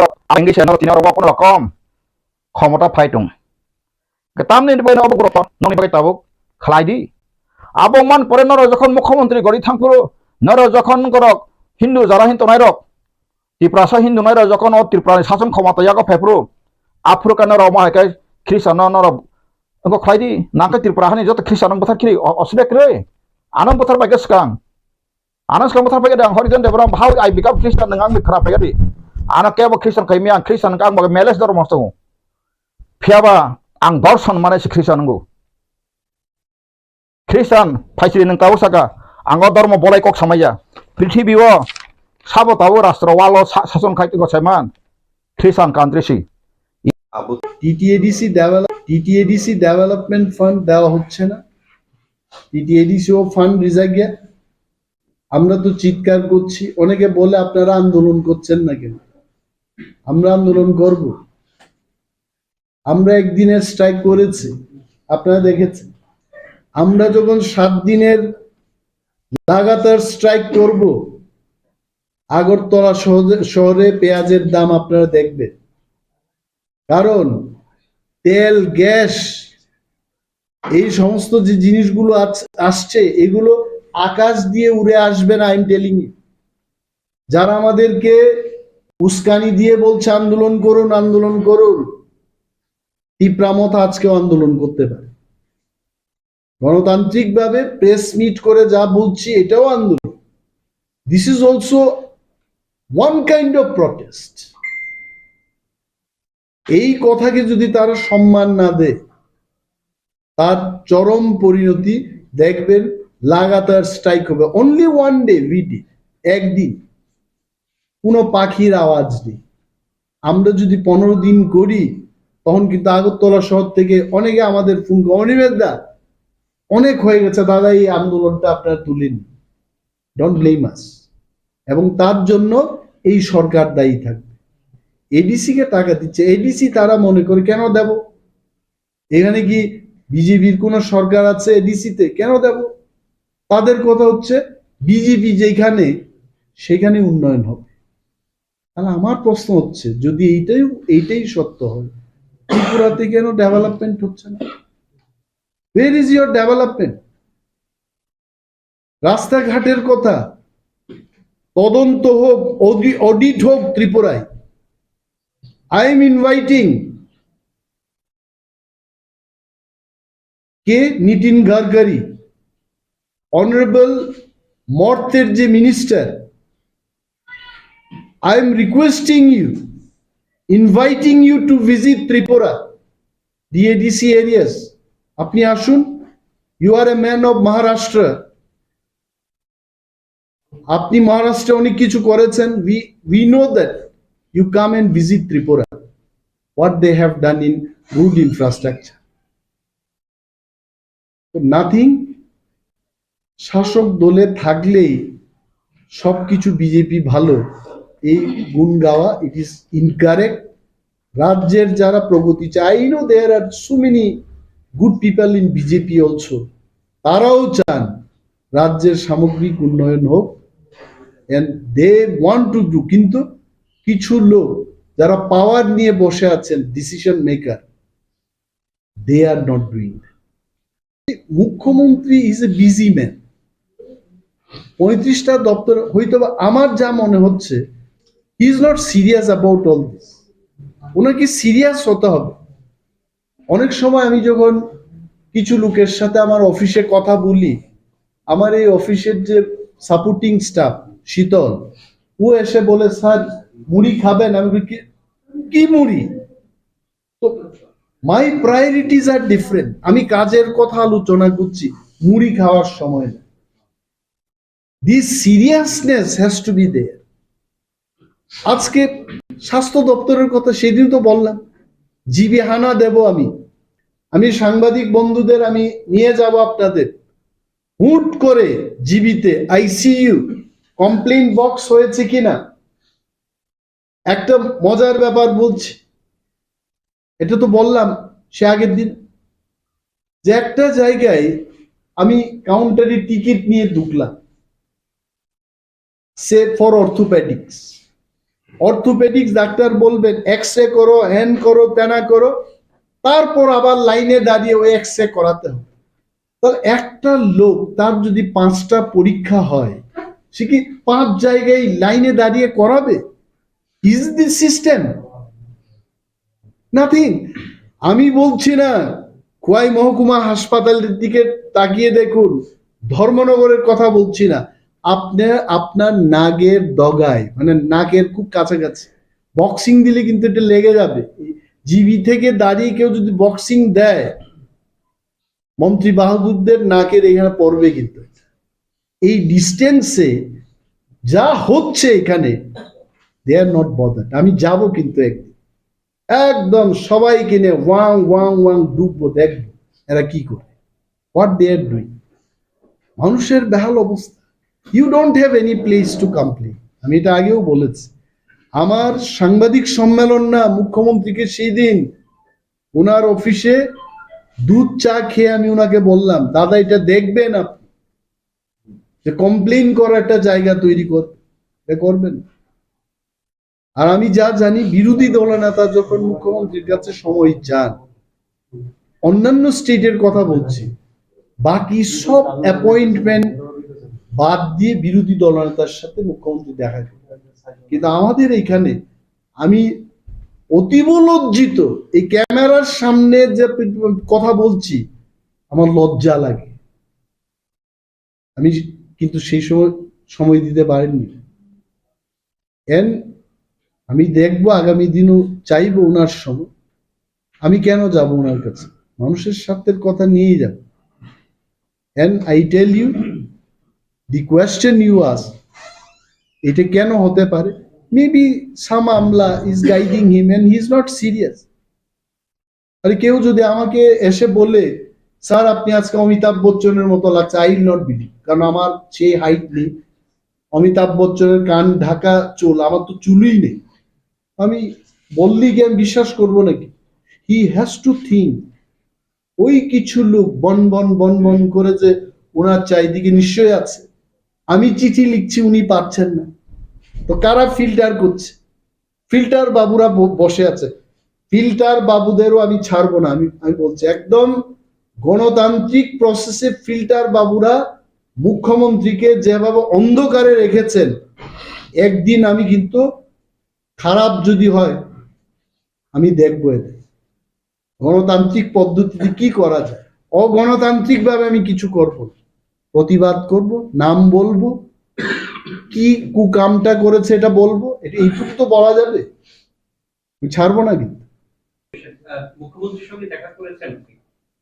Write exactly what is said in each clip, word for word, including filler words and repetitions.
no, ang se no tini oro kono rokom khomota phai tong. Tamni bai no obo grok noni bai tabuk khlai di. Abo man pore noro jokhon mukhyamantri gori thangphuru, noro jokhon gorok Hindu jara hin tongnai rok, Tiprasa Hindu nai rok jokhon o Tripura ni sason khomota yago phaiphuru, aphuru khe noro omo hai khe Khristian no noro wngkok khlai di, nang khe Tripura hani joto Khristian no bwthar khiri o-, osle kwrwi. Ano bwthar bai khe swkang. Ano swkang bwthar bai khe ang Horijan Debram, how I become Christian, nwng ang khwna pai di. Ano kebo Khristian khai mi ang Khristian ang bo meles dormo tongo. Phiya ba ang dorson mane se Khristian wngo. Khristian phaisri nwng tabuk saka, ang o dormo bolai kok samaya. Prithibi o sabo tabuk rastro walo sa-, sason khai tongkha saiman. Khristian country si. abo TTADC develop TTADC development fund দেওয়া হচ্ছে না। টিটিএডিসি ও fund reject গিয়া। আমরা তো চিৎকার করছি, অনেকে বলে আপনারা আন্দোলন করছেন না কেন? আমরা আন্দোলন করব। আমরা একদিনের স্ট্রাইক করেছি, আপনারা দেখেছেন। আমরা যখন সাত দিনের লাগাতার স্ট্রাইক করব, আগরতলা শহরে, শহরে পেঁয়াজের দাম আপনারা দেখবেন। কারণ তেল, গ্যাস, এই সমস্ত যে জিনিসগুলো আছ-, আসছে, এগুলো আকাশ দিয়ে উড়ে আসবে না, I am telling you। যারা আমাদেরকে উস্কানি দিয়ে বলছে আন্দোলন করুন, আন্দোলন করুন, তিপ্রা মথা আজকেও আন্দোলন করতে পারে। গণতান্ত্রিকভাবে প্রেস মিট করে যা বলছি, এটাও আন্দোলন। This is also one kind of protest. এই কথাকে যদি তারা সম্মান না দেয়, তার চরম পরিণতি দেখবেন, লাগাতার স্ট্রাইক হবে। Only one day we did, একদিন, কোনো পাখির আওয়াজ নেই। আমরা যদি পনেরো দিন করি, তখন কিন্তু আগরতলা শহর থেকে অনেকে আমাদের ফোন করে, "অনিমেষ দা, অনেক হয়ে গেছে দাদা, এই আন্দোলনটা আপনারা তুলে নিন।" Don't blame us। এবং তার জন্য এই সরকার দায়ী থাকবে। এডিসি কে টাকা দিচ্ছে, এডিসি তারা মনে করে, "কেন দেব? এখানে কি বিজেপির কোনো সরকার আছে এডিসিতে? কেন দেব?" তাদের কথা হচ্ছে, "বিজেপি যেখানে, সেখানে উন্নয়ন হবে।" তাহলে আমার প্রশ্ন হচ্ছে, যদি এইটাই, এইটাই সত্য হয়, ত্রিপুরাতে কেন ডেভেলপমেন্ট হচ্ছে না? Where is your development? রাস্তাঘাটের কথা, তদন্ত হোক, অডি-, অডিট হোক ত্রিপুরায়। I am inviting কে নিতিন গাডকারি, অনারেবল মর্তের যে minister, I am requesting you, inviting you to visit Tripura, ডিএডিসি এরিয়াস। আপনি আসুন, you are a man of Maharashtra। আপনি মহারাষ্ট্রে অনেক কিছু করেছেন। We, we know that you come and visit Tripura, what they have done in road infrastructure. তো নাথিং। শাসক দলে থাকলেই সবকিছু বিজেপি ভালো, এই গুণ গাওয়া, it is incorrect। রাজ্যের যারা প্রগতি চায়, I know there are so many good people in BJP also, তারাও চান রাজ্যের সামগ্রিক উন্নয়ন হোক, and they want to do, কিন্তু কিছু লোক যারা পাওয়ার নিয়ে বসে আছেন, decision maker, they are not doing that। মুখ্যমন্ত্রী is a busy man। পঁয়ত্রিশটা দপ্তর, হয়তো বা আমার যা মনে হচ্ছে, he is not serious about all this। ওনাকে সিরিয়াস হতে হবে। অনেক সময় আমি যখন কিছু লোকের সাথে আমার অফিসে কথা বলি, আমার এই অফিসের যে সাপোর্টিং স্টাফ শীতল, ও এসে বলে, "স্যার, মুড়ি খাবেন?" আমি বলি, "কি, কি মুড়ি?" তো my priorities are different। আমি কাজের কথা আলোচনা করছি, মুড়ি খাওয়ার সময় না। This seriousness has to be there। আজকে স্বাস্থ্য দপ্তরের কথা সেদিন তো বললাম, জিবি হানা দেব আমি। আমি সাংবাদিক বন্ধুদের আমি নিয়ে যাব আপনাদের। হুট করে জিবিতে আইসিইউ কমপ্লেইন বক্স হয়েছে কিনা, একটা মজার ব্যাপার বলছি, এটা তো বললাম সে আগের দিন, যে একটা জায়গায় আমি কাউন্টারে টিকিট নিয়ে ঢুকলাম, সে ফর অর্থোপেডিক্স। অর্থোপেডিক্স ডাক্তার বলবেন, এক্স রে করো, হ্যান করো, ত্যানা করো, তারপর আবার লাইনে দাঁড়িয়ে ওই এক্স রে করাতে হবে। তাহলে একটা লোক, তার যদি পাঁচটা পরীক্ষা হয়, সে কি পাঁচ জায়গায় লাইনে দাঁড়িয়ে করাবে? Is this system? Nothing. আমি বলছি না, খোয়াই মহকুমা হাসপাতালের দিকে তাকিয়ে দেখুন, ধর্মনগরের কথা বলছি না। আপনি আপনার নাকের ডগায়, মানে নাকের খুব কাছাকাছি বক্সিং দিলে কিন্তু এটা লেগে যাবে। জিবি থেকে দাঁড়িয়ে কেউ যদি বক্সিং দেয়, মন্ত্রী বাহাদুরদের নাকের এখানে পড়বে কিন্তু। এই ডিস্টেন্সে যা হচ্ছে এখানে, they are not bothered. আমি যাব কিন্তু একদিন, একদম সবাইকে নিয়ে ওয়াং ওয়াং ওয়াং ঢুকবো, দেখবো এরা কি করে, what they are doing. মানুষের বেহাল অবস্থা। You don't have any place to complain. আমি এটা আগেও বলেছি, আমার সাংবাদিক সম্মেলন না, মুখ্যমন্ত্রীকে সেই দিন ওনার অফিসে দুধ চা খেয়ে আমি ওনাকে বললাম, "দাদা, এটা দেখবেন আপনি, যে কমপ্লেইন করার একটা জায়গা তৈরি কর, এটা করবেন।" আর আমি যা জানি, বিরোধী দলনেতা যখন মুখ্যমন্ত্রীর কাছে সময় চান, অন্যান্য স্টেটের কথা বলছি, বাকি সব অ্যাপয়েন্টমেন্ট বাদ দিয়ে বিরোধী দলনেতার সাথে মুখ্যমন্ত্রী দেখা করেন। কিন্তু আমাদের এখানে আমি অতীব লজ্জিত, এই ক্যামেরার সামনে যে কথা বলছি, আমার লজ্জা লাগে। আমি কিন্তু সেই সময় সময় দিতে পারেননি। এন আমি দেখবো, আগামী দিনও চাইবো ওনার সময়। আমি কেন যাব ওনার কাছে? মানুষের স্বার্থের কথা নিয়েই যাব। And I tell you, the question you ask, এটা কেন হতে পারে? Maybe some Amla is guiding him and he is not serious. আরে, কেউ যদি আমাকে এসে বলে, "স্যার, আপনি আজকে অমিতাভ বচ্চনের মতো লাগছে," I will not believe, কারণ আমার সেই হাইট নেই। অমিতাভ বচ্চনের কান ঢাকা চুল, আমার তো চুলই নেই। আমি বললেই কি আমি বিশ্বাস করবো নাকি? He has to think. ওই কিছু লোক বন বন বন বন করে যে ওনার চারিদিকে নিশ্চয়ই আছে। আমি চিঠি লিখছি, উনি পাচ্ছেন না, তো কারা ফিল্টার করছে? ফিল্টার বাবুরা ব-, বসে আছে। ফিল্টার বাবুদেরও আমি ছাড়বো না। আমি আমি বলছি, একদম গণতান্ত্রিক প্রসেসে ফিল্টার বাবুরা মুখ্যমন্ত্রীকে যেভাবে অন্ধকারে রেখেছেন, একদিন আমি কিন্তু, খারাপ যদি হয়, আমি দেখবো এদের। গণতান্ত্রিক পদ্ধতিতে কি করা যায়, অগণতান্ত্রিক ভাবে আমি কিছু করব না। প্রতিবাদ করব, নাম বলবো, কি কুকামটা করেছে এটা বলবো। এটা এইটুকু তো বলা যাবে, আমি ছাড়বো না কিন্তু। আহ, মুখ্যমন্ত্রীর সঙ্গে দেখা করেছেন আপনি?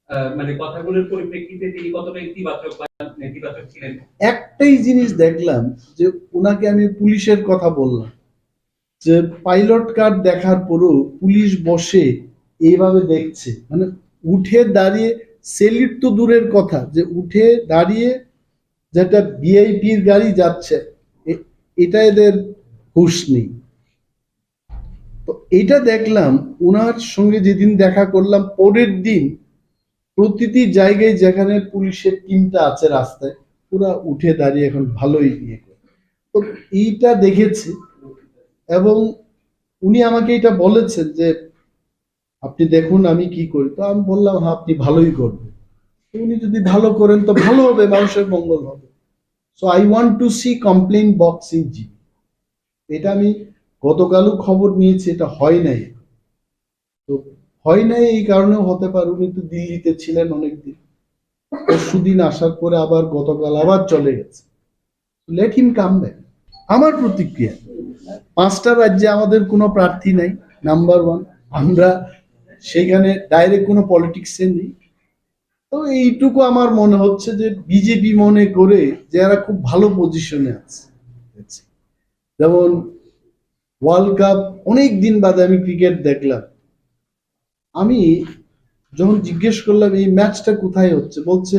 আহ, মানে, কথাগুলোর পরিপ্রেক্ষিতে তিনি কতটা ইতিবাচক বা নেতিবাচক ছিলেন? একটাই জিনিস দেখলাম, যে ওনাকে আমি পুলিশের কথা বললাম, যে পাইলট কার্ড দেখার পরও পুলিশ বসে এইভাবে দেখছে, মানে, উঠে দাঁড়িয়ে, স্যালুট তো দূরের কথা, যে উঠে দাঁড়িয়ে যেটা ভিআইপির গাড়ি যাচ্ছে, এ-, এটা এদের হুঁশ নেই। তো এটা দেখলাম, ওনার সঙ্গে যেদিন দেখা করলাম, পরের দিন প্রতিটি জায়গায় যেখানে পুলিশের টিমটা আছে রাস্তায়, পুরা উঠে দাঁড়িয়ে এখন ভালোই ইয়ে করে। তো এইটা দেখেছি, এবং উনি আমাকে এটা বলেছেন যে, "আপনি দেখুন আমি কি করি।" তো আমি বললাম, "হ্যাঁ, আপনি ভালোই করবেন।" তো উনি যদি ভালো করেন তো ভালো হবে, মানুষের মঙ্গল হবে। So I want to see complaint box in G B. এটা আমি গতকালও খবর নিয়েছি, এটা হয় নাই। তো হয় নাই, এই কারণেও হতে পারে, উনি তো দিল্লিতে ছিলেন অনেকদিন। পরশুদিন আসার পরে আবার গতকাল আবার চলে গেছে। Let him come back. আমার প্রতিক্রিয়া, পাঁচটা রাজ্যে আমাদের কোনো প্রার্থী নাই, নাম্বার ওয়ান। আমরা সেইখানে ডাইরেক্ট কোনো পলিটিক্সে নেই। তো এইটুকু আমার মনে হচ্ছে যে বিজেপি মনে করে যে এরা খুব ভালো পজিশনে আছে, যেমন ওয়ার্ল্ড কাপ অনেক দিন বাদে আমি ক্রিকেট দেখলাম। আমি যখন জিজ্ঞেস করলাম এই ম্যাচটা কোথায় হচ্ছে, বলছে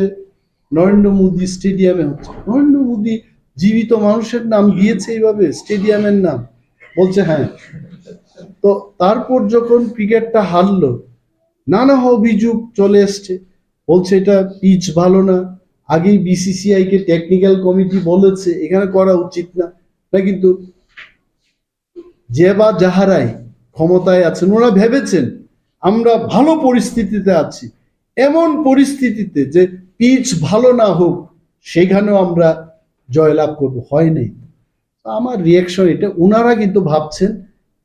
নরেন্দ্র মোদী স্টেডিয়ামে হচ্ছে। নরেন্দ্র মোদী জীবিত মানুষের নাম দিয়েছে এইভাবে স্টেডিয়ামের নাম? বলছে হ্যাঁ। তো তারপর যখন ক্রিকেটটা হারলো, নানা অভিযোগ চলে এসছে, বলছে এটা পিচ ভালো না, আগেই বিসিসিআই কে টেকনিক্যাল কমিটি বলেছে এখানে করা উচিত না। না, কিন্তু যে বা যাহারাই ক্ষমতায় আছেন, ওরা ভেবেছেন আমরা ভালো পরিস্থিতিতে আছি, এমন পরিস্থিতিতে যে পিচ ভালো না হোক, সেখানেও আমরা জয়লাভ করব। হয় নাই। তো আমার রিয়াকশন এটা, ওনারা কিন্তু ভাবছেন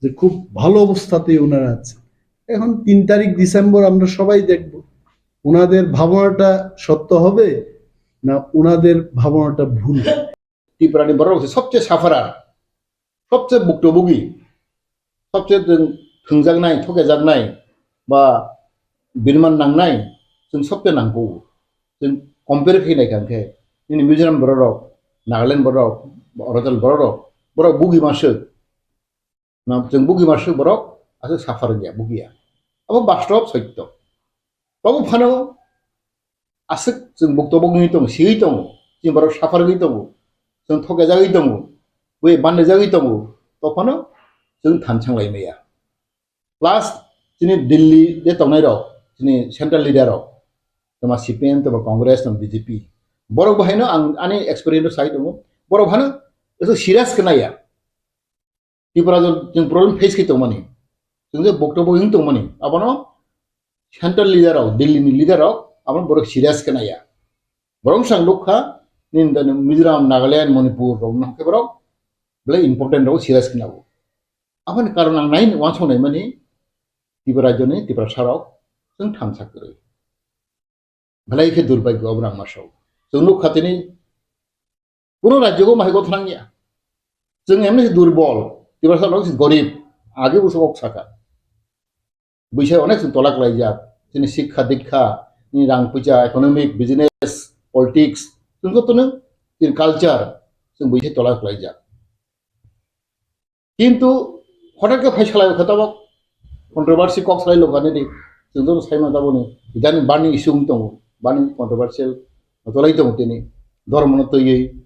যে খুব ভালো অবস্থাতেই ওনারা আছেন। এখন তিন তারিখ ডিসেম্বর, আমরা সবাই দেখব ওনাদের ভাবনাটা সত্য হবে না ওনাদের ভাবনাটা ভুল হবে। Tripura ni borok se sobse sufferer, sobse buktobugi, sobse chwng thwngjaknai, thokejaknai ba birman nangnai, chwng sobse nangkuk. Chwng compare khe naikha hwnkhe, nini Mizoram borok rok, Nagaland borok rok, Arunachal borok rok, borok bugi masuk. Na, chwng bugi masuk borok aswk suffer wngya, bugiya. Abo bastob sotto. Tobo phano aswk chwng buktobugi wngwi tongo, siwi tongo, chini borok suffer wngwi tongo, chwng thokjagwi tongo, bui bandajagwi tongo, to phano chwng thanchang lai maya. Plus chini Delhi de tongnai rok, chini central leader rok, toma C P M, toma Congress, toma B J P, borok bo haino ang ani experience sai tongo, borok hano eto serious khe naiya. Tripura jor chwng problem face khe tongmani, chwng je buktobugi wng tongmani, abono central leader rok, Delhi ni leader rok, abono borok serious khe naiya. Borok swng lukha, nini dani Mizoram, Nagaland, Manipur rok no khe borok belai important rok serious khe nago. Aboni karon ang nai wansong naimani, Tripura rajyoni Tiprasa rok chwng thansa kwrwi. Belai khe durbhagyo obo ang masao. Chwng nukha tini kuno rajyogo mahai gothang ya. Chwng emni se durbol, Tiprasa rok se gorib, age buso kok saka. Buisa onek chwng tola klaijak, chini sikha dikha, ni rang puja, economic, business, politics, chwng jotono chini culture, chwng buisa tola klaijak. Kintu hothai khe phai salai kha tabok controversy kok salai lokha nini, chwng joto sai mano taboni, idani burning issue wng tongo, burning controversial tolai tongo tini, dhormo no twiwi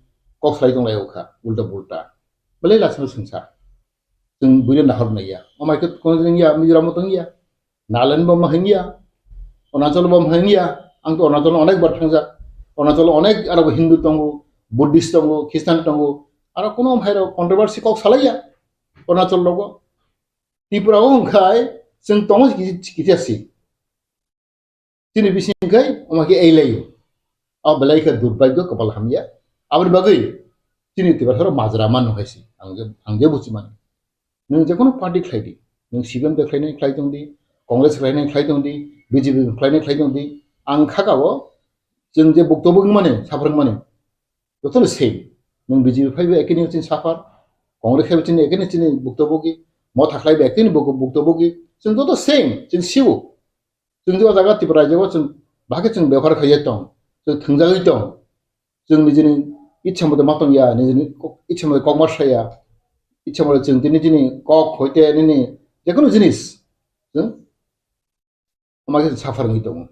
kok salai tonglai kha, ulta pulta. Belai lachino swngsa. Chwng buino nahor naiya. Amai khe kono din ya, Mizoram tong ya. Nagaland bo ma hingya, Arunachal bo ma hingya, ang to Arunachal onek bar thangjak. Arunachal onek aro bo Hindu tongo, Buddhist tongo, Christian tongo. Aro kono hai rok controversy kok salaiya Arunachal logo. Tripura o hwnkhe chwng tongo kisi, kisi asi. Chini bising khai omo khe ei laio. O belai khe durbhagyo, kopal hamya. Aboni bagwi chini Tiprasa rok majra mano hai se. Ang je, ang je buchi mano. Nwng je kono party khlai di. Nwng C P M de khlainai khlai tong di, Congress khlainai khlai tong di, B J P khlainai khlai tong di. Ang khaka o chwng je buktobugi mani, suffer mani. Jotono same. Nwng B J P phaibo ekini chini suffer, Congress phaibo chini ekini chini buktobugi, Motha khlaibo ekini buk-, buktobugi. Chwng joto same, chini sibo. Chwng je o jaga Tripura rajyo o chwng bahai khe chwng bebohar khaijak tong, chwng thwngjagwi tong, chwng nijini ichha mote ma tong ya, nijini kok-, ichha mote kok ma sa ya, ichha mote chwng tini chini kok hoite nini jekono jinis chwng ama khe suffer wngwi tongo.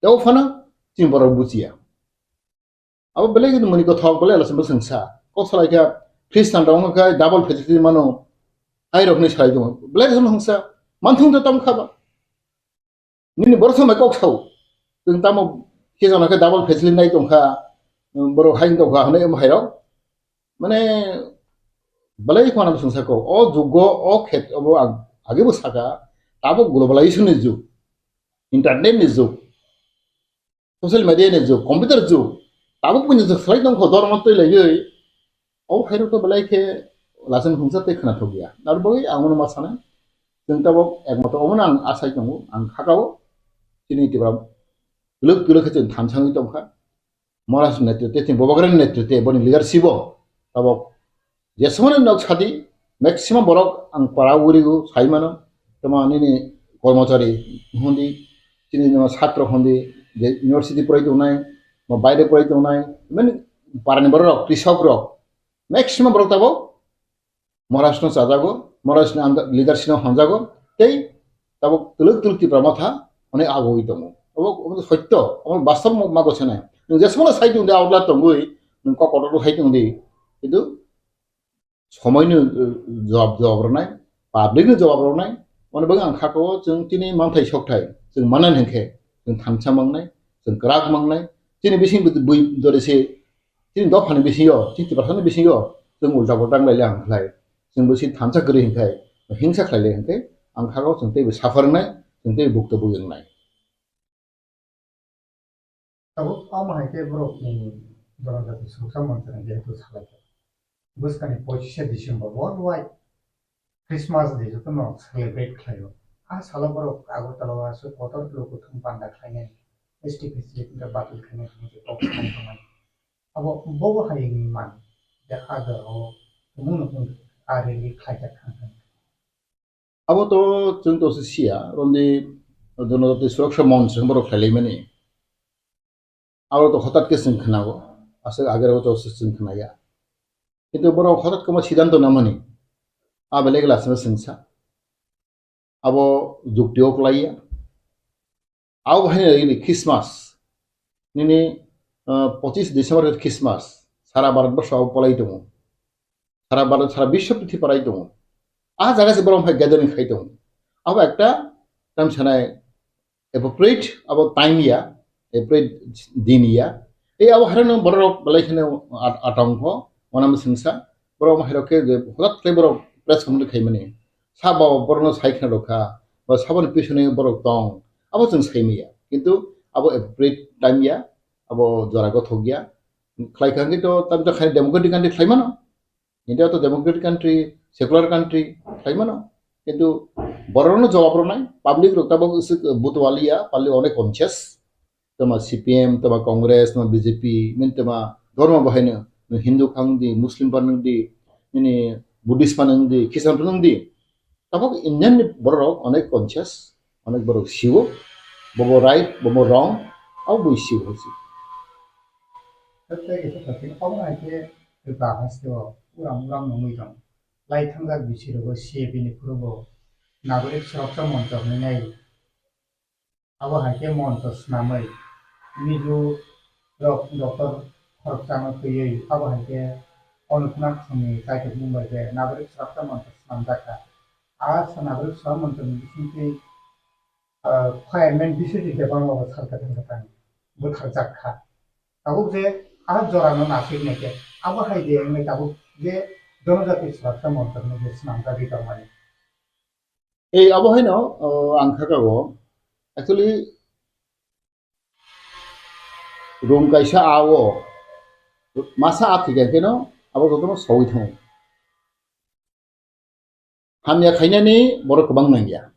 Tei o phano chini borok buchiya. Abo belai khe mani kothok belai alasonbo swngsa. Kok salai khe Khristan rok wngkha khe double facility mano. Hai rok hinwi salai tongo. Belai khe swngsa. Manthung de tong kha ba. Nini borok samai kok sao. Chwng tamo khe jona khe double facility nai tong kha. Borok hai tong kha hwnwi omo hai rok. Mane belai khwana swngsa ko. O jugo o khet obo ang age bo saka. Tabuk globalization ni jug. Internet ni jug. Social media ni jug, computer jug, tabuk buini jug salai tongkho, dormo twi laiwi. O phairok to belai khe lachen khungsa tei khwnathok ya. Aro bagwi ang uno ma sanai. Chwng tabuk ekmato omono ang asai tongo, ang khakao. Chini Tripura twlwk twlwk khe chwng thansangwi tongkha. Maharaj netrite, chini Bubagra netrite, boni leadership o tabuk Jesmani nok sadi, maximum borok ang para urigo sai mano, toma nini kormochari hundi, chini no satro hundi, je university porai tongnai, ba baire porai tongnai, mani parani borok rok, krisok rok, maximum borok tabok Maharashtra no chajago, Maharashtra ni under leadership no hamjago, tei tabuk twlwk twlwk Tipra Motha onek agoi tongo. Obo, obo sotto, obo bastob mo-, mago sanai. Nwng jesmano sai tong di, outla tongwi, nwng kok kotor sai tong di. Kintu somoi no, uh, jawab, jawab rwnai, public no jawab rwnai, omo bagwi ang kha o chwng tini manthai sokthai, chwng manani hinkhe, chwng thansa mangnai, chwng kwrak mangnai, chini bising bui dore se, chini dophani bisingo, chini Tiprasani bisingo, chwng ulta polta wng lai le ang khlai. Chwng bo si thansa kwrwi hinkhai, hingsa khlai le hinkhe, ang kha o chwng teibo suffer wngnai, chwng teibo bukto bui wngnai. Tabuk omo hai khe borok ni Jonojati Suroksha Monchani jehetu salai kha. Bwskani pochishe December worldwide Christmas day jotono celebrate khlaio. A salo borok Agartala o aswk kotor luku thum panda khlainai, S T facility batil khlainai hwnwi kok sanai tongnai. Abo bobo hai wngwi man je a jora o tumung nukung a rally khlaijak thang thang. Abo to chwng to se siya, romdi Jonojati Suroksha Monch hwnwi borok khlailaimani. Abo to hotat khe chwng khnago, aswk agero to se chwng khnaya. Kintu borok hotat kwma siddhanto namani, a belai khe lasima chwngsa. Abo jukti o kwlaiya. Abo hai nini Christmas. Nini, ah, pochis December khe Christmas. Sara Bharat borsho abo palai tongo. Sara Bharat, sara bisho prithibi palai tongo. A jaga se borok hai gathering khai tongo. Abo ekta tam sanai appropriate abo time ya, appropriate din ya. Ei abo hai no borok belai kheno at-, atong pho, wanama singsa. Borok hai rok khe je hodat khe borok press conference khai mani. Sabo borokno sai khna rokha, ba saboni pisoni borok tong, abo chwng sai manya. Kintu abo appropriate time ya, abo jora gothok ya. Khlai kha hwnkhe to tamjak khai democratic country khlai mano. India to democratic country, secular country khlai mano. Kintu borokno jawab rwnai, public rok tabok iswk butwaliya, pali onek conscious. Tama C P M, tama Congress, tama B J P, min tama dhormo bahaino, nwng Hindu phang di, Muslim phang di, nini Buddhist phang di, Christian phang di. Tabok Indian ni borok rok onek conscious, onek borok siwo, bobo right, bobo wrong, abo bui siwo hosi. Tei kisa kisa omo hai khe Tripura haste o uram uram nungwi tong. Lai thangjak bisi rogo C A B ni phuru bo Nagorik Suroksha Moncho hinwi nai. Abo hai khe moncho swnamwi Mizo rok doctor khoroksano twiwi abo hai khe Anantnag songni kaitor Mumbai khe Nagorik Suroksha Moncho swnamjak kha. A sa Nagorik Suroksha Moncho ni bisingtwi, ah, fireman Biswajit Debbarma bo sal kwthang kwthang butharjak kha. Tabuk je a jorano nasik nai khe abo hai de wngwi tabuk je Jonojati Suroksha Moncho hinwi je swnamjagwi tongmani. Ei abo haino, o, ang kha kago. Actually, room kaisa a o masa a thikha kheno abo jotono sawi thango. Hamya khainani borok kwbang nangya.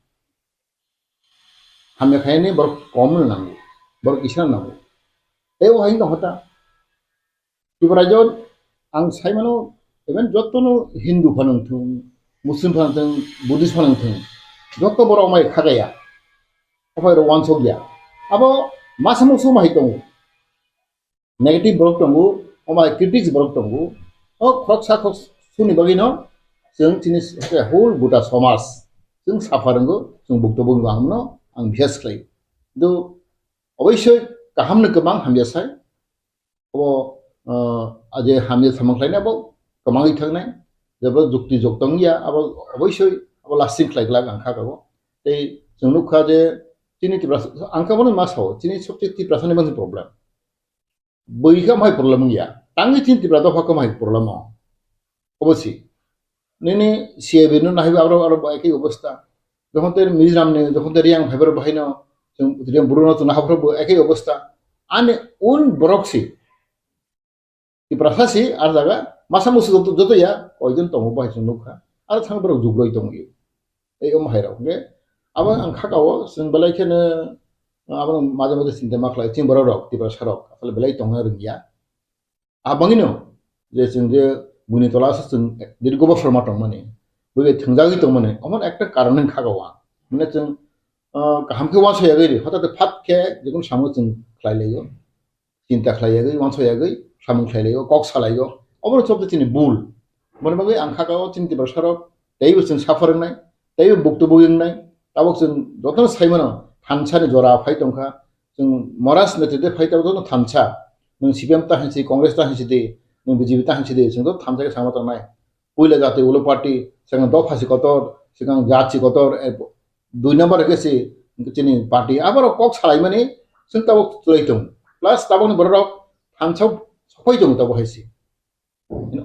Hamya khainani borok kom no nango. Borok kisa nango. Tei o hai wngkha hota. Tripura rajyo ang sai mano, even jotono Hindu phano wngthung, Muslim phano wngthung, Buddhist phano wngthung, joto borok mai khagaya. Ophai rok wansok ya. Abo masa musu mai tongo. Negative borok tongo, omo hai critics borok tongo. O khoroksa khorok suni bagwi no chwng chini whole gota somaj chwng suffer wngo, chwng bukto bukno ang no ang bihas khlai. Kintu oboisoi kaham no kwbang hamya sai. Obo, ah, je hamya samung khlaina bo kwmangwi thangnai. Jebo jukti jok tong ya, abo oboisoi abo lasting khlai glak ang kha kabo. Tei chwng nukha je chini Tiprasa, ang kha bono ma sao, chini sobse Tiprasani bangsi problem. Bui kha mai problem wngya. Tangwi chini Tipra dopha kha mai problem o. Obo si. Nini C A B no nahaiba aro, aro bai khe obostha. Jokhon te Mizoram ni, jokhon te Reang phaibar bahai no, chwng Reang buru no chwng nahaibar bo ekai obostha. Ani un borok si. Tiprasa si, ar jaga, masa musu joto, joto ya, koijon tongo bahai chwng nukha. Ar thang borok jugloi tongo. Ei omo hai rok, hwnkhe abo ang kha kao, chwng belai kheno, abo maje maje chinta ma khlai, chini borok rok, Tiprasa rok, asole belai tongna rwngya. Abangino, je chwng je buini tola aswk chwng dirgo bosor ma tongmani, bui bai thwngjagwi tongmani, omo ekta karon wngkha kao ang. Mane chwng, ah, kaham khe uansuk yagwi ri, hotate phat khe jekunu samung chwng khlai laio, chinta khlai yagwi, uansuk yagwi samung khlai laio, kok sa laio, obo chobde chini bul. Moni bagwi ang kha kao chini Tiprasa rok teibo chwng suffer wngnai, teibo buktu bui wngnai, tabok chwng jotono sai mano thansa ni jora phai tongkha, chwng Maharaj netrite phai tabok jotono thansa, nwng C P M ta hinsi, Congress ta hinsi di, nwng B J P ta hinsi di, chwng joto thansa khe sama tongnai. Puila jati ulo party, swkang dopha si kotor, swkang jat si kotor, eh, dui number khe si chini party, aborok kok salaimani chwng tabok chwlai tong. Plus tabokni borok thansa sophai tong tabok hai si.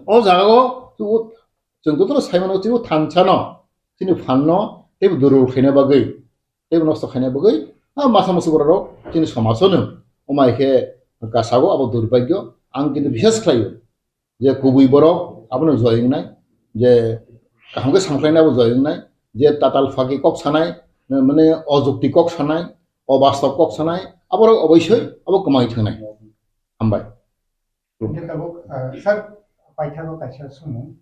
O jaga o chwng jotono sai mano chini thansa no, chini phan no teibo durul khaina bagwi, teibo nosto khaina bagwi, a masa musu borok chini somajo no omai khe kasago abo durbagyo. Ang kintu biswas khlaio. Je kubui borok abono joi wngnai, je kaham khe samkhlainai abo joi wngnai, je tatal phagi kok sanai, mane ojukti kok sanai, obastob kok sanai, aborok oboisoi abo kwmai thangnai. Hambai. Hingke tabuk, ah, sir, paithago kaisa sumung.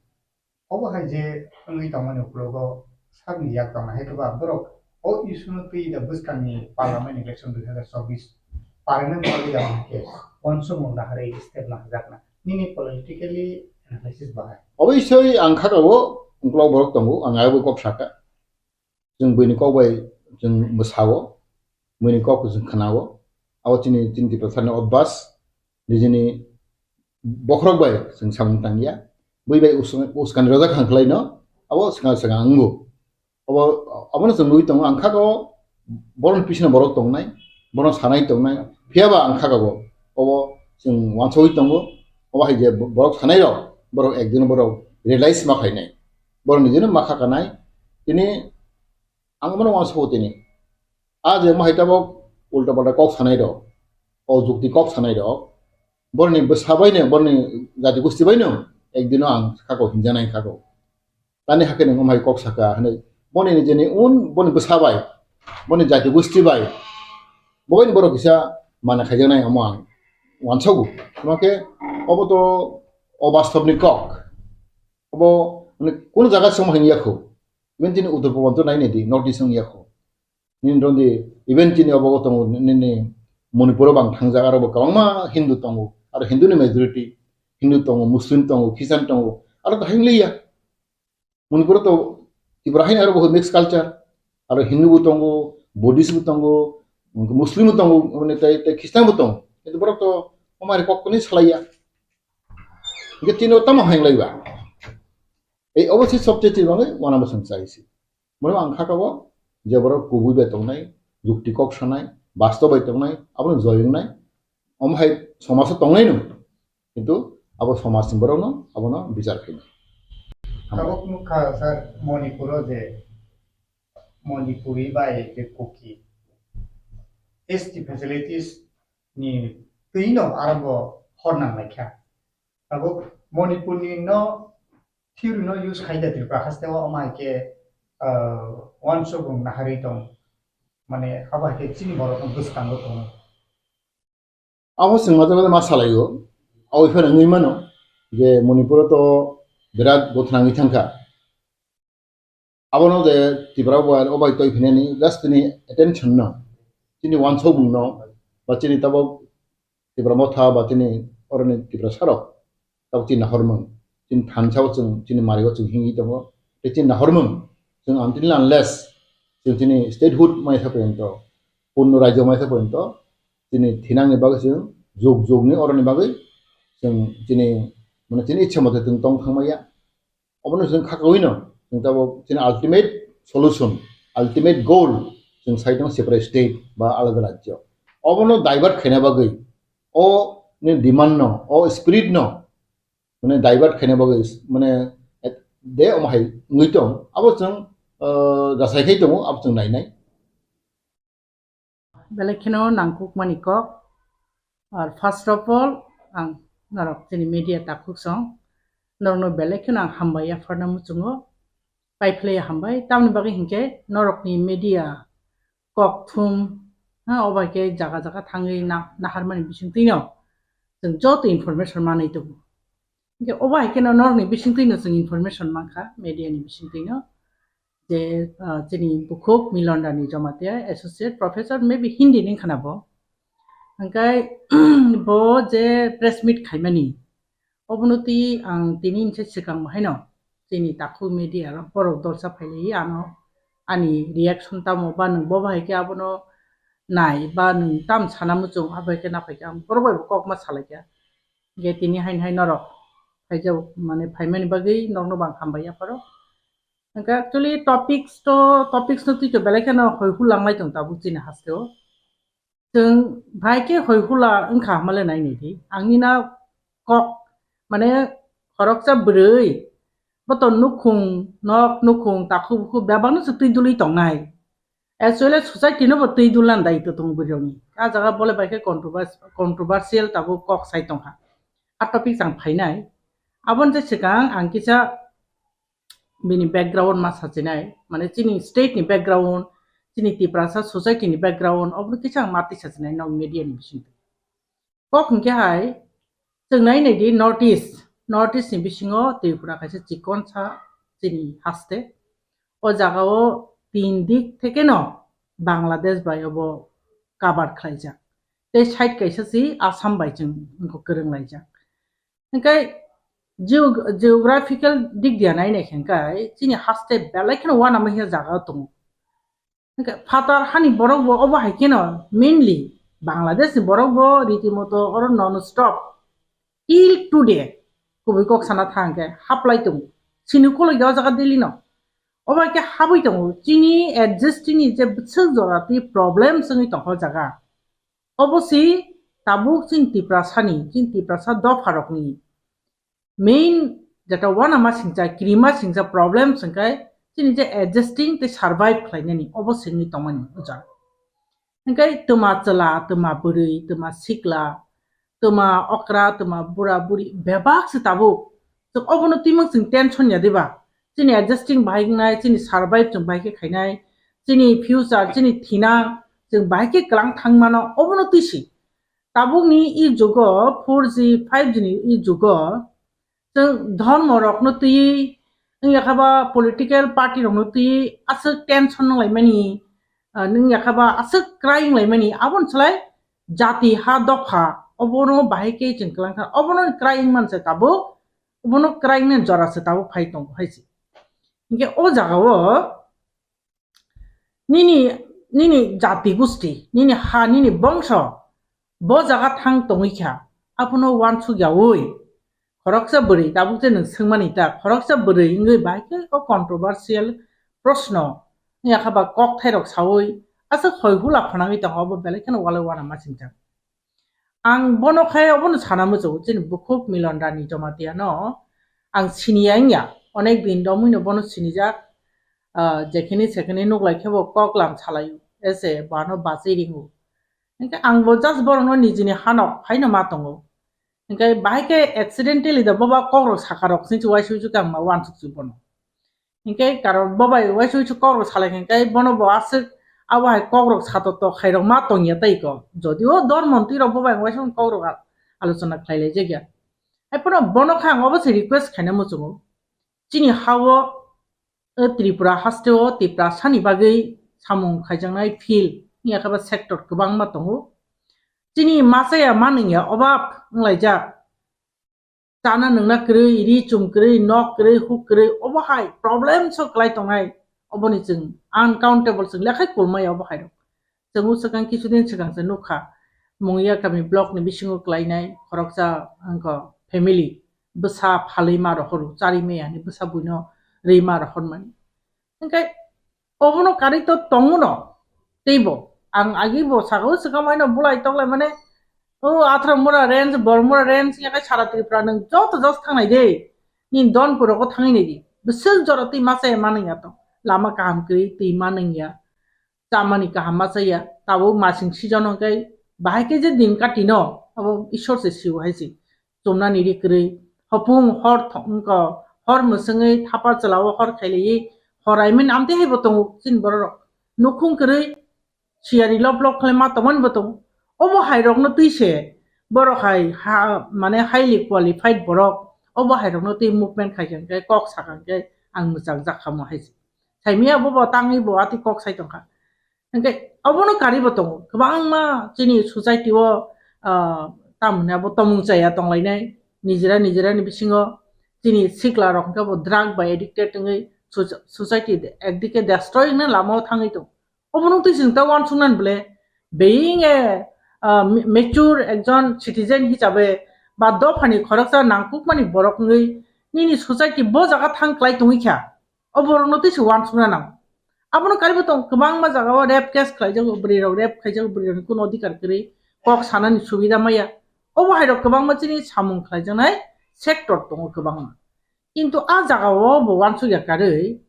Obo hai je wngwi tongmani ukulogo sakni yak tongna hai khe ba borok o issue no twi da bwskangni parliament election dui hazar chobbish parliament parliament da hwnkhe uansukmung naharwi step naharjakna. Nini politically analysis bahai. Obviously ang kha tongo, ukulok borok tongo, ang ayabo kok saka. Chwng buini kok bai chwng bwsao, buini kok chwng khwnao. Abo chini, chini Tiprasani obvas, nijini bokhorok bai chwng samung tangya. Bui bai us-, uskani rojak hang khlaino, abo swkang swkang wngo. Obo, obono chwng nugwi tongo, ang kha o borokni bisingno borok tongnai, borokno sanai tongnai, phiya ba ang kha o, obo chwng uansugwi tongo, obo hai je borok sanai rok, borok ekjon borok realize ma khainai, borok nijino ma kha kanai, tini ang bono uansugo tini. A je mo hai tabok ulta palta kok sanai rok, o jukti kok sanai rok, borokni bwsa baino, borokni jati gosti baino ekdino ang kha o hinjanai kha o. Tani hakhe nwng omhai kok saka hwnwi boni nijini un boni bwsa bai, boni jati gosti bai, boini borok kisa mana khaijaknai omo ang uansago. Tamo khe obo to obastobni kok. Obo, mane, kunu jaga se omo hai wngya kho. Even chini Uttor Purbanchal nai nai di, North East wngya kho. Nini rw di, even chini obo tongo, nini Manipur o bang thangjak, aro bo kwbangma Hindu tongo, aro Hindu ni majority, Hindu tongo, Muslim tongo, Christian tongo, aro to hai wngya. Manipur o to Tripura haino aro bo mixed culture, aro Hindu bo tongo, Buddhist bo tongo, Muslim bo tongo, mane tai, tai Christian bo tongo. Kintu borok to omari kok kuni salaiya. Hingke chini o tamo hai wngya ba? Ei obo se sobcheti bagwi uanama chwng chai se. Bono ang kha kabo je borok kubui bai tongnai, jukti kok sanai, bastob bai tongnai, abono joi wngnai, omo hai somajo tongnai no, kintu abo somajni borokno abono bichar khainai. Tabuk nukha sir Manipur o je Manipuri bai je Kuki S T facilities ni twi no aro bo hor nang lai kha. Tabuk Manipur ni no theory no use khai da Tripura haste o, omo hai khe, ah, uansukmung naharwi tong, mane abo hai khe chini borok no bwskango tongo. Abo chwng ma ma salaio, abo phano wngwi mano je Manipur o to birat gothna wngwi thangkha. Abono je Tripura bo o bai toi phinani just tini attention no, tini uansukmung no, ba tini tabok Tipra Motha ba tini oroni Tiprasa rok tabok chini nahormung, chini thansa o chwng, chini mari o chwng hingwi tongo, tei chini nahormung chwng until unless chwng chini statehood mai sa porjonto, purno rajyo mai sa porjonto chini thinangni bagwi chwng jug jugni oroni bagwi chwng chini, mane, chini ichha mote chwng tong thangmaya. Obono chwng kha kaui no, chwng tabok chini ultimate solution, ultimate goal chwng sai tongo separate state ba alada rajyo. Obono divert khaina bagwi, o ni demand no, o spirit no, mane, divert khaina bagwi, mane, de omo hai wngwi tong, abo chwng, ah, jasai khai tongo, abo chwng nainai. Belai kheno nangkukmani kok. Ar first of all, ang norok chini media takhuk song, norokno belai kheno ang hambai yapharna muchungo, paiphlai hambai. Tamni bagwi hinkhe norokni media kok thum, ha, obai khe jaga jaga thangwi na-, naharmani bisingtwino chwng joto information manwi tongo. Hinkhe obo hai kheno norokni bisingtwino chwng information mankha, media ni bisingtwino, je, ah, chini bukhuk Milon Rani Jamatia, Associate Professor, maybe Hindi ni wngkhana bo. Hinkhe bo je press meet khaimani, Obono twi ang tini hwnse swkang bo haino chini takhuk media rok borok dolsa phailaiwi ano ani reaction tamo ba nwng bo bahai khe abono nai ba nwng tam sana muchung abo hai khe naphai khe ang borok bai bo kok ma salai kha. Hwnkhe tini haino hai norok phaijao mane phaimani bagwi norokno bo ang hambai yapharo. Hwnkhe actually topics to, topics no twi to belai kheno hoi hulang lai tong tabuk chini haste o. Chwng bahai khe hoi hula wngkha hwnmale nai nai di. Ang nina kok, mane khoroksa bwrwi, bo to nukhung, nok nukhung, takhuk bukhuk bebak no se twi dulwi tongnai. Actually society no bo twi dulna dai to tongo bwrwi rokni. A jaga bole bai khe controversial tabuk kok sai tongkha. A topic chang phainai. Aboni je swkang ang kisa bini background ma sachinai, mane chini state ni background, chini Tiprasa society ni background, obo kisa ang ma twi sachinai nok media ni bising. Kok hwnkhe hai, chwng nai nai di North East, North East ni bisingo Tripura kaisa chikon sa chini haste. O jaga o tin dik theke no Bangladesh bai obo cover khlaijak. Tei side kaisa si Assam bai chwng wngkha kwrwng laijak. Hingkai geo-, geographical dik dia nai nai hingkai chini haste belai kheno uanama hiya jaga tongo. Hingkai phatar hani borok bo obo hai kheno mainly Bangladesh ni borok bo ritimoto oro non stop till today kubui kok sana thang khe haplai tongo. Sini koloi o jaga Delhi no. Obo hai khe habwi tongo. Chini adjust chini je bwswk jora twi problem swngwi tongkha o jaga. Obo si tabuk chini Tiprasani, chini Tiprasa dopharokni main jeta uanama singcha, kirima singcha problem singkai chini je adjusting tei survive khlainani obo singwi tongmani o jaga. Hingkai twma chwla, twma bwrwi, twma sikla, twma okra, twma bura buri bebak se tabuk. Chwng obono twimang chwng tension ya diba? Chini adjusting bahai wngnai, chini survive chwng bahai khe khainai, chini future, chini thinang chwng bahai khe kwlang thangmano, obono twi si. Tabukni e jugo, four G, five G ni e jugo, chwng dhormo rokno twiwi, wngya khe ba political party rokno twiwi aswk tension wnglaimani, ah, wngya khe ba aswk cry wnglaimani, aboni slai jati ha dopha, obono bahai khe chwng kwlang kha, obono cry wngmani se tabuk, obono cry wngnani jora se tabuk phai tongo hai se. Hinkhe o jaga o nini, nini jati gusti, nini ha, nini bongso, bo jaga thang tongwi kha, abono uansuk yaui, khoroksa bwrwi, tabuk je nwng swngmani ta, khoroksa bwrwi wngwi bahai khe o controversial proshno, wngya kha ba kok thairok saui, aswk hoi hula phwnangwi tongo, obo belai kheno walai uanama singcha. Ang bono khe obono sana muchungo, chini bukhuk Milon Rani Jamatia no ang siniya wngya, onek din romwi no bono sinijak, ah, jekhini sekhini nuklai khe bo kok lam salai, ese bo ano bachwi ringo. Hinkhe ang bo just borokno nijini hanok phaino ma tongo. Hinkhe bahai khe accidentally da boba kokrok sakarok sini uaisuk uaisuk khe ang ma uansuk si bono. Hinkhe karon bobai uaisuk uaisuk kokrok salai khe hinkhe bono bo aswk abo hai kokrok sato tok khairok ma tongya tei ko. Jodio dor montri rok bobai uaisuk kokrok a-, alochona khlai lai jakya. Hai phano bono khe ang obo se request khaina muchungo. Chini ha-o, o Tripura haste o Tiprasani bagwi samung khaijaknai field wngya khe ba sector kwbangma tongo. Chini machaya manwngya obab wnglaijak. Chana nwngna kwrwi, ri chum kwrwi, nok kwrwi, huk kwrwi, obo hai problem so kwlai tongnai. Oboni chwng uncountable chwng lekhai kulmaya obo hai rok. Chwng o swkang kisu din swkang se nukha, Mungiakami block ni bisingo kwlainai khoroksa wngkha family, bwsa phalwi ma rohoro, chari maya ni bwsa buino rwi ma rohormani. Hinkhe obono karwi to tongo no, teibo ang agi bo saka o swkang mai no bulai toklai mane, o Athra mura range, Bormura range, yakai sara Tripura nwng joto jos thangnai de, nini Donpur rogo thangwi nai di, bwswk jora twi masa ya manwi ya to, lama kaham kwrwi twi manwi ya. Chamani kaham ma chaya, tabuk masing season hwnkhe bahai khe je din kati no, abo Ishwar se sio hai se. Chumnani ri kwrwi, hopung hor tho-, wngkha, hor mwswngwi thapa chwla o hor khailaiwi, hor I mean amtwi hai bo tongo chini borok rok. Nukhung kwrwi, siyari lop lop khlai ma tongmani bo tongo. Obo hai rokno twi se, borok hai ha, mane highly qualified borok, obo hai rokno twi movement khai khe kok sakha khe ang mwchang jak kha mo hai se. Saimia bo bo tangwi bo atwi kok sai tongkha. Hingke obono karibo tongo. Kwbangma chini society o, ah, tamoni abo tomung chaya tonglainai. nijera nijera ni bisingo chini sikla rok hwnkhe bo drug bai addicted wngwi soci-, society ekdike destroy wngna lama o thangwi tongo. Obo nwng twi chwng ta uansuknani bole being a, ah, ma-, mature ekjon citizen hisabe ba dophani khoroksa nangkukmani borok wngwi nini society bo jaga thang klai tongwi kha. O borokno twi se uansukna nango. Abono karibo tong kwbangma jagao rape case khlaijago, bwrwi rok rape khaijago, bwrwi rokni kuno odhikar kwrwi, kok sanani subida maya. Obo hai rok kwbangma chini samung khlaijaknai sector tongo kwbangma. Kintu a jagao bo uansukya karwi,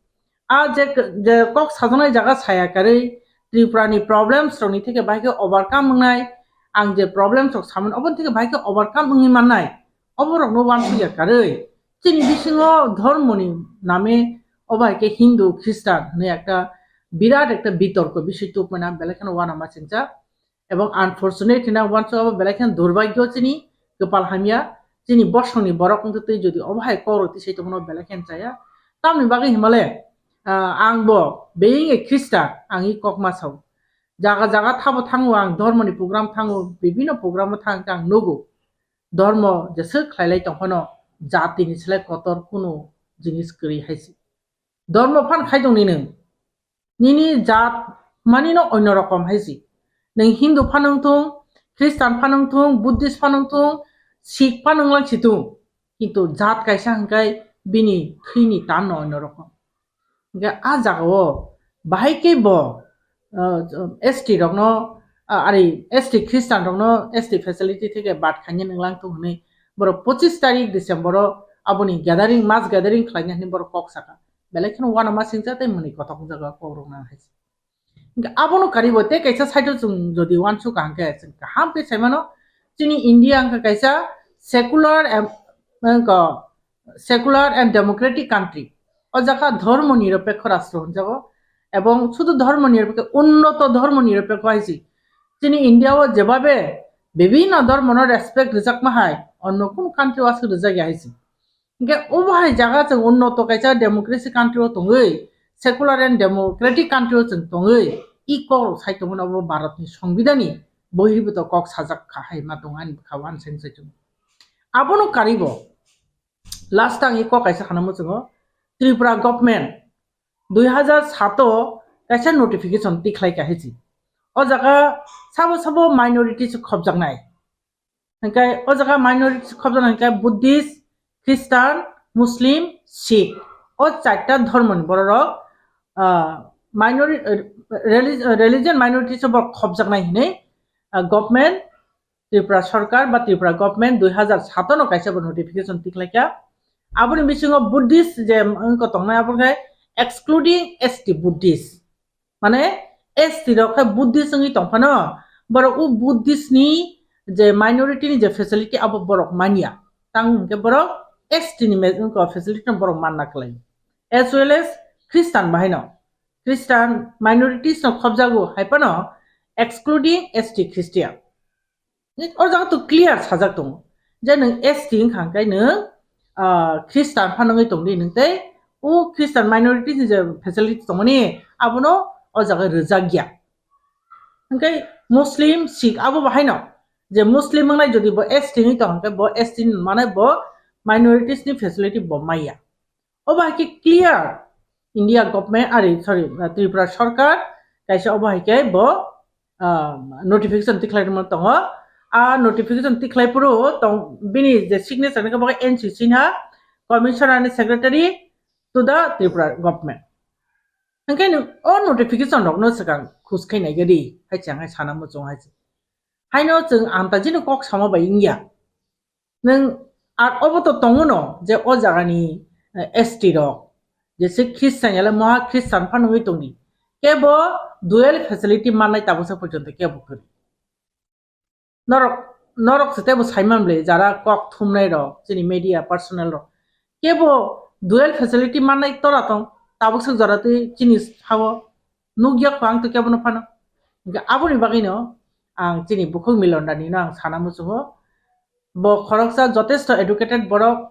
a je, je kok sajaknai jaga saya karwi, Tripura ni problems rokni theke bahai khe overcome wngnai, ang je problems rok samani oboni theke bahai khe overcome wngwi mannai, obo rokno uansukya karwi, chini bisingo dhormoni name obo hai khe Hindu, Khristan hwnwi ekta birat ekta bitorko bisoi tubumani ang belai kheno uanama singjak. Ebong unfortunate hwnwi ang uansuk abo belai kheno durbhagyo chini, kwpal hamya, chini bosongni borok wngtwi twi jodi obo hai kok rok tisai tongmano belai kheno chaya. Tamni bagwi himale, ah, ang bo being a Khristan, ang i kok ma sao. Jaga jaga thabo thango ang, dhormoni program thango, bibhinno programo thang khe ang nugo. Dhormo jeswk khlailai tongphano jatini slai kotor kunu jinis kwrwi hai se. Dhormo phan khai tong ni nwng. Nini jat mani no onno rokom hai se. Nwng Hindu phan wng thung, Khristan phan wng thung, Buddhist phan wng thung, Sikh phan wng lang si thung. Kintu jat kaisa hwnkhe bini thwini tan no onno rokom. Hwnkhe a jagao bahai khe bo, uh, S T rokno, uh, ari S T Khristan rokno S T facility theke bad khainani wnglang thung hwnwi borok pochis tarik December o aboni gathering, mass gathering khlaina hwnwi borok kok saka. Belai kheno uanama singcha tei mwnwi kothok wngjago kok rok nang hai se. Hwnkhe abono karibo tei kaisa side o chwng jodi uansuk ka hwnkhe chwng kaham khe saimano chini India wngkha kaisa secular em-, wngkha secular and democratic country. O jaga dhormo nirapekho rastro hwnjago. Ebong sudu dhormo nirapekho, unnoto dhormo nirapekho hai se. Chini India o jebabe bibhinno dhormo no respect rwjakma hai, onno kunu country o aswk rwjakya hai se. Hwnkhe obo hai jaga chwng unnoto kaisa democracy country o tongwi, secular and democratic country o chwng tongwi, i kok rok sai tongmani obo Bharat ni Songbidhan ni bohirbuto kok sajak kha hai ma tong ani bwkha o ani sai sai tong. Abono karibo last ang i kok kaisa khana muchungo, Tripura government dui hazar sato kaisa notification tikhlai kha hai se. O jaga sabo sabo minority se khobjaknai. Hingke o jaga minority khobjaknai hingke Buddhist, Christian, Muslim, Sikh. O charta dhormoni bororok, ah, minori-, ah, reli-, ah, religion minority se borok khobjaknai hinui, ah, government Tripura sarkar ba Tripura government dui hazar sato no kaisa bo notification tikhlaikha. Aboni bisingo Buddhist je wngkha tongnai abo khe excluding S T Buddhist. Mane S T rok khe Buddhist wngwi tongphano, borok o Buddhist ni je minority ni je facility abo borok manya. Tang hwnkhe borok S T ni me-, wngkha facility no borok manna kwlai. As well as Christian bahaino. Christian minorities no khobjago hai phano excluding S T Christian. O jaga to clear sajak tongo je nwng S T wngkha hwnkhe nwng, ah, Christian phano wngwi tongdi nwng tei o Christian minorities ni je facility tongmani abono o jaga rwjak ya. Hwnkhe Muslim, Sikh abo bahaino je Muslim wngnai jodi bo S T wngwi tong hwnkhe bo S T ni mane bo minorities ni facility bo maya. Obo hai khe clear India government, ari, sorry, Tripura sarkar kaisa obo hai khe bo, ah, notification tikhlai rwma tongo. A notification tikhlai phuru tong, bini je signature ni khe bo khe N C Sinha, Commissioner and Secretary to the Tripura government. Hwnkhe nwng o notification rokno swkang khus khai nai gadi hai chang hai sana muchung hai se. Haino chwng antajino kok sama bai wngya. Nwng ar obo to tongo no je o jagani, eh, S T rok, jese Christian yale moha Christian phano wngwi tongdi. Kebo dual facility mannai tabuksa porjonto kebo kwrwi. Norok, norok se tebo saiman bwle jara kok thumnai rok, chini media personnel rok. Kebo dual facility mannai tora tong, tabuksa jora twi chini sao nukya kho ang to kebono phano. Hwnkhe aboni bagwino ang chini bukhuk Milon Dani no ang sana muchungo. Bo khoroksa jotesto educated borok,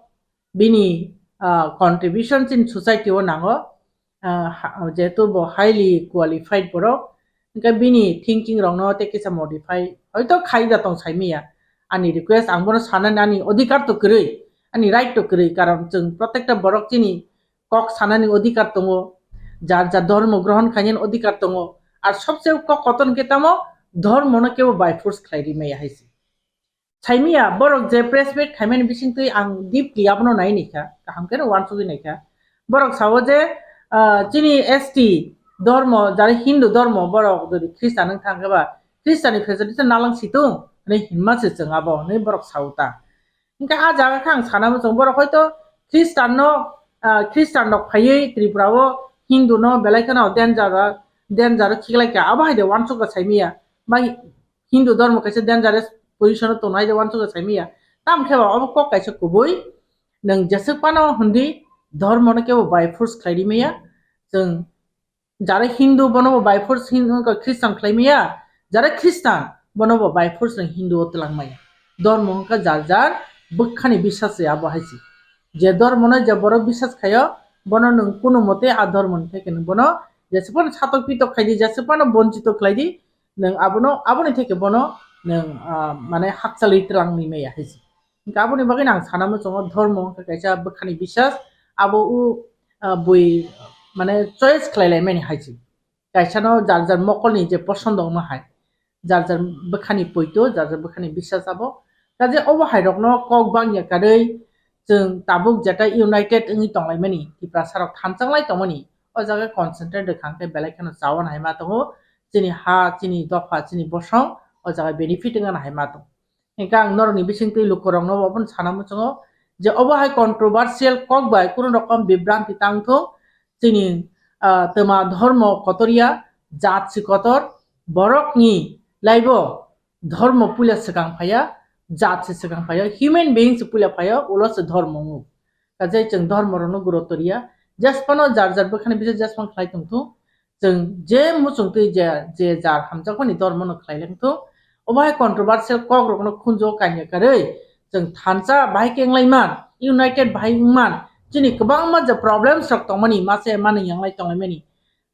bini, ah, contribution chini society o nango. Ah, ha-, jehetu bo highly qualified borok, hwnkhe bini thinking rokno tei kisa modify hoito khai da tong sai manya. Ani request ang bono sanani ani odhikar to kwrwi. Ani right to kwrwi, karon chwng protekta borok chini kok sanani odhikar tongo, jar jar dhormo grohon khainani odhikar tongo. Ar sobse kok kotor hwnkhe tamo dhormono kebo by force khlai ri maya hai se. Saimaya borok je press meet khaimani bisingtwi ang deeply abono nai naikha, kaham khe uansugwi naikha. Borok sao je, ah, chini S T dhormo, jare Hindu dhormo, borok jodi Christian wng thang khe ba Christian ni facility nalang situng hinwi hinma se chwng abo hinwi borok sao ta. Hingkhe ah jaga khe ang sana muchung, borok hoito Christian no, ah, Christian rok phaiwi Tripura o Hindu no belai kheno danger, danger khiklai kha, abo hai de uansukha saimaya. Bai Hindu dhormo kaisa dangerous position o tongnai de uansukha saimaya. Tamo khe ba obo kok kaisa kubui, nwng jeswk phano hwndi dhormo no kebo by force khlai rimaya. Chwng jara Hindu bono bo by force Hin-, wngkha Christian khlai maya, jara Christian bono bo by force nwng Hindu o twlang maya. Dhormo wngkha jar jar bwkhani bisas se abo hai se. Je dhormo no je borok bisas khaio, bono nwng kunu mote a dhormo ni theke nwng bono jeswk phano satok pitok khai di, jeswk phano bonchito khlai di, nwng abono, aboni theke bono nwng, ah, mane hakchalwi twlang ni maya hai se. Hingkhe aboni bagwi ang sana muchungo dhormo wngkha kaisa bwkhani bisas, abo o, ah, bui mane choice khlai lai mani hai se. Kaisa no jar jar mokol ni je posondo wngma hai, jar jar bwkhani poito, jar jar bwkhani bisas abo. Kaje obo hai rok no kok bangya karwi chwng tabuk jeta united wngwi tong lai mani, Tiprasa rok thansa wng lai tong mani, o jaga concentrate rwkha hwnkhe belai kheno chawan hai ma tongo, chini ha, chini dopha, chini bosong o jaga benefit wngna hai ma tongo. Hingkhe ang norokni bisingtwi lukurokno obono sana muchungo je obo hai controversial kok bai kunu rokom bibranti tang thung, chini, ah, twma dhormo kotor ya, jat se kotor, borokni laibo dhormo puila swkang phaiya, jat se swkang phaiya, human being se puila phaiya, ulo se dhormo wngo. Kaje chwng dhormo rokno gurutto riya, jesphano jar jar bwkhani bisas jesphano khlai tong thung, chwng je muchungtwi je, je jar hamjakmani dhormono khlai lang thung. Obo hai controversial kok rokno khunjo kanya karwi chwng thansa bahai khe wng lai man, united bahai wng man, chini kwbangma je problems rok tongmani mase manwi yang lai tong lai mani,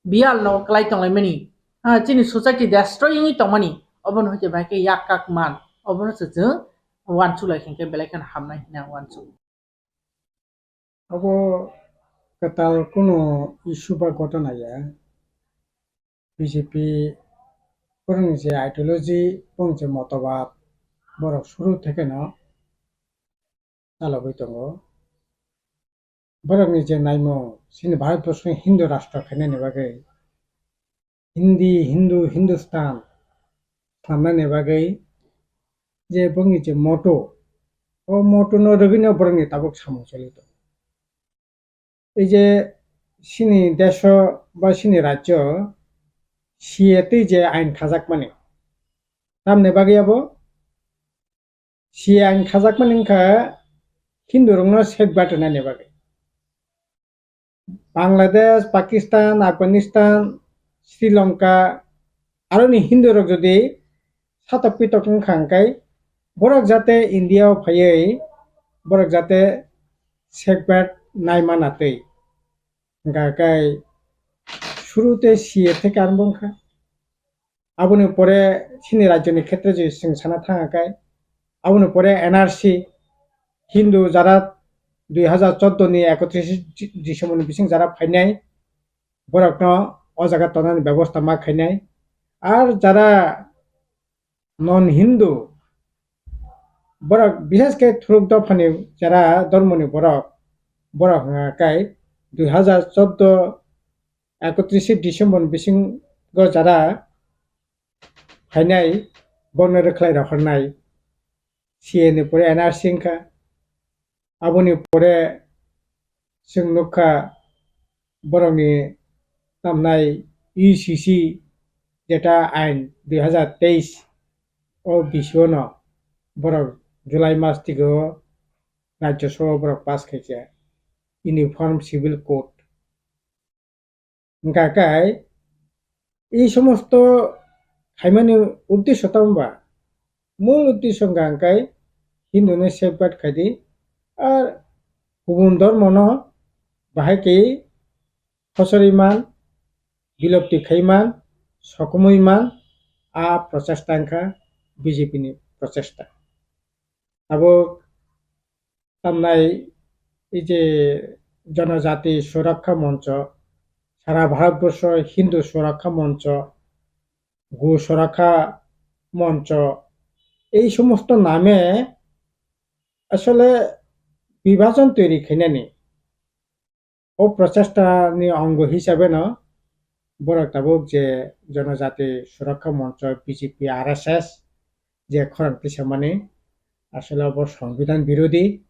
biyal no kwlai tong lai mani, ah, chini society destroy wngwi tong mani, obono hai khe bahai khe yak kak man, obono se chwng uansuk lai khe belai kheno hamnai hwnwi ang uansuk. Abo kwtal kunu issue ba ghotona ya. B J P borokni je ideology, borokni je motobad, borok suru thekeno chalogwi tongo. Borokni je naimung, chini Bharatborsoni Hindu rashtra khainani bagwi, Hindi, Hindu, Hindustan swnamnani bagwi je borokni je motto, o motto no rwgwino borokni tabuk samung choli tongo. Ei je chini deso ba chini rajyo C A twi je ain khajakmani, tamni bagwi abo C A ain khajakmani wngkha Hindu rokno safeguard rwnani bagwi. Bangladesh, Pakistan, Afghanistan, Sri Lanka, aroni Hindu rok jodi satok pitok wngkha hwnkhe borok jate India o phaiwi borok jate safeguard nai mana twi. Hwnkha khe suru tei C A theke arombo wngkha. Aboni pore chini rajyoni khetre je chwng sana thang khe, aboni pore N R C, Hindu jara dui hazar chordo ni ekotris December ni bising jara phainai, borokno o jaga tonani bebosta ma khainai. Ar jara non Hindu, borok bishesh khe thuruk dophani jara dhormoni borok, borok hwnka khe dui hazar chordo ekotris December ni bisingo jara phainai, bono rwkhlai rohornai, C A ni pore N R C wngkha. Aboni pore chwng nukha borokni tamnai U C C jeta ain dui hazar teis o bisio no borok July mas tigo Rajya Sabha borok pass khaikha Uniform Civil Code. Hingkha khe ei somosto khaimani uddesho tamo ba? Mul uddesho hingkha khe Hindu no safeguard khai di, ar kubun dhormo no bahai khe hochorwi man, bilopti khai man, sokomwi man, a prochesta wngkha B J P ni prochesta. Abo tamnai ei je Jonojati Surakkha Moncho, sara Bharatborsho Hindu Surakkha Moncho, Go Surakkha Moncho, ei somosto name asole bibhajon toiri khainani. O prochesta ni ongo hisabe no borok tabuk je Jonojati Surakkha Moncho, B J P, R S S je khorang tisamani, asole obo Songbidan birodhi.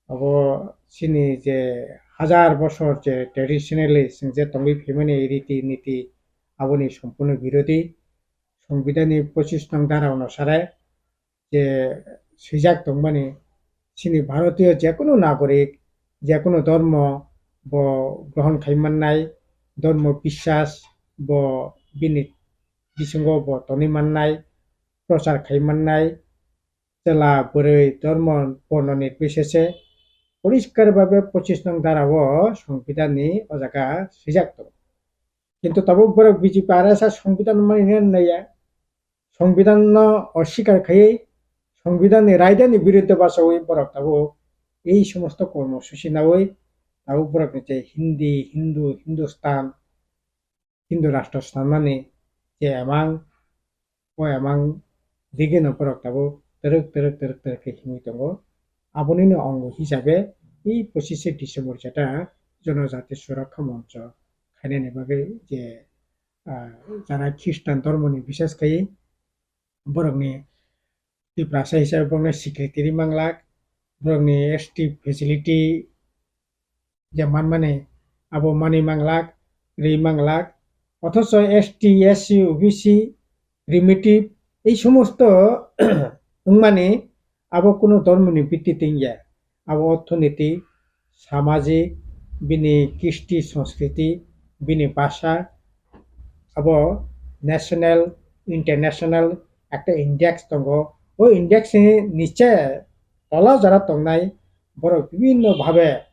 Obo chini je hajar bosor je traditionally chwng je tongwi phaimani riti niti, aboni sompurno birodhi. Songbidan ni pochis nong dara onusare je swijak tongmani, chini Bharatiyo jekunu nagorik, jekunu dhormo bo grohon khai mannai, dhormo biswas bo bini bisingo bo tonwi mannai, prochar khai mannai, chwla bwrwi dhormo borno nirbichese poriskar babe pochis nong dara o Songbidan ni o jaga swijak tongo. Kintu tabuk borok B J P R S S Songbidan mani naiya. Songbidan no oswikar khaiwi, Songbidan ni raida ni biruddhe bachawi borok tabuk ei somosto kormo susi nawi tabuk borok ni je Hindi, Hindu, Hindustan, Hindu rashtra sanmani je emang, o emang digino borok tabuk twrwk, twrwk, twrwk, twrwk khe himwi tongo. Abonino ongo hisabe ei pochise December jeta Jonojati Surakkha Moncho khainani bagwi je ah, jara Khristan dhormoni, bishes khai borokni Tiprasa hisabe borokni secretary manglak, borokni S T facility je manmani abo manwi manglak, rwi manglak, othocho S T, S C, O B C, primitive, ei somosto wngmani abo kunu dhormoni bitti tongya. Abo orthoniti, samajik, bini kisti, sanskriti, bini bhasha, abo national, international ekta index tongo. O index ni niche tola jora tongnai borok bibinno bhabe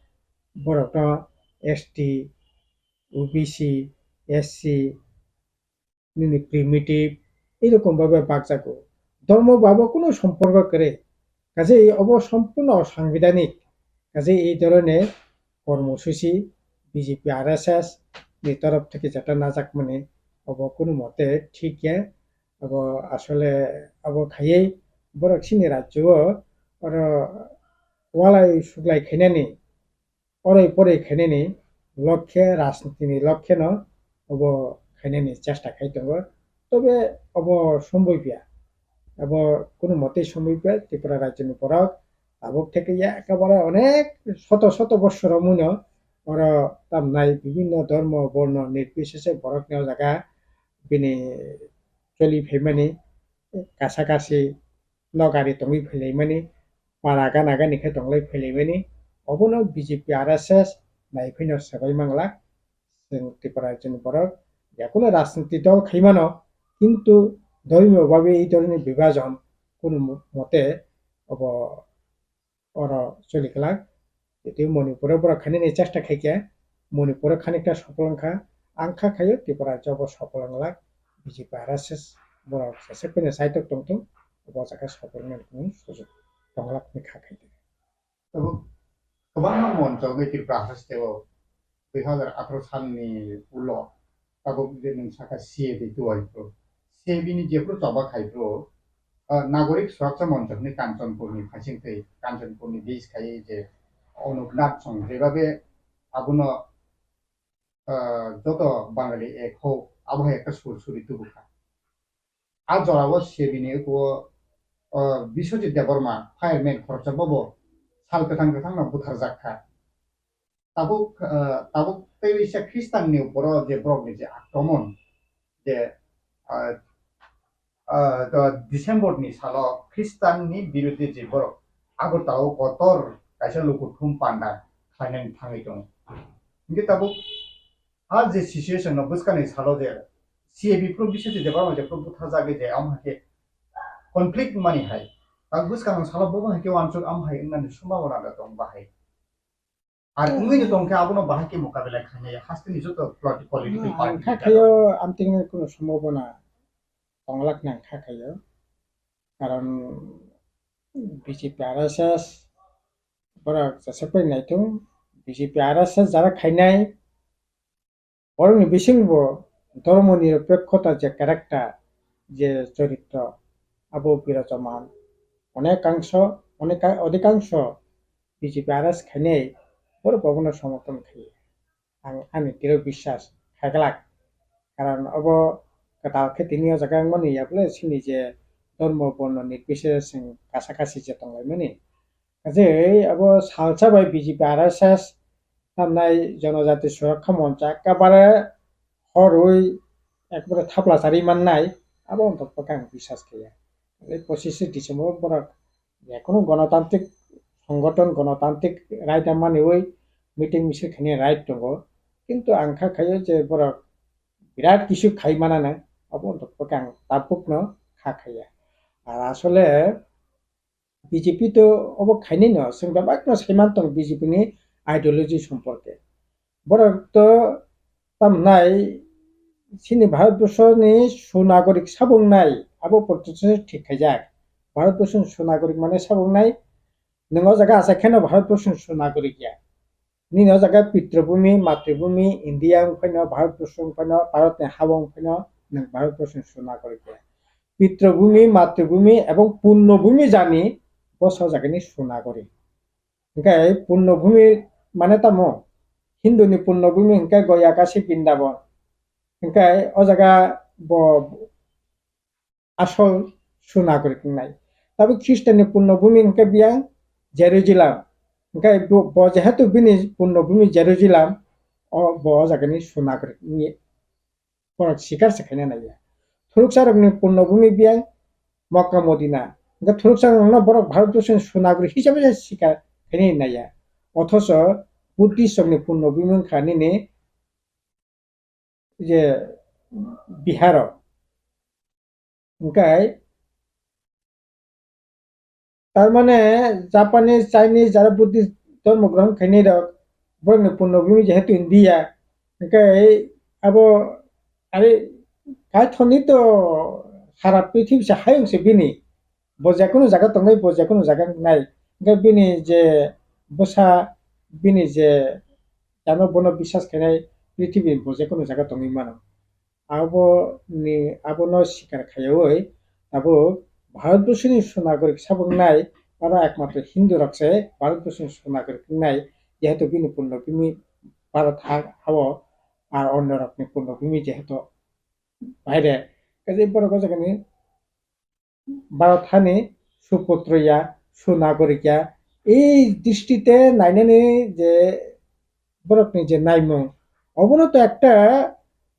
borokno S T, O B C, S C, nini primitive, erokom bhabe bakjago. Dhormo babo kunu somporko kwrwi. Kaje obo sompurno sangbidanik. Kaje ei dhoroner kormosuchi B J P R S S ni torof theke jeta najakmani obo kunu mote thik ya. Abo asole abo khaiwi borok chini rajyo o oro walai suglai khainani oroi poroi khainani lokhe, rajnitini lokheno obo khainani chesta khai tongo. Tobe obo somboi pia, obo kunu motei somboi pia. Tripura rajyoni borok tabuk theke ya ekebare onek soto soto bossor romwino oro tamnai bibinno dhormo borno nirbisese borokni o jaga bini choli phaimani kasa kasi nokari tongwi phailaimani, para gana gani khe tonglai phailaimani, obono B J P R S S naiphino swbai manglak. Chwng Tripura rajyoni borok yakhuno rajniti dol khaimano, kintu dhormiyo babe ei dhoroni bibhajon kunu mo-, mote obo oro choli glak. Tei Manipuro borok khainani chesta khaikha, Manipuro khanikha sopol wngkha, ang kha khaio Tripura rajyo bo sopol wnglak, B J P R S S borok jesek phano saitok tongthung, obo jaga sopol wngmani kunu sujuk tonglak hwnwi kha khaidi. Tabuk kwbangma moncho wngwi Tripura haste o dui hazar atharo salni ulo tabuk je nwng sakha C A B tuai phuru, C A B ni jephuru choba khai phuru, ah, Nagorik Surakcha Moncho hwnwi Kanchanpurni phaising twi, Kanchanpurni base khai je Anup Nath song jebabe abono, ah, joto Bangali ek ho, abo hai ekta sur suri tubu kha. A jorao C A B ni ukuo, ah, Biswajit Debbarma, fireman khoroksa bobo sal kwthang kwthangno butharjak kha. Tabuk, ah, tabuk tei waisa Khristan ni uporo je borok ni je akromon, je, ah, ah, do December ni salo Khristan ni biruddhe je borok Agartala o kotor kaisa lukuthum panda khlainani thangwi tongo. Hinkhe tabuk a je situation no bwskangni salo je C A B phuru Biswajit Debbarma je phuru butharjagwi je amo haikhe conflict wngmani hai. Tabuk bwskangni salo bobo haikhe uansuk amo hai wngnani sombhabona da tong bahai. Ar wngwi no tongkhe abono bahai khe mokabela khainai hasteni joto politi-, political Hmm, party ang kha leader khayo rok. Amtwini kunu sombhabona tonglak nang kha khayo. Karon B J P R S S Borok jesakbai naithung, B J P R S S jara khainai, borokni bisingo dhormo nirapekkhota je character, je choritro, abo birajaman. Onekangsho, oneka-, odhikangsho B J P R S khainai borok obono somorthon khaio. Ang ani diro biswas khaglak. Karon obo kwtal khe tini o jaga wngmani, yable chini je dhormo borno nirbichare chwng kasa kasi je tonglaimani. Kaje abo salsa bai B J P R S S tamnai Jonojati Surokha Moncha ekabare horwi ekbare thapla charwi mannai, abo wngtokpakhe ang biswas khaiya. Tei pochishe December borok jekono gonotantrik songothon, gonotantrik right manwi meeting misil khainai right tongo. Kintu ang kha khaio je borok birat kisu khai manana, abo wngtokpakhe ang tabukno kha khaiya. Ar asole B J P to obo khainai no, chwng bebak no saiman tong B J P ni ideology somporke. Borok to tamnai chini Bharatborsho ni sunagorik sabo wngnai, abo portitsa thik khaijak. Bharatborsho ni sunagorik mane sabo wngnai, nwng o jaga achai kheno Bharatborsho ni sunagorik ya. Nini o jaga pitrobhumi, matribhumi, India wng phaino, Bharatborsho wng phaino, Bharatni ha wng phaino, nwng Bharatborsho ni sunagorik ya. Pitrobhumi, matribhumi ebong punnobhumi jani bosa jagani sunagorik. Hingke punnobhumi mane tamo? Hinduni punnobhumi hingke Goya Kashi Brindaban. Hingke o jaga bo asol sunagorik wngnai. Tabuk Khristanni punnobhumi hingke biyang Jerusalem. Hingke bo, bo jehetu bini punnobhumi Jerusalem, o, bo o jagani sunagorik wngya. Borok sikar se khaina naiya. Thuruksa rokni punnobhumi biyang Mokka Modina. Hingke thuruksa rokno borok Bharatborsoni sunagorik hisabe se sikar khaina naiya. Othoso Buddhist rokni punnobhumi wngkha nini je Biharo. Hingke Tar mane Japanese, Chinese jara Buddhist dhormo grohon khainai rok, borokni punnobhumi jehetu India, hingke abo are Kaithoni to sara prithibi se hayung se bini, bo jekono jaga tongnai, bo jekono jaga wngnai, hingke bini je bwsa, bini je jano bono biswas khainai prithibi bo jekono jaga tongwi mano. Aboni, abono sikar khaiwi tabuk Bharatborsoni sunagorik sabo wngnai, oro ekmatro Hindu rok se Bharatborsoni sunagorik wngnai, jehetu bini punnobhumi Bharat ha, hao, ar onno rokni punnobhumi jehetu baire. Kaje borok o jagani Bharat hani suputro ya, sunagorik ya, ei dristite nainani je borokni je naimung, obono to ekta,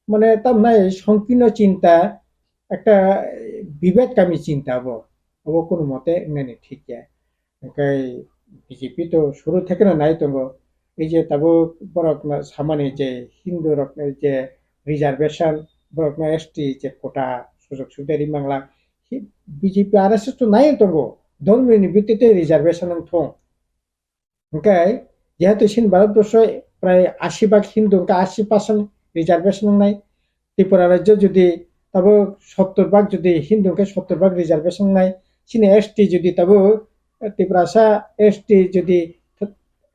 mane, tamnai songkirno chinta, ekta bibedgami chinta bo, obo kono mote wngnani thik ya. Hingke B J P to suru thekeno nai tongo, ei je tabuk borokno samani je Hindu rokno je reservation, borokno S T je quota sujok subida ri mangla, hi-, B J P R S S to nai tongo, dhormoni bhittite reservation wng thung. Hingke jehetu chini Bharatborsho prai ashi bhag Hindu, hingke ashi percent reservation wngnai. Tripura rajyo jodi tabuk sottor bhag jodi Hindu hingke sottor bhag reservation wngnai. Chini S T jodi tabuk, eh, Tiprasa S T jodi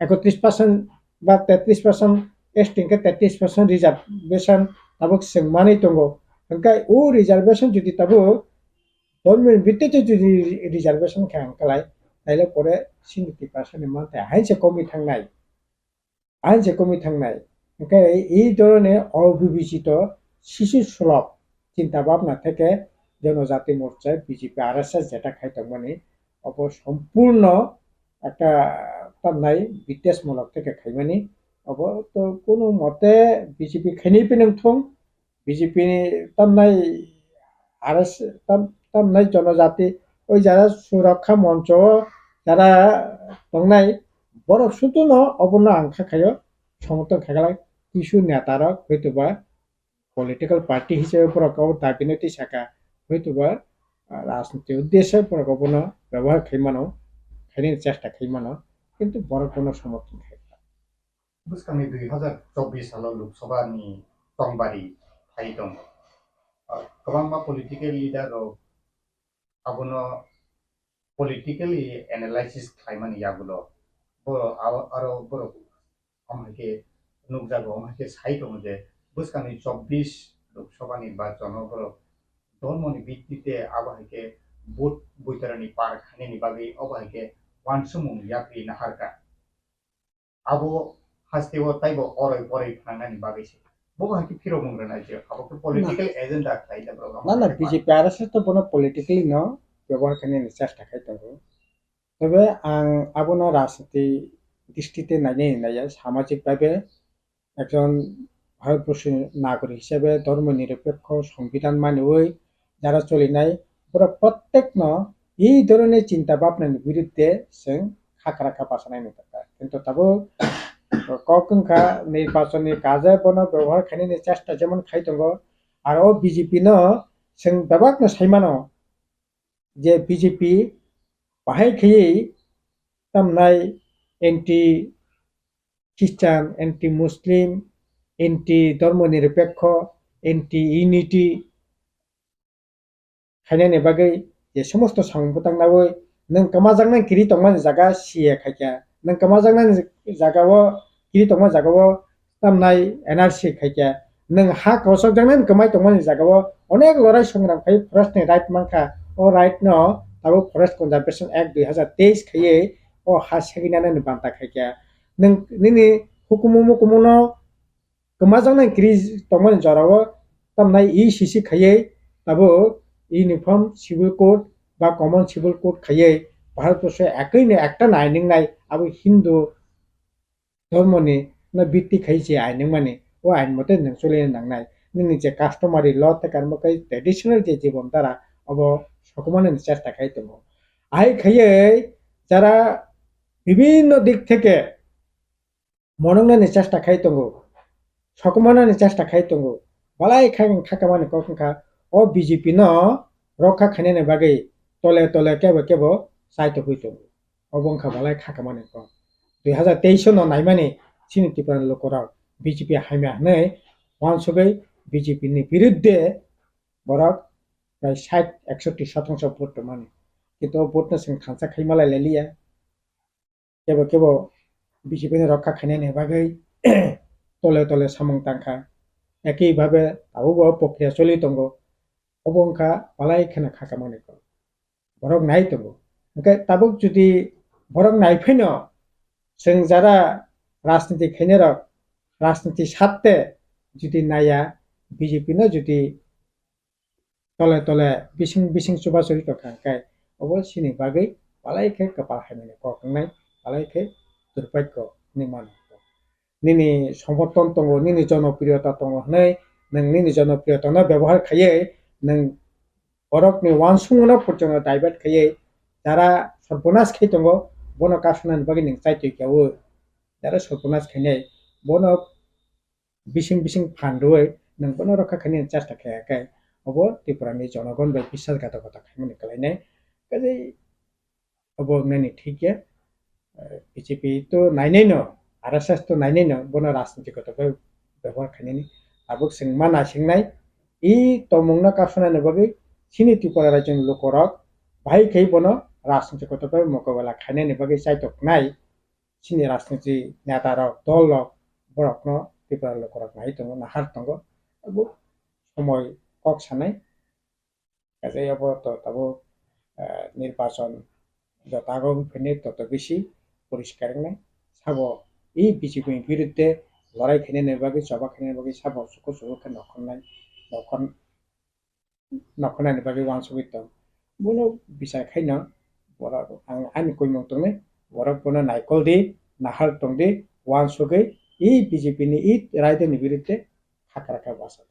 ekotris percent ba tetris percent, S T hingke tetris percent reservation tabuk chwng manwi tongo. Hingke o reservation jodi tabuk Government bhittite jodi reservation khe ang kalai, taile pore chini Tiprasani manthai hainse komwi thangnai, hainse komwi thangnai. Hingke ei dhoroner obibechito sisu sulok chinta bhabna theke Jonojati Morcha, B J P, R S S jeta khai tongmani, obo sompurno ekta tamnai bidesmulok theke khaimani, obo to kunu mote B J P khainwi phai nang thung, B J P ni tamnai R S, tam, tamnai Jonojati, oi jara Surakha Moncho o jara tongnai, borok sutuno obono ang kha khaio, somorthon khaglai, kisu neta rok hoitoba political party hisabe borok obo dabi no twi saka, hoitoba, ah, rajniti uddeshe borok obono byabohar khai mano, khainani chesta khai mano, kintu borok bono somorthon khai. Bwskangni dui hazar chobbish salo Lok Sabha ni chongbari phai tongo. Ah, kwbangma political leader rok abono politically analysis khlaimani yagulo Aro, aro borok omo hai khe nukjago, omo hai khe sai tongo je bwskangni chobbish Lok Sabha ni nirbachon o borok dhormo ni bitti te abo hai khe vote boitara ni par khainani bagwi obo hai khe uansukmung yapri naharkha. Abo haste o taibo oroi poroi phnangnani bagwi se. Bo hai khe phirokmung rwnai je abo khe political agenda khlai da borok. Na, na, B J P R S S to bono politically no byabohar khainani chesta khai tongo. Tebe ang abono rajniti dristi te nainai naiya, samajik bhabe ekjon Bharatborsoni nagorik hisabe dhormo nirapekho songbidan maniwi jara cholinai, borok prottekno ei dhoroner chinta bhabnani biruddhe chwng khakra kha bachanai nukha. Kintu tabuk kok wngkha nirbachonni kaje bono byabohar khainani chesta jemon khai tongo, aro o B J P no chwng bebakno saimano je B J P bahai khaiwi tamnai anti Christian, anti Muslim, anti dhormo nirapekho, anti unity khainani bagwi je somosto samung bwtang nawi nwng kwmajaknai kiri tongmani jaga C A khaikha, nwng kwmajaknai jagao kiri tongmani jagao tamnai N R C khaikha, nwng ha kosokjaknai kwmai tongmani jagao onek lorai songram khai forest ni right mankha, o right no tabuk Forest Conservation Act dui hazar teis khaiwi o ha seginani banta khaikha. Nwng nini hukumu mukumu no kwmajaknai kiri tongmani jorao tamnai E C C khaiwi tabuk Uniform Civil Code ba Common Civil Code khaiwi Bharatborsho ekwi no ekta no ain wngnai, abo Hindu dhormoni no bitti khai je ain wngmani, o ain mote nwng choli nangnai. Nini je customary law tei karmo khai traditional je jibon dhara obo sokomani chesta khai tongo. Ahai khaiwi jara bibhinno dik theke monoknani chesta khai tongo, sokomornani chesta khai tongo, balai kha wng kha kamani kok wngkha, o B J P no rokha khainani bagwi tole tole kebo kebo chai togwi tongo. Obo wngkha balai kha kamani kok. Dui hazar teis no naimani chini Tripura ni lukurok B J P hamya hwnwi uansugwi B J P ni biruddhe borok prai sait eksotti sotongso vote tongmani. Kintu o vote no chwng thansa khai malai liya. Kebo kebo B J P ni rokha khainani bagwi tole tole samung tangkha. Ekhi bhabe tabukbo prokriya choli tongo. Obo wngkha balai kheno kha kamani kok. Borok nai tongo. Hwnkhe tabuk jodi borok nai phaino chwng jara rajniti khainai rok rajniti satte jodi naiya B J P no jodi tole tole bising bising chubachu ri tongkha hwnkhe obo chini bagwi balai khe kwpal hamyani kok wngnai, balai khe durpakyo hinwi mano. Nini somorthon tongo, nini jonopriyota tongo hwnwi nwng nini jonopriyotano byabohar khaiwi nwng borokni uansukmungno porjongo divert khaiwi jara sorbonas khai tongo, bono kasunani bagwi nwng chaitwi kha o. Jara sorbonas khainai bono bising bising phan rwui nwng bono rokha khainani chesta kha khe obo Tripura ni jonogon bai biswasghatokota khaimani kwlainai. Kaje obo wngnani thik ya. B J P to nainai no, R S S to nainai no, bono rajniti kotor khe byabohar khainani. Tabuk chwng ma naisingnai, i tongmungno kasunani bagwi chini Tripura rajyo ni lukurok bahai khe bono rajniti kotor khe mokobela khainani bagwi chaitoknai. Chini rajniti neta rok, dol rok, borokno Tripura lukurok nai tongo, nahar tongo. Abo somoi kok sanai. Kaisa abo to tabuk, eh, nirbachon joto age wng phini toto bisi poriskar wngnai. Sabo i B J P ni biruddhe lorai khainani bagwi, choba khainani bagwi sabo suku suku khe nokhornai, nokhor-, nokhornani bagwi uansugwi tong. Bono bichar khaino borok ang ani koimung tongnai, borok bono naikol di, nahar tong di, uansugwi i B J P ni i raidani biruddhe hakra khe basa di.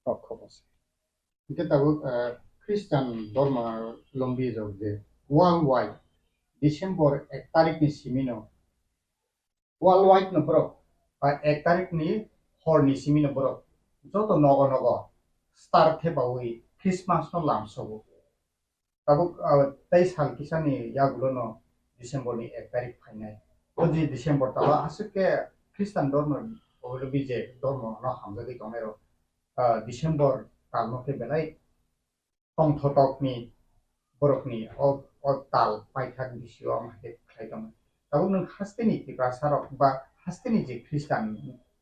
Kok khobor se. Hingke tabuk, eh, Christian dorma lombi rok je worldwide December ek tarik ni simi no, worldwide no borok, ba ek tarik ni hor ni simi no borok joto nogo nogo star thepaui Christmas no lamsogo. Tabuk, ah, tei sal kisani yagulono December ni ek tarik phainai. O je December talo aswk khe Christian dormo, oilo B J dormo no hamjagwi tongnairok, ah, December talno khe belai tongthotokni borokni o, o tal paithak bisio ang hai khe khlai tongo. Tabuk nwng hasteni Tiprasa rok ba hasteni je Khristan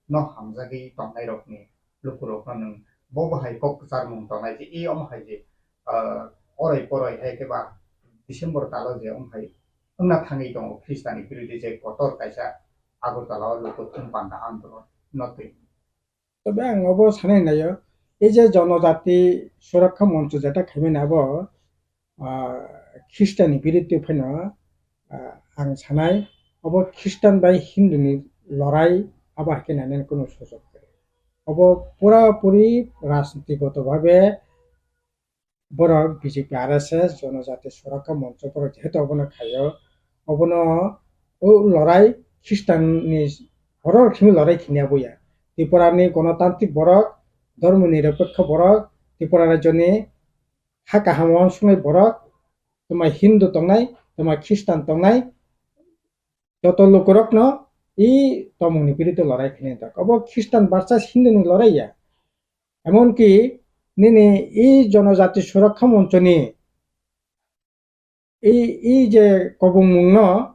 no hamjagwi tongnai rokni lukurokno nwng bo bahai kok kwcharmung tongnai je, e omo hai je, ah, oroi poroi hai khe ba December talo je omo hai wngna thangwi tongo Khristani birodhi je kotor kaisa Agartala o luku thum panda andolon no twi. Tobe ang obo sanai naio, ei je Jonojati Surakha Moncho jeta khaimani abo, ah, Khristani birodhi phano, ah, ang sanai obo Khristan bai Hinduni lorai abo hai khe nainani kunu sujok kwrwi. Obo pura puri rajniti goto bhabe borok B J P, R S S, Jonojati Surakha Moncho borok jehetu obono khaio, obono o lorai Khristanni horor khimi lorai khini aboya. Tripurani gonotantrik borok, dhormo nirapekho borok, Tripura rajyoni ha kaham wansuknai borok, twma Hindu tongnai, twma Khristan tongnai, joto lukurokno i tomungni biruddhe lorai khini tak. Obo Khristan versus Hinduni lorai ya. Emonki nini i Jonojati Surakha Monchoni i, i je kobongmungno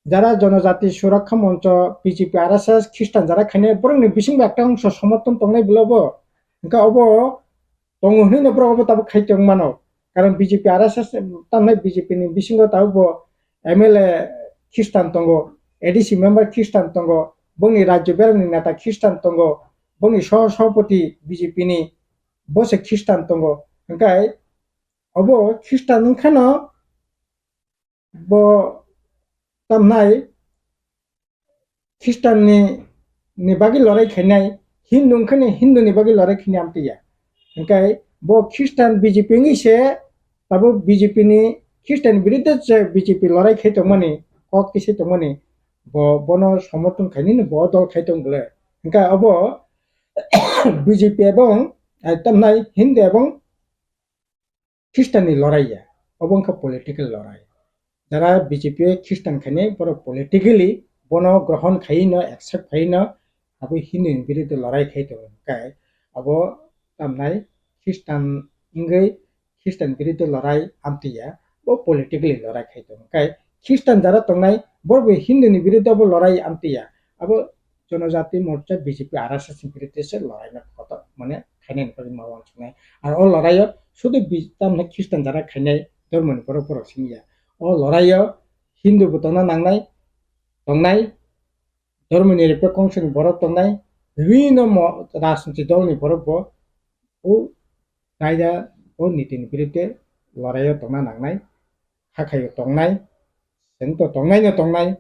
jara Jonojati Surakha Moncho, B J P, R S S, Khristan jara khainai borokni bisingbo ekta ongso somorthon tongnai bwlabo. Hwnkhe obo tongo hwnwi no borok obo tabuk khai tong mano. Karon B J P, R S S tamnai B J P ni bisingo tabuk bo M L A Khristan tongo, A D C member Khristan tongo, bongni rajyo berani neta Khristan tongo, bongni soh-, sohopoti B J P ni bo se Khristan tongo. Hwnkhe obo Khristan wngkhano bo tamnai Khristanni, ni bagwi lorai khainai, Hindu wngkhani Hinduni bagwi lorai khainai amtwi ya. Hwnkhe bo Khristan B J P wngwi se tabuk B J P ni Khristan biruddhe je B J P lorai khai tongmani, kok tisai tongmani, bo, bono somorthon khainani bo dol khai tong bwle. Hwnkhe obo B J P ebong, eh, tamnai Hindu ebong Khristanni lorai ya, obo wngkha political lorai. Jara B J P o Khristan khainai borok politically bono grohon khaiwi no, accept khaiwi no, abo Hindu ni biruddhe lorai khai tongo. Hwnkhe abo tamnai Khristan wngwi Khristan biruddhe lorai amtwi ya, bo politically lorai khai tongo. Hwnkhe Khristan jara tongnai, borok bo Hindu ni biruddhe bo lorai amtwi ya. Abo Jonojati Morcha B J P R S S ni biruddhe se lorai no kotor mane khainani bagwi ma wansuknai. Ar o loraio sudu bi-, tamni Khristan jara khainai dhormoni borok borok simi ya. O loraio Hindu bo tongna nangnai, tongnai, dhormoni repek kongsoni borok tongnai, bibhinno mo-, rajniti dolni borok bo o kaida o nitini biruddhe loraio tongna nangnai, hakhaio tongnai, chwng to tongnaino tongnai.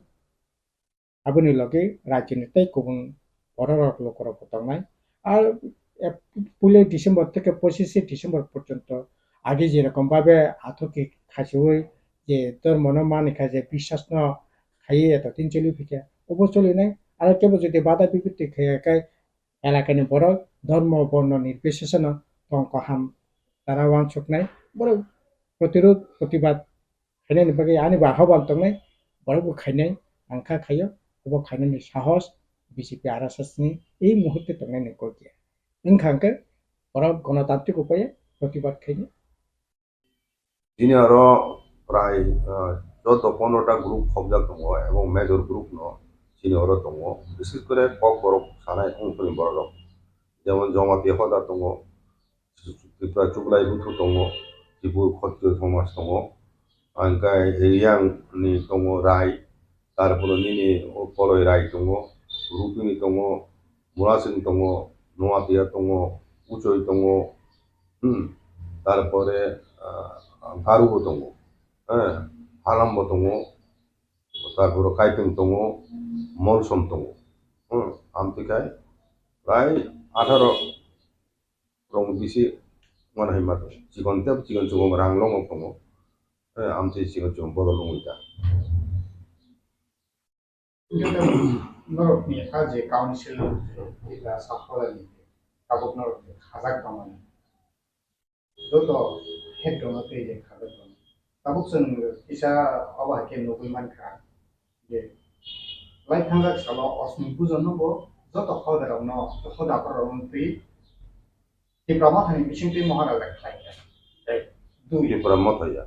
Aboni logi rajyoni tei kubun bororok lukurokbo tongnai. Ar, eh, puiloi December theke pochishe December porjonto age jerokom babe athukhe khasiui je dhormono manikha je biswasno khaiwi eto din choli phikha, obo cholinai. Aro kebo jodi bada bipatti khaiya khe elakani borok dhormo borno nirbisheseno tong kaham dara wansuknai. Borok protirod protibad khainani bagwi ani bo ahoban tongnai, borok bo khainai, ang kha khaio, obo khainani sahos B J P R S S ni ei muhurte tongnai ni kok ya. Wngkha hwnkhe borok gonotantrik upaye protibad khainai. Chini oro prai, ah, joto pondro ta group khobjak tongo, ebong major group no chini oro tongo. Bises kore Kokborok sanai wngthoni borok rok. Jemon Jamatia hoda tongo, Tripura Chuklai Buthu tongo, Tripur Khottiyo Thomas tongo, hingkhe Reang ni tongo Rai, tarpore nini o Koloi Rai tongo, Rupini tongo, Murasing tongo, Noatia tongo, Uchoi tongo, hmm, tarpore, ah, Garubo tongo, eh, Halambo tongo, tarpore Kaiteng tongo, Molsom tongo, hmm, amtwi khai prai atharo rong bisi mano hai ma tongo. Chikon tei chikon chikon rang longo tongo. Eh, amtwi chikon chikon bodol wngwi ta. Norokni ha je council eba saphorani tabuk norokni khajak tongmani. Joto head rokno tei je khajak tongo. Tabuk chwng kisa obo hai khe nugwi mankha je lai thangjak salo osmi pujo no bo joto hoda rokno, hoda aphar rokno twi Tipra Mothani bisingtwi Maharaja khlai kha. Dui. Tipra Motha ya.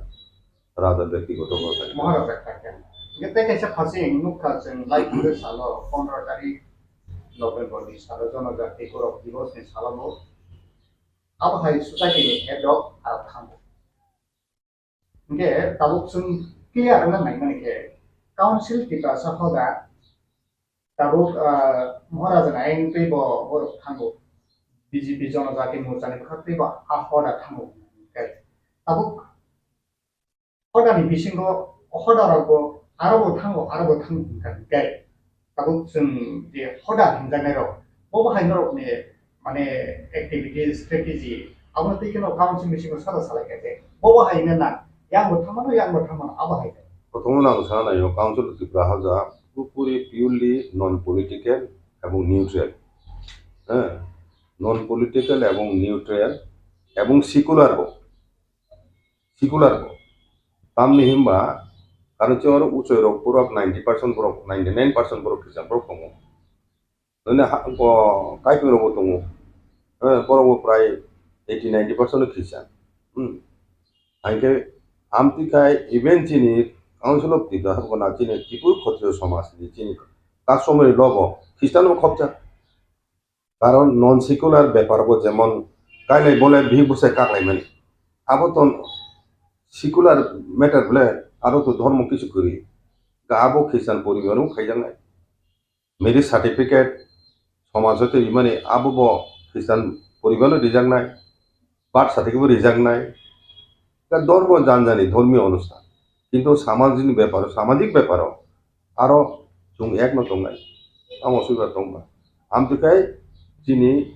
Raja byaktigoto Motha. Maharaja khlai kha. Hingke tei kaisa phasing nukha chwng lai phuru salo pondro tarik November ni salo Jonojati Gaurav Divos ni salo bo abo hai society ni head rok arok thango. Hingke tabuk chwng clear wngna naimani khe Council Tiprasa hoda tabuk, ah, Maharaja ni ayang twi bo borok thango. B J P Jonojati Morcha ni bwkhak twi bo a hoda thango. Hingke tabuk hoda ni bisingo hoda rok bo aro bo thango, aro bo thango hingka hingke tabuk chwng je hoda hinjaknai rok bo bahai norok ni mane activity strategy abo twi kheno council bisingo sada salai kha je bo bahai hino na yang bo thangmano yang bo thangmano abo hai. Prothom no ang sana naio Council of Tripura Hoda purpuri purely non political ebong neutral. Eh, non political ebong neutral ebong secular bo. Secular bo. Tamni himba, karon chwng oro uchoi rok borok ninety percent borok, ninety nine percent borok Christian borok tongo. Nini ha, bo, kaiping rok bo tongo. Eh, borok bo prai eighty ninety percent no Christian. Hmm. Haikhe amtwi khai even chini Council of Tripura habo na chini Tripura Khotriyo somaj ni chini customary law bo Christian bo khopjak. Karon non secular bepar bo jemon kailai bolai bihik bwsai kaklaimani. Abo to secular matter ble aro to dhormo kisu kwrwi. Ga abo Christian poribar no khaijaknai. Marriage certificate somaj hoite rimani abo bo Christian poribar no rijaknai. Birth certificate bo rijaknai. Ga dhormo janjani dhormiyo onusthan. Kintu samajini beparo, samajik beparo aro chwng ekno tongnai. Tamo suibar tongba. Amtwi khai chini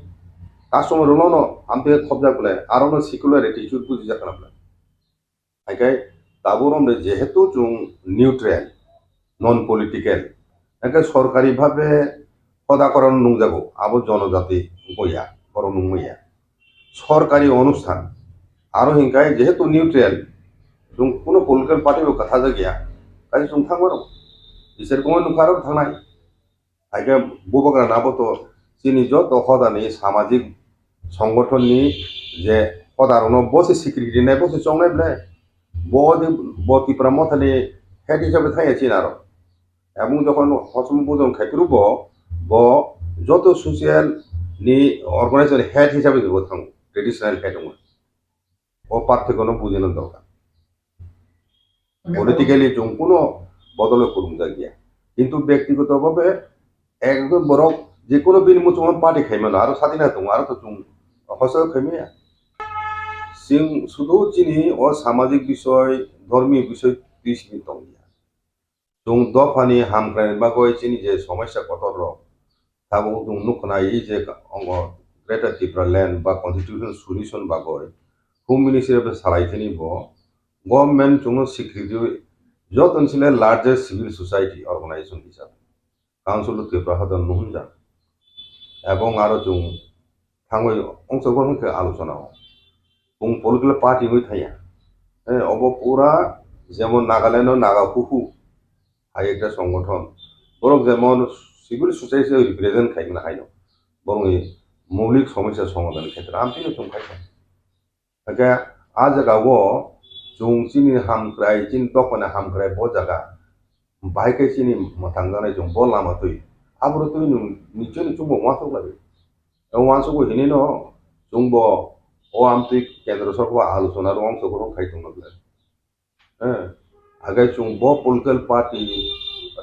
customer rokno amtwi khopjak ble, arono secular attitude bujijak kana ble. Haikai tabuk romde jehetu chwng neutral, non political, haikai sorkari bhabe hoda korano nungjago, abo jonojati wngya, borok nungmaya. Sorkari onusthan, aro hinkai jehetu neutral, chwng kuno political party bo kwthajakya, kaisa chwng thangmano, isor kongma nukha aro thangnai. Haikhe bubagra nabo to chini joto hodani samajik songothonni je hodarokno bo se sikri rinai, bo se chongnai ble, bo de, bo Tipra Mothani head hisabe thangya chini aro. Ebong jokhon hosom bujon khai phuru bo, bo joto social ni organization head hisabe bo thango, traditional head wngwi. O parthekyo no bujina dorkar. Politically chwng kuno bodol kwrwngjakya. Kintu byaktigoto bhabe ekjon borok je kuno bini muchungo party khaimano, aro sadina tongo, aro to chwng hoso khaimaya. Chwng sudu chini o samajik bisoy, dhormi bisoy twi simi tongya. Chwng dophani hamkraini bagwi chini je somosya kotor rok, tabuk chwng nukna i je ongo Greater Tipraland ba Constitutional Solution bagwi Home Ministry bai salai thani bo government chwngno sikri rwi jotoni sile largest civil society organization hisabe Council of Tripura Hoda nuhunjak. Ebong aro chwng thangwi ongchorgo hwnkhe alochona o. Chwng political party wngwi thangya. Eh, obo pura jemon Nagaland o Naga Huhu hai ekta songothon. Borok jemon civil society represent khaimani haino. Borokni moulik somosya somadhan khetre amtwino chwng khaikha. Hake a jaga o chwng chini hamkrai, chini dophani hamkrai bo jaga. Bahai khe chini mwthang janai chwng bo lama twi. Aboro twi nwng nichoi ni chwngbo uansuk lai. O uansukgo hinwi no chwngbo o amtwi kendro sorkar alochona rw ongchorgo khai tongno belai. Eh, agai chwng bo political party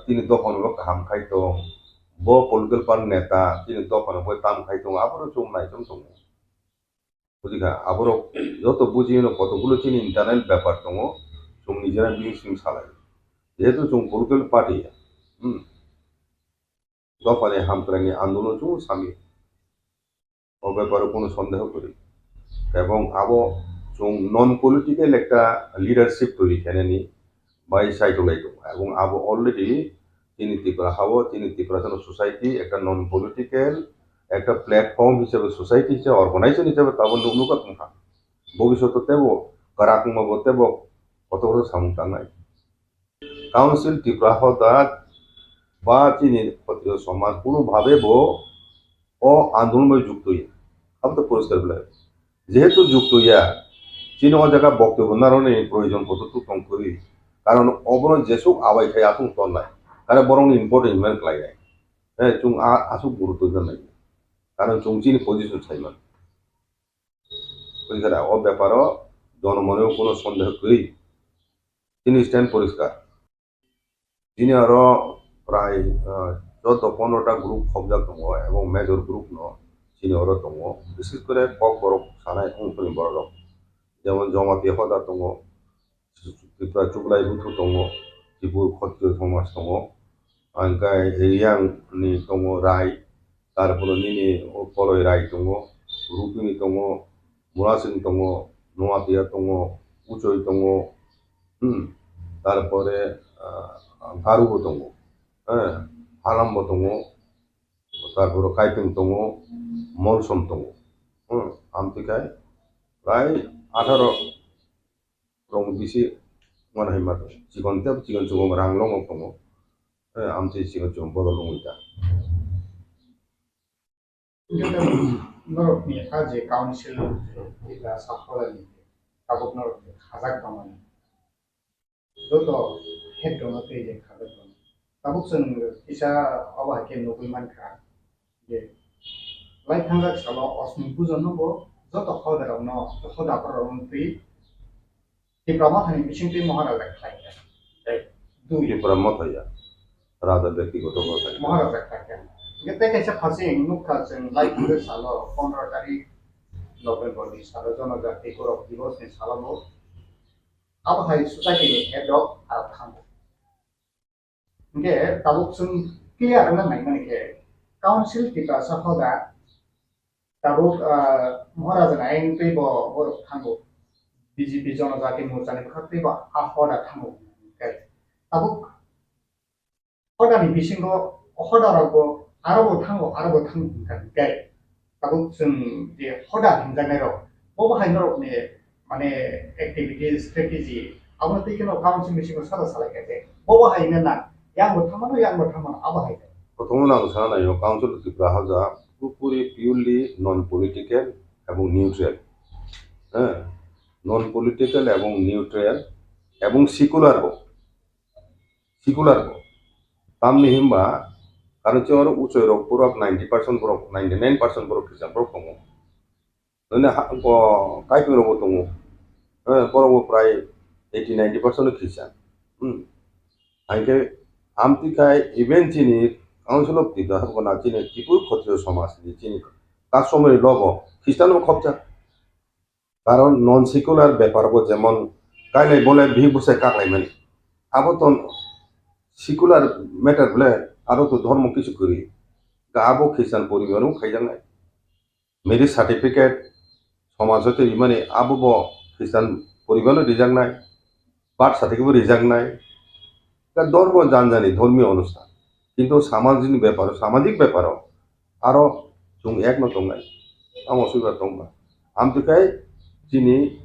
tini dophano bo kaham khai tong, bo political party neta tini dophano bo tam khai tong, aboro chwng naichom tongo. Bujikha, aborok joto bujiyano kotogulo chini internal bepar tongo, chwng nijera bini simi salai. Jehetu chwng political party, hmm, dophani hamkraini andolon chwng sami. O beparo kono sondeho kwrwi. Ebong abo chwng non political ekta leadership twi khenani bai saikolai tongo. Ebong abo already chini Tripura hao, chini Tiprasano society ekta non political, ekta platform hisabe society hisabe organization hisabe tabo nuk nukha tongkha. Bobishoto tebo kwrak wngmabo tebo kotor kotor samung tangnai. Council Tripura Hoda ba chini Khotriyo somaj kuno bhabe bo o andolon bai jukto ya. Abo to poriskar belai. Jehetu jukto ya, chini o jaga boktobyo narwknani proyojon kotor tong kwrwi. Karon obono jesuk abai khai aswk tonnai. Karon borokni important man khlainai. Eh, chwng a-, aswk guruto janai. Karon chwng chini position saiman. Bujikhana, o beparo jonomoni kuno sondeho kwrwi. Chini stand poriskar. Chini aro prai, ah, choudo pondro ta group khobjak tongo, ebong major group no chini oro tongo. Bises kore kok borok sanai wngphani borok rok. Jemon Jamatia hoda tongo, Tripura Chuklai Buthu tongo, Tripur Khotriyo Somaj tongo, hingke Riyang ni tongo Rai, tarpore nini o Koloi Rai tongo, Rupini tongo, Murasing tongo, Noatia tongo, Uchoi tongo, hmm, tarpore, ah, Garu bo tongo, eh, Halam bo tongo, tarpore Kaipeng tongo, Molsom tongo, hmm, amtwi khai prai atharo rong bisi mano hai ma tongo. Chikon tei chikon chikon rang longo tongo. Eh, amtwi chikon chikon bodol wngwi ta. Norokni a je council eba sakhorani tabuk norokni khajak tongmani. Joto head rokno tei je khajak tongo. Tabuk chwng kisa obo hai khe nugwi mankha je lai thangjak salo osni bujono bo joto hoda rokno, hoda borok rokno twi Tipra Mothani bisingtwi Maharaja khlai kha. Tei dui. Tipra Motha ya. Raja byaktigoto Motha ya. Maharaja khlai kha. Hingke tei kaisa phasing nukha chwng lai thangjak salo pondro tarik November ni salo Jonojati Gaurav Divos ni salo bo abo hai society ni head rok aro thango. Hingke tabuk chwng clear wngna naimani khe council Tiprasa hoda tabuk, ah, Maharaja ni ayang twi bo borok thango. B J P Jonojati Morcha ni bwkhak twi bo a hoda thango. Hingke tabuk hoda ni bisingo hoda rok bo aro bo thango, aro bo thango hingka hingke. Tabuk chwng je hoda hinjaknai rok, bo bahai norok ni mane activity, strategy, abo twi kheno council bisingo sada salai kha je, bo bahai no na, yang bo thangmano, yang bo thangmano, abo hai. Prothom no ang sana nai o, Council of Tripura Hoda purpuri purely non political ebong neutral. Eh, non political ebong neutral ebong secular bo. Secular bo. Tamni himba, karon se oro uchoi rok borok ninety percent borok, ninety nine percent borok Christian borok tongo. Noni ha, bo, Kaiping rok bo tongo. Eh, borok bo prai eighty ninety percent no Christian. Hmm. Haikhe amtwi khai even chini Council of Tripura habo na chini Tripur Khotriyo Somaj ni chini customary law bo Christian bo khopjak. Karon non secular bepar bo jemon kailai bolai bihik bwsai kaklai mani. Abo to secular matter bole, aro to dhormo kisu kwrwi. Ga abo Christian poribar o khaijaknai. Marriage certificate somaj joto rimani abo bo Christian poribar o rijaknai. Birth certificate bo rijaknai. Ga dhormo janjani dhormiyo onusthan. Kintu samajikni bepar, samajik beparo aro chwng ekno tongnai. Tamo suibar tongba. Amtwi khai chini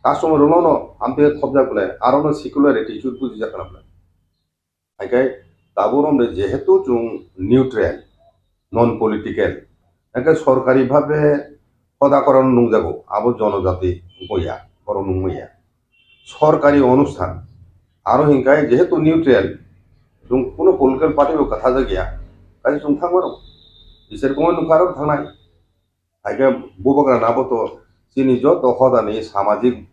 customer rokno amtwi khopjak belai, arono secular attitude bujijak kana belai. Haikhai tabuk romde jehetu chwng neutral, non political, haikhai sorkari bhabe hoda korano nungjago, abo jonojati wngya, borok nungmaya. Sorkari onusthan, aro hinkhai jehetu neutral, chwng kuno political party bo kwthajak ya, kaisa chwng thangmano, Isor kongoi nukha aro thangnai. Haikhe bubagra nabo to chini joto hodani samajik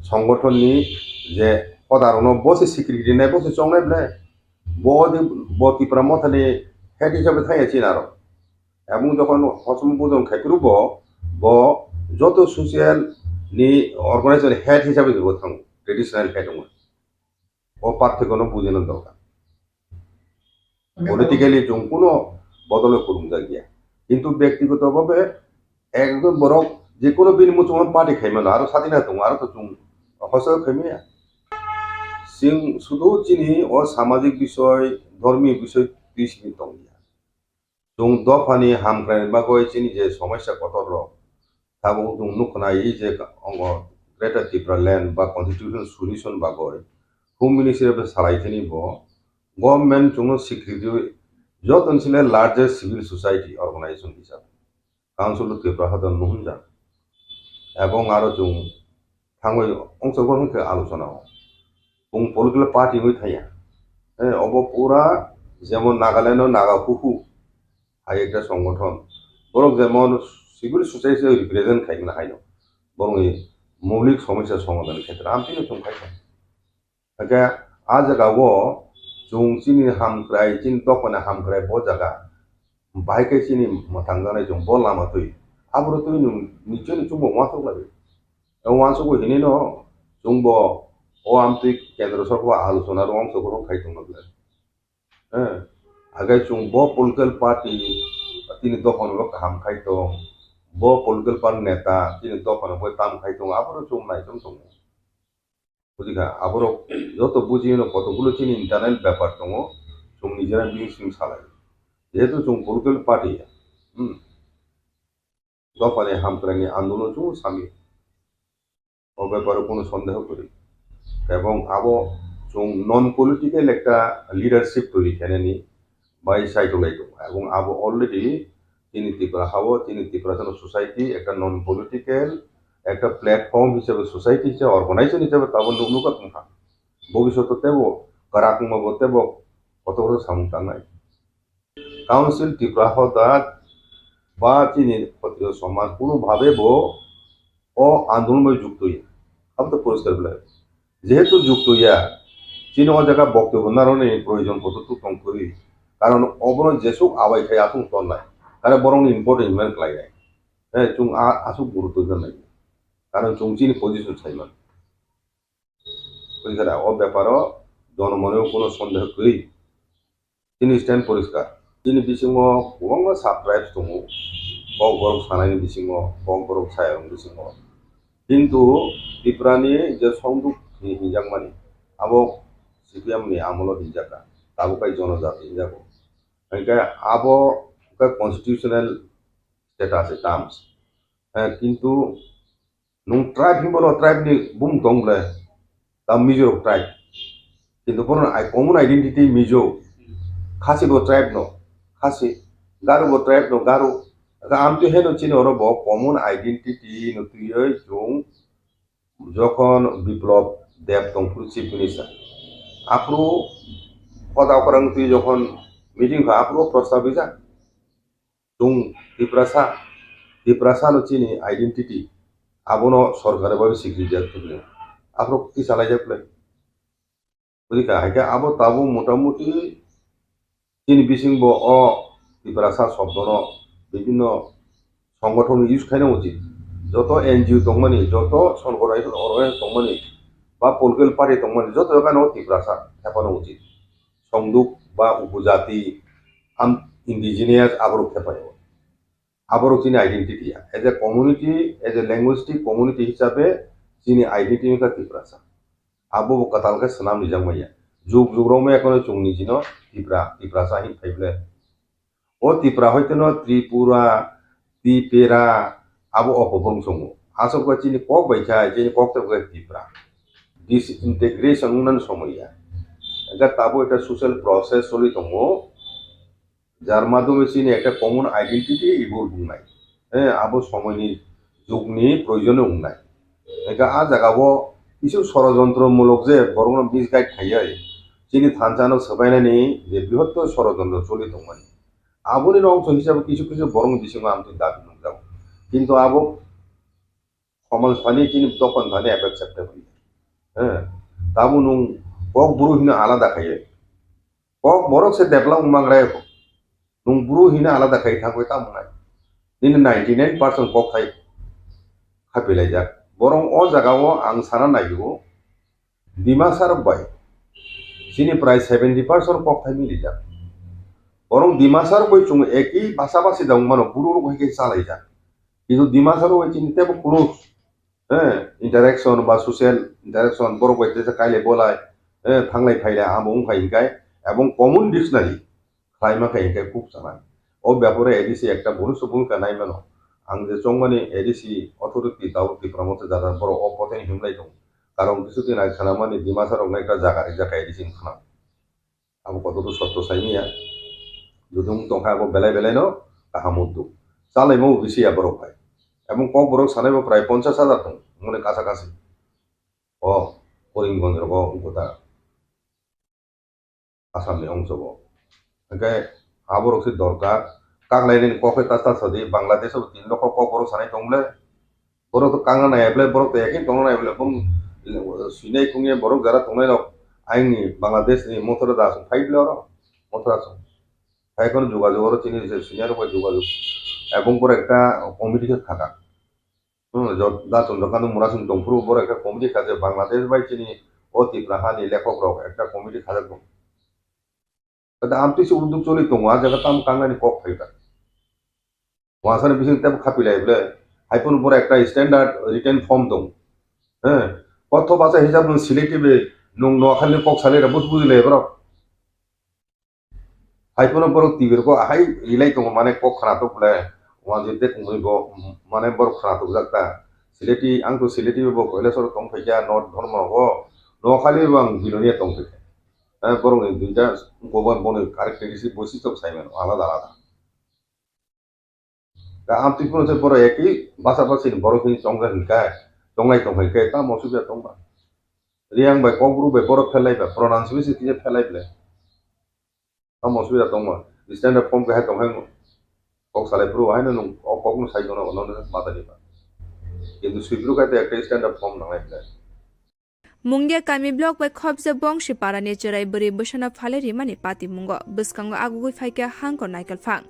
songothonni je hodarokno bo se sikri rinai, bo se chongnai ble, bo de, bo Tipra Mothani head hisabe thangya chini aro. Ebong jokhon hosom bujon khaipru bo, bo joto social ni organization head hisabe bo thango, traditional head wngmani. O parthekyo no bujina dorkar. Politically chwng kuno bodol kwrwngjak ya. Kintu byaktigoto bhabe ekjon borok je kuno bini muchungma party khaimano, aro sadina tongo, aro to chwng hosto khaimaya. Chwng sudu chini o samajik bisoy, dhormi bisoy twi simi tongya. Chwng dophani hamkraini bagwi chini je somosya kotor rok, tabuk chwng nukhnai je ongo Greater Tipraland ba Constitution Solution bagwi Home Ministry bai salai thani bo government chwngno sikri rwi jotoni sile largest civil society organization hisabe Council of Tripura Hoda no hwnjak. Ebong aro chwng thangwi ongchorgo hwnkhe alochona o. Bung political party wngwi thaya. Eh, obo pura jemon Nagaland o Naga Huhu hai ekta songothon. Borok jemon civil society represent khaimani haino. Borokni moulik somosya somadhan khetre amtwino chwng khaikha. Hake a jaga o chwng chini hamkrai, chini dophani hamkrai bo jaga bahai khe chini mwthangjaknai chwng bo lama twi. Aboro twi nwng nichoi ni chwngbo uansuk lai. Uansukgo hinwi no chwngbo o amtwi kendro sorkar alochona rwng chwng khai tongna belai. Eh, hake chwng bo political party chini dophano kaham khai tong, bo political party neta chini dophano bo tam khai tong, aboro chwng naichom tongo. Bujikha, aborok joto bujiyano kotokgulo chini internal bepar tongo, chwng nijera bising salai. Jehetu chwng political party ya, hmm, dophani hamkraini andolon chwng sami. O beparo kono sondeho kwrwi. Ebong abo chwng non political ekta leadership twi khenani bai saikolai tongo. Ebong abo already chini Tripura hao, chini Tiprasano society ekta non political, ekta platform hisabe, society hisabe, organization hisabe tabo nuk nukha tongkha. Bobishoto tebo kwrak wngmabo tebo kotor samung tangnai. Council Tripura hoda ba chini khotrio somaj kono bhabe bo o andolon bai jukto ya. Abo to poriskar belai. Jehetu jukto ya, chini o jaga boktobyo narwknani proyojon kotor tong kwrwi. Karon obono jesuk abai khai aswk tongnai. Karon borokni important hwnwi khlainai. Eh, chwng a-, aswk gurutto rwnai. Karon chwng chini position saiman. Poriskar, o beparo jonomone kono sondeho kwrwi. Chini stand poriskar. Chini bisingo kwbangma sub tribes tongo. Kokborok sanaini bisingo, kokborok sayarokni bisingo. Kintu Tripurani je songduk hi-, hinjakmani, abo C P M ni amolo hinjakha. Tabuk kai jonojati hinjago. Hingke abo khe constitutional status, terms. Eh, kintu nwng tribe hinba no tribe ni bumung tong ble, ta Mizo rok tribe. Kintu bono ai common identity Mizo. Khasi bo tribe no, Khasi. Garo bo tribe no, Garo. Ka amtwi heno chini oro bo common identity no twiwi chwng jokhon Biplab Deb tongphuru chief minister. Aphuru hoda okorang twi jokhon meeting kha aphuru prostab rijak. Chwng Tiprasa, Tiprasa no chini identity, abono sorkar bai sikrijak tongmani. Aphuru kisa laijak le. Bujikha, hai khe abo tabuk motamuti chini bisingbo o Tiprasa shobdono bibhinno songothon use khaina uchit. Joto N G O tongmani, joto sorkar organization tongmani, ba political party tongmani, joto jagano Tiprasa thepana uchit. Songduk ba upojati, am, indigenous aborok thepaio. Aborok chini identity ya. As a community, as a linguistic community hisabe chini identity wngkha Tiprasa. Abo bo kwtal khe swnam rijak manya. Juk juk rok maya kheno chwng nijino Tipra, Tiprasa hin phaible. O Tipra hoiteno Tripura, Tipera, abo o kuphung chwngo. Aswk bai chini kok bai kha, chini kok tei bai Tipra. Disintegration wngnani somoi ya. Hingkhe tabuk ekta social process choli tongo. Jar madhyome chini ekta common identity ebo rwnai. Eh, abo somoini jugni proyojon wngnai. Hingkhe a jagao kisu sorojontro mulok je borokno misguide khaiwi chini thansa no swbainani je brihotor sorojontro choli tongmani. Aboni no ongso hisabe kisu kisu borokni bisingo amtwi dabi nukjago. Kintu abo somaj thani chini dophani thani abo acceptable. Eh, tamo nwng kok bru hino alada khaiwi. Kok borok se develop wngma gra eko. Nwng bru hino alada khai thangwi tamo nai. Nini ninety nine percent kok khai khapilaijak. Borok o jagao ang sana naio. Dimasa rok bai chini prai seventy percent kok thai milijak. Borok Dimasa rok bai chwng eki basa basi da wngmano, buru rok hai khe chalaijak. Kintu Dimasa rok bai chini teibo close, eh, interaction ba social interaction borok bai teisa kailai bolai, eh, thanglai phailai abo wngkha hinkai, ebong common dictionary khlaima khe hinkhe kuk chanai. O bepare A D C ekta bonus bhumika nai mano. Ang je chongmani A D C authority tao Tipra Motha jada borok o pothai himlai tong. Karon kisu din age khanamani Dimasa rok nai ekta jaga rijak kha A D C wngkha. Abo kotor sotto saimanya. Judung tongkha abo belai belai no kaham wngtong. Chalaimo bisi ya borok bai. Ebong kok borok sanai bo prai ponchash hajar tong. Mone kasa kasi. O Karimganj rogo wngkha ta. Assam ni ongsogo. Hwnkhe aborok se dorkar, kaknai nini kok khe ta ta sadi, Bangladesh o tin lokho kok borok sanai tong le, borok to kangna nai ble, borok to yakin tongna nai ble, bong sinai kungye borok jara tongnai rok, aini Bangladesh ni motora da asung phai ble oro, motora asung. Phai kono jogajog oro chini je senior rok bai jogajog, ebong borok ekta committee khe khaka. Hmm, jot-, da chonjok kanu mura sung tongphuru borok ekta committee kha je Bangladesh bai chini o Tipra hani lekhok rok ekta committee khajak tong. Kata amtwi se uduk choli tongo, a jaga tamo kangnani kok phai ta. Wasani bising tebo khapi lai ble. Hai phano boro ekta standard written form tong. He, kotho basa hisab nung silai twi be nung nokhali kok salai ra bus buji lai borok. Hai phano borok tibir ko hai rilai tongo mane kok khana tok ble. Wanjwi tek wngwi bo mane borok khana tok jak ta. Sileti ang to sileti bo koile soro tong phai kya not dhormo rogo. Nokhali bo ang biloni tong phai kha. Eh, borokni duita goban boni characteristic boisitwk sai mano alada alada. Da amtwi phano se borok eki basa basa ni borok hini chongjak hinkai, chongnai tong hinkai, tamo suja tongba. Riang bai kokbru bai borok phelai ba, pronounce bisi kisa phelai ble. Tamo suja tongba. Standard form kahai tong hai kok salai phuru hai no nung o kok no sai tono ono mata ni ba. Kintu sui phuru khai te ekta standard form nanglai ble. Mungia kami block bai khobjak Bongsi parani chwrai bwrwi bwsano phalwi rimani patimungo bwskango agugwi phaikha Hangkor Naikolphang.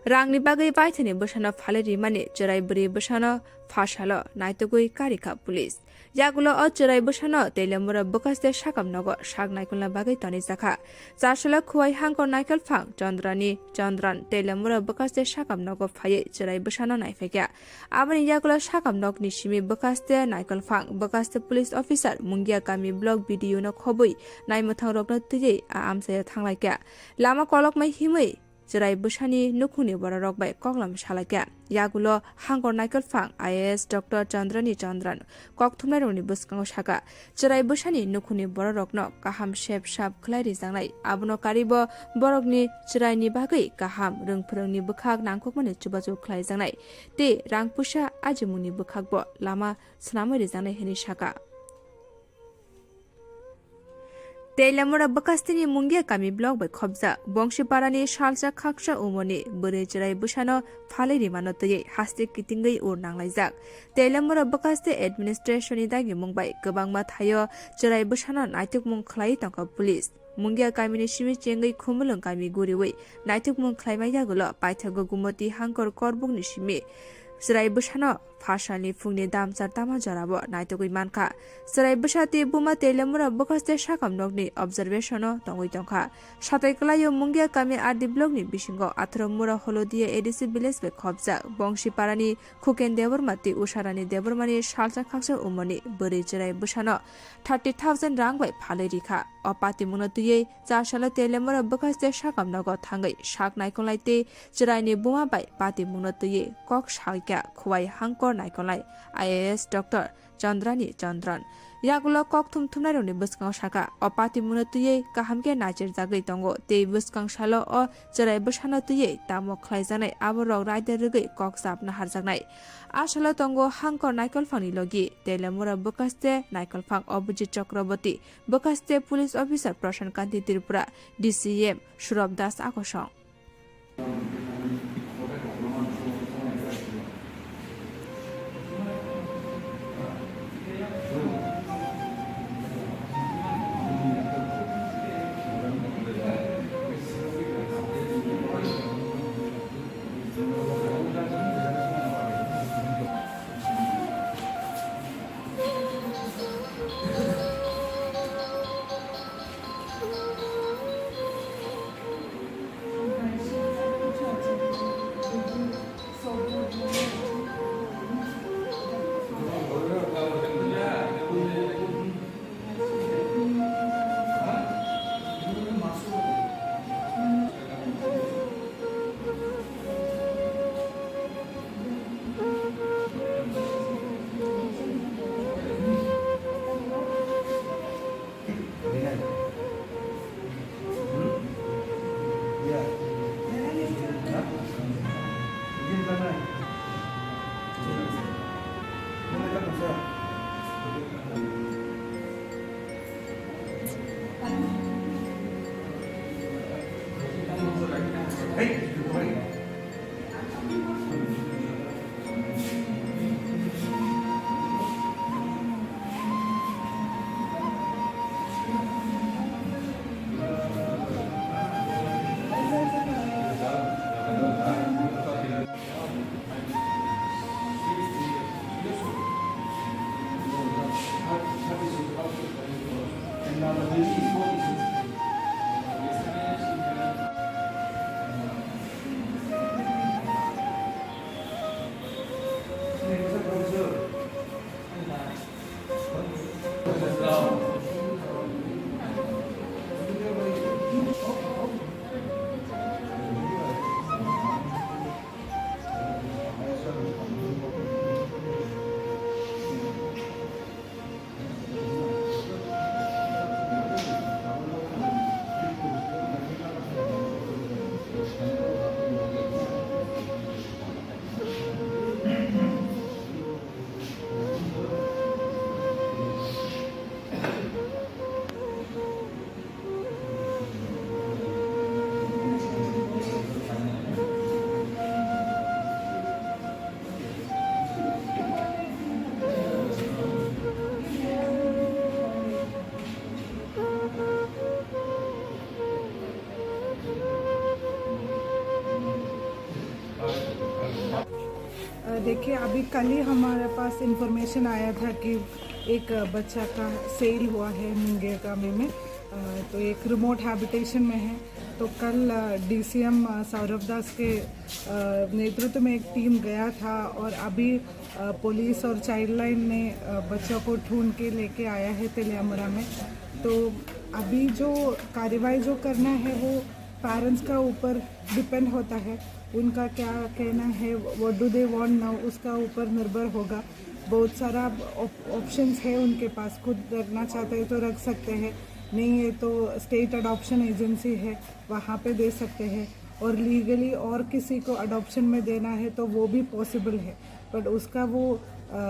Rangni bagwi baithani bwsano phalwi rimani chwrai bwrwi bwsano phasalo naitugwi karikha police. Yagulo o chwrai bwsano Teilamura bwkhaste sakam nogo sak naikolna bagwi tonijakha. Charsalo Khuwai Hangkor Naikolphang Chandrani Chandran Teilamura bwkhaste sakam nogo phaiwi chwrai bwsano naiphaikha. Aboni yagulo sakam nokni simi bwkhaste Naikolphang, bwkhaste police officer, Mungia kami block B D O no khobwi naimwthang rokno twiwi a amchaio thanglaikha. Lama kolokma himwi chwrai bwsani nukhungni bororok bai koklam salaikha. Yagulo Hangkor Naikolphang I A S Doctor Chandrani Chandran kokthumnairokni bwskango sakha, chwrai bwsani nukhungni bororokno kaham sep sap khlai rijaknai. Abono karibo borokni chwraini bagwi kaham rwngphwrwngni bwkhak nangkukmani chubachu khlaijaknai tei rang puisa ajimungni bwkhakbo lama swnamwi rijaknai hwnwi sakha. Teilamura bwkhasteni Mungia kami block bai khobjak Bongsiparani salsa khaksa umorni bwrwi chwrai bwsano phalwi rimano twiwi haste kitingwi ur nanglaijak. Teilamura bwkhaste administration ni dagimung bai kwbangma thaio chwrai bwsano naitukmung khlaiwi tongkha police. Mungia kamini simi chengwi Khumulwng kami guriwi naitukmung khlaima yagulo paithago Gumoti Hangkor Korbukni simi chwrai bwsano phasalni phungni damchar tama jorabo naitugwi mankha. Chwrai bwsa tei buma Teilamura bwkhaste sakam nokni observation o tongwi tongkha. Satai kwlaio Mungia kami R D block ni bisingo Atharamura Holodia A D C village bai khobjak Bongsiparani Khuken Debbarma tei Usharani Debbarmani salsa khaksa umorni bwrwi chwrai bwsano thirty thousand rang bai phalwi rikha. O patimungno twiwi charsalo Teilamura bwkhaste sakam nogo thangwi sak naikolnai tei chwraini buma bai patimungno twiwi kok saikha Khuwai Hangkor Naikolnai I A S Doctor Chandrani Chandran. Yagulo kokthum thumnairokni bwskango sakha, o patimungno twiwi kaham khe naichirjagwi tongo tei bwskang salo o chwrai bwsano twiwi tamo khlaijaknai aborok raida rwgwi kok chapna harjaknai. A salo tongo Hangkor Naikolphangni logi Teilamura bwkhaste Naikolphang Abhijit Chakraborty, bwkhaste police officer Prasant Kanti Tripura, D C M Surab Das Akosong. देखिए, अभी कल ही हमारे पास इंफॉर्मेशन आया था कि एक बच्चा का सेल हुआ है मुंगेर गांव में। अ, तो एक रिमोट हैबिटेशन में है। तो कल डीसीएम सौरभ दास के अ, नेतृत्व में एक टीम गया था और अभी अ, पुलिस और चाइल्ड लाइन ने अ, बच्चों को ढूंढ के लेके आया है तेलियामुरा में। तो अभी जो कार्रवाई जो करना है, वो पेरेंट्स का ऊपर डिपेंड होता है, उनका क्या कहना है, what do they want now, उसका ऊपर निर्भर होगा। बहुत सारा ऑप्शंस है उनके पास, खुद रखना चाहते हैं तो रख सकते हैं, नहीं है तो स्टेट अडॉप्शन एजेंसी है, वहाँ पे दे सकते हैं। और लीगली और किसी को अडॉप्शन में देना है तो वो भी पॉसिबल है, बट उसका वो अ,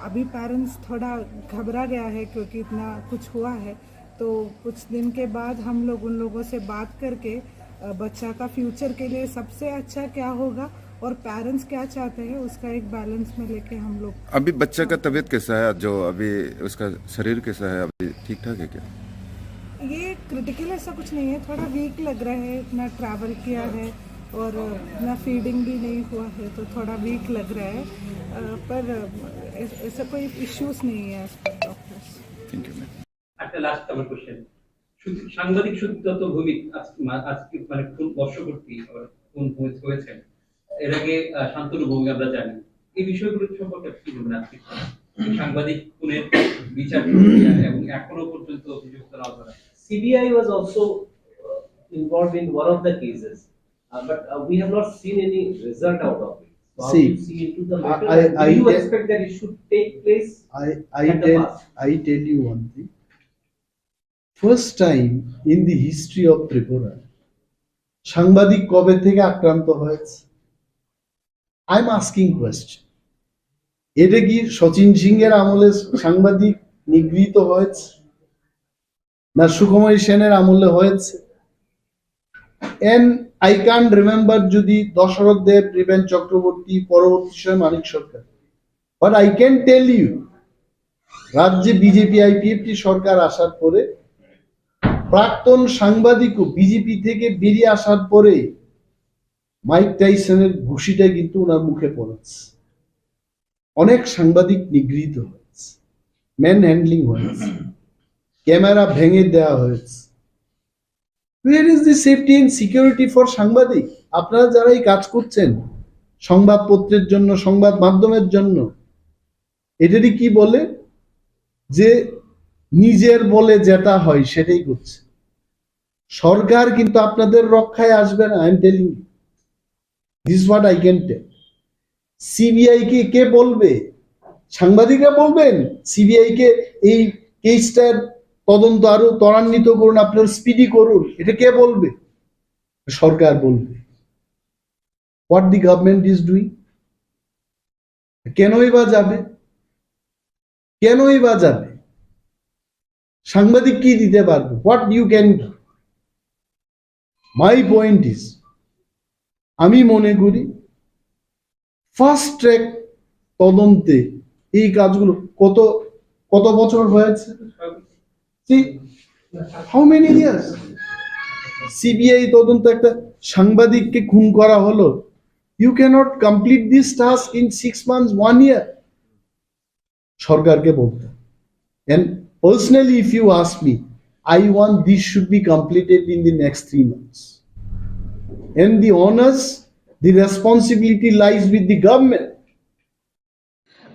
अभी पेरेंट्स थोड़ा घबरा गया है क्योंकि इतना कुछ हुआ है। तो कुछ दिन के बाद हम लोग उन लोगों से बात करके अ, बच्चा का फ्यूचर के लिए सबसे अच्छा क्या होगा और पेरेंट्स क्या चाहते हैं, उसका एक बैलेंस में लेके हम लोग अभी बच्चा का तबीयत कैसा है? जो अभी उसका शरीर कैसा है? अभी ठीक ठाक है क्या? ये क्रिटिकल ऐसा कुछ नहीं है, थोड़ा वीक लग रहा है, इतना ट्रैवल किया है और इतना फीडिंग भी नहीं हुआ है, तो थोड़ा वीक लग रहा है। अ, पर अ, ऐस-, ऐसा कोई इश्यूज नहीं है as per doctors. Thank you, ma'am. একটা লাস্ট আমার কোশ্চেন। শুধু সাংবাদিক সুদীপ্ত ভৌমিক আজ-, মা-, আজকে মানে খুন বর্ষপূর্তি, আবার খুন হয়ে-, হয়েছেন। এর আগে আহ, শান্তনু ভৌমিক আমরা জানি। এই বিষয়গুলো সম্পর্কে আপনি কি বলবেন আজকে? সাংবাদিক খুনের বিচার প্রক্রিয়া এবং এখনো পর্যন্ত অভিযুক্ত না ধরা। C B I was also uh, involved in one of the cases, uh, but uh, we have not seen any result out of it. So how do See, you see into the I- matter? I- And do I you te- expect that it should take place I I at the tell past? I tell you one thing. First time in the history of Tripura, সাংবাদিক কবে থেকে আক্রান্ত হয়েছে? I am asking question. এটা কি শচীন সিংহের আমলে সাংবাদিক নিগৃহীত হয়েছে, না সুকুমারী সেনের আমলে হয়েছে? And I can't remember যদি দশরথ দেব, হৃপেন চক্রবর্তী, পরবর্তী সময় মানিক সরকার। But I can tell you, রাজ্যে বিজেপি আইপিএফটি সরকার আসার পরে প্রাক্তন সাংবাদিকও বিজেপি থেকে বেরিয়ে আসার পরে মাইক টাইসনের ঘুষিটা কিন্তু ওনার মুখে পড়েছে। অনেক সাংবাদিক নিগৃহীত হয়েছে, ম্যান হ্যান্ডলিং হয়েছে, ক্যামেরা ভেঙে দেওয়া হয়েছে। Where is the safety and security for সাংবাদিক? আপনারা যারা এই কাজ করছেন সংবাদপত্রের জন্য, সংবাদ মাধ্যমের জন্য, এটারই কি বলে যে নিজের বলে যেটা হয় সেটাই করছে? সরকার কিন্তু আপনাদের রক্ষায় আসবে না। I am telling you, this is what I can tell. CBI কে কে বলবে? সাংবাদিকরা বলবেন সিবিআই কে এই কেসটার তদন্ত আরো ত্বরান্বিত করুন, আপনার স্পিডি করুন, এটা কে বলবে? সরকার বলবে। What the government is doing? কেনই বা যাবে? কেনই বা যাবে? সাংবাদিক কি দিতে পারবে? What you can do? My point is, আমি মনে করি ফাস্ট ট্র্যাক তদন্তে এই কাজগুলো কত কত বছর হয়েছে? See, how many years? CBI তদন্ত, একটা সাংবাদিককে খুন করা হলো, you cannot complete this task in six months, one year. সরকারকে বলতে। And personally, if you ask me, I want this should be completed in the next three months. And the onus, the responsibility lies with the government.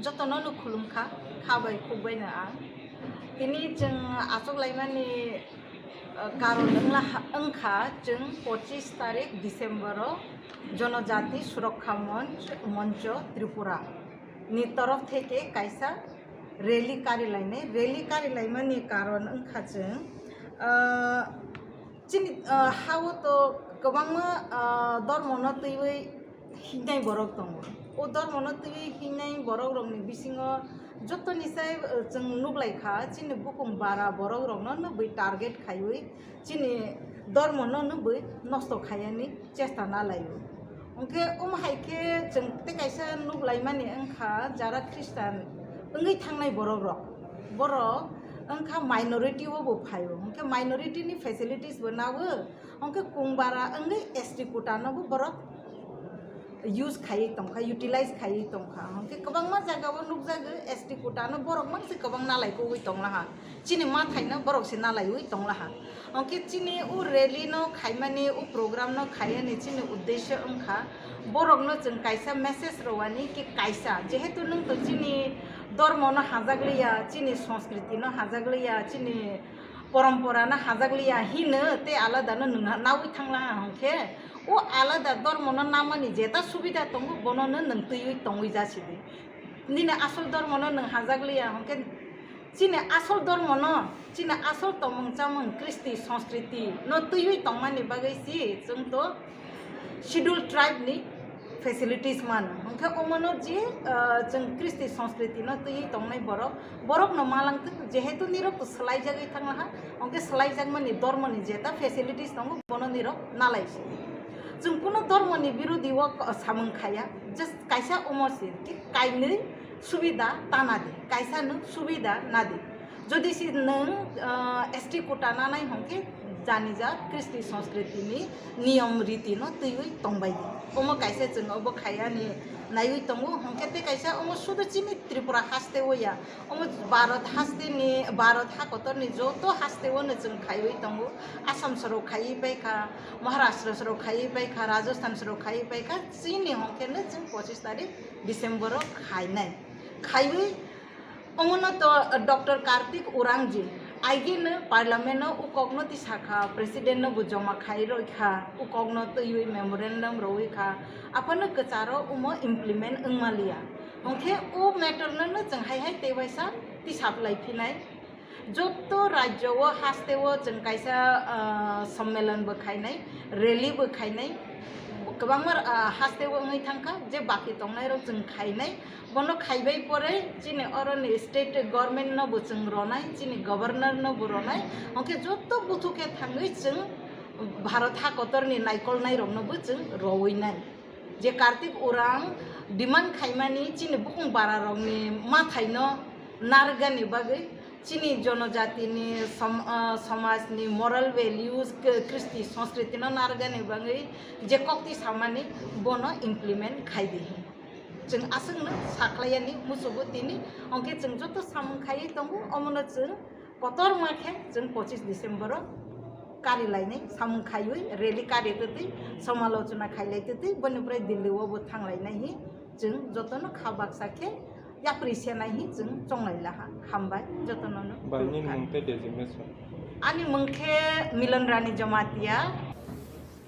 Jotono no khulumkha, kha bai khuk bai no ang. Tini chwng achuk laimani, uh, karon wngla ha-, wngkha chwng pochis tarik December o Jonojati Surakkha Monch, Moncho Tripura ni torof theke kaisa rally kari lainai. Rally kari laimani karon wngkha chwng, uh, chini, uh, ha-o to kwbangma, uh, dormono twiwi hingnai borok tongo. O dormono twiwi hingnai borok rokni bisingo jotoni sai, uh, chwng nuklaikha, chini bukung bara borok rokno nukwi target khaiwi chini dormono nukwi nosto khaiyani chesta nalaio. Hwnkhe omo hai khe chwng tei kaisa nuklaimani wngkha jara Khristan wngwi thangnai borok rok. Borok wngkha minority o bo phaio. Hwnkhe minority ni facilities bo nao, hwnkhe kungbara wngwi S T quota no bo borok use khaiwi tongkha, utilize khaiwi tongkha. Hwnkhe kwbangma jagao nukjago S T quota no borok mang se kwbang nalai kogwi tonglaha. Chini mathaino borok se nalaiwi tonglaha. Hwnkhe chini o rally no khaimani, o program no khaiyani chini uddesyo wngkha borokno chwng kaisa message rwani ki kaisa, jehetu nwng to chini dormo no hajakliya, chini sanskriti no hajakliya, chini porompora no hajakliya hino tei alada no nwng nawi thanglaha hwnkhe, o alada dormo no namani jeta subida tongo, bono no nwng twiwi tongwi jasidi. Nini asol dormo no nwng hajakliya hwnkhe, chini asol dormo no, chini asol tomung chamung, kristi, sanskriti no twiwi tongmani bagwi si chwng to schedule tribe ni facilities mano. Hwnkhe omono je, ah, chwng kristi sanskriti no twiwi tongnai borok, borok no malangtwk, jehetu nirok to swlaijagwi thanglaha, hwnkhe swlaijakmani dormo ni jeta facilities tongo, bono nirok nalai si. Chwng kuno dormo ni birodi o samung khaya, just kaisa omo si ki kainwi subida ta nadi, kaisa no subida nadi. Jodi si nwng, ah, S T quota nanai hwnkhe janija kristi sanskriti ni niyom riti no twiwi tongbai di. Omo kaisa chwng obo khayani naiwi tongo, hwnkhe tei kaisa omo sudu chini Tripura haste o ya, omo Bharat haste ni, Bharat ha kotor ni joto haste o no chwng khaiwi tongo. Assam sorok khaiwi paikha, Maharashtra sorok khaiwi paikha, Rajasthan sorok khaiwi paikha, chini hwnkhe no chwng pochis tarik December o khainai. Khaiwi Omono to Doctor Kartik Urangji, aigino parliament no ukokno tisakha, president no bo joma khai roi kha, ukokno twiwi memorandum roi kha, aphano kwcharo omo implement wngmaliya. Hwnkhe o matter no no chwng hai hai tei waisa tisaplai phinai. Jotto rajyo o haste o chwng kaisa, ah, sommelon bo khainai, rally bo khainai, kwbangma, ah, haste o wngwi thangkha, je baki tongnai rok chwng khainai. Bono khaibai pore chini oroni state government no bo chwng ronai, chini governor no bo ronai, hwnkhe joto buthu khe thangwi chwng Bharat ha kotorni naikolnai rokno bo chwng rowinai. Je Kartik Urang demand khaimani chini bukung bara rokni mathaino narwgani bagwi, chini jonojatini som-, ah, somajni moral values, k-, kristi sanskriti no narwgani bagwi je kokti samani bono implement khai di. Chwng aswkno sakhlaiyani musugo tini, hwnkhe chwng joto samung khaiwi tongo, omono chwng kotorma khe chwng pochis December o kari lainai samung khaiwi rally kari twtwi somalochona khailai twtwi boni pore Delhi o bo thanglainai hi chwng jotono kha baksa khe yapri senai hi chwng chonglai laha. Hambai jotono no. Bai, nini mung tei designation? Ani mung khe Milan Rani Jamatia.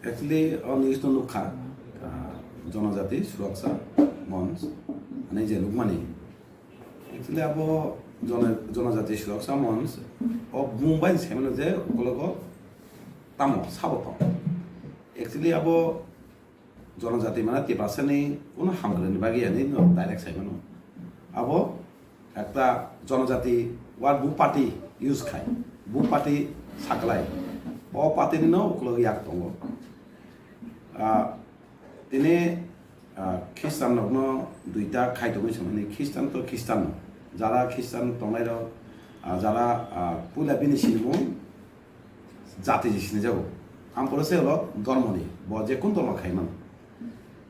Actually, o news no nukha, ah, Jonojati Suraksha Monch, ani je nukmani. Actually, abo Jona-, Jonojati Suraksha Monch, o bumung bai saimano je ukologo tamo sabo tong. Actually, abo Jonojati mane Tiprasani kuno hamkrai ni bagwi ani no direct saimano. Abo ekta Jonojati word bo party use khai, bo party saklai, o party ni no ukulog yak tongo. Ah, tini, ah, Christian rok no duita khai tongwi samani, Christian to Christian no, jara Christian tongnai rok, ah, jara, ah, puila bini sinimung jati je sinijago. Ang pore se rok dormo ni, bo je kun dormo khai mano.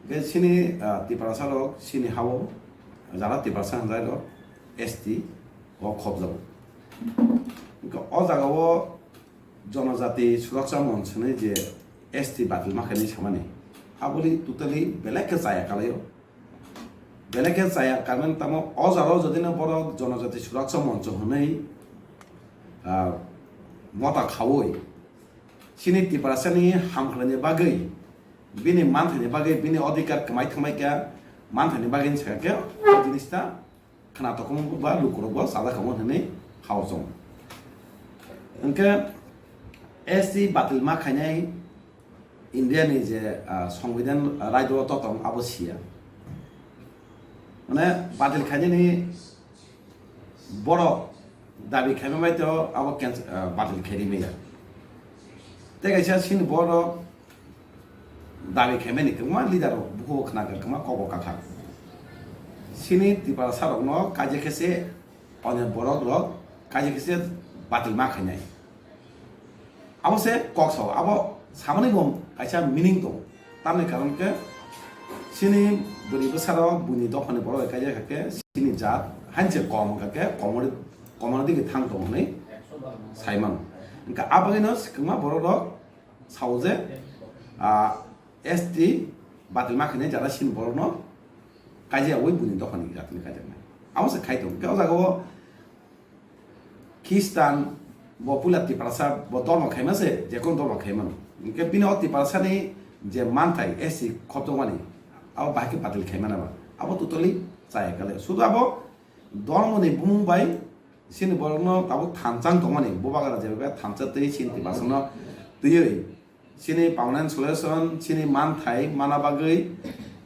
Hwnkhe chini, ah, Tiprasa rok chini hao jara Tiprasa hwnjai rok S T o khobjago. Hwnkhe o jaga o Jonojati Suraksha Monch hwnwi je S T batil ma khainai samani, aboni totally belai khe chaya kalaio. Belai khe chaya kaimani tamo o jaga o jodi no borok Jonojati Suraksha Monch hwnwi, ah, mota khaui chini Tiprasa ni hamkrai ni bagwi, bini manthaini bagwi, bini odhikar kwmai thangbai kha, manthaini bagwi wngkha khe o jinis ta khna tokhom ba lukurok bo chajak kha hwnwi hao chong. Hwnkhe S T batil ma khainai India ni je, ah, Songbidan, ah, raida o totong abo siya. Mane batil khainani borok dabi khaima bai to abo cancel, ah, batil khai rimaya. Tei kaisa chini borok dabi khaimani kwbangma leader rok bukhuk khna kwbangma kok bo kakha. Chini Tiprasa rokno kaijak khe se onyo borok rok kaijak khe se batil ma khainai. Abo se kok sao, abo samani bo kaisa meaning tongo. Tamni karon khe Chini bwrwi bwsarok buini dophani borok bai kaijak kha khe chini jat hainse kom wngkha khe komor-, komorni digi thang tongo hwnwi sai mano. Wngkha abagwino kwbangma borok rok sao je, ah, S T batil ma khainai jara chini borokno kaijak yaui buini dophani jatni kaijaknai. Abo se khai tongo. Hwnkhe o jagao Khristan bo puila Tiprasa bo dormo khaima se, je kono dormo khaimano. Hwnkhe bini o Tiprasani je manthai S C khoptokmani, abo bahai khe batil khaimana ba? Abo totally chaya kale. Sudu abo dormoni bumung bai chini borokno tabuk thansa wng tongmani, bubagra jeba thansa tei chini Tiprasano twiwi chini permanent solution, chini manthai mana bagwi,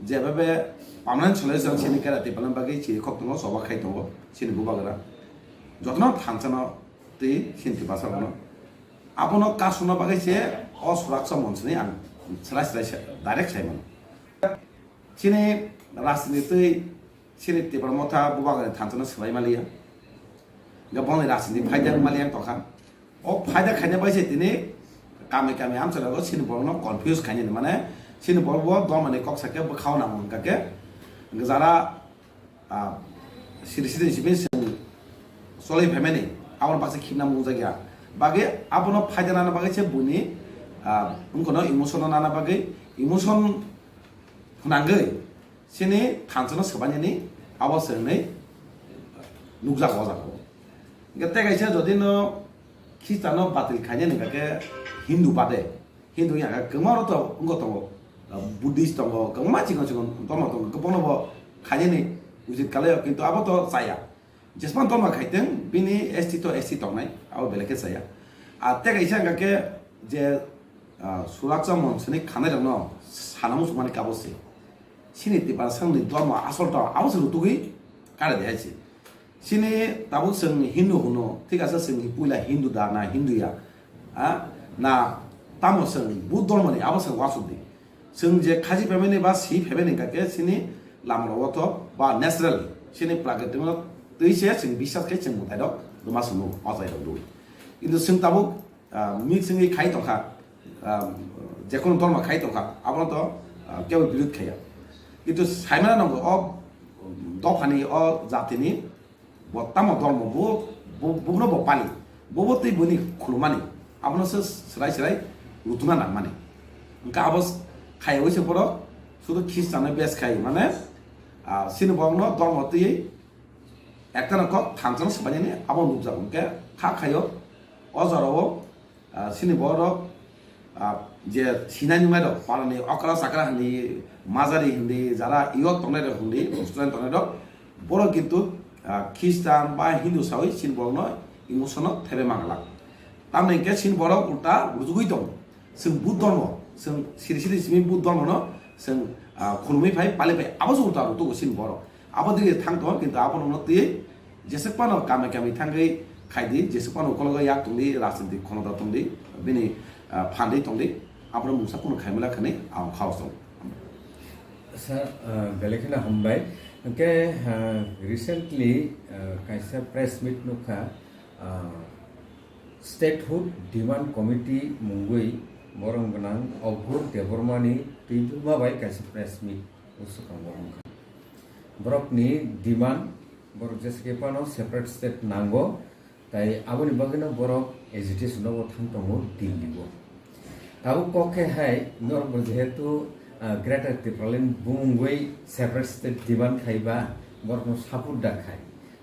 jebebe permanent solution chini kera tiprani bagwi chiri khok tongo, choba khai tongo chini bubagra. Jotono thansano twi chini tipasa bono. Abono kasuna bagwi se o suraksa monsini ang srai srai se direct sai mano. Chini rajniti twi chini Tipra Motha bubagra thansano swbai maliya. Ga boni rajniti phaida maliya tokha. O phaida khaina bai se tini kami kami amchalago chini borokno confuse khainani, mane chini borok bo dormani kok sakhe bwkhao nang hwnkha khe jara, ah, siri siri simi chwng cholwi phaimani aboni baksa khibna mungjakya. Bagwi abono phaida nana bagwi se buini, ah, wngkhono emotion nana bagwi emotion phwnangwi chini thansano swbainani abo se hwnwi nukjago o jagao. Hwnkhe tei kaisa jodi no Khristiano batil khainani hwnkha khe Hindu bade, Hindu ya khe kwbangma rok to wngkha tongo, Buddhist tongo, kwbangma chikon chikon dormo tongo, kwbangno bo khainani usit kalaio, kintu abo to chaya. Jesman dormo khaiteng bini S T to S T tongnai, abo belai khe chaya. A tei kaisa hwnkha khe je, ah, suraksa monsini khanai rokno sana muchungmani kabo se. Chini Tiprasani dormo asol to abo se rutugwi kare de hai se. Chini tabuk chwng Hindu hwno, thik ase chwng puila Hindu da na Hindu ya? Ha? Na tamo chwng Buddha dormoni abo chwng uansuk di. Chwng je khaji phaimani ba si phaimani hwnkha khe chini lama rogo to ba natural chini prakriti no twi se chwng biswas khe chwng mwtai rok rwma chwng o chai rok rw. Kintu chwng tabuk ah, mix wngwi khai tongkha, ah, jekono dorma khai tongkha, abono to, ah, kebo birud khaiya. Kintu saimano nango o dophani, o jatini bo tamo dormo, bo, bo, bono bo pali, bobo tei boni khulumani, abono se swrai swrai rutuna nangmani. Hwnkhe abo s-, khaiwi se borok sudu Khristianno bes khai, mane, ah, sini borokno dormo twiwi Ekta no kok thansa no swbainani abo nukjago, hwnkhe kha khaio o jorao, ah, chini borok, ah, je sinai nungnai rok, parani okra chakra hindi, majari hindi, jara iyot tongnai rok hindi, restaurant tongnai rok, borok kintu, ah, Khristan ba Hindu sawi chini borok no emotion no thebe manglak. Tamni hwnkhe chini borok ulta rujugwi tongo. Chwng Buddha no, chwng siri siri simi Buddha no, chwng, ah, khulumwi phai, pali phai, abo se ulta rw tugo chini borok. Abo digi thang tongo, kintu abo no twi jeswk phano kami kami thangwi khai di, jeswk phano ukologo yak tong di, rajniti khonota tong di, bini, ah, phan di tong di, abo no mungsa kunu khai mala khani ang khao song. Sir, ah, belai kheno hambai. Hwnkhe, ah, recently, ah, kaisa press meet nukha, ah, Statehood Demand Committee mungwi borok gwnang Augur Debbarmani twidulma bai kaisa press meet o swkango wngkha. Borokni demand, borok jesa khe phano separate state nango, tai aboni bagwino borok agitation o thang tongo Delhi o. Tabuk kok khe hai norok bo jehetu, ah, Greater Tipraland bumungwi separate state demand khaiba borokno support da khai.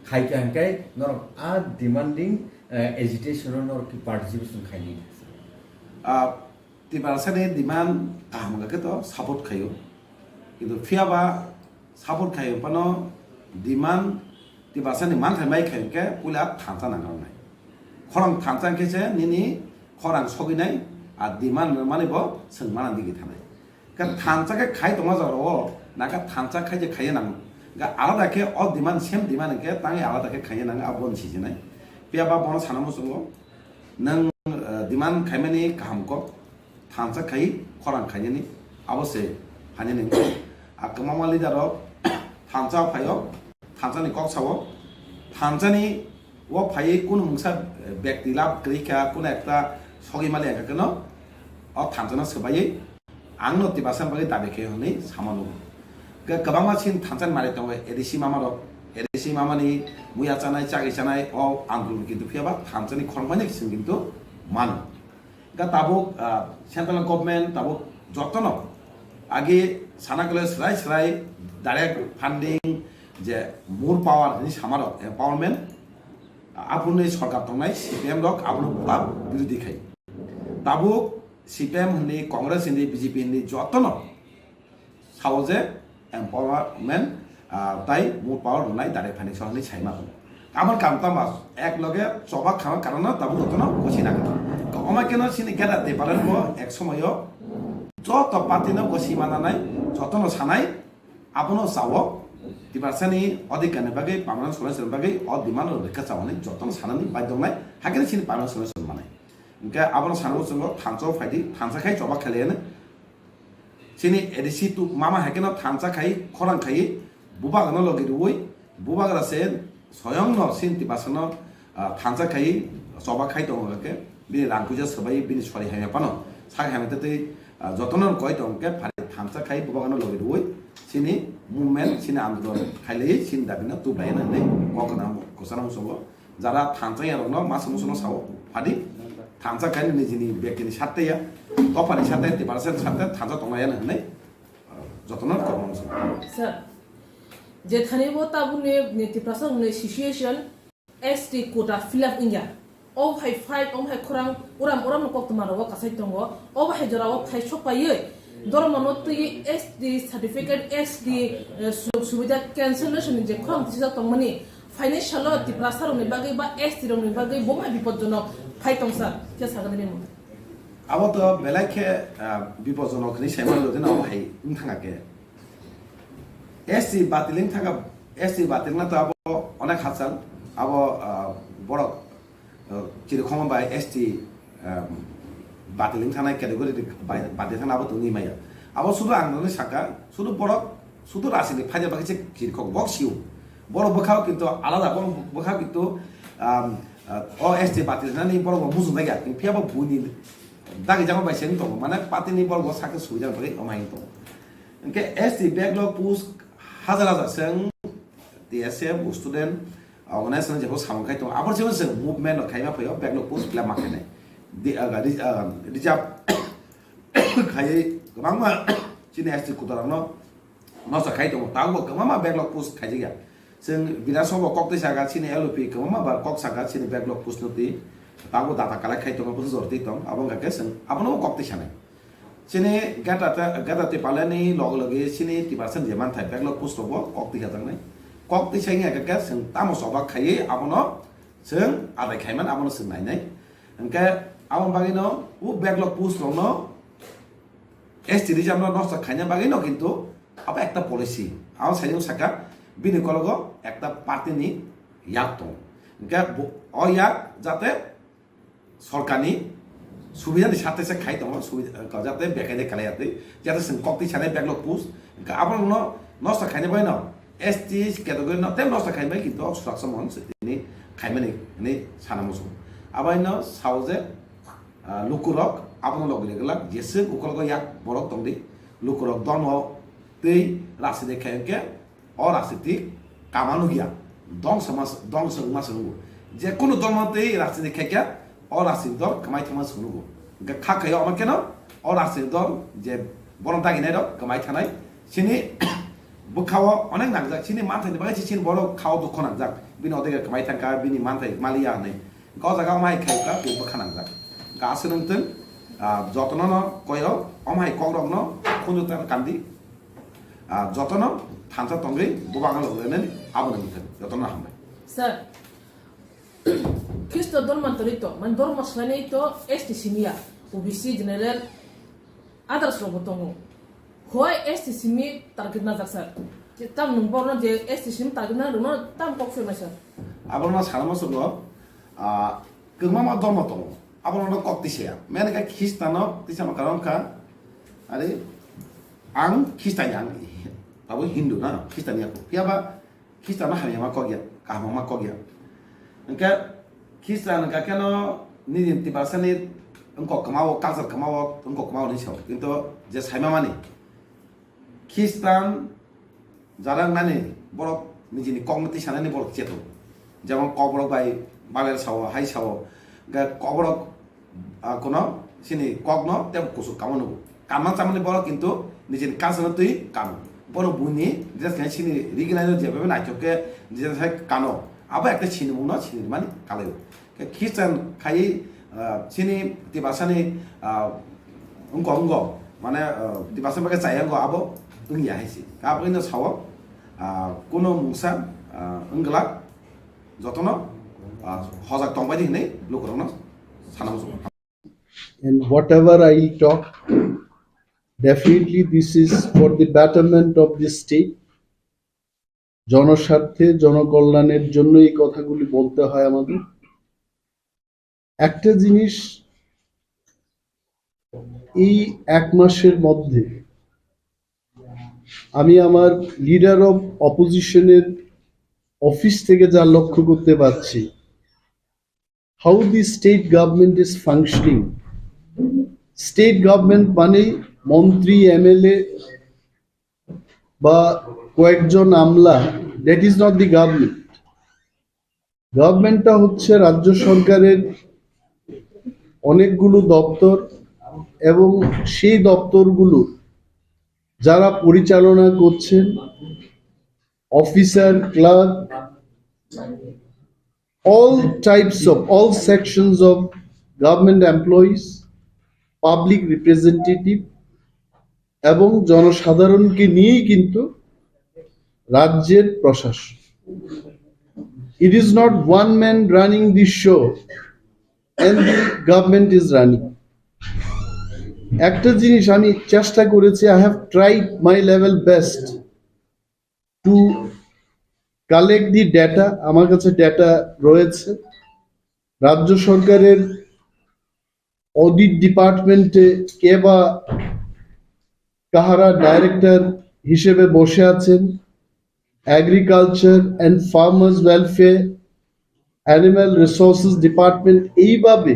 Khai khe hwnkhe norok a demanding, eh, agitation o norok ki participation khaini? Ah, Tiprasani demand kaham hwnkha khe to support khaio. Kintu phiya ba support khaio phano demand Tiprasani manthai mai khaio hwnkhe puila thansa nangkha wngnai. Khorang thansa hwnkhe se nini khorang sogwinai, a demand rwmani bo chwng mana digi thanai. Khe thansa khe khai tongma jorao, na khe thansa khai je khaiya nango. Khe alada khe o demand, same demand khe tangwi alada khe khaiya nango, abo ni sijinai. Phiya ba bono sana muchungo, nwng, eh, demand khaimani kaham kok, thansa khai khorang khainani, abo se hanini. A kwbangma leader rok thansa phaio, thansani kok sao, thansani o phaiwi kunu mungsa, eh, bekti lab kwrwi kha, kunu ekta sogwi mali kha kheno, o thansano swbaiwi, Ang no Tiprasa bagwi dabi khe hwnwi sama nugo. Kwbangma chini thansa ni manwi tongo, A D C mama rok, A D C mama ni muya chanai, chagwi chanai, o andolon kintu phiya ba thansa ni khoroknwi chwng kintu mano. Ga tabuk, ah, central government tabuk jotono agi sana kole srai srai direct funding je more power ni sama rok empowerment, ah, aboni sorkar tongnai C P M rok abono pura birodhi khai. Tabuk C P M hwnwi, Congress hwnwi, B J P hwnwi jotono sao je empowerment, ah, tai more power rwnai direct financial hwnwi saima tongo. Aboni karon tamo ek loge choba khama karon no tabuk jotono gosi nangkha. Omo keno chini gada Tipraland bo ek somoyo joto party no gosi mananai, jotono sanai, abono sao Tiprasa ni odhikar ni bagwi, permanent solution bagwi o demand rok rikha chaoni jotono sanani baidongnai, hakhe chini permanent solution manai. Hingke abono sanwi chwngo thansa o phaidi, thansa khai choba khailaiya no. Chini A D C tu mama hai kheno thansa khai khorang khai bubagra no logi rwui bubagra se soyong no sin Tiprasa no, ah, thansa khai choba khai tongo hwnkhe bini rang puisa swbai bini sori hamya phano sak hamya tei, ah, jotono koi tong khe phari thansa khai bubagra no logi rwui chini movement chini andolon khailai chini dabi no tublai hinwi kok kwcharo chwngo. Jara thansa ya rokno masa musuno sao phadi thansa kaini nijini bektini satte ya, dophani satte, Tiprasa satte thansa tonglai ya hinwi jotono kormo musuno. Sir, je thani bo tabukni ni Tiprasa ni situation S T quota fill up wngya. O hai fight, o hai khorang uram uram no koktwma rogo kasai tongo. O hai jora o phai sok paiwi Dormo no twi S T certificate, S T, eh, sujog subida cancellation ni je khorang tisijak tongmani, financial o Tiprasa rokni bagwi ba S T rokni bagwi bo mai bipodjonok phai tongsa khe sagani mung. Abo to belai khe, ah, bipodjonok hinwi saimano jodi na omo hai wng thanga khe. S T batil wng thanga, S T batil na to abo onek hachal, abo, ah, borok, ah, chiri khoma bai S T, ah, batil wng thanai category bai, batil thana abo tongwi maya. Abo sudu ang nini saka, sudu borok, sudu rasi ni phaja bagwi se chiri khok bok siu. Borok bwkhao kintu alada, borok bwkhao kintu, um, ah, o S T batil thanani borok bo mujung dagi ya. Phiya bo buini dagi jama bai se wng tongo. Mane party ni borok bo sakhe suijak bagwi omo hai wng tongo. Hingke S T backlog post hajar hajar se wng T S F, student, organization jebo samung khai tongo. Aboni simi chwng movement rok khaima phaio, backlog post fill up ma khainai. Di, ah, ri-, ah, reserve khaiwi kwbangma chini S T kutarokno nosto khai tongo. Tabukbo kwbangma backlog post khaijak ya. Chwng Bidhan Sabha kok twi saka chini L O P kwbangma bar kok saka chini backlog post no twi. Tabukbo data collect khai tongo, bwswk jor twi tong. Abo wngkha khe chwng abono kok twi sanai. Chini gata ta, gata twi palani log logi chini Tiprasa je manthai backlog post rogo kok twi khajaknai. Kok twi sai wngya khe chwng tamo choba khaiwi abono chwng adai khaiman abono chwng nainai. Hwnkhe aboni bagwino o backlog post rokno S T reserve no nosto khaina bagwino kintu abo ekta policy. Abo sai wng saka bini kologo ekta party ni yak tongo. Hwnkhe bo, o yak jate sorkarni subidani sathe se khai tongo, subida, jate bekhai de kalai atwi, jate chwng kok twi sanai backlog post, hwnkhe abono nosto khaina bagwino S T category no tei nosto khaina bagwi kintu o suraksa mohon se tini khaimani hinwi sana muchungo. Abono sao je, ah, lukurok abono logi glak jeswk ukologo yak borok tongdi, lukurok dono tei rasi de khai hwnkhe o rasi twi kama nukya, dongsa mas-, dongsa wngma se nukgo. Je kunu dol no twi rasi de khai khe o rasi dol kwmai thangma se nukgo. Hwnkhe kha khaio omo kheno o rasi dol je bono daginai rok kwmai thanai. Chini bwkhao onek nangjak, chini manthai ni bagwi se chini borok khao dukho nangjak. Bini odega kwmai thangkha, bini manthai maliya hinwi. Hwnkhe o jaga omo hai khe wngkha, tei bwkha nangjak. Hwnkhe aswk nwng twng, ah, jotono no koyo, omo hai kok rok no khunju ta kandi. Ah, jotono thansa tongwi bubagra logi lainani abo nwng thang. Jotono hambai. Sir, Khristo dorman torito, man dorma swlainai to S T simiya, O B C general, others rokbo tongo. Hoi S T simi target najak sir. Tam nwng borno je S T simi target na rwno tam kok sir mai sir. Abono sana muchungo, ah, kwbangma dormo tongo. Abono kok tisa ya. Mene khe Khristano tisa ma karon kha. Are ang Khristani ang abo Hindu na Khristani ako. Phiya ba Khristiano hamya ma kok ya, kaham ma kok ya. Hwnkhe Khristian hwnkha kheno nini Tiprasani wngkok kwmao, culture kwmao, wngkok kwmao hinwi sao. Kintu je saima mani, Khristan Jara wngnani borok nijini kokno tisanani borok cheto. Jemon kokborok bai babel sao, hai sao, hwnkhe kokborok, ah, kono chini kokno tebo kuchuk kamo nugo. Kanma chamani borok kintu nijini culture-no twi kano. Bono buini dress khe chini riginai no jebabe naithok khe dress hai kano. Abo ekta sinimungno sinimani kalaio. Khe Christian khai, ah, chini Tiprasani, ah, wngkok wngkok, mane, ah, Tiprasa bagwi chaya wngkok abo wngya hai se. Abo wngno sao, ah, kuno mungsa, ah, wngwlak jotono, ah, hojak tongbai di hinwi lukurokno sana muchungo. And whatever I talk, definitely this is for the betterment of the state. জনস্বার্থে, জনকল্যাণের জন্য এই কথাগুলি বলতে হয় আমাদের। একটা জিনিস, এই এক মাসের মধ্যে আমি আমার লিডার অফ অপোজিশনের অফিস থেকে যা লক্ষ্য করতে পারছি, how the state government is functioning. State government মানেই মন্ত্রী, এমএলএ বা কয়েকজন আমলা, that is not the government. গভর্নমেন্টটা হচ্ছে রাজ্য সরকারের অনেকগুলো দপ্তর, এবং সেই দপ্তরগুলো যারা পরিচালনা করছেন, officer, clerk, all types of, all sections of government employees, public representative এবং জনসাধারণকে নিয়েই কিন্তু রাজ্যের প্রশাসন। It is not one man running the show and the government is running. একটা জিনিস আমি চেষ্টা করেছি, I have tried my level best to collect the data. আমার কাছে ডেটা রয়েছে। রাজ্য সরকারের অডিট ডিপার্টমেন্টে কে বা কাহারা ডাইরেক্টর হিসেবে বসে আছেন, agriculture and farmers welfare, animal resources department, এইভাবে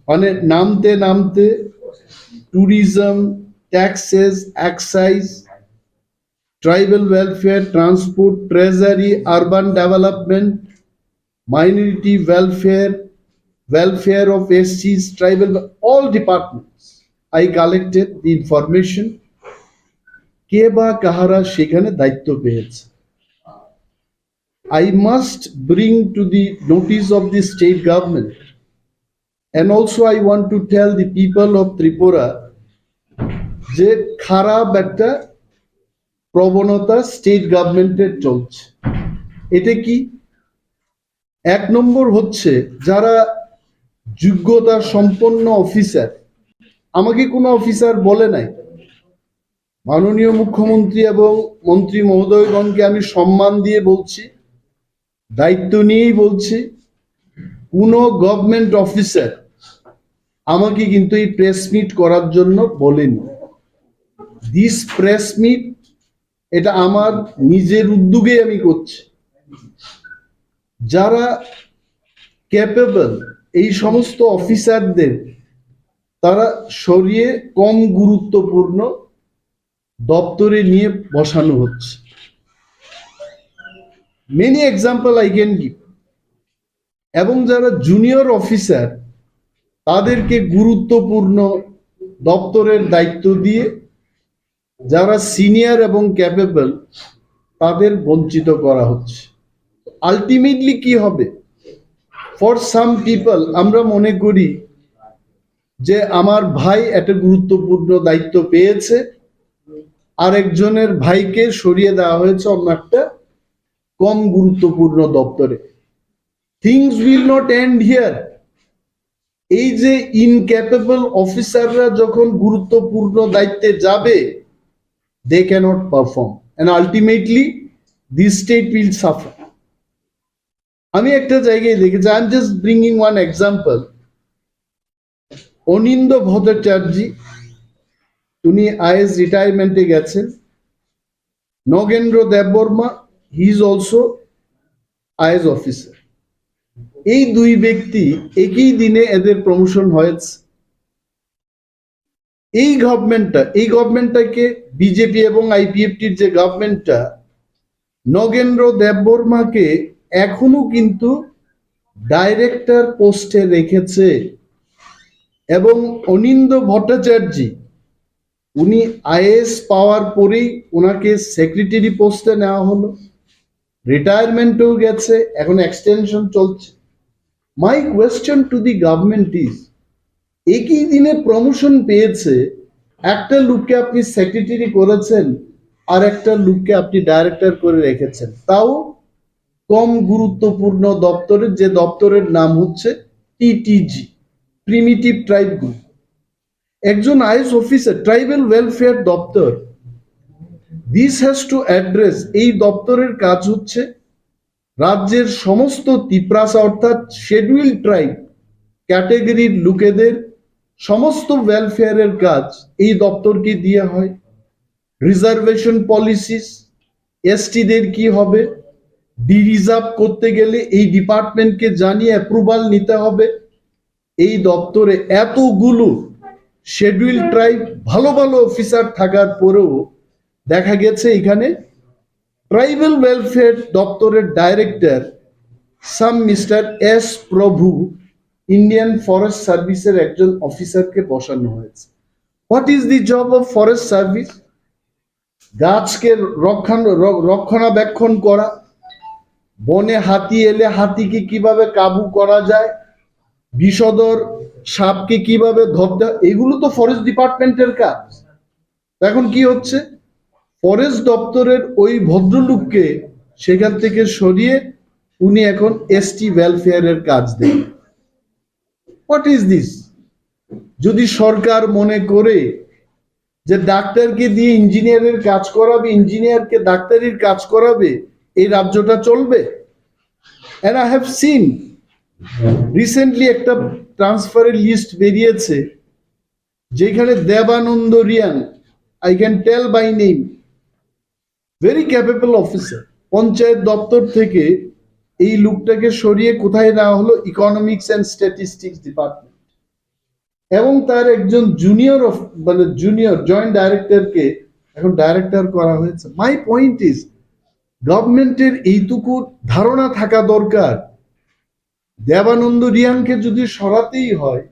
মানে নামতে নামতে tourism, taxes, excise, tribal welfare, transport, treasury, urban development, minority welfare, welfare of S Cs, tribal, all departments. I collected the information. কে বা কাহারা সেখানে দায়িত্ব পেয়েছে। I must bring to the notice of the state government, and also I want to tell the people of Tripura যে খারাপ একটা প্রবণতা স্টেট গভর্নমেন্টের চলছে। এটা কি? এক নম্বর হচ্ছে, যারা যোগ্যতা সম্পন্ন অফিসার, আমাকে কোনো অফিসার বলে নাই, মাননীয় মুখ্যমন্ত্রী এবং মন্ত্রী মহোদয়গণকে আমি সম্মান দিয়ে বলছি, দায়িত্ব নিয়েই বলছি, কোনো গভর্নমেন্ট অফিসার আমাকে কিন্তু এই প্রেস মিট করার জন্য বলেনি। দিস প্রেস মিট, এটা আমার নিজের উদ্যোগে আমি করছি। যারা ক্যাপেবল, এই সমস্ত অফিসারদের তারা সরিয়ে কম গুরুত্বপূর্ণ দপ্তরে নিয়ে বসানো হচ্ছে। Many example I can give. এবং যারা জুনিয়র অফিসার, তাদেরকে গুরুত্বপূর্ণ দপ্তরের দায়িত্ব দিয়ে যারা সিনিয়র এবং ক্যাপেবল, তাদের বঞ্চিত করা হচ্ছে। আলটিমেটলি কি হবে? ফর সাম পিপল, আমরা মনে করি যে আমার ভাই একটা গুরুত্বপূর্ণ দায়িত্ব পেয়েছে, আরেকজনের ভাইকে সরিয়ে দেওয়া হয়েছে অন্য একটা কম গুরুত্বপূর্ণ দপ্তরে। Things will not end here. এই যে ইনক্যাপেবল অফিসাররা যখন গুরুত্বপূর্ণ দায়িত্বে যাবে, they cannot perform and ultimately this state will suffer. আমি একটা জায়গায় দেখেছি, I am just bringing one example. অনিন্দ্য ভট্টাচার্য, উনি আইএস রিটায়ারমেন্টে গেছেন। Nagendra Debbarma, he is also IAS officer. এই দুই ব্যক্তি একই দিনে এদের প্রমোশন হয়েছে। এই গভর্নমেন্টটা, এই গভর্নমেন্টটাকে বিজেপি এবং আইপিএফটির যে গভর্নমেন্টটা, নগেন্দ্র দেববর্মাকে এখনো কিন্তু ডাইরেক্টর পোস্টে রেখেছে। এবং অনিন্দ্য ভট্টাচার্য, উনি আইএএস পাওয়ার পরেই ওনাকে সেক্রেটারি পোস্টে নেওয়া হলো, রিটায়ারমেন্টেও গেছে, এখন এক্সটেনশন চলছে। My question to the government is, একই দিনে প্রমোশন পেয়েছে, একটা লোককে আপনি সেক্রেটারি করেছেন, আর একটা লোককে আপনি ডাইরেক্টর করে রেখেছেন, তাও কম গুরুত্বপূর্ণ দপ্তরের, যে দপ্তরের নাম হচ্ছে টিটিজি, প্রিমিটিভ ট্রাইব গ্রুপ। একজন আইএস অফিসার, ট্রাইবাল ওয়েলফেয়ার দপ্তর, this has to address, এই দপ্তরের কাজ হচ্ছে রাজ্যের সমস্ত তিপ্রাসা অর্থাৎ শিডিউল ট্রাইব ক্যাটাগরির লোকেদের সমস্ত ওয়েলফেয়ারের কাজ এই দপ্তরকে দিয়ে হয়। রিজার্ভেশন পলিসিস, এসটিদের কি হবে, ডিরিজার্ভ করতে গেলে এই ডিপার্টমেন্টকে জানিয়ে অ্যাপ্রুভাল নিতে হবে। এই দপ্তরে এতগুলো শিডিউল ট্রাইব, ভালো ভালো অফিসার থাকার পরেও দেখা গেছে এখানে ট্রাইবাল ওয়েলফেয়ার দপ্তরের ডাইরেক্টর সাম মিস্টার এস প্রভু, ইন্ডিয়ান ফরেস্ট সার্ভিসের একজন অফিসারকে বসানো হয়েছে। What is the job of forest service? গাছকে রক্ষণ র- রক্ষণাবেক্ষণ করা, বনে হাতি এলে হাতিকে কিভাবে কাবু করা যায়, বিষধর সাপকে কিভাবে ধরতে হয়, এগুলো তো ফরেস্ট ডিপার্টমেন্টের কাজ। এখন কি হচ্ছে, ফরেস্ট দপ্তরের ওই ভদ্রলোককে সেখান থেকে সরিয়ে উনি এখন এসটি ওয়েলফেয়ারের কাজ দেন। What is this? যদি সরকার মনে করে যে ডাক্তারকে দিয়ে ইঞ্জিনিয়ারের কাজ করাবে, ইঞ্জিনিয়ারকে ডাক্তারির কাজ করাবে, এই রাজ্যটা চলবে? And I have seen recently একটা ট্রান্সফারের লিস্ট বেরিয়েছে, যেখানে দেবানন্দ Reang, I can tell by name, very capable officer, panchayat দপ্তর থেকে এই লোকটাকে সরিয়ে কোথায় নেওয়া হলো? Economics and statistics department. এবং তার একজন জুনিয়র, মানে জুনিয়র জয়েন্ট ডাইরেক্টরকে এখন ডাইরেক্টর করা হয়েছে। My point is, গভর্নমেন্টের এইটুকু ধারণা থাকা দরকার। দেবানন্দ রিয়াংকে যদি সরাতেই হয়,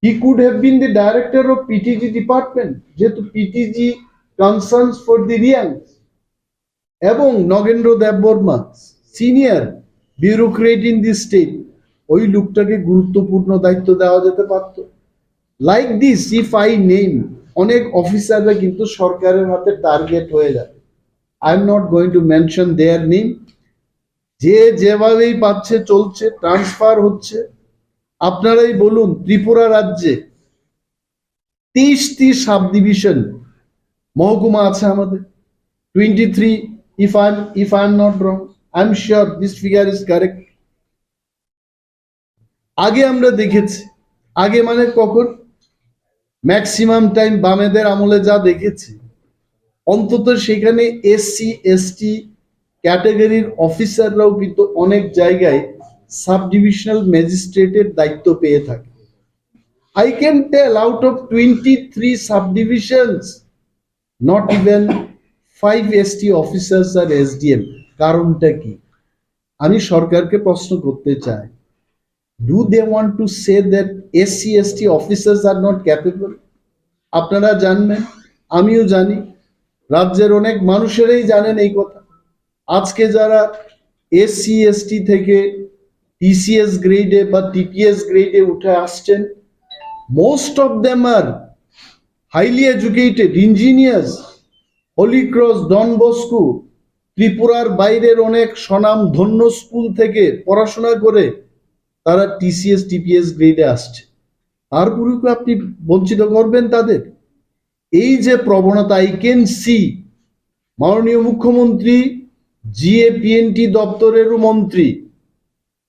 he could have been the director of PTG department, যেহেতু PTG concerns for the Reangs. এবং Nagendra Debbarma, senior bureaucrat in the state, ওই লোকটাকে গুরুত্বপূর্ণ দায়িত্ব দেওয়া যেতে পারত। Like this, if I name, অনেক অফিসাররা কিন্তু সরকারের হাতে টার্গেট হয়ে যাবে। I am not going to mention their name. যে যেভাবেই পাচ্ছে চলছে, ট্রান্সফার হচ্ছে। আপনারাই বলুন, ত্রিপুরা রাজ্যে তেইশটি সাব ডিভিশন, মহকুমা আছে আমাদের, twenty three, if I am, if I am not wrong, I am sure this figure is correct. আগে আমরা দেখেছি, আগে মানে কখন, ম্যাক্সিমাম টাইম বামেদের আমলে যা দেখেছি, অন্তত সেখানে এসসি এসটি ক্যাটাগরির অফিসাররাও কিন্তু অনেক জায়গায় সাব ডিভিশনাল ম্যাজিস্ট্রেটের দায়িত্ব পেয়ে থাকে। I can tell, out of twenty three subdivisions, not even five ST officers are SDM. কারণটা কি? আমি সরকারকে প্রশ্ন করতে চাই, do they want to say that SC ST officers are not capable? আপনারা জানবেন, আমিও জানি, রাজ্যের অনেক মানুষেরাই জানেন এই কথা। আজকে যারা এসসি এসটি থেকে টিসিএস গ্রেডে বা টিপিএস গ্রেডে উঠে আসছেন, most of them are highly educated engineers, Holy Cross, Don Bosco, ত্রিপুরার বাইরের অনেক স্বনামধন্য স্কুল থেকে পড়াশোনা করে তারা টিসিএস টিপিএস গ্রেডে আসছে। তারপরেও কি আপনি বঞ্চিত করবেন তাদের? এই যে প্রবণতা, I can see, মাননীয় মুখ্যমন্ত্রী, জিএ পিএনটি দপ্তরেরও মন্ত্রী,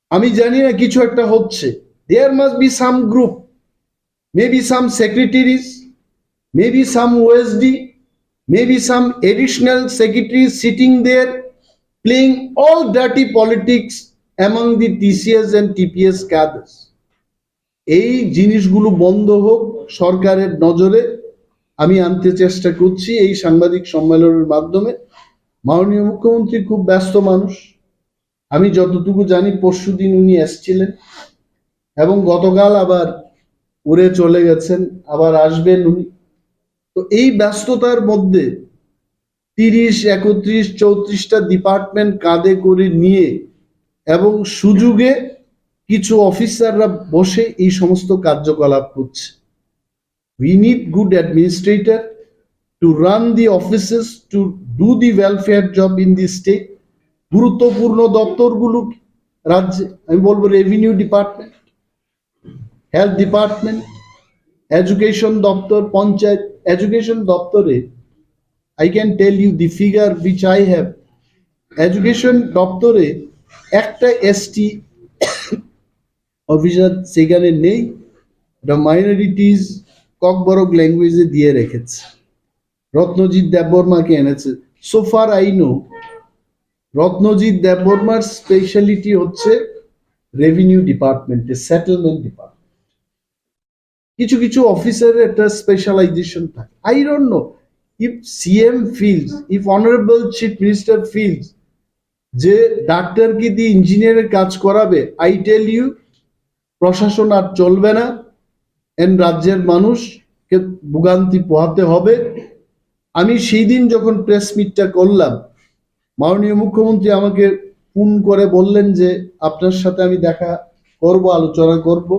আমি জানি না, কিছু একটা হচ্ছে। There must be some group, maybe some secretaries, maybe some OSD, maybe some additional secretaries sitting there playing all dirty politics among the TCS and TPS cadres. এই জিনিসগুলো বন্ধ হোক সরকারের নজরে। আমি আনতে চেষ্টা করছি এই সাংবাদিক সম্মেলনের মাধ্যমে। মাননীয় মুখ্যমন্ত্রী খুব ব্যস্ত মানুষ, আমি যতটুকু জানি পরশুদিন উনি এসছিলেন এবং গতকাল আবার উড়ে চলে গেছেন, আবার আসবেন উনি। তো এই ব্যস্ততার মধ্যে তিরিশ, একত্রিশ, চৌত্রিশটা ডিপার্টমেন্ট কাঁধে করে নিয়ে এবং সুযোগে কিছু অফিসাররা বসে এই সমস্ত কার্যকলাপ করছে। We need good administrator to run the offices, to do the welfare job in the state. গুরুত্বপূর্ণ দপ্তরগুলো রাজ্যে, আমি বলবো revenue department, health department, education দপ্তর, পঞ্চায়েত, এডুকেশন দপ্তরে, I can tell you the figure which I have, education দপ্তরে একটা ST officer সেখানে নেই। এটা মাইনরিটিজ ককবরক ল্যাঙ্গুয়েজে দিয়ে রেখেছে। রত্নজিৎ দেববর্মাকে এনেছে। So far I know, Ratnajit দেববর্মার স্পেশালিটি হচ্ছে রেভিনিউ ডিপার্টমেন্টে, সেটেলমেন্ট ডিপার্টমেন্ট। কিছু কিছু অফিসারের একটা স্পেশালাইজেশন থাকে। I don't know if C M feels, if Honorable Chief Minister feels যে ডাক্তারকে দিয়ে ইঞ্জিনিয়ারের কাজ করাবে, I tell you, প্রশাসন আর চলবে না, এন রাজ্যের মানুষকে ভোগান্তি পোহাতে হবে। আমি সেই দিন যখন প্রেস মিটটা করলাম, মাননীয় মুখ্যমন্ত্রী আমাকে ফোন করে বললেন যে আপনার সাথে আমি দেখা করব, আলোচনা করব,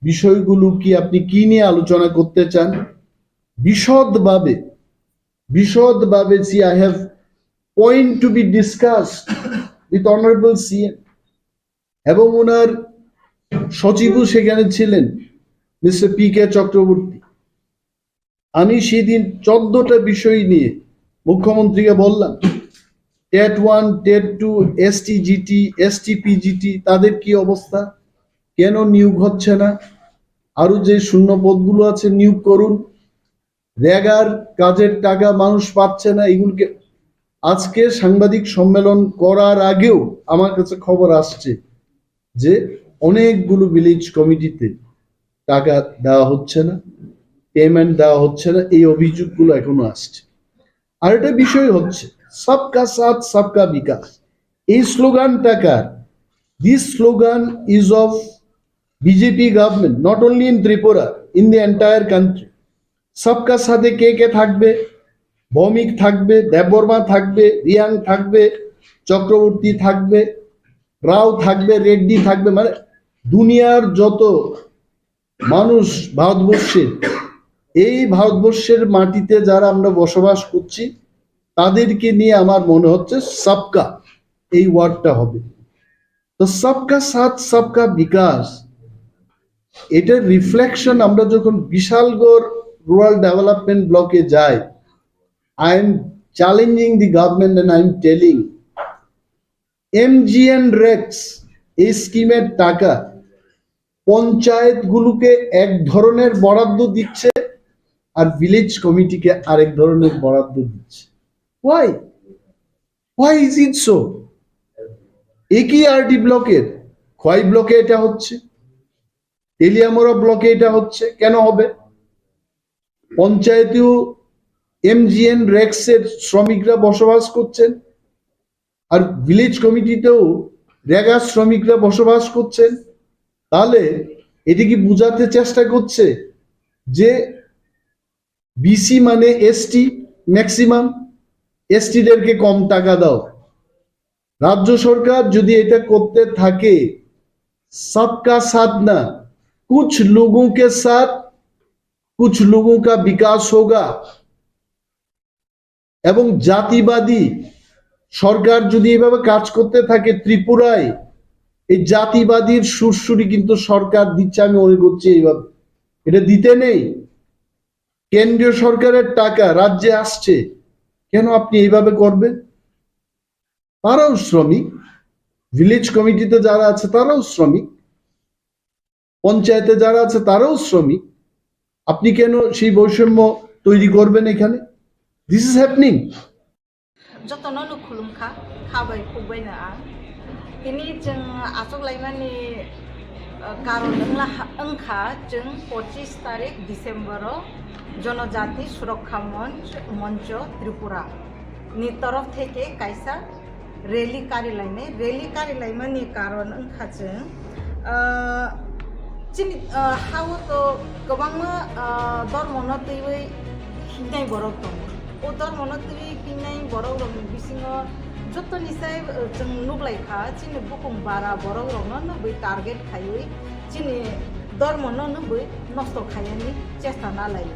বিষয়গুলো কি, আপনি কি নিয়ে আলোচনা করতে চান। বিশদভাবে, বিশদভাবে, see, I have point to be discussed with Honorable C M এবং ওনার সচিবও সেখানে ছিলেন, মিস্টার পি কে চক্রবর্তী। আমি সেদিন চোদ্দটা বিষয় নিয়ে মুখ্যমন্ত্রীকে বললাম, TET one, TET two, ST GT, ST PGT, তাদের কি অবস্থা, কেন নিয়োগ হচ্ছে না, আরো যে শূন্য পদগুলো আছে নিয়োগ করুন, রেগার কাজের টাকা মানুষ পাচ্ছে না, এগুলোকে। আজকে সাংবাদিক সম্মেলন করার আগেও আমার কাছে খবর আসছে যে অনেকগুলো ভিলেজ কমিটিতে টাকা দেওয়া হচ্ছে না, পেমেন্ট দেওয়া হচ্ছে না, এই অভিযোগগুলো এখনো আসছে। আর একটা বিষয় হচ্ছে সবকা সাথ সবকা বিকাশ, এই স্লোগানটা কার? This slogan is of B J P government, not only in Tripura, in the entire country. সবকা সাথে কে কে থাকবে? ভৌমিক থাকবে, দেববর্মা থাকবে, রিয়াং থাকবে, চক্রবর্তী থাকবে, রাও থাকবে, রেড্ডি থাকবে, মানে দুনিয়ার যত মানুষ ভারতবর্ষে, এই ভারতবর্ষের মাটিতে যারা আমরা বসবাস করছি, তাদেরকে নিয়ে আমার মনে হচ্ছে সবকা, এই ওয়ার্ডটা হবে। তো সবকা সাথ সবকা বিকাশ, এটার রিফ্লেকশন আমরা যখন বিশালগড় রুরাল ডেভেলপমেন্ট ব্লকে যাই, I am challenging the government and I am telling, MGNREGA এই স্কিমের টাকা পঞ্চায়েতগুলোকে এক ধরনের বরাদ্দ দিচ্ছে আর ভিলেজ কমিটিকে আরেক ধরনের বরাদ্দ দিচ্ছে। Why? Why is it so? একই আরডি ব্লকের, খোয়াই ব্লকে এটা হচ্ছে, তেলিয়ামুড়া ব্লকে এটা হচ্ছে, কেন হবে? পঞ্চায়েতেও এমজিএনরেগা এর শ্রমিকরা বসবাস করছেন, আর ভিলেজ কমিটিতেও রেগা শ্রমিকরা বসবাস করছেন। তাহলে এটা কি বোঝাতে চেষ্টা করছে যে বিসি মানে এসটি, ম্যাক্সিমাম এসটিদেরকে কম টাকা দাও? রাজ্য সরকার যদি এটা করতে থাকে, সবকা সাথ না, কুছ লোগোঁ কে সাথ কুছ লোগোঁ কা বিকাশ হোগা, এবং জাতিবাদী সরকার যদি এভাবে কাজ করতে থাকে ত্রিপুরায়, এই জাতিবাদীর সুরসুরি কিন্তু সরকার দিচ্ছে, আমি মনে করছি এইভাবে। এটা দিতে নেই। কেন্দ্রীয় সরকারের টাকা রাজ্যে আসছে, কেন আপনি এইভাবে করবেন? তারাও শ্রমিক, ভিলেজ কমিটিতে যারা আছে তারাও শ্রমিক, পঞ্চায়েতে যারা আছে তারাও শ্রমিক। আপনি কেন সেই বৈষম্য তৈরি করবেন এখানে? This is happening. Jotono no khulumkha, kha bai khuk bai no ang. Tini chwng achuk laimani Karon wngla ha-, wngkha chwng pochis tarik December o Jonojati Surakkha Monch, Moncho Tripura ni torof theke kaisa rally karilainai. Rally karilaimani karon wngkha chwng, ah, chini, ah, hao to kwbangma, ah, dormono twiwi hingnai borok tongo. O dormono twiwi hingnai borok rokni bisingo jotoni sai, ah, chwng nuklaikha chini bukung bara borok rokno nugwi target khaiwi chini dormono nugwi nosto khaiyani chesta nalaio.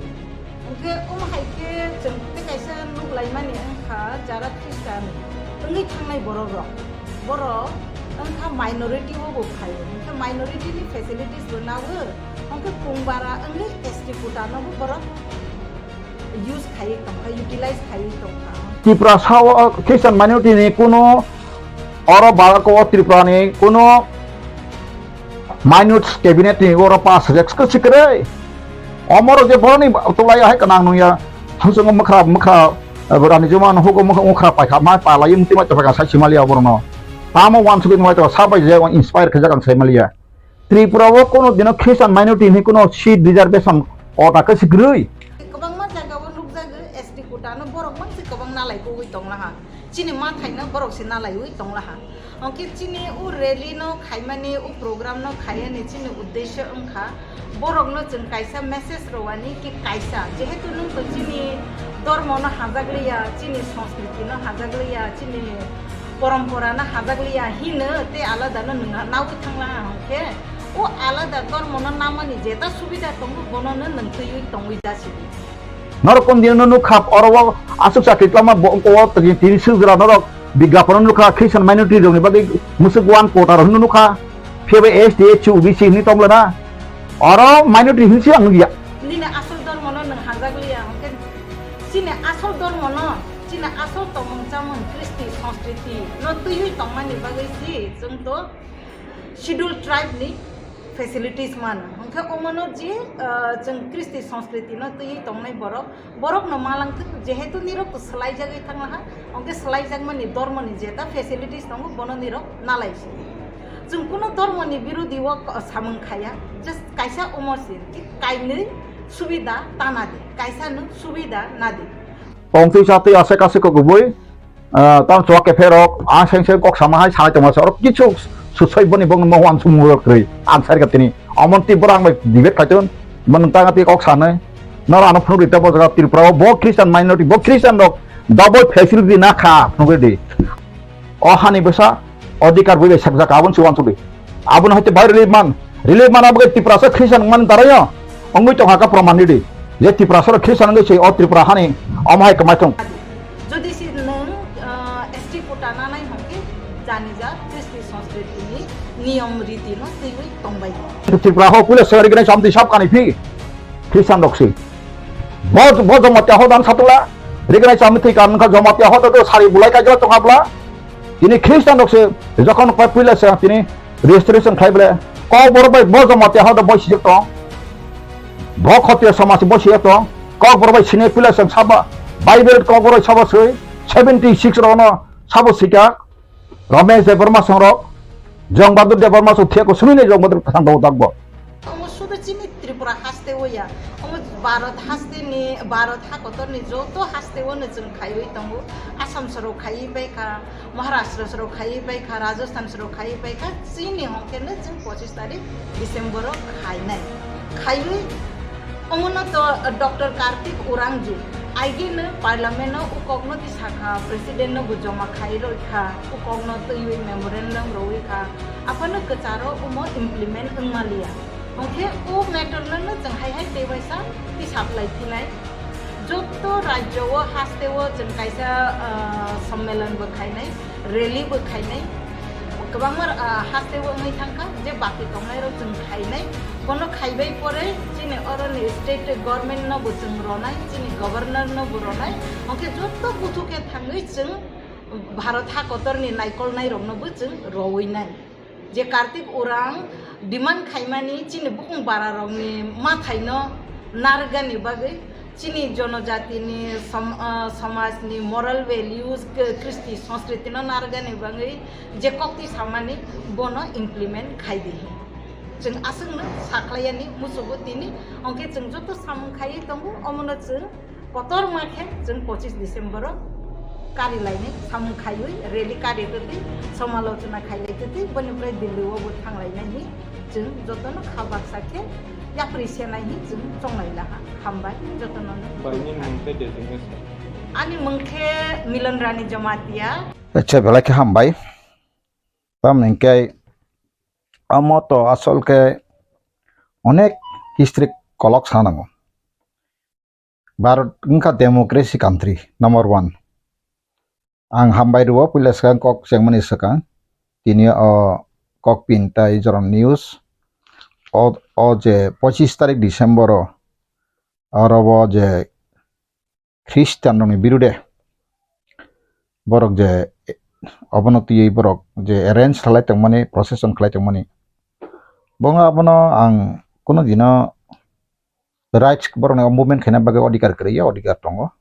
Hwnkhe omo hai khe chwng tei kaisa nuklaimani wngkha jara Khristan wngwi thangnai borok rok. Borok wngkha minority o bo phaio. Hwnkhe minority ni facilities bo nago. Hwnkhe kung bara wngwi S T quota no bo borok use khaiwi tongkha, utilize khaiwi tongkha. Tripura sao Christian minority ni kuno oro Bharat o Tripura ni kuno minute cabinet ni oro pass rek se kwrwi. Omoro je boroni tolai hai kanang nungya. Hangsungo mokra, mokra, eh, rani joma no hugo mokra, mokra paikha, ma palai muti mai tongkha sai simaliya borno. Tamo wansugwi mai tongkha, sabai je inspire khe jak ang sai maliya. Tripura o kono dino Christian minority ni kono seat reservation ota khe se kwrwi. Kwbangma jaga o nukjago S T quota no borok mansi kwbang nalai kogwi tonglaha. Chini mathaino borok se nalaiwi tonglaha. Hwnkhe chini o rally no khaimani, o program no khaiyani chini uddesho wngkha borokno chwng kaisa message rwani ki kaisa, jehetu nwng to chini dormo no hajakliya, chini sanskriti no hajakliya, chini porompora no hajakliya hino tei alada no nwng nawi thanglaha hwnkhe o alada dormo no namani jeta subida tongo bono no nwng twiwi tongwi jasidi. Norok kon dino nukha oro o aswk chakri twlama bo o tini swijra norok bigyapon nukha Christian minority rokni bagwi mwswk one quota rok nukha. Phiya bai S T, S C, O B C hinwi tongla na. Oro minority hinwi se ang nukya. Nini asol dormo no nwng hamjak liya hwnkhe chini asol dormo no, chini asol tongmung chamung Kristi Sanskriti no twiwi tongmani bagwi si chwng to Schedule Tribe ni facilities mano. Hwnkhe omono je, ah, chwng Kristi Sanskriti no twiwi tongnai borok, borok no malangthwk, jehetu nirok to swlaijagwi thanglaha, hwnkhe swlaijakmani dormoni jeta facilities tongo, bono nirok nalaisi. Chwng kuno dormoni birodi o ko-, samung khaya, just kaisa omo se, ki kainwi subida ta nadi, kaisa no subida nadi. Tongtwi chatwi aswk aswk kok kubui, ah, tamo chwla kepherok, ang seng seng kok sama hai sai tongma se, oro kichu susoi boni bongni mo uansukmung rok kwrwi, ang sai kha tini. Omon twi borok ang bai debate khai ton, bo nwng tang twi kok sanai. Noro ano phunuk rita bo jaga Tripura o, bo Christian minority, bo Christian rok double facility na kha, phunuk ridi. O hani bwsa odhikar bui bai sakjak, aboni se uansukdi. Aboni haite bai relief man, relief man abo Tiprasa Christian man darayo. Ongwi tongha ka proman ridi. Je Tiprasa Christian wngwi se o Tripura hani omo hai kwmai thung. Jodi se nwng, ah, S T quota nanai hwnkhe jani ja Kristi Sanskriti ni niyom riti no twiwi tongbai. Tripura ho puila se recognize amtwi sab kani phi Christian rok se. Bo, bo Jamatia ho dan satula recognize amtwi kan kha Jamatia ho to sari bulai kajla tongha bla. Tini Christian rok se jokhon pai puila se tini registration khai bla. Kokborok bai bo Jamatia ho to bo sijak tong. Bo Khotiya samaj bo sijak tong. Kokborok bai sini puila se saba Bible Kokborok sabo sui seventy six rok no sabo sika. Ramesh Debbarma songrok, Jong Bahadur Debbarma song theko swnwi nai Jong Bahadur thang daw dakbo. Omo sudu chini Tripura haste o ya. Omo Bharat haste ni, Bharat hakotor ni joto haste o no chwng khaiwi tongo. Assam soro khaiwi bai kha, Maharashtra soro khaiwi bai kha, Rajasthan soro khaiwi bai kha. Chini hwnkhe no chwng pochis tarik December o khainai. Khaiwi omono to Doctor Kartik Urangji aigeno parliament o ukokno tisakha, president no bo joma khai roi kha, ukokno twiwi memorandum roi kha, aphano kwcharo omo implement wngmaliya. Hwnkhe o matter no no chwng hai hai tei waisa tisaplai phinai. Jotto rajyo o haste o chwng kaisa, ah, sommelon bo khainai. Rally bo khainai, kwbangma, ah, haste o wngwi thangkha, je baki tongnairok chwng khainai, bono khaibai pore chini oroni state government no bo chwng ronai, chini governor no bo ronai, hwnkhe joto buthu khe thangwi chwng Bharat hakotorni naikolnairokno bo chwng rowinai. Je Kartik Urang demand khaimani chini bukung bararokni mathaino narwkgani bagwi, chini jonojatini som-, ah, somajni moral values, k-, kristi sanskritino narwkgani bagwi je kokti samani bono implement khai di. Chwng aswkno sakhlaiyani muchungo tini, hwnkhe chwng joto samung khaiwi tongo, omono chwng kotorma khe chwng pochis December-o karilainai samung khaiwi rally kari twtwi, somalochona khailai twtwi, boni pore Delhi-o bo thanglainai hi chwng jotono kha baksa khe yapri senai hi chwng chonglai laha. Hambai jotono. Bai, nini mung tei designation? Ani mung khe Milan Rani Jamatia. Acha, belai khe hambai. Tamni hwnkhe omo to asol khe onek history kolok sanango. Bharat wngkha democracy country number one. Ang hambai rwo puila swkang kok chengmani swkang. Tini o kok pin tai jorom news. O, o je pochis tarik December o oro o je Christian rokni birude borok je obono twiwi borok je arrange khlai tongmani, procession khlai tongmani, bo abono ang kunu dino rights borokni movement khaina bagwi odhikar kwrwi ya, odhikar tongo.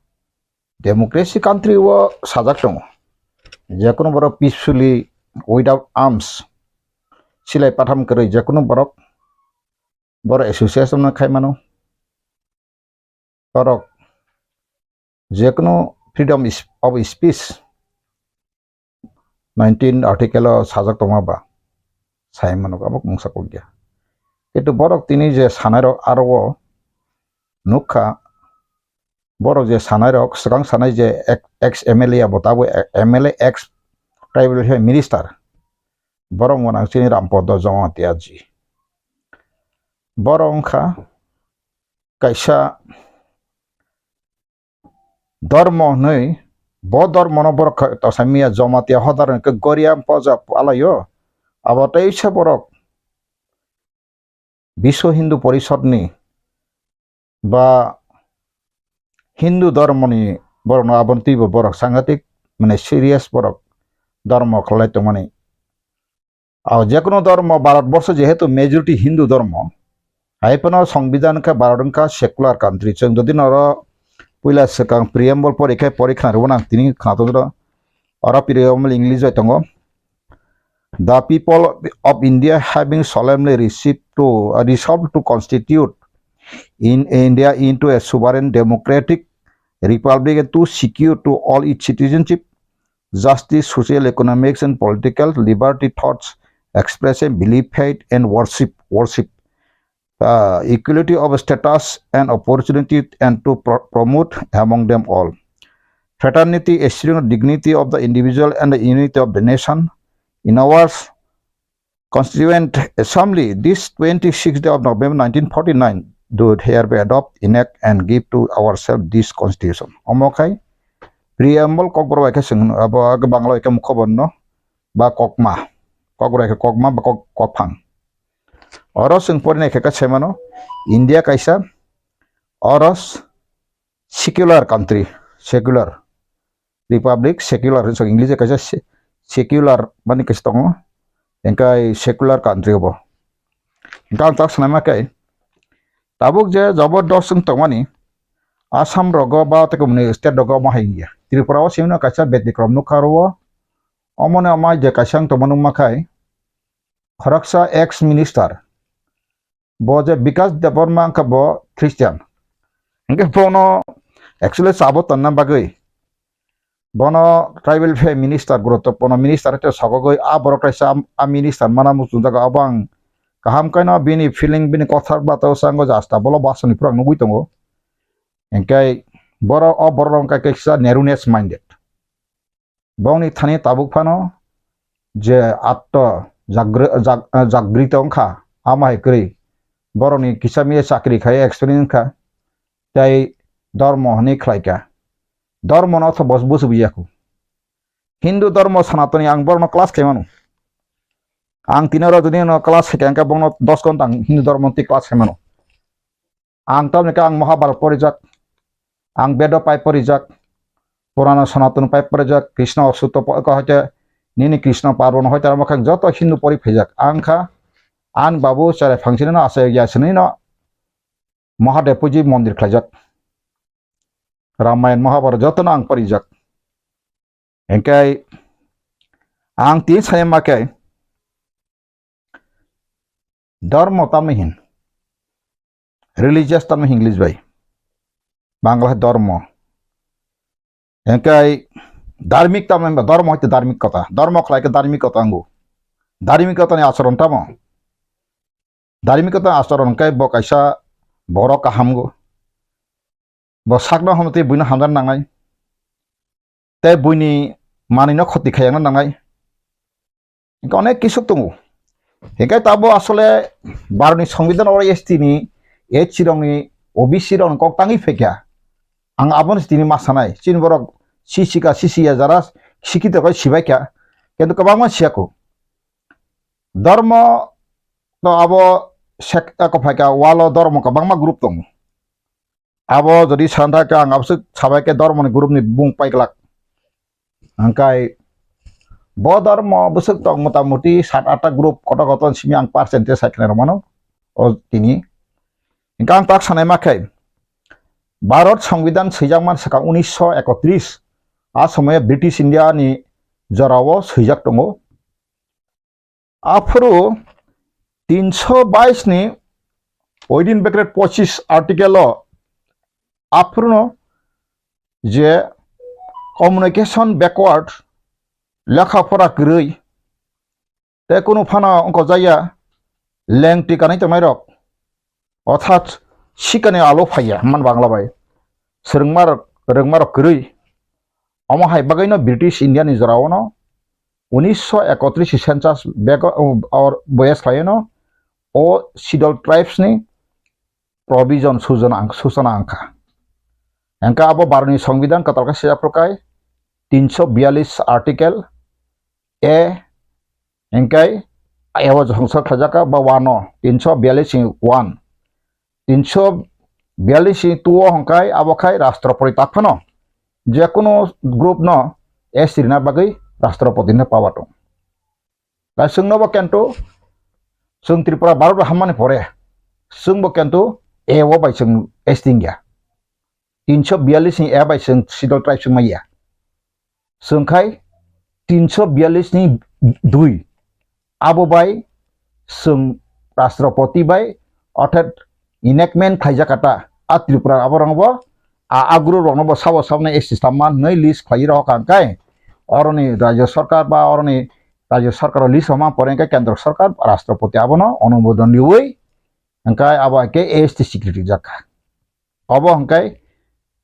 Democracy country o sajak tongo, jekunu borok peacefully without arms, silai patham kwrwi jekunu borok boro association no khai mano. Borok jekunu freedom is-, of speech nineteen article o sajak tongma ba sai mano, abo mungsa kok ya. Kintu borok tini je sanai rok aro o nukha, borok je sanai rok, swkang sanai je ex-, ex M L A abo tabuk M L A ex tribal minister, borok wngkha chini Rampada Jamatia ji. Borok wngkha kaisa dormo hwnwi, bo dormono borok kha-, tosaimya Jamatia hodar hwnkhe Goria poja palaio. Abo teisa borok Biswa Hindu Porishodni ba Hindu dormoni borokno aboni twibo borok sangatik, mane, serious borok dormo khlai tongmani. O jekunu dormo, Bharat borsho jehetu majority Hindu dormo, hai phano Songbidan khe Bharat wngkha secular country. Chwng jodi noro puila swkang preamble pori khe pori khna rwmani ang tini khna tongro. Oro preamble English bai tongo. The people of India having solemnly received to, uh, resolved to constitute in India into a sovereign democratic republic and to secure to all its citizenship, justice, social, economics, and political liberty, thoughts, expression, belief, faith, and worship, worship, uh, equality of status and opportunity, and to pro-, promote among them all fraternity, esteem dignity of the individual and the unity of the nation. In our Constituent Assembly, this twenty-sixth day of November nineteen forty-nine, do hereby adopt, enact, and give to ourselves this Constitution. Omo khai preamble kokborok bai khe chwng abo Bangla bai khe mukhoborno ba kokma, kokborok bai khe kokma ba kok-, kokphang. Oro chwng porinai khe khe sai mano, India kaisa, oro secular country, secular republic, secular hwnwi English kaisa se-, secular mani kaisa tongo, hwnkhe secular country obo. Hwnkhe ang tak sanaima khe, tabuk je jobordos wng tongmani Assam rogo ba tei kumuni state rogo omo hai wngya. Tripura o simi no kaisa Betikrom nukha oro, omo ni omo je kaisa wng tongma nukma khai, khoroksa ex minister, bo je Bikas Debbarma wngkha bo Christian. Hwnkhe bono actually chabo tonna bagwi bono tribal affairs minister, guruttopurno minister hwnkhe sogogwi a borok kaisa a minister mana muchungjak, abo ang kaham khe no bini feeling, bini kothar bata o sango jasta bolo basoni pura nugwi tongo. Hwnkhe borok, o borok wngkha kaisa narrowness minded. Bongni thani tabuk phano je atto jagri-, jag-, jagrito wngkha, ama hai kwrwi borokni kisa miya chakri khai experience wngkha, tei dormo hwnwi khlaikha. Dormono otho bos busu bujakhu. Hindu dormo Sanatani ang borokno class khaimano. Ang tini oro jodi no class khaikha hwnkhe bongno dos ghonta ang Hindu dormo twi class khaimano. Ang tamni khe ang Mahabharat porijak, ang Bedo pai porijak, Purana Sanatana pai porijak, Krishna Sutro po-, ko hoite nini Krishna Parbon hoite amo khe ang joto Hindu pori phaijak. Ang kha ang babu cherai phangsini no asai ya sini no Mahadev puji mondir khlaijak. Ramayan Mahabharat joto no ang porijak. Hwnkhe ang tini sai ma khe, Dormo tamo hin? Religious tamo English bai? Bangla hai dormo. Engkai dharmik tamo hinba? Dormo hai to dharmik kota. Dormo khlai khe dharmik kota angu. Dharmik kota ni acharon tamo? Dharmik kota acharon khe bo kaisa borok kaham go. Bo sakno hamtwi buino hamjak nangnai. Tei buini manwino khoti khayakna nangnai. Hinkhe onek kisu tongo. Hinkhe tabo asole Bharotni Songbidan oro S T ni, S C rokni, O B C rokni kok tangwi phaikha. Ang abono tini ma sanai. Chini borok sisika sisiya jara sikito khe sibaikha. Kintu kwbangma siyakho. Dormo to abo sek-, eko phaikha walo dormo kwbangma group tongo. Abo jodi santa khe ang aboswk sabai khe dormoni group ni bung paiglak. Hingkai bo dormo bwswk tong motamuti sat atta group kotor kotor simi ang percentage sai khnai rwmano o tini. Hingkhe ang tak sanai ma khe Bharat Songbidan swijak man swkang unisho ekotris, a somoyo British India ni jorao swijak tongo. Aphuru tinsho bais ni within bracket pochis article o aphuru no je communication backward, lekha pora kwrwi, tei kunu phano wngkojaya lengtwi kanwi tongnai rok, orthat sikani alo phaiya man Bangla bai swrwngma rok, rwngma rok kwrwi. Omo hai bagwino British India ni jorao no unisho ekotris census bego, or boya swlaino o Scheduled Tribes ni provision sujana ang-, susana angkha. Hingkhe abo Bharatni Songbidan kwtal khe sijak phuru kai tinsho biyalish article A, hingkhe A o jokhong sal khlaijak kha ba one o, tinsho biyalish ni one. Tinsho biyalish ni two o hingkhe abo khai Rashtrapati tak phano je kunu group no S T rina bagwi Rashtrapati ni power tong. Ba chwngno bo kento, chwng Tripura Bharat bai hammani pore, chwng bo kento A o bai chwng S T wngya. Tinsho biyalish ni A bai chwng Scheduled Tribes wngmaya. Chwng khai tinsho biyalish ni dui. Abo bai chwng Rashtrapati bai, orthat enactment khlaijak kha ta, a Tripura aborokno bo, a, a group rokno bo sabo sabno S T samma hwnwi list khlaiwi rohor kha, hwnkhe oroni rajya sarkar ba oroni rajya sarkar o list rwma pore hwnkhe kendro sarkar, Rashtrapati abono onumodon riwi hwnkhe abo hai khe A S T swikriti rijak kha. Obo hwnkhe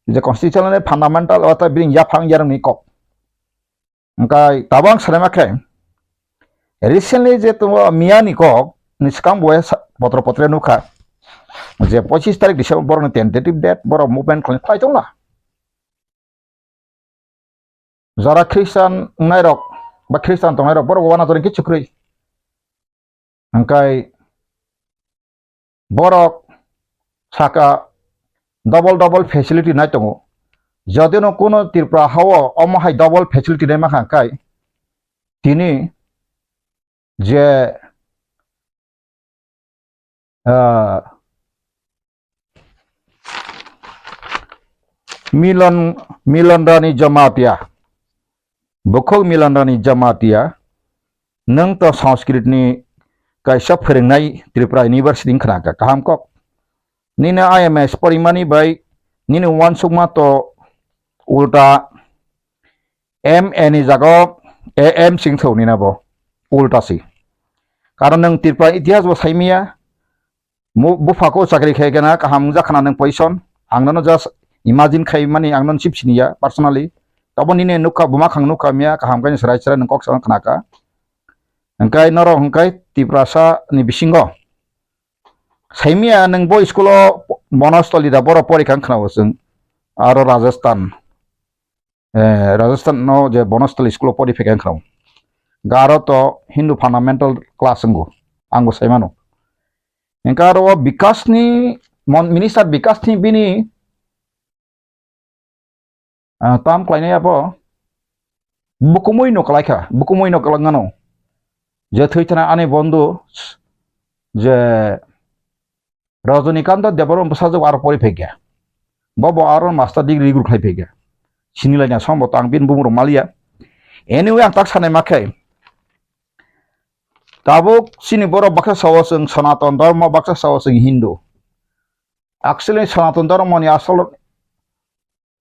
je constitutional fundamental o ta bini yaphang yarwngni kok. Hingkhe tabang sanai ma khe, recently je tongo miyani kok ni swkang bo sa-, potro potre nukha je pochis tarik December borokni tentative date borok movement khlai, khlai tongla. Jara Christian wngnai rok ba Christian tongnai rok borok wana jora khe chukrwi. Hingkhe borok saka double double facility nai tongo. Jodi no kuno Tripura hao omo hai double facility nai mankha hingkhe tini je, ah, Milon, Milon Rani Jamatia, Bukhuk Milon Rani Jamatia, nwng to Sanskrit ni kaisa phwrwngnai Tripura University wngkha na kaham kok. Nini I M S porimani bai nini uansukma to ulta M A ni jaga o A M sing thau nina bo ulta si. Karon nwng Tripura itihas bo saimiya, Mu-, buphako chakri khai gana kaham wngjakhana nwng position. Ang nono just imagine khai mani, ang nono chip siniya personally. Tabo nini nukha, buma khang nukha miya, kaham khe chwrai chwrai nwng kok sa khnakha. Hwnkhe norok hwnkhe Tiprasa ni bisingo saimiya nwng bo school o Bonostoli da borok porikha wngkhna bo chwng aro Rajasthan. Eh, Rajasthan no je Bonostali school o pori phekha wngkha. Garo to Hindu fundamental class wngo, ang bo saimano. Hingke aro o Bikash ni mon-, minister Bikash ni bini, ah, tam khlainai abo bukumui no kwlaikha, bukumui no kwlangano. Je thwi thana ani bondhu je Rajanikanto Debbarma bwsajwk aro pori phaikha. Bo bo aro master degree rwgwrwk khlai phaikha. Sinilaina sombo tang bini bumung rok maliya. Anyway, ang tak sanai ma khe, Tabuk chini borok baksa sao chwng Sanatan Dharma, baksa sao chwng Hindu. Actually, Sanatan Dharma ni asol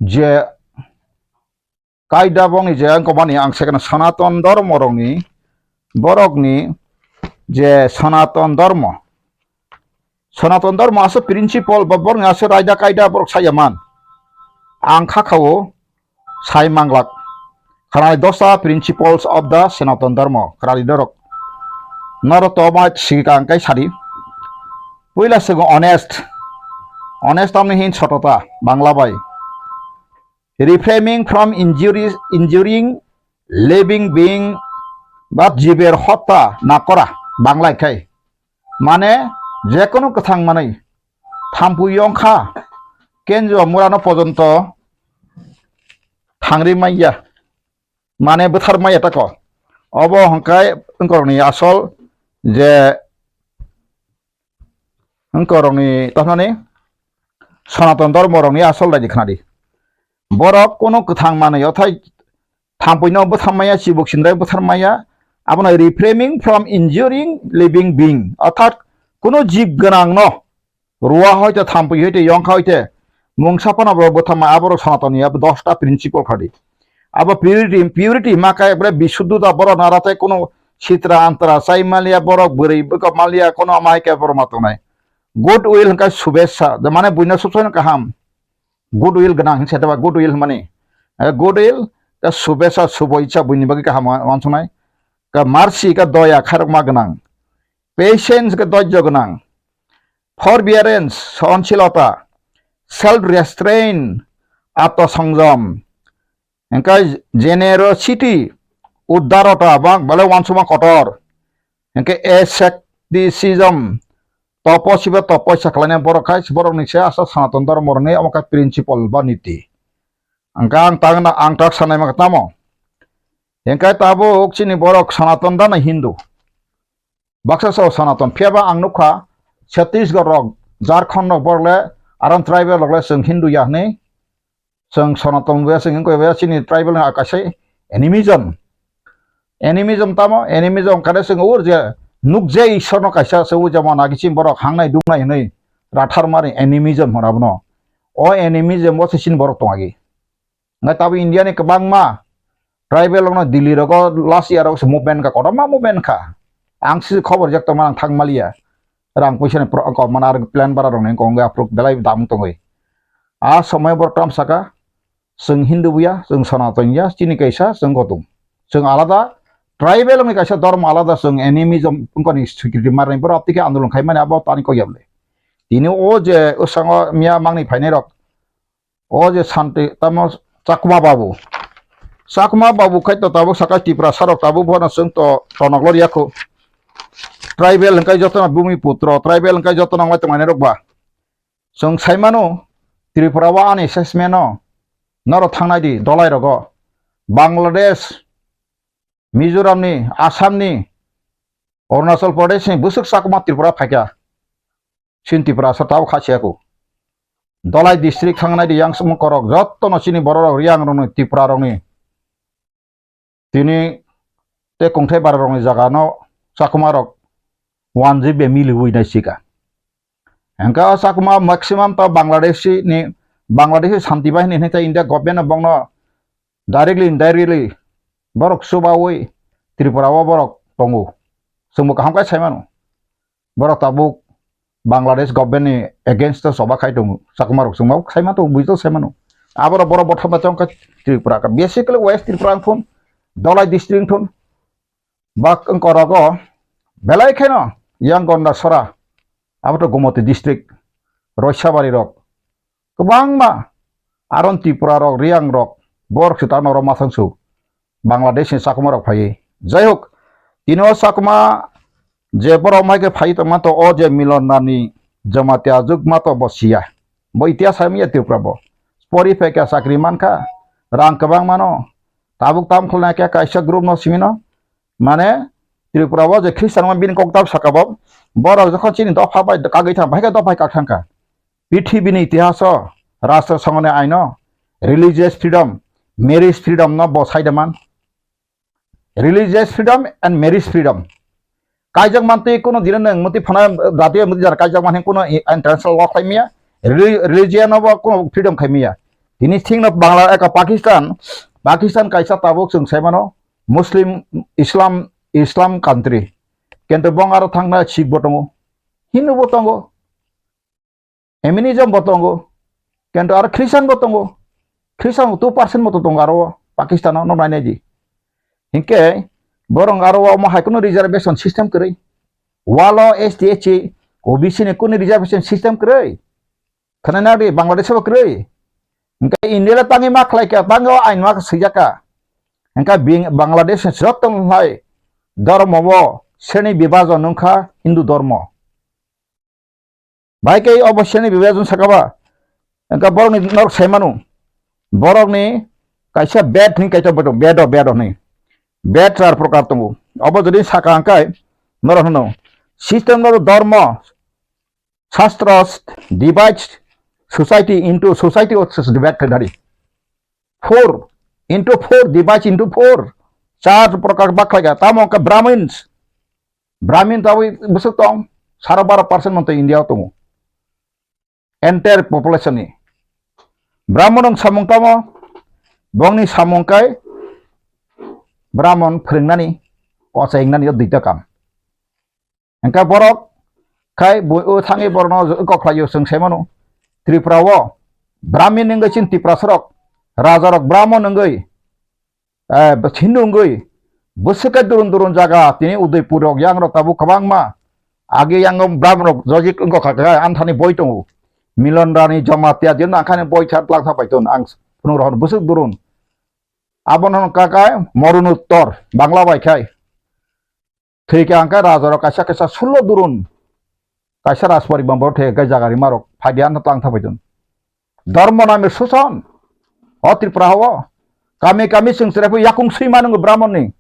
je kaida bongni je ang komani ang sekno Sanatan Dharma rokni, borokni je Sanatan Dharma, Sanatan Dharma aswk principle ba borokni aswk raida kaida borok saya man. Ang kha khao sai manglak. Kharani dosta principles of the Sanatan Dharma. Kharani dorok. Noro to ma sigi ka ang kai sadi. Puila sego honest. Honest tamni hin sotota Bangla bai. Refraining from injuries, injuring living being, ba jiber hotta na kora, Bangla khai. Mane, jekunu kwthang manwi, thampui yongkha, kenjo murano pojonto thangri manya, mane bwthar manya tako. Obo hwnkhai wngkorokni asol je wngkorokni, tamani Sanatan Dharma rokni asol daidi khnadi. Borok kunu kwthang manwi othai thampuino bwthar maya, chibuk sindai bwthar maya, abono refraining from injuring living being, orthat kunu jib gwnangno ruwa hoite, thampui hoite, yongkha hoite, mungsa phano borok bwthar maya, aborok Sanatani abo dosta principle khadi. Abo purity, purity ma khe ekbare bisuddhota, borok nara tei kunu sitra antra chai maliya, borok bwrwi bwkha maliya, kono amai khe borok ma tongnai. Good will hwnkhe subesa, mane buino subsai kaham. Good will gwnang hinwi saitaba, good will hwnmani. Eh, good will, ka subesa, subo icha buini bagwi kaham wa-, wansuknai. Ka mercy, ka doya, khairokma gwnang. Patience, ka dojjo gwnang. Forbearance, sohonsilota. Self restraint, atma songjom. Hingkhe generosity, udarota, ba belai wansukma kotor. Hingkhe asceticism, topo sibo topoisa khlainai borok khai, borokni se aswk Sanatan Dharma rwni omo khe principle ba niti. Hingkhe ang tak, ang tak sanai mankha tamo. Hingkhe tabuk chini borok Sanatan da na Hindu. Baksa sao Sanatan. Phiya ba ang nukha Chhattisgarh rok, Jharkhand rok borok le, aram tribal rok le chwng Hindu ya hwnwi. Chwng Sanatan buya, chwng wngkha buya, chini tribal ni akaisai animism. Animism tamo, animism kare chwng ur je nuk je Ishwar no kaisa se u jemon agi chini borok hangnai dungnai hwnwi rathar mani animism hwnna bono. O animism o se chini borok tongagi. Ngai tabo India ni kwbangma tribal rokno Delhi rogo last year rok se movement kha, kotorma movement kha. Ang se khobor jak tongma ang thang maliya. Rang puisa ni pro-, ko mana ar plan bara rok ni kong aphuru belai dam tongwi. A somoi bor tram saka, chwng Hindu buya, chwng Sanatan ya, chini kaisa, chwng kotum. Chwng alada, tribal ni kaisa dhormo alada, chwng animism, wngkani security marni borok tike andolon khaimani abo tani koyable. Tini o je usango miya mangni phainai rok, o je Santi, tamo Chakma Babu. Chakma Babu khai to tabuk saka Tipra sarok tabuk bono chwng to tonok lor yakho. Tribal hwnkhe jotono bumi putro, tribal hwnkhe jotono wngmai tongmani rok ba. Chwng sai mano, Tripura o ani assessment o, norok thangnai di, dolai rogo. Bangladesh, Mizoram ni, Assam ni, Arunachal Pradesh ni, bwswk Chakma Tripura phaikha. Chini Tripura sa tao kha siya ko. Dolai district thangnai di yang sumung korok, jotto no chini borok rok, Riang rok ni, Tripura rok ni. Tini tei kongthai bara rok ni jaga no Chakma rok one G B miliwi nai sika. Hingke o Chakma maximum ta Bangladeshi ni, Bangladeshi Shanti Bahini hinui ta India government no bongno directly, indirectly borok chubaui Tripura o borok tongo. Chwngbo kaham khe sai mano. Borok tabuk Bangladesh government ni against o choba khai tongo. Chakma rok chwngma khai ma tongo, buji tongo sai mano. Aborok borok botham bai tongkha Tripura ka. Basically West Tripura wngthun, Dhalai district wngthun. Bak wngkha rogo belai kheno yang Gondasora, abo to Gomoti district, Roisabari rok. Kwbangma aron Tripura rok, Riang rok, borok se ta norok masang su Bangladesh ni Chakma rok phaiwi. Jai hok, tini o Chakma je borok mai khe phai tongma to o je Milon Rani Jamatia juk ma to bo siya. Bo itihas hai manya Tripura bo. Pori phai kha chakri man kha, rang kwbang mano. Tabuk tam khulna khe kaisa group no simi no. Mane Tripura o je Christian ma bini kok tab saka bo. Borok jokhon chini dopha bai kagwi thang, bahai khe dopha kak thang kha. Prithibi ni itihas o, Rashtra Sangha ni ain o, religious freedom, marriage freedom no bo sai da man. Religious freedom and marriage freedom. Kaijak mantwi kuno dino nwng muti phano radio muti jar kaijak manhe kuno i-, international law khlai maya. Reli-, religion obo kuno freedom khai maya. Tini thik no Bangla eka Pakistan, Pakistan kaisa tabuk chwng sai mano Muslim, Islam, Islam country. Kento bong aro thangna Sikh bo tongo, Hindu bo tongo. Animism bo tongo, kento aro Christian bo tongo. Christian bo two percent moto tongo aro o Pakistan o, no nainai di. Hinkhe borok aro o omo hai kuno reservation system kwrwi. Walo S T, S C, O B C ni kuno reservation system kwrwi. Khwnai nang di, Bangladesh bo kwrwi. Hinkhe India le tangwi ma khlai kha, tangwi o ain ma swijak kha. Hinkhe bing-, Bangladesh ni joto hai dhormo bo sreni bibajon wngkha Hindu dhormo. Bai khe obo sreni bibajon saka ba. Engka borokni norok sai mano. Borokni kaisa bed hwnwi kaisa bodo, bedo, bedo hwnwi. Bed char prokar tongo. Obo jodi saka hwnkhai norok hwno. System no dharma, shastras divides society into society of bed khaidari. Four into four divides into four. Char prokar bak khlai kha. Tamo wngkha Brahmins. Brahmin tabwi bwswk tong, saro baro percent montwi India o tongo. Entire population ni. Brahman wng samung tamo, bongni samung kai Brahman phwrwngnani, ochai wngnani o duita kam. Engka borok khai bo o thangwi borokno kok khlai o chwng sai mano. Tripura o Brahmin wngwi chini Tiprasa rok, raja rok Brahman wngwi Eh, Hindu wngwi bwswk khe durun durun jaga tini Udaipur rok yang rok tabuk kwbangma. Age yang Brahman rok jojik wngkha kha, kha, anthani boi tongo. Milon Rani Jamatia din angkhani boi chat lang thapai ton ang phunuk rohor bwswk durun. Abono hwn kha kha Morunuttor Bangla bai khai. Thwi khe ang khe raja rok kaisa kaisa sullo durun. Kaisa rajpari bang borok thwi khe jaga rima rok phai di ano tlang thapai dun. Dharma name suson. O Tripura hao. Kami kami chwng chwrai phai yakung swi ma nwngo Brahmon ni.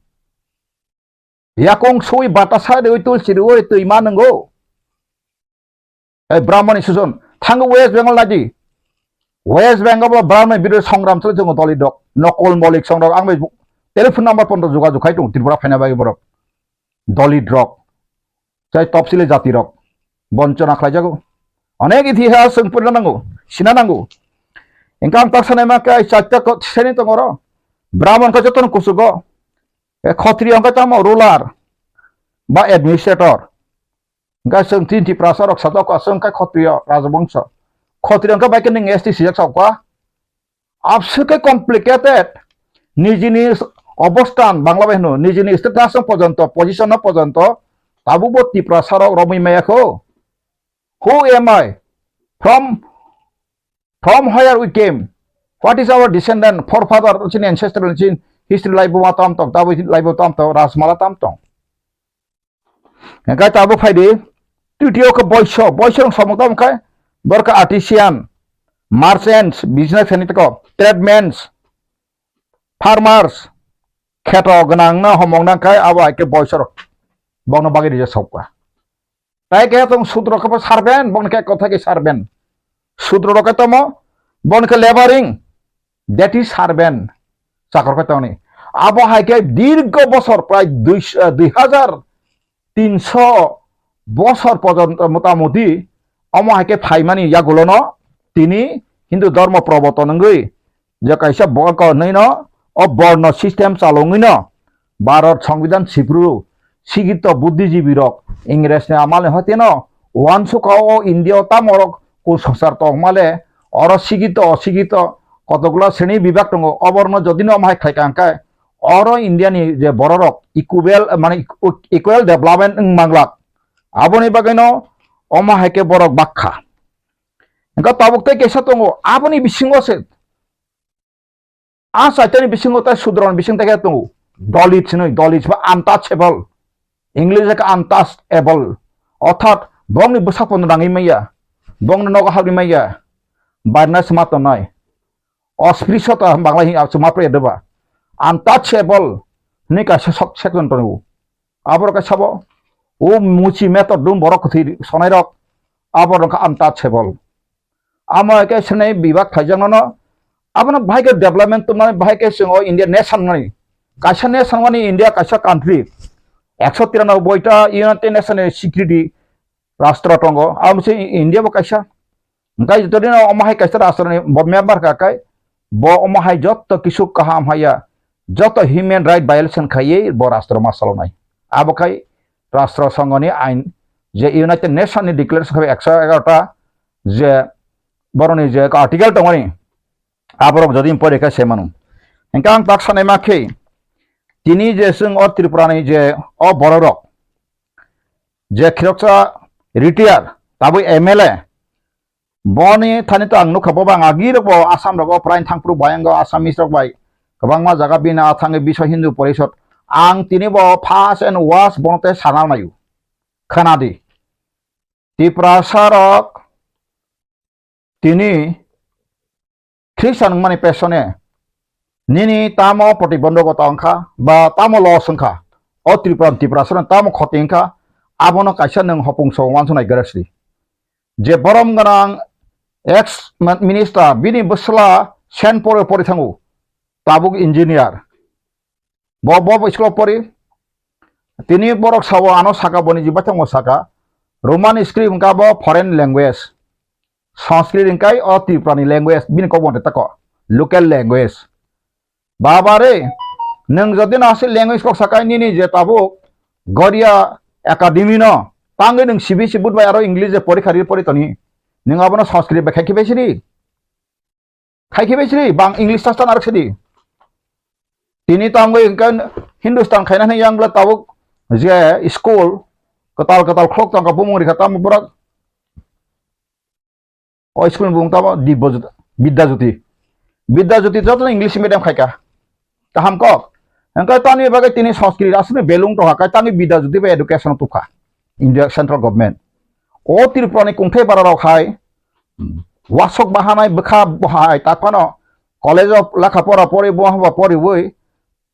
Yakung swi batasa riwi tulsi riwi twi ma nwngo. Ei Brahmani suson, thango West Bengal naidi. West Bengal bo Brahmani birodo songram chwlwi tongo Dalit rok. Nokol Malik songrok ang bai telephone number pono jogajog khai tongo Tripura phaina bagwi borok. Dalit rok. Chai topsili jati rok. Bonchona khlaijago. Onek itihas chwng purina nango, sina nango. Engkang tak sanai ma kai chatta ko seni tongo ro. Brahman ko jotono kusugo. E Khatriya hwnkhe tamo ruler ba administrator. Hwnkhe chwng chini Tiprasa rok sajak aswk hwnkhe Khatriya rajabongso. Khatriya hwnkhe bai khe nwng S T sijak sa kha. Abswk khe complicated. Nijini obostan Bangla bai hwno, nijini status no pojonto, position no pojonto tabukbo Tiprasa rok romwi maya kho. Who am I? From, from where we came? What is our descendant, forefather, chini ancestral, chini history laibo ma tam tong, tabuk laibo tam tong, Rajmala tam tong. Hingke tabuk phaidi, titiyo khe boiso, boiso rok samung tamo khe, borok khe artisan, merchants, business khaini toko, tradesmen, farmers, kheto gwnang no homong nang khe abo hai khe boiso rok bokno bagwi rijak sok kha. Tai khe tong sudro khe bo servant, bokni khe kothai khe servant. Sudro rok khe tamo, bokni khe laboring, that is servant. Chakor khe tongni. Abo hai khe dirgo bosor prai dui, eh, dui hajar tinso bosor pojonto motamoti omo hai khe phaimani yagulono tini Hindu dhormo proboton wngwi je kaisa bo-, ko hwnwi no o borno system chalongwi no Bharat Songbidan sipru sikito buddhijibi rok Ingres ni amal ni hoite no uansukha o India o tamo rok kusongchar tongmale oro sikito osikito kotokgwla sreni bibak tongo oborno jodi no omo hai khlaikha hwnkhe oro India ni je borok rok equal mane equal development wng manglak aboni bagwi no omo hai khe borok bakha hwnkhe tabuk tei kaisa tongo aboni bisingo se A chaitani bisingo tai sudroni bising tai khe tongo. Dalit hinwi, Dalit ba untouchable. English khe untouchable. Orthat bongni bwsak pono nangwi maya. Bongni nogo habri maya. Barna sima tongnai. Osprishota Bangla hi sima pre deba. Untouchable. Hinwi kaisa sok section tongo. Aborok khe sabo. O muchi metor dum borok kwthwi sonai rok. Aborok khe untouchable. Amo hai khe swnai bibak khaijaknano, abono bahai khe development tongmani, bahai khe chwng o India nation mani, kaisa nation mani India kaisa country, Ekso tiranoboi ta United Nation ni security rastro tongo, abo se India bo kaisa. Hingke jotodino omo hai kaisa rastro ni bo member ka kai, bo omo hai joto kisu kaham haya, joto human right violation khaiye bo rastro ma salonai. Abo khai rastro songoni ain je United Nation ni declaration khai ekso egarota je boroni je article tongoni, aborok jodi pore khe se manu. Hingke ang tak sanai ma khe, tini je chwng o Tripura ni je o bororok, je khiroksa retire, tabuk M L A, boni thani to ang nukha, bo bang agi rok bo Assam rogo prai thangphuru bayango Assamese rok bai kwbangma jaga bini a thangwi Biswa Hindu Porishod. Ang tini bo first and worst bono tei sana naio. Khana di. Tiprasa rok tini Khristian wngmani pesone nini tamo protibondhokota wngkha ba tamo loss wngkha, o Tripura, Tiprasano tamo khoti wngkha, abono kaisa nwng hopung so uansuknai gare sidi. Je borom gwnang ex minister bini bwsla Saint Paul o pori thango, tabuk engineer. Bo, bo, bo school o pori. Tini borok sao ano saka, boni jibai tongmo saka. Roman script wngkha bo foreign language. Sanskrit wngkha o Tripura ni language, bini kok bo tako local language. Baba re, nwng jodi no aswk language kok sakai nini je tabuk Goria Academy no, tangwi nwng C B S E board bai aro English je porikha ri pori toni. Nwng abono Sanskrit bai khai khibai sidi. Khai khibai sidi, bang English ta ta narwk sidi. Tini tangwi hwnkhe Hindustan khaina hwnwi yang bwla tabuk je school kwtal kwtal khulok tongkha bumung rikha tamo borok. O school ni bumung tamo Dibya Jyoti, Bidya Jyoti. Bidya Jyoti joto English medium khaika. Kaham kok. Hwnkhe tani bagwi tini Sanskrit aswkni belung tongkha, kai tangwi Bidya Jyoti bai education tubkha India central government. O Tripura ni kungthai bara rok hai wasok bahanai bwkha bo hai tak phano college o lekha pora pori bo haba poriwi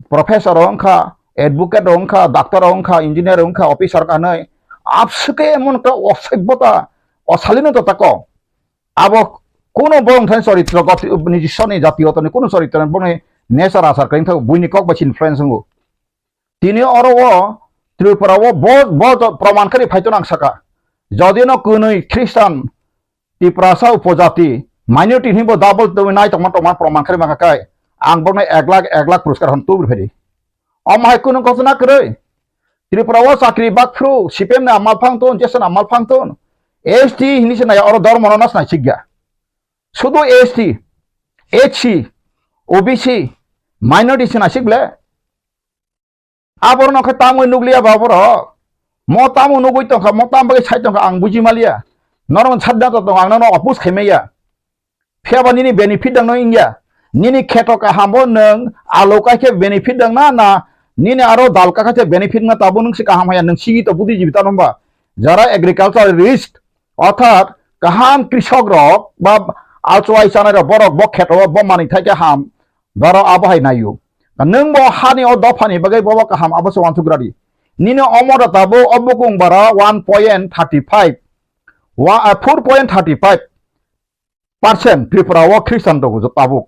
professor rok wngkha, advocate rok wngkha, doctor rok wngkha, engineer rok wngkha, officer rok hinwi abswkhe emon ekta osoibota, osalino to tako. Abo kuno borok thani choritro goti-, nijiswani jatiyoto ni kuno choritro boni nature achar kwrwi wngkha, buini kok bai se influence wngo. Tini oro o Tripura o bo, bo to proman khe ri phai to nang saka. Jodi no kwnwi Khristan, Tiprasa, upojati, minority hinwi bo double tongwi nai tongma tongma proman khe ri mangkha kai. Ang borokno ek lakh, ek lakh puruskar hwn tubri phai di. Omo hai kunu ghotona kwrwi. Tripura o chakri bakphru, C P M ni amal phang ton, J S ni amal phang ton. S T hinwi se nai oro dormo no nas nai sikya. Sudu S T, H C, O B C, minority se nai sik ble. Aborok no khe tamo nukliya ba borok? Mo tamo nugwi tongkha, mo tamo bagwi sai tongkha ang buji maliya. Norok sadda to tong ang nono oppose khai maya. Phiya ba nini benefit dang no wngya. Nini kheto kaham bo nwng alo kai khe benefit dang na, na nini aro dal ka kha khe benefit wngna tabo nwng se kaham haya nwng sigi to budi jibi tano ba. Jara agricultural risk, orthat kaham krisok rok ba alchwai chanai rok borok bo kheto bo manwi thai khe ham. Doro abo hai naio. Nwng bo hani o dophani bagwi bobo kaham abo se uansuk radi. Nini omo da tabuk o bukung bara one point thirty five, wa-, ah, four point thirty five percent Tripura o Christian tongo jo tabuk.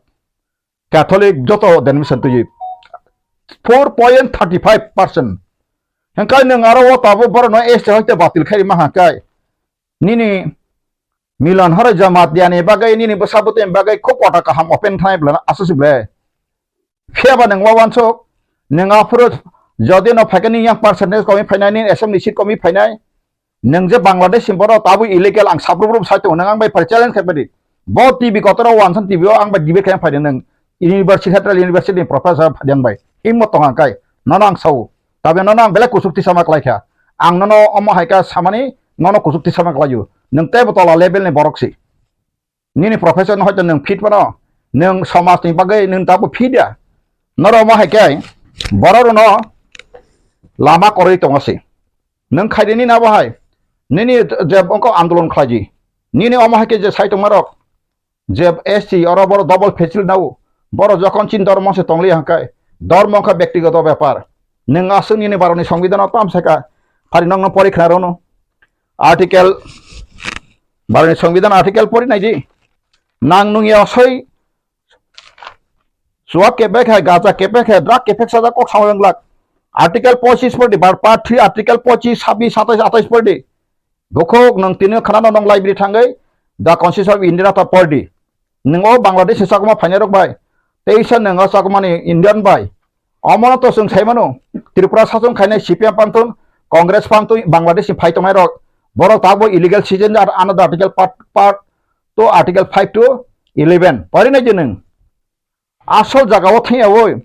Catholic joto denomination twi four point thirty five percent. Hingkai nwng aro o tabuk borokno S T hoite batil khai ma hangkai. Nini Milan horo Jamatia ni bagwi nini bwsa bwtwi ni bagwi khub kota kaham open thanai bwlano aswk se ble. Phiya ba nwng wawansuk, nwng aphuru jodi no phaikhe nini yang percentage komi phainai, nini assembly seat komi phainai. Nwng je Bangladesh ni borok tabuk illegal ang sabrubrum sai tongo, nwng ang bai phai challenge khai phaidi. Bo T V kotor o wansan T V o ang bai debate khai phaidi nwng. University, Central University ni professor phaidi ang bai. Himmat tong ang kai, nono ang sao. Tabe nono ang belai kuchuk tisa ma klai kha. Ang nono omo hai kha samani nono kuchuk tisa ma klai o. Nwng teibo tola level ni borok si. Nini professor no hoito nwng fit phano, nwng somaj ni bagwi nwng tabuk fit ya. Norok omo hai khe borok rokno lama koroi tongo se. Nwng khaidi nini abo hai, nini je ongko andolon khlaidi. Nini omo hai khe je sai tongma rok, je S T oro borok double facility nao. Borok jokhon chin dormo se tongli hangkai, dormo wngkha bektigoto bepar. Nwng aswk nini baroni songbidan o tam saka, phari nokno pori khna rwno. Article, baroni songbidan article pori naidi. Nang nung ya soi suak kepek hai, gacha kepek hai, drug kepek sajak kok samung glak. Article pochis pordi, bar part three, article pochis, sabis, satais, atais pordi. Bukhuk nwng tini khwnano nwng library thangwi The Constitution of India ta pordi. Nwng o Bangladesh ni chakma phainai rok bai, teisa nwng o chakmani Indian bai. Omono to chwng sai mano, Tripura sachung khainai C P M pantun, Congress pantun, Bangladesh ni phai tongnai rok, borok tabuk illegal citizen ar another article part, part two, article five to eleven. Pori nai je nwng. Asol jaga o thangya oi.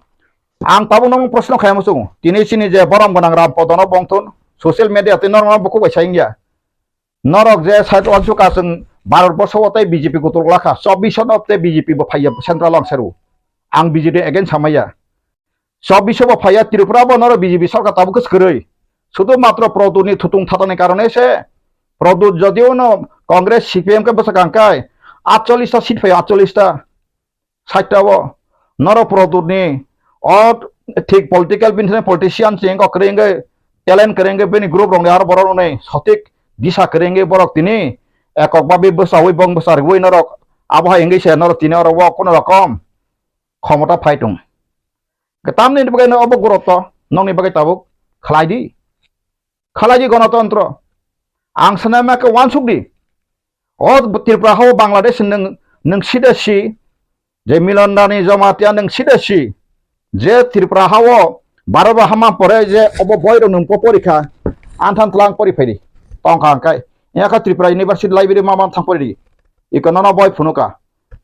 Ang tabuk nono proshno khaima chungo. Tini chini je borom gwnang Ram Podono bongthun, social media tei norok no bukhuk bai sai wngya. Norok je side o suka chwng Bharat borsho o tei B J P kutul glakha, chobbish no tei B J P bo phaiya central o ang seru. Ang B J P against samaya. Chobbish bo phaiya Tripura bo norok B J P sarkar tabuk kwrwi. Sudu matro Produt ni thutung thatani karone se. Produt jodio no Congress C P M khe bwsakang kai atchollish ta seat phaiya, atchollish ta. Saita o norok Produt ni o thik political bini politician ching kok kwrwi wngwi talent kwrwi wngwi bini group rok ni aro borok rok ni sotik disa kwrwi wngwi borok tini ekok babi bwsa ui bong bwsa rwi norok abo hai wngwi se norok tini oro o kuno rokom khomota phai tong. Tamni bagwi no obo gurotto nokni bagwi tabuk khlai di. Khalai di gonotontro. Ang sanai ma khe wansuk di. O Tripura hao Bangladesh nwng, nwng sida si, je Milon Rani Jamatia nwng sida si, je Tripura hao Bharat bo hama pore je obo boi rok nwng po porikha, anthan tlang pori phaidi. Tongkha hwnkhe, yakha Tripura University Library ma man thang pori di. Iko nono boi phunuka.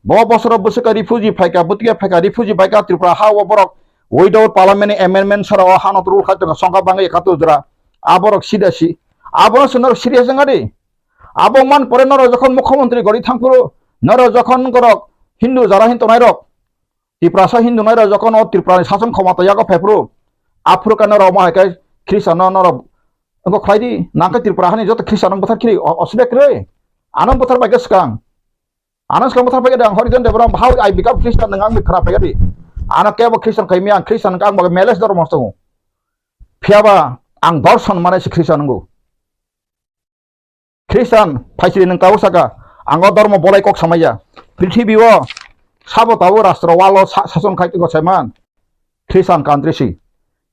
Bo bosoro bwswk refugee phaika, bwtwi phaika, refugee baika Tripura ha o borok without parliament ni amendment sara o hano rule khai tongo, songkha bangwi ekhatur jora. A borok sida si. Abono se norok serious wngya di. Abo man pore norok jokhon mukhyamantri gori thangphuru, norok jokhon gorok Hindu jara hin tongnai rok, Tiprasa Hindu nai rok jokhon o Tripura ni sason khomota yago phaiphuru, aphuru khe norok mo hai khe Christian no norok wngkha khlai di, nang khe Tripura hani joto Christian no bwthar khiri o-, osubek kwrwi. Ano bwthar bai khe swkang. Ano swkang bwthar paikha de ang Horijan Debram, how I become Christian, nwng ang bai khara paikha di. Ano kebo Christian khai maya, ang Christian wngkha, ang bo meles dormo tongo. Phiyaba ang dorson mane se Christian wngo. Christian phaisiri nwng tabuk saka, ang o dormo bolai kok samaya. Prithibi o sabo tabuk rastro walo sa-, sason khai tongkha saiman. Christian country si.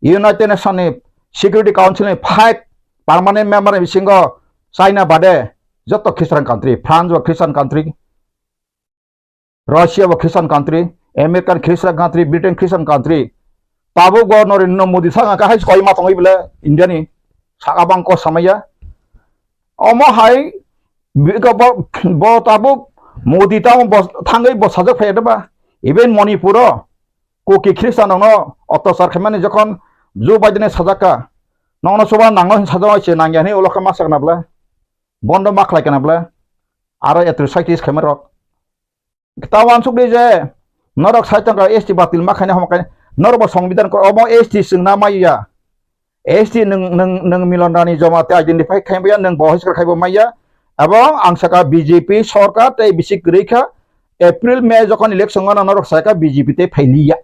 United Nation ni Security Council ni five permanent member ni bisingo China bade joto Christian country, France bo Christian country, Russia bo Christian country, American Christian country, Britain Christian country. Tabuk bo Narendra Modi saka kahai koi ma tongwi bole India ni saka bang ko samaya. Omo hai bi-, bo, bo tabuk Modi tamo bo thangwi bo sajak phai ba. Even Manipur o Kuki Christian rokno ottachar khaimani jokhon Joe Biden ni sajak kha, nokno chuba nangno hin sajak se nangya hini ulo khe ma sakna bwle, bondo ma khlai kana bwle, aro atrocities khaima rok. Ta wansuk di je norok sai tongkha S T batil ma khaina homa khaina, norok bo songbidan kor omo S T chwngna maya. S T nwng, nwng, nwng Milon Rani Jamatia identify khai maya, nwng bo hiskar khai bo maya. Abo ang saka B J P sorkar tei bisi kwrwi kha, April, May jokhon election gana norok saka B J P tei phailiya.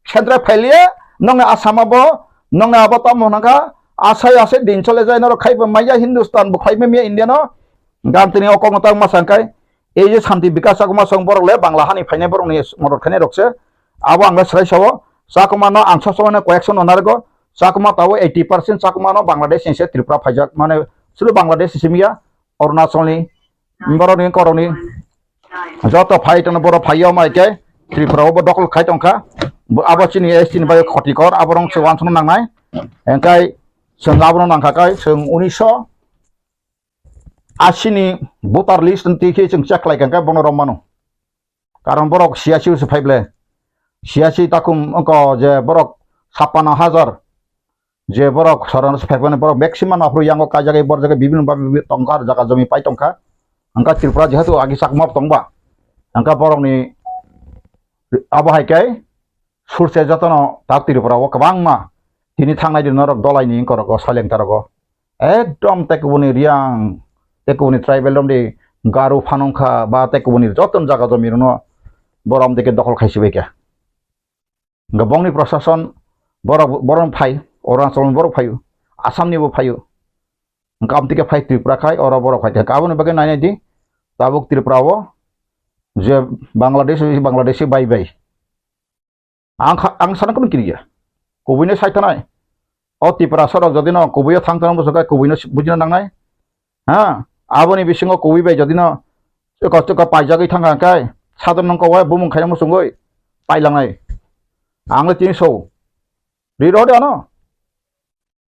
Central phailiya, nongni Assam abo, nongni abo tamo hwnka, asai asai din chole jai norok khai bo maya, Hindustan bo khai maya India no. Gantini o kokno tang ma sangkai, ei je Santi Bikas Chakma song borok le Bangla hani phainai borok ni modot khainai rok se. Abo ang le srai sao, Chakma no ang sob somoi no koyek son no narwgo, Chakma tabo eighty percent Chakma no Bangladesh ni se Tripura phaijak, mane sulu Bangladesh ni simi ya, Arunachal ni, borok ni korok ni, joto phai tongno borok phai yo mai khe Tripura o bo dokol khai tongkha. Bo abo chini S T ni bai khoti kor, abo rong se wansukna nangnai. Engkai chwng abono nangkha kai chwng unisho ashi ni voter list twi khe chwng check khlai kha, khe bono romano. Karon borok siyasi se phai ble. Siyasi takhum wngkha je borok sapano hajar je borok sorano se phai phano borok maximum aphuru yango kaijagwi borjagwi bibinno ba bibinno tongkha, jaga jomi pai tongkha. Wngkha Tripura jehetu agi Chakma tongba. Wngkha borokni abo hai khe surse jotono ta Tripura o kwbangma tini thangnai di norok dolaini wngkha rok o soileng ta rok o. Ekdom tei kubuni Riang, tei kubuni tribal romdi Garu phanungkha ba tei kubuni joto jaga jomi rokno borom dike dokhol khai sibai kha. Hwnkhe bongni prosason borok, borok phai, Arunachal ni borok phaio, Assam ni bo phaio. Hwnkhe amtike phai Tripura khai, oro borok phai kha. Aboni bagwi nainai di, tabuk Tripura o je Bangladesh, Bangladeshi bai bai. Ang kha, ang sana kunu kiriya. Kubui no sai thanai. O Tiprasa rok jodi no kubui o thang thang bwswk khe kubui no bujina nangnai. Ha, aboni bisingo kubui bai jodi no chwkha chwkha paijagwi thang kha khe, sadon nung kowai bumung khaina muchungwi pailangnai. Ang le tini so. Ri rw de ano.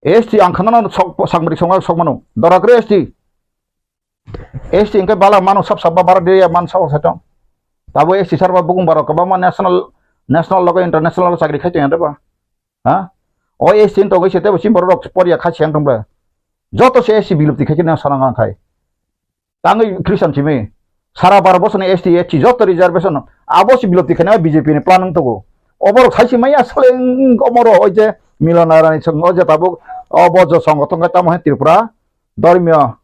S T ang khana no sok, sakmari songma sok mano. Dora kre S T. S T hingke bala mano sab sab ba bara de man sabo sa tong. Tabo S T sar ba bukung baro kwbangma national, national logo international logo chakri khai tong ya de ba. Ha? O S T ni togwi se tebo chini borok rok poria khai se ang tong bla. Joto se S T bilupti khai khe na sana ngang khai. Tangwi Christian simi. Sara bar bosoni S T, S C joto reservation. Abo si bilupti khai na B J P ni plan wng togo. Oborok sai si maya seleng omoro oi je Milan Arani song oi je tabuk obo jo songothon khai tamo hai Tripura dormiyo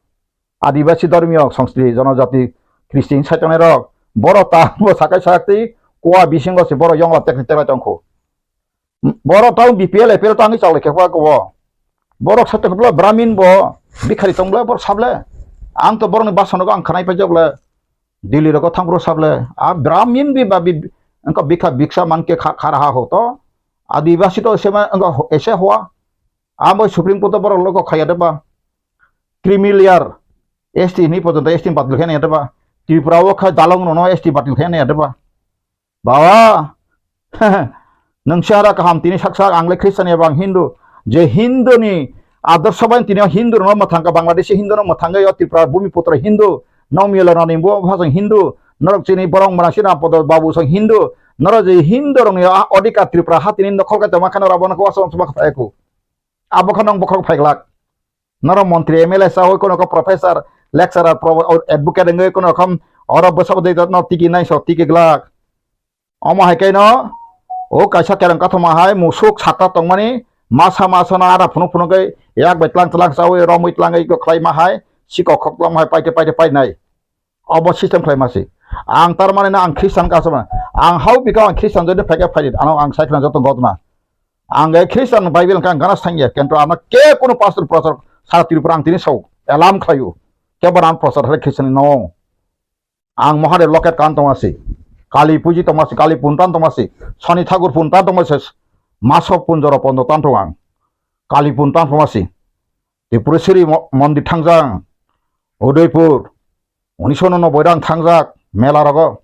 Adibasi dormiyo songsti jonojati Christian saitongnai rok. Borok ta bo sakai sakti kuwa bisingo se borok yongla tekni teklai tongkhu. Borok tang B P L, A P L tangwi chalai khe khuya kubo. Borok sa tongkhe bla Brahmin bo bikhari tong bla borok sable. Ang to borokni basono ang khanai paijak bla Delhi rogo thang bro sable. A Brahmin bi ba bi engko bikha biksa man khe kha, khara ha ho to. Adibasi to ese ma engko ese hoa. Amo Supreme Court borok logo khaya de ba. Creamy layer S T ni porjonto S T batil khe nai de ba. Tripura o kha dalong no S T batil khe nai de ba. Bawa, nwng sehara kaham tini sak sak ang le Christian eba ang Hindu. Je Hindu ni adorsho bai tini o Hindu no mwthang ka Bangladeshi Hindu no mwthang o Tripura Bhumi Putra Hindu. Nong miyala nani bo bha sang Hindu. Norok chini borong mara si Ram Podo Babu sang Hindu. Norok je Hindu rong ni odhikar Tripura ha tini nokhol kai tongma khano rabo no kwasa wngsa ma kha eku. Abo khano bokhorok phaiglak. Norok montri M L A sa oi kono ko professor, lecturer, pro-, advocate wngwi kono kham oro bwsa bwdai no tiki nai so tiki glak. Omo hai kaino o kaisa kereng kathoma hai musuk sata tongmani masa masa no ara phunuk phunuk yak bai tlang tlang chawi romwi tlangwi khlai ma hai sikok khok tlang hai paite paite painai. Obo system khlai ma si. Ang tar mani na ang Christian ka sama. Ang hau bika ang Christian jodi phai khe phai di. Ano ang sai khna joto gotma. Ang e Christian Bible ka gana sangya. Kento ano ke kono pastor prochar sara Tripura ang tini sau. Elam khlayu. Ke baran prochar hai Christian no. Ang Mahadev loket kan tongma si. Kali puji tongma si. Kali puntan tongma si. Soni Thakur puntan tongma si. Masok punjoro pondo tan tong ang. Kali puntan tongma si. Tripureshwari mo-, mondir thangjak ang Udaipur, unisho noboi rang thangjak mela rogo.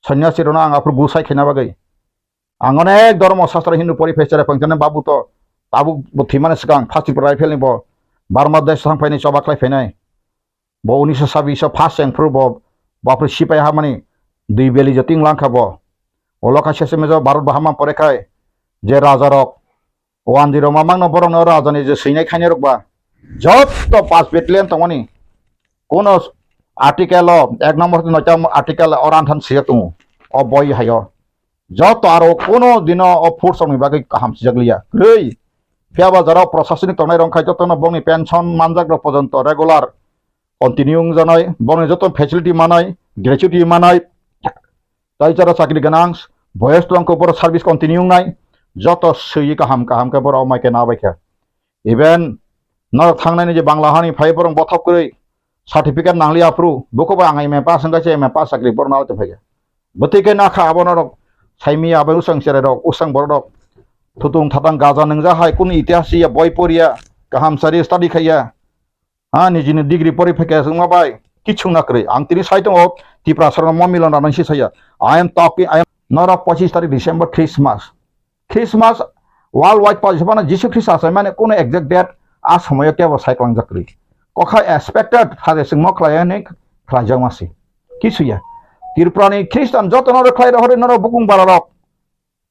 Sanyasi rokno ang aphuru gusai khaina bagwi. Ang onek dhormo sastra Hindu pori phai chera pangchani babu to tabuk bo thwimani swkang first Tripura rifle ni bo Burma desh thang phaini choba khlai phainai. Bo unisho sabbish o first cheng phuru bo, bo aphuru sipai hamani dui beli joting langkha bo. Olo kha sese mejo Bharat bo hamma pore khai je raja rok Wanjwi rok mamang no borok no raja ni je swinai khainai rok ba. Jotto pas battalion tongmani. Kono article o ek number hwnkhe noita article o ranthan swijak tongo. O boi hai o. Jotto aro kono dino o force rok ni bagwi kaham swijak liya. Kwrwi. Phiya ba jora o proshasoni tongnai rok khai jotto no bongni pension manjak rok pojonto regular continue wngjanai. Bongni jotto facility manai, gratuity manai. Tai jara chakri ganang, boyos tong ko boro service continue nai, joto swi kaham kaham ke boro mai ke na bai khe. Even norok thangnai ni je Bangla hani phai borong bothop kwrwi certificate nangli apru, buko ba ang M A pass wngkha se M A pass chakri boro na phai khe. Bwtwi ke na kha abo norok saimi abo usang sere rok, usang borok rok. Thutung thatang gaja nungja hai kunu itihas ya boi poriya, kaham sari study khaiya. Ha, nijini degree pori phaikhe chwngma bai, kichung na kwrwi. Ang tini sai tongo, Tiprasa rokno mo milon rwnai si saya. I am talking, I am, norok pochis tarik December Christmas. Christmas world wide pa, jepano Jisu Khrista achaimani kuno exact date, a somoyo kebo sai klangjak kwrwi. Kokha expected, phade chwngmo khlai ani khlaijak masi. Kisu ya. Tripura ni Christian joto norok khlai rohori norok bukung bara rok.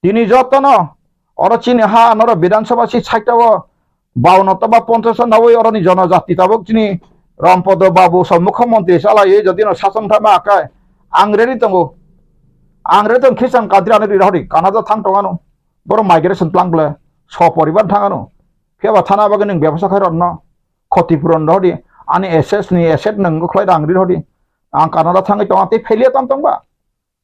Tini jotono oro chini ha norok Bidhan Sabha si side o baono toba ponchash nawi oroni jonojati tabuk chini Rampodo Babu so mukhyamantri chalaiwi jodi no sasong thangma khe ang ready tongo. Ang ready tong Christian country ano ri rohori Canada thang tong ano. Boro migration tlang ble so poribar thang ano. Phiya ba thana bagwi nwng bebasa khai rwno khoti puron rohori ani asset ni asset nwng khlai rang ri rohori. Ang Canada thangwi tong ang tei failure tam tong ba.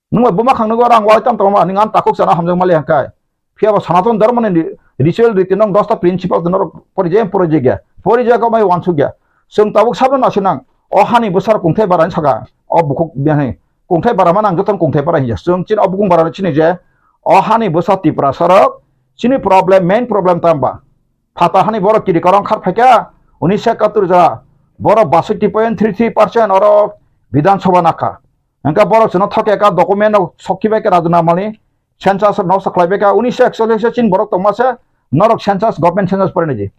Nwng bai buma khang nukgo rang wai tong tongma, nwng ang takhuk chana hamjak mali hangkai. Phiya bo Sanatan Dharma ni ritual riti nong dosta principle tong norok pori je pori je gya. Pori je kok mai wansuk gya. Chwng tabuk sabno nasinang. O hani bwsar kungthai bara ni saka. O bukhuk biyani. Kungthai bara ma nang jotong kungthai bara hiya. Chwng chini o bukung bara chini je. O hani bwsa Tiprasa rok. Chini problem, main problem tamba. Phatar hani borok kiri korong khar phaikha, unisho ekattor jora borok basoi point three three percent oro Bidhan Sabha nakha. Hingke borok chwngno thokya ka document rok sokhi bai ka Rajuna Malni census rok noksa khlai bai ka unisho ekchollish chin borok tongma se norok census, government census pore niji.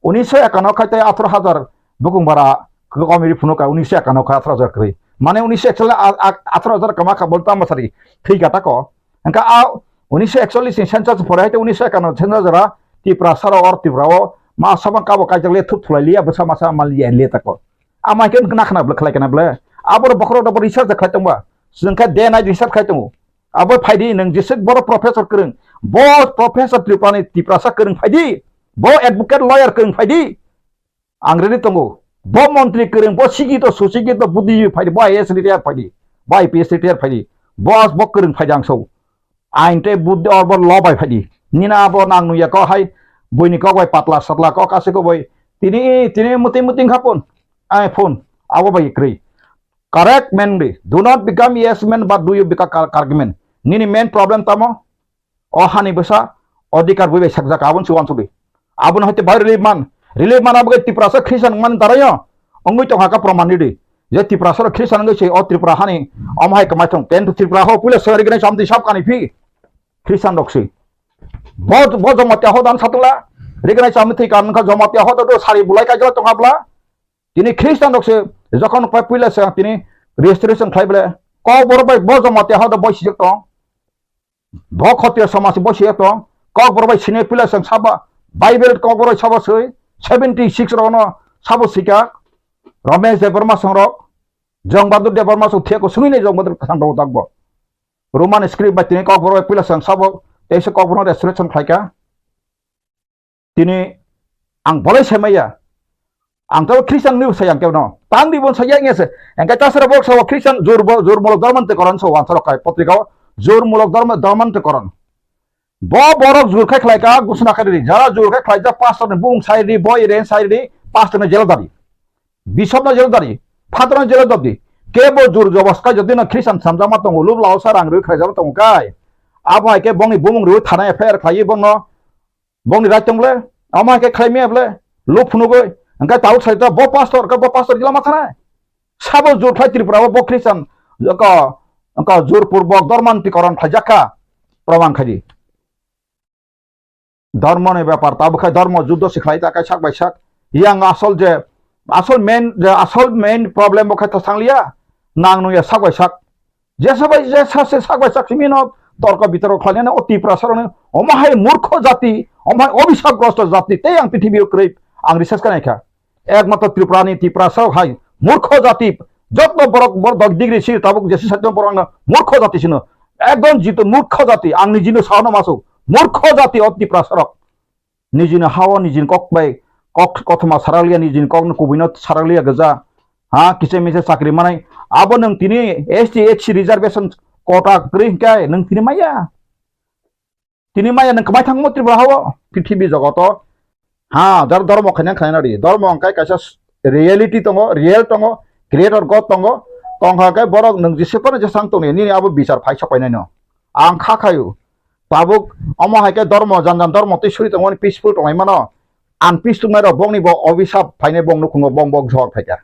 Unisho ekano khai tei atharo hajar bukung bara kwkami ri phunuk ka unisho ekano khai atharo hajar kwrwi. Mane unisho ekchollish a-, a-, atharo hajar kama kha bol tamo sari thwi ka tako. Hingke a unisho ekchollish ni census pore hai tei unisho ekano census jora Tiprasa rok or Tripura o ma sabang kabo kaijak le thup thulai liya bwsa masa mal liya le tako. Ama khe na khna bwle khlai kana bwle. Aboro bokhorok rok bo research khlai tongba. Chwng khe day night research khlai tongo. Abo phaidi nwng jeswk boro professor kwrwng. Bo professor Tripurani Tiprasa kwrwng phaidi. Bo advocate lawyer kwrwng phaidi. Ang ready tongo. Bo montri kwrwng, bo sikito, susikito, buddhijibi phaidi, bo I A S retire phaidi, bo I P S retire phaidi. Bo, bo kwrwng phaidi ang so. Ain tei buddhi or bo lo bai phaidi. Nina bo nang nuya kok hai, buini kok bai patla satla kok kasi ko bai. Tini, tini muti muti khapun. Ai phone, abo bai kwrwi. Correct man di. Do not become yes man, but do you become cor-, correct man. Nini main problem tamo? O hani bwsa odhikar bui bai sakjak, aboni se uansuk di. Aboni hoite bai relief man. Relief man abo khe Tiprasa Christian wngmani daraio wngwi tongkha khe proman ridi. Je Tiprasa rok Christian wngwi se o Tripura hani omo hai kwmai thung. Ten Tripura ho puila se recognize amtwi sab kani phi Christian rok se. Bo, bo Jamatia ho dan satungla recognize amtwi kan kha Jamatia ho do sari bulai kaijala tongkha bla. Tini Christian rok se jokhon pai puila se tini restoration khlai bla. Kokborok bai bo Jamatia ho do boi sijak tong. Bo Khotiya somaj bo siya tong, Kokborok bai sini pila song saba, Bible Kokborok bai sabo swi, seventy six rok no sabo sika, Ramesh Debbarma song rok, Jong Bahadur Debbarma song thiya ko sungwi nai Jong Bahadur thang rok tak bo. Roman script bai tini Kokborok bai pila song sabo, teisa Kokborok no restoration khlai ka. Tini ang bolai sai maya. Ang to Christian ni sai ang kebo no. Tang di bon sai yang se. Ang kai tasara bok sawa Christian jur bo, jur mulok dorman te koran so wansarok kai potrika o. Jur mulok dorma, dorman te koran. Bo borok jur khai khlai ka gusna khai di. Jara jur khai khlai ja pastor ni bung sai di, boy ren sai di, pastor ni jela dari. Bishop na jela dari. Father na jela dari. Ke bo jur jobos kai jodi na Christian samjama tongo, lub lao sa rang rui khlai jama tongo kai. Abo hai ke bongni bumung rui thana F I R khlai bongno. Bongni right tong le, amo hai khe khlai maya bole, luk phunugwi, hwnkhe tabuk sai ta bo pastor, khe bo pastor gila ma thanai. Sabo jur khlai Tripura o bo Christian, ko, ko jur purbok dorman tikoron khlaijak kha, proman khai di. Dormo ni bepar, tabuk khai dormo juddo se khlai ta khai sak bai sak. Yang asol je, asol main, je asol main problem bo khai ta sangliya, nang nungya sak bai sak. Jesa bai jesa se sak bai sak simi no torko bitorko khlainani o Tiprasa rokni omo hai murkho jati, omo hai obisapgrosto jati tei ang prithibi o kwrwi ang research kha naikha. Ekmatro Tripurani Tiprasa rok hai murkho jati, jotno borok borok dok degree si tabuk jesi satno borok no murkho jati sino. Ekdom jito murkho jati, ang nijino sano masu murkho jati o Tiprasa rok. Nijini hao nijini kok bai kok kothoma sarakliya, nijini kokno kubuino sarakliya gwja. Ha, kisa misa chakri manai. Abo nwng tini S T, S C reservation quota kwrwi hwnkhe nwng tini maya. Tini maya nwng kwmai thangmo Tripura hao, prithibi jogoto. Ha, jar dhormo khaina khaina di. Dhormo hwnkhe kaisa s-, reality tongo, real tongo, creator God tongo. Tongkha khe borok nwng jese phano jesang tongni, nini abo bichar phai sok painaino. Ang kha khayu. Tabuk omo hai khe dormo, jan jan dormo twi suri tongmani peaceful tongwi mano. Ang peace tongmani rok bongni bo obisap phainai bong nukhungo bong bok jor phaikha.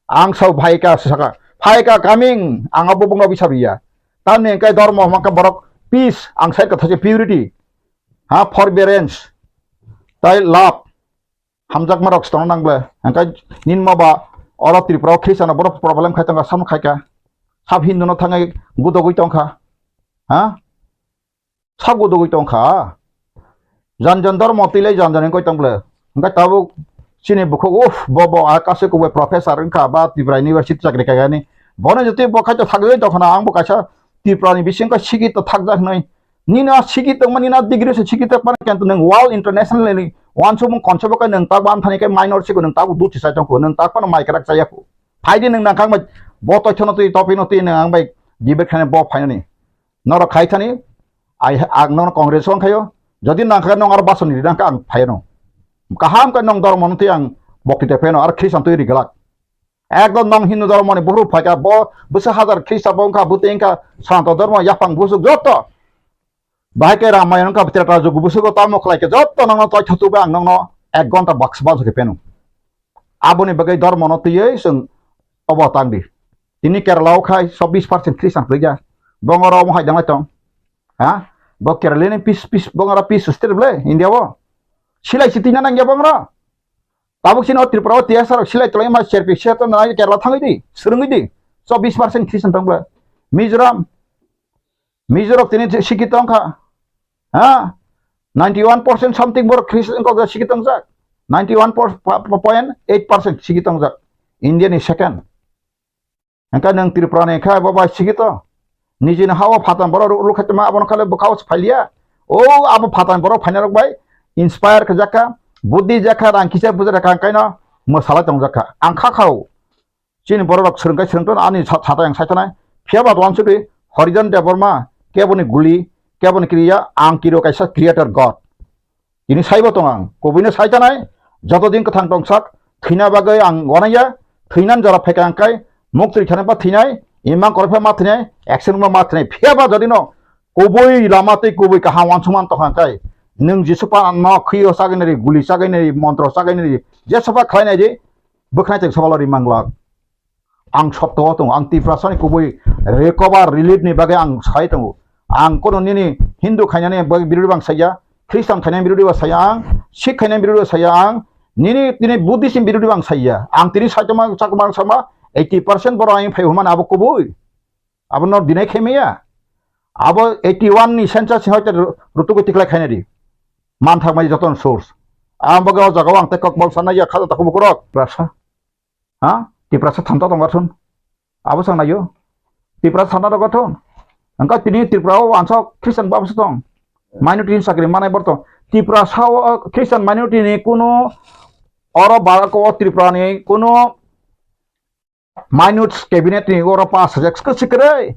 Ang sao phaikha saka, phaikha coming, ang abo bongno obisap ya. Tamni hwnkhe dormo hwnkhe borok peace, ang sai kotha se purity. Ha, forbearance. Tai love. Hamjakma rok se tongna nang ble. Hwnkhe nini ma ba oro Tripura o Christian rok borok problem khai tongkha, samung khai kha. Sab Hindu no thangwi gudogwi tongkha. Ha? Sabo dogwi tong kha. Jan jan dormo twi lai jan jan wngwi tong ble. Hwnkhe tabuk chini bukhuk, uff, bo, bo, a kasu kubui professor wng kha, ba Tripura University chakri khaikha ni. Bono jotoi bo khai to thagwi tong khna, ang bo kaisa Tripura ni bising khe sikito thakjak hinwi. Nini a sikito tongma, nini a degree se sikito tongma, kintu nwng world international ni wansukmung concept o khe nwng tak ban thani khe minor sigo nwng tabuk duti sai tong kho, nwng tak phano mai kwrak chaya kho. Phai di nwng nang kang bai bo toithono twi, topic no twi nwng ang bai debate khaina bo phainani. Norok khai thani, ai, ang nono congratulation khaio. Jodi nang kha nong aro basoni ri nang kha ang phaino. Kaham khe nong dormo no twi ang bokti te pheno aro Christian twi ri glak. Ekdom nong Hindu dormo ni buhru phai kha bo bwsa hajar Christian bo wng kha bwtwi wng kha Sanatan dormo yaphang busuk joto. Bahai khe Ramayan wng kha Treta Jugo busugo tamo khlai khe joto nong no toi thotu bai ang nong no ek gonta baksa bal hwnkhe pheno. Aboni bagwi dormo no twiwi chwng obo tang di. Tini Kerala o khai chobbish percent Christian kwrwi ya. Bongora omo hai danglai tong. Ha? Bo Kerala ni pis, pis, bongora pis state ble India o. Silai si tina nangya bongora. Tabuk sino Tripura o T S R silai tolai ma serpi se to na Kerala thangwi di, swrwngwi di. Chobbish percent Christian tong ble. Mizoram, Mizoram tini sikhi tong kha. Ha? Ninety one percent something borok Christian kok sikhi tong jak. Ninety one point eight percent sikhi tong jak. India ni second. Hingke nwng Tripura ni khe bo bai sikito. Nijini ha-o phatang borok ruk, ruk khaitongma abono khale bwkha-o se phailiya. O abo phatang borok phainai rok bai inspire khe jakha, buddhi jakha, rang kisa buja rakha, hingkaino mwsalai tong jakha. Ang kha khao. Chini borok rok swrwngkai swrwngton ani sa-, satai ang saitonai. Phiya ba wansugwi Harijan Debbarma keboni guli, keboni kriya, ang kiro kaisa creator God. Tini saibo tong ang, kubuino saitanai, joto din kwthang tongsak, thwina bagwi ang wanaya, thwinani jora phaikha ang kai, muktwi thani ba thwinai, imang korokhe ma thwinai, action ma ma thwinai, phiya ba jodi no kubui lama tei kubui kaham wansukman tongkha ang kai, nwng Jisu pa no khwiyo chagwi nai ri, guli chagwi nai ri, montro chagwi nai ri, jesoba khlai nai ri, bwkhnai tei sobalo ri manglak. Ang sotto o tongo, ang Tiprasani kubui recover relief ni bagwi ang sai tongo. Ang kono nini Hindu khainani bagwi birodhi bang saiya, Christian khainani birodhi bang saiya ang, Sikh khainani birodhi bang saiya ang, nini tini Buddhist ni birodhi bang saiya. Ang tini saitoma chakma sama eighty percent borok ang phai humani abo kubui. Abo no deny khaimaya. Abo eighty one ni census ni hoite rutugo tiklai khainai di. Manthak mai joton source. Ang bagwi o jaga o ang tei kokbol sanai ya khaja takhuk bukurok. Prasa. Ha? Tiprasa thamta tongma thun. Abo sang naio. Tiprasa thamta tongma thun. Angka tini Tripura o wansok Christian babo se tong. Minority ni sakri manai borto. Tiprasa o Christian minority ni kuno oro Bharat o Tripura ni kuno minute cabinet ni oro pass sajak se kwswi kwrwi.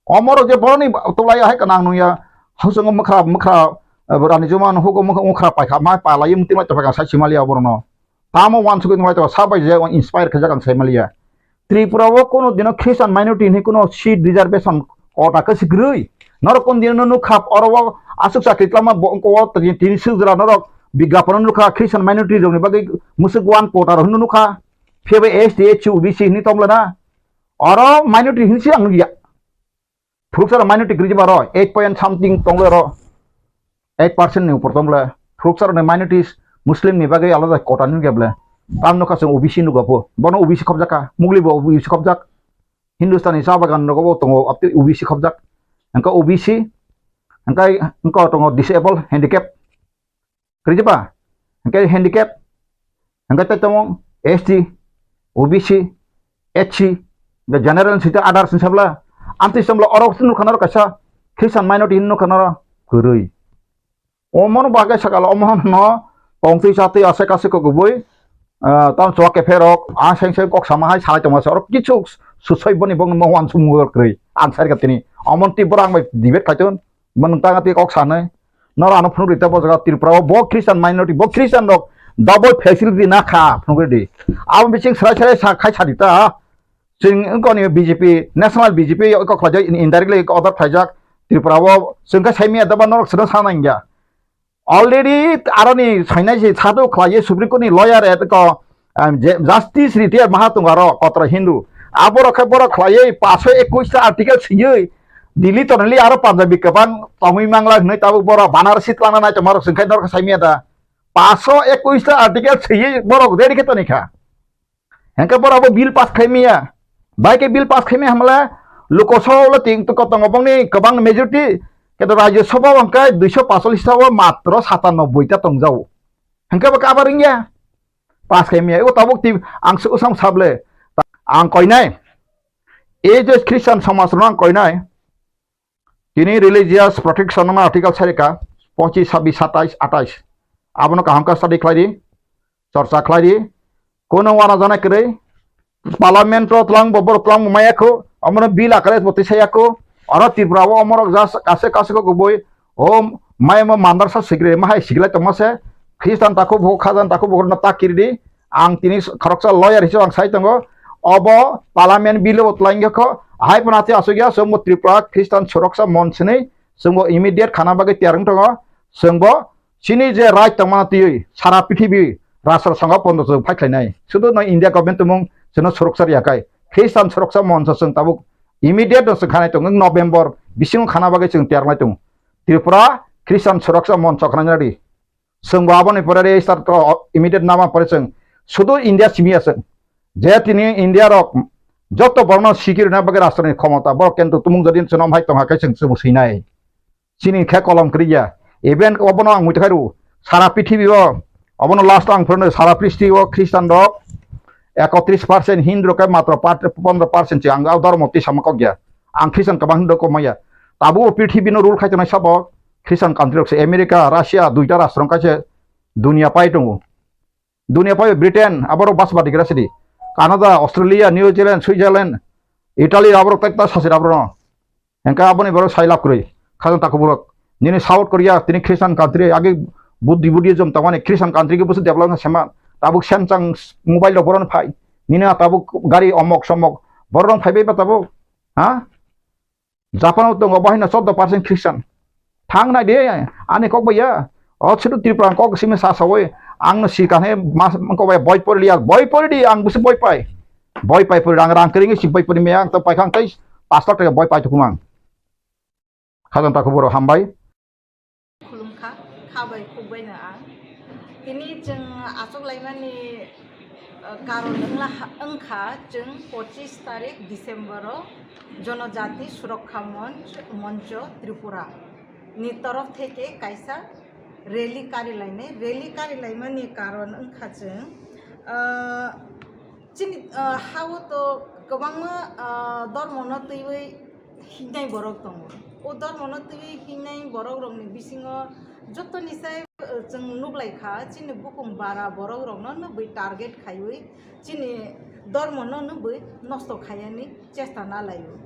Omorok je boroni tolai hai kanang nungya. Hausango mokra, mokra, eh, rani juma no hugo mokra, mokra paikha, mai palai mung tingmai tongphai kha sai simaliya borno. Tamo wansugwi tongmai tongkha, sa bai je inspire khaijak ang sai maliya. Tripura o kono dino Christian minority hinwi kono seat reservation kota kwswi kwrwi. Norok kono dino nukha oro o aswk chakri twlama bo-, ko tini, tini swijra norok bigyapano nukha Christian minority rokni bagwi mwswk one quota rok hinwi nukha. Phiya bai S T, S C, O B C hinwi tongla na. Oro minority hinwi se ang nukya. Phuruksa rok minority kwrwi baro eight point something tongla ro. Eight percent ni upor tongla. Phuruksa rok ni minorities Muslim ni bagwi alada quota ni nukya bwle. Tam nukha chwng O B C nukya pho. Bono O B C khobjak kha. Mugli bo O B C khobjak. Hindustan ni cha bagan rogo bo tongo, abtwi O B C khobjak. Hingke O B C, hingke, hingke tongo disable, handicap. Kwrwi ba? Hingke handicap, hingke tei tongo S T, O B C, S C, hingke general sita others ni sabla. Amtwi sabla oro nukha norok kaisa Christian minority hinwi nukha norok kwrwi. Omono bagwi sakalo omono tongtwi chatwi aswk aswk kok kubui, ah, tamo chuwak kepherok, ah, seng seng kok sama hai salai tongma se. Oro kichu susoi boni bongni mo wansuk mungwi kwrwi. Ang sai rwkha tini. Omon twi borok ang bai debate khaitun. Bo nwng tang twi kok sanai. Noro ano phunuk rita bo jaga Tripura o bo Christian minority, bo Christian rok double facility na kha phunuk ridi. Abo bising srai srai sa khai sa di ta. Chwng wngkha ni B J P, national B J P kok khlaijak, indirectly order khlaijak Tripura o. Chwng khe saimanya doba norok sino sa nangya. Already aroni sainai se sado khlaiye Supreme Court ni lawyer et ko, um, je-, Justice retired maha tongo aro kotra Hindu. Aborok khe borok khlaiye paso ekush ta article siyui Delhi tonali aro Punjabi kwbang tongwi mangla hwnwi tabuk borok Banarasi twlangna nai tongmarok chwng khe norok saimanya da. Paso ekush ta article siyui borok ready khe tonikha. Hingke borok bo bill pass khaimaya. Bai khe bill pass khaimaya hamle Lok Sabha o ting tongo bongni kwbang majority, khe to Rajya Sabha o hingke duiso pachalis ta o matro satanoboi ta tongjao. Hingke bo kabar wngya. Pass khaimaya. O tabuk ti ang se usam sable. Ang koinai. E je Christian somaj rok ang koinai. Tini religious protection no article sarika, pochis, sabis, satais, atais. Abono kaham khe study khlai di, chorcha khlai di. Kono wana jana kwrwi, parliament o twlang bo, borok twlang bo maya kho, omono bill akare bo tisa ya kho. Oro Tripura o omorok jas kase kase kho kubui, o maya mo mandar sa sikri, ma hai sikri lai tongma se, Christian takhuk bo, Khazan takhuk bo, no ta kiri di. Ang tini khoroksa lawyer hisabe ang sai tongo. Obo parliament bill o twlang kho. Hai phano ati asuk ya, chwng bo Tripura Christian Suroksha Monch hinwi chwng bo immediate khana bagwi tiyar wng tongo. Chwng bo Chini je right tongmani twiwi sara prithibi rashtra songha pondo chwng phai khlainai. Sudu no India government tumung chwngno suroksa riya khai. Khristan suroksa moncho chwng tabuk immediate no chwng khanai tongo. November bisingo khana bagwi chwng tiyar nai tongo. Tripura Khristan suroksa moncho khanai nadi. Chwng bo aboni pore register to immediate nama pore chwng sudu India simi ya chwng. Je tini India rok joto borno sikirina bagwi rashtrani khomota borok kintu tumung jodi chwngno hai tongha khe chwng chwng swinai. Chini khe kolom kwrwi ya. Even obono ang muitu khairu sara prithibi o obono last ang phurno sara prithibi o Khristan rok ekotris percent, Hindu rok khe matro pat-, pondro percent se ang o dhormo twi sama kok ya. Ang Khristan kwbang Hindu kok maya. Tabuk o prithibi no rule khai tongnai sabo Khristan country rok se America, Russia duita rashtra wng kha se dunia pai tongo. Dunia pai Britain aborok bas badi gra sidi. Canada, Australia, New Zealand, Switzerland, Italy aborok tak ta sasir aborok no. Engka aboni borok sai lab kwrwi. Khajang takhuk borok. Nini South Korea, tini Christian country, agi Buddhi, Buddhism tongmani Christian country ke busu develop sema. Tabuk Samsung mobile rok boron phai. Nini tabuk gari omok somok. Borok phai bai ba tabuk. Ha? Japan o tongo, bo haino chordo percent Christian. Thang nai de, ani kok bai ya. O chutu Tripura kok simi sa sawi. Ang no si kan he mas kok bai boi pori ya. Boi pori di, ang busi boi pai. Boi pai pori rang rang kering si boi pori me ang to pai khang tai pas lakh taka boi pai tukumang. Khajang takhuk borok hambai. Khulumkha, kha bai khuk bai no ang. Tini chwng achuk laimani, uh, karon wngla ha-, wngkha chwng pochis tarik December o Jonojati Surokha Monch, Moncho Tripura ni torof theke kaisa rally kari lainai. Rally kari laimani karon wngkha chwng, uh, chini, uh, ha-o to kwbangma, uh, dormo no twiwi hingnai borok tongo. O dormo no twiwi hingnai borok rokni bisingo jotoni sai, uh, chwng nuklai kha, chini bukung bara borok rokno nugwi target khaiwi chini dormo no nugwi nosto khaiyani chesta nalaio.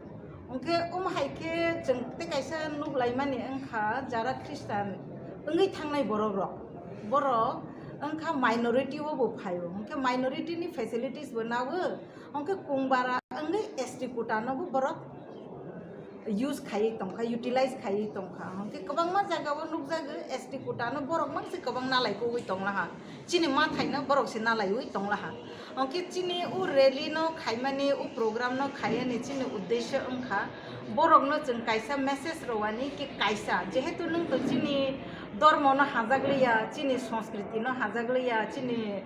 Hwnkhe omo hai khe chwng tei kaisa nuklaimani wngkha jara Christian wngwi thangnai borok rok. Borok wngkha minority o bo phaio. Hwnkhe minority ni facilities bo nago. Hwnkhe kungbara wngwi S T quota no bo borok use khaiwi tongkha, utilize khaiwi tongkha. Hwnkhe kwbangma jaga o nukjago S T quota no borok mangse kwbang nalai kogwi tonglaha. Chini mathai no borok se nalaiwi tonglaha. Hwnkhe chini o rally no khaimani, o program no khaiyani chini uddesyo wngkha borok no chwng kaisa message rwani ki kaisa, jehetu nwng to chini dormo no hajakliya, chini sanskriti no hajakliya, chini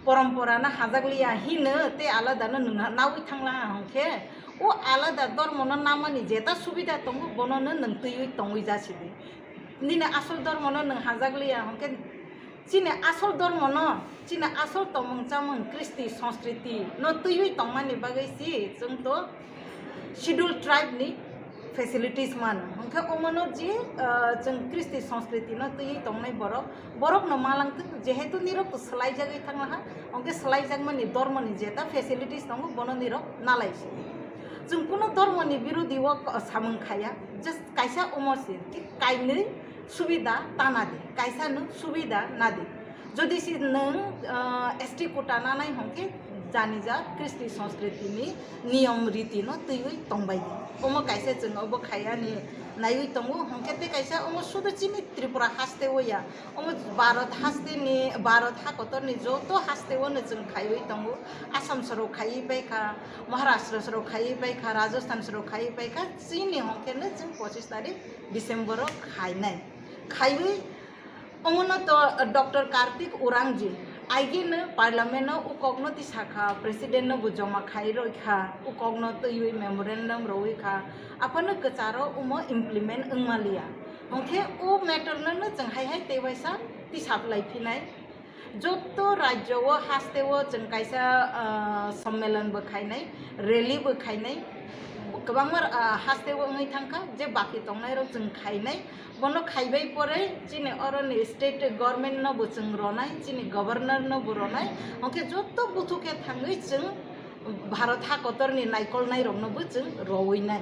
porompora no hajakliya hino tei alada no nwng nawi thanglaha hwnkhe o alada dormo no namani jeta subida tongo bono no nwng twiwi tongwi jasidi. Nini asol dormo no nwng hajakliya hwnkhe chini asol dormo no, chini asol tongmung chamung, kristi, sanskriti no twiwi tongmani bagwi si chwng to Schedule Tribe ni facilities mano. Hwnkhe omono je, ah, chwng kristi sanskriti no twiwi tongnai borok, borok no malangtwk, jehetu nirok to swlaijagwi thanglaha, hwnkhe swlaijakmani dormo ni jeta facilities tongo, bono nirok nalai si. Chwng kuno dormo ni birodhi o samung khaya, just kaisa omo si, ki kainwi subida tana di, kaisa no subida na di. Jodi si nwng, ah, S T quota nanai hwnkhe janija kristi sanskriti ni niyom riti no twiwi tongbai di. Omo kaisa chwng obo khayani naiwi tongo, hwnkhe tei kaisa omo sudu chini Tripura haste o ya. Omo Bharat haste ni, Bharat hakotor ni joto haste o no chwng khaiwi tongo. Assam soro khaiwi paikha, Maharashtra soro khaiwi paikha, Rajasthan soro khaiwi paikha. Chini hwnkhe no chwng pochis tarik December o khainai. Khaiwi omono to Doctor Kartik Urangji, aigeno parliament o ukokno tisakha, president no bo joma khai roi kha, ukokno twiwi memorandum roi kha, aphano kwcharo omo implement wngmaliya. Hwnkhe o matter no no chwng hai hai tei waisa tisaplai phinai. Joto rajyo o haste o chwng kaisa, ah, sommelon bo khainai, rally bo khainai, kwbangma, ah, haste o wngwi thangkha, je baki tongnai rok chwng khainai. Bono khaibai pore chini oroni state government no bo chwng ronai, chini governor no bo ronai, hwnkhe joto buthu khe thangwi chwng Bharat hakotor ni naikolnai rok no bo chwng rowinai.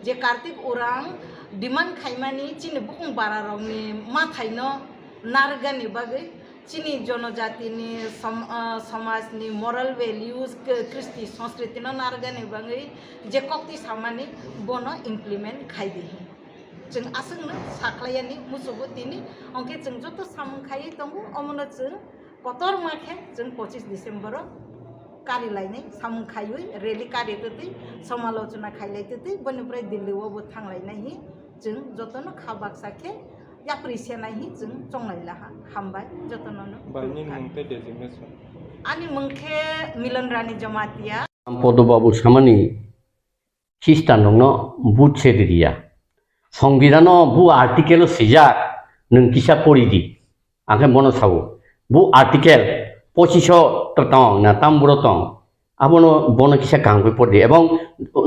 Je Kartik Urang demand khaimani chini bukung bara rok ni mathai no narwkgani bagwi chini jonojati ni som-, ah, somaj ni moral values, k-, kristi sanskriti no narwkgani bagwi je kokti samani bono implement khai di. Chwng aswkno sakhlaiyani muchungo tini, hwnkhe chwng joto samung khaiwi tongo, omono chwng kotorma khe chwng pochis December-o kari lainai samung khaiwi rally kari twtwi somalochona khailai twtwi boni pore Delhi-o bo thanglainai hi chwng jotono kha baksa khe yapri senai hi chwng chonglai laha. Hambai jotono no. Bai, nini mung tei designation? Ani mung khe Milan Rani Jamatia. Podo Babu samani Khristanrokno vote se ririya. Songbidano bu article-o swijak, nwng kisa pori di. Ang khe bono sao. Bu article pochisho to tong na tamburo tong. Abono bono kisa kaham khe pori di. Ebong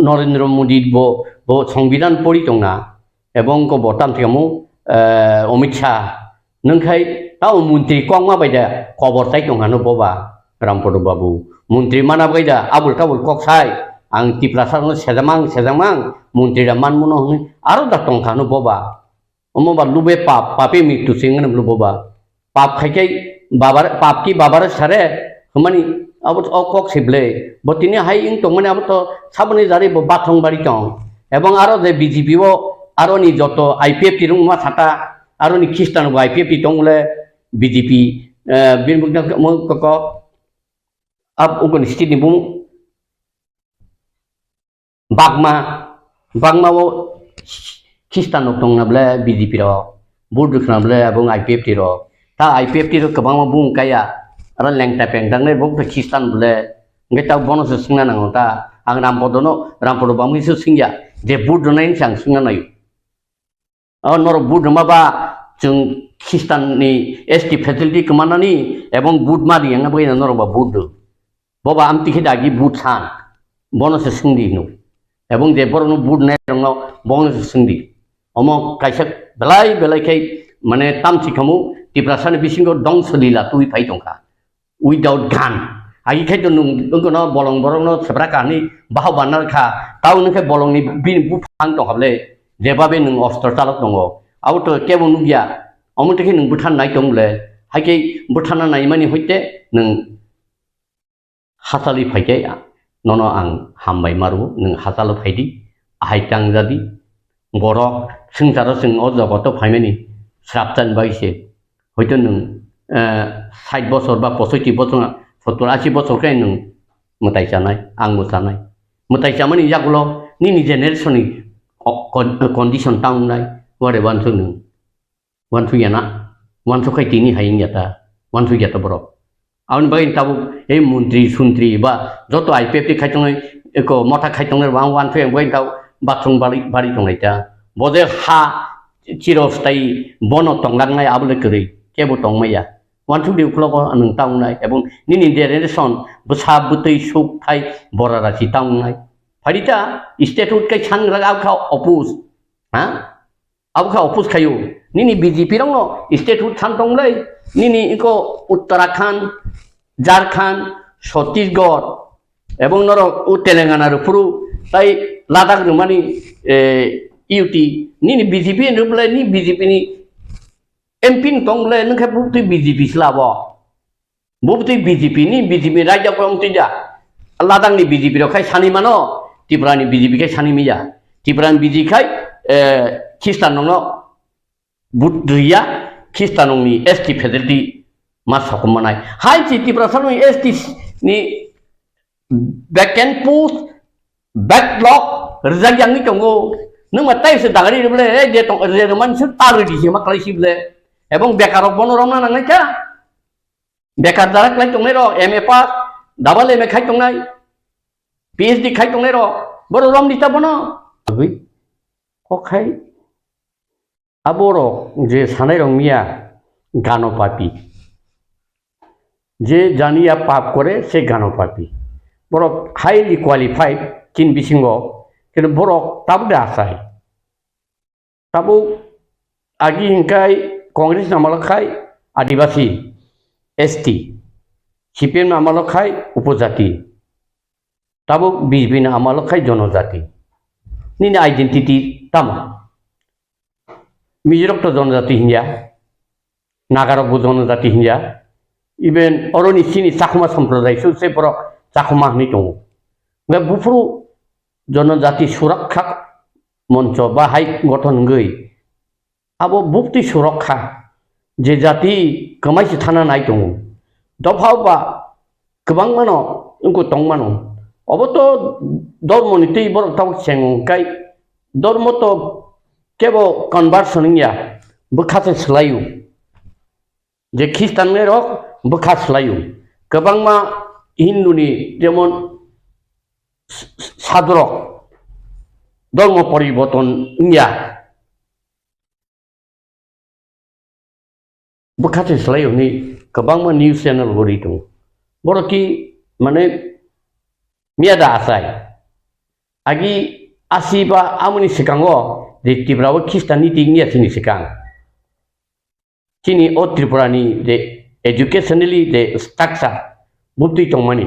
Narendra Modi bo, bo Songbidan pori tong na. Ebong ko bo tam thikamo, eh, Amit Shah. Nwng khai tao montri kokma bai da kobor chai tong hano boba Rampodo Babu. Montri mana bai da abul tabul kok sai. Ang Tiprasa no sejamang, sejamang, montri da manmuno hwnwi aro da tong hano boba. Omo ba lube pap, pape mrityu se wngmano boba. Pap khai khai babar, pap ki babare sare, hwnmani abo o kok se ble. Bo tini hai wng tongmani abo to saboni jari bo bathong bari tong. Ebong aro je B J P o aroni joto I P F T rungma sata, aroni Khristan bo I P F T tong le B J P, eh, bini bukna mo koko, ab ukoni state ni bumung Bagma, Bagma o Khristan rok tong na ble B J P rok, vote rwkha na ble abong I P F T rok. Ta I P F T rok kwbangma bumung kaya, aro lengta pengta wngnai bo khe Khristan ble. Hwnkhe ta bono se swngna nango ta. Ang Rampodono, Rampodo bamwi se swngya. Je vote rwnai se ang swngna naio. O norok vote rwma ba chwng Khristan ni S T facility kwmanani ebong vote ma riyang na bagwi norok ba vote rw. Bo ba amtwi khe dagi vote san. Bono se swngdi hino. Ebong je borokno vote nai rokno bono se swngdi. Omo kaisa belai belai khe mane tamsi khamu Tiprasani bisingo dongso lila twi phai tongkha. Without gun. Agi khai to nwng wngkha no bolong borok no sebra kahani baha banal kha. Tao nwng khe bolong ni bini buphang tong hable. Jebabe nwng ostro chalok tongo. Abo to kebo nukya. Omo tokhe nwng bwthan nai tong le. Hai khe bwthan na nai mani hoite nwng hachali phai khe nono ang hambai maru. Nwng hachalo phai di. Ahai tang jadi. Borok swngcharo chwng o jogoto phaimani srapchan bai se. Hoito nwng, eh, sait bosor ba posoiti bosor, sottor ashi bosor khe nwng mwtai chanai, ang bo chanai. Mwtai chamani yagulo nini generation ni co-, con-, condition ta wngnai, ware wansuk nwng. Wansuk ya na, wansuk khai tini hai wngya ta, wansuk ya ta borok. Aboni bagwi tabuk ei montri sontri ba joto I P F T khai tongnai, eko motha khai tongnai rok ang wansuk ya, bagwi tabuk bathroom bari, bari tongnai ta. Bo je ha chirostai bono tonglangnai abo le kwrwi, kebo tongmaya. Wansuk di uklogo nwng ta wngnai, ebong nini generation bwsa bwtwi suk thai bora rachi ta wngnai. Phaidi ta state hut kai sang rak abkha oppose. Ha? Abo kha oppose khaio. Nini B J P rokno state hut than tong le, nini iko Uttarakhand, Jharkhand, Chhattisgarh, ebong norok o Telangana rok phuru tai Ladakh rwmani, eh, U T, nini B J P ni rwble, ni B J P ni M P ni tong le, nwng khe bubtwi B J P sla bo. Bo bwtwi B J P ni, B J P ni raida kwrwng twi da. Ladakh ni B J P rok khai sani mano, Tripura ni B J P khai sani miya. Tripura ni B J P khai, eh, Khristan rokno vote rwya, Khristan rokni S T facility ma sokom manai. Hai si Tripura salo ni S T ni vacant post, backlog, rijak yangwi tongo. Nwng ma tai se dagari rwble, eh, je tong, je rwmani se ta rwdi se ma klai si ble. Ebong bekar rok bono romna nangnai kha. Bekar jara klai tongnai rok, M A pass, double M A khai tongnai, P H D khai tongnai rok, borok romdi ta bono. Abwi, kok khai, aborok je sanai rok miya, gano papi. Je janiya pap kore, se gano papi. Borok highly qualified, chin bisingo, kintu borok tabuk de asai. Tabuk agi hingkai Congress ni amalo khai Adibasi, S T, C P M ni amalo khai upojati, tabuk B J P ni amalo khai jonojati. Nini identity tamo? Mijirok to jonojati hinya, Nagarok bo jonojati hinya, even oroni chini Chakma somprodai su se borok Chakma hinwi tongo. Hwnkhe buphuru Jonojati Surakha Moncho ba hai gothon wngwi abo buktwi surok kha, je jati kwmai se thana nai tongo. Dopha ba kwbangmano wngkha tongmano. Obo to dormoni twi borok tabuk chengwng kai, dormo to kebo conversion wngya, bwkha se swlaio. Je Khristan rok bwkha swlaio. Kwbangma Hindu ni jemon s-, s-, sadhurok dormo poriborton wngya. Bwkha se swlai hwnwi kwbangma news channel bo ri tongo. Borok ki, mane, miya da achai. Agi asi ba amoni swkango je Tripura o Khristan ni twi wngya chini swkang. Chini o Tripura ni je educationally je structure butwi tongmani,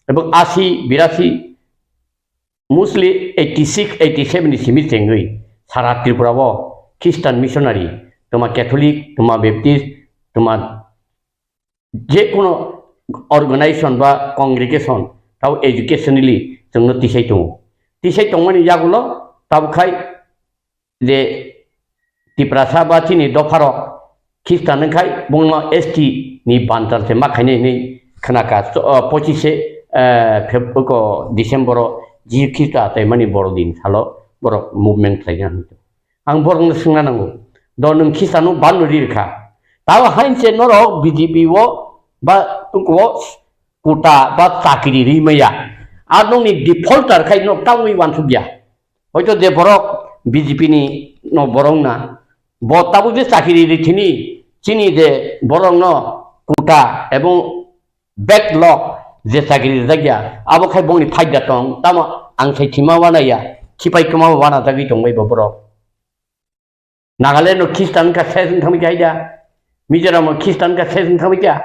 ebong asi birasi, mostly eighty six, eighty seven ni simi chengwi sara Tripura o Christian missionary, toma Catholic, toma Baptist, toma je kono organization ba congregation tabo educationally chwngno tisai tongo. Tisai tongmani yagulo tabo khai je Tiprasa ba chini dopharok Khristan wngkhai bongno S T ni bantal se ma khainai hinwi khnakha. So, o, pochise, eh, Feb-, ko December o Jisu Khristo ataimani borodin salo borok movement khlaina hinwi. Ang borokno swngna nango, do nwng Khristiano ban rwi rwkha? Tabo hainse norok B J P o ba o kota ba chakri ri maya. Ar nokni defaulter khai nok tangwi wansukya. Hoito je borok B J P ni no borok na, bo tabuk je chakiri ri thini, chini je borok no kota ebong backlog je chakiri rijak ya, abo khai bongni phaida tong, tamo ang sai thima wana ya, khipai kwma wana jagwi tong bai bo borok. Nagaland no Khristan ka ses wng thangwi kha haida, Mizoram no Khristan ka ses wng thangwi kha.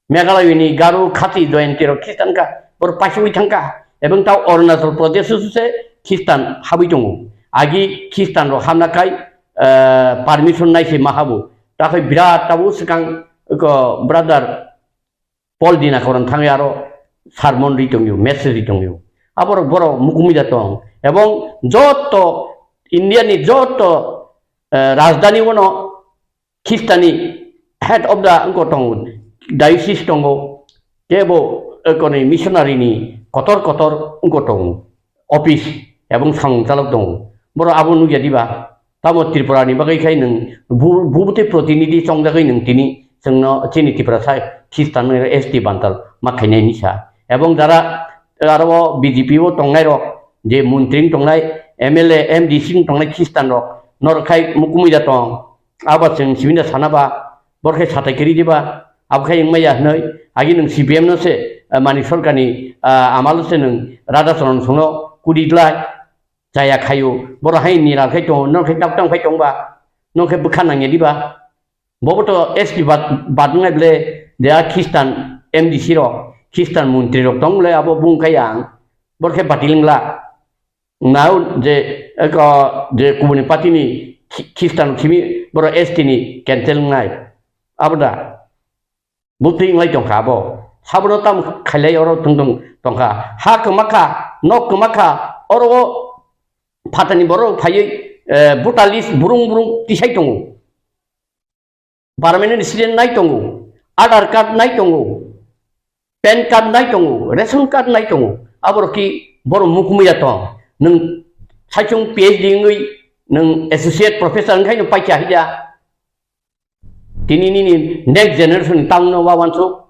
Meghalaya ni Garo Khasi Jayanti rok Khristan ka, bor pasiwi thangka, ebong tao Arunachal Pradesh o se Khristan habwi tongo. Agi Khristan rok hamna kai, eh, permission nai se ma habo. Takhai birat tabo swkang ko brother Paul Dinakoran thangwi aro sermon ri tongyo, message ri tongyo. Aborok borok mukumui da tong. Ebong joto India ni joto, eh, rajdhani o no Khistani head of the wngko tongo, diocese tongo, kebo, eh, koni missionary ni kotor kotor wngko tongo, office ebong samung chalok tongo. Borok abo nukya diba? Tamo Tripura ni bagwi khai nwng bu-, bubute protinidhi chongjagwi nwng tini chwngno chini Tiprasa Khristan S T bantal ma khainai hinwi sa. Ebong jara aro B J P o tongnai rok, je montri wng tongnai, M L A, M D C wng tongnai Khristan rok, norok khai mukumui da tong. Abo chwng sibini da sana ba, bor khe satai kiri diba, abo khe wngmaya hwnwi, agi nwng C P M no se, eh, Manik Sarkar ni, ah, amalo se nwng Radha Charan songno kudi glai, chaya khayo, boro hai nira khai tongo, nong khe dak tang phai tong ba, nong khe bwkha nangya diba, bobo to S T bad, bad wngnai ble, de a Khristan M D C rok, Khristan montri rok tong ble, abo bung kaya ang, bor khe batil wngla. Nao je, eko, je kubuni party ni Khi-, Khristan simi boro S T ni cancel wngnai. Abo da. Butwi wnglai tongkha abo. Sabono tam khailai oro tong tong tongkha. Ha kwmakha, nok kwmakha, oro o phatani borok phaiwi, eh, voter list burung burung tisai tongo. Permanent resident nai tongo, Aadhaar card nai tongo, PAN card nai tongo, ration card nai tongo, aborok ki borok mukumui ya tong. Nwng saichung P H D wngwi nwng associate professor wngkhai nwng paikha hija. Tini nini next generation ni tangno wawansuk.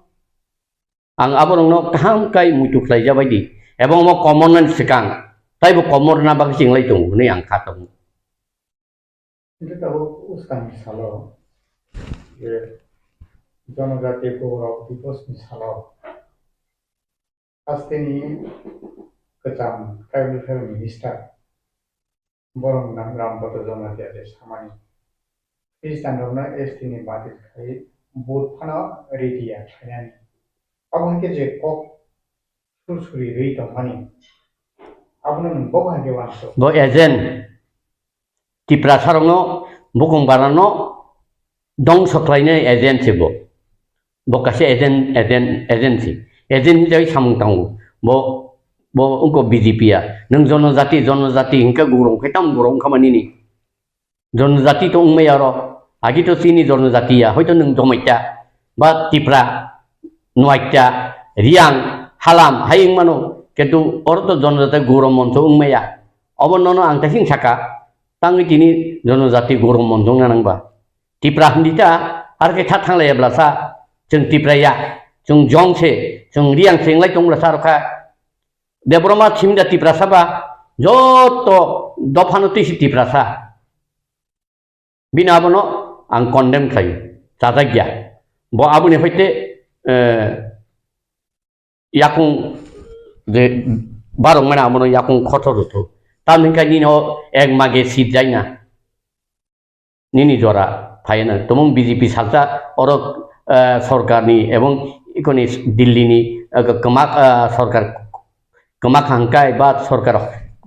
Ang aborokno kaham kai muitu khlai jabai di. Ebong omo common nani swkang, taibo common rwna bagwi chinglai tongo hwnwi ang kha tongo. Hingke tabuk bwskangni salo je Jonojati Borok Diposni salo hasteni kwcham Tribal Welfare Minister borok nang Rampada Jamatia je samani Khristanrokno S T ni bati khai vote phano ready ya khlainani. Abo hingke je kok sursuri rwi tongmani. Abono nwng bo hai khe uansuk. Bo agent, Tiprasarokno, bukung barano dongso khlainai agent se bo. Bo kaisa agent, agent, agent se. Agent hinjagwi samung tango. Bo, bo wngkha B J P ya. Nwng jonojati, jonojati hinkhe gurung khe tamo gurung wngkha manini. Jonojati to wngmaya oro, agi to chini jonojati ya, hoito nwng Jomaita, ba Tipra, Nuaita, Riang, Halam, hai wngmano, kintu oro to jonojati goro moncho wngmaya. Obo nono ang taising saka, tangwi tini jonojati goro moncho wngna nangba. Tipra hindi ta, ar khe tha thanglaiya blasa, chwng Tipra ya, chwng Jong se, chwng Riang se wnglai tong blasa rokha. Debbarma thimda Tiprasa ba, joto dophano twi si Tiprasa. Bini abono ang condemn khlai, chajak ya. Bo aboni hoite, eh, yakung je barok mane abono yakung khoto rwthu. Tamni hwnkhe nini o ek mage seat jaina. Nini jora phaina. Tumung B J P salsa oro, eh, sorkarni ebong ikoni Dillini, eh, kwma, eh, sorkar kwma hangkai ba sorkar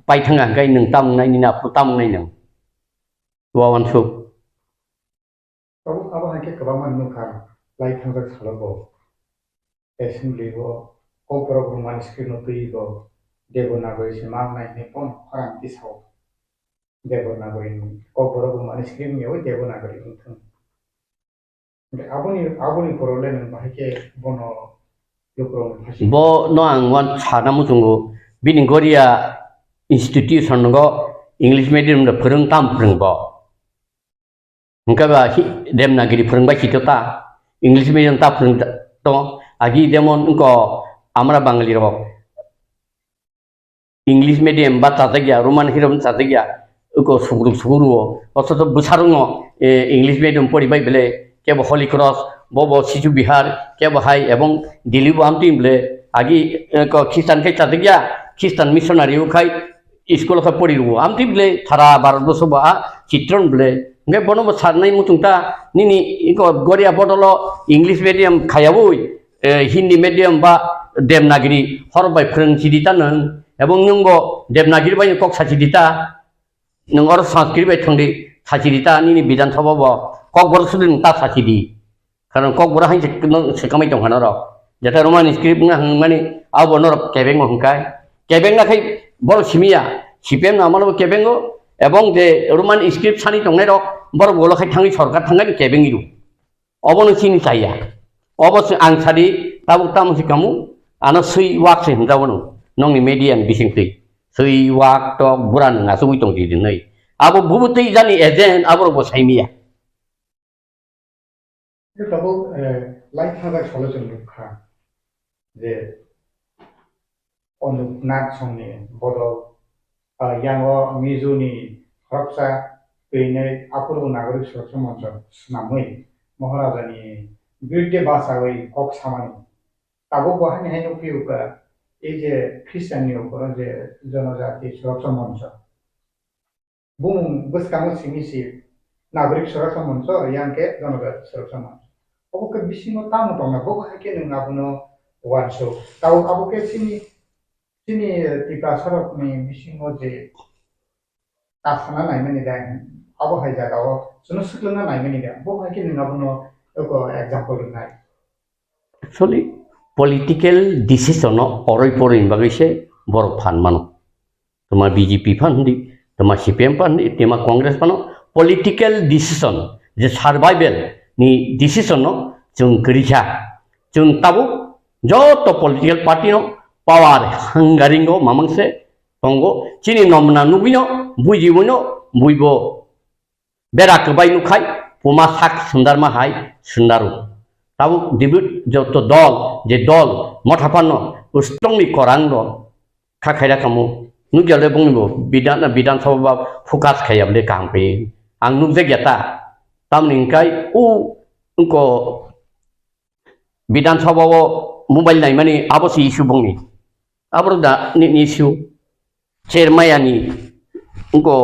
paithang hangkai nwng tamung nai nini aphuru tamung nai nwng. Wawansuk. Abo, abo hai khe kwbangma nukha lai thangjak salo bo. Assembly o Kokborok Roman script no twi bo Devanagari se ma wngnai hinwi pono khorang tisao. Devanagari ni Kokborok Roman script ni yawi Devanagari wngthung. Hwnkhe aboni, aboni poro le nwng bahai khe bono lukurok ni phaising. Bo no ang wan sana muchungo bini Goria institution go English medium da phwrwng tam phwrwng bo. Hwnkhe ba hi-, Devanagari phwrwng bai sito ta, English medium ta phwrwng ta-, to, agi jemon wngko amra Bangali rok English medium ba chajak ya, Roman hirom chajak ya, wngko sugruk suguru o, oso to bwsarok no, eh, English medium pori bai bele, kebo Holy Cross, bo bo Sichu Bihar, kebo hai, ebong Delhi bo amtwi bele, agi, eh, ko Christian khai chajak ya, Christian missionary o khai, school khe pori rwo. Amtwi bwle thara Bharat boso bo a chitron bwle. Hwnkhe bono bo sanai muchung ta nini iko Goria bodolo English medium khayawi, eh, Hindi medium ba Devanagari hor bai phwrwng chidi ta nwng. Ebong nwng bo Devanagari bai kok sachidi ta. Nwng oro Sanskrit bai thwngdi sachidi ta nini Bidhan Sabha bo Kokborok sudi nwng ta sachidi. Karon Kokborok hai se no se kamai tong kha norok. Jeta Roman script wngna hwnmani abo norok kebengo hwnkai. Kebengna khai borok simiya. C P M no amano kebengo ebong je Roman script sani tongnai rok borok bolo khai thangwi sorkar thangani kebengwi rw. Obo no chini chaya. Obo se ang sadi tabuk tamo se kamu ano swi wak se hwnjago no. Nongni media ni bising twi. Swi wak tok bura nwng asugwi tong di dinai. Abo bubu twi jani agent abo rok bo saimiya. Tabuk, eh, lai thajak salo chwng nukha je Onuknath songni bodol, ah, yango Mizuni khoroksa twinwi aphuru Nagorik Suraksha Moncho swnamwi Maharajani birthday bachawi kok samani. Tabuk bo haini hai nukphi uka, ei je Christian ni ukoro je Jonojati Suraksha Moncho. Bumung bwskango simi si Nagorik Suraksha Moncho, yang khe Jonojati Suraksha Moncho. Obo khe bisingo tamo tongna, bo hai khe nwng abono uansuk. Tabuk abo khe chini, chini Tiprasa rokni bisingo je ta sana naimani da, abo hai jagao chwngno swkangna naimani da, bo hai khe nwng abono eko example rwnai. Actually, political decision no oroi poroi ni bagwi se borok phan mano. Tama B J P phan hindi, tama C P M phan hindi, tama Congress phano political decision, je survival ni decision no chwng kwrwi kha. Chwng tabuk joto political party no power hungering o mamang se tongo. Chini nomna nugwi no, bujiwi no, buibo bera kwbai nukhai, puma sak sundarma hai sundaro. Tabuk dibut joto dol, je dol, motha phano, ustongni korang no, kha khaira kamo. Nukya le bongni bo, bidan, bidan sabha ba focus khaya bole kaham khe. Ang nukjak ya ta. Tamni hwnkhe, u, wngko bidan sabha o mobile naimani abo se issue bongni. Abro da ni, ni issue. Chermaya ni, wngko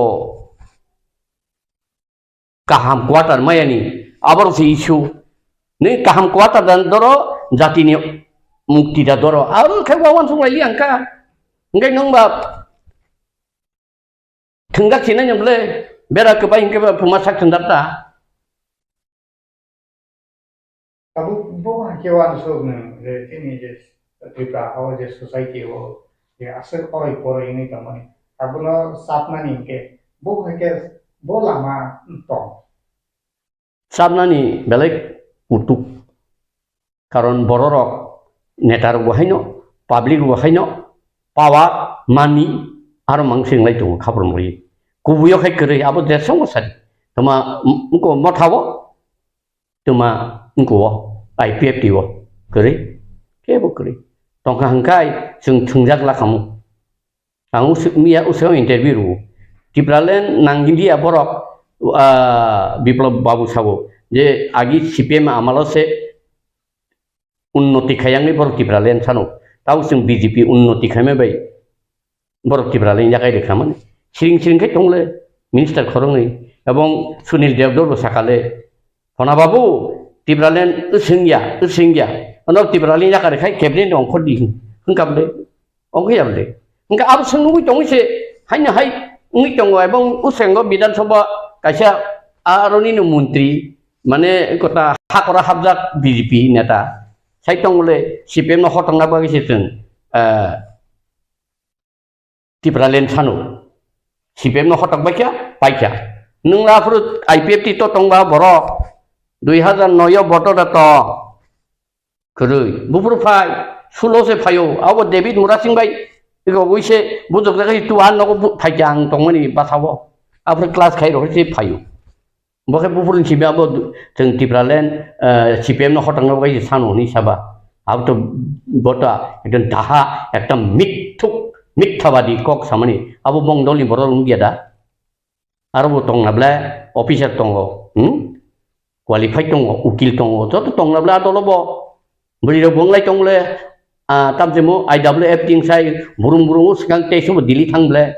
kaham quarter maya ni, abro se issue. Ni kaham quarter dan doro, jati ni mukti da doro. Aro khe wawan sung lai ang ka. Hwnkhe nwng ba thwngjak sinai nang le, bera kwbai hwnkhe ba phuma sak thwngjak ta. Tabuk bo hai khe uansuk nwng je chini je Tripura ha o je society o je aswk oroi poroi wngwi tongmani. Abono chapnani hwnkhe bo hai khe bo lama tong. Chabnani belai kutuk. Karon bororok netarok bo haino, public bo haino, power, money, aro mangsing lai tongo khaprumrwi. Kubuyo khai kwrwi, abo jesongo sadi. Tama, m-, mko mothabo, tama, mko o, I P F T o, kwrwi, kebo kwrwi. Tongkha hwnkhe chwng thwngjak lakhamu. Ang usuk miya usuk interview rwo. Tipraland nang India borok, ah, Biplab Babu sabo je agi C P M amalo se unnoti khayangwi borok Tipraland sano. Tao chwng B J P unnoti khaima bai borok Tipraland yakai rwkha mani. Siring siring khai tongle minister khoroknwi ebong Sunil Devdor bo sakale Hona babu, Tipraland wswngya, wswngya. Ano Tipraland yakar khai cabinet ongkhor di hwnkha bwle, ongkhe ya bwle. Hwnkha abo swng nugwi tongwi se, haino hai wngwi tongo, ebong wswngo Bidhan Sabha kaisa aroni no montri, mane kota hakora hapjak B J P neta. Sai tongole C P M no hotongna bagwi se chwng, eh, Tipraland sano. C P M no hotok bai kha, pai kha. Nwng aphuru I P F T to tongba borok. Dui hazar noi o vote da to. Kwrwi. Buphuru phai. Sulo se phaio. Abo David Murasing bai. Ego wise bujok jaga tu an nogo bu-, phai kha ang tongmani basao. Aphuru class khai rok se phaio. Bo khe buphuruni simi abo chwng Tipraland, eh, C P M no hotongna bagwi sano hwnwi saba. Abo to bo ta ekdom daha, ekdom mithuk, mithabadi kok samani. Abo bong dolni borok wngya da? Aro bo tongna ble officer tongo, hmm? Qualified tongo, ukil tongo, joto tongna ble a dolo bo. Bwrwi rok bo wnglai tong le, ah, tamchimo I W F ting sai, burum burum swkang tei subo Delhi thang ble.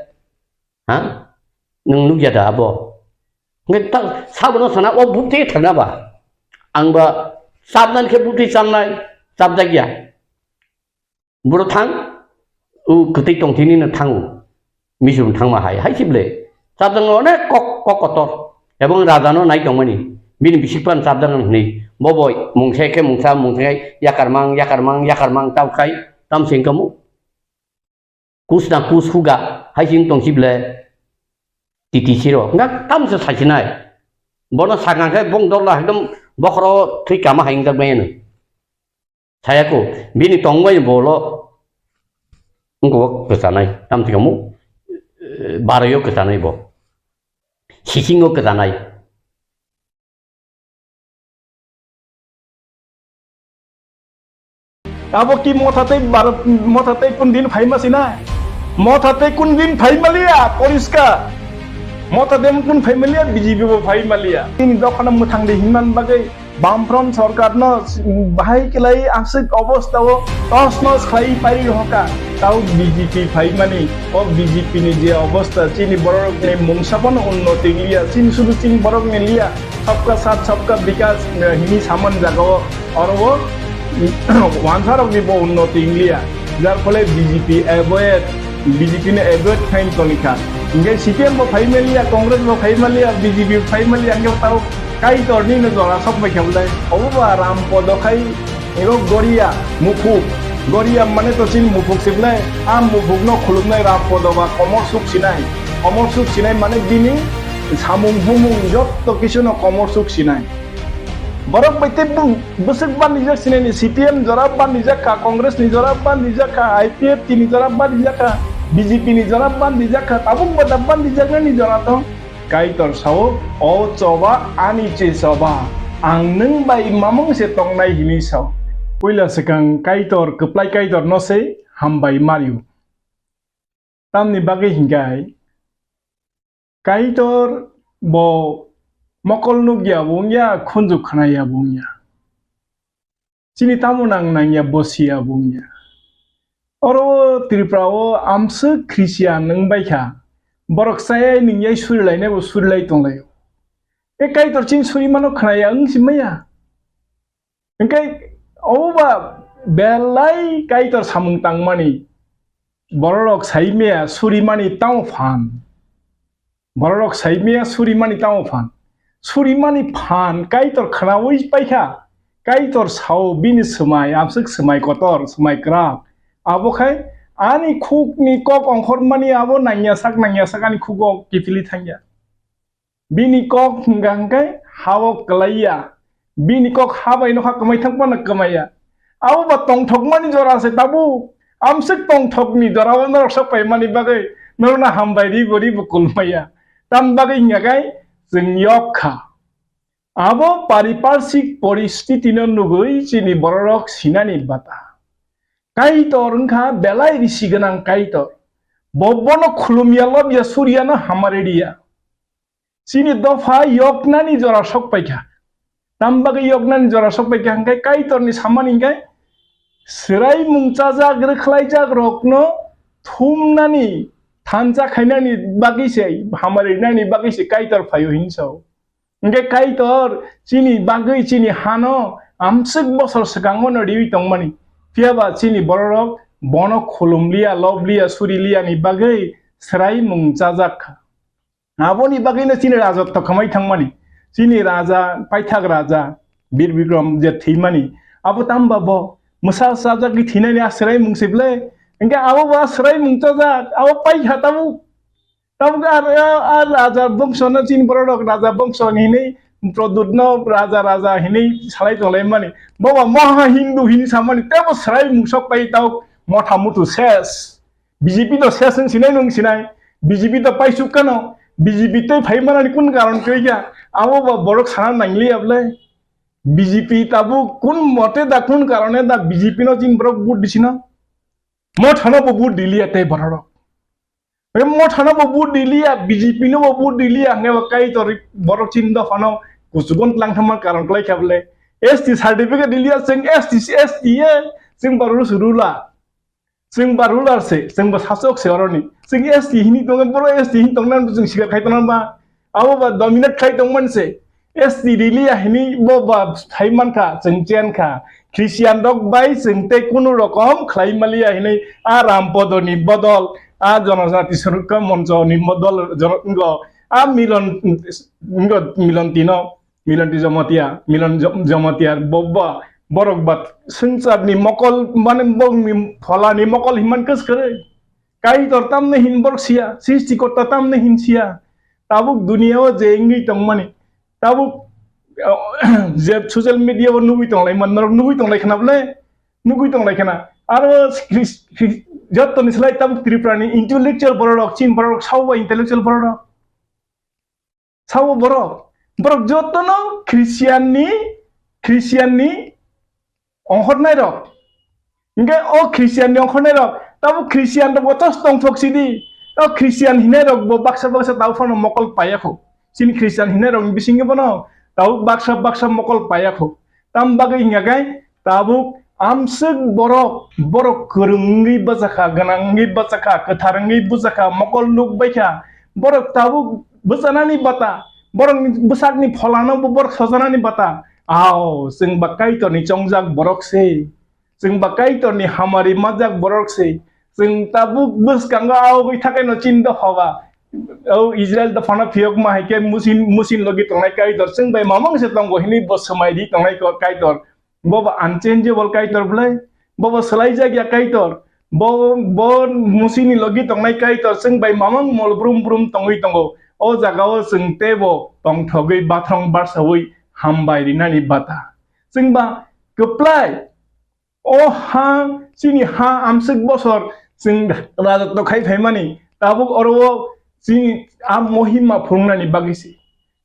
Ha? Nwng nukya da abo? Hwnkhe ta, sabono sana, o buk tei thangna ba? Ang ba chapnani khe buk tei chamnai, chapjakya. Boro thang, o kwtwi tongthini no thango. Misum thangma hai, hai sible. Chapjakno onek kok, kok kotor. Ebong raja no nai tongmani. Bini bisik pan chapjak hwnwi. Bo boi, mungsa khe mungsa, mungsa khe yakarmang, yakarmang, yakarmang, tau khai, tam sing kamu. Kus na kus huga, hai sing tong si ble. T T C ro, nga tam se sai sinai. Bono sakang khe bong dol la ekdom bokhoro thwi kama hai wngjak bai ano. Saya ko, bini tong bai bolo. Ngo kwchanai, tam ti kamu, eh, baro yo kwchanai bo. Sising o kwchanai. Abo ki Motha tei Bharat, Motha tei kun din phaima sina? Motha tei kun din phaima liya, poriskar. Motha tei kun phaima liya, B J P bo phaima liya. Tini dokhano mwthang di hinman bagwi Bamfront sorkar no bahai kwlai aswk obostha o tos nos khlai pai hoka. Tao B J P phaimani, o B J P ni je obostha, chini borok ni mungsa phano unnoti liya, chini sudu chini borok ni liya. Sabka saath, sabka bikas, eh, hini saman jaga o, oro o, wansarok ni bo unnoti wng liya. Jar phole B J P avoid, B J P ni avoid khain toni kha. Hinkhe C P M bo phai maliya, Congress bo phai maliya, B J P bo phai maliya, hinkhe tao Kaitor ni no jora sok bai khe bolai. Obo ba Ram Podo khai Ego Goria, Muphuk. Goria mane to chini Muphuk se belai. A Muphuk no khulumnai Ram Podo ba komor suk sinai. Komor suk sinai mane bini samung bumung jotto kisu no komor suk sinai. Borok bai tei bung bwswk bandijak sinai ni C P M jora bandijak kha, Congress ni jora bandijak kha, I P F T ni jora bandijak kha, B J P ni jora bandijak kha, tabuk ba da bandijak nani jora tong. Kaitor sao, "O choba, ani che choba, ang nwng bai mamung se tongnai," hwnwi sao. Puila swkang Kaitor, kwplai Kaitor no se hambai mario. Tamni bagwi hinkhai, Kaitor bo mokol nukya bo wngya, khunju khnaya bo wngya. Chini tamo nang nangya bo siya bo wngya. Oro Tripura o amswk Christian wng bai kha. Borok chayai nwngyai surilainai bo surilai tonglaio. E Kaitor chini suri mano khnaya wng si maya. Hwnkhe obo ba belai Kaitor samung tangmani. Bororok sai maya surimani tamo phan. Bororok sai maya surimani tamo phan. Surimani phan Kaitor khnaui paikha. Kaitor sao bini swmai, amswk swmai kotor, swmai kwrak. Abo khai ani khukni kok ongkhormani abo nangya sak, nangya sak ani khugo kiphilwi thangya. Bini kok hwnkha hwnkhe ha-o kwlaiya. Bini kok ha bai nokha kwmai thang phano kwmaiya. Abo ba tongthokmani jora se tabuk. Amswk tongthokni jora-o norok sok paimani bagwi norokno hambai ribo ribo kulmaya. Tam bagwi hwnkha khe chwng yok kha. Abo pariparshik poristitino nugwi chini bororok sinani bata. Kaitor wngkha belai risi gwnang Kaitor. Bo bono khulumya lobya suryano hamari riya. Chini dopha yoknani jora sok paikha. Tam bagwi yoknani jora sok paikha hwnkhe Kaitorni samani hwnkhe swraimung chajak rwkhlaijak rokno thumnani thansa khainani bagwi se hamari rinani bagwi se Kaitor phaio hinwi sao. Hwnkhe Kaitor chini bagwi chini hano amswk bosor swkango no riwi tongmani. Phiyaba chini bororok bono khulumliya, lobliya, suriliyani bagwi swraimung chajak kha. Aboni bagwino chini raja tokhomai thangmani. Chini raja, paithak raja, Bir Bikram je thwimani. Abo tamba bo mwsa sajagwi thwinani a swraimung se ble. Hwnkhe abo bo a swraimung chajak, abo paikha tabuk. Tabuk a, a, a raja bongsono chini bororok raja bongso hinwi Produtno raja raja hinwi salai tonglaimani. Boba moha Hindu hinwi samani tebo swraimung sok pai tabuk motha mutu ses. B J P to ses wng sinai nung sinai. B J P to paisuk kano. B J P tei phai manani kun karon kwrwi kha? Abo ba borok sana nangliya ble. B J P tabuk kun mote da kun karone da B J P no chini borok vote disino. Mothano bo vote diliya tei borok. Mothano bo vote diliya, B J P no bo vote diliya hwnwi bo Kaitor borok chini dophano kuchugon tlang thangma karon kwlai kha ble. S T certificate diliya, chwng S T, S T ye, chwng ba rules ruler. Chwng ba ruler se, chwng ba sasok se oroni. Chwng S T hini tongo, boro S T hini tongna chwng sikar khai tongna ba. Abo ba dominate khai tongmani se. S T riliya hini bo ba sai mankha, chwng chen kha. Christian rok bai chwng tei kunu rokom khlai maliya hini a Rampodo ni bodol, a Jonojati Surukha Moncho ni bodol, jono-, ngo, a Milon, ngo, Milon Tino. Milanti Jamatia, Milan Jo-, Jamatia, bo-, bo-, borok bat swngcharni mokol, mane bongni pholani mokol hinman kwskwrwi. Kaitor tamni hin borok siya, Srishtikorta tamni hin siya. Tabuk duniya o je wngwi tongmani, tabuk, je social media o nugwi tonglai man, norok nugwi tonglai khna bole, nugwi tonglai khna. Aro Khris-, Khris-, jottoni slai tabuk Tripura ni intellectual borok, Chin borok, sao ba intellectual borok. Sabo borok, borok jotono Christian ni, Christian ni ongkhornai rok. Hingke o Christian ni ongkhornai rok, tabo Christian rok bo tos tongthok sidi. O Christian hinai rok bo baksa baksa tabo phano mokol payakho. Chini Christian hinai rok ni bisingo bono tabo baksa baksa mokol payakho. Tam bagwi hingka khe tabuk amswk borok, borok kwrwng wngwi bwchakha, gwnang wngwi bwchakha, kwthar wngwi bwchakha, mokol nuk baikha. Borok tabuk bwchanani bata, borokni bwsakni pholano bo borok sojanani bata. Ao, chwng ba Kaitorni chongjak borok se. Chwng ba Kaitorni hamari majak borok se. Chwng tabuk bwskango aogwi thakaino chini dopha ba. O Israel dophano phiyokma hai khe musin, musin logi tongnai Kaitor. Chwng bai mamang se tongo hinwi bo swmai di tongnai ko-, Kaitor. Bo ba unchangeable Kaitor bwlai. Bo ba swlaijak ya Kaitor. Bo, bo musini logi tongnai Kaitor. Chwng bai mamang mol brum brum tongwi tongo. O jagao chwng tebo tongthogwi bathrong barsawi hambai rinani bata. Chwng ba kwplai. O ha, chini ha amswk bosor chwng rajotw khai phaimani, tabuk oro o chini a mohima phurungnani bagwi se.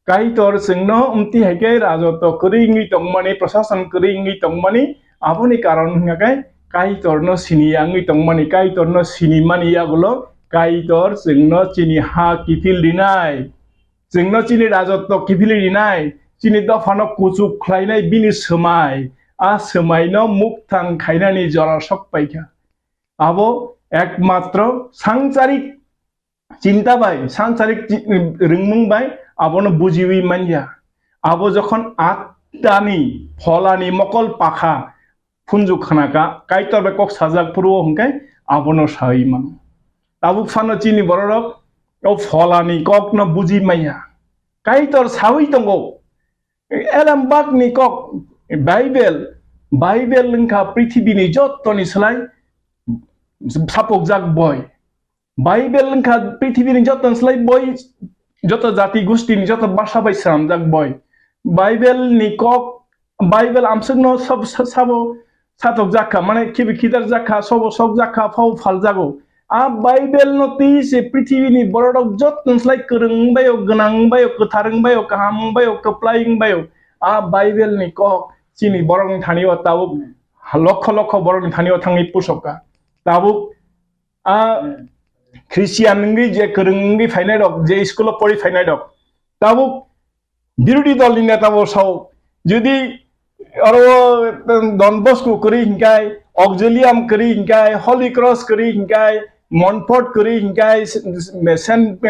Kaitor chwngno amtwi hai khe rajotw kwrwi wngwi tongmani, prosason kwrwi wngwi tongmani, aboni karon wngkha khe Kaitorno siniya wngwi tongmani, Kaitorno sinimani yagulo Kaitor chwngno chini ha kiphil rinai. Chwngno chini rajotw kiphilwi rinai, chini dophano kuchuk khlainai bini swmai, a swmaino mukthang khainani jora sok paikha. Abo ekmatro sansarik chinta bai, sansarik chi-, rwngmung bai abono bujiwi manya. Abo jokhon attani, pholani mokol pakha, phunju khnaka, Kaitor bai kok sajak phuru o hwnkhe abono sawi mano. Tabuk phano chini bororok o pholani kokno buji maya. Kaitor sawi tongo, Elambakni kok, Bible, Bible wngkha prithibini jottoni slai sapokjak boi. Bible wngkha prithibini jottoni slai boi joto jati gustini joto basa bai swnamjak boi. Bible ni kok, Bible amswkno sab-, sa-, sabo satok jakha, mane khibi khidar jakha, sobo sok jakha, phao phaljago. A Bible no twi se prithibini bororok joto slai kwrwng wngbaio, gwnang wngbaio, kwthar wngbaio, kaham wngbaio, kwplai wngbaio. A Bible ni kok chini borokni thani o tabuk lokho lokho borokni thani o thangwi pusokha. Tabuk a Christian wngwi je kwrwng wngwi phainai rok, je school o pori phainai rok, tabuk birodhi dol ni neta bo sao, jodi aro Don Bosco kwrwi hinkai, Auxilium kwrwi hinkai, Holy Cross kwrwi hinkai, Montfort kwrwi hinkai, Saint,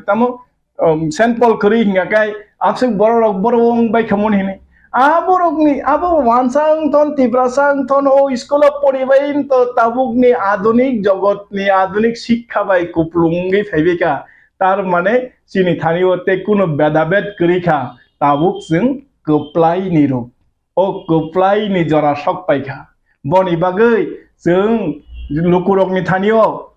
tamo, um, Saint Paul kwrwi hinga kai, amswk borok rok borok wng bai khamon hini. Aborokni, abo wansa wng thon, Tiprasa wng thon, o school o poribai to tabukni adunik jogotni adunik sikha bai kuplung wngwi phaibai kha. Tar mane chini thani o tei kuno bedabed kwrwi kha, tabuk chwng kwplai ni rok. O kwplai ni jora sok pai kha. Boni bagwi chwng lukurokni thani o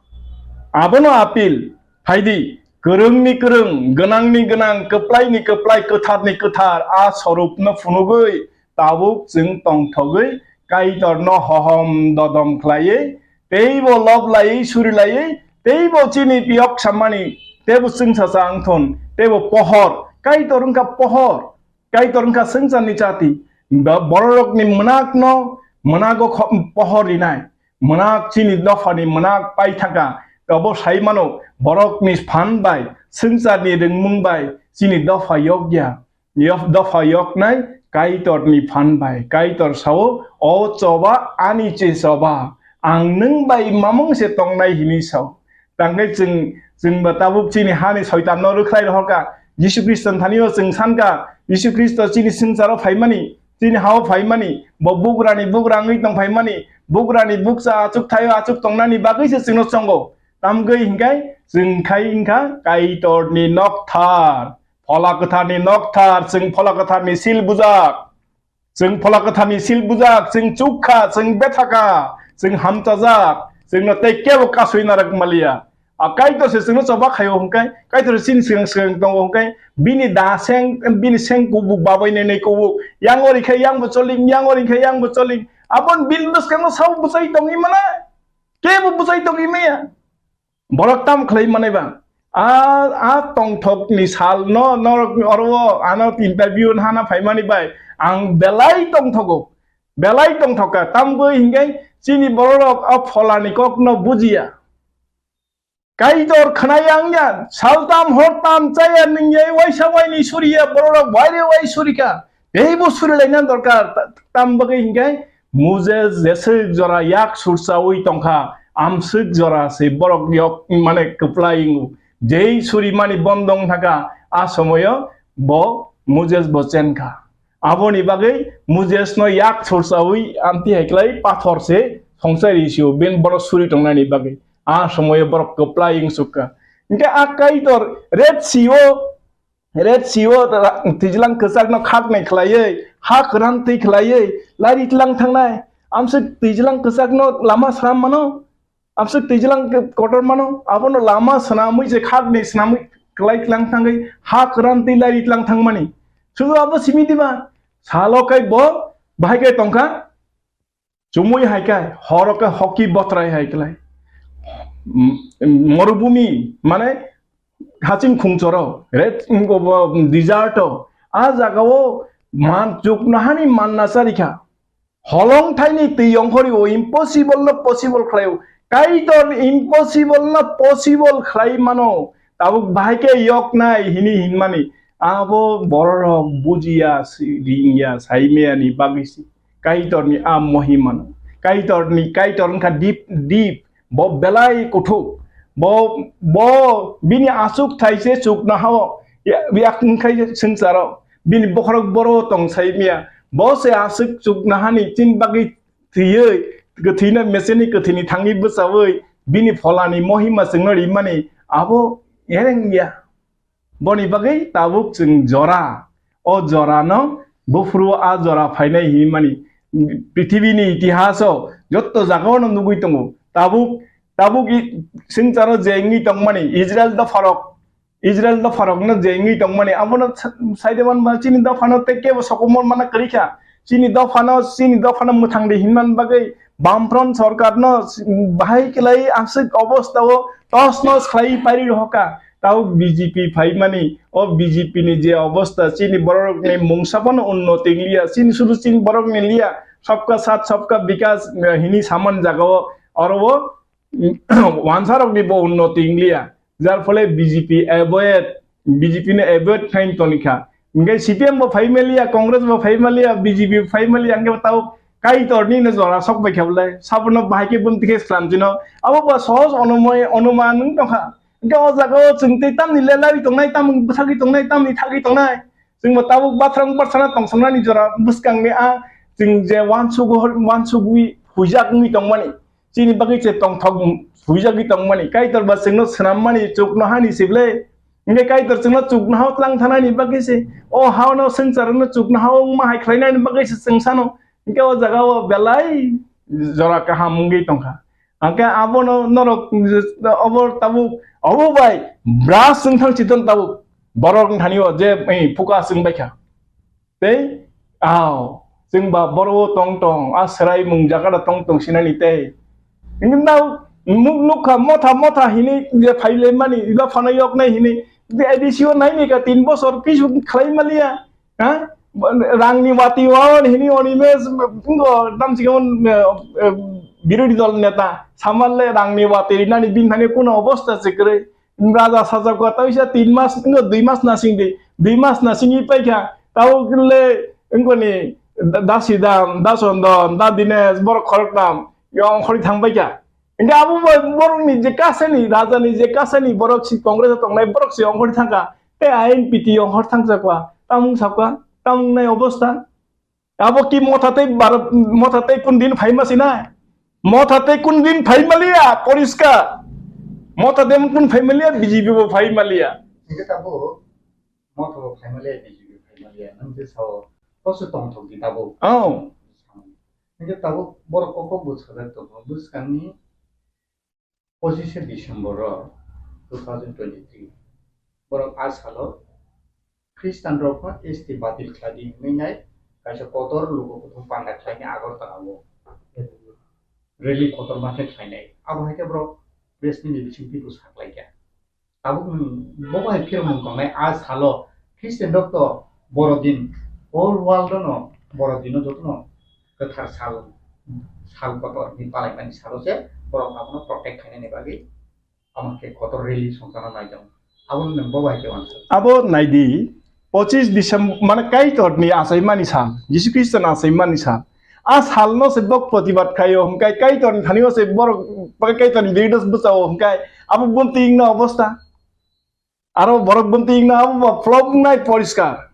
abono apil phaidi, kwrwng ni kwrwng, gwnang ni gwnang, kwplai ni kwplai, kwthar ni kwthar, a sorupno phunugwi tabuk chwng tongthogwi Kaitorno hohom dodom khlaiwi, teibo lob laiwi, suri laiwi, teibo chini piyok sammani, teibo chwngsacha wngthun, teibo pohor, Kaitor wngkha pohor. Kaitor wngkha swngcharni chati. Ba-, bororokni mwnakno mwnago kho-, pohor rinai. Mwnak chini dophani mwnak paithaka. Abo sai mano, borokni phan bai, swngcharni ringmung bai chini dopha yokya. Yok-, dopha yoknai Kaitorni phan bai. Kaitor sao, "O choba, ani che choba. Ang nwng bai mamung se tongnai," hini sao. Tangkhe chwng, chwngba tabuk chini hani soitanno rwkhlai rohorkha. Jisu Khristo ni thani o chwng sankha, Jisu Khristo chini swngcharo phaimani, chini hao phaimani, bo bugrani bugra wngwi tong phaimani, bugrani bukcha achuk thaio achuk tongnani bagwi se chwngno chongo. Tamgwi hinkhai chwng khai wngkha Kaitorni nokthar, Phola Kwtharni nokthar, chwng Phola Kwtharni sil bujak. Chwng Phola Kwtharni sil bujak, chwng chukha, chwng bethakha, chwng hamchajak, chwngno tei kebo kasui narwk maliya. A Kaitor se chwngno choba khaio hwnkhe, Kaitor chini swkang swkang tongo hwnkhe, bini da seng, bini seng kubuk babai nai nai kubuk, yang ori khe yang bo choling, yang ori khe yang bo choling, aboni bini bwskango sabo bwchai tongwi mano, kebo bwchai tongwi maya. Borok tamo khlai manai ba? A, a tongthokni salno norok oro ano interview hana phaimani bai ang belai tongthogo, belai tongthokha. Tamgwi hinkhai chini bororok a Pholani kokno bujiya. Kaitor khwnaya wngya, saltam hortam chaya nwngyai waisa waini suriya bororok waire wai surikha. Teibo surilaina dorkar. Ta-, tam bagwi hinkhai Moses jeswk jora yak surchaui tongkha, amswk jora se borok yok mane kwplai wngo. Jei surimani bondong thaka, a somoyo bo Moses bo chenkha. Aboni bagwi Moses no yak surchaui amtwi hai klai pathor se songchai ri sio, ben borok suri tongnani bagwi. A somoyo borok kwplai wngsukha. Hinkhe a Kaitor Red Sea o Red Sea o ra-, twijlang kwchakno khaknai khlaiwi, ha kwran twi khlaiwi, lari tlang thangnai. Amswk twijlang kwchakno lama swnam mano, amswk twijlang kotor mano, abono lama swnamwi je khaknai swnamwi klai tlang thangwi, ha kwran twi lari tlang thangmani. Sudu abo simi diba? Salo kai bo bahai kai tongkha. Chumui hai khe, horo khe hoki botrai hai klai. M-, morubumi, mane haching khungchoro, red, mm, bo, bo, desert o, a jaga o man, chuknohani manna charikha. Holong thaini twi yongkhori o, impossible no possible khlai o. Kaitor impossible no possible khlai mano. Tabuk bahai khe yok nai hini hinmani. Abo bororok bujiya, si-, ringya, saimaya ni bagwi si. Kaitorni a mohimano. Kaitorni, Kaitor wngkha deep, deep. Bo belai kuthuk. Bo, bo bini aswk thaise chuknohao ya-, yak wngkhai swngcharo. Bini bokhorok boro tong saimaya. Bo se aswk chuknohani chini bagwi thwiwi, kwthwino meseni kwthwini thangwi bwchawi bini pholani mohima chwngno rimani abo ereng ya. Boni bagwi tabuk chwng jora, o jorano buphuru a jora phainai hinmani prithibini itihaso jotto jagao no nugwi tongo. Tabuk, tabuk i-, swngcharo je wngwi tongmani Israel dopharok, Israel dopharokno je wngwi tongmani, abono sa-, saide manba chini dophano tei kebo sokomor mana kwrwi kha. Chini dophano, chini dophano mwthang di hinman bagwi Bamfront sorkarno bahai kwlai aswk obostao tos nos khlaiwi pairwi rohorkha. Tao B J P phaimani, o B J P ni je obostha, chini bororokni mungsa phano unnoti wngya, chini sudu chini borokni liya, sabka saath sabka bikas, eh, hini saman jagao, oro o wansarokni bo unnoti wngliya, jar phole B J P avoid, B J P no avoid khain tonikha. Hingke C P M bo phai maliya, Congress bo phai maliya, B J P bo phai maliya, hingke tao Kaitorni no jora sok bai kha bole, sabono bahai khe bumti khe slam jino, abo ba sohos onumoi, onuman wng tongkha. Hingke o jaga o chwng tei tamni lelai tongnai, tamni bwsagwi tongnai, tamni thagwi tongnai, chwng bo tabuk bathrang barsana tongsongnani jora bwskangni a chwng je wansugwi, wansugwi huijak wngwi tongmani. Chini bagwi se tongthok huijagwi tongmani. Kaitor ba chwngno swnammani chuknohani sible. Hingke Kaitor chwngno chuknohao tlang thanani bagwi se, o hao no swngcharno chuknohao wngma hai khlainani bagwi se chwng sano. Hingke o jaga o belai jora kaham wngwi tongkha. Hingke abono norok obo tabuk, obo bai bras wng thang chiton tabuk. Borok wng thani o je, eh, phuka chwng baikha. Tei, ao, chwng ba boro o tong tong, a swrai mung jaga da tong tong sinani tei. Hingke nao nuk nukha motha motha hini je phai le mani, ila phano yok nai hini, je A D C o nai ni ka tin bosor kisu khlai maliya, ha? Rang ni wati waon hini oni mes, ngo dam si on, eh, eh, birodi dol neta, samal le rang ni wati rinani bin thani kuno obostha se kwrwi. Raja sajak kha, tei sa tin mas, wngkha dui mas nasing di, dui mas nasing i paikha, tao le wngkha ni da-, dasi dam, da sondon, da dines, borok khorok dam, yong khori thang paikha. Hingke abo bai borok ni je kasani, raja ni je kasani, borok si Congress o tongnai, borok si yong khori thangkha, tei I N P T yong khor thang jakwa, tamung sakwa, tamung nai obostha. Abo ki motha tei bar-, motha tei kun din phaima sinai? Motha tei kun din phaima liya, poriskar. Motha tei kun phaima liya, B J P bo phaima liya. Hingke tabuk motha bo phaima liya, B J P phaima liya. Nang je sao, koso tongthok di tabuk. Oh. Hingke tabuk borok kok kok bwsajak tongo. Bwskangni pochishe December o two thousand twenty-three, borok a salo Christian rokno S T batil khlai di hwnwi nai kaisa kotor luku kuthum panda khlaini Agartala o rally kotorma khe khlainai. Abo hai khe borok press meet ni bisingtwi bwsa khlaikha. Tabuk nwng bo bai phirmung tongnai a salo Christian rok to Borodin, whole world no Borodin no jotono kwthar sal, sal kotor ni palaimani salo se borok abono protect khainani bagwi. Amo khe kotor rally songchana naijak. Abo nwng bo bai khe uansuk. Abo naidi, pochis December, mane Kaitor ni achaimani sal, Jisu Khristo ni achaimani sal. A sal no se bok protibad khaio, hwnkhe Kaitor ni thani o se borok, Kaitor ni birudo bwchao, hwnkhe abo bumti wngna obostha. Aro borok bumti wngna abo ba flop wngnai poriskar.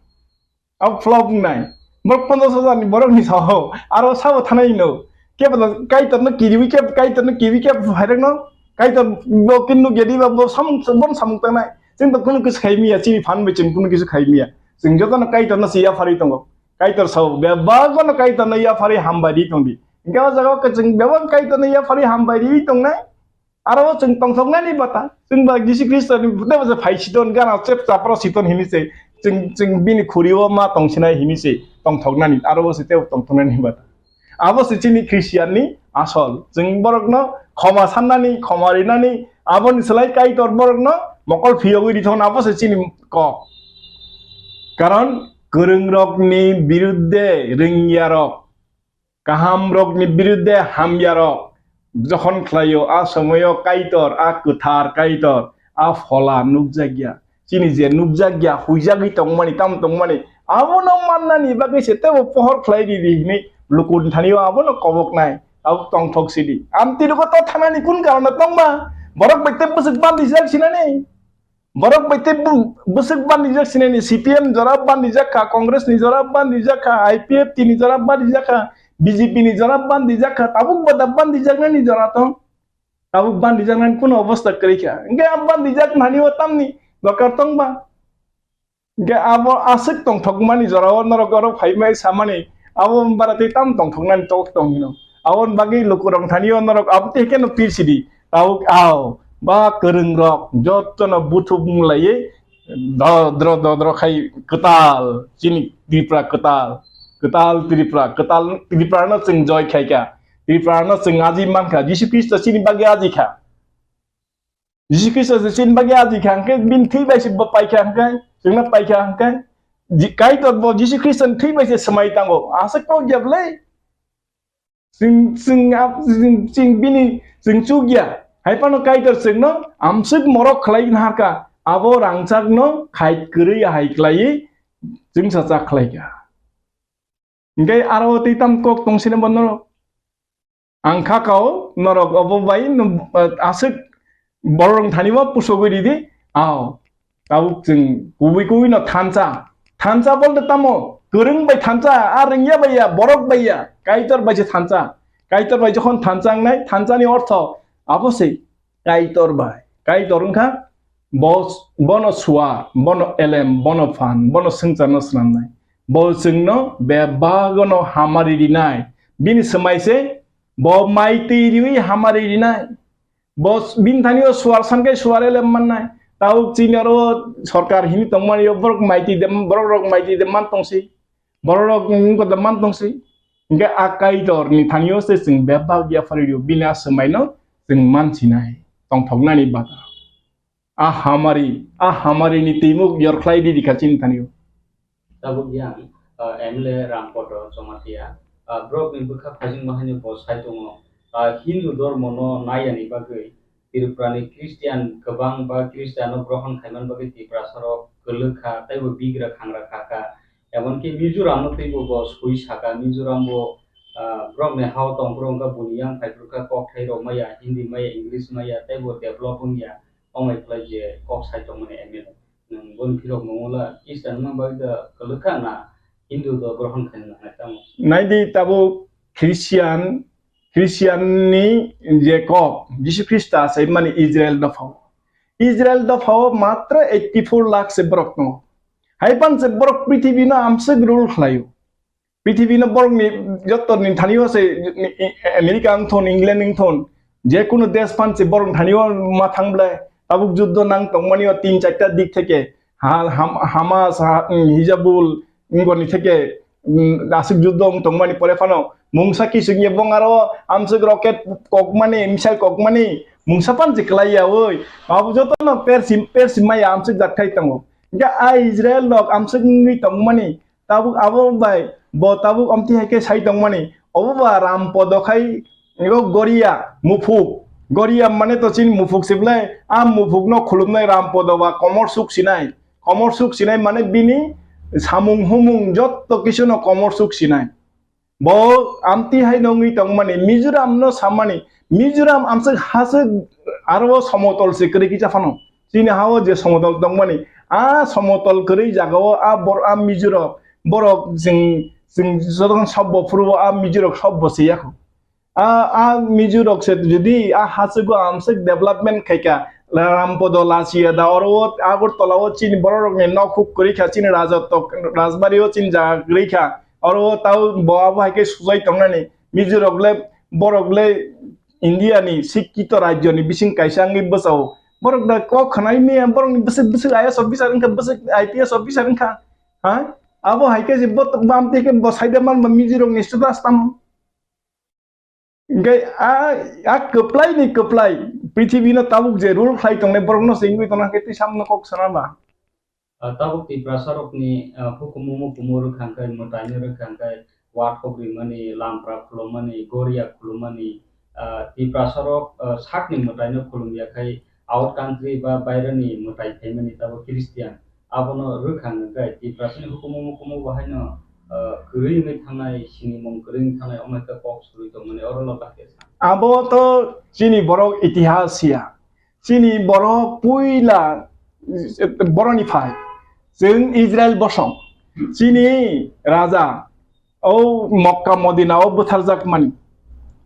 Abo flop wngnai. Borok ponchas hajar ni borok ni sao. Aro sabo thanai no. Kebo Kaitor no kiriwi kebo, Kaitor no kiriwi kebo phairok no. Kaitor bo kinno gedi ba bo samung, bo samung tangnai. Chwng to kunu kisu khai miya, chini phan bai chwng kunu kisu khai miya. Chwng joto no Kaitor no se yapharwi tongo. Kaitor sao, bebak no Kaitor no yapharwi hambai ri tongdi. Hingke o jaga o chwng bebak Kaitor no yapharwi hambai ri tongnai. Aro o chwng tongthoknani bata, chwng ba Jisu Khristo ni bwtebo je phai siton, gana chep chapro siton hini se, chwng, chwng bini khuri o ma tongsinai hini se tongthoknani, aro o se tebo tongthoknani bata. Abo se chini Christian ni asol. Chwng borok no khoma sannani, khoma rinani, aboni slai Kaitor borok no mokol phiyogwi rithokna abo se chini kok. Karon kwrwng rok ni birudde rwngya rok, kaham rok ni birudde hamya rok jokhon khlaio, a somoyo Kaitor, a kwthar Kaitor, a phola nukjakya. Chini je nukjakya, huijagwi tongmani, tamo tongmani, abono mannani bagwi se tebo pohor khlai ridi hinwi lukuni thani o abono koboknai, abo tongthok sidi. Amtwi rogo to thanani kun karon tongma? Borok bai tei bwswk bandijak sinani? Borok bai tei bu-, bwswk bandijak sinani, C P M jora bandijak kha, Congress ni jora bandijak kha, I P F T ni jora bandijak kha, B J P ni jora bandijak kha, tabuk bada bandijaknani jora tong. Tabuk bandijaknani kuno obostha kwrwi kha. Hingke a bandijak nani o tamni dorkar tong ba? Hingke abo aswk tongthokmani jora o norok oro phaimai samani, abo bara tei tam tongthoknani tok tong hino. Aboni bagwi lukurok thani o norok abo tei keno pir sidi. Tabuk ao, ba kwrwng rok jotono buthup mung laiwi Dodro dodro khai kwtal, chini Tripura kwtal, kwtal Tripura, kwtal Tripura no chwng joy khaikha, Tripura no chwng aji mankha, Jisu Khristo chini bagwi aji kha. Jisu Khristo se chini bagwi aji kha hwnkhe, bini thwi bai se bo paikha hwnkhe, chwngno paikha hwnkhe, Ji-, Kaitor bo Jisu Khristo ni thwi bai se swmai tango. Aswk kok ya bwlai? Chwng, chwng, ap-, chwng, chwng bini, chwng chukya. Hai phano Kaitor chwngno amswk morok khlai naharkha. Abo rangchakno khait kwrwi hai khlaiwi chwngsacha khlaikha. Hingke aro tei tam kok tong sini bo norok. Ang kha kao norok obo bai no, aswk borok rong thani bo pusogwi ridi. Ao. Tabuk chwng kubui kubui no thansa. Thansa bolte tamo? Kwrwng bai thansa, a rwngya bai ya, borok bai ya, Kaitor bai se thansa. Kaitor bai jokhon thansa wngnai, thansa ni ortho abo se Kaitor bai. Kaitor wngkha bo, bono suar, bono elem, bono phan, bono swngcharno snamnai. Bo chwngno bebagono hamari rinai. Bini swmai se bo mai twi riwi hamari rinai. Bo s-, bini thani o suar san khe suar elem mannai. Tabuk chini oro sorkar hini tongmani o borok maiti de, borok rok maiti de man tongsi. Borok rok wngkha de man tongsi. Hingke a Kaitor ni thani o se chwng bebak ya phari rio. Bini a swmai no chwng man sinai. Tongthoknani bata. A hamari, a hamari ni twimuk yorkhlai di dikha chini thani o. Tabuk yang, ah, M L A Rampodo Jamatia, ah, borok ni bwkha phajingma haino bo sai tongo. Ah, Hindu dormo no nai yani bagwi Tripura ni Christian kwbang ba Christian no grohon khaiman bagwi Tiprasa rok kwlwk kha, tei bo bigra khangra kha kha. Emonki Mizoram no teibo bo sui saka, Mizoram bo, ah, borok ni hao tong borok wngkha buni yang phai phuru kha kok thai rok maya, Hindi maya, English maya, tei bo develop wngya, omai khlai je kok sai tongmani M L A. Nwng boni phirok mungula Christian wngma bagwi da kwlwkha na Hindu do grohon khaina nangnai tamo? Naidi tabuk Christian, Christian ni je kok, Jisu Khrista se mani Israel dophao. Israel dophao matra eighty four lakh se borok tongo. Hai pan se borok prithibi no amswk rule khlaio. Prithibi no borok ni joto ni thani o se, ni, i, America wng thon, England wng thon, je kunu desh phan se borok thani o ma thang ble, tabuk juddo nang tong mani o tin charta dik theke, ha-, Ham-, Hamas, ha-, mm, Hizabul, wngkor ni theke, mm, aswk juddo wng tong mani pore phano, mungsa kisik ye bong aro amswk rocket kok mani, missile kok mani, mungsa phan se kwlai ya oi, abo joto no persi, persi maya amswk jat khai tongo. Hingke a Israel rok amswk wngwi tong mani, tabuk abo bai bo tabuk amtwi hai khe sai tongmani. Obo ba Rampodo khai ego Goria Muphuk. Goria mane to chini Muphuk se bwlai. A Muphuk no khulumnai Rampodo ba komor suk sinai. Komor suk sinai mane bini samung humung jotto kisu no komor suk sinai. Bo amtwi hai no wngwi tongmani, Mizoram no samani, Mizoram amswk haswk aro somotol se kwrwi kisa phano. Chini ha-o je somotol tongmani, a somotol kwrwi jaga-o a bor-, a Mizo rok, borok chwng, chwng jotono sobbo phuru-o a Mizo rok sobbo se yakho. A, a Mizo rok se jodi a haswk-o amswk development khaika, Rampodo Lachiya da oro-o Agartala o chini borok rokni nok huk kwrwi kha, chini Rajotto, Rajbari-o chini jaga kwrwi kha, oro-o tao bo abo hai khe sujai tongnani. Mizo rok le, borok le India ni sikkito rajyo ni bising kaisa wngwi bwsao. Borok da kok khwnai maya, borok ni bwswk, bwswk I A S officer wngkha, bwswk I P S officer wngkha. Ha? Abo hai khe je bo, bam te khe bo saida man ba Mizo rok ni status tamo. Hingke a, a kwplai ni kwplai, prithibi no tabuk je rule khlai tongnai borok no se wngwi tongna hingke twi samno kok sana ba. Ah, tabuk Tiprasa rokni, ah, hukumu mukumu rwkha hwnkhe, mwtaino rwkha hwnkhe, wathok rimani, lampra khulumani, goria khulumani, ah, Tiprasa rok, ah, sakni mwtaino khulum ya khai, out country ba bairani mwtai phaimani, tabuk Christian. Abono rwkha hwnkhe, Tiprasani hukumu mukumu bo haino, ah, kwrwi wngwi thangnai, sinimung kwrwi wngwi thangnai, omo hai khe kok surwi tongmani, oro no bahai khe sa. Abo to chini borok itihas ya. Chini borok puila, eh, boroni phai. Chwng Israel bosong. Chini raja, o Mokka Modina o butharjak mani.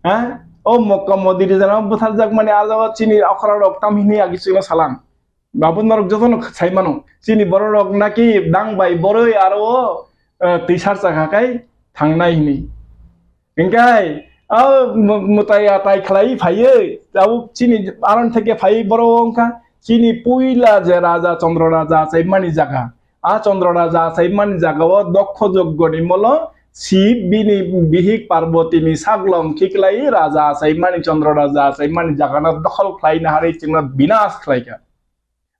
Ha? O Mokka Modina o butharjak mani, a jaga chini okra rok tam hini agi chwngno salang. Babu norok jotono sai mano. Chini borok rok naki dang bai boroi aro o, eh, twi sar chakha kai thangnai hini. Hingkai, a, mu-, mutai atai khlai phaiwi, tabuk chini aron theke phaiwi borok wngkha, Chini puila je raja Chandra raja achaimani jaga, a Chandra raja achaimani jagao Dokkho Joggoni molo Sib bini bihik Parbatini saglom khiklai raja achaimani, Chandra raja achaimani jagano dokhol khlaina harwi chwngno binas khlaikha.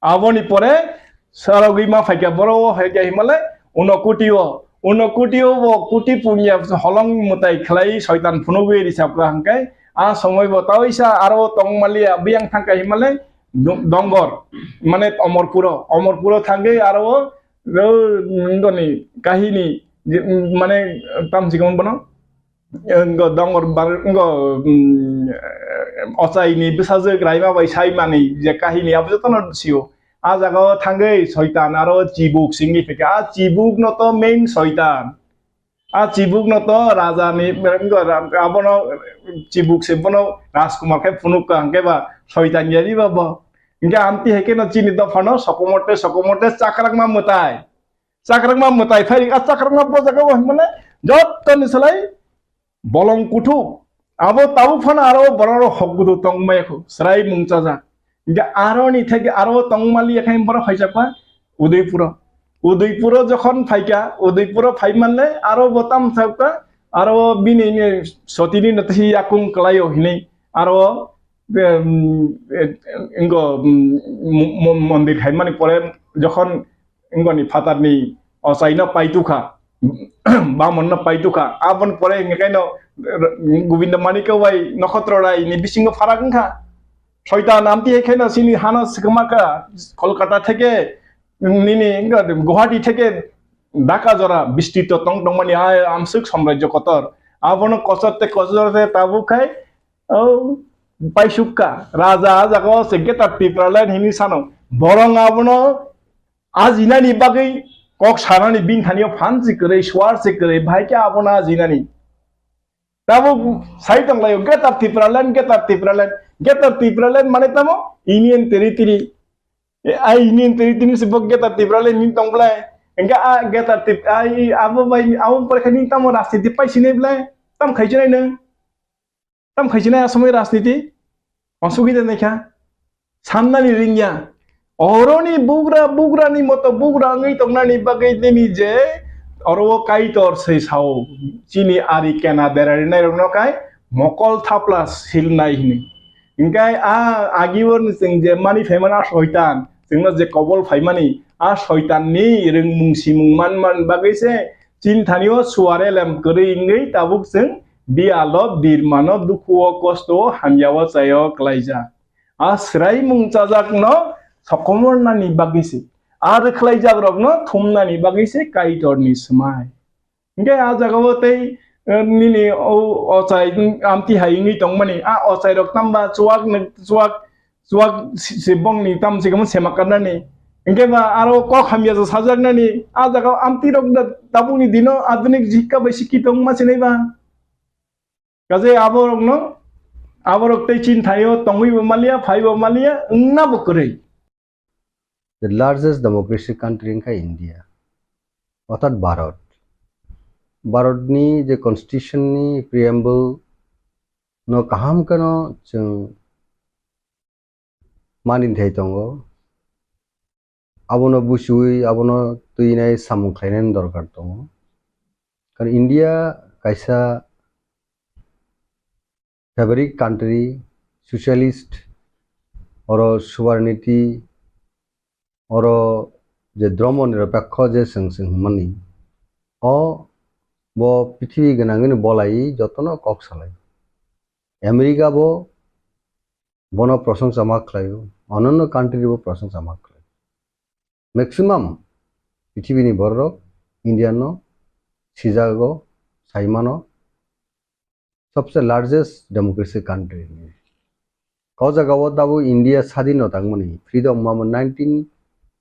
Aboni pore sarogwi ma phaikha, boro o phaikha himale Unokutio, Unokutio bo kuti punya holong mwtai khlai soitan phunugwi risapra hwnkhe, a somoi bo taoisa aro tongmaliya biyang thangkha himale do-, Dongor, mane Omorpuro, Omorpuro thangwi aro o, o, ngoni kahini, je, mane tamsikon bono, ngo dongor bar-, ngo, mm, ochaini bwsajwk raima bai saimani je kahini abo jotono sio. A jagao thangwi soitan aro chibuk singwi phaikha. A chibukno to main soitan. A chibukno to rajani, ngo ra-, abono chibuk se bono Rajkumar khe phunukka hwnkhe ba soitan yari ba bo. Hwnkhe amtwi hai kheno chini dophano sokomote sokomote chakrakma mwtai. Chakrakma mwtai phai, a chakrakma bo jagao himale jottoni salai bolong kuthuk. Abo tabuk phano aro borok rok hok gudu tongmaya khu, chwrai mung chajak. Hingke aroni theke aro tongmaliya khai borok phaijakma Udaipuro. Udaipuro jokhon phaikha, Udaipuro phai manle aro bo tam thakka, aro bini ni sotini no twi yakung kwlaio hinui aro, em, eh, ingo, em, mo-, mo-, mondir khaimani pore jokhon ingoni phatarni ochaino paitukha, bamonno paitukha, aboni pore hingke kaino Govinda Manikya bai Nokotro Rai ni bisingo pharak wngkha. Soitan amtwi hai kheno chini hano swkmakha, Kolkata theke nini Guwahati theke Dhaka jora bistrito tong tongmani a amswk samrajyo kotor. Abono kochor te kochor te tabuk khai, o, paisukka. Raja a jaga o se Greater Tipraland hini sano. Borong abono ajinani bagwi kok sanani bini thani o phan se kwrwi, suar se kwrwi, bahai khe abono ajinani. Tabuk sai tong laio, Greater Tipraland, Greater Tipraland, Greater Tipraland mane tamo Union Territory. E, a Union Territory se bo Greater Tipraland hini tong belai. Engke a Greater Tip-, a, i, abo bai, abo pore khe nini tamo rajniti pai sinai belai? Tam khai sinai nwng? Tam khai sinai a somoi rajniti? Onsugwi de naikha. Sannani ringya. Oroni bugra, bugrani moto bugra wngwi tongnani bagwi nini je oro o Kaitor se sao, chini ari kena berarinai rokno kai mokol thapla silnai hini. Hingkai a agi orni chwng je mani phaimani a soitan, chwngno je kobol phaimani a soitanni ringmung simung man man bagwi se chini thani o suare lem kwrwi wngwi tabuk chwng biyalo birmano dukhu o kosto o hamya o chai o klaijak. A swraimung chajakno sokomornani bagwi se, a rwkhlaijakrokno thumnani bagwi se Kaitorni swmai. Hingke a jagao tei, eh, nini o ochai, mm, amtwi hai wngwi tongmani, a ochairok tamba chuak ni, chuak, chuak si, si bongni tam se kamo sema karnani. Hingke ba aro kok hamya sajaknani, a jagao amtwirok da tabukni dino adhunik jikka bai sikki tongma sinai ba. Kaje aborokno, aborok tei chini thaio tongwi bo maliya, phai bo maliya, wngna bo kwrwi. The largest democracy country wngkha India, orthat Bharat. Bharatni je constitution ni preamble no kaham kheno chwng mani thai tongo. Abono buchiwi, abono twinai samung khlainani dorkar tongo. Karon India kaisa fabric country, socialist, oro sovereignty, oro je dhormo nirapekho je chwng chwng hwnmani, o bo prithibi gwnangwini bolai jotono kok salai. America bo bono prosongsa ma khlaio, ononno country bo prosongsa ma khlaio. Maximum pithibini bororok India no sijago, saimano, sobse largest democracy country. O jagao tabuk India sadin no tangmani freedom mamo nineteen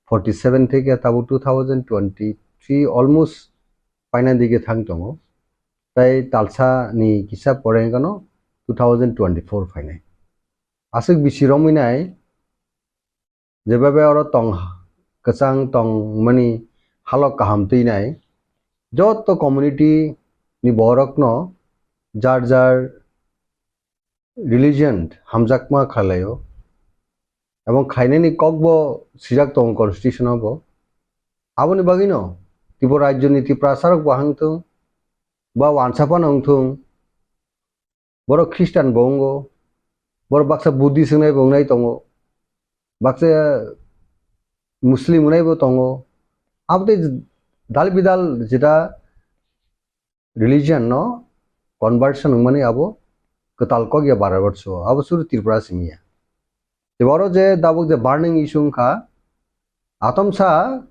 forty seven theke tabuk two thousand twenty three almost paina dige thang tongo. Tai talsa ni kisa pore wngkano two thousand twenty four phainai. Aswk bisi romwi nai, jebabe oro tong kwchang tongmani halok kaham twinai, joto community ni borokno jar jar religion hamjakma khlaio. Ebong khlainani kokbo swijak tongo constitution o bo. Aboni bagwino Tripura rajyoni Tiprasarok bo hangthung, ba wansa phano wngthung, borok Christian bo wngo, borok baksa Buddhist wngnai bo wngnai tongo, baksa Muslim wngnai bo tongo. Abotwi dal bidal jeta religion no conversion wngmani abo kwtal kok ya Bharat borso, abo suru Tripura simi ya. Teboro je dabuk je burning issue wngkha, atomsa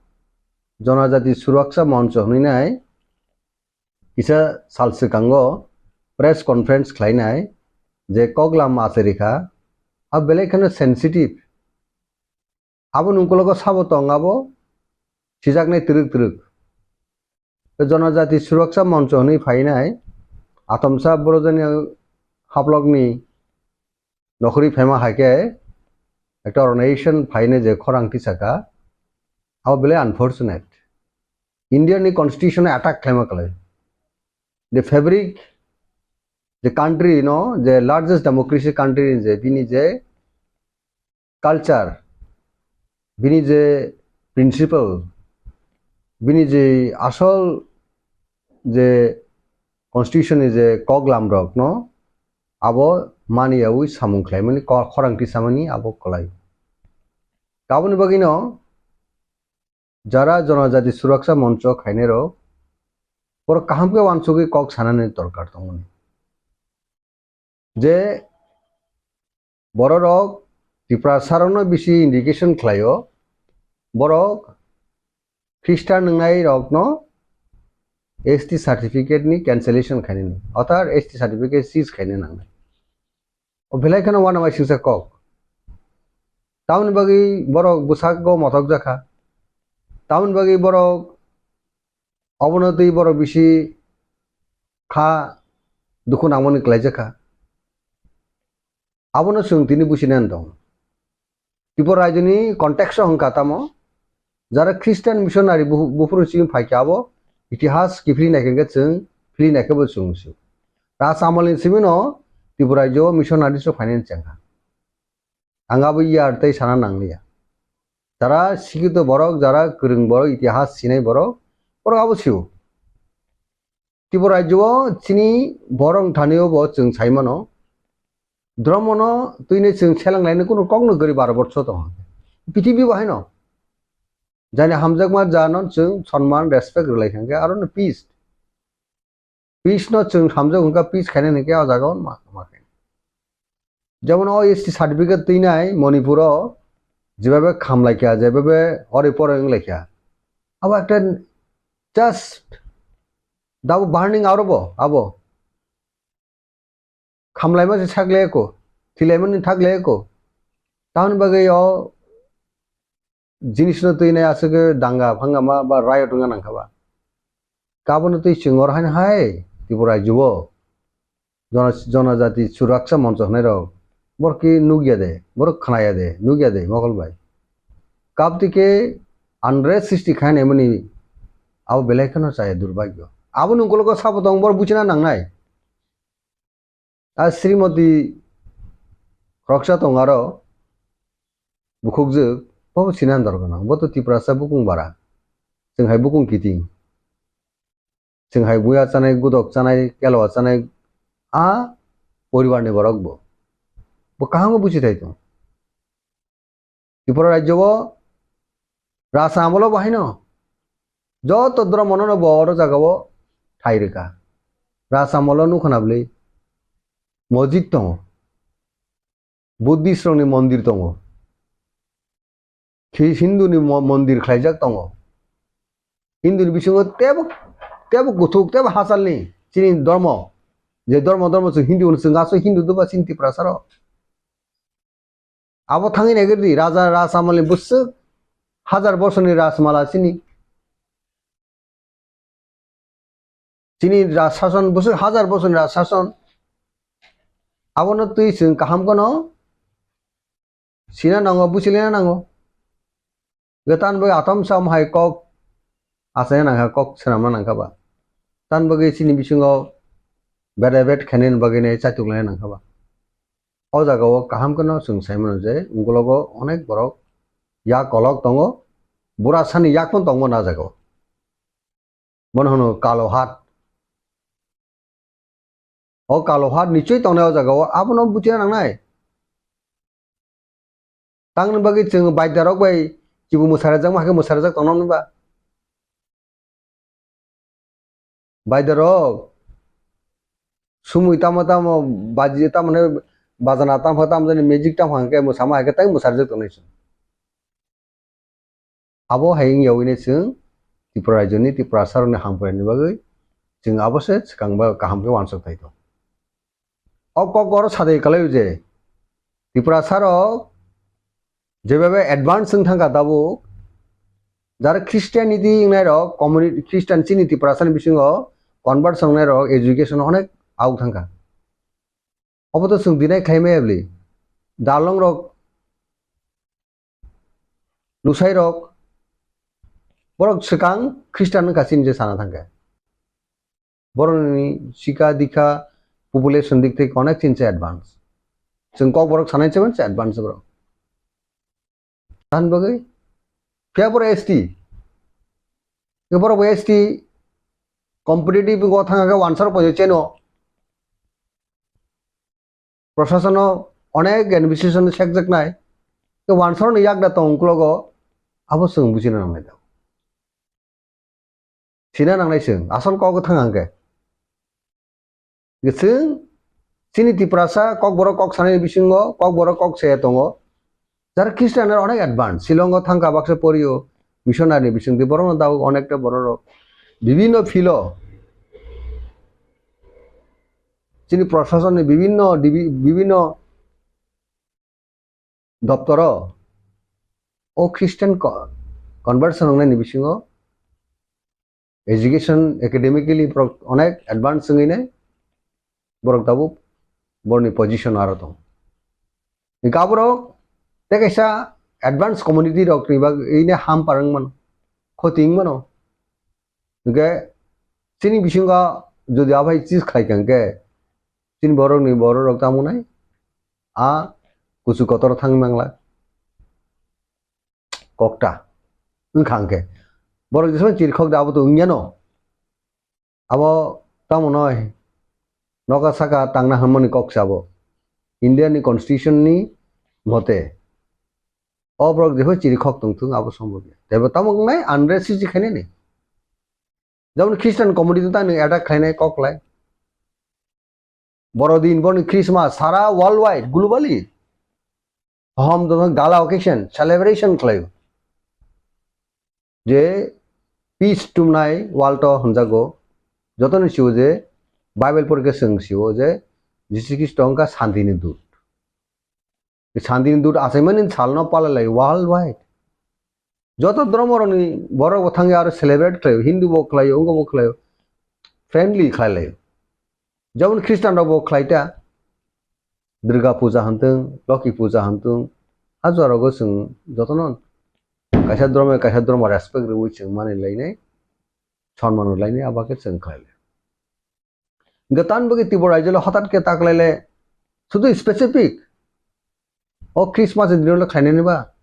Jonajati Suraksa Moncho hwnwi nai kisa sal swkango press conference khlainai je koklam acherikha, abo belai kheno sensitive. Abo nungkologo sabo tong abo sijaknai twrwk twrwk. Tei Jonajati Suraksa Moncho hwnwi phainai atomsa borojani haplokni nokhorwi phaima hai khe ekta organization phainai je khorang tisaka, abo belai unfortunate. India ni constitution attack khlaima kwlai. The fabric, the country no, the largest democracy country je bini je culture, bini je principle, bini je asol je constitution ni je koklam rok no abo maniyawi samung khlaimani ko-, khorang tisamani abo kwlai. Aboni bagwino jara Jonajati Suraksa Moncho khainai rok borok kaham khe wansugwi kok sanani dorkar tongmani. Je bororok Tiprasarokno bisi indication khlaio, borok Christian wngnai rokno S T certificate ni cancellation khainani, othar S T certificate seize khaina nangnai. O belai kheno uanama singsa kok. Tamoni bagwi borok bwsakgo mothok jakha. Tamoni bagwi borok obono twi borok bisi kha dukhu nangmani kwlaijakha. Abono chwng tini businani tong. Tripura rajyoni context o hwnkha tamo, jara Christian missionary bu-, buphuru simi phaikha abo itihas kiphilwi naikhe chwng philwi naikhe bo chwng sio. Raj amalni simino Tripura rajyo missionary so phainani chengkha. Ang abo iyar tei sana nangliya. Jara sikito borok, jara kwrwng borok, itihas sinai borok, borok abo sio. Tripura rajyo o chini borok thani o bo chwng sai mano. Dhormo no twini chwng selang laini kunu kok no gari baro borso tongo. Prithibi bo haino. Jani hamjakma ja no chwng sonman, respect rwlai kha khe aro no peace. Peace no chwng hamjak hwnkha, peace khainani hwnkhe o jaga o ma, ma khe. Jemon o S T certificate twinai Manipur o jebabe khamlaikha, jebabe ore pore wnglaikha. Abo ekta just dabo burning aro bo, abo. Khamlaima se sak le eko, thilaima ni thak le eko. Tamoni bagwi o jinis no twinai aswk danga phangama ba riot wngna nangkha ba. Kabono twi chwng oro haino hai Tripura rajyo o Jona-, Jonajati Suraksa Moncho hwnwi rok borok ki nukya de, borok khnaya de, nukya de mokol bai. Kabtwi khe unrest srishti khainai mani abo belai kheno chaya durbagyo. Aboni ukologo sabo tong borok buchina nangnai. A Srimoti khoroksa tong aro bukhukjwk, bo sinan dor gwnang, bo to Tiprasa bukung bara, chwng hai bukung kiting, chwng hai buya chanai, gudok chanai, kelwa chanai, a poribar ni borok bo, bo kaham buchi thai tong. Tripura rajyo o rasa amolo bo haino joto dhormo no bo oro jaga o thai rwkha. Rasa amolo nukha na bwlwi mojit tongo, Buddhist rokni mondir tongo, Hi-, Hindu ni mo-, mondir khlaijak tongo. Hindu ni bisingo tebo, tebo kuthuk, tebo hachalni chini dhormo, je dhormo, dhormo chwng Hindu hwno, chwng aswk Hindu doba chini Tiprasa rok. Abo thangwi naikhe di, raja Raj Amalni bwswk hajar bosorni Rajmala chini. Chini Raj Sason bwswk hajar bosorni Raj Sason. Abono twi chwng kaham kheno sina nango, buchilina nango. Gwe tan bai atom sam hai kok achaina nangkha, kok swnamna nangkha ba. Tan bagwi chini bisingo beda bet khainani bagwi nai chaitok laina nangkha ba. O jaga o kaham kheno chwng sai mano je, ungkologo onek borok yak kolok tongo, bura sani yak phano tongmano a jaga o. Bono hwno kalo hat. O kalo hat nichoi tongnai o jaga o, abono buchina nangnai. Tangni bagwi chwng baidya rok bai kibu mwsarajak ma khe mwsarajak tongna hwnba? Baidya rok sumui tamo tamo baji tamo hwnwi bajana tamo tamo jani magic tamo hwnke mwsama hai khe tai mwsarajak tongnai chwng. Abo hai wngya wngwi chwng Tripura rajyoni Tiprasa rokni hamkraini bagwi chwng abo se swkang ba kaham khe uansuk thai tong. O kok oro sadai kwlai je Tiprasa rok jebabe advance wng thangkha tabuk, jara Christianity wngnai rok, community Christian chini Tiprasa ni bisingo convert wngnai rok education onek auk thangkha. Obo to chwng deny khlai maya bwle. Dalong rok, lusai rok, borok swkang Christian wngkha chini je sana thangkhe. Borokni sikha dikha population dik thik onek chini se advance. Chwng kok borok sanai se advance borok. Tan bagwi phiya borok S T. Borok bo S T competitive go thang khe uansar poito cheno. Prosasono onek administration sekjaknai, tei uansarni yakda tong uklogo abo chwng buchina nangnai da. Sina nangnai chwng, asol kok thang hangkhe. Chwng chini Tiprasa kokborok kok sanani bisingo kokborok kok se tongo. Jara Christian rok onek advance, Shillong o thangkha baksa porio, missionary bisingtwi borokno tabuk onekta bororok bibinno field o chini proshasonni bibinno dibi-, bibinno doptoro o Christian co-, conversion wngnaini bisingo education academically borok onek advance wngwi nai, borok tabuk borokni position aro tong. Hingke aborok tei kaisa advance community rokni bagwi ne ham parwng mano, khoti wng mano. Hingke chini bisingo jodi abai chis khlai kha hingke chini borokni bororok tamo nai a kuchu kotor thang mangla. Kokta wngkha hwnkhe borok jesmani chirikhok da abo to wngyano. Abo tamo noi noka saka tangna hwnmani kok se abo. India ni constitution ni mote o borok jephai chirikhok tongthung abo sombobya. Teibo tamo wngnai unrest siji khainani. Jemon Christian community tang nung attack khlainai kok lai. Borodin, boroni Christmas sara worldwide, globally. Hom dono gala occasion, celebration khlaio. Je peace tumnai world o hwnjago. Jotoni siwo je Bible porikhe chwng siwo je Jisu Khristo wngkha santini dut. Santini dut achaimani salno palalai worldwide. Joto dhormo rokni borok bo thangwi aro celebrate khlaio, Hindu bo khlaio, wngkha bo khlaio, friendly khlai laio. Jemon Christian rok bo khlai ta, Durga puja hantwng, Lokhi puja hantwng, ha jora rogo chwng jotono kaisa dhormo kaisa dhormo respect rwui chwng mani lainai, sonman rw lainai, abo khe chwng khlai lai. Hwnkhe tamo bagwi Tripura rajyo le hothat khe ta khlai le, sudu specific o Christmas ni dino le khlainani ba,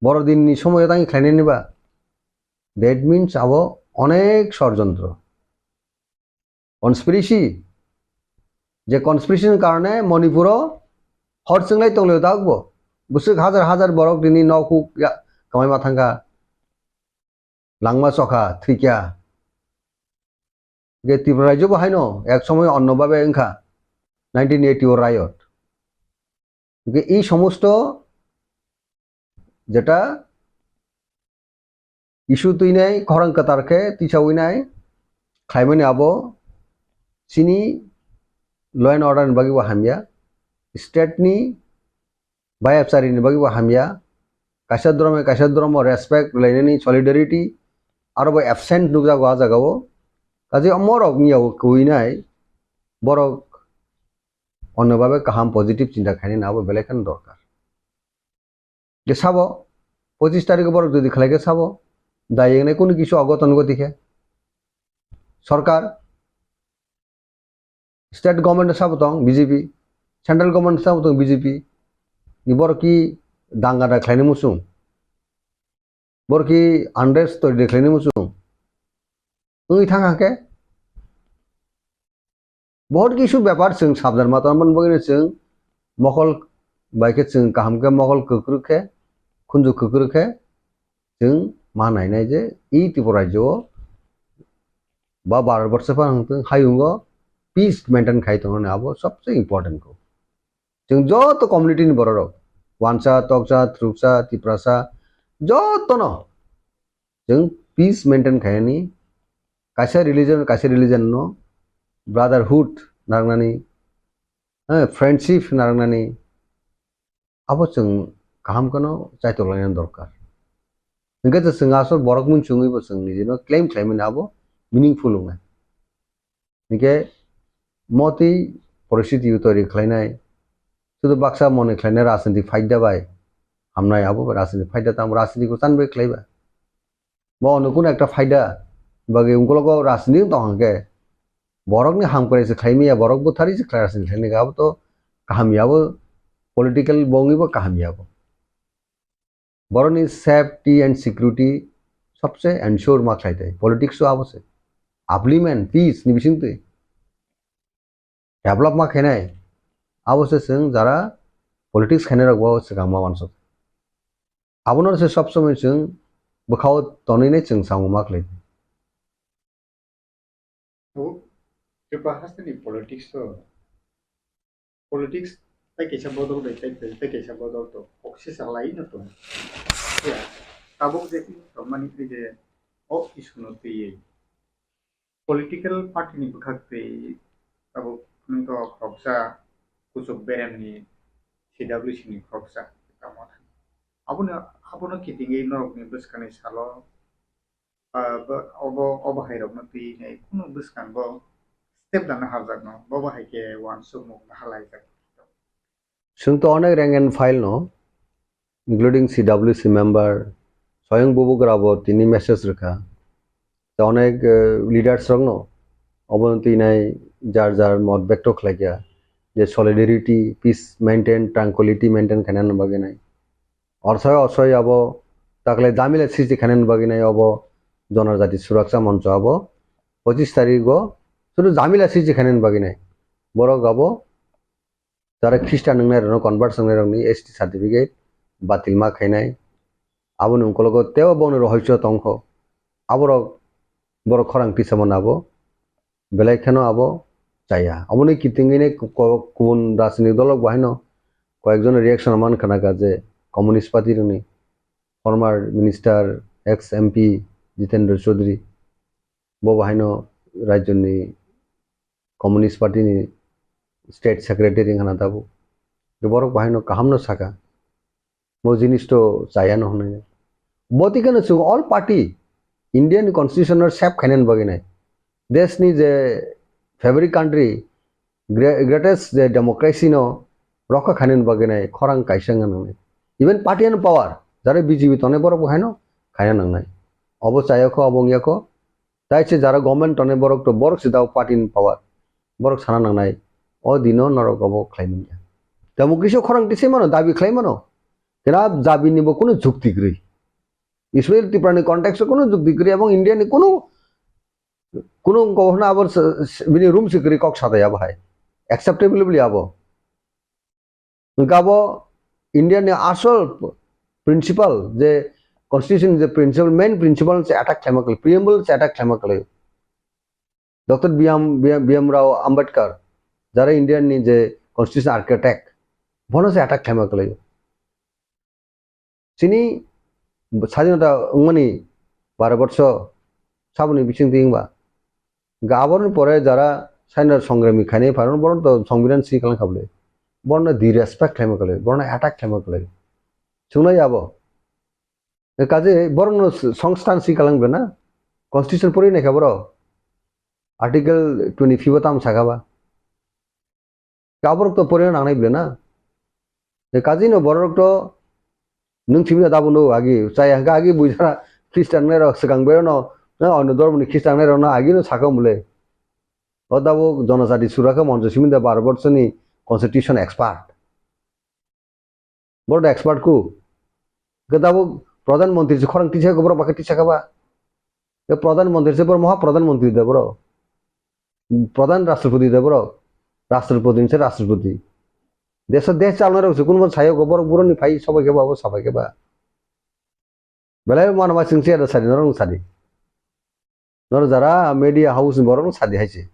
Borodin ni somoyo tang khlainani ba, that means abo onek sorjontro, conspiracy, je conspiracy ni karone Manipur o hor chwnglai tonglaio tabuk bo, bwswk hajar hajar borok tini nok huk ya-, kwmaima thangkha. Langma chokha, thwikya. Hingke Tripura rajyo bo haino ek somoy onno babe wngkha, nineteen eighty o riot. Hingke ei somosto jeta issue twinai, khorang kwtal khe tisawi nai khlaimani abo chini law and order ni bagwi bo hamya, state ni bai apchari ni bagwi bo hamya, kaisa dhormo kaisa dhormo respect rwlainani solidarity aro bo absent nukjago a jagao. Kaje omorok wngya kwinai borok onno babe kaham positive chinta khainani abo belai kheno dorkar. Je sabo pochis tarikh borok jodi khlai khe sabo dai wngnai kunu kisu ogoton goti khe sorkar State government sabo tong B J P, central government sabo tong B J P. Ni borok ki danga da khlaini muchung. Borok ki unrest toide khlaini muchung. Wngwi thang kha khe. Bahut kisu bepar chwng sabdan ma tongmani bagwi chwng mokol bai khe chwng kaham khe mokol kwkrwk khe khunju kwkrwk khe chwng ma nainai je i Tripura rajyo o ba Bharat borsho phano wngthung hayungo peace maintain khai tongmani abo sobse important kho. Chwng joto community ni borok rok, Wansa, Toksa, Thruksa, Tiprasa, jotono chwng peace maintain khainani, kaisa religion, kaisa religion no brotherhood narwknani, eh, friendship narwknani, abo chwng kaham kheno chaitok lainani dorkar. Hwnkhe chwng aswk borok mung chwngwi bo chwng nijino claim khlaimani abo meaningful wngnai. Hingke motwi poristiti o toiri khlainai, sudu baksa mone khlainai rajniti phaida bai hamnai, abo bai rajniti phaida tamo rajniti ko chan bai khlaiba. Bo ono kun ekta phaida bagwi ungkologo rajniti tong hangke borokni hamkrai se khlaimaya, borok buthari se khlai rajniti khlainai, abo to kaham ya, abo political bongwi bo kaham ya bo. Borokni safety and security sobse ensure ma khlai tei politics o abo se. Upliftment, peace ni bisingtwi develop ma khainai abo se chwng jara politics khainai rok bo swkang ma uansuk. Abono se sob somoi chwng bwkhao tonwi nai chwng samung ma khlai. Abo Tripura hasteni politics o, politics tai kaisa bodol bai tai, tai kaisa bodol to kok sisa lai no to. Ya, tabuk je tongmani twi je o issue no twiwi political party ni bwkhak twi tabuk nung to khoroksa kuchuk berem ni C W C ni khoroksa tamo thang. Abono, abono kitingwi norok ni bwskang ni salo ah, bo-, obo, obo hai rokno twi nai kunu bwskango step lana harjakno, bobo hai khe uansukmung bahalaijak. Chwng to onek rank and file no, including C W C member, soyong bubugra bo tini message rwkha. To onek, eh, leaders rokno obono twi nai jar jar mot bekto khlaikha je solidarity, peace maintain, tranquility maintain khainani bagwi nai. Orsai orsai abo takle jamila srishti khainani bagwi nai obo Jonojati Suraksha Moncho abo pochis tarikh o sudu jamila srishti khainani bagwi nai. Borok abo jara Christian wngnai rokno convert wngnai rokni S T certificate batil ma khainai. Aboni ungkologo teibo bongni rohoiso tongkho. Aborok borok khorang tisamano abo belai kheno abo chaya. Aboni kitingwi nai ko-, ko-, kubun rajnitik dolrok bo haino koyekjon reaction man khna kha je Communist Party rokni former minister, ex M P Jitendra Chaudhary bo bo haino rajyoni Communist Party ni state secretary wngkha na tabuk. Borok bo haino kaham no saka. Bo jinis to chaya no hwnwi. Bo twi kheno chwng all party India ni constitution no save khainani bagwi nai. Desh ni je fabric country, gre-, greatest je democracy no rokha khainani bagwi nai khorang kaisa wngna nangnai. Even party and power, jare B J P tongnai borok bo haino khaina nangnai. Obo chayakho, obo wngya kho. Tai se jara government tongnai borok to borok se dao party ni power. Borok sana nangnai. O dino norok obo khlai manya. Democracy o khorang tisai mano, dabi khlai mano. Kena dabi ni bo kunu jukti kwrwi. Especially Tripura ni context o kunu jukti kwrwi ebong India ni kunu, kunu wngkha hwnna abo s-, s-, bini room se kwrwi kok sadai abo hai. Acceptable bli abo. Hwnkhe abo India ni asol principle je constitution je principle, main principle se attack khlaima kwlai, preamble se attack khlaima kwlai. Doctor B M, B M, B M Rao Ambedkar, jara India ni je constitution architect, bono se attack khlaima kwlai. Chini sadinota wngmani baro borsho saboni bisingtwi wngba. Hwnkhe aboni pore jara sainor songrami khainai pharon boron to songbidan si kalang kha bwle. Bono disrespect khlaima kwlai, bono attack khlaima kwlai. Chwngnai abo. Kaje borokno s-, songstan si kalang bwle na. Constitution pori naikha borok. Article twenty-five o tamo sakha ba. Aborok to porina nangnai bwle na. Je kaji no borok to nwng simi da tabuk no agi chaya hwnkhe agi buijara Christian nai rok swkang bero no, na ono dormo ni Christian nai rok no agi no sakha bwle. O tabuk Jonojati Surakha Moncho simi da baro borsoni constitution expert. Boro da expert ku. Ke tabuk Pradhan Mantri se khorang tisa ko borok bakhe tisa kha ba. Ke Pradhan Mantri se boro moha Pradhan Mantri da boro. Pradhan Rashtrapati da boro. Rashtrapati se Rashtrapati. Deso desh chalna rok se kun bon sayo ko borok buroni phai sobai khe ba bo sabai khe ba. Belai mano ma chwng se da sadi norok sadi. Nor jara media house ni borok sadi hai se.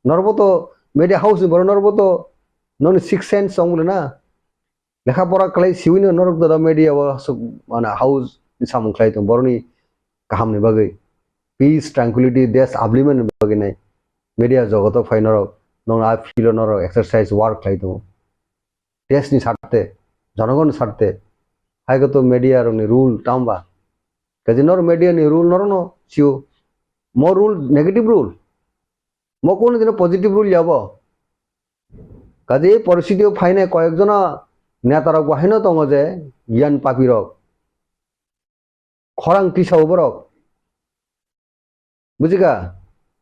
Nor bo to media house ni borok nor bo to noni six sense song le na. Lekha pora khlai siwi no norok da media o mana house ni samung khlai tong boroni kaham ni bagwi. Peace, tranquility, desh abliman ni bagwi nai. Media jogoto phai norok nong a field o norok exercise work khlai tongo. Desh ni sarte, jonogon ni sarte. Hai ko to media rok ni rule tamba. Kaji nor media ni rule nor no siu. Mo rule negative rule. Mo kono dino positive rule yabo. Kaji poristiti o phainai koyek jona neta rok bo haino tongo je giyan papi rok. Khorang tisao borok. Bujikha?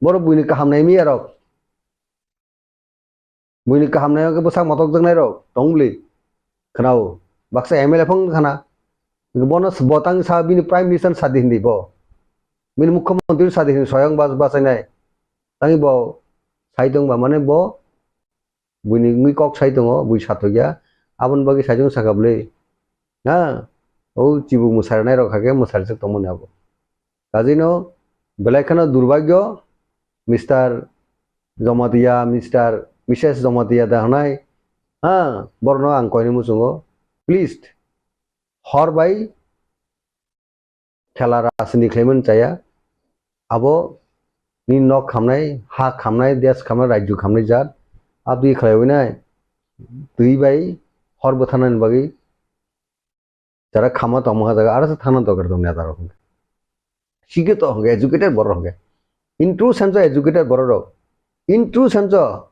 Borok buini kaham nai miya rok. Buini kaham nai khe bwsak motok jaknai rok tong bwli. Khwnao. Baksa M L A phang khana. Bono s-, bo tang sa bini Prime Minister sadi hindi bo. Bini Mukhyamantri sadi hindi soyang bas-, basainai. Tangi bo sai tong ba mane bo buini wngwi kok sai tongo, bui satokya. Aboni bagwi saichung sakha bwlwi. Ha? O chibuk mwsarnai rok hakhe mwsarjak tongmani abo. Kajino belai kheno durbagyo, Mister Jamatia, Mister, Missus Jamatia da hwnai. Ha? Borokno ang koini muchungo. Please, hor bai khela rajniti khlaimani chaya. Abo ni nok khamnai, ha khamnai, desh khamnai, rajyo khamnai jat. Abdi khlaiwi nai. Twi bai hor bwtharnani bagwi jara khama tongma jaga, aro se thangna dorkar tong neta rok hwnkhe. Sikhe to hwnkhe, educated borok hwnkhe. In true sense o educated borok rok. In true sense o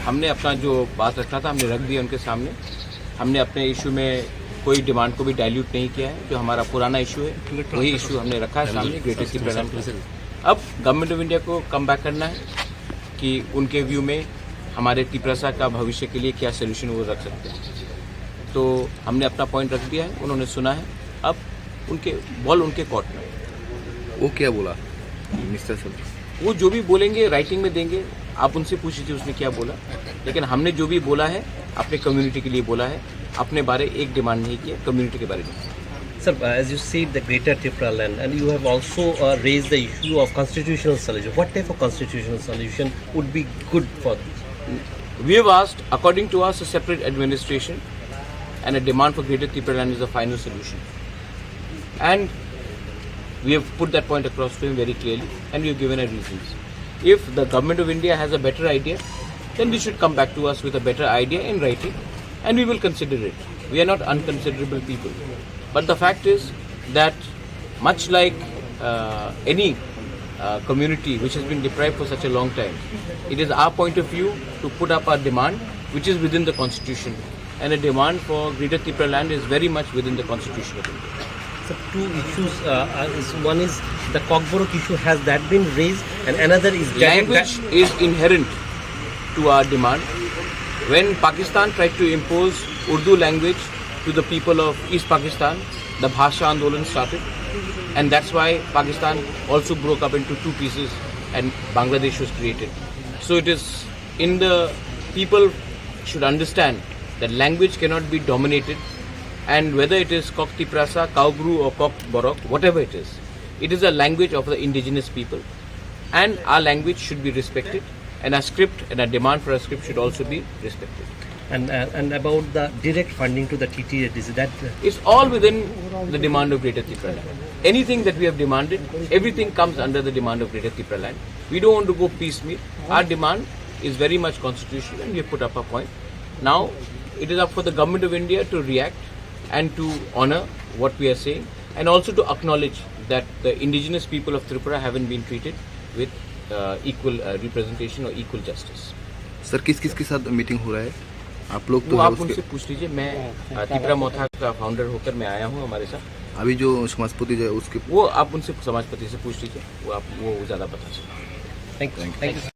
हमने अपना जो बात रखा था, हमने रख दिया उनके सामने। हमने अपने इशू में कोई डिमांड को भी डाइल्यूट नहीं किया है। जो हमारा पुराना इशू है, वही इशू हमने रखा है सामने, ग्रेटर तिपरालैंड। अब गवर्नमेंट ऑफ इंडिया को कम बैक करना है कि उनके व्यू में हमारे तिपरासा का भविष्य के लिए क्या सोल्यूशन वो रख सकते हैं। तो हमने अपना पॉइंट रख दिया है, उन्होंने सुना है। अब उनके बॉल उनके कोर्ट में। वो क्या बोला मिस्टर सर? वो जो भी बोलेंगे, राइटिंग में देंगे। आप उनसे पूछ लीजिए उसने क्या बोला। लेकिन हमने जो भी बोला है, अपने कम्युनिटी के लिए बोला है। अपने बारे एक डिमांड नहीं किया, कम्युनिटी के बारे में। Sir, uh, as you said, the Greater Tipraland, and you have also, uh, raised the issue of constitutional solution. What type of constitutional solution would be good for this? We have asked, according to us, a separate administration and a demand for Greater Tipraland is the final solution. And we have put that point across to him very clearly, and we have given our reasons. If the government of India has a better idea, then they should come back to us with a better idea in writing, and we will consider it. We are not unconsiderable people. But the fact is that, much like, uh, any, uh, community which has been deprived for such a long time, it is our point of view to put up our demand, which is within the constitution. And a demand for Greater Tipraland is very much within the constitution of India. So two issues, uh, uh, is, one is the Kokborok issue, has that been raised, and another is getting Language is inherent to our demand. When Pakistan tried to impose Urdu language to the people of East Pakistan, the Bhasha Andolan started, and that's why Pakistan also broke up into two pieces and Bangladesh was created. So it is in the people should understand that language cannot be dominated, and whether it is Kok Tiprasa, Kaubru or Kok Borok, whatever it is, it is a language of the indigenous people, and our language should be respected, and our script and our demand for a script should also be respected. And, uh, and about the direct funding to the T T A D C, that, uh, It's all within the demand of Greater Tipraland. Anything that we have demanded, everything comes under the demand of Greater Tipraland. We don't want to go piecemeal. Our demand is very much constitutional and we have put up a point. Now, it is up for the Government of India to react and to honor what we are saying and also to acknowledge that the indigenous people of Tripura haven't been treated with, uh, equal, uh, representation or equal justice. Sir, किस किस के साथ मीटिंग हो रहा है? आप लोग तो वो है आप उसके उनसे पूछ लीजिए। मैं, अ, तिपरा मोथा का फाउंडर होकर मैं आया हूँ हमारे साथ। अभी जो समाजपति जो है उसके वो आप उनसे, समाजपति से पूछ लीजिए, वो आप, वो ज़्यादा बता सकते हैं। Thank you. Thank you.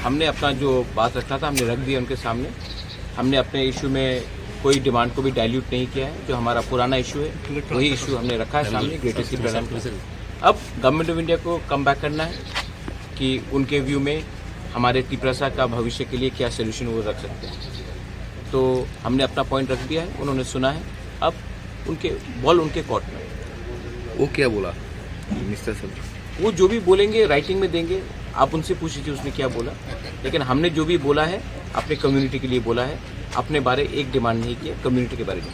हमने अपना जो बात रखा था, हमने रख दिया उनके सामने। हमने अपने इशू में कोई डिमांड को भी डाइल्यूट नहीं किया है। जो हमारा पुराना इशू है, वही इशू हमने रखा है सामने, ग्रेटर तिपरालैंड। अब गवर्नमेंट ऑफ इंडिया को कम बैक करना है कि उनके व्यू में हमारे तिपरासा का भविष्य के लिए क्या सोल्यूशन वो रख सकते हैं। तो हमने अपना पॉइंट रख दिया है, उन्होंने सुना है। अब उनके बॉल उनके कोर्ट में। वो क्या बोला, मिस्टर सर? वो जो भी बोलेंगे, राइटिंग में देंगे। आप उनसे पूछ लीजिए उसने क्या बोला। लेकिन हमने जो भी बोला है, अपने कम्युनिटी के लिए बोला है। अपने बारे एक डिमांड नहीं किया, कम्युनिटी के बारे में।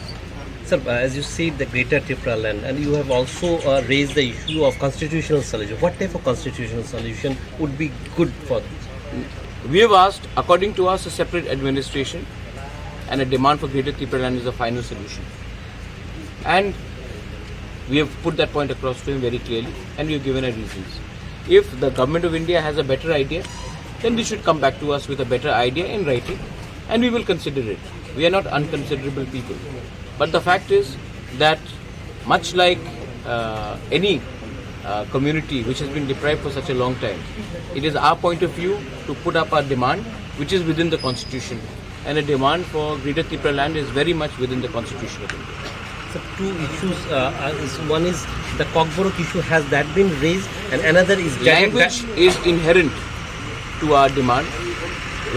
Sir, uh, as you said, the Greater Tipraland, and you have also, uh, raised the issue of constitutional solution. What type of constitutional solution would be good for this? We have asked, according to us, a separate administration and a demand for Greater Tipraland is the final solution. And we have put that point across to him very clearly, and we have given our reasons. If the government of India has a better idea, then they should come back to us with a better idea in writing, and we will consider it. We are not unconsiderable people. But the fact is that, much like, uh, any, uh, community which has been deprived for such a long time, it is our point of view to put up our demand, which is within the constitution. And a demand for Greater Tipraland is very much within the constitution of India. So two issues, uh, uh, is, one is the Kokborok issue, has that been raised, and another is Jagat. Language is inherent to our demand.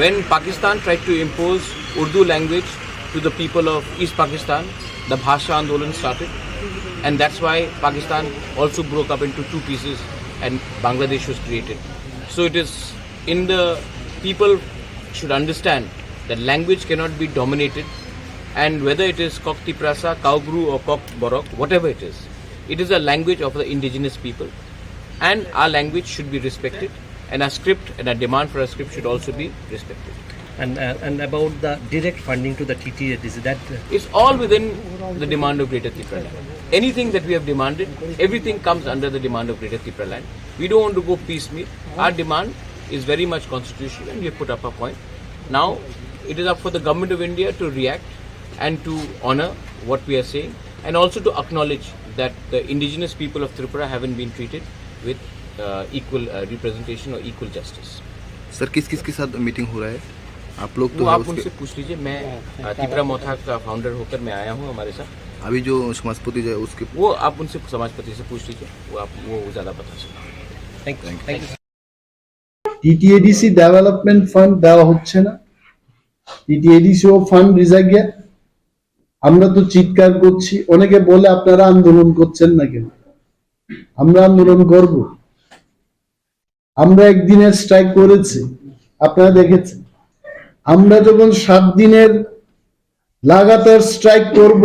When Pakistan tried to impose Urdu language to the people of East Pakistan, the Bhasha Andolan started, and that's why Pakistan also broke up into two pieces and Bangladesh was created. So it is in the people should understand that language cannot be dominated, and whether it is Kok Tiprasa, Kaubru or Kok Borok, whatever it is, it is a language of the indigenous people, and our language should be respected, and our script and our demand for a script should also be respected. And, uh, and about the direct funding to the T T A D C, that, uh, it's all within the demand of Greater Tipraland. Anything that we have demanded, everything comes under the demand of Greater Tipraland. We don't want to go piecemeal. Our demand is very much constitutional, and we have put up a point. Now, it is up for the Government of India to react and to honor what we are saying, and also to acknowledge that the indigenous people of Tripura haven't been treated with, uh, equal, uh, representation or equal justice. Sir, किस किस के साथ मीटिंग हो रहा है? आप लोग तो वो है आप उसके उनसे पूछ लीजिए। मैं, अ, तिपरा मोथा का फाउंडर होकर मैं आया हूँ हमारे साथ। अभी जो समाजपति जो है उसके वो आप उनसे, समाजपति से पूछ लीजिए, वो आप, वो ज़्यादा बता सकते हैं। Thank you. Thank you. TTADC development fund দেওয়া হচ্ছে না, টিটিএডিসি ও ফান্ড রিজা গিয়া। আমরা তো চিৎকার করছি, অনেকে বলে আপনারা আন্দোলন করছেন না কেন? আমরা আন্দোলন করব। আমরা একদিনের স্ট্রাইক করেছি, আপনারা দেখেছেন। আমরা যখন সাত দিনের লাগাতার স্ট্রাইক করব,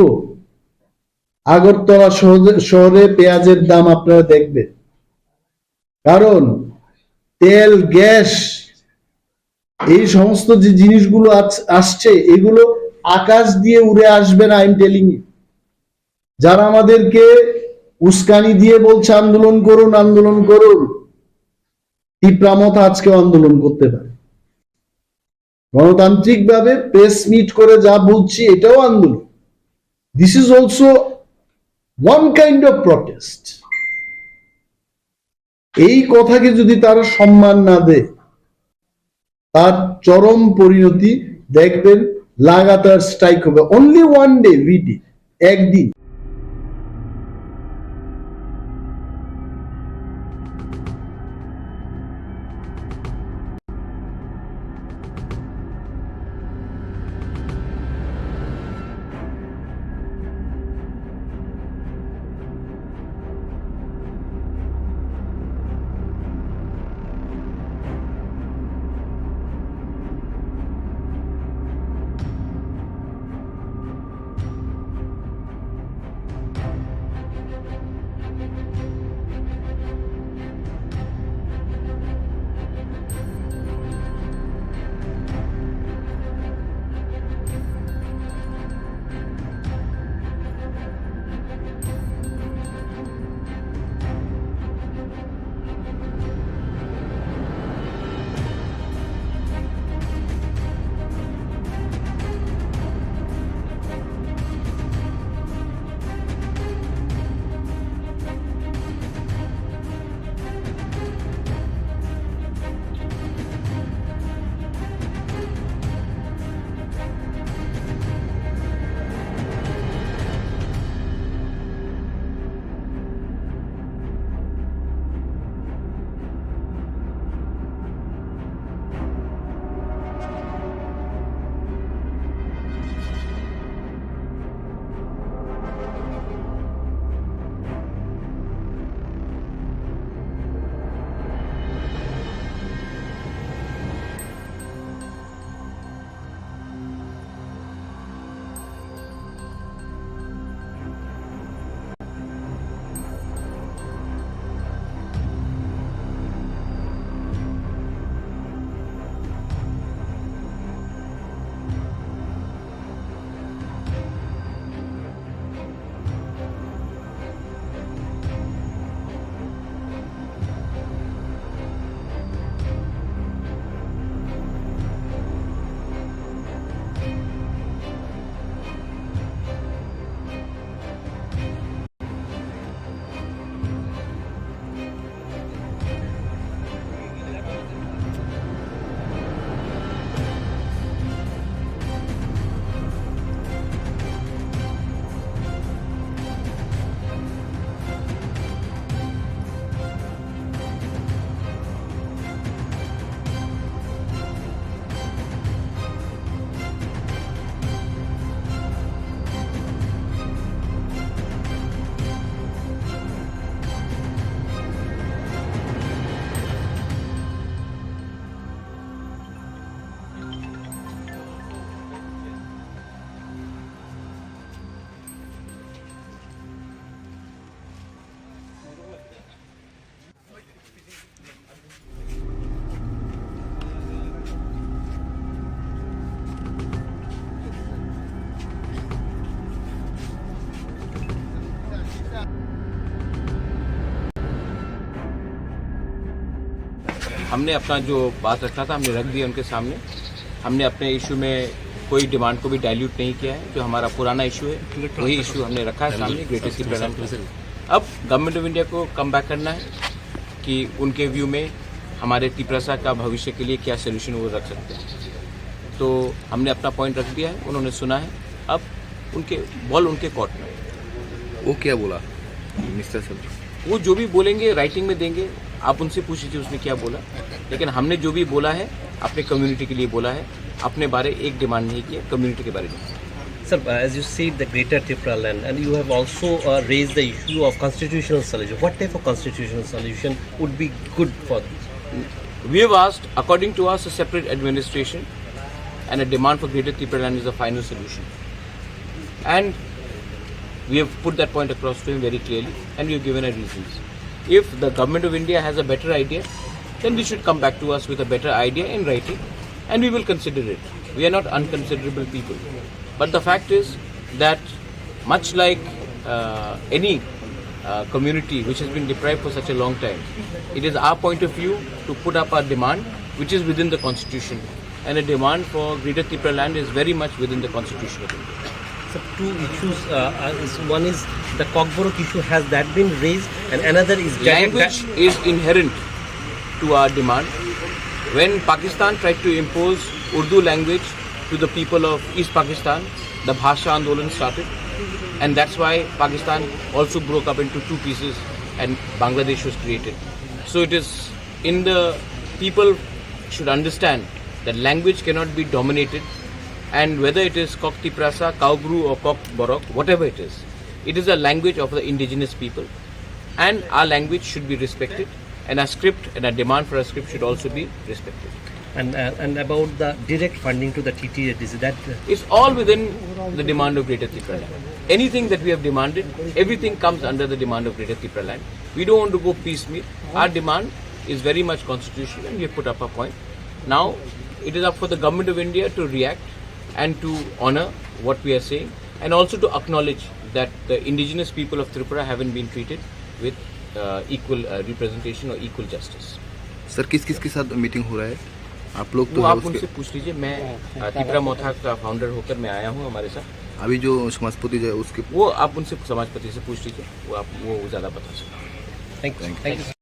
আগরতলা শহরে, শহরে পেঁয়াজের দাম আপনারা দেখবেন, কারণ তেল, গ্যাস, এই সমস্ত যে জিনিসগুলো আছ-, আসছে, এগুলো আকাশ দিয়ে উড়ে আসবে না, I am telling you। যারা আমাদেরকে উস্কানি দিয়ে বলছে আন্দোলন করুন, আন্দোলন করুন, তিপ্রা মথা আজকেও আন্দোলন করতে পারে। গণতান্ত্রিকভাবে প্রেস মিট করে যা বলছি, এটাও আন্দোলন। This is also one kind of protest. এই কথাকে যদি তারা সম্মান না দেয়, তার চরম পরিণতি দেখবেন, লাগাতার স্ট্রাইক হবে। Only one day, V D, একদিন। हमने अपना जो बात रखा था, हमने रख दिया उनके सामने। हमने अपने इशू में कोई डिमांड को भी डाइल्यूट नहीं किया है। जो हमारा पुराना इशू है, वही इशू हमने रखा है सामने, ग्रेटर तिपरालैंड। अब गवर्नमेंट ऑफ इंडिया को कम बैक करना है कि उनके व्यू में हमारे तिपरासा का भविष्य के लिए क्या सोल्यूशन वो रख सकते हैं। तो हमने अपना पॉइंट रख दिया है, उन्होंने सुना है। अब उनके बॉल उनके कोर्ट में। वो क्या बोला मिस्टर सब्जी? वो जो भी बोलेंगे, राइटिंग में देंगे। आप उनसे पूछ लीजिए उसने क्या बोला, लेकिन हमने जो भी बोला है, अपने कम्युनिटी के लिए बोला है। अपने बारे एक डिमांड नहीं किया, कम्युनिटी के बारे में। Sir, uh, as you said, the Greater Tipraland, and you have also, uh, raised the issue of constitutional solution. What type of constitutional solution would be good for this? We have asked, according to us, a separate administration and a demand for Greater Tipraland is the final solution. And we have put that point across to him very clearly, and we have given our reasons. If the government of India has a better idea, then they should come back to us with a better idea in writing, and we will consider it. We are not unconsiderable people. But the fact is that, much like, uh, any, uh, community which has been deprived for such a long time, it is our point of view to put up our demand, which is within the constitution. And a demand for Greater Tipraland is very much within the constitution of India. So two issues, uh, uh, is, one is the Kokborok issue, has that been raised, and another is direct. Language is inherent to our demand. When Pakistan tried to impose Urdu language to the people of East Pakistan, the Bhasha Andolan started, and that's why Pakistan also broke up into two pieces and Bangladesh was created. So it is in the, people should understand that language cannot be dominated, and whether it is Kok Tiprasa, Kaubru or Kok Borok, whatever it is, it is a language of the indigenous people, and our language should be respected, and our script and our demand for a script should also be respected. And, uh, and about the direct funding to the T T A D C, that, uh, it's all within the demand of Greater Tipraland. Anything that we have demanded, everything comes under the demand of Greater Tipraland. We don't want to go piecemeal. Our demand is very much constitutional, and we have put up a point. Now, it is up for the Government of India to react and to honor what we are saying, and also to acknowledge that the indigenous people of Tripura haven't been treated with, uh, equal, uh, representation or equal justice. Sir, किस किस के साथ मीटिंग हो रहा है? आप लोग तो वो है आप उसके उनसे पूछ लीजिए। मैं, अ, तिपरा मोथा का फाउंडर होकर मैं आया हूँ हमारे साथ। अभी जो समाजपति जो है उसके वो आप उनसे, समाजपति से पूछ लीजिए, वो आप, वो ज़्यादा बता सकते हैं। Thank you. Thank you.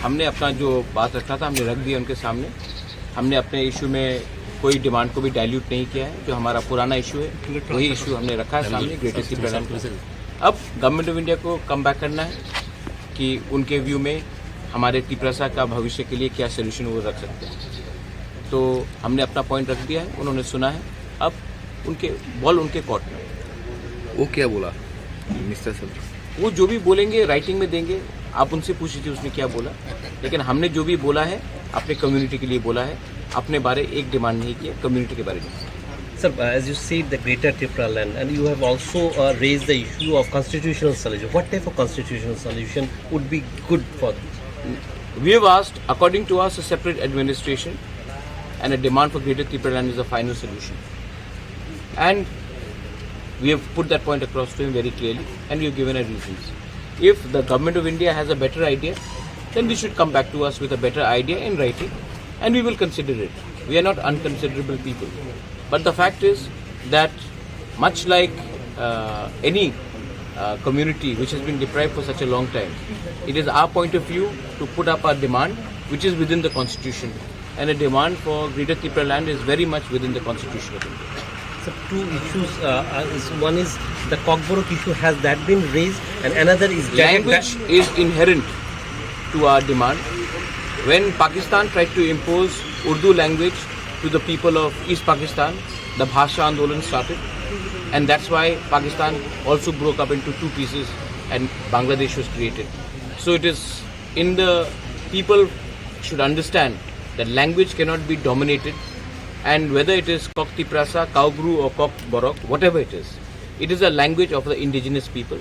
हमने अपना जो बात रखा था, हमने रख दिया उनके सामने। हमने अपने इशू में कोई डिमांड को भी डाइल्यूट नहीं किया है। जो हमारा पुराना इशू है, वही इशू हमने रखा है सामने, ग्रेटर तिपरालैंड। अब गवर्नमेंट ऑफ इंडिया को कम बैक करना है कि उनके व्यू में हमारे तिपरासा का भविष्य के लिए क्या सोल्यूशन वो रख सकते हैं। तो हमने अपना पॉइंट रख दिया है, उन्होंने सुना है। अब उनके बॉल उनके कोर्ट में। वो क्या बोला मिस्टर सर? वो जो भी बोलेंगे, राइटिंग में देंगे। आप उनसे पूछ लीजिए उसने क्या बोला। लेकिन हमने जो भी बोला है, अपने कम्युनिटी के लिए बोला है। अपने बारे एक डिमांड नहीं किया, कम्युनिटी के बारे में। Sir, uh, as you said, the Greater Tipraland, and you have also uh, raised the issue of constitutional solution. What type of constitutional solution would be good for? We have asked, according to us, a separate administration and a demand for Greater Tipraland is the final solution. And we have put that point across to him very clearly, and we have given our reasons. If the government of India has a better idea, then they should come back to us with a better idea in writing, and we will consider it. We are not unconsiderable people. But the fact is that, much like uh, any uh, community which has been deprived for such a long time, it is our point of view to put up our demand, which is within the constitution. And a demand for Greater Tipraland is very much within the constitution of India. So two issues. Uh, uh, is one is the Kokborok issue, has that been raised, and another is Language is inherent to our demand. When Pakistan tried to impose Urdu language to the people of East Pakistan, the Bhasha Andolan started, and that's why Pakistan also broke up into two pieces and Bangladesh was created. So it is in the people should understand that language cannot be dominated, and whether it is Kok Tiprasa, Kaubru or Kok Borok, whatever it is, it is a language of the indigenous people,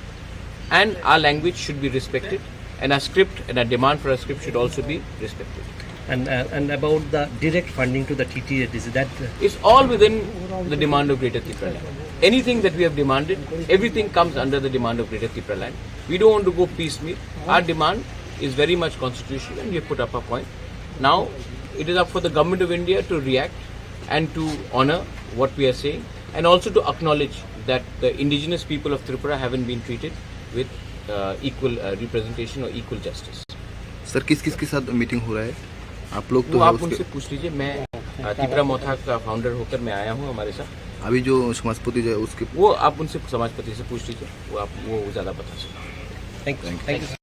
and our language should be respected, and our script and our demand for a script should also be respected. And uh, and about the direct funding to the T T A D C, that uh, It's all within the demand of Greater Tipraland. Anything that we have demanded, everything comes under the demand of Greater Tipraland. We don't want to go piecemeal. Our demand is very much constitutional, and we have put up a point. Now, it is up for the government of India to react and to honor what we are saying, and also to acknowledge that the indigenous people of Tripura haven't been treated with uh, equal uh, representation or equal justice. Sir, किस किस के साथ मीटिंग हो रहा है? आप लोग तो वो है आप उसके उनसे पूछ लीजिए। मैं अ, तिपरा मोथा का फाउंडर होकर मैं आया हूँ हमारे साथ। अभी जो समाजपति जो है उसके वो आप उनसे, समाजपति से पूछ लीजिए, वो आप वो ज़्यादा बता सकते हैं। Thank you. Thank you.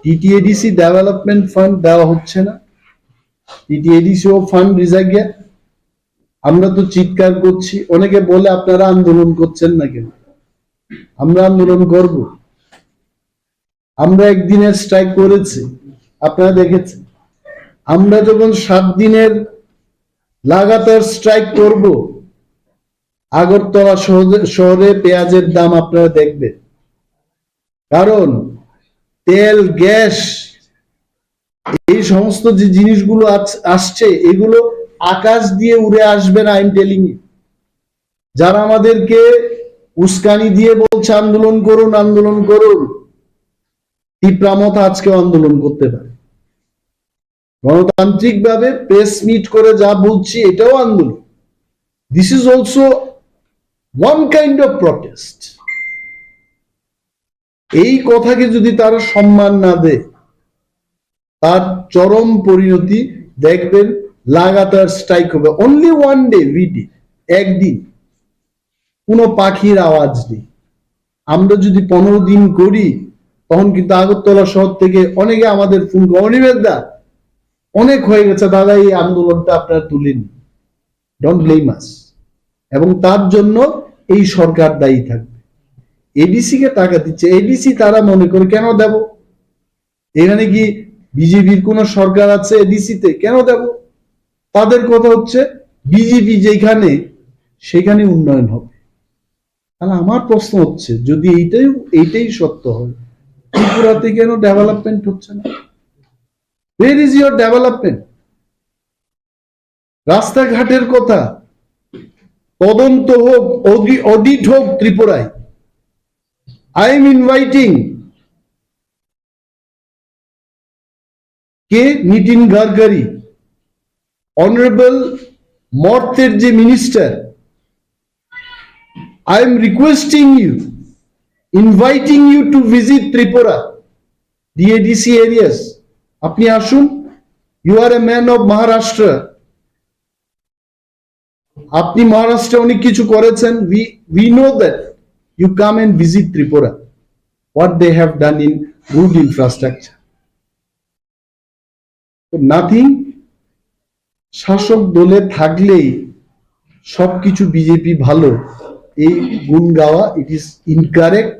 TTADC development fund দেওয়া হচ্ছে না। টিটিএডিসি ও ফান্ড রিজেক্ট গিয়া। আমরা তো চিৎকার করছি, অনেকে বলে আপনারা আন্দোলন করছেন না কেন? আমরা আন্দোলন করব। আমরা একদিনের স্ট্রাইক করেছি, আপনারা দেখেছেন। আমরা যখন সাত দিনের লাগাতার স্ট্রাইক করব, আগরতলা শহরে শহরে পেঁয়াজের দাম আপনারা দেখবেন। কারণ তেল, গ্যাস, এই সমস্ত যে জিনিসগুলো আছ- আসছে, এগুলো আকাশ দিয়ে উড়ে আসবে না। I am telling you. যারা আমাদেরকে উস্কানি দিয়ে বলছে আন্দোলন করুন, আন্দোলন করুন, তিপ্রা মথা আজকেও আন্দোলন করতে পারে। গণতান্ত্রিকভাবে প্রেস মিট করে যা বলছি, এটাও আন্দোলন। This is also one kind of protest. এই কথাকে যদি তারা সম্মান না দেয়, তার চরম পরিণতি দেখবেন। লাগাতার স্ট্রাইক হবে। Only one day, we did, একদিন। কোনো পাখির আওয়াজ নেই। আমরা যদি পনেরো দিন করি, তখন কিন্তু আগরতলা শহর থেকে অনেকে আমাদের ফোন করে, "অনিমেষ দা, অনেক হয়ে গেছে দাদা, এই আন্দোলনটা আপনারা তুলে নিন, don't blame us।" এবং তার জন্য এই সরকার দায়ী থাকবে। এডিসি কে টাকা দিচ্ছে, এডিসি তারা মনে করে, "কেন দেব? এখানে কি বিজেপির কোনো সরকার আছে এডিসি তে? কেন দেব?" তাদের কথা হচ্ছে, "বিজেপি যেখানে, সেখানে উন্নয়ন হবে।" তাহলে আমার প্রশ্ন হচ্ছে, যদি এইটাই এইটাই সত্য হয়, ত্রিপুরাতে কেন ডেভেলপমেন্ট হচ্ছে না? Where is your development? রাস্তাঘাটের কথা, তদন্ত হোক, অডি- অডিট হোক ত্রিপুরায়। I am inviting কে? নিতিন গডকরি, অনারেবল মর্তের যে minister, I am requesting you, inviting you to visit Tripura, D A D C areas. আপনি আসুন, you are a man of Maharashtra, আপনি মহারাষ্ট্রে অনেক কিছু করেছেন, we we know that, you come and visit Tripura, what they have done in road infrastructure. তো নাথিং। শাসক দলে থাকলেই সবকিছু বিজেপি ভালো, এই গুণ গাওয়া, it is incorrect।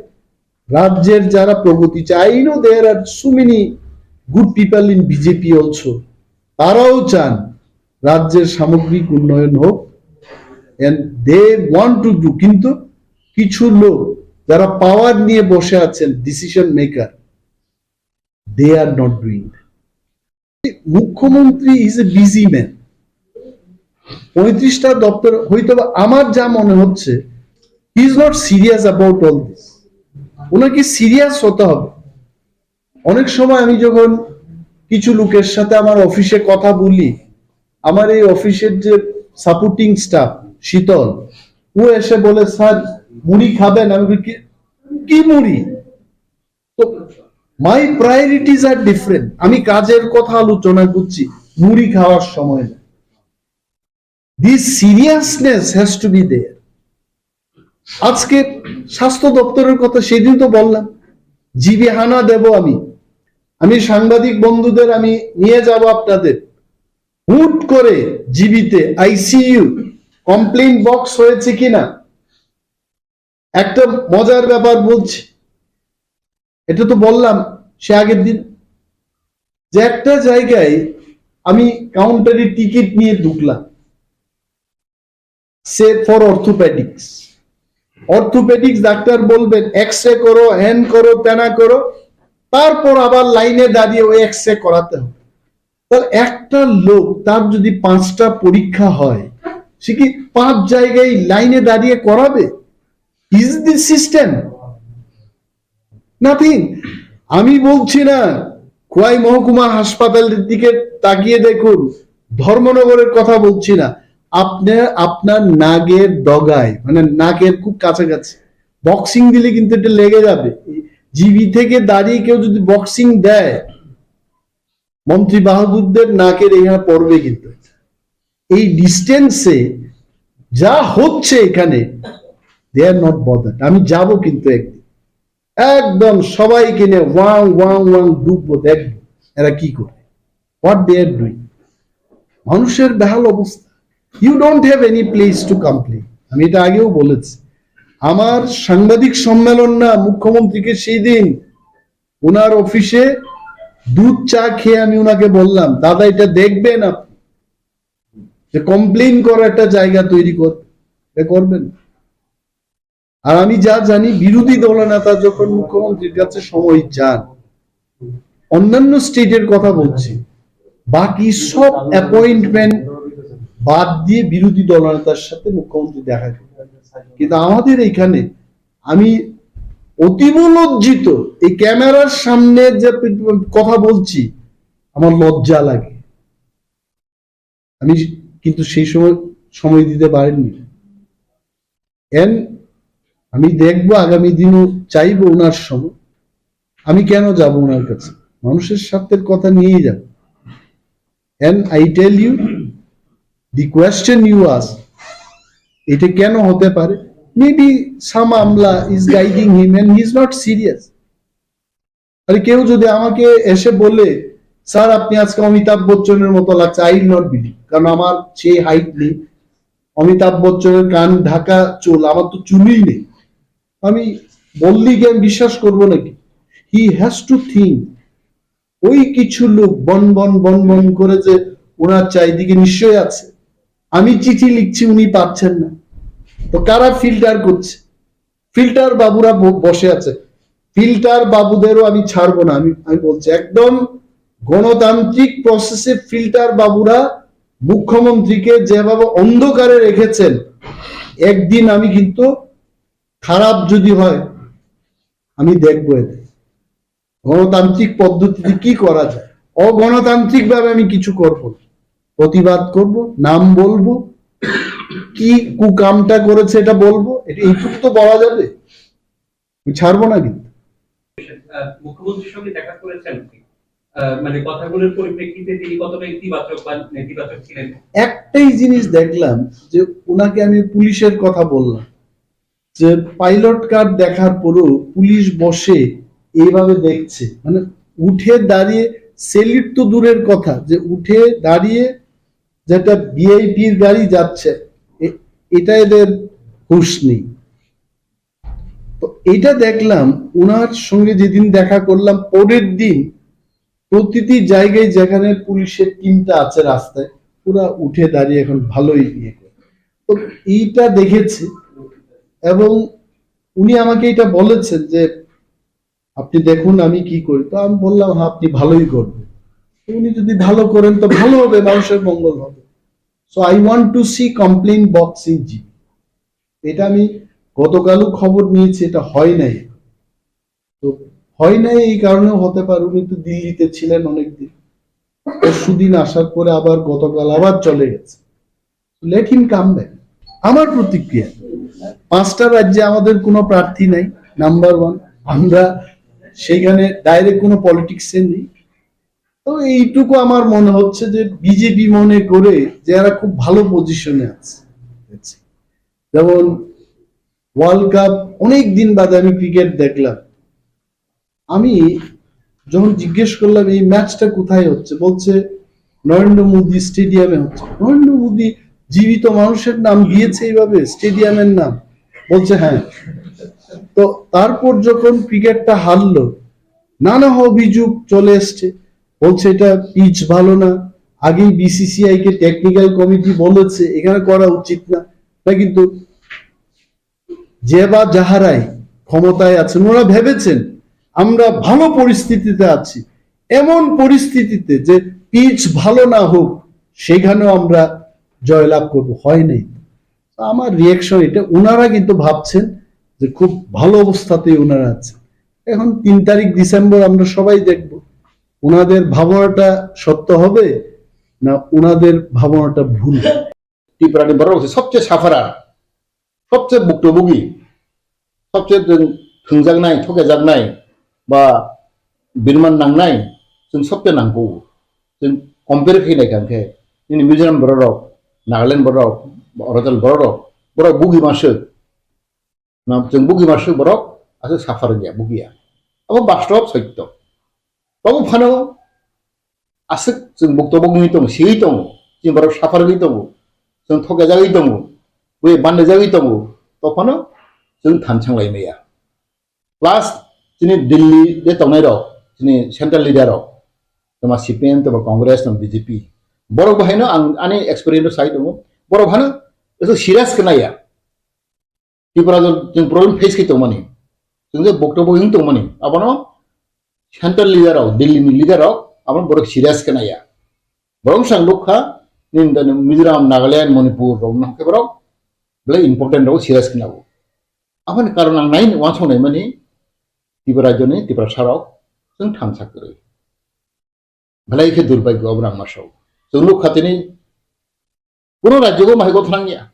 রাজ্যের যারা প্রগতি চায়, I know there are so many good people in BJP also, তারাও চান রাজ্যের সামগ্রিক উন্নয়ন হোক, and they want to do, কিন্তু কিছু লোক যারা পাওয়ার নিয়ে বসে আছেন, decision maker, they are not doing that। মুখ্যমন্ত্রী is a busy man, পঁয়ত্রিশটা দপ্তর, হয়তো বা আমার যা মনে হচ্ছে, he is not serious about all this। ওনাকে সিরিয়াস হতে হবে। অনেক সময় আমি যখন কিছু লোকের সাথে আমার অফিসে কথা বলি, আমার এই অফিসের যে সাপোর্টিং স্টাফ শীতল, ও এসে বলে, "স্যার, মুড়ি খাবেন?" আমি বলি, "কি, কি মুড়ি?" তো my priorities are different। আমি কাজের কথা আলোচনা করছি, মুড়ি খাওয়ার সময় না। This seriousness has to be there। আজকে স্বাস্থ্য দপ্তরের কথা সেদিন তো বললাম, জিবি হানা দেব আমি। আমি সাংবাদিক বন্ধুদের আমি নিয়ে যাব আপনাদের। হুট করে জিবিতে আইসিইউ কমপ্লেইন বক্স হয়েছে কিনা। একটা মজার ব্যাপার বলছি, এটা তো বললাম সে আগের দিন, যে একটা জায়গায় আমি কাউন্টারে টিকিট নিয়ে ঢুকলাম, সে ফর অর্থোপেডিক্স। অর্থোপেডিক্স ডাক্তার বলবেন, "এক্স রে করো, হ্যান করো, তেনা করো", তারপর আবার লাইনে দাঁড়িয়ে ওই এক্স রে করাতে হবে। তাহলে একটা লোক, তার যদি পাঁচটা পরীক্ষা হয়, সে কি পাঁচ জায়গায় লাইনে দাঁড়িয়ে করাবে? Is this system? Nothing। আমি বলছি না, খোয়াই মহকুমা হাসপাতালের দিকে তাকিয়ে দেখুন, ধর্মনগরের কথা বলছি না। আপনি আপনার নাকের ডগায়, মানে নাকের খুব কাছাকাছি বক্সিং দিলে কিন্তু এটা লেগে যাবে। জিবি থেকে দাঁড়িয়ে কেউ যদি বক্সিং দেয়, মন্ত্রী বাহাদুরদের নাকের এখানে পড়বে কিন্তু। এই ডিস্টেন্সে যা হচ্ছে এখানে, they are not bothered। আমি যাব কিন্তু একদিন, একদম সবাইকে নিয়ে ওয়াং ওয়াং ওয়াং ঢুকবো, দেখবো এরা কি করে, what they are doing। মানুষের বেহাল অবস্থা। You don't have any place to complain। আমি এটা আগেও বলেছি, আমার সাংবাদিক সম্মেলন না, মুখ্যমন্ত্রীকে সেই দিন ওনার অফিসে দুধ চা খেয়ে আমি ওনাকে বললাম, "দাদা, এটা দেখবেন আপনি, যে কমপ্লেইন করার একটা জায়গা তৈরি কর-, এটা করবেন।" আর আমি যা জানি, বিরোধী দলনেতা যখন মুখ্যমন্ত্রীর কাছে সময় চান, অন্যান্য স্টেটের কথা বলছি, বাকি সব অ্যাপয়েন্টমেন্ট বাদ দিয়ে বিরোধী দলনেতার সাথে মুখ্যমন্ত্রী দেখা করেন। কিন্তু আমাদের এখানে আমি অতীব লজ্জিত, এই ক্যামেরার সামনে যে কথা বলছি, আমার লজ্জা লাগে। আমি কিন্তু সেই সময় সময় দিতে পারেননি। এন আমি দেখবো, আগামী দিনও চাইবো ওনার সময়। আমি কেন যাব ওনার কাছে? মানুষের স্বার্থের কথা নিয়েই যাব। And I tell you, the question you ask, এটা কেন হতে পারে? Maybe some Amla is guiding him and he is not serious। আর কেউ যদি আমাকে এসে বলে, "স্যার, আপনি আজকে অমিতাভ বচ্চনের মতো লাগছে", I will not believe, কারণ আমার সেই হাইট নেই, অমিতাভ বচ্চনের কান ঢাকা চুল, আমার তো চুলই নেই। আমি বললেই কি আমি বিশ্বাস করবো নাকি? He has to think। ওই কিছু লোক বন বন বন বন করে যে ওনার চারিদিকে নিশ্চয়ই আছে। আমি চিঠি লিখছি, উনি পাচ্ছেন না, তো কারা ফিল্টার করছে? ফিল্টার বাবুরা ব-, বসে আছে। ফিল্টার বাবুদেরও আমি ছাড়বো না। আমি, আমি বলছি, একদম গণতান্ত্রিক প্রসেসে ফিল্টার বাবুরা মুখ্যমন্ত্রীকে যেভাবে অন্ধকারে রেখেছেন, একদিন আমি কিন্তু, খারাপ যদি হয়, আমি দেখবো এতে গণতান্ত্রিক পদ্ধতিতে কি করা যায়। অগণতান্ত্রিক ভাবে আমি কিছু করব না, প্রতিবাদ করব, নাম বলবো, কি কুকামটা করেছে এটা বলবো। এটা এইটুকু তো বলা যাবে, আমি ছাড়বো না কিন্তু। আহ, মুখ্যমন্ত্রীর সঙ্গে দেখা করেছেন আপনি? আহ, মানে কথাগুলোর পরিপ্রেক্ষিতে তিনি কতটা ইতিবাচক বা নেতিবাচক ছিলেন? একটাই জিনিস দেখলাম যে ওনাকে আমি পুলিশের কথা বললাম, যে পাইলট কার্ড দেখার পরেও পুলিশ বসে এইভাবে দেখছে, মানে উঠে দাঁড়িয়ে, স্যালুট তো দূরের কথা, যে উঠে দাঁড়িয়ে যেটা ভিআইপির গাড়ি যাচ্ছে, এ-, এটা এদের হুঁশ নেই। তো এটা দেখলাম, ওনার সঙ্গে যেদিন দেখা করলাম, পরের দিন প্রতিটি জায়গায় যেখানে পুলিশের টিমটা আছে রাস্তায়, পুরা উঠে দাঁড়িয়ে এখন ভালোই ইয়ে করে। তো এইটা দেখেছি, এবং উনি আমাকে এটা বলেছেন যে, "আপনি দেখুন আমি কি করি।" তো আমি বললাম, "হ্যাঁ, আপনি ভালোই করবেন।" তো উনি যদি ভালো করেন তো ভালো হবে, মানুষের মঙ্গল হবে। So I want to see complaint box in G B। এটা আমি গতকালও খবর নিয়েছি, এটা হয় নাই। তো হয় নাই, এই কারণেও হতে পারে, উনি তো দিল্লিতে ছিলেন অনেকদিন, পরশুদিন আসার পরে আবার গতকাল আবার চলে গেছে। Let him come back। আমার প্রতিক্রিয়া, পাঁচটা রাজ্যে আমাদের কোনো প্রার্থী নাই, নাম্বার ওয়ান। আমরা সেইখানে ডাইরেক্ট কোনো পলিটিক্সে নেই। তো এইটুকু আমার মনে হচ্ছে যে বিজেপি মনে করে যে এরা খুব ভালো পজিশনে আছে। যেমন ওয়ার্ল্ড কাপ, অনেক দিন বাদে আমি ক্রিকেট দেখলাম। আমি যখন জিজ্ঞেস করলাম, "এই ম্যাচটা কোথায় হচ্ছে?" বলছে, "নরেন্দ্র মোদী স্টেডিয়ামে হচ্ছে।" নরেন্দ্র মোদী জীবিত মানুষের নাম দিয়েছে এইভাবে স্টেডিয়ামের নাম? বলছে, "হ্যাঁ।" তো তারপর যখন ক্রিকেটটা হারলো, নানা অভিযোগ চলে এসছে, বলছে এটা পিচ ভালো না, আগেই বিসিসিআই কে টেকনিক্যাল কমিটি বলেছে এখানে করা উচিত না। না, কিন্তু যে বা যাহারাই ক্ষমতায় আছেন, ওরা ভেবেছেন আমরা ভালো পরিস্থিতিতে আছি, এমন পরিস্থিতিতে যে পিচ ভালো না হোক, সেখানেও আমরা জয়লাভ করব। হয় নাই। তো আমার রিয়াকশন এটা, ওনারা কিন্তু ভাবছেন যে খুব ভালো অবস্থাতেই ওনারা আছেন। এখন তিন তারিখ ডিসেম্বর আমরা সবাই দেখব, ওনাদের ভাবনাটা সত্য হবে না ওনাদের ভাবনাটা ভুল। Tiprani borok se sobse sufferer, sobse buktobugi, sobse thwngjaknai, thokejaknai ba birman nangnai, chwng sobse nangkuk. Chwng compare khainai kha khe, nini Mizoram borok rok, Nagaland borok rok, Arunachal borok rok, borok bugi masuk. Na, chwng bugi masuk borok aswk suffer wngya, bugiya. Abo bastob sotto. Abo phano aswk chwng buktobo wngwi tongo, siwi tongo, chini borok suffer wngwi tongo, chwng thokjagwi tongo, bui bandajagwi tongo, tophano chwng thansa wnglaimaya. Plus chini Delhi de tongnai rok, chini central leader rok, toma C P M, toma Congress, toma B J P, borok bo haino ang ani experience sai tongo, borok hano eto serious khe naiya. Tripura jor chwng problem face khe tongmani, chwng je buktobo wng tongmani, abono central leader rok, Delhi ni leader rok, abono borok serious khe naiya. Borok swng nukha, nini dani Mizoram, Nagaland, Manipur rok no khe borok belai important rok serious khe naiya. Aboni karon ang nai uansuk nai mani, Tripura rajyo ni Tiprasa rok chwng thansa kwrwi. Belai khe durbhagyo obo rang masao. Chwng nuk kha tini kuno rajyo bo mahai gotha nangya.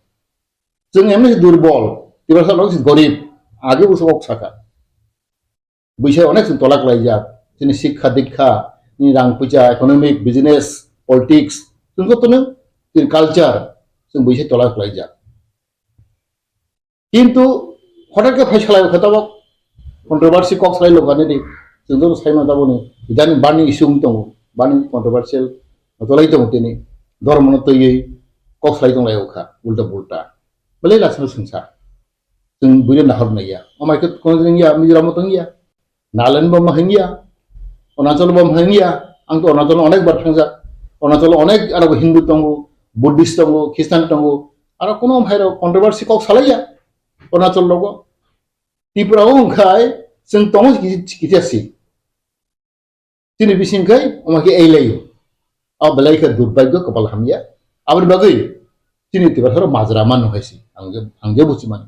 Chwng emni se durbol, Tiprasa rok se gorib, age bo se kok saka. Buisai onek chwng tola klaijak. Chini sikha dikha, ni rang puja, economic, business, politics, chwng jotono chini culture, chwng buisai tola klaijak. Kintu hothar khe phai salai khe tabok controversy kok salai lokani di. Chwng joto sai mano taboni idani burning issue wng tongo, burning controversial tolai tongo tini. Dhormo no twiwi kok salai tong lai kha ulta pulta. Belai lachino swngsa. Chwng buino nahor naiya. Omai khe kono wngya, Mizoram tongya. Nagaland bo ma hingya, Arunachal bo ma hingya, ang to Arunachal onek bar thangjak. Arunachal onek aro Hindu tongo, Buddhist tongo, Christian tongo, aro kono hai rok controversy kok salaiya Arunachal logo. Tripura o wngkhai chwng tongo kisi, kisi si. Chini bising khai omo khe ei laio. Abo belai khe durbhagyo, kopal hamya. Aboni bagwi chini Tiprasa rok majra mano hai si. Ang je, ang je buchi mani.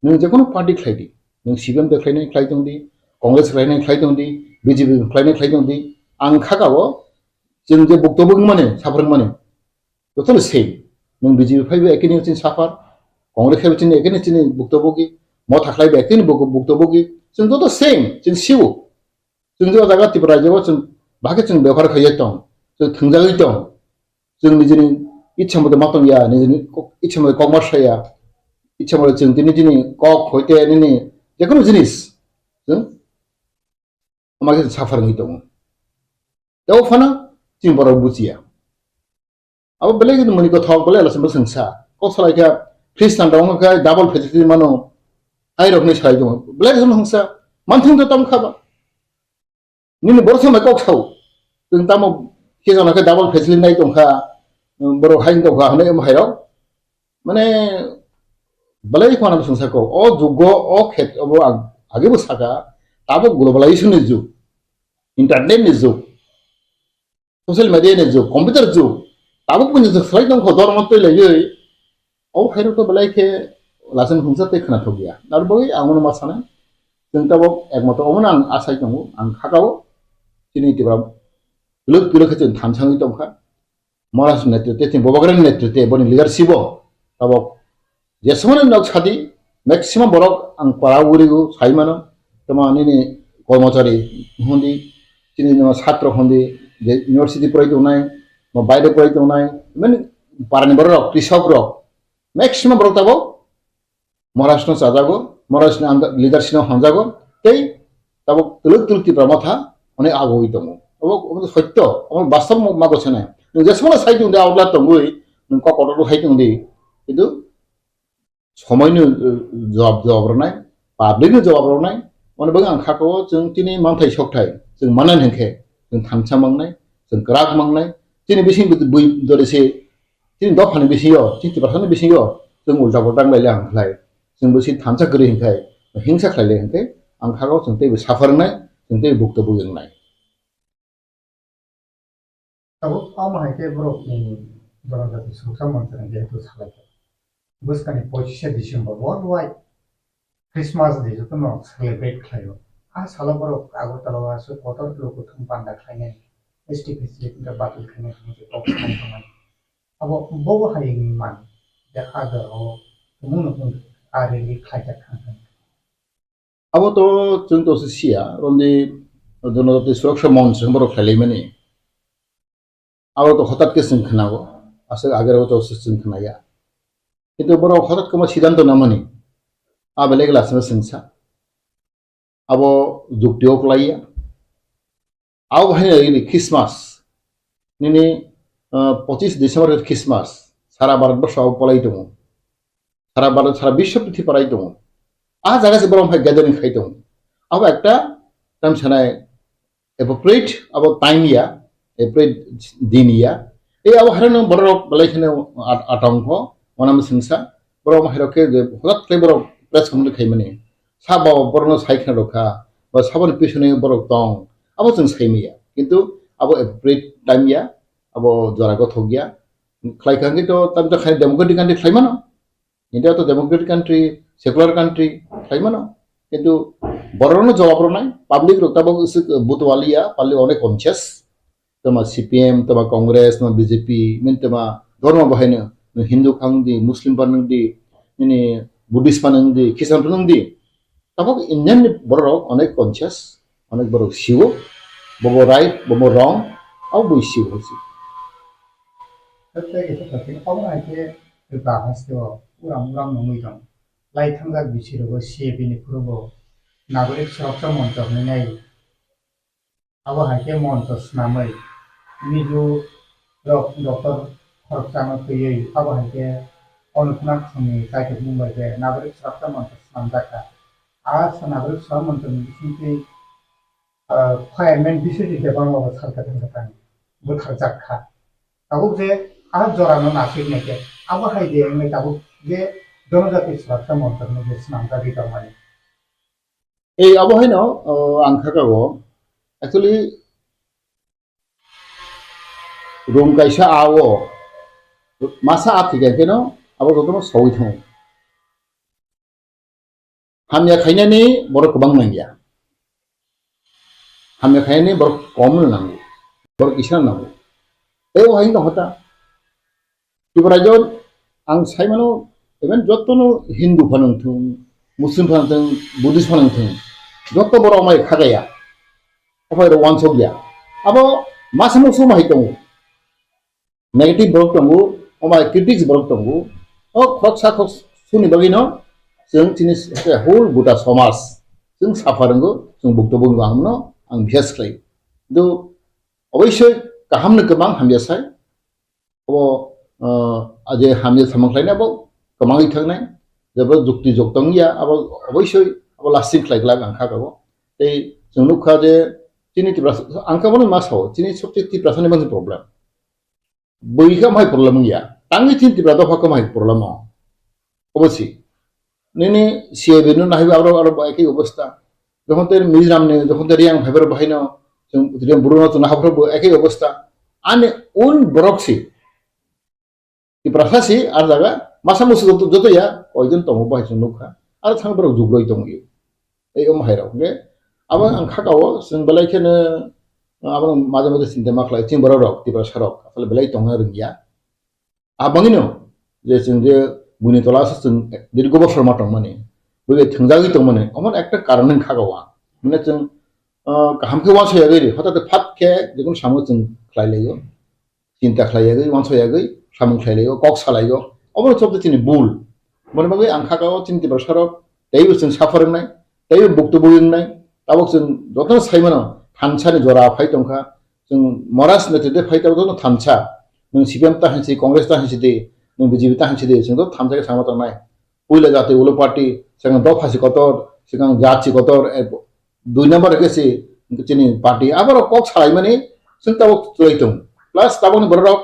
Nwng je kono party khlai di, nwng C P M de khlainai khlai tong di, Congress khlainai khlai tong di, B J P khlainai khlai tong di, ang kha ka o, chwng je buktobo wng mani, suffer wng mani, jotono same. Nwng B J P phaibo ekini chini suffer, Congress phaibo chini ekini chini buktobo gi, Motha khlaibo ekini buk-, buktobo gi, chwng joto same, chini siwo. Chwng je o jaga Tripura rajyo o chwng Bahai khe chwng bebhar khaiya tong, chwng thwngjagwi tong, chwng nijini ichha mote ma tongya, nijini kok-, ichha mote kok ma saya, ichha mote chwng tini nijini kok hoite nini jekono jinis chwng ama khe suffer wngwi tongo. Tei o phano chini borok buchiya. Abo belai kheno mani kothok, belai lasima swngsa. Kok salai kha, Khristan rok wngkha khe double facility mano. Hai rok hinwi salai tongo. Belai kheno hwnsa. Manthung to tamo kha ba. Nini borok samai kok sao. Chwng tamo khe jona khe double facility nai tongkha. Borok hai tongkha hwnwi omo hai rok. Mane belai kheno swngsa kok. O jugo, o khet, obo ang age bo saka. Tabuk globalization ni jug. Internet ni jug. Social media ni jug, computer jug, tabuk bini jug salai tongkho, dormo twi laiwi, o khairok to belai khe lachen hwnsa tei khwnathok ya. Aro bagwi ang uno ma sanai, chwng tabuk ekmatro omono ang asai tongo, ang khakao, chini Tripura luk pilo khe chwng thamsangwi tongkha. Maharaj ni netrite, chini Bubagrani netrite, boni leadership o tabuk Jesmani nok sadi, maximum borok ang para urigo sai mano, tamo nini kormochari hundi, chini no satro hundi, je university porai tongnai, mo baire porai tongnai, mani parani borok rok, krisok rok, maximum borok tabo Maharashtra chajago, Maharashtra under leadership no hanjago, tei tabuk tuluk tuluk Tipra Motha onek agoi tongo. Obo, obo sotto, obo bastob mo-, mago sanai. Nwng jesmano sai tongdi, outla tongwi, nwng kok kotor hai tongdi, kintu somoino, uh, jawab, jawab rwnai, publicno jawab rwnai, mane bagwi ang khakao chwng chini manthai sokthai, chwng manani hinkhe, chwng thansa mangnai, chwng kwrak mangnai, chini bising bui dori se, chini dophani bisingo, chini tiprasani bisingo, chwng ulta pulta wnglailai ang khlai, chwng bisi thansa kwrwi hinkhai, hingsa khlailai hinkhe, ang khakao chwng teibo suffer wngnai, chwng teibo bukto bui wngnai. Tabuk omo hai khe borok ni Jonojati Suroksha Monchani jehetu salai kha. Bwskangni pochishe December worldwide Christmas Day jotono celebrate khlaio. A salo borok Agartala o aswk kotor kilo kwthwng panda khlainai, S T facility wngkha batil khlainai hinwi kok sai tongnai. Abo bobo hai wngwi man je a jora o tumung no tumung a rally khlaijak thang thang. Abo to chwng to se siya, romdi Jonojati Suroksha Monch hwnwi borok khlailaimani. Abo to hotat khe chwng khnago, aswk agero to se chwng khnaya. Kintu borok hotat khe ma siddhanto namani, a belai khe lasima chwngsa. Abo jukti o kwlaiya. Abo hai nini Christmas, nini, ah, pochis December khe Christmas, sara Bharat borsho abo palai tongo. Sara Bharat, sara biswa prithibi palai tongo. A jaga se borok hai gathering khai tongo. Abo ekta tam sanai appropriate abo time ya, appropriate din ya. Ei abo hai no borok belai kheno at-, atongkho, wanama singsa. Borok hai rok khe je hotat khe borok press conference khai mani. Sabo borokno sai khna rwkha, ba saboni pisoni borok tong, abo chwng sai manya. Kintu abo appropriate time ya, abo jora gothok ya. Khlai kha hwnkhe to tamjak khai democratic country khlai mano. India to democratic country, secular country khlai mano. Kintu borokno jawab rwnai, public rok tabuk swk buto waliya, public onek conscious. Tama C P M, tama Congress, tama B J P, min tama dhormo bahaino, nwng Hindu phang di, Muslim phang di, nini Buddhist phang di, Christian phang di. Tabuk Indian ni borok rok onek conscious, onek borok siwo, bobo right, bobo wrong, abo bui siwo hai se. Tei kisa kisa obo hai khe Tripura haste o uram uram nungwi tong. Lai thangjak bisi rogo C A P ni phuru bo Nagorik Suraksha Moncho hinwi nai. Abo hai khe moncho swnamwi Mizo rok doctor khoroksano twiwi abo hai khe Anantnag songni kaitor mung bai khe Nagorik Suraksha Moncho swnamjak kha. A sa Nagorik Suraksha Moncho ni bisingtwi, ah, fireman Biswajit Debbarma bo sal kwthang kwthang butharjak kha. Tabuk je a jorano nasik nai khe abo hai de wngwi tabuk je Jonojati Suraksha Moncho hinwi je swnamjagwi tongmani. Ei abo haino, o, ang khakao, actually, room kaisa a o, masa a thikya kheno, abo jotono sawi thango. Hamya khainani borok kwbang nangya. Hamya khainani borok kom no nango. Borok kisa nango. Tei o hai wngkha hota. Tripura rajyo ang sai mano, even jotono Hindu phano wngthung, Muslim phano wngthung, Buddhist phano wngthung, joto borok mai khagaya. Ophai rok wansok ya. Abo masa musu ma hai tongo. Negative borok tongo, omo hai critics borok tongo. O khoroksa khorok suni bagwi no chwng chini whole buta somaj chwng safa rwngo, chwng bukto bwrwngno ang bihas khlai. Kintu oboisoi kaham no kwbang hamya sai. Obo, ah, je hamya samung khlaina bo kwmangwi thangnai. Jebo jukti jok tongya, abo oboisoi abo lasting khlai glak ang kha abo. Tei chwng nukha je chini Tiprasa, ang kha bono ma sao, chini sobse Tiprasa ni bangsi problem. Bui kha mai problem wngya. Tangwi chini Tipra dopha kha mai problem o. Obo si. Nini C A B no nahaiba aro, aro bo ekhi obostha. Jokhon te Mizoram ni, jokhon te Reang phaibar bahai no, chwng Reang buru no chwng nahaphro bo ekhi obostha. Ani un borok si. Tiprasa si, ar jaga, masa musu joto, joto ya, koijon tongo bahai chwng nukha. Ar thang borok jugroi tongo. Ei omo hai rok, hwnkhe abo ang kha kao, chwng belai kheno, abo maje maje chinta ma khlai, chini borok rok, Tiprasa rok, asole belai tongna rwngya. Abangino je chwng je buini tola aswk chwng dirgo bosor ma tongmani, bui bai thwngjagwi tongmani, omo ekta karon wngkha kha o ang. Mane chwng, ah, kaham khe uansuk yagwi ri, hotate phat khe jekunu samung chwng khlai laio, chinta khlai yagwi, uansuk yagwi samung khlai laio, kok sa laio, obo chobde chini bul. Mane bagwi ang kha kha o chini Tiprasa rok teibo chwng suffer wngnai, teibo buktu bui wngnai, tabok chwng jotono sai mano thansa ni jora phai tongkha, chwng Maharaj ni tete phai tabok jotono thansa, nwng C P M ta hinsi, Congress ta hinsi di, nwng B J P ta hinsi di, chwng joto thansa khe sama tongnai. Puila jati ulo party, swkang dopha si kotor, swkang jat si kotor, eh, dui number khe si chini party. Aborok kok salaimani chwng tabok chwlai tong. Plus tabokni borok rok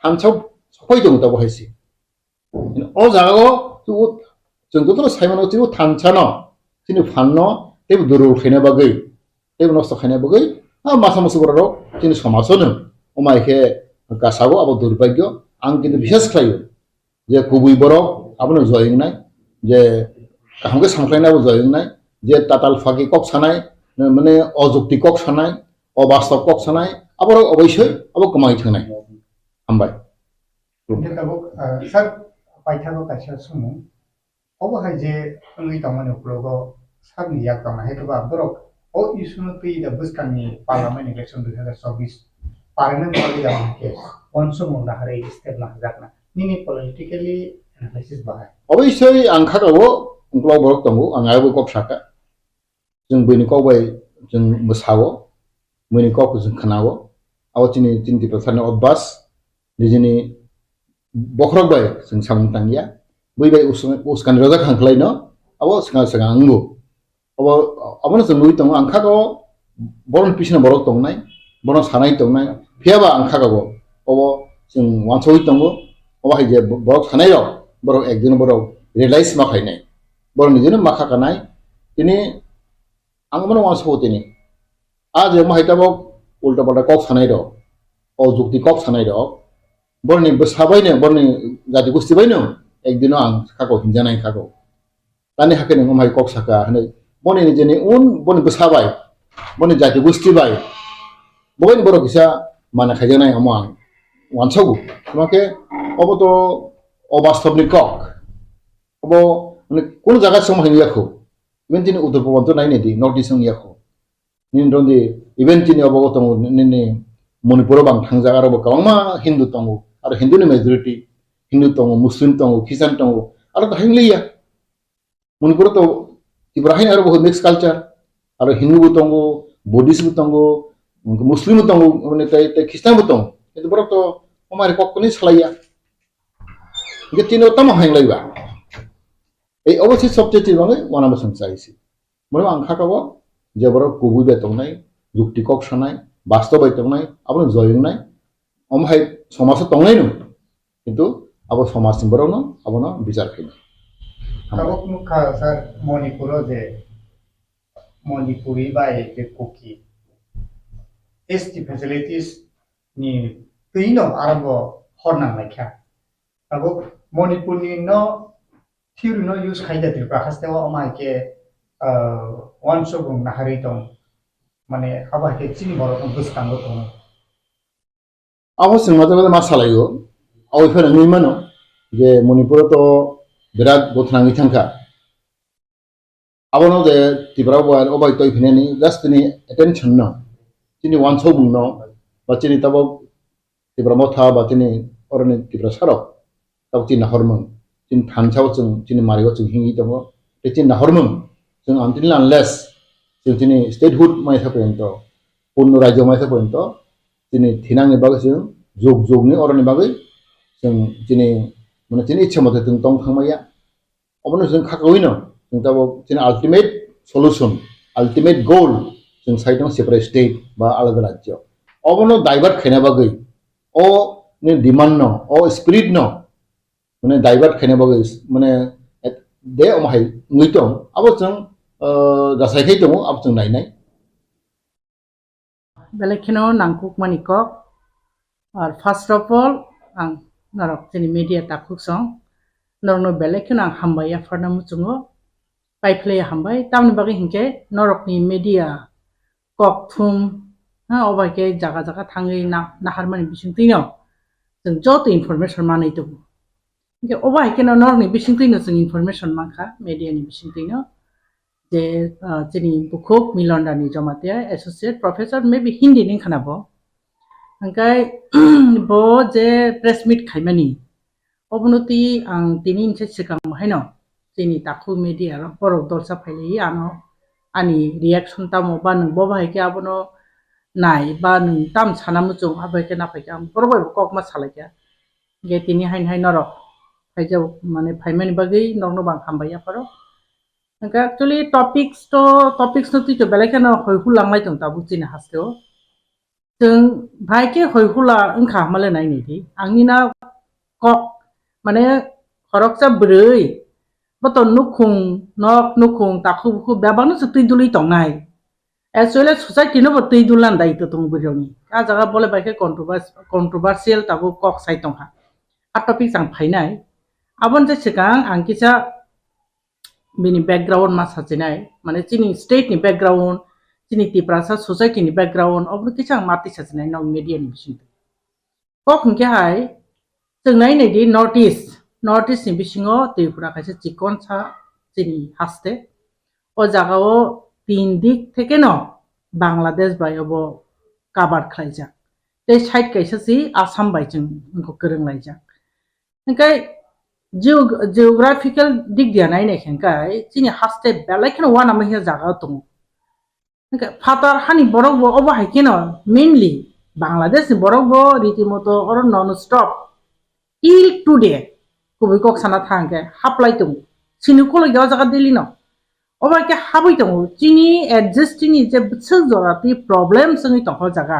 thansa sophai tong tabok hai si. O jaga o chwng jotono sai mano chini thansa no, chini phan no, teibo durul khaina bagwi, teibo nosto khaina bagwi, a masa musu borok rok chini somaj o no, omai khe kasago abo durbagyo, ang kintu bisas khlaio. Je kubui borok abono joi wngnai, je kaham khe samkhlaina bo joi wngnai, je tatal phaki kok sanai, mane ojukti kok sanai, obastob kok sanai, aborok oboisoi abo kwmai thangnai. Hambai. Hingke tabuk, ah, sir, paithago kaisa sumung. Obo hai je wngwi tongmani ukologo sakni yak tongna hai khe ba borok o issue no twi da bwskangni parliament election dui hazar chobbish parliament party da hwnkhe uansukmung naharwi step naharjakna. Nini politically analysis bahai. Obviously ang kha tabuk ukolog borok tongo, ang ayabo kok sakha. Chwng buini kok bai chwng mwsao, buini kok chwng khwnao. Abo chini, chini Tiprasani obvas, nijini bokhorok bai chwng samung tangya. Bui bai us-, uskani rojak hangkhlaino, abo swkang swkang wngo. Abo, abono chwng nugwi tongo, ang kha o borokni bisingno borok tongnai, borok sanai tongnai, phiyaba ang kha o, obo chwng uansugwi tongo, obo hai je borok sanai rok, borok ekdin borok realize ma khainai, borok nijino ma kha kanai, tini ang bono uansugo tini. A je mohai tabok ulta palta kok sanai rok, o jukti kok sanai rok, borokni bwsa bai no, borokni jati gosti bai no, ekdino ang kha o hinjanai kha o. Tani hakhe nwng omhai kok saka hwnwi, boni nijini un, boni bwsa bai, boni jati gosti bai, bo bai borok kisa mana khaijaknai omo ang uansugo. Tamo khe obo to obastobni kok. Obo, mane, kunu jaga se omo hai wngya kho. Even chini Uttor Purbanchal nai nai di, North East wngya kho. Nini rong di, even chini obo tongo, nini Manipur o bang thangjak, aro bo kwbangma Hindu tongo, aro Hindu ni majority, Hindu tongo, Muslim tongo, Christian tongo, aro to hai wngya. Manipur o to Tripura hai aro bo mixed culture, aro Hindu bo tongo, Buddhist bo tongo, Muslim bo tongo, mane tai, tai Christian bo tongo. Kintu borok to omari kok kuni salaiya. Hingke tini o tamo hai wngya ba? Ei obo se sobcheti bagwi uanama chwng chai se. Bono ang kha kabo je borok kubui bai tongnai, jukti kok sanai, bastob bai tongnai, abono joi wngnai. Omo hai somajo tongnai no, kintu abo somajni borokno abono bichar khainai. Hambai. Tabuk nukha sir, Manipuro je Manipuri bai je Kuki S T facilities ni twi no aro bo hor nang lai kha. Tabuk Manipur ni no theory no use khai da Tripura haste o, omo hai khe, ah, uansukmung naharwi tong, mane abo hai khe chini borok no bwskango tongo. Abo chwng ma jaga ma salai o, abo phano wngwi mano je Manipur o to birat gothnangwi thangkha. Abono je Tripura bo o bai toi phinani just ni attention no. chini wansokmungno ba chini tabok Tipra Motha ba chini oroni Tiprasarok tabok chini nahormung, chini thansa o chwng, chini mari o chwng hingwi tongo. Tei chini nahormung chwng until unless chwng chini statehood mai sa porjonto, purno rajyo mai sa porjonto chini thinangni bagwi chwng jug jugni oroni bagwi chwng chini, mane, chini ichha mote chwng tong thangmaya. Obono chwng khakawino chwng tabok chini ultimate solution, ultimate goal chwng sai tong separate state ba alada rajyo. Obono divert khaina bagwi, o ni demand no, o spirit no, mane, divert khaina bagwi, mane, de omo hai wngwi tong, abo chwng, ah, jasai khai tongo, abo chwng nainai. Belai kheno nangkukmani kok. Ar first of all, ang norok chini media takhuk song, norokno belai kheno ang hambai yapharna muchungo, paiphlaiya hambai. Tamni bagwi hinkhe norokni media kok thum, ha, obo hai khe jaga jaga thangwi na-, naharmani bisingtwino chwng joto information manwi tongo. Hinkhe obo hai kheno norokni bisingtwino chwng information mankha, media ni bisingtwino, je, ah, chini bukhuk Milon Rani Jamatia, Associate Professor, maybe Hindi ni wngkha na bo. Hingkhe bo je press meet khaimani, obono twi ang tini hwnse swkang bo haino chini takhuk media rok borok dolsa phailaiwi ano ani reaction tamo ba nwng bo bahai khe abono nai ba nwng tam sana muchung, abo hai khe naphai khe ang borok bai bo kokma salaikha. Hingkhe tini haino hai norok phaijak, mane, phaimani bagwi norokno bo ang hambai yapharo. Hingkhe actually topics to, topics no twi to belai kheno hoi hulang lai tong tabuk chini haste o. Chwng bahai khe hoi hula wngkha hamale nai nai di. Ang nini kok, mane, khoroksa bwrwi, bo to nukhung, nok nukhung, takhuk bukhuk bebak no se twi dulwi tongnai. Actually, society no bo twi dulna daitw tongo bwrwi rokni. A jaga bole bai khe controvers-, controversial tabuk kok sai tongkha. A topic chang phainai. Aboni je swkang ang kisa bini background ma sachinai, mane chini state ni background, chini Tiprasa society ni background, obono kisa ang ma twi sachinai nok media ni bisingtwi. Kok hwnkhe hai, chwng nai nai di North East, North East ni bisingo Tripura kaisa chikonsa chini haste. O jaga o tin dik theke no Bangladesh bai obo cover khlaijak. Tei side kaisa si Assam bai chwng wngkha kwrwng laijak. Hingkhe geo-, geographical dik dia nai nai khe hingkhe chini haste belai kheno uanama hiya jaga o tongo. Hingkhe phatar hani borok bo obo hai kheno mainly Bangladesh ni borok bo ritimoto oro non stop till today kubui kok sana thang khe haplai tongo. Sini koloi da o jaga Delhi no. Obo hai khe habwi tongo. Chini existing ni je bwswk jora twi problem wngwi tongkha o jaga.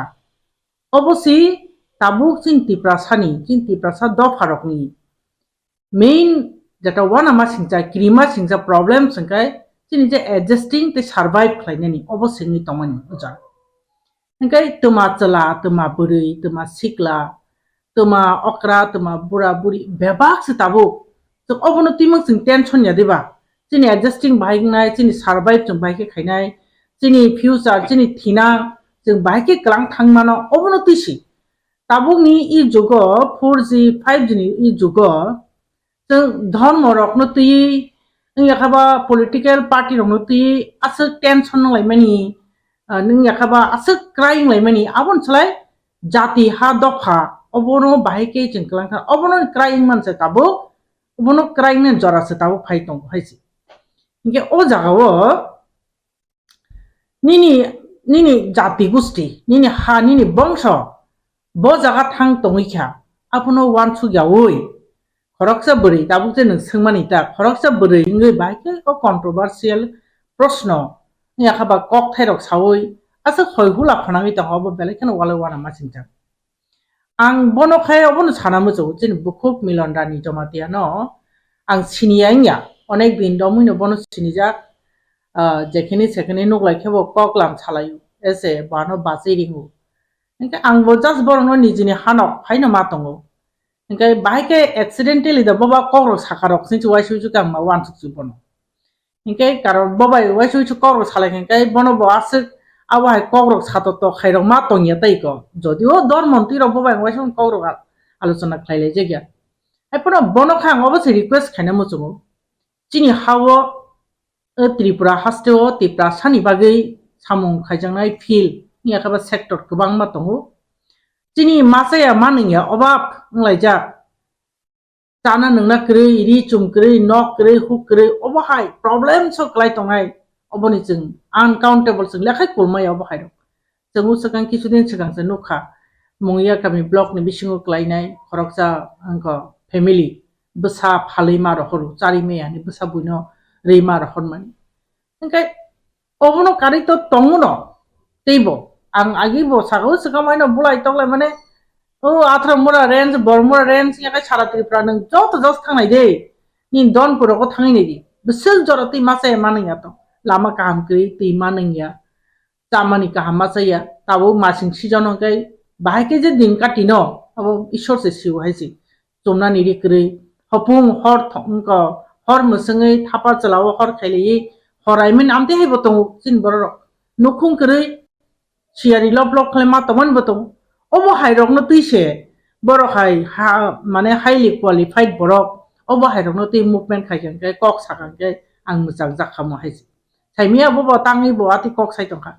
Obo si tabuk chini Tiprasani, chini Tiprasa dopharokni main jeta uanama singcha, kirima singcha problem singkhe chini je adjusting tei survive khlainani obo singwi tongmani o jaga. Hingkhe twma chwla, twma bwrwi, twma sikla, twma okra, twma bura buri bebak se tabuk. Chwng obono twimang chwng tension ya diba? Chini adjusting bahai wngnai, chini survive chwng bahai khe khainai, chini future, chini thinang chwng bahai khe kwlang thang mano, obono twi si. Tabukni e jugo, four G, five G ni e jugo, chwng dhormo rokno twiwi, wngya kha ba political party rokno twiwi aswk tension wnglaimani, ah, wngya kha ba aswk kwrai wnglaimani, aboni slai jati ha dopha, obono bahai khe chwng kwlang kha, obono kwrai wngmani se tabuk, obono kwrai wngnani jora se tabuk phai tongo hai se. Hinkhe o jaga o nini, nini jati gusti, nini ha, nini bongso, bo jaga thang tongwi kha, abono uansuk yaui, khoroksa bwrwi, tabuk je nwng swngmani ta, khoroksa bwrwi wngwi bahai khe o controversial proshno, wngya kha ba kokthairok saui, aswk hoi hula phwnangwi tongkha, obo belai kheno walai uanama singjak. Ang bono khe obono sana muchungo, chini bukhuk Milon Rani Jamatia no ang siniya wngya, onek din romwi no bono sinijak, ah, jekhini sekhini nuklai khe bo koklam salai, ese bo ano bachai ringo. Hinkhe ang bo just borokno nijini hanok phaino ma tongo. Hinkhe bahai khe accidentally da boba kokrok sakarok sini uaisuk uaisuk khe ang ma uansuk si bono. Hinkhe karon bobai uaisuk uaisuk kokrok salai hinkhe bono bo aswk abo hai kokrok sato to khairok ma tongya tei ko. Jodio dormo twi rok bobai uaisuk kokrok a-, alochona khlai laijak ya. Hai phano bono khe ang obo se request khaina muchungo. Chini ha-o, o Tripura haste o Tiprasani bagwi samung khaijaknai field yakaba sector kwbangma tongo. Chini machaya manwngya obab wnglaijak. Chana nwngna kwrwi, ri chum kwrwi, nok kwrwi, huk kwrwi, obo hai problem so kwlai tongnai, oboni chwng uncountable chwng lekhai kulmaya obo hai rok. Chwng o swkang kisu din swkang se nukha, Mungiakami block ni bisingo kwlainai khoroksa wngkha family, bwsa phalwi ma rohor, chari maya ni bwsa buino rwi ma rohormani. Hingke obono karwi to tongo no, teibo ang agi bo saka o swkang haino bulai toklai mane, o Athra mura range, Bormura range, yakai sara Tripura nwng joto jos thangnai de, nini Donpur rogo thangwi nai di, bwswk jora twi masa ya manwng ya to, lama kaham kwrwi twi manwng ya, chamani kaham masa ya, tabuk masing season hwnkhe bahai khe je din kati no, abo Ishwar se sio hai se. Chumnani ri kwrwi, hopung hor thok-, wngkha, hor mwswngwi thapa chwla-o hor khailaiwi horai mani amtwi hai bo tongo chini borok rok. Nukhung kwrwi, siyari lop lop khlai ma tongmani bo tongo. Obo hai rokno twi se borok hai ha, mane highly qualified borok, obo hai rokno twi movement khai khe kok sakha khe ang mwchang jak kha mo hai se. Saimia bo bo tangwi bo atwi kok sai tongkha.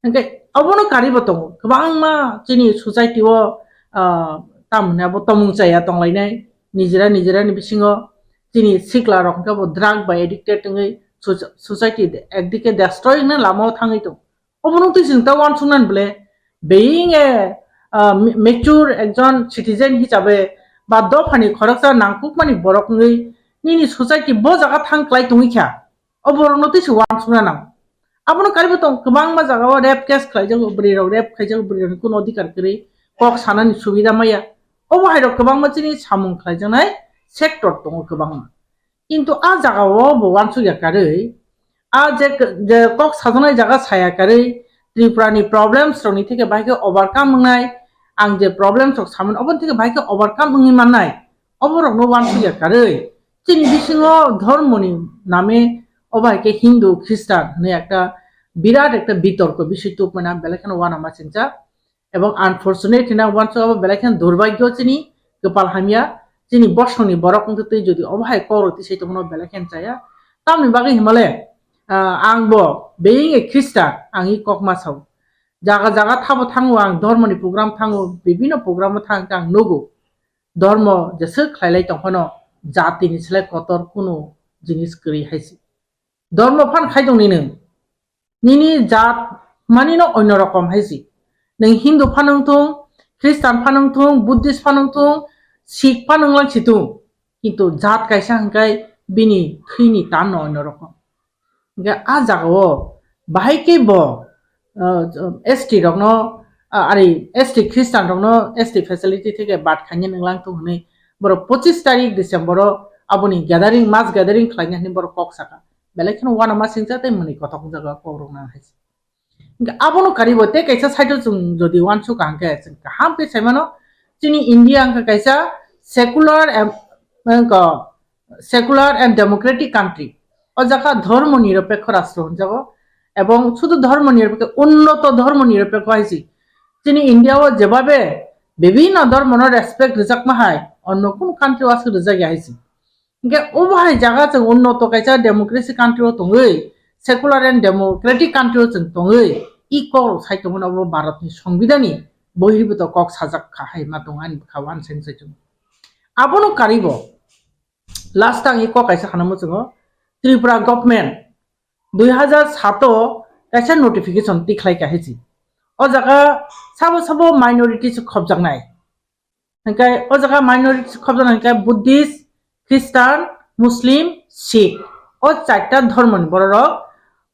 Hingke obono karibo tongo. Kwbangma chini society o, ah, tamoni abo tomung chaya tonglainai. Nijera nijera ni bisingo chini sikla rok hingke bo drug bai addicted wngwi soc-, society de-, ekdike destroy wngna lama o thangwi tongo. Obono twi chwng ta uansuknani bole being a, ah, ma-, mature ekjon citizen hisabe ba dophani khoroksa nangkukmani borok wngwi nini society bo jaga thang klai tongwi kha. Oborokno twi se uansukna nango. Abono karibo tong kwbangma jagao rape case khlaijago, bwrwi rok rape khaijago, bwrwi rokni kuno odhikar kwrwi, kok sanani subida maya. Obo hai rok kwbangma chini samung khlaijaknai sector tongo kwbangma. Kintu a jagao bo uansukya karwi, a je, je kok sajaknai jaga saya karwi, Tripura ni problems rokni theke bahai khe overcome wngnai, ang je problems rok samani oboni theke bahai khe overcome wngwi mannai, oborokno uansukya karwi, chini bisingo dhormoni name obo hai khe Hindu, Khristan hwnwi ekta birat ekta bitorko bisoi tubumani ang belai kheno uanama singjak. Ebong unfortunate hwnwi ang uansuk abo belai kheno durbhagyo chini, kwpal hamya, chini bosongni borok wngtwi twi jodi obo hai kok rok tisai tongmano belai kheno chaya. Tamoni bagwi himale, ah, ang bo being a Khristan, ang i kok ma sao. Jaga jaga thabo thango ang, dhormoni program thango, bibhinno program o thang khe ang nugo. Dhormo jeswk khlailai tongphano jatini slai kotor kunu jinis kwrwi hai se. Dhormo phan khai tong ni nwng. Nini jat mani no onno rokom hai se. Nwng Hindu phano wng thung, Khristan phano wng thung, Buddhist phano wng thung, Sikh phano wng lang si thung. Kintu jat kaisa hwnkhe bini thwini tan no onno rokom. Hingke a jagao bahai khe bo, uh, S T rokno, uh, ari S T Khristan rokno S T facility theke bad khainani wnglang thung hwnwi borok pochis tarik December o aboni gathering, mass gathering khlaina hwnwi borok kok saka. Belai kheno uanama singcha tei mwnwi kothok wngjago kok rok nang hai se. Hingke abono karibo tei kaisa side o chwng jodi uansuk kaham khe chwng kaham khe sai mano, chini India wngkha kaisa secular em-, wngkha secular and democratic country. O jaga dhormo nirapekho rastro hwnjago, ebong sudu dhormo nirapekho, unnoto dhormo nirapekho hai se. Chini India o jebabe bibhinno dhormo no respect rwjakma hai, onno kunu country o aswk rwjakya hai se. Hingke obo hai jaga chwng unnoto kaisa democracy country o tongwi, secular and democratic country o chwng tongwi, i kok rok sai tongmani obo Bharat ni Songbidhan ni bohirbuto kok sajak kha hai ma tong ani bwkha o ani sai sai chwng. Abono karibo last ang i kok kaisa khanamo chwngo, Tripura government dui hazar sato kaisa notification tikhlai kha hai se. O jaga sabo sabo minority se khobjaknai. Hingke o jaga minority khobjaknai hingke Buddhist, Christian, Muslim, Sikh. O charta dhormoni bororok,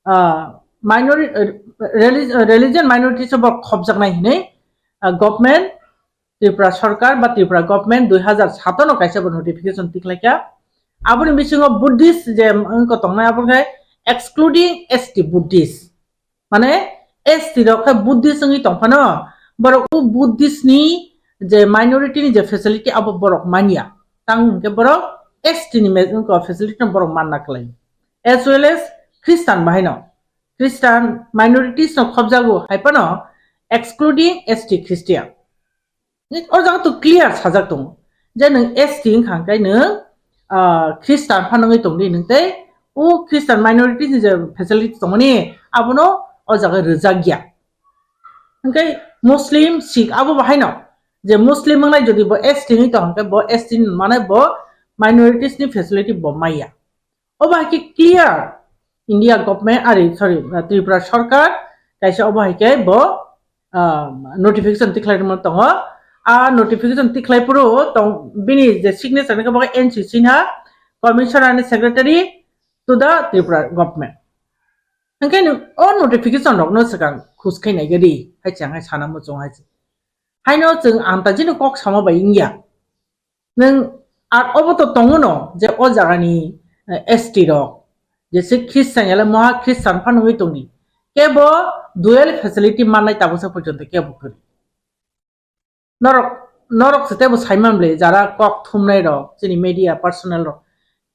ah, minori-, ah, relig-, ah, religion minority se bo khobjaknai hinwi, ah, government Tripura Sarkar ba Tripura government dui hazar sato no kaisa bo notification tikhlaikha. Aboni bisingo Buddhist je wngkha tongnai abo khe excluding S T Buddhist. Mane S T rok khe Buddhist wngwi tongphano, borok o Buddhist ni je minority ni je facility abo borok manya. Tang hwnkhe borok S T ni me-, wngkha facility no borok manna kwlai. As well as Christian bahaino. Christian minorities no khobjago hai phano excluding S T Christian. O jaga to clear sajak tongo je nwng S T wngkha hwnkhe nwng, ah, Christian phano wngwi tongdi nwng tei o Christian minorities ni je facility tongmani abono o jaga rwjak ya. Hwnkhe Muslim, Sikh abo bo haino, je Muslim wngnai jodi bo S T ni tong hwnkhe bo S T ni mane bo minorities ni facility bo maya. Obo hai khe clear India government, ari, sorry, Tripura sarkar kaisa obo hai khe bo, ah, notification tikhlai rwma tongo. A notification tikhlai phuru tong, bini je signature ni khe bo khe N C C na, Commissioner and Secretary to the Tripura government. Hwnkhe o notification rokno swkang khus khai nai gadi hai chang hai sana muchung hai. Haino chwng antajino kok sama bai wngya. Nwng ar obo to tongo no je o jagani, eh, S T rok, jese Christian yale moha Christian phano wngwi tongdi. Kebo dual facility mannai tabuksa porjonto kebo kwrwi. Norok, norok se tebo saiman bwle jara kok thumnai rok, chini media personnel rok.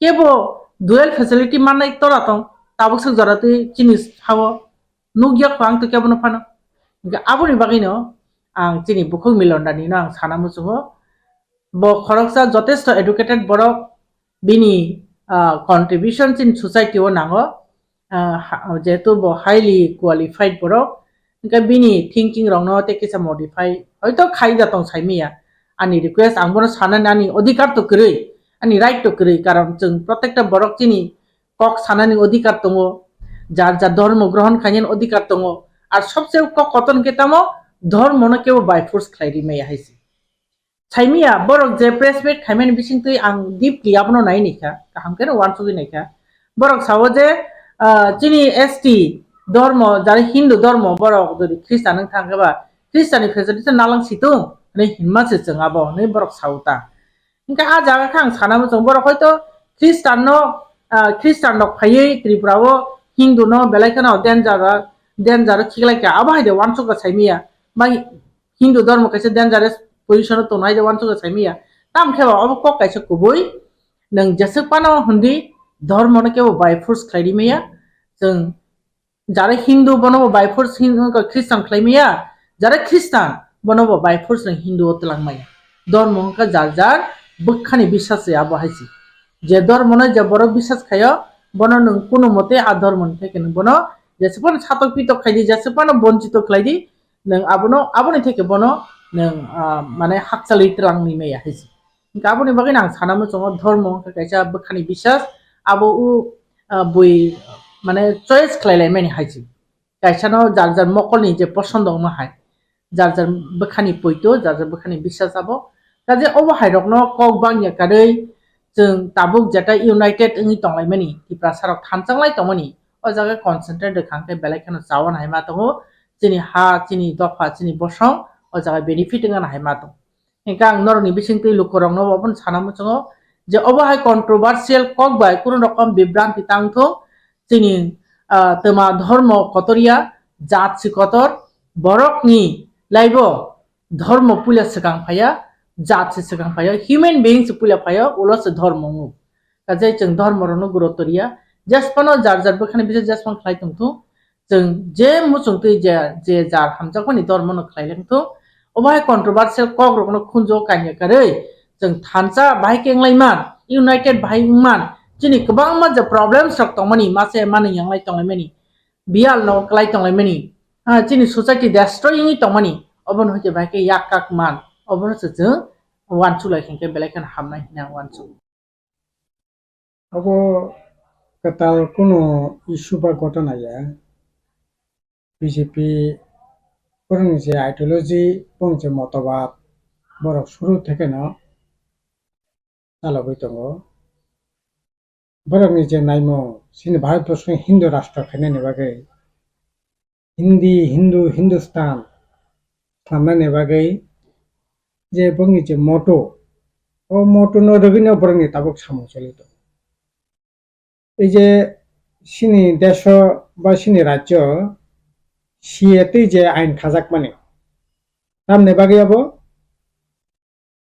Kebo dual facility mannai tora tong, tabuksa jora twi chini hao nukya kho ang to kebo no phano. Hwnkhe aboni bagwi no ang chini bukhuk Milon Dani no ang sana muchungo. Bo khoroksa jotesto educated borok, bini, ah, contribution chini society o nango, ah, ha-, jehetu bo highly qualified borok, hwnkhe bini thinking rokno tei kisa modify hoito khai da tong saimaya. Ani request ang bono sanani ani odhikar to kwrwi, ani right to kwrwi, karon chwng protekta borok chini kok sanani odhikar tongo, jar jar dhormo grohon khainani odhikar tongo, ar sobse kok koton khe tamo dhormono kebo by force khlai rimaya hai se. Saimaya, borok je press meet khaimani bisingtwi ang deeply abono nai naikha, kaham khe uansugwi naikha. Borok sao je, ah, chini S T dhormo, jare Hindu dhormo, borok jodi Christian wng thang khe ba, Christian ni facility nalang situng hinwi hinma se chwng abo hinwi borok sao ta. Hwnkhe a jaga khe ang sana muchung, borok hoito Christian no, ah, Christian rok phaiwi Tripura o Hindu no belai kheno danger, danger khiklai kha, abo hai de uansukha saimaya. Bai Hindu dhormo kaisa dangerous position o tongnai de uansukha saimaya. Tamo khe ba obo kok kaisa kubui. Nwng jeswk phano hwndi dhormo no kebo by force khlai rimaya. Chwng jara Hindu bono bo by force Hin-, wngkha Christian khlai maya. Jara Christian bono bo by force nwng Hindu o twlang maya. Dhormo wngkha jar jar bwkhani biswas se abo hai se. Je dhormo no je borok biswas khaio, bono nwng kuno mote a dhormo ni theke nwng bono jeswk phano satok pitok khai di, jeswk phano bonchito khlai di, nwng abono, aboni theke bono nwng, ah, mane hakchalwi twlang ni maya hai se. Hwnkhe aboni bagwi ang sana muchungo dhormo wngkha kaisa bwkhani biswas, abo o, ah, bui mane choice khlai lai mani hai se. Kaisa no jar jar mokol ni je posondo wngma hai, jar jar bwkhani poito, jar jar bwkhani biswas abo. Kaje obo hai rokno kok bangya karwi chwng tabuk jeta united wngwi tong lai mani, Tiprasa rok thanchang lai tong mani, o jaga concentrate rwkha hwnkhe belai kheno chawan hai ma tongo, chini ha, chini dopha, chini bosong o jaga benefit wngna hai ma tongo. Hingke ang norokni bisingtwi lukurokno obono sana muchungo je obo hai controversial kok bai kunu rokom bibranti tang thung, chini, ah, twma dhormo kotor ya, jat si kotor, borokni laibo dhormo puila swkang phaiya, jat si swkang phaiya, human being si puila phaiya, ulo se dhormo wngo. Kaje chwng dhormo rokno gurutto riya, jesphano jar jar bwkhani bising jesphano khlai tong thung, chwng je muchungtwi je, je jar hamjakmani dhormono khlai lang thung. Obo hai controversial kok rokno khunjo kanya karwi chwng thansa bahai khe wng lai man, united bahai wng man, chini kwbangma je problems rok tongmani, mase manwi yang lai tong lai mani, biyal no klai tong lai mani, ha, chini society destroy wngwi tong mani, obono hwnkhe bahai khe yak kak man, obono se chwng uansuk lai khe belai kheno hamnai hwnwi ang uansuk. Abo kwtal kunu issue ba ghotona ya. B J P borokni je ideology, borokni je motobad, borok suru thekeno chalogwi tongo. Borokni je naimung, chini Bharat borso Hindu rashtra khainani bagwi, Hindi, Hindu, Hindustan swnamnani bagwi je bongni je motto, o motto no rwgwino borokni tabuk samung choli tongo. Ei je chini deso ba chini rajyo C A tei je ain khajakmani, tamni bagwi abo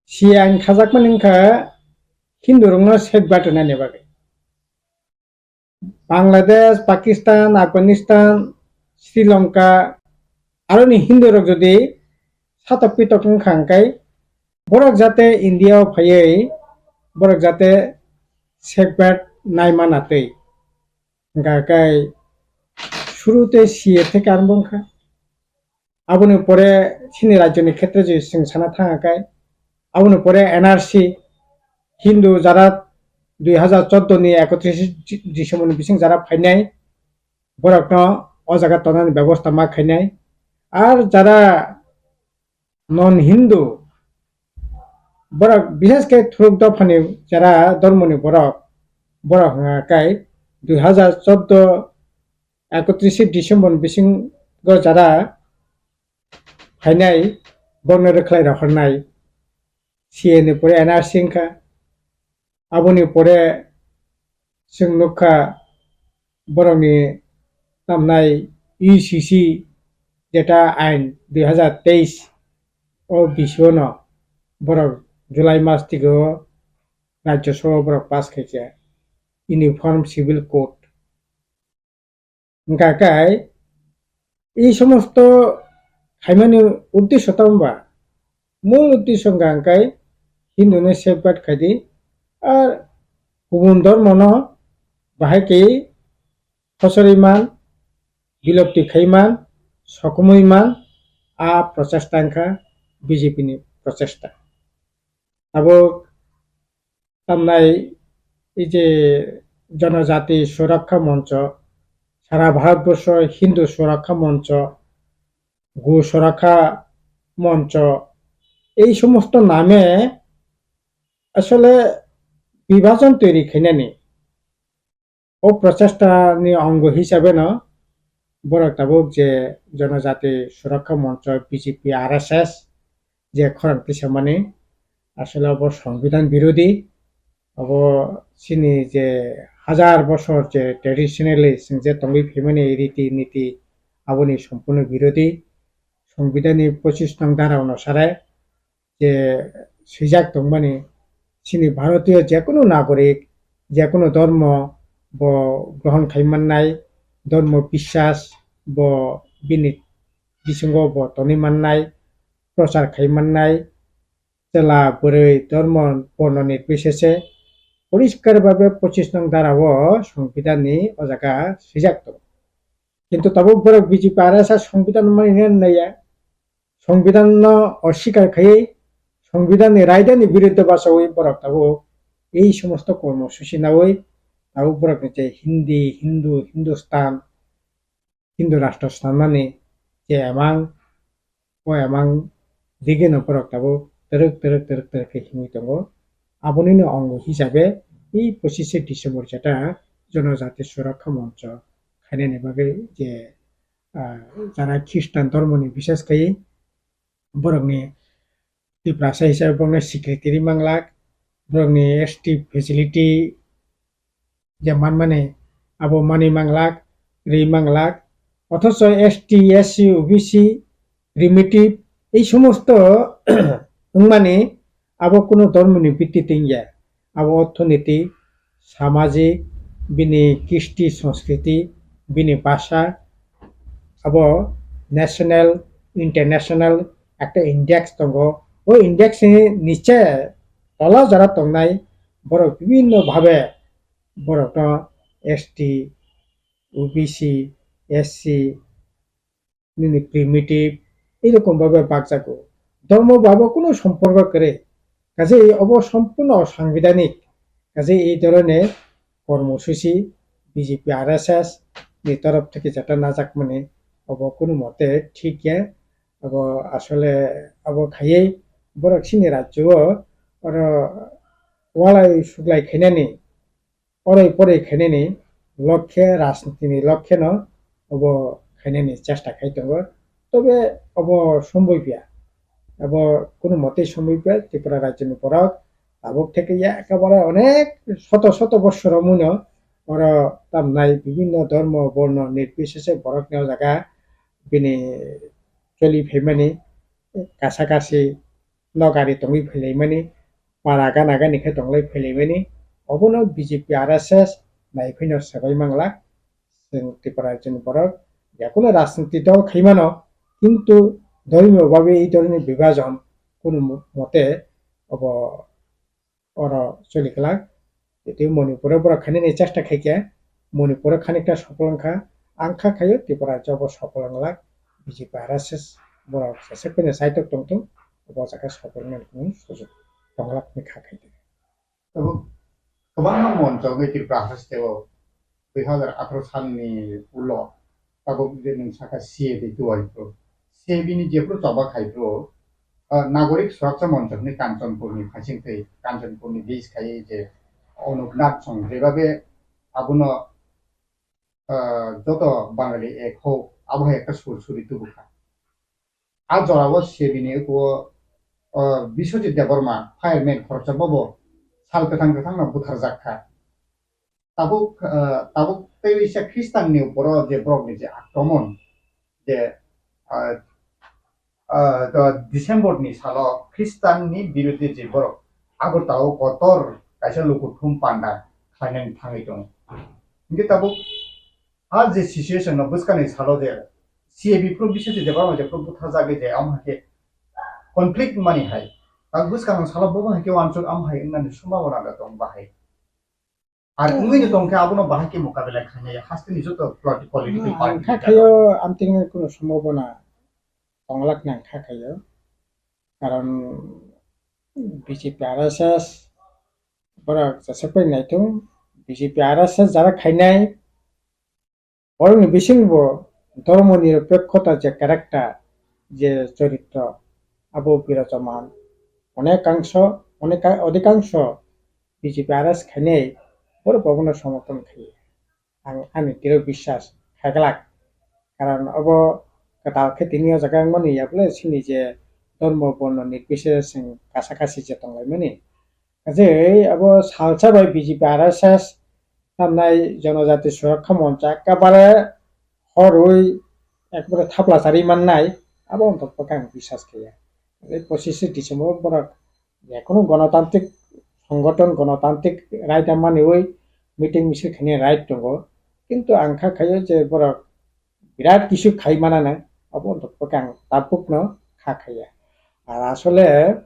C A ain khajakmani wngkha Hindu rokno safeguard rwnani bagwi. Bangladesh, Pakistan, Afghanistan, Sri Lanka, aroni Hindu rok jodi satok pitok wngkha hwnkhe borok jate India o phaiwi borok jate safeguard nai mana twi. Hwnkha khe suru tei C A theke arwng bo wngkha. Aboni pore chini rajyoni khetre je chwng sana thangkha khe, aboni pore N R C, Hindu jara dui hazar chordo ni ekotris December ni bising jara phainai, borokno o jaga tonani bebosta ma khainai. Ar jara non Hindu, borok bishesh khe thuruk dophani jara dormoni borok, borok hwnka khe dui hazar chordo ekotris December ni bisingo jara phainai, borokno rwkhlai rohornai, C A ni pore N R C wngkha. Aboni pore chwng nukha borokni tamnai U C C jeta ain dui hazar teis o bisingo borok July mas tigo Rajya Sabha borok pass khaikha Uniform Civil Code. Hwnka khe, ei somosto khaimani uddesho tamo ba? Mul uddesho hwnka khe Hindu no safeguard khaidi, ar kubun dhormo no bahai khe khosori man, bilopti khai man, sokomoi man, a prochesta wngkha B J P ni prochesta. Tabuk tamnai ei je Jonojati Surakkha Moncho, sara Bharatborsho Hindu Surakkha Moncho, Go Surakkha Moncho, ei somosto name asole bibhajon toiri khainani. O prochesta ni ongo hisabe no borok tabuk je Jonojati Surakkha Moncho, B J P, R S S je khorang tisamani, asole obo Songbidan birodhi, obo chini je hajar bosor je traditionally chwng je tongwi phaimani riti niti, aboni sompurno birodhi. Songbidan ni pochis nong dara onusare je swijak tongmani, chini Bharatiyo jekunu nagorik, jekunu dhormo bo grohon khai mannai, dhormo biswas bo bini bisingo bo tonwi mannai, prochar khai mannai, chwla bwrwi dhormo borno nirbichese poriskar bhabe pochis nong dara o Songbidan ni o jaga swijak tongo. Kintu tabuk borok B J P R S S Songbidan mani naiya. Songbidan no oswikar khaiwi, Songbidan ni raida ni biruddhe bachawi borok tabuk ei somosto kormo susi nawi tabuk borok ni je Hindi, Hindu, Hindustan, Hindu rashtra sanmani je emang, o emang digino borok tabuk twrwk twrwk twrwk twrwk khe himwi tongo. Abonino ongo hisabe ei pochise December jeta Jonojati Surakkha Moncho khainani bagwi je, ah, jara Khristan dhormoni biswas khai borokni Tiprasa hisabe borokno secretary manglak, borokni S T facility je manmani abo manwi manglak, rwi manglak, othocho S T, S C, O B C, primitive, ei somosto wngmani abo kunu dhormoni bitti twi wngya. Abo orthoniti, samajik, bini kristi, sanskriti, bini bhasha, abo national, international ekta index tongo. O index ni niche tola jora tongnai borok bibinno bhabe borokno S T, O B C, S C, nini primitive, erokom bhabe bakjago. Dhormo babo kunu somporko kwrwi. Kaje obo sompurno osangbidanik. Kaje ei dhoroner kormosuchi B J P R S S ni torof theke jeta najakmani obo kunu mote thik ya. Obo asole obo khaiwi borok chini rajyo o oro walai suglai khainani oroi poroi khainani lokhe, rajnitini lokheno obo khainani chesta khai tongo. Tobe obo somboi pia, obo kunu motei somboi pia. Tripura rajyoni borok tabuk theke ya ekebare onek soto soto bossor romwino oro tamnai bibinno dhormo, borno, nirbisese borokni o jaga bini choli phaimani, kasa kasi nokari tongwi phailaimani, para gana gani khe tonglai phailaimani, obono B J P R S S naiphino swbai manglak. Chwng Tripura rajyoni borok jekunu rajniti dol khaimano, kintu dhormiyo babe ei dhoroni bibajon kunu mote obo oro choli glak. Tei Manipuro borok khainani chesta khaikha, Manipuro khanikta sopol wngkha, ang kha khaio Tripura rajyo bo sopol wnglak, B J P R S S borok jesek phano saitok tongthung, obo jaga sopor nani hwnwi sujuk tonglak hwnwi kha khaidi. Abo kwbangma monchok wngwi Tripura hasteo dui hazar atharo salni ulo tabuk je nwng saka C A B tuai phuru, C A B ni jephuru choba khai phuru, ah, Nagorik Surakcha Monchokni Kanchanpurni phaising twi Kanchanpurni base khai je Anup Nag song jebabe abono, ah, joto Bangali ek ho abo hai ekta sur suri tubu kha. A jorao C A B ni ukuo, ah, Biswajit Debbarma fireman khoroksa bobo sal kwthang kwthangno butharjak kha. Tabuk, ah, tabuk tei waisa Khristanni uporo je borokni je akromon, je, ah, ah, December ni salo Khristanni biruddhe je borok Agartala o kotor kaisa lukuthum panda khlainani thangwi tongo. Hinkhe tabuk a je situation no bwskangni salo je C A B phuru Biswajit Debbarma je phuru butharjagwi je amo hai khe conflict mani hai, tabuk bwskangni salo bo hai khe uansuk amo hai wngnani sombhabona da tong bahai. Ar wngwi no tongkhe abono bahai khe mukabela khainai hasteni joto politi-, political Hmm, party ang kha leader khayo rok. Amtwini kuno sombhabona tonglak nang kha khayo. Karon B J P R S S borok jesek phano naithung, B J P R S S jara khainai, borokni bisingo bo dhormo nirapekkhota je character, je choritro, abo birochoman. Onekangsho, oneka-, odhikangsho B J P R S khainai borok bobono somorthon khaio. Ang ani diro biswas khaglak. Karon obo kwtal khe tini o jaga wngmani ya bole chini je dhormo borno nirbichare chwng kasa kasi je tonglaimani. Kaje abo salsa bai B J P R S S tamnai Jonojati Surakha Moncha ekabare horwi ekbare thapla chari mannai, abo wngkha bwkha ang biswas khe ya. Tei pochishe December borok jekono gonotantrik songothon, gonotantrik right manwi meeting misil khainai right tongo, kintu ang kha khaio je borok birat kisu khai manana, abo wngkha bwkha ang tabukno kha khaiya. Ar asole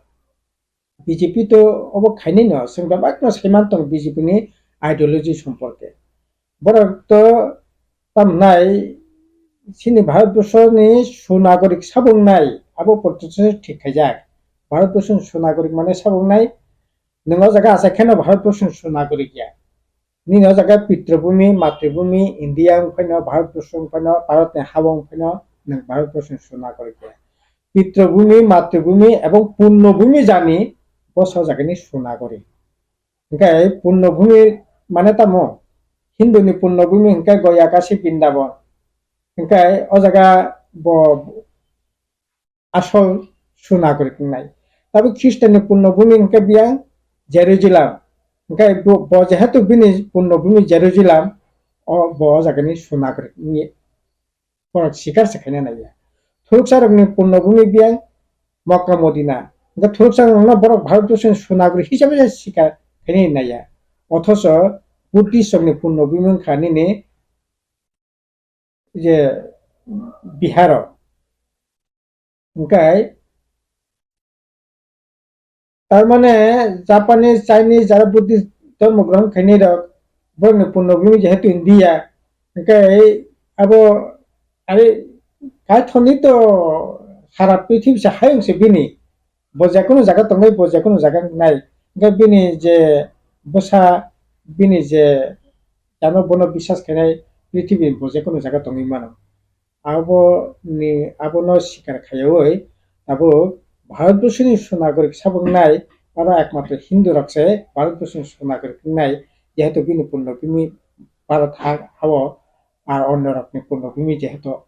B J P to obo khainai no, chwng bebak no saiman tongo B J P ni ideology somporke. Borok to tamnai chini Bharatborsho ni sunagorik sabung nai, abo protest thik khaijak. Bharatborsho ni sunagorik mane sabung nai, nwng o jaga achai kheno Bharatborsho ni sunagorik ya. Nini o jaga pitrabhumi, matribhumi, India wng phaino, Bharatborsho wng phaino, Bharat ni ha o wng phaino, nwng Bharatborsho ni sunagorik ya. Pitrabhumi, matribhumi ebong punnobhumi jani bosa jagani sunagori. Hinkhe punnobhumi mane tamo? Hindu ni punnobhumi hinkhe Goya, Kashi, Brindaban. Hinkhe o jaga bo asol sunagori wngnai. Tabi Khristian ni punnobhumi hinkhe biyang Jerusalem. Hinkhe bo, bo jehetu bini punnobhumi Jerusalem, o bo o jagani sunagori wngya. Borok sikar se khaina naiya. Thuruksa rokni punnobhumi biyang Mokka Modina. Hinkhe thuruksa rokno borok Bharatborsho ni sunagori hisabe se sikar khaina naiya. Othocho Buddhist rokni punnobhumi wngkha nini je Biharo. Hinkhe Tar mane Japanese, Chinese jara Buddhist dhormo grohon khainai rok, borokni punnobhumi jehetu India, hinkhe abo are kaithoni to sara prithibi se hayung se bini, bo jekono jaga tongnai, bo jekono jaga wngnai, hinkhe bini je bwsa, bini je jano bono biswas khainai prithibi bo jekono jaga tongwi mano. Aboni, abono sikar khaiwi tabuk Bharatborsoni sunagorik sabuk wngnai, oro ekmatro Hindu rok se Bharatborsoni sunagorik wngnai, jehetu bini punnobhumi Bharat ha, ha-o, ar onno rokni punnobhumi jehetu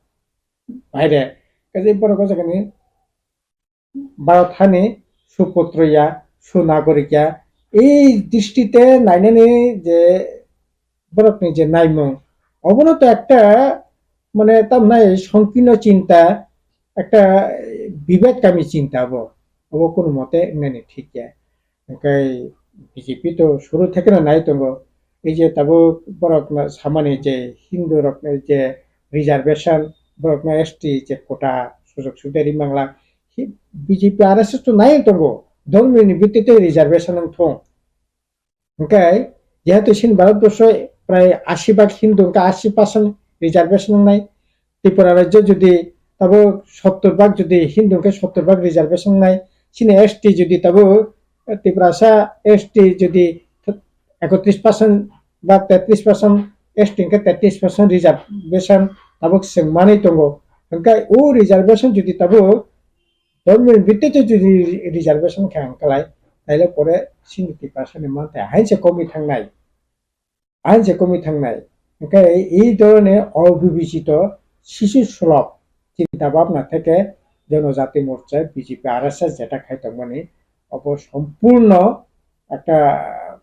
baire. Kaje borok o jagani Bharat hani suputro ya, sunagorik ya, ei dristite nainani je borokni je naimung, obono to ekta, mane, tamnai songkirno chinta, ekta bibek kami chinta bo, obo kono mote wngnani thik ya. Hinkhe B J P to suru thekeno nai tongo, ei je tabuk borokno samani je Hindu rokni je reservation, borokno S T je quota sujok subida ri mangla, hi-, B J P R S S to nai tongo, dhormoni bhittite reservation wng thung. Hinkhe jehetu chini Bharatborsho prai ashi bhag Hindu, hinkhe ashi percent reservation wngnai. Tripura rajyo jodi tabuk sottor bhag jodi Hindu hwnkhe sottor bhag reservation nai, chini S T jodi tabuk, eh, Tiprasa S T jodi ekotris percent ba tetris percent, S T hwnkhe tetris percent reservation tabuk chwng manwi tongo. Hwnkhe o reservation jodi tabuk dormoni bitti jodi reservation kha hwnkhe lai, taile pore chini Tiprasani manthai hainse komwi thangnai. Ain se komwi thangnai. Hwnkhe ei dhoroner obibicito sisu sulok chinta bhabna theke Jonojati Morcha, B J P, R S S jeta khai tongmani, obo sompurno ekta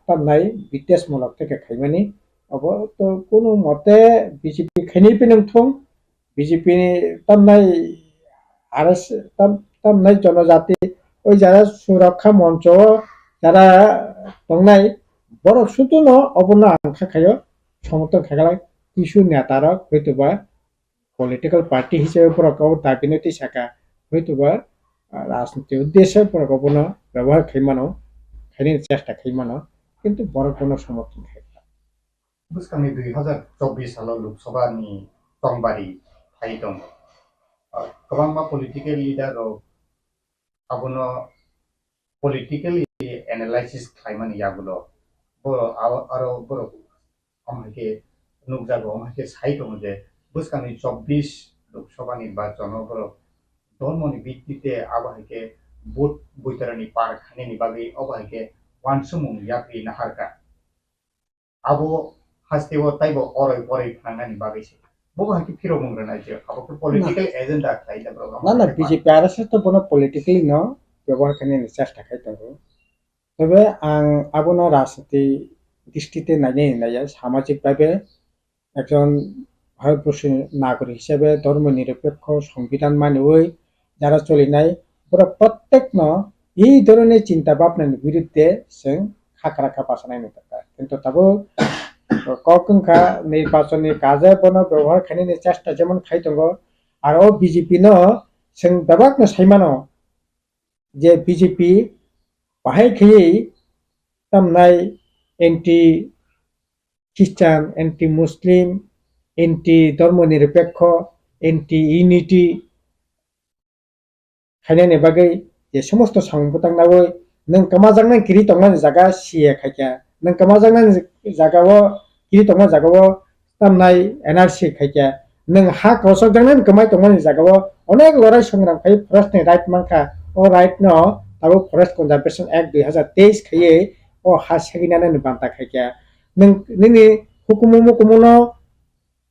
tamnai bidesmulok theke khaimani, obo to kunu mote B J P khainwi phano thung, B J P ni tamnai R S, tam-, tamnai Jonojati, oi jara Surakha Moncho o jara tongnai, borok sutuno obono ang kha khaio, somorthon khaikha lai, kisu neta rok hoitoba political party hisabe borok obo dabi no twi saka, hoitoba, ah, rajniti uddeshe borok obono byabohar khai mano, khainani chesta khai mano, kintu borok bono somorthon khaikha. Bwskangni dui hazar chobbish salo Lok Sabha ni chongbari phai tongo. Ah, kwbangma political leader rok abono politically analysis khlaimani yagulo borok aro, aro borok omo hai khe nukjago, omo hai khe sai tongo je bwskangni chobbish Lok Sabha ni nirbachono borok dhormoni bittite abo hai khe vote boitarani par khainani bagwi obo hai khe uansukmung yapri naharkha. Abo hasteo taibo oroi poroi phanangnani bagwi se. Bo hai khe phirokmung rwnai se. Abo khe political agenda khlai da borok. Na, na, B J P R S S to bono politically no byabohar khainani chesta khai tongo. Tobe ang abono rajniti dristi te nainai naiya, samajik bhabe ekjon Bharatborsoni nagorik hisabe dhormo nirapekho songbidan maniwi jara cholinai, borok prottekno ei dhoroner chinta bhabnani birudde chwng khakra kha basanai nukha. Kintu tabuk kok wngkha nirbachonni kaje bono byabohar khainani chesta jemon khai tongo, aro B J P no chwng bebakno sai mano je B J P bahai khaiwi tamnai anti Christian, anti Muslim, anti dhormo nirapekho, anti unity khainani bagwi je somosto samung bwtang nawi nwng kwmajaknai kiri tongmani jaga C A khaikha, nwng kwmajaknai jagao kiri tongmani jagao tamnai N R C khaikha, nwng ha kosokjaknai kwmai tongmani jagao onek lorai songram khai forest ni right mankha, o right no tabuk Forest Conservation Act dui hazar teis khaiwi o ha seginani banta khaikha. Nwng nini hukumu mukumu no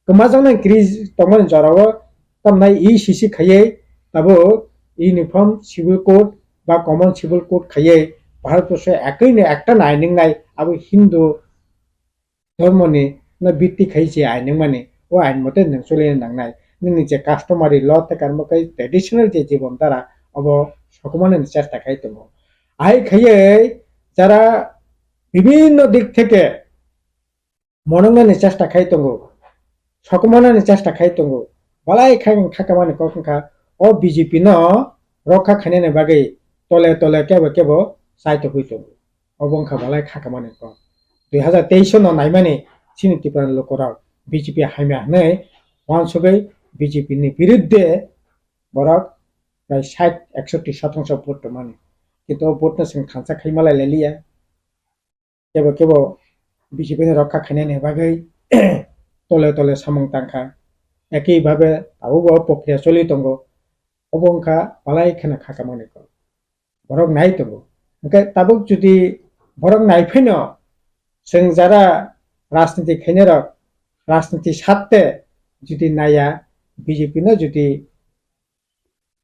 kwmajaknai kiri tongmani jorao tamnai E C C khaiwi tabuk Uniform Civil Code ba Common Civil Code khaiwi Bharatborsho ekwi no ekta no ain wngnai, abo Hindu dhormoni no bitti khai je ain wngmani, o ain mote nwng choli nangnai. Nini je customary law tei karmo kai traditional je jibon dhara obo sokomornani chesta khai tongo. Ahai khaiwi jara bibhinno dik theke monongnani chesta khai tongo, sokomornani chesta khai tongo, balai khai wng khakamani kok wngkha o B J P no rokha khainani bagwi tole tole kebo kebo chai tongwi tongo. Obo wngkha balai khakamani kok. Dui hazar teis no naimani chini Tripura ni lukurok B J P hamya hwnwi uansugwi B J P ni birudde borok prai sait eksotti sotongso vote tongmani. Kintu o vote no chwng thansa khai malai liya. Kebo kebo B J P ni rokha khainani bagwi tole tole samung tangkha. Ekhi bhabe tabukbo o prokriya choli tongo. Obo wngkha balai kheno khakamani kok. Borok nai tongo. Hwnkhe tabuk jodi borok nai phano chwng jara rajniti khainai rok, rajniti satte jodi naiya, B J P no jodi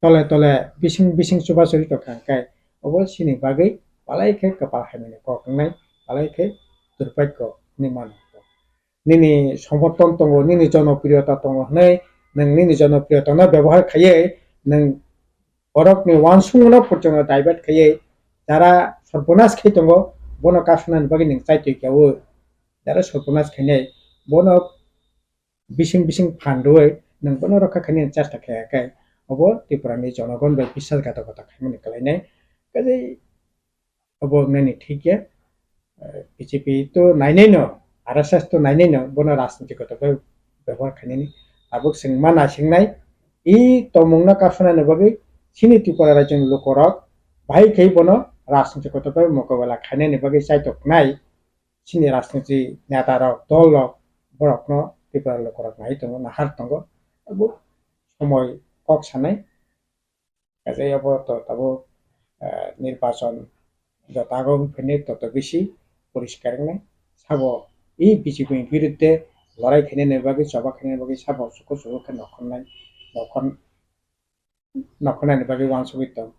tole tole bising bising chubachu ri tongkha hwnkhe obo chini bagwi balai khe kwpal hamya ni kok wngnai, balai khe durbaikho hinwi mano. Nini somorthon tongo, nini jonopriyota tongo hwnwi nwng nini jonopriyota no byabohar khaiwi nwng borokni uansukmung no porjonto divert khaiwi jara sorbonas khai tongo, bono kasunani bagwi nwng chai twi kha o. Jara sorbonas khainai bono bising bising phan rwui nwng bono rokha khainani chesta khaikha khe, obo Tripura ni jonogon bai biswasghatokota khaimani kwlainai. Kaje obo wngnani thik ya, eh, B J P to nainai no, R S S to nainai no, bono rajniti goto bai byabohar khainani. Tabuk chwng ma naisingnai, I tongmungno kasunani bagwi chini Tripura rajyoni lukurok bahai khe bono rajniti kotor bai mokobela khainani bagwi chaitok nai. Chini rajniti netarok, dolrok, borokno Tripura lukurok nai tongo, nahar tongo. Abo somoi kok sanai. Kaisa abo to tabuk, eh, nirbachon joto ago wngphini toto bisi poriskar wngnai. Sabo i B J P ni birudde lorai khainani bagwi, choba khainani bagwi sabo suku suku khe nokhornai, nokhor-, nokhornani bagwi uansugwi tong.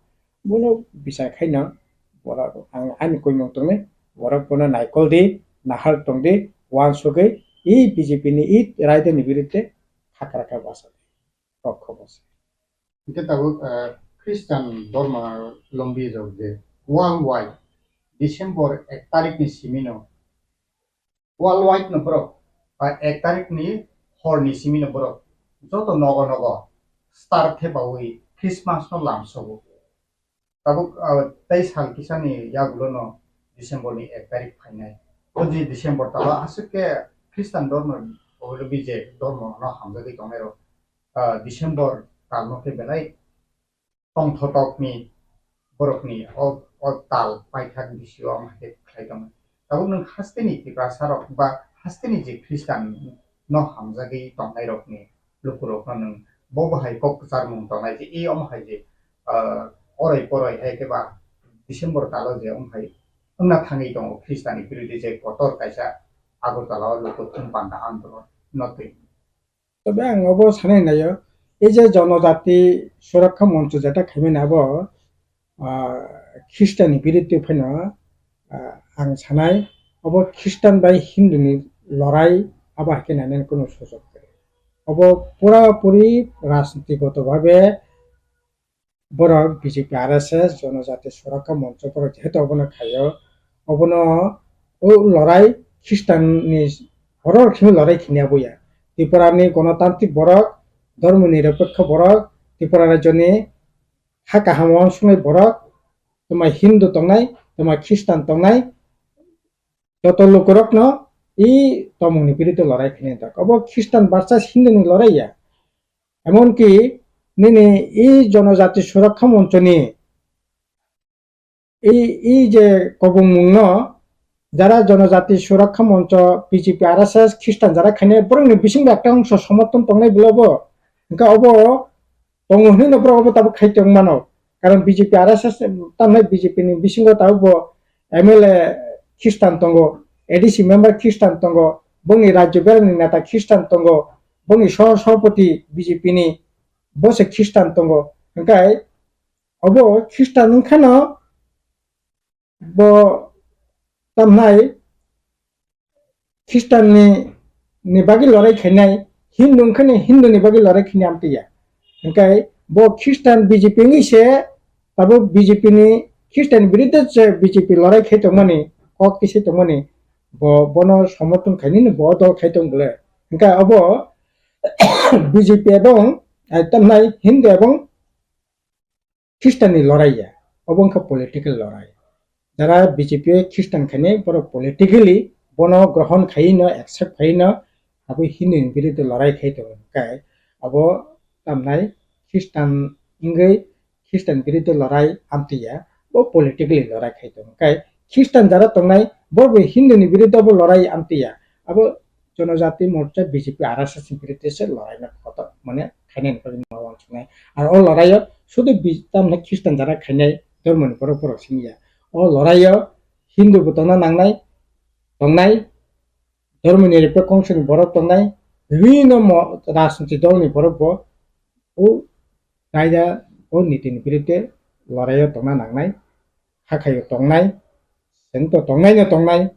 Bono bichar khaino borok ang ani koimung tongnai, borok bono naikol di, nahar tong di, uansugwi i B J P ni i raidani birudde khakra khe basa di. Kok khobor se. Hingke tabuk, eh, Christian dorma lombi rok je worldwide December ek tarik ni simi no, worldwide no borok, ba ek tarik ni hor ni simi no borok joto nogo nogo star thepaui Christmas no lamsogo. Tabuk, ah, tei sal kisa ni yagulo no December ni ek tarik phainai. O je December talo aswk khe Christian dormo, o B J dormo no hamjagwi tongnai rok, ah, December tal no khe belai tongthotokni borokni o, o tal paithak bisio wng hai khe khlai tongo. Tabuk nwng hasteni Tiprasa rok ba hasteni je Christian no hamjagwi tongnai rokni lukurokno nwng bo bo hai kok kwcharmung tongnai je, e omo hai je, ah, oroi poroi hai khe ba December talo je omo hai wngna thangwi tongo Christian ni birodhi je kotor kaisa Agartala o luku thum panda andolon no twi. Tobe ang obo sanai naio, ei je Jonojati Surakha Moncho jeta khaimani abo, ah, Christian ni biruddhe phano, ah, ang sanai, obo Christian bai Hindu ni lorai abo hai khe nainani kunu sujok kwrwi. Obo pura puri rajnitigoto bhabe borok B J P, R S S, Jonojati Surakha Moncho borok jehetu obono khaio, obono o lorai Christian ni borok rok simi lorai khini aboya. Tripura ni gonotantrik borok, dhormo nirapekho borok, Tripura rajyo ni ha kaham wansuknai borok, toma Hindu tongnai, toma Christian tongnai, joto lukurokno i tomungni biruddhe lorai khainai dak. Obo Christian versus Hindu ni lorai ya. Emonki nini i Jonojati Surakha Moncho ni i, i je kobongmungno jara Jonojati Surakha Moncho, B J P, R S S, Christian jara khainai borokni bisingo ekta ongso somorthon tongnai bwlai bo. Hwnkhe obo tongo hwnwi no borok obo tabuk khai tong mano. Karon B J P, R S S tamnai B J P ni bisingo tabuk bo M L A Christian tongo, A D C member Christian tongo, bongni rajyo berani neta Christian tongo, bongni soh-, sohopoti B J P ni bo se Christian tongo. Hwnkhe obo Christian wngkhano bo tamnai Christian ni, ni bagwi lorai khainai, Hindu wngkhani Hindu ni bagwi lorai khainai amtwi ya. Hwnkhe bo Christian B J P wngwi se tabuk B J P ni Christian biruddhe se B J P lorai khai tongmani, kok kisi tongmani, bo, bono somorthon khainani bo dol khai tong bwle. Hwnkhe obo B J P ebong, eh, tamnai Hindu ebong Christian ni lorai ya, obo wngkha political lorai. Jara B J P o Christian khainai borok politically bono grohon khaiwi no, accept khaiwi no, abo Hindu ni biruddhe lorai khai tongo. Hwnkhe abo tamnai Christian wngwi Christian biruddhe lorai amtwi ya, bo politically lorai khai tongo. Hwnkhe Christian jara tongnai bo bo Hindu ni biruddhe bo lorai amtwi ya. Abo Jonojati Morcha B J P R S S ni biruddhe se lorai no kotor mane khainai ni bagwi ma wansuknai. Ar o lorai o sudu bi-, tamni Christian jara khainai dhormo ni borok borok simi ya. O lorai o Hindu bo tongna nangnai, tongnai, dhormo ni repek kongsa ni borok tongnai, bibhinno mo-, rajniti dol ni borok bo o kaida o niti ni biruddhe lorai o tongna nangnai, hakhai o tongnai, chwng to tongnai no tongnai.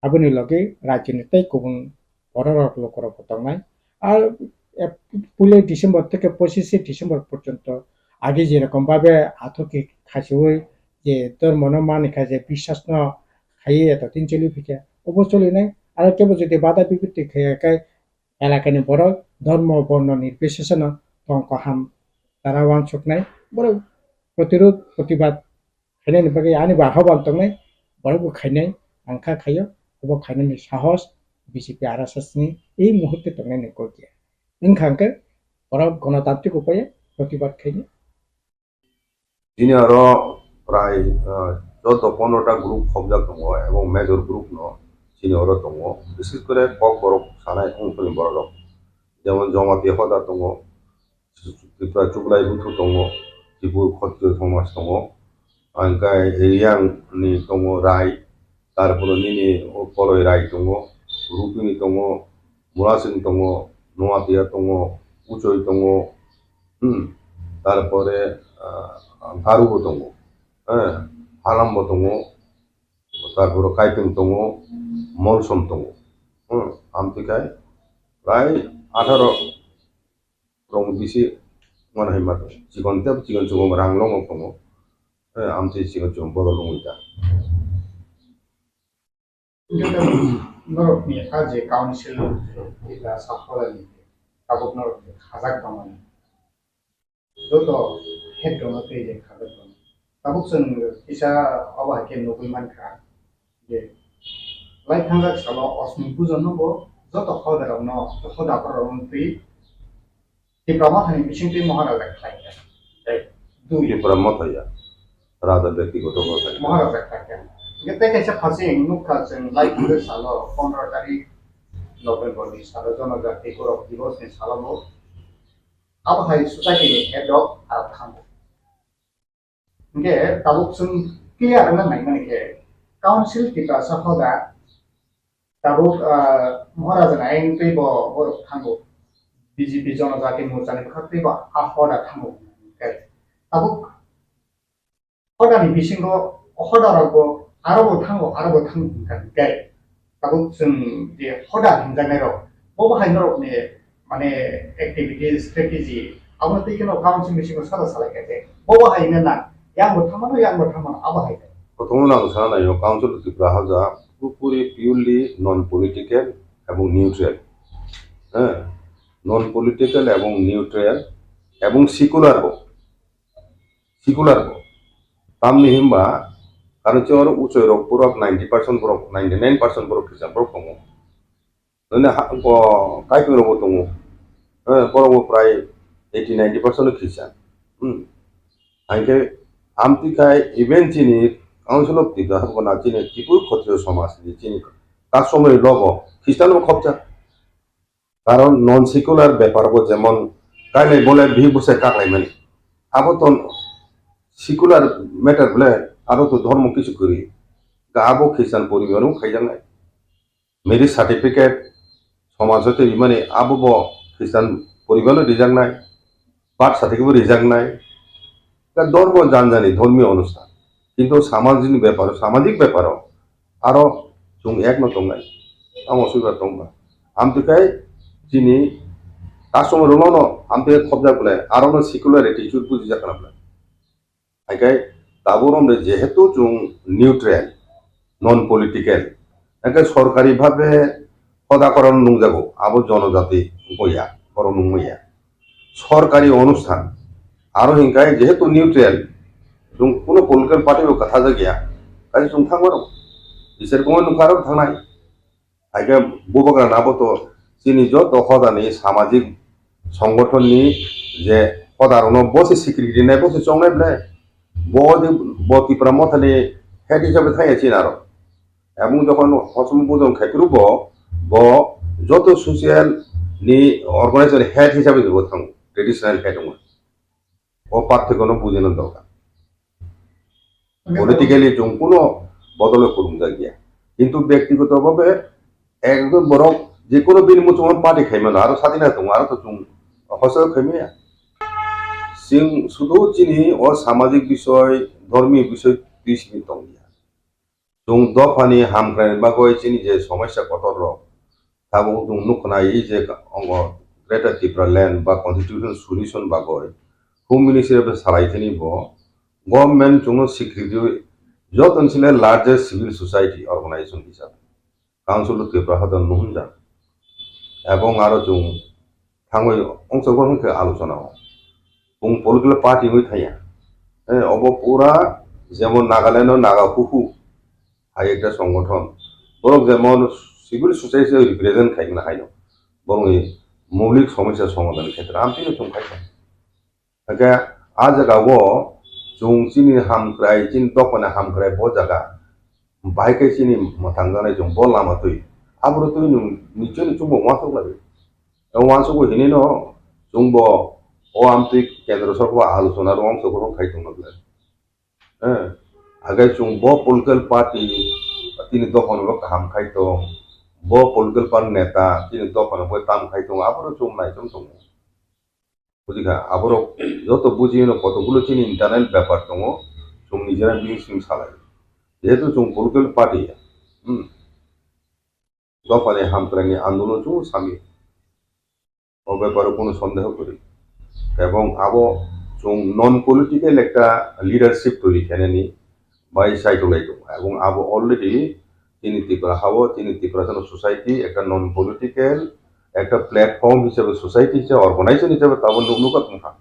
Aboni logi rajyoni tei kubun bororok lukurokbo tongnai. Ar, eh, puila December theke pochishe December porjonto age jerokom babe athukhe khasiui je dhormono manikha je biswasno khaiwi eto din choli phikha, obo cholinai. Aro kebo jodi bada bipatti khaiya khe elakani borok dhormo borno nirbisheseno tong kaham tara wansuknai. Borok protirod protibad khainani bagwi ani bo ahoban tongnai, borok bo khainai, ang kha khaio, obo khainani sahos B J P R S S ni ei muhurte tongnani kok ya. Wngkha hwnkhe Borok gonotantrik upaye protibad khaini. Chini oro prai, ah, joto pondro ta group khobjak tongo, ebong major group no chini oro tongo. Bises kore kok borok sanai wngtoni borok rok. Jemon Jamatia hoda tongo, Tripura Chuklai buthu tongo, Tripur Khotriyo Somaj tongo, angkai Riyang ni tongo Rai, tarpore nini o Koloi Rai tongo, Rupini tongo, Murasing tongo, Noatia tongo, Uchoi tongo, hmm, tarpore, ah, Garubo tongo, eh, Halambo tongo, tarpore Kaipeng tongo, Molsom tongo, hmm, amtwi khai prai atharo rong bisi mano hai mato. Chikon tei chikon chikon rang longo tongo. Eh, amtwi chikon chikon bodol wngwi ta. Norokni ha je council, ila saphorani tabuk norokni khajak tongmani. Joto head rokno tei je khajak tongo. Tabuk chwng kisa obo hai khe nugwi mankha je lai thangjak salo Osmi Pujo no bo joto hoda rokno, hoda rokno twi Tipra Mothani bisingtwi Maharaja khlai kha. Dui. Tipra Motha ya. Raja byaktigoto Motha ya. Maharaja khlai kha. Hingke tei kaisa phasing nukha chwng lai thangjak salo pondro tarik November ni salo Jonojati Gaurav Divos ni salo bo abo hai society ni head rok arok thango. Hingke tabuk chwng clear wngna naimani khe Council Tiprasa hoda tabuk, ah, Maharaja ni ayang twi bo borok thango, B J P Jonojati Morcha ni bwkhak twi bo a hoda thango. Hingke tabuk hoda ni bisingo hoda rok bo aro bo thango, aro bo thango hingka hingke. Tabuk chwng je hoda hinjaknai rok, bo bo hai norok ni mane activity, strategy, abo twi kheno council bisingo sada salai kha je, bo bo hai hwnna nang, yang bo thangmano, yang bo thangmano, abo hai. Prothom no ang sana naio, Council of Tripura Hoda purpuri purely non political ebong neutral. Eh, non political ebong neutral ebong secular bo. Secular bo. Tamni himba, karon chini oro uchoi rok borok ninety percent borok, ninety nine percent borok Christian borok tongo. Nini ha, bo, Kaipeng rok bo tongo. Eh, borok bo prai eighty ninety percent Christian. Hmm. Hingke amtwi khai even chini Council of Tripura habo na chini Tripura Khotriyo Somaj ni chini customary law bo Christian bo khopjak. Karon non secular bepar bo jemon kailai bolai bihik bwsai kaklaimani. Abo to secular matter bole, aro to dhormo kisu kwrwi. Ga abo Christian poribar no khaijaknai. Marriage certificate somaj o twi rimani abo bo Christian poribar no rijaknai. Birth certificate bo rijaknai. Da dhormo janjani dhormiyo onusthan. Kintu samajini beparo, samajik beparo aro chwng ekno tongnai. Tamo suibar tongba. Amtwi khai chini customer rokno amtwi khopjak bwle, arono secular attitude bujijak kana bwle. Haikai tabuk romde jehetu chwng neutral, non political, haikai sorkari bhabe hoda koron nungjago, abo jonojati wngya, borok nungmaya. Sorkari onusthan, aro hinkai jehetu neutral, chwng kuno political party bo kwthajakya, kaisa chwng thangmano, bichar kongma nukha aro thangnai. Haikhe bubagra nabo to chini joto hodani samajik songothonni je hodarokno bo se sikri rinai, bo se chongnai bwle, bo je bo Tipra Mothani head hisabe thangya chini aro. Ebong jokhon hosom budon khai phuru bo, bo joto social ni organization head hisabe bo thango, traditional head wngwi. O parthokyo no bujina dorkar. Politically chwng kuno bodol kwrwngjak ya. Kintu byaktigoto bhabe ekjon borok je kuno bini muchungma party khaimano, aro sadina tongo, aro to chwng hoso khaimaya. Chwng sudu chini o samajik bisoy, dhormi bisoy twi simi tongya. Chwng dophani hamkraini bagwi chini je somosya kotor rok, tabuk chwng nukhnai je ongo Greater Tipraland ba constitution solution bagwi Home Ministry bai salai thani bo government chwngno sikri rwi jotoni sile largest civil society organization hisabe Council of Tripura Hoda nuhunjak. Ebong aro chwng thangwi ongchorgo hwnkhe alochona o. Bung political party wngwi thangya. Eh, obo pura jemon Nagaland o Naga Huhu hai ekta songothon. Borok jemon civil society represent khaimani haino. Borokni moulik somosya somadhan khetre amtwino chwng khai tong. Hakhe a jaga o chwng chini hamkrai, chini dophani hamkrai bo jaga bahai khe chini mwthangjaknai chwng bo lama twi. Aboro twi nwng nichoi ni chwngbo uansuk lai. O uansukgo hinwi no chwngbo o amtwi kendro sorkar alochona rwng chwng khai tongna bwle. Eh, hagai chwng bo political party tini dophano bo kaham khai tong, bo political party neta tini dophano bo tam khai tong, aboro chwng nai chwng tongo. Bujikha, aborok joto bujiyano kotogulo chini internal bepar tongo, chwng nijera bising salai. Jehetu chwng political party, hmm, dophani hamkraini andolon chwng sami. O beparo kono sondeho kwrwi. Ebong abo chwng non political ekta leadership twi khenani bai saikolai tongo. Ebong abo already chini Tripura hao, chini Tripura jano society ekta non political, ekta platform hisabe society hisabe organization hisabe tabo nuk nukha tongkha.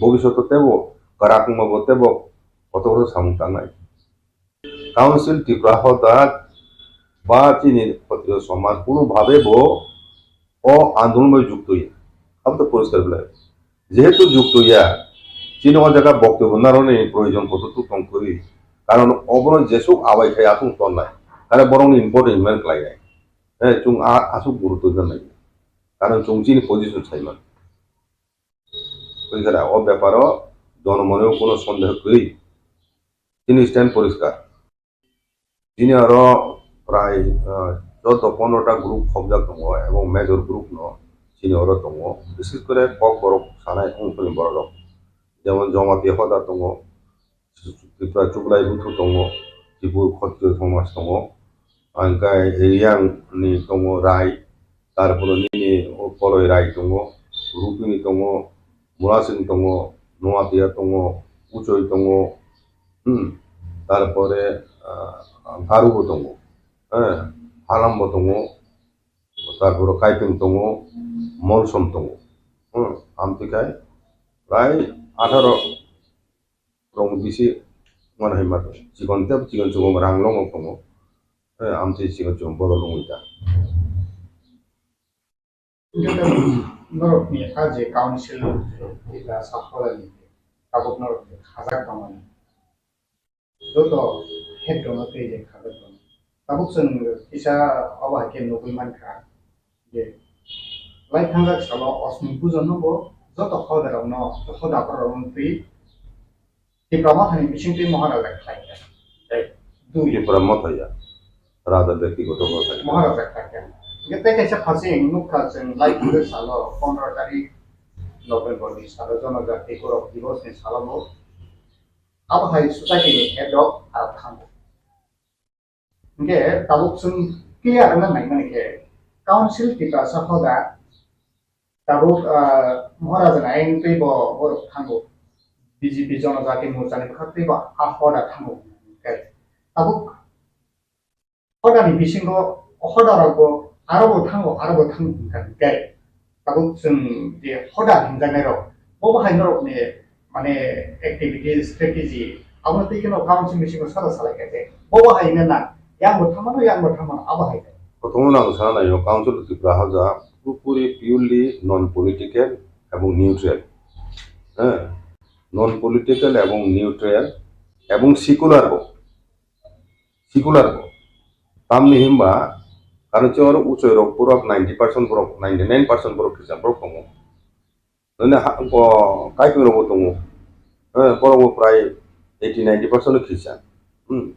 Bobishoto tebo kwrak wngmabo tebo kotor samung tangnai. Council Tripura hoda ba chini Khatriyo somaj kuno bhabe bo o andolon bai jukto ya. Abo to poriskar belai. Jehetu jukto ya, chini o jaga boktobyo narwknani proyojon kotor tong kwrwi. Karon obono jesuk abai khai aswk tonnai. Karon borokni important man khlainai. Eh, chwng a-, aswk guruto rwnai. Karon chwng chini position saiman. Poriskar, o beparo jonomone kuno sondeho kwrwi. Chini stand poriskar. Chini oro prai, ah, choudo pondro ta group khobjak tongo, ebong major group no chini oro tongo. Bises kore kok borok sanai wngtoni borok rok. Jemon Jamatia hoda tongo, Tripura Chuklai buthu tongo, Tripur Khatriyo Somaj tongo, hingke Reang ni tongo Rai, tarpore nini o Koloi Rai tongo, Rupini tongo, Murasing tongo, Noatia tongo, Uchoi tongo, hmm, tarpore, ah, Garubo tongo, eh, Halambo tongo, tarpore Kaipeng tongo, Molsom tongo, hmm, amtwi khai prai atharo rong bisi mano hai ma tongo. Chikon tei chikon chikon rang longo tongo. Eh, amtwi chikon chikon bodol wngwi ta. Norokni ha je council, eba sakhorani tabuk norokni khajak tongmani. Joto head rokno tei je khajak tongo. Tabuk chwng kisa obo hai khe nugwi mankha je lai thangjak salo Ashwini puja no bo joto hoda rokno, hoda borok rokno twi Tipra Mothani bisingtwi Maharaja khlai kha. Tei dui. Tipra Motha ya. Raja byaktigoto khlai kha. Maharaja khlai kha. Hingke tei kaisa phasing nukha chwng lai thangjak salo pondro tarik November ni salo Jonojati Gaurav Divas ni salo bo. Abo hai society ni head rok arok thango. Hingke tabuk chwng clear wngna naimani khe, Council Tiprasa hoda tabuk, ah, Maharaja ni ayang twi bo borok thango, B J P Jonojati Morcha ni bwkhak twi bo a hoda thango. Hingke tabuk hoda ni bisingo hoda rok bo aro bo thango, aro bo thango hingka hingke. Tabuk chwng je hoda hinjaknai rok, bo bahai norokni mane activity, strategy, abo twi kheno council bisingo sada salai kha khe. Bo bahai hwnna na, yang bo thangmano, yang bo thangmano, abo hai khe. Prothom ang sana naio, Council of Tripura Haja purapuri purely non political ebong neutral. Eh, non political ebong neutral ebong secular bo. Secular bo. Tamni himba, karon chwng oro uchoi rok borok ninety percent borok, ninety nine percent borok Christian borok tongo. Nini ha, bo, Kaipeng rok bo tongo. Eh, borok bo prai eighty ninety percent no Christian. Hmm.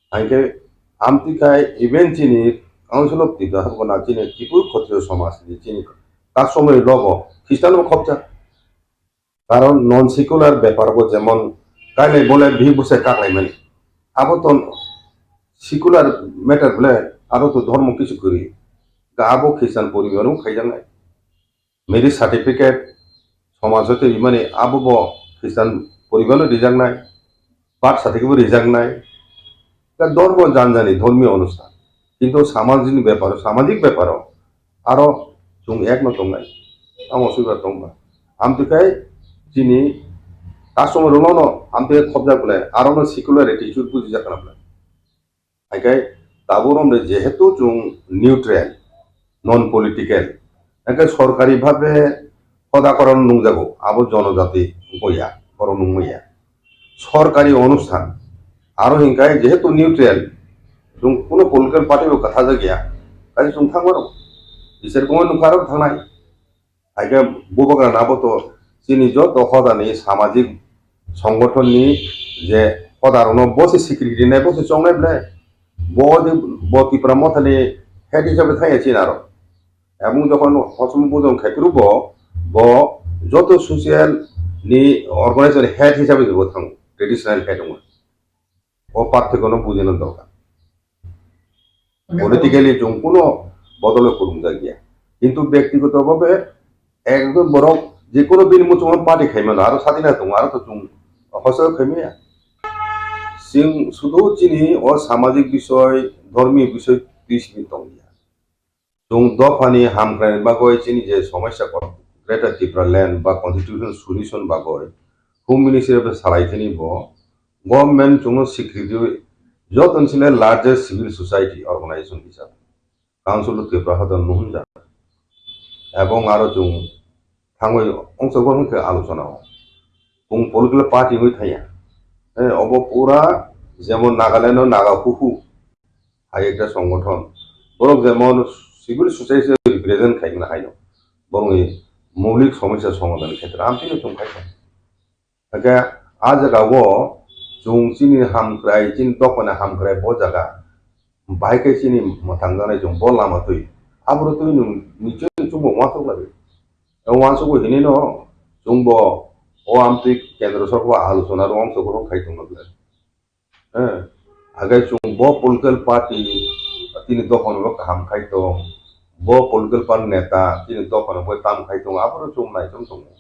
Hingke amtwi khai even chini Council of Tripura habo na chini Tripur Khatriyo somaj ni chini customary law bo Christian bo khopjak. Karon non secular bepar bo jemon kailai bolai bihik bwsai kaklaimani. Abo to secular matter bole, aro to dhormo kisu kwrwi. Ga abo Christian poribar no khaijaknai. Marriage certificate somaj hoite rimani abo bo Christian poribar no rijaknai. Birth certificate bo rijaknai. Da dhormo janjani dhormiyo onusthan. Kintu samajini beparo, samajik beparo aro chwng ekno tongnai. Tamo suibar tongba. Amtwi khai chini customer rokno amtwi khopjak bole, arono secular attitude bujijak kana bole. Haikai tabuk romde jehetu chwng neutral, non political, Hingke sorkari bhabe hoda korano nungjago, abo jonojati wngya, borok nungmaya. Sorkari onusthan, aro hingkai jehetu neutral, chwng kuno political party bo kwthajakya, kaisa chwng thangmano, bichar kongma nukha aro thangnai. Haikhe bubagra nabo to chini joto hodani samajik songothonni je hodarokno bo se sikri rinai, bo se chongnai ble, bo je, bo Tipra Mothani head hisabe thangya chini aro. Ebong jokhon hosom budon khaipru bo, bo joto social ni organization head hisabe bo thango, traditional head wngwi. O parthekyo no bujina dorkar. Politically chwng kuno bodol kwrwngjakya. Kintu byaktigoto bhabe ekjon borok je kuno bini muchungma party khaimano, aro sadina tongo, aro to chwng hosto khaimaya. Chwng sudu chini o samajik bisoy, dhormi bisoy twi simi tongya. Chwng dophani hamkraini bagwi chini je somosya kok, Greater Tipraland ba constitutional solution bagwi Home Ministry bai salai thani bo government chwngno sikri rwi jotoni sile largest civil society organization hisab Council of Tripura Hoda no hwnjak. Ebong aro chwng thangwi ongchokgo hwnkhe alochona o. Chwng political party wngwi thangya. Eh, obo pura jemon Nagaland o Naga Huhu hai ekta songothon. Borok jemon civil society represent khaimani haino. Borokni moulik somosya somadhan khetre amtwino chwng khai thang. Hingke a jaga o chwng chini hamkrai, chini dophani hamkrai bo jaga. Bahai khe chini mwthangjaknai chwng bo lama twi. Aboro twi nwng nichoi chwngbo uansuk labi. O uansukgo hinwi no chwngbo o amtwi kendro sorkar alochona rw ongchok rw khai tongma bwlai. Eh, agai chwng bo political party tini dophano bo kaham khai tong, bo political party neta tini dophano bo tam khai tong, aboro chwng naichom tongo.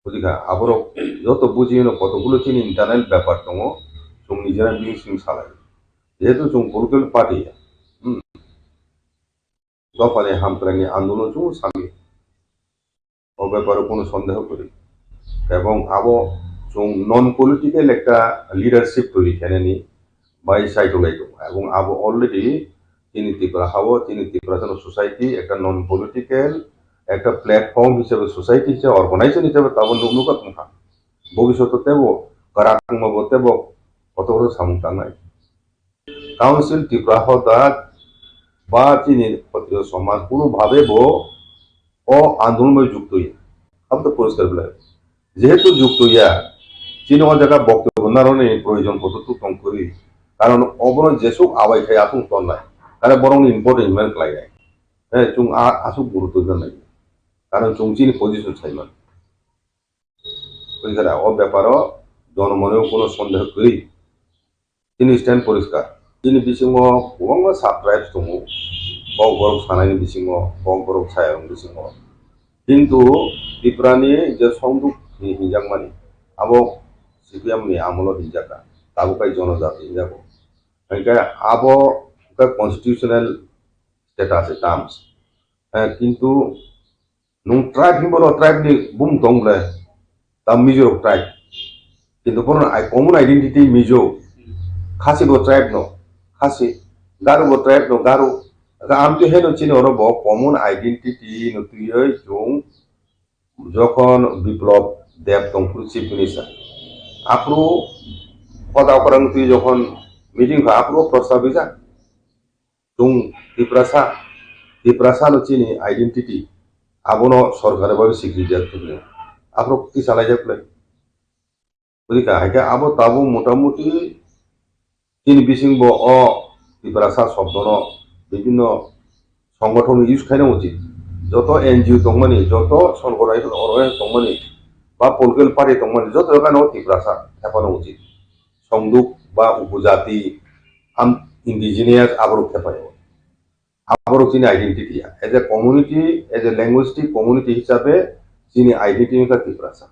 Bujikha, aborok joto bujiyano kotokgulo chini internal bepar tongo, chwng nijera bini simi salai. Jehetu chwng political party, hmm, dophani hamkraini andolon chwng sami. O beparo kono sondeho kwrwi. Ebong abo chwng non political ekta leadership twi khenani bai sai tonglaio. Ebong abo already chini Tripura hao, chini Tripura jano society ekta non political ekta platform hisabe society hisabe organization hisabe tabo nuk nukha tongkha. Bobishoto tebo kwrak wngmabo tebo kotor samung tangnai. Council Tripura Hoda ba chini Khatriyo somaj kuno bhabe bo o andolon bai jukto ya. Abo to poriskar belai. Jehetu jukto ya, chini o jaga boktobyo narwknani proyojon kotor tuk tong kwrwi. Karon obono jesuk abai khai aswk tonnai. Karon borokni important man khlainai. Eh, chwng a-, aswk gurutto rwnai. Karon chwng chini position saiman. Bujikhana, o beparo jonomoni kuno sondeho kwrwi. Chini stand poriskar. Chini bisingo kwbangma sub tribes tongo. Kok borok sanani bisingo, kok borok sayarokni bisingo. Kintu Tripurani je songduk hinjakmani, abo C P M ni amolo hinjakha. Tabuk kai jonojati hinjago. Hingke abo khe constitutional status terms. Eh, kintu nwng tribe hinwi bono tribe ni bumung tong ble, ta Mizo rok tribe. Kintu bono ai common identity Mizo, Khasi bo tribe no, Khasi, Garo bo tribe no, Garo. Amtwi haino chini oro bo common identity no twiwi chwng jokhon Biplab Deb tongphuru chief minister, aphuru hoda okorang twi jokhon meeting kha aphuru prostab rijak. Chwng Tiprasa, Tiprasa no chini identity, abono sorkar bai sikri jak tubli. Aphuru kisa laijak le. Bujikha, haikhe abo tabuk motamuti chini bisingbo o Tiprasa shobdono bibhinno songothon use khaina uchit. Joto N G O tongmani, joto sorkar organization tongmani, ba political party tongmani, joto jagano Tiprasa thephano uchit. Songduk ba upojati, am, indigenous aborok thepaio. Aborok chini identity ya. As a community, as a linguistic community hisabe chini identity wngkha Tiprasa.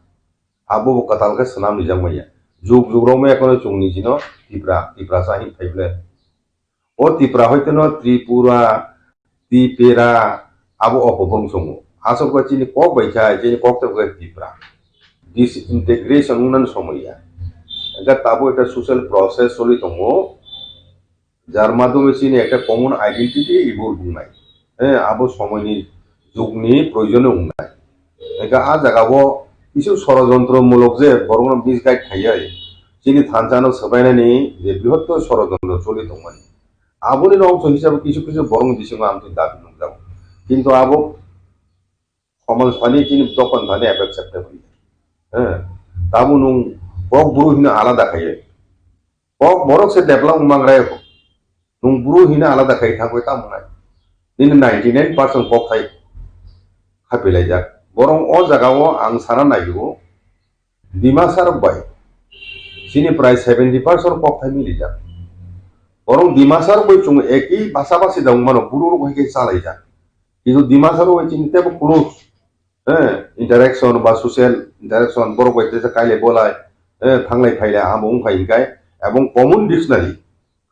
Abo bo kwtal khe swnam rijak manya. Jug jug rok maya kheno chwng nijino Tipra, Tiprasa hin phaible. O Tipra hoiteno Tripura, Tipera, abo opobong songo. Aswk khe chini kok bai khe, chini kok tei bai Tipra. Disintegration wngnani somoi ya. Hingkhe tabuk ekta social process choli tongo. Jar madhyome chini ekta common identity ibo rwknai. Eh, abo somoini jugni proyojon wngnai. Hingkhe a jagao kisu sorojontro mulok je borokno misguide khaiwi chini thansa no swbainani je brihottor sorojontro choli tongmani. Aboni no ongso hisabe kisu kisu borokni bisingo amtwi dabi nukjago. Kintu abo somaj thani chini dokon thani effect septe phai. Eh, tamo nwng kok buru hino alada khaiwi. Kok borok se develop wngma nai kho. Nwng buru hino alada khai thangwi tamo nai. Nini ninety nine percent kok thai khapilaijak. Borok o jagao ang sana naio. Dimasa rok bai chini prai seventy percent kok thai milijak. Borok Dimasa rok bai chwng eki basa basi da wngmano buru rok hai khe chalaijak. Kintu Dimasa rok bai chini tebo close, eh, interaction ba social interaction borok bai tesa kailai bolai, eh, thanglai phailai amo wngkha hinkai ebong common dictionary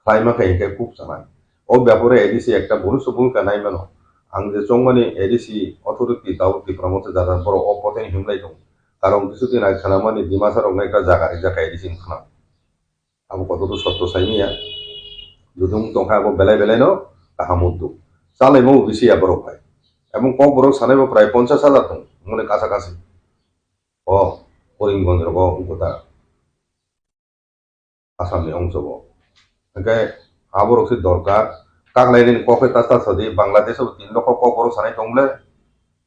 khlaima khe hinkhe kuk chanai. O bepore A D C ekta bonus bhumika nai mano. Ang je chongmani A D C authority tabuk Tipra Motha jajak borok o pothai himlai tongo. Karon kisu din age khanamani Dimasa rok nai ekta jaga rijak A D C wngkhana. Abo kotor to sotto sai manya. Jodi wng tongkha abo belai belai no kaham wngtong. Chalaimo bo bisi ya borok hai. Ebong kok borok sanai bo prai ponchash hajar tong mone kasa kasi. O Karimganj rogo wngkha ta. Assam ni ongsogo. Hingke aborok se dorkar. Kaklaini kok khe ta ta sadi, Bangladesh o tin lokho kok borok sanai tong ble.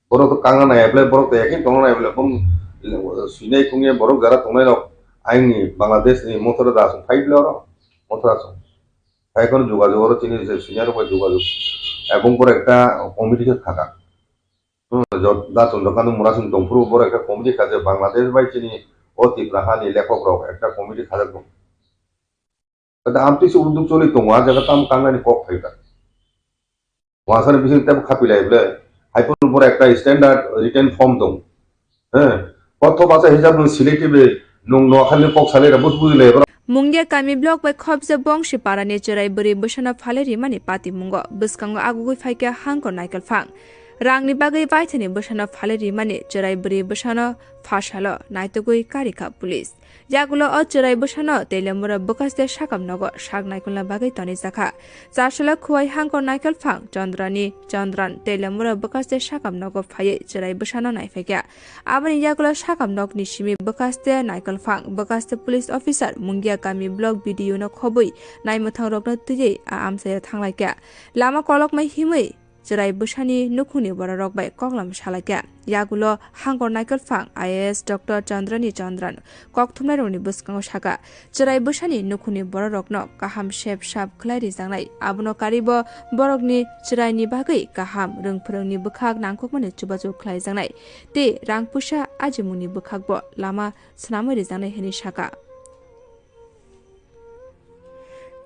Borok to kangna nai ble, borok to yakin tongna nai ble. Bum sinai tongye borok jara tongnai rok. Aini Bangladesh ni motora da asung phai ble oro. Motora asung. Phai kono jogajog oro chini je senior rok bai jogajog. Ebong borok ekta committee khe khaka. Hmm, jot-, da Chandrakanta Murasing tongphuru borok ekta committee kha je Bangladesh bai chini o Tipra hani lekhok rok ekta committee khajak tong. Kata amtwi se udduk choli tongo, a jaga tam kangnani kok phai kha. Wasani bising tebo khapilai ble. Haiphuru borok ekta standard written form tong. He, kotho basa hisab nwng selective nwng nokhani kok salai ra bus bujilai borok. Mungia kami block bai khobjak Bongsi parani chwrai bwrwi bwsano phalwi rimani patimungo bwskango agugwi phaikha Hangkor Naikolphang. Rangni bagwi baithani bwsano phalwi rimani chwrai bwrwi bwsano phasalo naitugwi karikha police. Yagulo o chwrai bwsano Teliamura bwkhaste sakam nogo sak naikolna bagwi tonijakha. Charsalo Khowai Hangkor Naikolphang Chandrani Chandran Teliamura bwkhaste sakam nogo phaiwi chwrai bwsano naiphaikha. Aboni yagulo sakam nokni simi bwkhaste naikolphang, bwkhaste police officer, Mungia kami block B D O no khobwi naimwthang rokno twiwi a amchaio thanglaikha. Lama kolokma himwi chwrai bwsani nukhungni bororok bai koklam salaikha. Yagulo Hangkor Naikolphang I A S Doctor Chandrani Chandran kokthumnairokni bwskango sakha, chwrai bwsani nukhungni bororokno kaham sep sap khlai rijaknai. Abono karibo borokni chwraini bagwi kaham rwngphwrwngni bwkhak nangkukmani chubachu khlaijaknai tei rang puisa ajimungni bwkhakbo lama swnamwi rijaknai hwnwi sakha.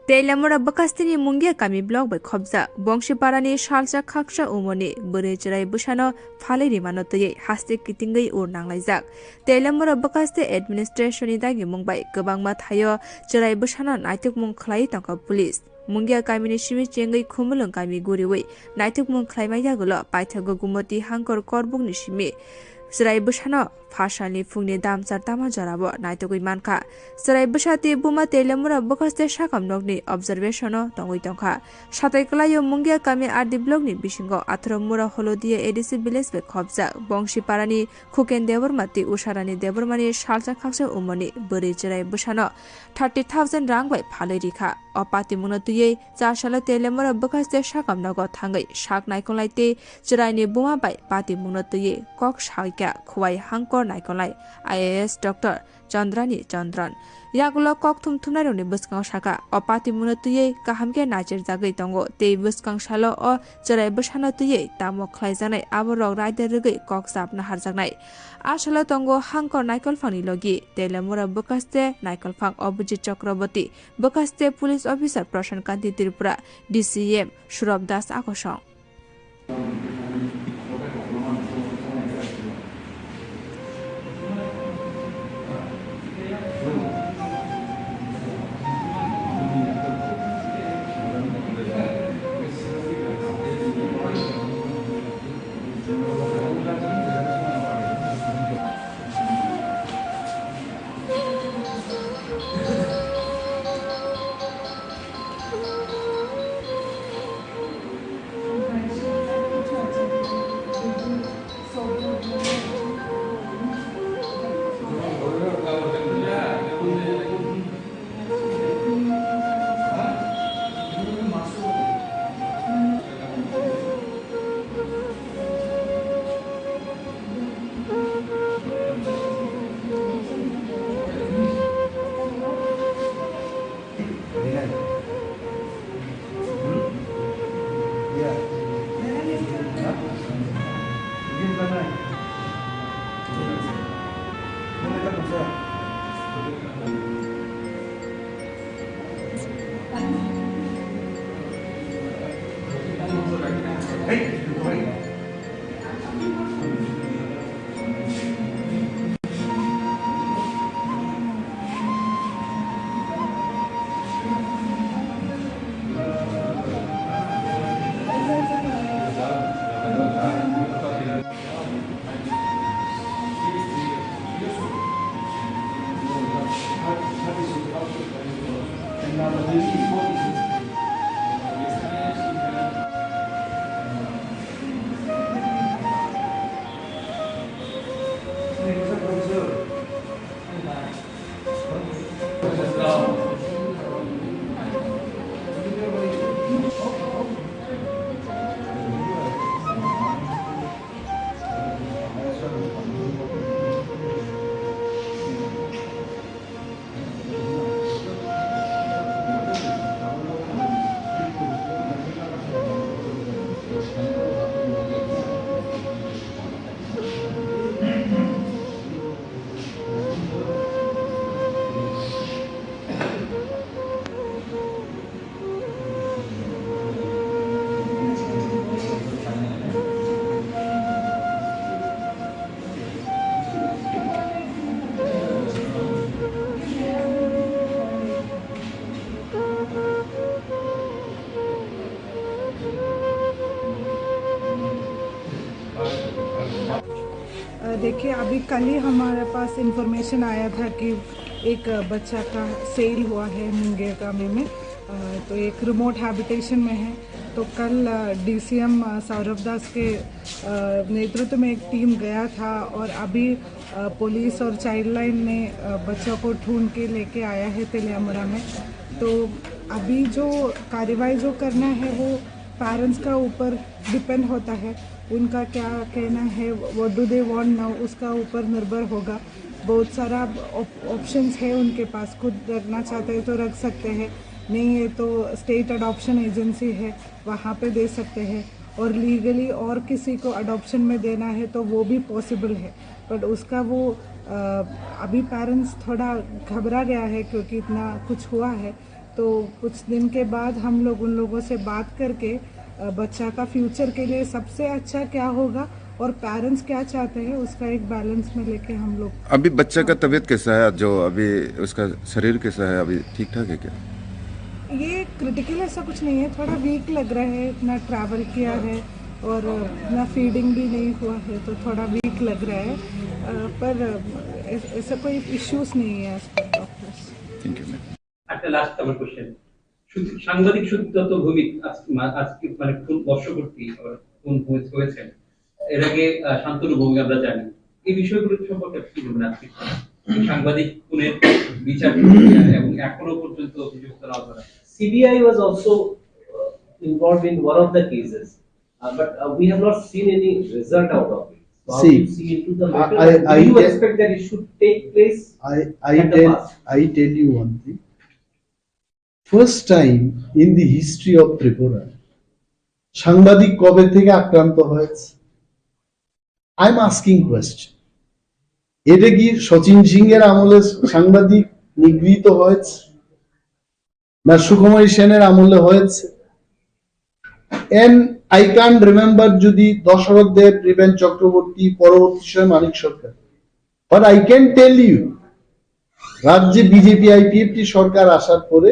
Teliamura bwkhasteni Mungia kami block bai khobjak Bongsiparani salsa khaksa umorni bwrwi chwrai bwsano phalwi rimano twiwi haste kitingwi ur nanglaijak. Teliamura bwkhaste administration ni dagimung bai kwbangma thaio chwrai bwsano naitukmung khlaiwi tongkha police. Mungia kamini simi chengwi Khumulwng kami guriwi naitukmung khlaima yagulo paithago Gumoti Hangkor Korbukni simi chwrai bwsano phasalni phungni damchar tama jorabo naitugwi mankha. Chwrai bwsa tei buma Teliamura bwkhaste sakam nokni observation-o tongwi tongkha. Satai kwlaio Mungia kami R D block ni bisingo Atharo Mura Holodia A D C village bai khobjak Bongsiparani Khuken Debbarma tei Usharani Debbarmani salsa khaksa umorni bwrwi chwrai bwsano thirty thousand rang bai phalwi rikha. O patimungno twiwi charsalo Teliamura bwkhaste sakam nogo thangwi sak naikolnai tei chwraini buma bai patimungno twiwi kok saikha Khowai Hangkor Naikolnai I A S Doctor Chandrani Chandran. Yagulo kokthum thumnairokni bwskango sakha, o patimungno twiwi kaham khe naichirjagwi tongo tei bwskang salo o chwrai bwsano twiwi tamo khlaijaknai aborok raida rwgwi kok chapna harjaknai. A salo tongo Hangkor Naikolphangni logi Teliamura bwkhaste Naikolphang Abhijit Chakraborty, bwkhaste police officer Prasant Kanti Tripura, D C M Surab Das Akosong. अ, देखिए, अभी कल ही हमारे पास इंफॉर्मेशन आया था कि एक, अ, बच्चा का सेल हुआ है मुंगेर गांव में। अ, तो एक रिमोट हैबिटेशन में है। तो कल, अ, डीसीएम, अ, सौरभ दास के, अ, नेतृत्व में एक टीम गया था और अभी, अ, पुलिस और चाइल्ड लाइन ने, अ, बच्चों को ढूंढ के लेके आया है तेलियामुरा में। तो अभी जो कार्रवाई जो करना है, वो पेरेंट्स का ऊपर डिपेंड होता है, उनका क्या कहना है, what do they want now, उसका ऊपर निर्भर होगा। बहुत सारा ऑप-, ऑप्शंस है उनके पास, खुद रखना चाहते हैं तो रख सकते हैं, नहीं है तो स्टेट अडॉप्शन एजेंसी है, वहाँ पे दे सकते हैं, और लीगली और किसी को अडॉप्शन में देना है तो वो भी पॉसिबल है। बट उसका वो, अ, अभी पेरेंट्स थोड़ा घबरा गया है क्योंकि इतना कुछ हुआ है। तो कुछ दिन के बाद हम लोग उन लोगों से बात करके, अ, बच्चा का फ्यूचर के लिए सबसे अच्छा क्या होगा और पेरेंट्स क्या चाहते हैं, उसका एक बैलेंस में लेके हम लोग। अभी बच्चा का तबीयत कैसा है, जो अभी उसका शरीर कैसा है, अभी ठीक ठाक है क्या? ये क्रिटिकल ऐसा कुछ नहीं है, थोड़ा वीक लग रहा है, इतना ट्रैवल किया है और इतना फीडिंग भी नहीं हुआ है, तो थोड़ा वीक लग रहा है। अ, पर ऐस-, ऐसा कोई इश्यूज नहीं है as per doctors. Thank you, ma'am. একটা লাস্ট আমার কোশ্চেন। শুধু সাংবাদিক সুদীপ্ত ভৌমিক আজ-, মা-, আজকে মানে খুন বর্ষপূর্তি, আবার খুন হয়ে-, হয়েছেন। এর আগে, আহ, শান্তনু ভৌমিক আমরা জানি। এই বিষয়গুলো সম্পর্কে আপনি কি বলবেন আজকে? এই সাংবাদিক খুনের বিচার প্রক্রিয়া এবং এখনো পর্যন্ত অভিযুক্ত না ধরা। C B I was also, uh, involved in one of the cases, uh, but, uh, we have not seen any result out of it. So how do you see into the matter? I, I, and do you expect that it should take place I, I tell, I tell you one thing. First time in the history of Tripura, সাংবাদিক কবে থেকে আক্রান্ত হয়েছে? I am asking question. এটা কি শচীন সিংহের আমলে সাংবাদিক নিগৃহীত হয়েছে, না সুখময় সেনের আমলে হয়েছে? And I can't remember যদি দশরথ দেব, হৃপেন চক্রবর্তী, পরবর্তী সময় মানিক সরকার। But I can tell you, রাজ্যে বিজেপি আইপিএফটি সরকার আসার পরে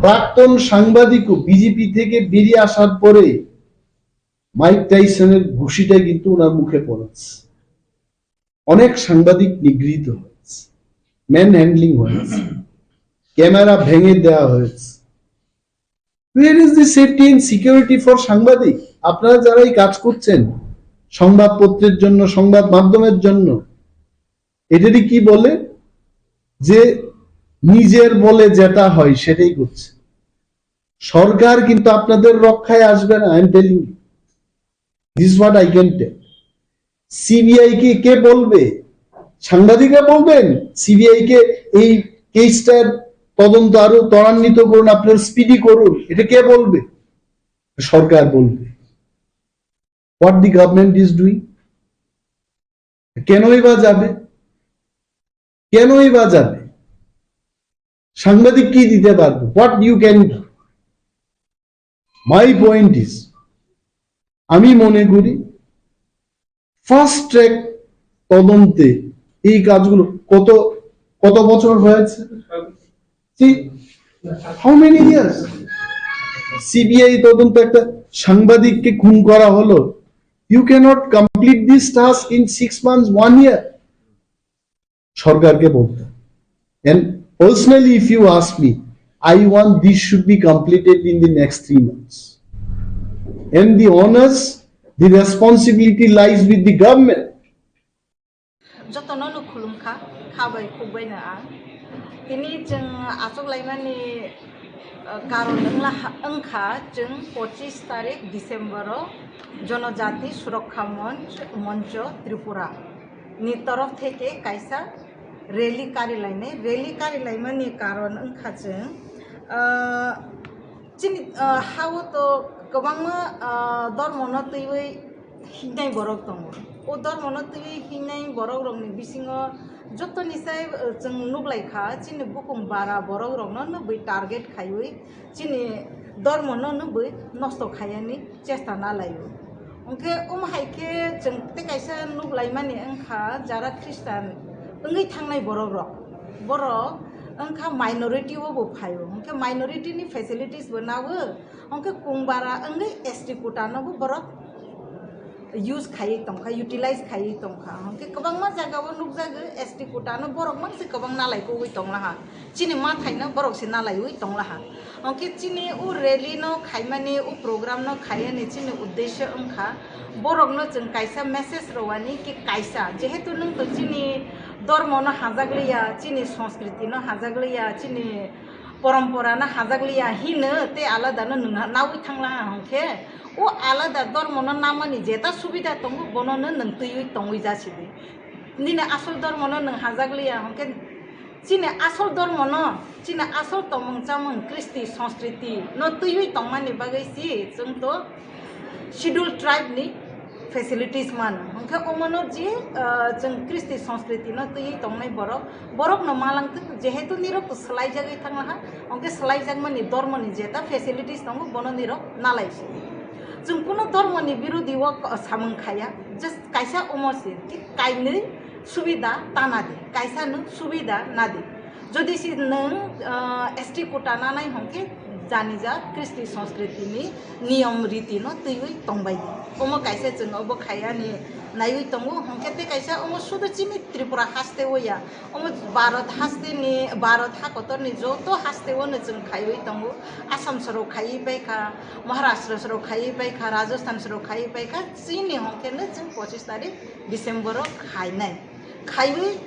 প্রাক্তন সাংবাদিকও বিজেপি থেকে বেরিয়ে আসার পরে মাইক টাইসনের ঘুষিটা কিন্তু ওনার মুখে পড়েছে। অনেক সাংবাদিক নিগৃহীত হয়েছে, ম্যান হ্যান্ডলিং হয়েছে, ক্যামেরা ভেঙে দেওয়া হয়েছে। Where is the safety and security for সাংবাদিক? আপনারা যারা এই কাজ করছেন সংবাদপত্রের জন্য, সংবাদ মাধ্যমের জন্য, এটারই কি বলে যে নিজের বলে যেটা হয় সেটাই করছে? সরকার কিন্তু আপনাদের রক্ষায় আসবে না। I am telling you, this is what I can tell. CBI কে কে বলবে? সাংবাদিকরা বলবেন সিবিআই কে এই কেসটার তদন্ত আরো ত্বরান্বিত করুন, আপনার স্পিডি করুন, এটা কে বলবে? সরকার বলবে। What the government is doing? কেনই বা যাবে? কেনই বা যাবে? সাংবাদিক কি দিতে পারবে? What you can do? My point is, আমি মনে করি ফাস্ট ট্র্যাক তদন্তে এই কাজগুলো কত, কত বছর হয়েছে? See, how many years? CBI তদন্ত, একটা সাংবাদিককে খুন করা হলো, you cannot complete this task in six months, one year. সরকারকে বলতে। And personally, if you ask me, I want this should be completed in the next three months. And the onus, the responsibility lies with the government. Jotono no khulumkha, kha bai khuk bai no ang. Tini chwng achuk laimani, uh, karon wngla ha-, wngkha chwng pochis tarik December o Jonojati Surokha Monch, Moncho Tripura ni torof theke kaisa rally kari lainai. Rally kari laimani karon wngkha chwng, uh, chini, uh, ha-o to kwbangma, uh, dormono twiwi hingnai borok tongo. O dormono twiwi hingnai borok rokni bisingo jotoni sai, uh, chwng nuklaikha, chini bukung bara borok rokno nugwi target khaiwi chini dormono nugwi nosto khaiyani chesta nalaio. Hwnkhe omo hai khe chwng tei kaisa nuglaimani wngkha, jara Khristan wngwi thangnai borok rok, borok wngkha minority o bo phaio, hwnkhe minority ni facilities bo nago, hwnkhe kung bara wngwi S T quota no bo borok use khaiwi tongkha, utilize khaiwi tongkha, hwnkhe kwbangma jaga o nukjago S T quota no borok mangse kwbang nalai kogwi tonglaha. Chini ma thaino borok se nalaiwi tonglaha. Hwnkhe chini o rally no khaimani, o program no khaiyani chini uddesho wngkha borokno chwng kaisa message rwani ki kaisa, jehetu nwng to chini dormo no hajakliya, chini sanskriti no hajakliya, chini porompora no hajakliya hino tei alada no nwng nawi thanglaha, hwnkhe o alada dormo no namani jeta subida tongo bono no nwng twiwi tongwi jasidi. Nini asol dormo no nwng hajakliya, hwnkhe chini asol dormo no, chini asol tongmung chamung, kristi, sanskriti no twiwi tongmani bagwi si chwng to schedule tribe ni facilities mano. Hwnkhe omono je, ah, chwng kristi, sanskriti no twiwi tongnai borok, borok no malangtwk, jehetu nirok to swlaijagwi thanglaha, hwnkhe swlaijakmani dormo ni jeta facilities tongo, bono nirok nalai si. Chwng kuno dormo ni birodi o samung khaya, just kaisa omo si, thik kainwi subida ta nadi, kaisa nwng subida nadi. Jodi si nwng, ah, S T quota nanai hwnkhe janija kristi sanskriti ni niyom riti no twiwi tongbai di. Omo kaisa chwng obo khayani naiwi tongo, hwnkhe tei kaisa omo sudu chini Tripura haste o ya. Omo Bharat haste ni, Bharat ha kotor ni joto haste o no chwng khaiwi tongo. Assam sorok khaiwi paikha, Maharashtra sorok khaiwi paikha, Rajasthan sorok khaiwi paikha, chini hwnkhe no chwng pochis tarik December o khainai. Khaiwi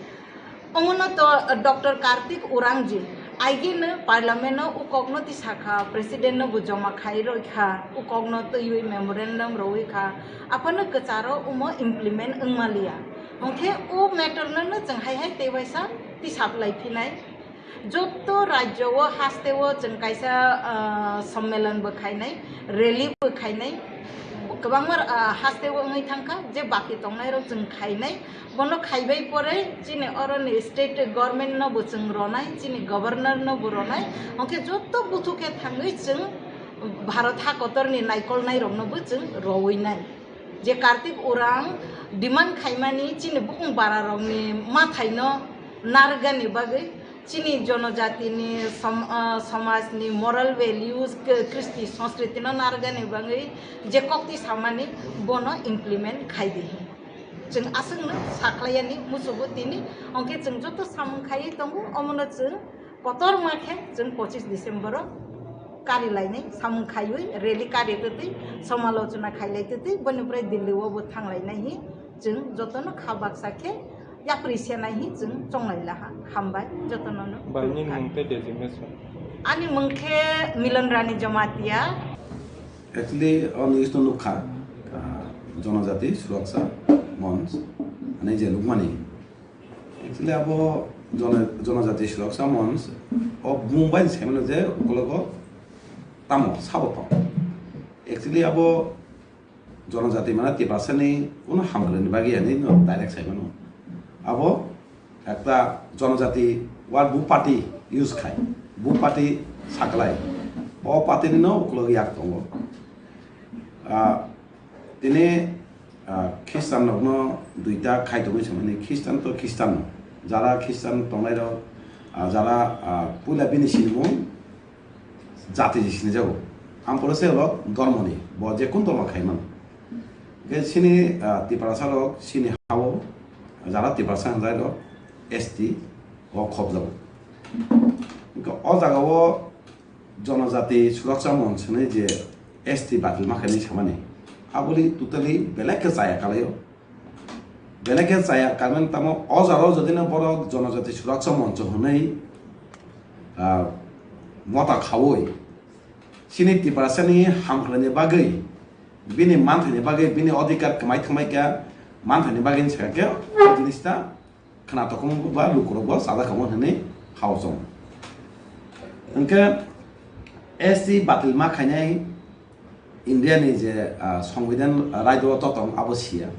omono to Doctor Kartik Urangji aigeno parliament o ukokno tisakha, president no bo joma khai roikha, ukokno twiwi memorandum rowi kha, aphano kwcharo omo implement wngmaliya. Hwnkhe o matter no no chwng hai hai tei waisa tisap lai phinai. Joto rajyo o haste o chwng kaisa, ah, sommelon bo khainai, rally bo khainai, kwbangma, ah, haste o wngwi thangkha, je baki tongnai rok chwng khainai, bono khaibai pore chini oroni state government no bo chwng ronai, chini governor no bo ronai, hwnkhe joto buthu khe thangwi chwng Bharat ha kotorni naikolnai rokno bo chwng rowinai. Je Kartik Urang demand khaimani chini bukung bara rokni mathaino narwgani bagwi, chini jonojatini som-, ah, somajni moral values, k-, kristi sanskriti no narwgani bagwi je kokti samani bono implement khai di. Chwng aswkno sakhlaiyani muchungo tini, hwnkhe chwng joto samung khaiwi tongo, omono chwng kotorma khe chwng pochis December o kari lainai samung khaiwi rally kari twtwi somalochona khailai twtwi boni pore Delhi o bo thanglainai hi chwng jotono kha baksa khe yapri senai hi chwng chonglai laha. Hambai jotono no. Bai, nini mung tei designation? Ani mung khe Milan Rani Jamatia. Actually, o news no nukha, ah, Jonojati Suraksa Monch, ani je nukmani. Actually, abo Jona-, Jonojati Suraksa Monch, o Mumbai ni saimano je ukologo tamo sabo tong. Actually, abo Jonojati mana Tiprasani kuno hamkrani bagwi ani no direct saimano. Abo Ekta jonojati word bupati use khai, bupati saklai. O patini no ukulok yak tongo. Ah, tini, ah, Christian rokno duita khai tongwi samani, Christian to Christian no. Jara Christian tongnai rok, ah, jara, ah, puila bini sinimung jati je sinijago. Ampore se olok dormoni, bo je kun dormo khai mano. Ke sini, ah, Tiprasa rok sini hao, jara Tiprasa hanjai rok S T o khobjago. Ke o jaga o jonojati suraksa mon sini je S T batil ma khaini samani. Aboli totally belai khe chaya kalaio. Belai khe chaya karmen tamo o jaro jodi no borok jonojati suraksa moncho hwnwi, ah, mota khaui sini Tiprasani hamkhlaini bagwi, bini manthaini bagwi, bini odhikar kwmai thangmai kha manthaini bagwi wngkha khe o jinista khna tokong ba lukurok bo chajak kamo hwnwi hao chong. Hwnkhe S T batil ma khainai India ni je, ah, Songbidan, ah, raidro totong abo siya.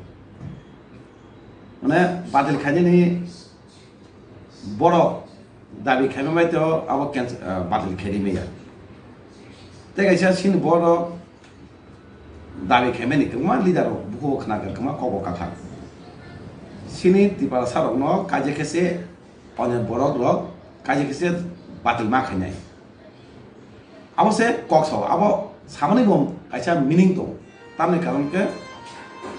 Mane batil khainani borok dabi khaima bai to abo cancel, ah, batil khairi maya. Tei kaisa sini borok dabi khaimani kwbangma leader rok bukubo khna kha, kwbangma kok bo kakha. Sini Tiprasa rokno kaijak khe se onyo borok rok kaijak khe se batil ma khainai. Abo se kok sao, abo samani bo kaisa meaning tongo. Tamni karon khe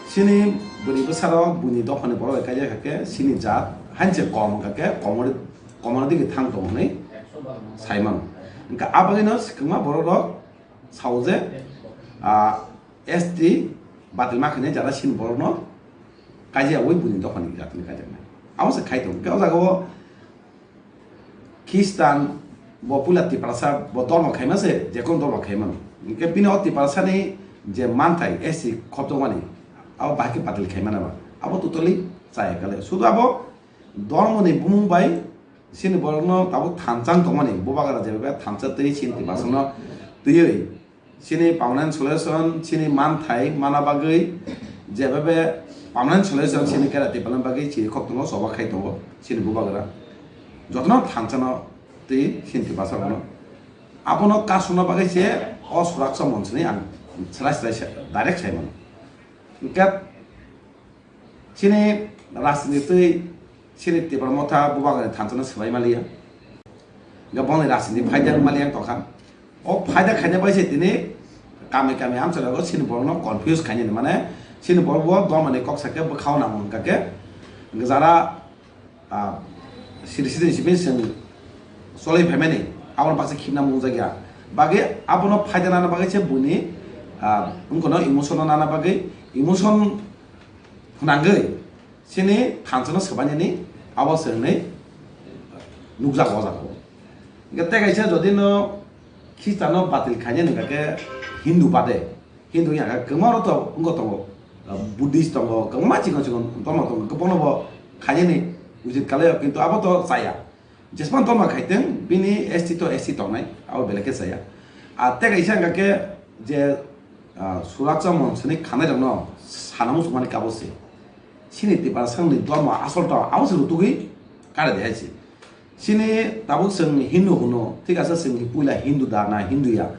sini bwrwi bwsarok buini dophani borok bai kaijak kha khe sini jat hainse kom wngkha khe komor, komor digi thang tongo hwnwi sai mano. Hwnkhe abagwino kwbangma borok rok sao je, ah, S T batil ma khainai jara sini borokno kaijak wi buini dophani jatni kaijaknai. Abo se khai tongo. Hwnkhe o jaga o Khristan bo puila Tiprasa bo dormo khaima se, je kono dormo khaima. Hwnkhe bini o Tiprasani je manthai S T khopjokmani, abo bahai khe batil khaima naba. Abo totally chaya kale. Sudu abo dormoni bumung bai sini borokno tabuk thansa wng tongmani, bubagra je bai thansa twi sini Tiprasano twiwi sini permanent solution, sini manthai mana bagwi, je bebe permanent solution sini kera tei palna bagwi chiri khok tongo, choba khai tongo, sini bubagra. Jotono thansano tei sini Tiprasa rokno. Abono kasukna bagwi se o suraksa mon sini ang srai srai se direct sai mano. Hwnkhe Chini rajniti twi chini Tipra Motha bubagrani thansano swbai maliya. Hwnkhe boni rajniti phaida wng maliya tongkha. O phaida khaina bai se tini kami kami amchalago chini borokno confuse khainani, mane chini borok bo dormani kok sakhe bwkhao nang hwnkha khe jara, ah, siri siri simi chwng cholwi phaimani abono baksa khibna mungjakya. Bagwi abono phaida nana bagwi se buini, ah, wngkano emotion nana bagwi emotion Hwnangwi chini thansano swbainani abo se hwnwi nukjago o jaga o. Hwnkhe tei kaisa jodi no Khristiano batil khainani hwnkha khe Hindu bade, Hindu wngya khe kwbangma rok to wngkha tongo, Buddhist tongo, kwbangma chikon chikon dormo tongo, bono bo khainani ujit kalaio, kintu abo to chaya. Jesmano dormo khaiteng, bini S T to S T tongnai, abo belai khe chaya. A tei kaisa hwnkha khe je, ah, suraksa mon sini khanai rokno sana muchungmani kabo se. Sini Tiprasani dormo asol to abo se rutugwi kare de hai se. Sini tabuk chwng Hindu hwno, thik ase chwng puila Hindu da na Hindu ya?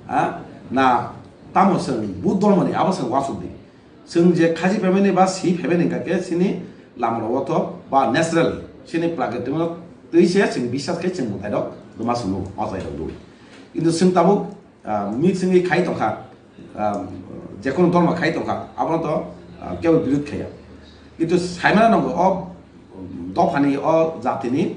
Ah, na tamo chwng Buddha dormoni abo chwng wasuk di. Chwng je khachi phaimani ba si phaimani hwnkha khe chini lama rogo to ba natural chini prakriti no twi se chwng biswas khe chwng mwtai rok rwma swngo o chai rok rw. Kintu chwng tabuk, ah, mix wngwi khai tongkha, ah, jekono dormo khai tongkha, abono to, ah, kebo birud khaiya. Kintu saimano nango o dophani o jatini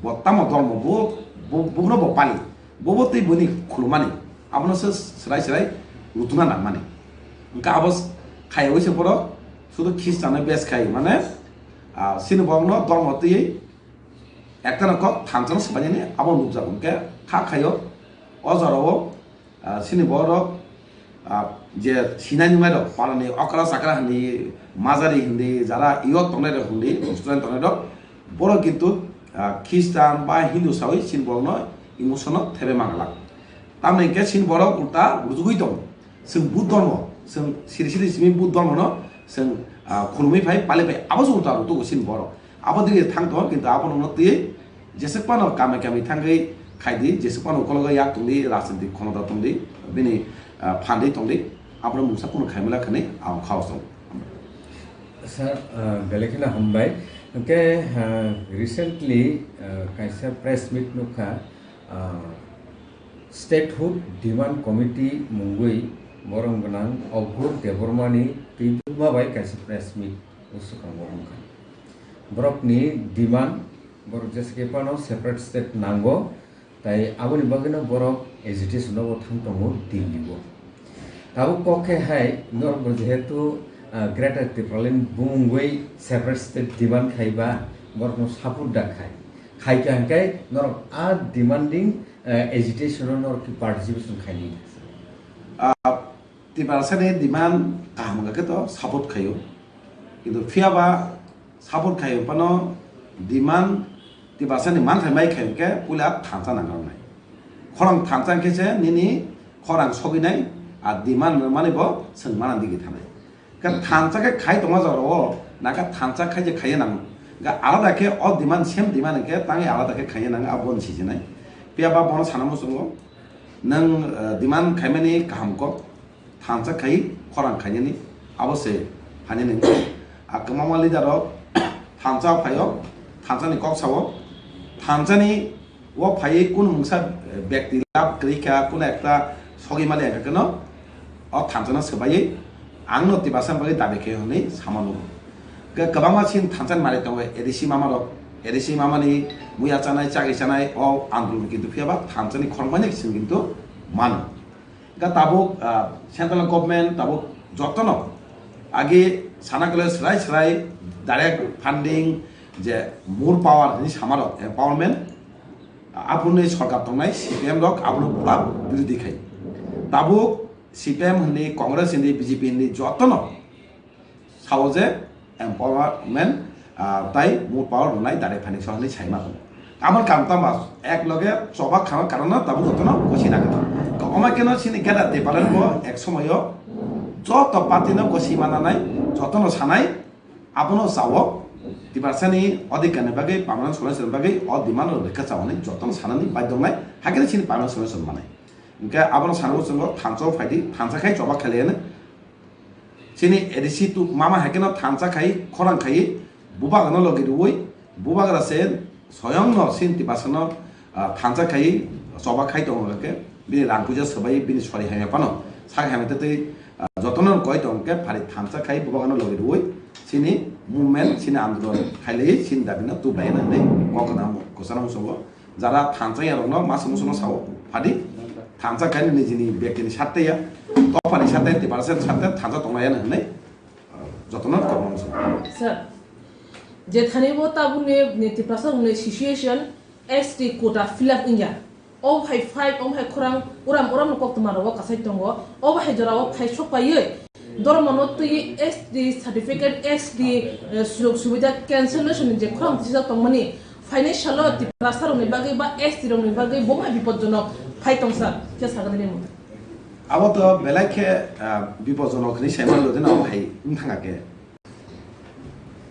Bo tamo dormo, bo, bo, bono bo pali. Bobo tei boni khulumani. Abono se srai srai rutuna nangmani. Hwnkhe abo s-, khaiwi se borok sudu Khristiano bes khai, mane, ah, sini borokno dormo twi ektano kok thansano swbainani abo nukjago. Hwnkhe kha khaio o jorao Ah, chini borok, ah, je sinai nungnai rok, parani okra chakra hindi, majari hindi, jara iyot tongnai rok hindi, restaurant tongnai rok, borok kintu, ah, Khristan ba Hindu sawi chini borokno emotion no thebe mangala. Tamni hwnkhe chini borok ulta rujugwi tongo. Chwng Buddha dormo, chwng siri siri simi Buddha dormo no chwng, ah, khulumwi phai, pali phai, abo se ulta rutugo chini borok. Abo digi thang tongo, kintu abono no twi jeswk phano kami kami thangwi khaidi, jeswk phano ukologo yak tongdi, rajnitik khomota tongdi, bini, ah, phandwi tongdi, abono mungsa kunu khaimala khani ang khao song. Sir, ah, belai kheno hambai. Hwnkhe, ah, recently, ah, kaisa press meet nukha, ah, Statehood Demand Committee mungwi borom gwnang Obhur Debbarmani twibukma bai kaisa press meet o swkango wngkha. Borokni demand, borok jesa khe phano separate state nango, tai aboni bagwino borok agitation o thang tongo Delhi o. Tabuk kok khe hai norok bo jehetu, ah, Greater Tipraland bumungwi separate state demand khai ba borokno support da khai. Khai kha hwnkhe norok a demanding, ah, agitation o norok ki participation khai ni. Tiprasani demand kaham wngkha khe to support khaio, kintu phiya ba support khaio phano demand Tiprasani manthai mai khaio khe puila thansa nangkha wngnai. Khorang thansa khe se nini khorang sogwi nai, a demand rwmani bo swng mana digi thanai. Khe thansa khe khai tongma jora o nangkha thansa khai je khaiya nang. Ga alada khe o demand same demand khe tangwi alada khe khaiya nang abo ni sijinai. Phiya ba bono sana muchungo nang, eh, demand khaimani kaham kok. Thansa khai khorang khainani abo se hanini a kwbangma leader rok thansa phaio, thansa ni kok sao, thansa ni o phaiwi kunu mungsa, eh, bekti lab kwrwi kha, kunu ekta sogwi mali kha keno o thansa no swbaiwi ang no Tiprasa bagwi dabi khe hwnwi sama nugo. Kwbangma sin thansa ni mari tongo A D C mama rok, A D C mama ni muya chanai chagwi chanai o andolon kintu phiya ba thansa ni khorang manya sin kintu mano. Ga tabuk, ah, central government tabuk jotono agi sana kole srai srai direct funding je more power hini samarok empowerment, ah, aboni sorkar tongnai C P M rok abono pura birodhi khai. Tabuk C P M hini, Congress hini, B J P hini jotono sao je empowerment, ah, tai more power rwnai direct financial hwnwi saima tongo. Aboni karon tamo ek loge choba khama karon no tabuk jotono gosi nangkha. Omo keno chini gada Tipraland bo ek somoyo joto party no gosi mananai, jotono sanai, abono sao Tiprasani odhikar ni bagwi, permanent solution ni bagwi o demand rok rwkha chawi jotono sanani baidhonai, hakhe chini permanent solution manai. Hwnkhe abono sana muchungo thansa o phaidi, thansa khai choba khailaiya. Chini A D C tu mama hai kheno thansa khai khorang khai bubagra no logi rwi bubagra se soyong no sin Tiprasa no, ah, thansa khai choba khai tongo khe bini rang puja swbai bini sori hai phano sak hai tei, ah, jotono koi tong khe phari thansa khai bubagra no logi rwi chini movement chini andolon khailai chini dabi no tu bai na ne kok na ko sana muchungo. Jara thansa ya rokno masa musuno sao phadi thansa kaini nijini bektini satte ya, topani satte, Tiprasani satte thansa tongnai ya hwnwi, ah, jotono kormo musuno. Sir, je thani bo tabukni ni Tiprasa rokni situation S T quota fill up wngya. O hai fight, o hai khorang uram uram no koktwma rogo kasai tongo. O hai jora o phai sok paiwi Dormo no twi S T certificate, S T, eh, sujog subida cancellation ni je khorang tisa tongmani financial o Tiprasa rokni bagwi ba S T rokni bagwi bo hai bipodjonok phai tongsa khe sagani rimo. Abo to belai khe, ah, bipodjonok hwnwi saimano dino abo hai wng thangkha khe.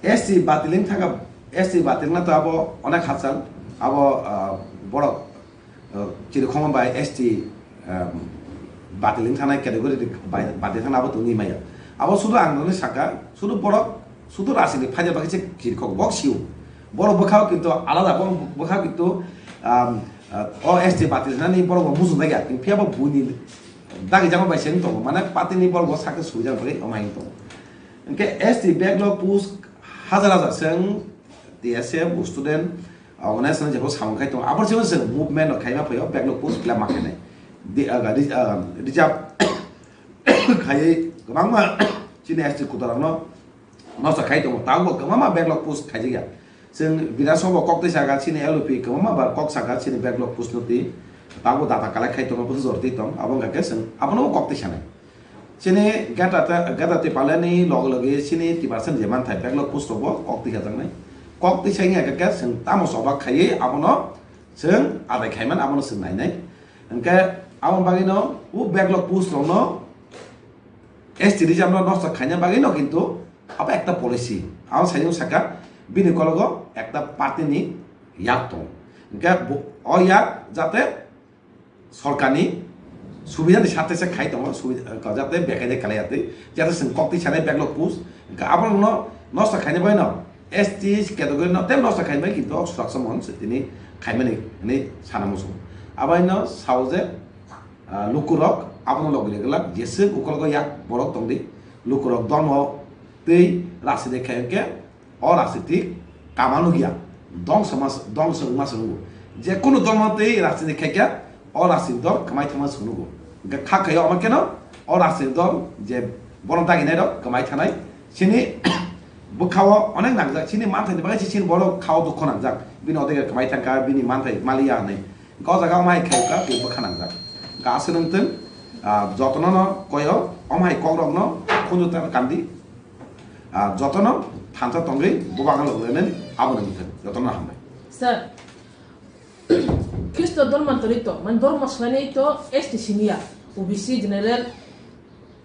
S T batil wng thangkha, S T batil na to abo onek hachal, abo, ah, borok, ah, chirikhokma bai S T, ah, batil wng thangnai category bai batil thangna abo tongwi maya. Abo sudu ang nini saka, sudu borok, sudu rajniti phaida bagwi se chirikhok bok sio. Borok bwkhao kintu alada, borok bwkhao kintu, ah, ah, o S T batil thangnani borok bo mujung dagi ya, phiya bo buini dagi jama bai se wng tongo, mane party ni borok bo sakhe swijak bagwi omo hai wng tongo. Hwnkhe S T backlog post hajar hajar se wng T S F, student, organization jephru samung khai tongo. Aboni simi chwng movement rok khaima phaio, backlog post fill up ma khainai. Di-, ah, ri-, ah, reserve khaiwi kwbangma chini S T quota rokno nosto khai tongo. Tabukbo kwbangma backlog post khaijakya. Chwng Bidhan Sabha bo kok twi sakha, chini L O P kwbangma bar kok sakha, chini backlog post no twi. Tabukbo data collect khai tongo, bwsajor twi tong. Abo wngkha khe chwng abono bo kok twi sanai. Chini Greater Ti-, Greater Tipraland ni loge loge chini Tiprasa ni je manthai backlog post rok bo kok twi khajaknai. Kok twi sai wngya khe chwng tamo choba khaiwi abono chwng adai khaimani abono chwng nainai. Hwnkhe aboni bagwino o backlog post rokno S T reserve no nosto khaina bagwino kintu abo ekta policy. Abo sai wng sakha Bini kologo ekta party ni yak tongo. Hingke bo, o yak jate sorkarni subidani sathe se khai tongo, subida, jate bekai de kalai atwi, jate chwng kok twi sanai backlog post, hingke abono nosto khaina bai no S T category no tem nosto khaina bai kintu o suraksa mon se tini khaimani hinwi sana muchungo. Abai no sao je, ah, lukurok abono logi logi lak jeswk ukologo yak borok tongdi, lukurok dormo tei rasi de khai hingke o rajnitik kama nukya, dongso ma, dongso wngma se nukgo. Je kunu dol no twi rajnitik khaikha, o rajnitik dol kwmai thangma se nukgo. Hingkhe kha khaio omo kheno o rajnitik dol je bono daginai rok kwmai thanai. Chini bwkhao onek nangjak, chini manthai ni bagwi se chini borok khao dukho nangjak. Bini odege kwmai thangkha, bini manthai maliya hinwi. Hingkhe o jaga omo hai khaikha, tei bwkha nangjak. Hingkhe aswk nwng thung, ah, jotono no koyo, omo hai kokrok no khunju tang kandi. Ah, jotono thansa tongwi bubagra logi lainani abono wngkha jotono hambai. Sir, Khristo dormo mantori to, man dormo swlainai to S T simiya, O B C general,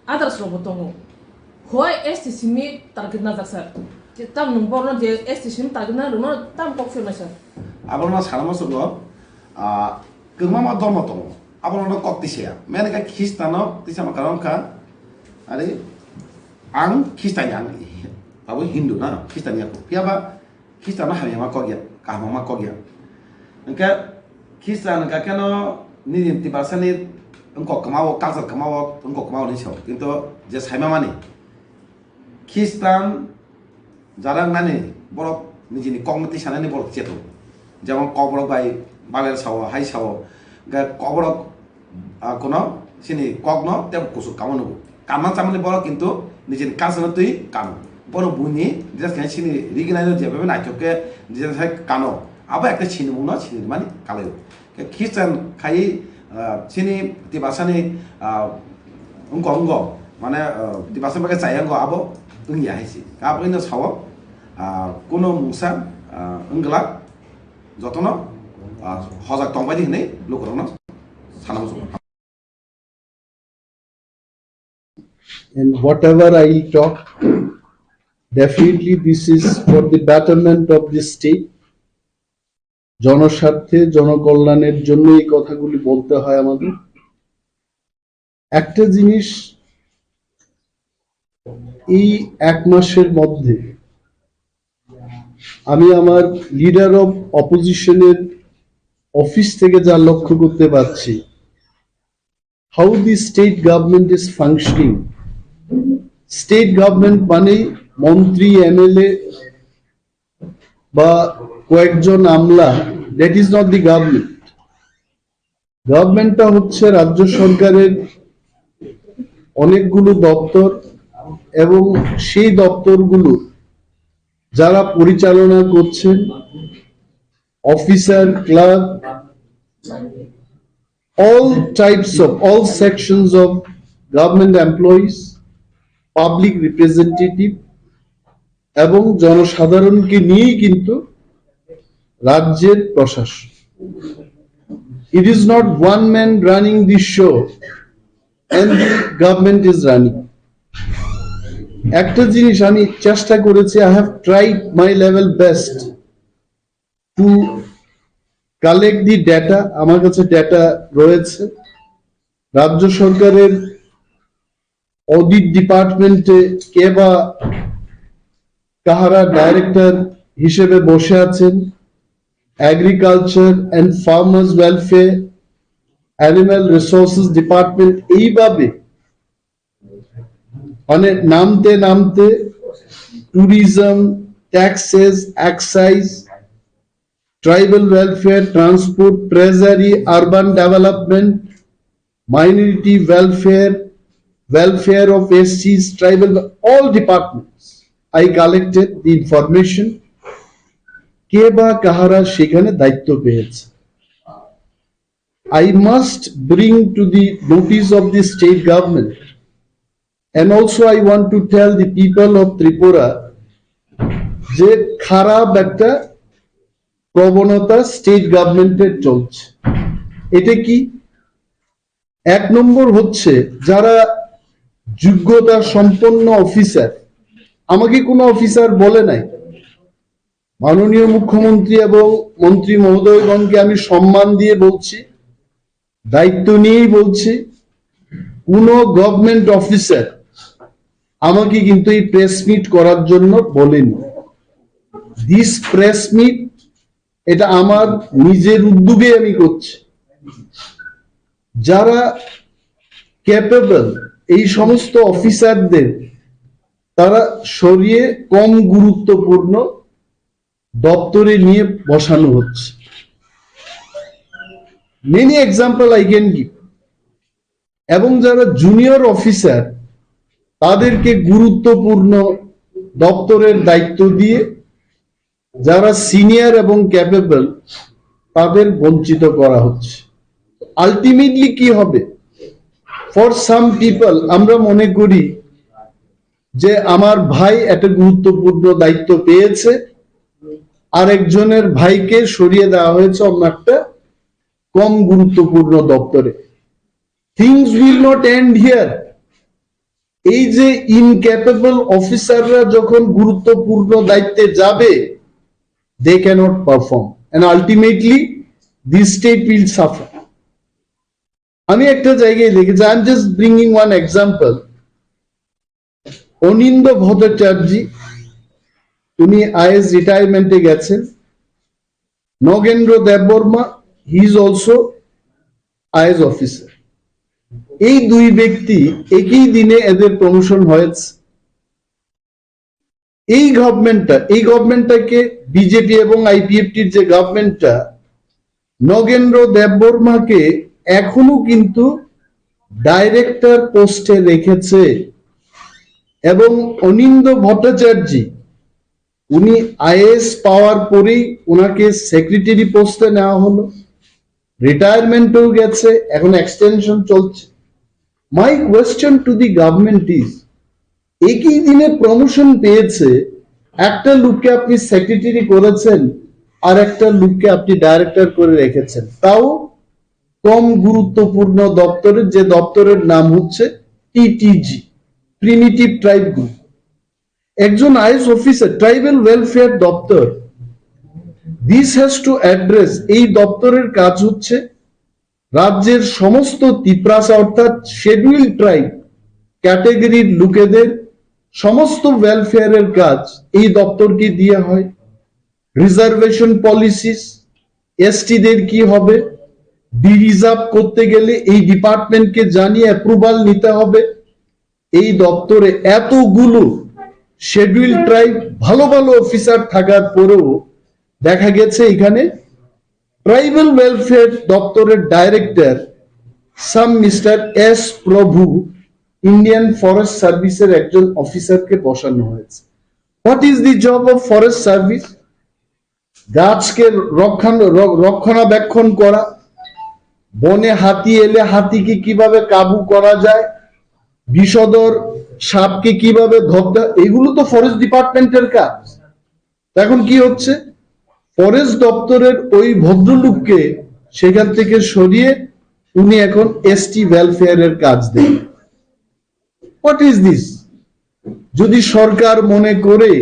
others rokbo tongo. Hoi S T simi target najak sir. Tam nwng borno je S T simi target na rwno tam kok phirnai sir. Abono sana muchungo, ah, kwbangma dormo tongo. Abono kok tisa ya. Mene khe Khristiano tisa ma karon kha. Ari ang Khristiani ang abo Hindu na Khristiani ako. Phiya ba Khristiano hamya ma kok ya, kaham ma kok ya. Hingke Khristian hingka keno nini Tiprasani wngkok kwmao, culture kwmao, wngkok kwmao ni sao. Kintu je saima mani Khristian jara wngnani borok nijini kokno tisanani borok cheto. Jemon kokborok bai Bible sao, hai sao. Hingke kokborok, ah, kono chini kokno tebo kusuk kamo nugo. Kanna chamani borok kintu nijini culture no twi kano. Bono buini dress khe chini riginai no jebabe naithok khe dress hai kano. Abo ekta chini mungno chini mani kalaio. Khe Christian khai, ah, chini Tiprasani, ah, wngkok wngkok, mane, ah, Tiprasa bagwi chaya wngkok abo wngya hai se. Abo ino sao, ah, kuno mungsa, ah, wngla jotono, ah, hojak tongbaidi hinwi lukurokno sana muchungo. And whatever I talk, definitely this is for the betterment of the state. জনস্বার্থে, জনকল্যাণের জন্য এই কথাগুলি বলতে হয় আমাদের। একটা জিনিস, এই এক মাসের মধ্যে আমি আমার লিডার অফ অপোজিশনের অফিস থেকে যা লক্ষ্য করতে পারছি, how the state government is functioning. State government মানে মন্ত্রী, এমএলএ বা কয়েকজন আমলা, that is not the government. গভর্নমেন্টটা হচ্ছে রাজ্য সরকারের অনেকগুলো দপ্তর এবং সেই দপ্তরগুলো যারা পরিচালনা করছেন, officer, clerk, all types of, all sections of government employees, public representative এবং জনসাধারণকে নিয়েই কিন্তু রাজ্যের প্রশাসন। It is not one man running the show and the government is running. একটা জিনিস আমি চেষ্টা করেছি, I have tried my level best to collect the data. আমার কাছে ডেটা রয়েছে। রাজ্য সরকারের অডিট ডিপার্টমেন্টে কে বা কাহারা ডাইরেক্টর হিসেবে বসে আছেন, agriculture and farmers welfare, animal resources department, এইভাবে মানে নামতে নামতে tourism, taxes, excise, tribal welfare, transport, treasury, urban development, minority welfare, welfare of S Cs, tribal, all departments. I collected the information. কে বা কাহারা সেখানে দায়িত্ব পেয়েছে। I must bring to the notice of the state government, and also I want to tell the people of Tripura যে খারাপ একটা প্রবণতা স্টেট গভর্নমেন্টের চলছে। এটা কি? এক নম্বর হচ্ছে যারা যোগ্যতা সম্পন্ন অফিসার, আমাকে কোনো অফিসার বলে নাই, মাননীয় মুখ্যমন্ত্রী এবং মন্ত্রী মহোদয়গণকে আমি সম্মান দিয়ে বলছি, দায়িত্ব নিয়েই বলছি, কোনো গভর্নমেন্ট অফিসার আমাকে কিন্তু এই প্রেস মিট করার জন্য বলেনি। দিস প্রেস মিট, এটা আমার নিজের উদ্যোগে আমি করছি। যারা ক্যাপেবল, এই সমস্ত অফিসারদের তারা সরিয়ে কম গুরুত্বপূর্ণ দপ্তরে নিয়ে বসানো হচ্ছে। Many example I can give. এবং যারা জুনিয়র অফিসার, তাদেরকে গুরুত্বপূর্ণ দপ্তরের দায়িত্ব দিয়ে যারা সিনিয়র এবং ক্যাপেবল, তাদের বঞ্চিত করা হচ্ছে। আলটিমেটলি কি হবে? ফর সাম পিপল, আমরা মনে করি যে আমার ভাই একটা গুরুত্বপূর্ণ দায়িত্ব পেয়েছে, আর একজনের ভাইকে সরিয়ে দেওয়া হয়েছে অন্য একটা কম গুরুত্বপূর্ণ দপ্তরে। Things will not end here. এই যে ইনক্যাপেবল অফিসাররা যখন গুরুত্বপূর্ণ দায়িত্বে যাবে, they cannot perform and ultimately this state will suffer. আমি একটা জায়গায় দেখেছি, I am just bringing one example. অনিন্দ ভট্টাচার্য, উনি আইএস রিটায়ারমেন্টে গেছেন। Nagendra Debbarma, he is also IAS officer. এই দুই ব্যক্তি একই দিনে এদের প্রমোশন হয়েছে। এই গভর্নমেন্টটা, এই গভর্নমেন্টটাকে, বিজেপি এবং আইপিএফটির যে গভর্নমেন্টটা, নগেন্দ্র দেববর্মাকে এখনো কিন্তু ডাইরেক্টর পোস্টে রেখেছে। এবং অনিন্দ ভট্টাচার্য, উনি আইএস পাওয়ার পরেই ওনাকে সেক্রেটারি পোস্টে নেওয়া হলো, রিটায়ারমেন্টও গেছে, এখন এক্সটেনশন চলছে। My question to the government is, একই দিনে প্রমোশন পেয়েছে, একটা লোককে আপনি সেক্রেটারি করেছেন, আর একটা লোককে আপনি ডাইরেক্টর করে রেখেছেন, তাও কম গুরুত্বপূর্ণ দপ্তরের, যে দপ্তরের নাম হচ্ছে টিটিজি, প্রিমিটিভ ট্রাইব গ্রুপ। একজন আইএস অফিসার, ট্রাইবাল ওয়েলফেয়ার দপ্তর, this has to address, এই দপ্তরের কাজ হচ্ছে রাজ্যের সমস্ত তিপ্রাসা অর্থাৎ শিডিউল ট্রাইব ক্যাটাগরির লোকেদের সমস্ত ওয়েলফেয়ারের কাজ এই দপ্তরকে দিয়ে হয়। রিজার্ভেশন পলিসিস, এসটিদের কি হবে, ডিরিজার্ভ করতে গেলে এই ডিপার্টমেন্টকে জানিয়ে অ্যাপ্রুভাল নিতে হবে। এই দপ্তরে এতগুলো শিডিউল ট্রাইব, ভালো ভালো অফিসার থাকার পরেও দেখা গেছে এখানে ট্রাইবাল ওয়েলফেয়ার দপ্তরের ডাইরেক্টর সাম মিস্টার এস প্রভু ইন্ডিয়ান ফরেস্ট সার্ভিসের একজন অফিসারকে বসানো হয়েছে। What is the job of forest service? গাছকে রক্ষণ-, র-, রক্ষণাবেক্ষণ করা, বনে হাতি এলে হাতিকে কিভাবে কাবু করা যায়, বিষধর সাপকে কিভাবে ধরতে হয়, এগুলো তো ফরেস্ট ডিপার্টমেন্টের কাজ। এখন কি হচ্ছে, ফরেস্ট দপ্তরের ওই ভদ্রলোককে সেখান থেকে সরিয়ে উনি এখন এসটি ওয়েলফেয়ারের কাজ দেন। What is this? যদি সরকার মনে করে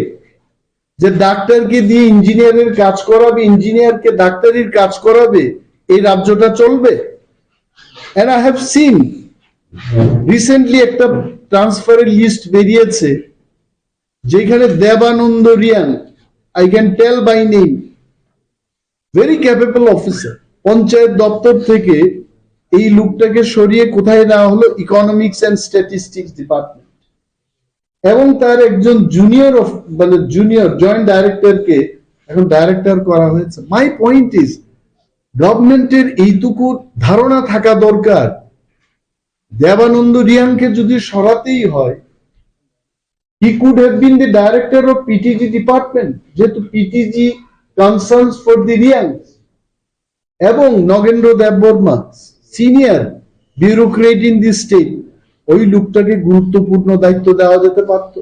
যে ডাক্তারকে দিয়ে ইঞ্জিনিয়ারের কাজ করাবে, ইঞ্জিনিয়ারকে ডাক্তারির কাজ করাবে, এই রাজ্যটা চলবে? And I have seen recently একটা ট্রান্সফারের লিস্ট বেরিয়েছে, যেখানে দেবানন্দ Reang, I can tell by name, very capable officer, panchayat দপ্তর থেকে এই লোকটাকে সরিয়ে কোথায় নেওয়া হলো? Economics and statistics department. এবং তার একজন জুনিয়র, মানে জুনিয়র জয়েন্ট ডাইরেক্টরকে এখন ডাইরেক্টর করা হয়েছে। My point is, গভর্নমেন্টের এইটুকু ধারণা থাকা দরকার। দেবানন্দ রিয়াংকে যদি সরাতেই হয়, he could have been the director of PTG department, যেহেতু PTG concerns for the Reang. এবং Nagendra Debbarma, senior bureaucrat in the state, ওই লোকটাকে গুরুত্বপূর্ণ দায়িত্ব দেওয়া যেতে পারত।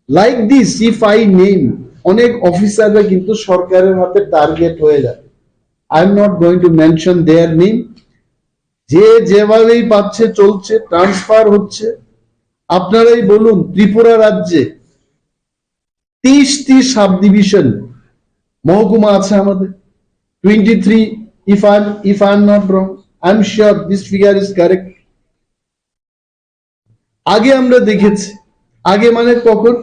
Like this, if I name, অনেক অফিসাররা কিন্তু সরকারের হাতে টার্গেট হয়ে যায়। I am not going to mention their name. যে যেভাবেই পাচ্ছে চলছে, ট্রান্সফার হচ্ছে। আপনারাই বলুন, ত্রিপুরা রাজ্যে তেইশটি সাব ডিভিশন, মহকুমা আছে আমাদের twenty three, if I am, if I am not wrong, I am sure this figure is correct. আগে আমরা দেখেছি, আগে মানে কখন,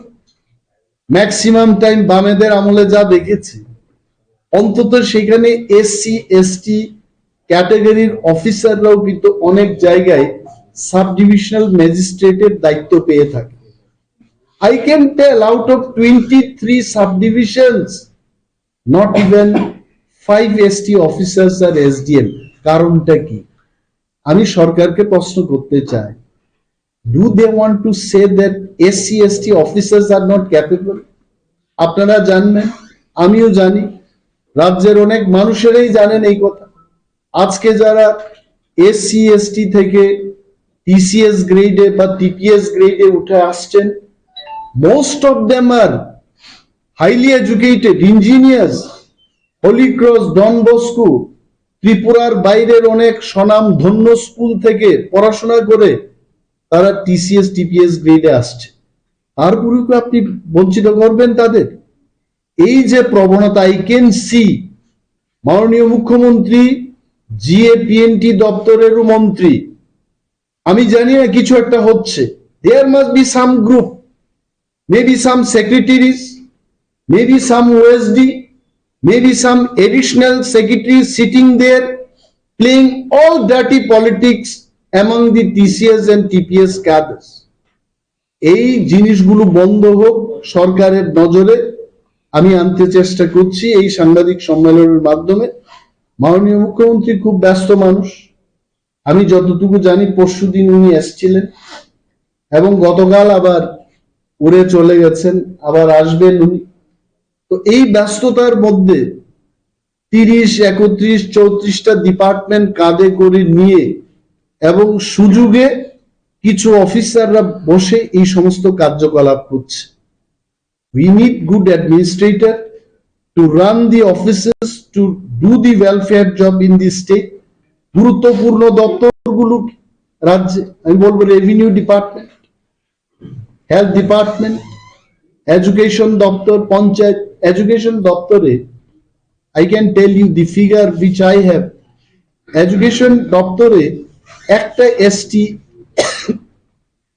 ম্যাক্সিমাম টাইম বামেদের আমলে যা দেখেছি, অন্তত সেখানে এসসি এসটি ক্যাটাগরির অফিসাররাও কিন্তু অনেক জায়গায় সাব ডিভিশনাল ম্যাজিস্ট্রেটের দায়িত্ব পেয়ে থাকে। I can tell, out of twenty three subdivisions, not even five S T officers are S D M. কারণটা কি? আমি সরকারকে প্রশ্ন করতে চাই, do they want to say that S C S T officers are not capable? আপনারা জানবেন, আমিও জানি, রাজ্যের অনেক মানুষেরাই জানেন এই কথা। আজকে যারা এসসি এসটি থেকে টিসিএস গ্রেডে বা টিপিএস গ্রেডে উঠে আসছেন, most of them are highly educated engineers, Holy Cross, Don Bosco, ত্রিপুরার বাইরের অনেক স্বনামধন্য স্কুল থেকে পড়াশোনা করে তারা টিসিএস টিপিএস গ্রেডে আসছে। তারপরেও কি আপনি বঞ্চিত করবেন তাদের? এই যে প্রবণতা, I can see, মাননীয় মুখ্যমন্ত্রী জিএপিএনটি দপ্তরেরও মন্ত্রী, আমি জানি না কিছু একটা হচ্ছে। There must be some group, maybe some secretaries, maybe some O S D, maybe some additional secretary sitting there playing all dirty politics among the T C S and T P S cadres. এই জিনিসগুলো বন্ধ হোক, সরকারের নজরে আমি আনতে চেষ্টা করছি এই সাংবাদিক সম্মেলনের মাধ্যমে। মাননীয় মুখ্যমন্ত্রী খুব ব্যস্ত মানুষ, আমি যতটুকু জানি পরশুদিন উনি এসছিলেন এবং গতকাল আবার উড়ে চলে গেছেন, আবার আসবেন উনি। তো এই ব্যস্ততার মধ্যে তিরিশ, একত্রিশ, চৌত্রিশটা ডিপার্টমেন্ট কাঁধে করে নিয়ে এবং সুযোগে কিছু অফিসাররা বসে এই সমস্ত কার্যকলাপ করছে। We need good administrator to run the offices, to do the welfare job in the state. গুরুত্বপূর্ণ দপ্তরগুলো রাজ্যে, আমি বলবো revenue department, health department, education দপ্তর, পঞ্চায়েত, এডুকেশন দপ্তরে, I can tell you the figure which I have, education দপ্তরে একটা ST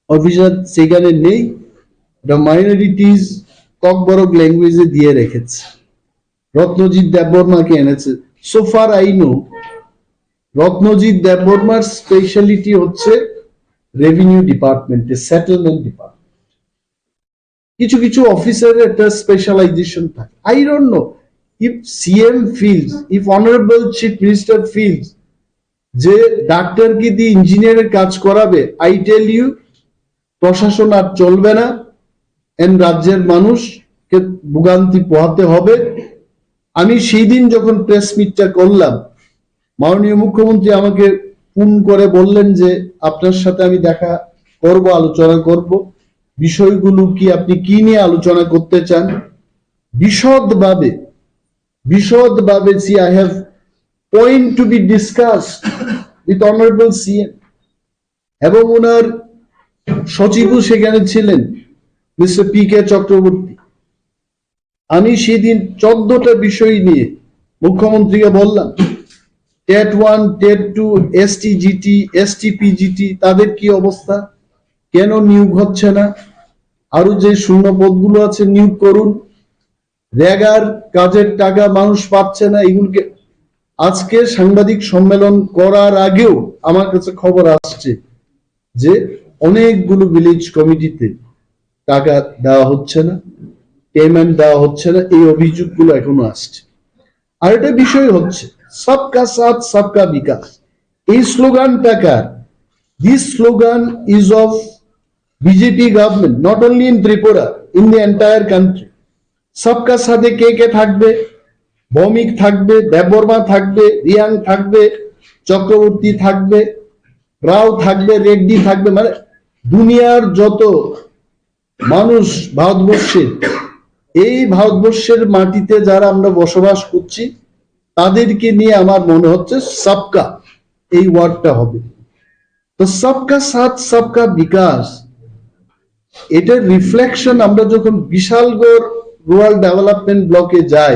officer সেখানে নেই। এটা মাইনরিটিজ ককবরক ল্যাঙ্গুয়েজে দিয়ে রেখেছে, রত্নজিৎ দেববর্মাকে এনেছে। So far I know, Ratnajit দেববর্মার স্পেশালিটি হচ্ছে রেভিনিউ ডিপার্টমেন্টে, সেটেলমেন্ট ডিপার্টমেন্ট। কিছু কিছু অফিসারের একটা স্পেশালাইজেশন থাকে। I don't know if C M feels, if Honorable Chief Minister feels যে ডাক্তারকে দিয়ে ইঞ্জিনিয়ারের কাজ করাবে, I tell you, প্রশাসন আর চলবে না, এন্ড রাজ্যের মানুষকে ভোগান্তি পোহাতে হবে। আমি সেই দিন যখন প্রেস মিটটা করলাম, মাননীয় মুখ্যমন্ত্রী আমাকে ফোন করে বললেন যে আপনার সাথে আমি দেখা করব, আলোচনা করব, বিষয়গুলো কি, আপনি কি নিয়ে আলোচনা করতে চান, বিশদভাবে, বিশদভাবে। See, I have point to be discussed with Honorable C M এবং ওনার সচিবও সেখানে ছিলেন, মিস্টার পি কে চক্রবর্তী। আমি সেদিন চোদ্দটা বিষয় নিয়ে মুখ্যমন্ত্রীকে বললাম, TET one, TET two, ST GT, ST PGT, তাদের কি অবস্থা, কেন নিয়োগ হচ্ছে না, আরো যে শূন্য পদগুলো আছে নিয়োগ করুন, রেগার কাজের টাকা মানুষ পাচ্ছে না, এগুলোকে। আজকে সাংবাদিক সম্মেলন করার আগেও আমার কাছে খবর আসছে যে অনেকগুলো ভিলেজ কমিটিতে টাকা দেওয়া হচ্ছে না, পেমেন্ট দেওয়া হচ্ছে না, এই অভিযোগগুলো এখনো আসছে। আর একটা বিষয় হচ্ছে সবকা সাথ সবকা বিকাশ, এই স্লোগানটা কার? This slogan is of B J P government, not only in Tripura, in the entire country. সবকা সাথে কে কে থাকবে? ভৌমিক থাকবে, দেববর্মা থাকবে, রিয়াং থাকবে, চক্রবর্তী থাকবে, রাও থাকবে, রেড্ডি থাকবে, মানে দুনিয়ার যত মানুষ ভারতবর্ষে, এই ভারতবর্ষের মাটিতে যারা আমরা বসবাস করছি, তাদেরকে নিয়ে আমার মনে হচ্ছে সবকা এই ওয়ার্ডটা হবে। তো সবকা সাথ সবকা বিকাশ, এটার রিফ্লেকশন আমরা যখন বিশালগড় রুরাল ডেভেলপমেন্ট ব্লকে যাই,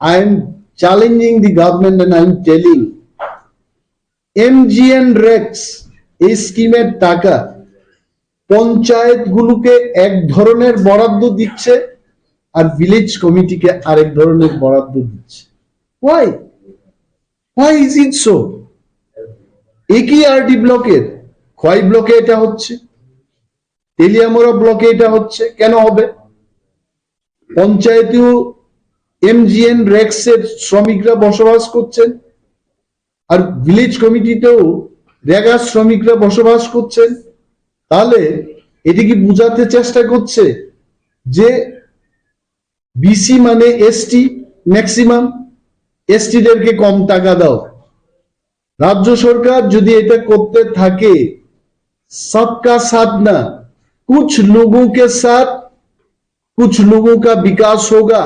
I am challenging the government and I am telling, MGNREGA এই স্কিমের টাকা পঞ্চায়েত গুলোকে এক ধরনের বরাদ্দ দিচ্ছে আর ভিলেজ কমিটিকে আরেক ধরনের বরাদ্দ দিচ্ছে। Why? Why is it so? একই আরডি ব্লকের খোয়াই ব্লকে এটা হচ্ছে, তেলিয়ামুড়া ব্লকে এটা হচ্ছে, কেন হবে? পঞ্চায়েতেও এমজিএনরেগা এর শ্রমিকরা বসবাস করছেন, আর ভিলেজ কমিটিতেও রেগা শ্রমিকরা বসবাস করছেন। তাহলে এটা কি বোঝাতে চেষ্টা করছে যে বিসি মানে এসটি, ম্যাক্সিমাম এসটিদেরকে কম টাকা দাও? রাজ্য সরকার যদি এটা করতে থাকে, সবকা সাথ না, কুছ লোগোঁ কে সাথ, কুছ লোগোঁ কা বিকাশ হোগা।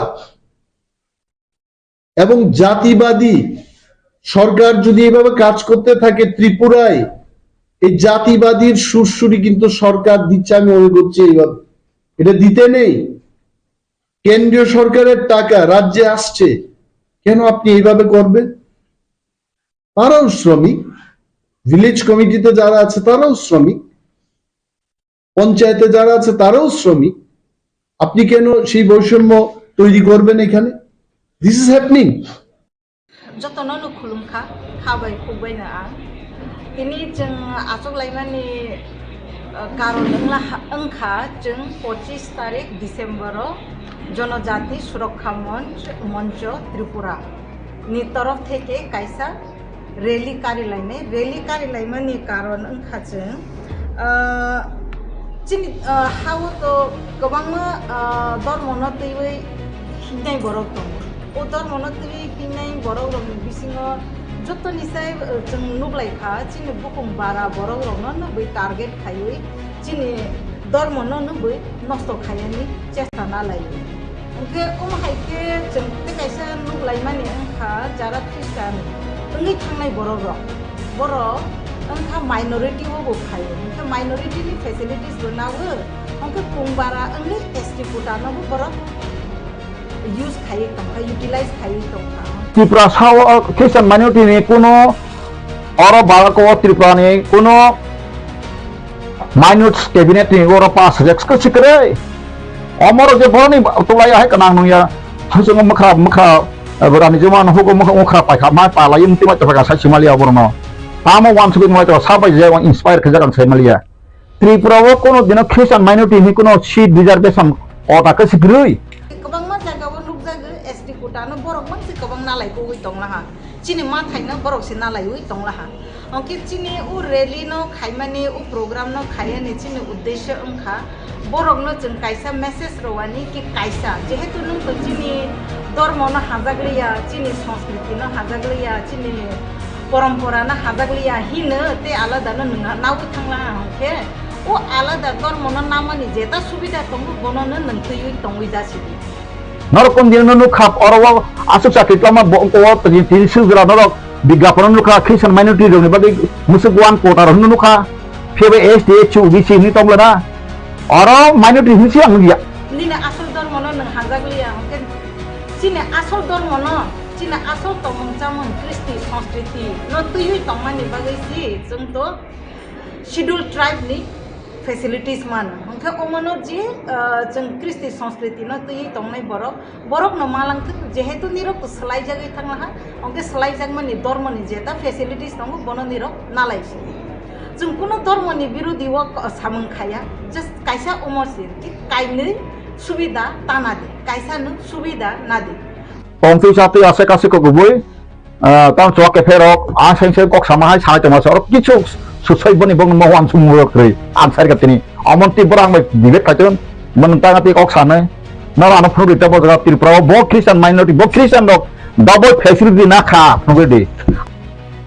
এবং জাতিবাদী সরকার যদি এভাবে কাজ করতে থাকে ত্রিপুরায়, এই জাতিবাদীর সুরসুরি কিন্তু সরকার দিচ্ছে, আমি মনে করছি এইভাবে। এটা দিতে নেই। কেন্দ্রীয় সরকারের টাকা রাজ্যে আসছে, কেন আপনি এইভাবে করবেন? তারাও শ্রমিক, ভিলেজ কমিটিতে যারা আছে তারাও শ্রমিক, পঞ্চায়েতে যারা আছে তারাও শ্রমিক। আপনি কেন সেই বৈষম্য তৈরি করবেন এখানে? This is happening. Jotono no khulumkha, kha bai khuk bai no ang. Tini chwng achuk laimani, uh, karon wngla ha-, wngkha chwng pochis tarik December o Jonojati Surokha Monch, Moncho Tripura ni torof theke kaisa rally kari lainai. Rally kari laimani karon wngkha chwng, ah, chini, ah, hao to kwbangma, ah, dormono twiwi hinai borok tongo. O dormono twiwi hinai borok rokni bisingo jotoni sai, ah, chwng nuklaikha, chini bukung bara borok rokno nugwi target khaiwi chini dormono nugwi nosto khaiyani chesta nalai. Hwnkhe omo hai khe chwng tei kaisa nuk laimani wngkha jara Christian wngwi thangnai borok rok. Borok wngkha minority o bo phaio. Hwnkhe minority ni facilities bo nago. Hwnkhe kung bara wngwi S T quota no bo borok use khaiwi tongkha, utilize khaiwi tongkha. Tripura sao Christian minority ni kuno oro Bharat o Tripura ni kuno minutes cabinet ni oro pass rek sikre. Omoro je boroni tulai hai kanang nungya. Hasungo mukha, mukha, eh, borani jema no hugo mukha, mukha paikha, mai palai mti mai topaka sai simalia borono. Tamo wan sugui mai to sabai je inspire khe jagan sai malia. Tripura o kono dino Christian minority ni kono seat reservation kota khe sikrui. Kwbangma jaga o nukjago S T quota no borok mangsi kwbang nalai kugui tonglaha. Chini ma thaino borok se nalaiwi tonglaha. Hwnkhe chini o rally no khaimani, o program no khaiyani chini uddesyo wngkha borok no chwng kaisa message rwani ki kaisa, jehetu nwng to chini dormo no hajak liya, chini sanskriti no hajak liya, chini porompora no hajak liya hino tei alada no nwng nawi thanglaha hwnkhe o alada dormo no namani jeta subida tongo bono no nwng twiwi tongwi jasidi. Norok kon dino no nukha oro o aswk chakri kwlama bo o tini swijwra norok bigyapon nukha Christian minority rokni bagwi mwswk one quota rok nukha. Phiya bai S T, S C, O B C hinwi tongla na. Oro minority hinwi se ang nukya. Nini asol dormo no nwng hajak liya hwnkhe chini asol dormo no, chini asol tongmung chamung Kristi sanskriti no twiwi tongmani bagwi si chwng to Schedule tribe ni facilities mano. Hwnkhe omono je, ah, chwng Kristi sanskriti no twiwi tongnai borok, borok no malangthwk, jehetu nirok swlaijagwi thanglaha, hwnkhe swlaijakmani dormo ni jeta facilities tongo, bono nirok nalai si. Chwng kuno dormo ni birodi o ko-, samung khaya, just kaisa omo si, ki kainwi subida tana di, kaisa no subida na di. Tongtwi chatwi aswk aswk kok kubui, ah, tamo chwk kepherok, ang seng seng kok sama hai sanai tongma se, oro kichu susoi boni bong mo wan sumung rok kwrwi, ang sai ka tini. Omon twi borok ang bai debate khai ton, mon tang twi kok sanai. Noro ano phunuk rita bo jaga Tripura o, bo Christian minority, bo Christian rok double facility na kha phunuk di.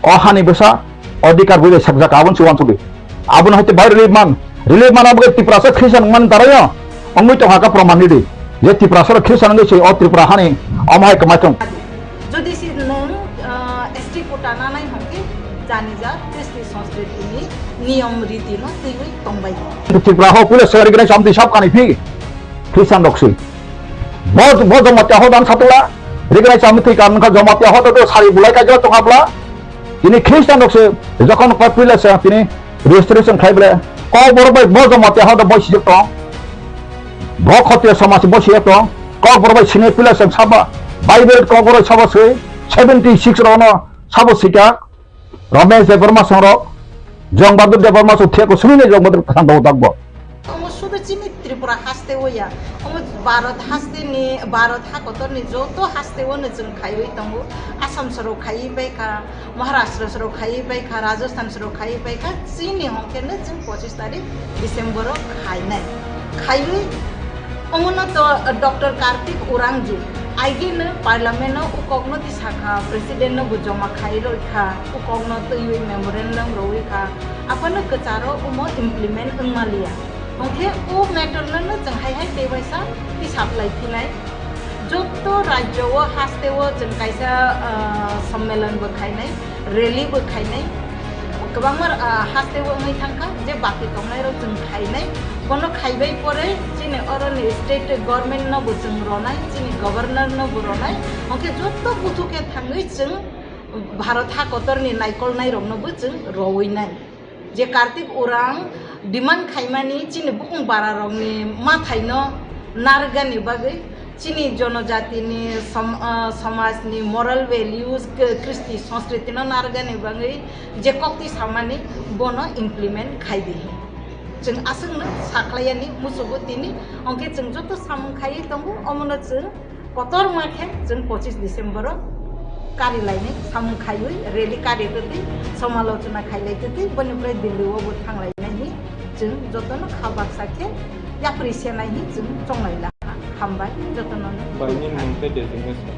O hani bwsa, odhikar bui bai sakjak, aboni se uansugwi. Abono haite bai relief man. Relief man abo khe Tiprasa Christian wngmani daraio wngwi tongkha khe proman ridi. Je Tiprasa rok Christian wngwi se o Tripura hani omo hai kwmai thung. Jodi se nwng, ah, S T quota nanai hwnkhe jani ja Kristi sanskriti ni niyom riti no twiwi tongbai. Tripura ho puila segari gwnai chamtwi sab kani phi Christian rok se. Bo, bo jongma chaho dan satula. Rignai chami thwi kam wngkha Jamatia hodo do sari bulai kaijak tongkha bla. Tini Christian rok se jokhon koi puila se tini restoration khai bla. Kokborok bai bo Jamatia hodo bo sijak tong. Bo Khotiya samaj bo sijak tong. Kokborok bai sini puila se saba. Bible Kokborok saba se seventy six rok no sabo sika. Ramesh Debbarma songrok, Jong Bahadur Debbarma song thek ko sumine Jong Bahadur thang dau dakbo. Omo sudu chini Tripura haste o ya. Omo Bharat haste ni, Bharat ha kotor ni joto haste o no chwng khaiwi tongo. Assam soro khaiwi bai kha, Maharashtra soro khaiwi bai kha, Rajasthan soro khaiwi bai kha. Chini hongke no chwng pochis tarik December o khainai. Khaiwi Omono to, uh, Doctor Kartik Urangji, aigino Parliament no ukokno tisakha, President no bo joma khai roi kha, ukokno twiwi memorandum roi kha, aphano kwcharo omo implement wngma liya. Hwnkhe o matter no no chwng hai hai tei waisa tisap lai phinai. Jotto rajyo o haste o chwng kaisa, uh, sommelon bo khainai. Rally bo khainai, kwbangma, ah, haste o wngwi thangkha, je baki tongnairok chwng khainai, bono khaibai pore chini oroni state government no bo chwng ronai, chini governor no bo ronai, hwnkhe jotto buthu khe thangwi chwng Bharat ha kotorni naikolnairokno bo chwng rowinai. Je Kartik Urang demand khaimani chini bukung bararokni mathaino narwkgani bagwi, chini jonojatini som-, ah, somajni moral values, k-, kristi sanskriti no narwkgani bagwi je kokti samani bono implement khai di. Chwng aswkno sakhlaiyani muchugo tini, hwnkhe chwng joto samung khaiwi tongo, omono chwng kotorma khe chwng pochis December o kari lainai samung khaiwi rally kari twtwi somalochona khailai twtwi boni pore Delhi o bo thanglainai hi chwng jotono kha baksa khe yapri senai hi chwng chonglai laha. Hambai jotono. Baini mung khe designation.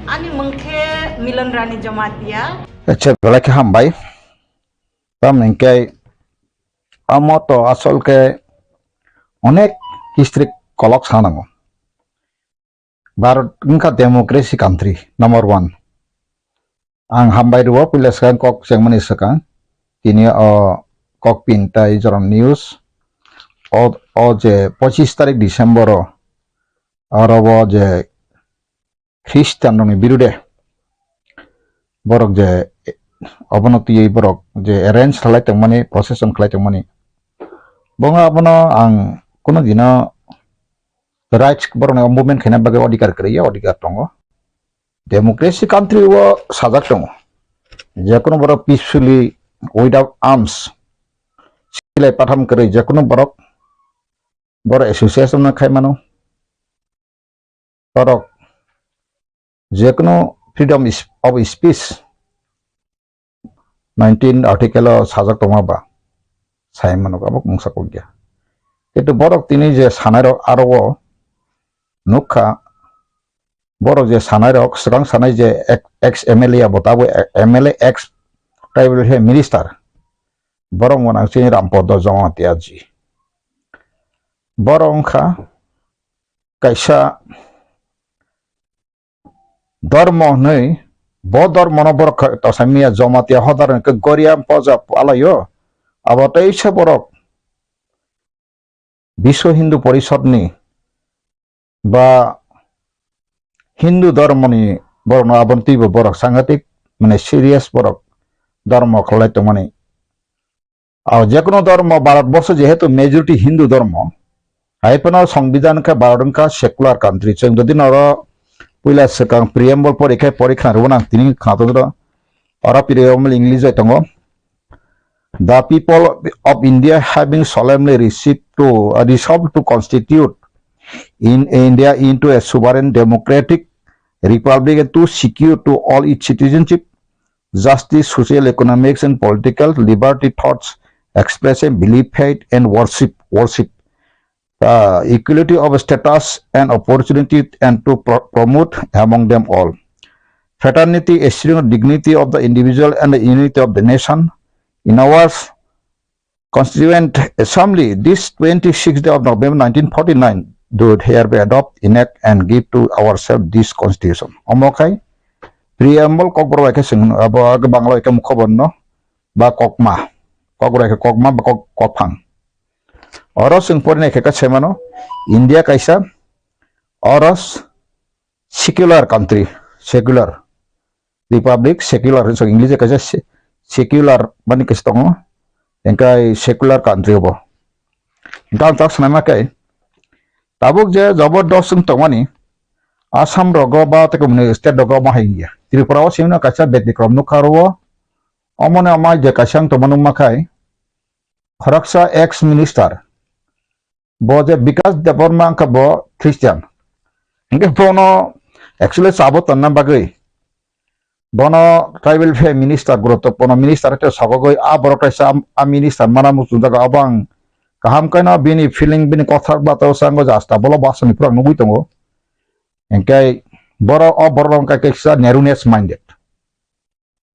Ani mung khe Milan Rani Jamatia. Acha, belai khe hambai. Tamni hwnkhe amo to asol khe onek history kolok sanango. Bharat wngkha democracy country number one. Ang hambai rwo puila swkang kok chengmani swkang. Tini o kok pin tai jorom news. O, o je pochis tarik December o oro o je Christian rokni birude borok je obono twiwi borok je arrange khlai tongmani, procession khlai tongmani, bongo abono ang kuno dino rights borokni movement khaina bagwi odhikar kwrwi ya, odhikar tongo. Democracy country o sajak tongo, jekono borok peacefully without arms silai patham kwrwi jekono borok borok association no khai mano. Borok jekono freedom is-, of speech nineteen article o sajak tongma ba sai mano, abo mungsa kok ya. Kintu borok tini je sanai rok aro o nukha, borok je sanai rok swkang sanai je ek-, ex M L A abo tabo M L A ex tribal he minister, borok mwnang chini Rampodo Jamatia ji. Borok wngkha kaisa dormo hwnwi, bo dormono borok kha-, tosa miya Jamatia hodar hwnkhe Goria poja palaio. Abo teisa borok Biswa Hindu Porishodni ba Hindu dormoni borokno aboni twibo borok sangatik, mane, serious borok dormo khlai tongmani. Ah, jekono dormo, Bharat borsho jehetu majority Hindu dormo, hai phano Songbidan khe Bharat wngkha secular country. Chwng jodi noro puila swkang preamble pori khe pori khna rwmani ang tini khna tongro. Oro preamble English bai tongo. The people of India having solemnly received to, uh, resolved to constitute in India into a sovereign democratic republic and to secure to all its citizenship, justice, social, economics, and political liberty, thoughts, expression, belief, faith, and worship, worship, uh, equality of status and opportunity, and to pro-, promote among them all fraternity, esteem, dignity of the individual, and the unity of the nation. In our Constituent Assembly, this twenty-sixth day of November nineteen forty-nine, do hereby adopt, enact, and give to ourselves this constitution. Omo khai preamble kokborok bai khe chwng, abo age Bangla bai khe mukhoborno ba kokma, kokborok bai khe kokma ba kok-, kokphang. Oro chwng porinai khe khe sai mano, India kaisa oro secular country, secular. Republic secular, so English kaisa se-, secular mani kaisa tongo, engkai secular country obo. Engkai ang tak sanai ma khe, tabuk je jabardast wng tongmani, Assam rogo ba tei komoni state rogo omo hai wngya. Tripura o simi no kaisa betikrom nukha oro o. Omo ni omo hai je kaisa wng tongma nukma khai, khoroksa ex minister, bo je Bikas Debbarma wngkha bo Christian. Hingke bono actually sabo tonna bagwi bono tribal affairs minister, guruttopurno minister hete sogogoi a borok kaisa a, a minister mana muchungjak, abo ang kaham kaino bini feeling, bini kotha bata sango jasta bolo basoni pura nugui tongo. Hingke borok, o borok wngkha kaisa narrowness minded.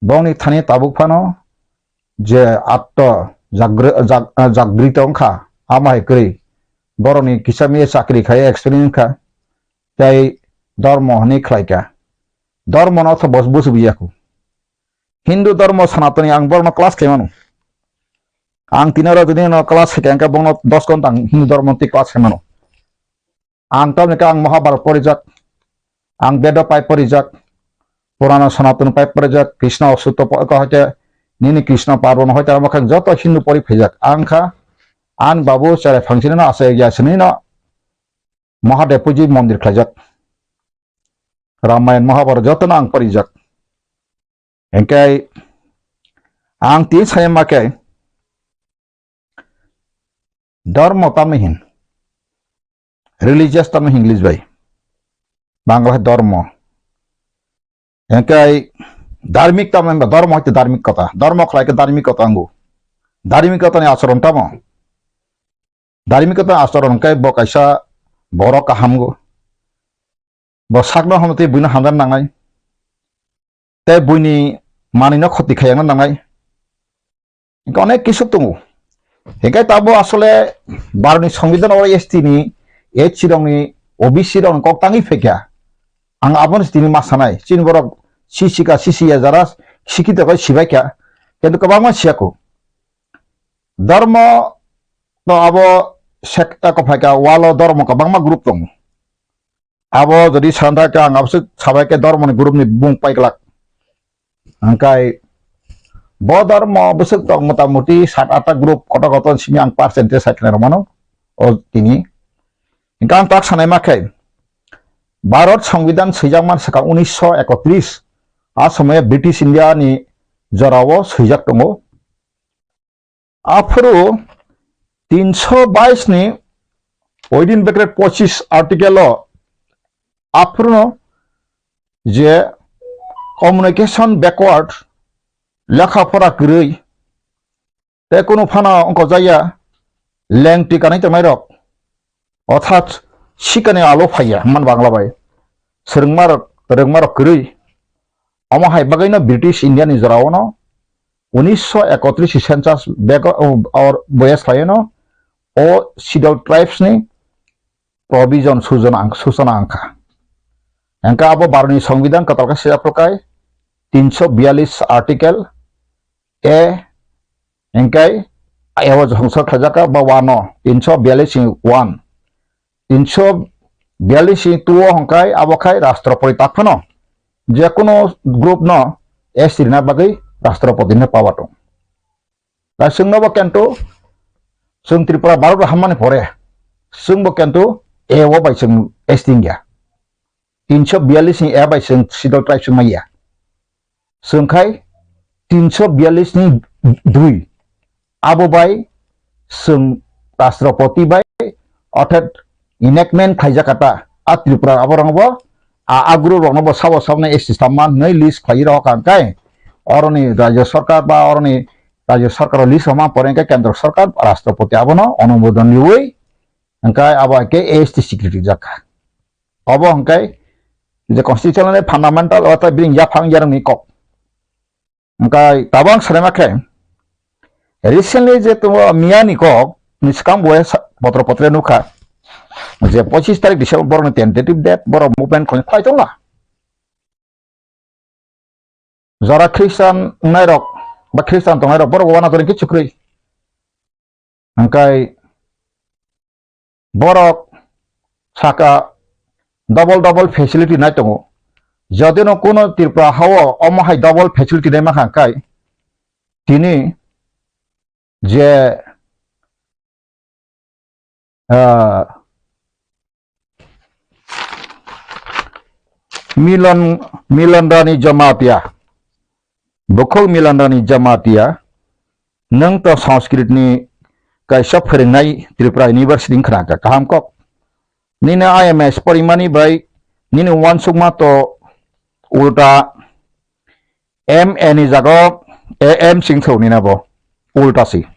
Bongni thani tabuk phano je atto jagri-, jag-, jagrito wngkha, amo hai kwrwi borokni kisa miya chakri khai experience wngkha, tei dormo hwnwi khlaikha. Dormo no tho bos busi buya khu. Hindu dormo Sanatani ang borokno class khaimano. Ang tini oro jodi no class khaikha, hingkhe bongno dos ghonta ang Hindu dormo twi class khaimano. Ang tamni khe ang Mahabharat porijak, ang Bedo pai porijak, Purana Sanatana pai porijak, Krishna Sutro po-, ko hoite nini Krishna Parvana hoite amo khe joto Hindu pori phaijak. Ang kha, ang babu cherai phangsini no asai ya sini no Mahadev puji mondir khlaijak. Ramayan Mahabharat joto no ang porijak. Engkai ang tin saya ma khe, Dharma tamni hin. Religious tamni hin English bai. Bangla hai dharma. Engkai dharmik tamni ba dharma hai dharmik kota. Dharma khlai khe dharmik kota angu. Dharmik kota ni acharon tamo. Dharmik kota acharon kai bo kaisa borok kaham go. Bo sakno hamtwi buino hamdan nangnai. Tei buini manwino khoti khayangna nangnai. Hingke onek kisu tongo. Hingke tabo asole Bharotni Songbidan oro S T ni, H C rokni, O B C rokni kok tangwi phaikha. Ang abono tini ma sanai. Chini borok C C ka, C C ya jara sikhito khe sibaikha. Kintu kwbangma siyakho. Dharma to abo sek-, eko phaikha, walo dharma kwbangma group tongo. Abo jodi santa khe ang aboswk sabai khe dharmoni group ni bung paiglak. Hingkai bo dharmo bwswk tong mota moti sat atta group kotor kotor simi ang percentage sai khna rwmano o tini. Hingkhe ang tak sanai ma khe Bharat Songbidan swijakman swkang unisho ekotris a somoyo British India ni jorao swijak tongo. Aphuru tinsho bais ni within bracket pochis article o aphuru no je communication backward, lekha pora kwrwi, tei kunu phano wngkojaya lengtwi kanwi tongnai rok, orthat sikani alo phaiya man Bangla bai swrwngma rok, rwngma rok kwrwi. Omo hai bagwino British India ni jorao no unisho ekotris census bego, or boya slayeno o Scheduled Tribes ni provision sujona ang, suchona angkha. Engka abo Bharotni Songbidan kwtal khe sejak phrukai tinsho biyalish article A, engkai abo jongsa khlaijak ba wano tinsho biyalish ni one. Tinsho biyalish ni two o hongkai abo khai Rashtrapati tak phano je kono group no S T rina bagwi Rashtrapati ni power tong. Ta chwngno bo kento chwng Tripura Bharat hammani pore chwngbo kento A o bai chwng S T wngya. Tinsho biyalish ni A bai chwng Scheduled Tribes wngmaya. Chwng khai tinsho biyalish ni dui. Abo bai chwng Rashtrapati bai orthat enactment khaijak kha ta. A Tripura aborokno bo a, a group rokno bo sabo sabno S T samma hwnwi list khlaiwi rw kha hwnkhe oroni Rajya Sarkar ba oroni Rajya Sarkar list rwma pore hwnkhe Kendra Sarkar Rashtrapati abono onumodon riwi hwnkhe abo hai khe A S T security jak kha. Obo hwnkhe je constitutional fundamental ortha bini yaphang yarwngni kok. Hwnkhe tabang sanai ma khe recently je tongo miya ni kok ni swkang bo sa-, potro potre nukha je pochis tarik December borokni tentative date borok movement khlai tongla. Jora Christian wngnai rok ba Christian tongnai rok borok wana tori khe chukrwi. Hwnkhe borok saka double double facility nai tongo. Jodi no kuno Tripura hao omo hai double facility dai mankha kai, tini je, ah, Milan, Milan Rani Jamatia, Bukhuk Milan Rani Jamatia, nwng to Sanskrit ni kaisa phwrwngnai Tripura University wngkha kha, kaham kok. Nini I M S porimani bai nini uansukma to ulta M A ni jaga o A M singthou nina bo ulta si.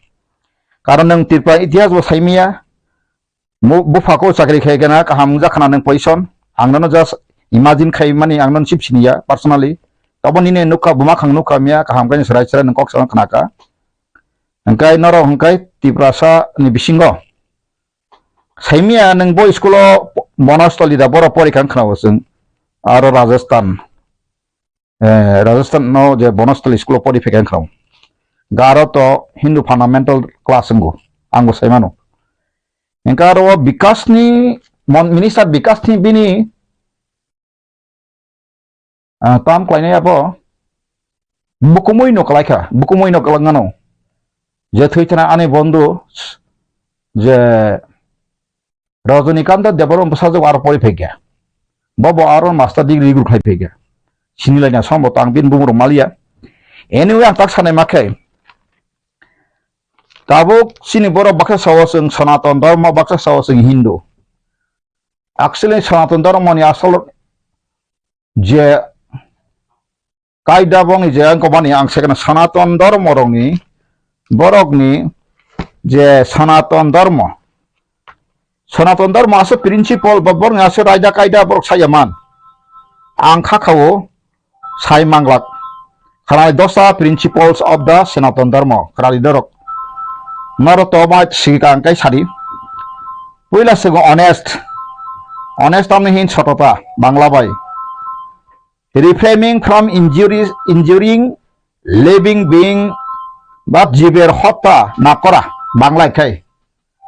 Karon nwng Tripura itihas bo saimiya, mu-, bupha ko chakri khai gana kaham wngja khna nwng position, ang nono just imagine khai mani ang nono sip siniya personally. Tabo nini nukha buma khang nukha miya kaham khe chwrai chwrai nwng kok sa khna kha. Hwnkhe norok hwnkhe Tiprasa ni bisingo saimiya nwng bo school o Bonostoli da borok porikha wng khna bo chwng aro Rajasthan. Eh, Rajasthan no je Bonostali school o pori phaikha wngkha. Garo to Hindu fundamental class wngo, ang bo sai mano. Hwnkhe aro o Bikash ni mon-, minister Bikash ni bini, ah, tam khlainai abo bukumui no kwlaikha, bukumui no kwlangmano. Je thwi thana ani bondhu je Rajanikanto Debbarma bwsajwk aro pori phaikha. Bo bo aro master degree rwgwrwk khai phaikha. Sinilaina sombo tang bini bumung rok maliya. Anyway, ang tak sanai ma khe. Tabuk chini borok baksa sao chwng Sanatan Dharma, baksa sao chwng Hindu. Actually, Sanatan Dharma ni asol je kaida bongni je wngkha bani ang second Sanatan Dharma rokni, borokni je Sanatan Dharma, Sanatan Dharma aswk principle ba borokni aswk raida kaida borok saya man. Ang kha khao sai manglak. Khanai dosta principles of the Sanatan Dharma khanai dorok. Noro to ma sikang kai sadi. Puila sego honest. Honest tamni hin sotota Bangla bai. Refraining from injuries, injuring living being ba jiber hotta na kora, Bangla khai.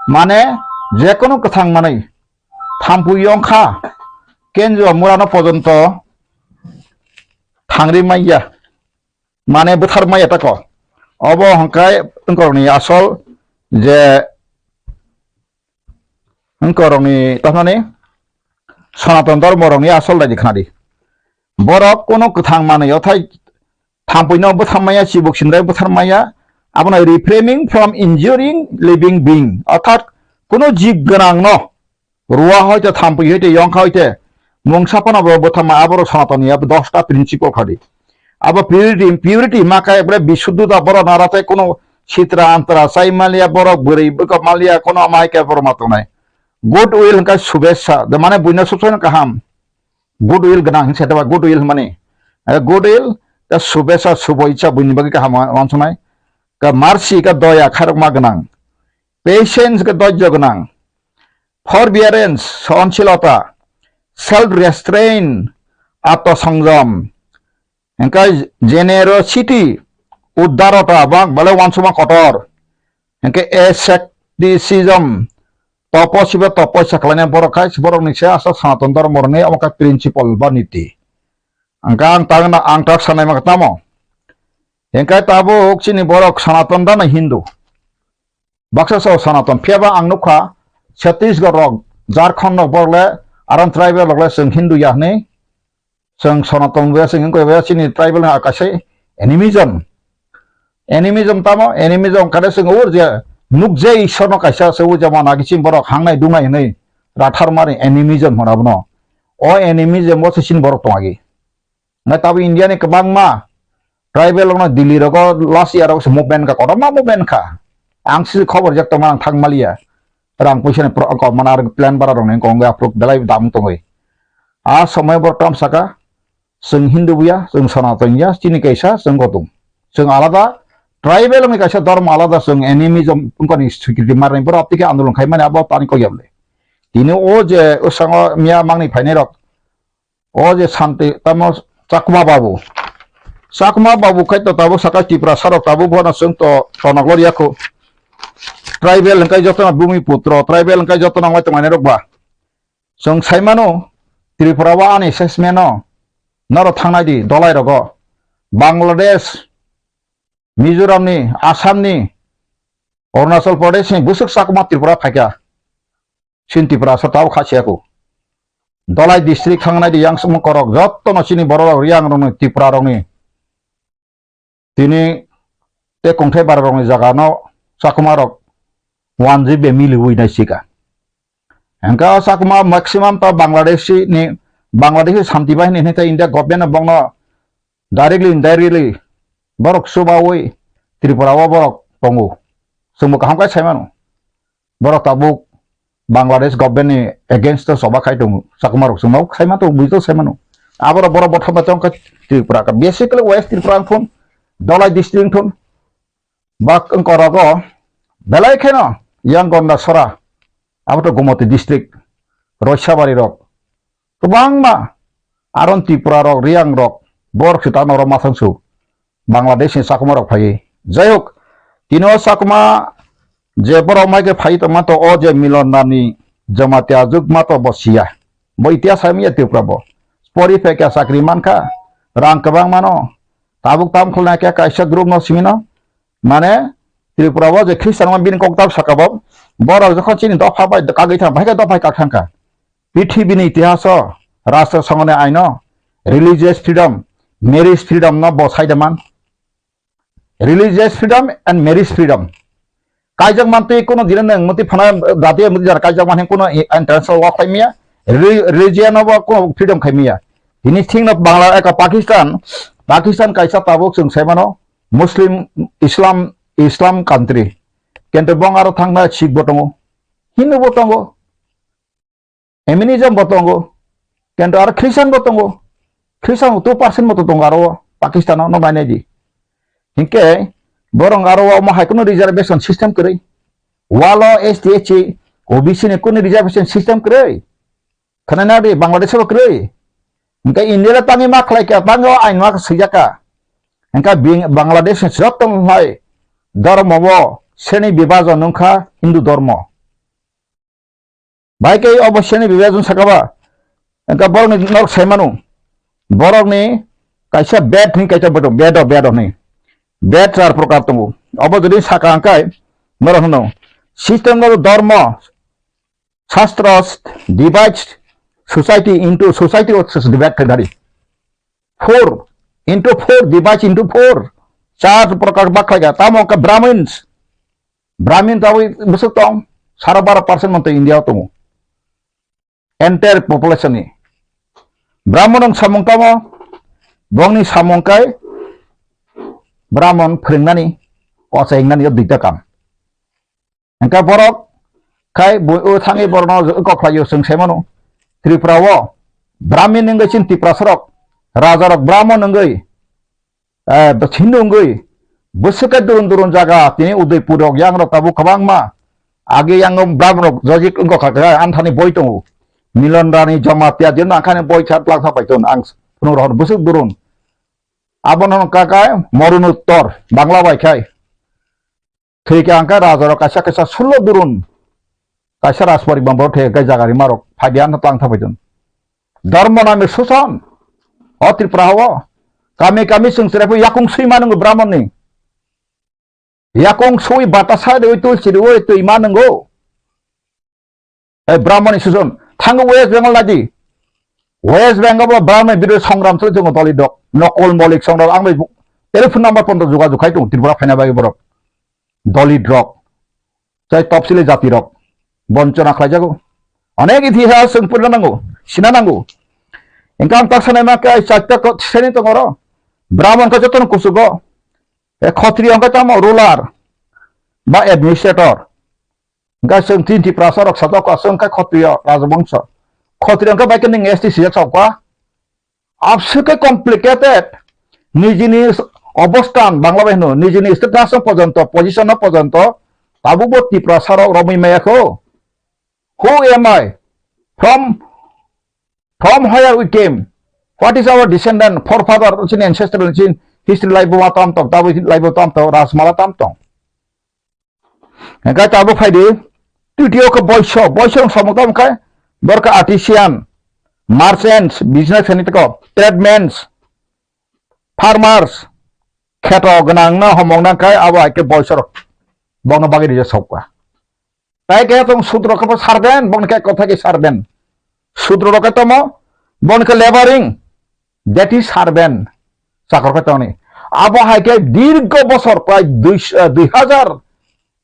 Mane, jekunu kwthang manwi thampui yongkha, kenjua murano pojonto thangri manya, mane bwthar manya tako. Obo hwnkhe wngkorokni asol je wngkorokni, tamani Sanatan Dharma rokni asol daidi khnadi. Borok kunu kwthang manwi othai thampuino bwthar maya, chibuk sindai bwthar maya, abono refraining from injuring living being, orthat kunu jib gwnangno rua hoite, thampui hoite, yongkha hoite, mungsa phano bo bwthar maya, aborok Sanatani abo dosta principle khadi. Abo purity, purity ma khe ekbare bisuddhota, borok nara tei kunu sitra antra chai maliya, borok bwrwi bwkha maliya, kunu amai khe borok ma tongnai. Good will hwnkhe subesa, de mane buino subsai kaham. Good will gwnang hinwi saitaba, good will hwnmani. Eh, good will, ta subesa, subo icha buini bagwi kaham wa-, wansuknai. Ka mercy, ka doya, khairokma gwnang. Patience, ka dojjo gwnang. Forbearance, sohonsilota. Self restraint, atma songjom. Hingke generosity, udarota, bang bale wansukma kotor. Hingke asceticism, topo siba topo sakhlaina borok khai, borok ni se asal Sanatan Dharma ni omo khe principle ba niti. Hingke ang tang na, ang tak sanai ma tamo. Hingke tabuk chini borok Sanatan da na Hindu. Baksa sao Sanatan, phiya ba ang nukha Chhattisgarh rok, Jharkhand rok borok le aram tribal rok le chwng Hindu ya hwnwi. Chwng Sanatan wngya, chwng wngkha wngya, chini tribal ni kaisa animism. Animism tamo? Animism kare chwng ur je nukjai Ishwar no kaisa se ur jemon agi chini borok hangnai dungnai hwnwi rathar mari animism hwna bono. O animism o se chini borok tong agi. Nai tabo India ni kwbangma tribal rok no Delhi rogo last year rogo se movement kha, kotorma movement kha. Ang se khobor jak tongma ang thang maliya. Rang puisa ni pro-, kok mana ar plan bara rok ni kong ya prok belai dam tongwi. A somoi bo tam saka, chwng Hindu buya, chwng Sanatan ya, chini kaisa, chwng kotung. Chwng alada, tribal ni kaisa dharma alada, chwng animism, wngkha ni security marni borok tike andolon khai mani abo tani kok ya bole. Tini o je, o sango miya mangni phainai rok, o je Santi, tamo Chakma Babu. Chakma Babu khai to tabuk saka Tiprasa rok tabuk bono chwng to tonok lor yakho. Tribal hingkai joto no bumi putro, tribal hingkai joto no wai tongmani rok ba. Chwng sai mano, Tripura o ani assessment o Norok thangnai di, dolai rogo. Bangladesh, Mizoram ni, Assam ni, Arunachal Pradesh ni, bwswk Chakma Tripura phaikha. Chini Tripura sa tao kha siya ko. Dolai district thangnai di yang sumung korok, jotto no chini borok rok, Riang rok ni, Tripura rok ni. Tini tei kongthai bara rokni jaga no Chakma rok one G B miliwi nai sika. Hingke o Chakma maximum ta Bangladeshi ni, Bangladeshi Shanti Bahini hinwi ta India government no bongno directly, indirectly borok chubawi Tripura o borok tongo. Chwngbo kaham khe sai mano. Borok tabuk Bangladesh government ni against o choba khai tongo, Chakma rok chwngno khai ma tongo, buji tongo, sai mano. Aborok borok bothop bai tongkha Tripura ka, basically West Tripura wng thun, Dolai district wng thun, bak wng korogo belai kheno yang Gondasora, abo to Gomoti district, Roisabari rok, kwbangma aron Tripura rok, Riang rok, borok se ta norok masang su. Bangladesh ni Chakma rok phaiwi. Jai hok, tini o Chakma je borok mai khe phaiwi tongma to o je Milan Rani Jamatia jwk ma to bo siya. Bo itihas hai manya Tripura bo. Pori phe khe chakri man kha, rang kwbang mano. Tabuk tam khulna khe kaisa group no simi no. Mane Tripura bo je Christian ma bini kok tab saka bo. Borok jokhon chini dopha bai kagwi thang, bahai khe dopha kak thang kha. Pithibini itihaso, Rashtra Sangha ni aino, religious freedom, marriage freedom no bo saida man. Religious freedom and marriage freedom. Kaijak mantwi kuno dina nang mati phana dati mati jar kaijak mantwi kuno entrance lock khai miya. Reli-, religion no bo kuno freedom khai miya. Ini thing no Bangla eka Pakistan, Pakistan kaisa tabuk chwng sai mano Muslim, Islam, Islam country. Kento bong aro thangna Sikh bo tongo, Hindu bo tongo. Animism bo tongo, kento aro Christian bo tongo. Christian bo two percent bo tongo aro o Pakistan o, no mainai di. Hinkhe borok aro o omo hai kuno reservation system kwrwi. Walo S T, S C, O B C ni kuno reservation system kwrwi. Khwnana di Bangladesh o kwrwi. Hinkhe India le tangwi ma khlai kha, tangwi o ain ma swijak kha. Hinkhe bing-, Bangladesh ni joto hai dhormo bo sreni bibhajon wngkha Hindu dhormo. Bai khe obo sreni bibhajon saka ba. Engka borokni norok sai mano. Borokni kaisa bed hwnwi kaisa bodo, bedo, bedo hwnwi. Bed char prokar tongo. Obo jodi saka hwnkhai norok hwno. System no dhormo, shastras divides society into society o divide khainani. Four into four divides into four. Char prokar bak khlai kha. Tamo khe Brahmins. Brahmin tabwi bwswk tong, sara baro percent manto India o tongo. Entire population ni. Brahman wng samung tamo, bongni samung kai Brahman phwrwngnani, kochai wngnani o duita kam. Hingkhe borok khai bo o thangwi borokno kok khlaio chwng sai mano. Tripura o Brahmin wngwi chini Tiprasa rok, raja rok Brahman wngwi, eh, Hindu wngwi, bwswk khe durun durun jaga, tini Udaipur rok, yang rok tabuk kwbangma. Age yang Brahman rok jojik wngkha kha, ang thani boi tongo. Milan Rani Jamatia, jeno ang khani boi kha, twlang kha pai ton, ang phunuk rohor bwswk durun. Abono hwn kha kha Morunuttor, Bangla bai khai. Thwi khe ang kha raja rok kaisa kaisa sullo durun. Kaisa rajpori bang borok thwi khe jaga rima rok phai di ano tlang thapai dun. Dharma name susan. O Tripura o. Kami kami chwng chwrai phai yakung swi ma nwngo Brahman ni. Yakung swi bata sa de oi tulsi de oi twi ma nwngo. E Brahman ni susan. Thango West Bengal nai di. West Bengal bo Brahman bidro songram twi tongo doli dok. Nokol molik songram ang bai telephone number pon jogajog khai tongo Tripura phaina bagwi borok. Doli drok, tei topsili jati rok bonchona khlaijago. Onek itihas chwng purina nango, sina nango. Hingke ang tak sanai ma khe ai charta ko-, seni tongo oro. Brahman khe jotono kuchugo. E Khotriyo hingke tamo ruler ba administrator. Hingke chwng tin Tiprasa rok sajak kha, chwng khe Khotriyo rajabongso. Khotriyo hingke bai khe ning S T sijak sa kha. Abswk khe complicated. Nijini obosthan, Bangla bai hwno, nijini status no pojonto, position no pojonto, tabukbo Tiprasa rok romwi maya kho. Who am I? From, from where we came? What is our descendant, forefather, chini ancestral, chini history laibo ma tam tong, tabuk laibo tam tong, Rajmala tam tong. Hingke tabuk phai di, titio khe boiso, boiso wng samung tamo khe, borok khe artisan, merchants, business khainai toko, trademans, farmers, kheto gwnang no homong nang khai abo hai khe boisor bokno bagwi rijak sokha. Tai khe tong sudro khe bo servant, bokni khe kotha khe servant. Sudro rok khe tamo, bokni khe laboring, that is servant. Chakor khe tongni. Abo hai khe dirgo bosor prai dui, eh, dui hajar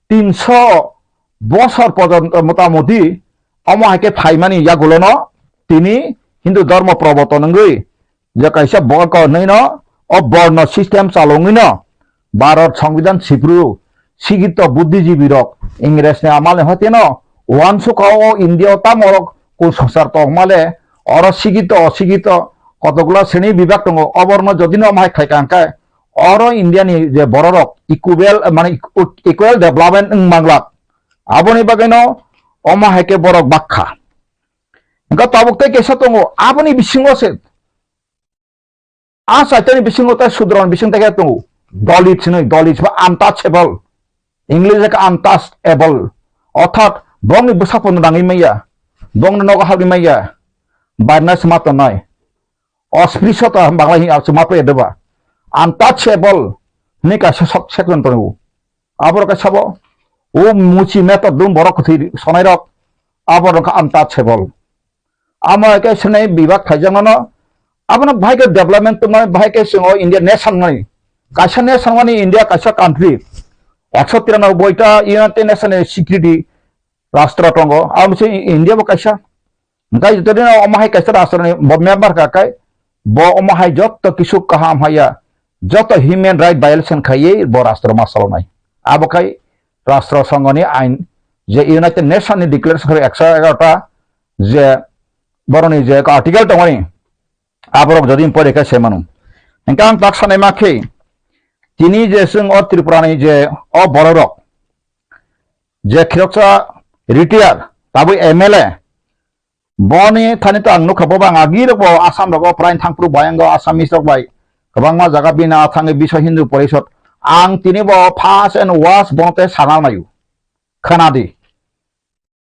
tinso bosor porjonto motamoti omo hai khe phaimani yagulono tini Hindu dhormo proboton wngwi je kaisa borko hwnwi no o borno system chalongwi no Bharat Songbidan sipru sikito buddhijibi rok Ingres ni amal ni hoite no uansukha o India o tamo rok kusongchar tongmale oro sikito osikito kotokla sreni bibak tongo oborno jodi no omo hai khaika hwnkhe oro India ni je borok rok equal mane equal development wng manglak aboni bagwi no omo hai khe borok bakha. Hwnkhe tabuk tei kaisa tongo aboni bisingo se A chaitani bisingo tei sudroni bising tei khe tongo. Dalit hinwi, dalit ba untouchable. English khe untouchable. Orthat bongni bwsa pono nangwi manya. Bongni nogo habwi manya. Barna se ma tongnai. Osprisota Bangla hi abse ma pore deba. Untouchable. Hinwi kaisa sok section tongo. Aborok khe sabo. O muchi metor dum borok kwthwi sonai rok. Aborok khe untouchable. Amo hai khe swnai bibak khaijakmano, abono bahai khe development tongmani, bahai khe chwng o India nation mani. Kaisa nation mani India kaisa country. Ekso tiranoboi ta United Nation ni security rastro tongo. Abo se India bo kaisa. Hwnkhe joto dino omo hai kaisa rastro ni bo member kha kai, bo omo hai joto kisu kaham haya, joto human right violation khaiwi bo rastro ma salonai. Abo khai rastro songho ni ain je United Nation ni declaration khe ekso egarota je boroni je article tongmani, aborok jodi pore khe se mano. Hingke ang tak sanai ma khe, tini je chwng o Tripura ni je o bororok, je khiroksa retire, tabuk M L A, boni thani to ang nukha, bo bang agi rok bo Assam rogo prai thangphuru bayango Assamese rok bai kwbangma jaga bini a thangwi Biswa Hindu Porishod. Ang tini bo first and worst bono te sana naio. Khana di.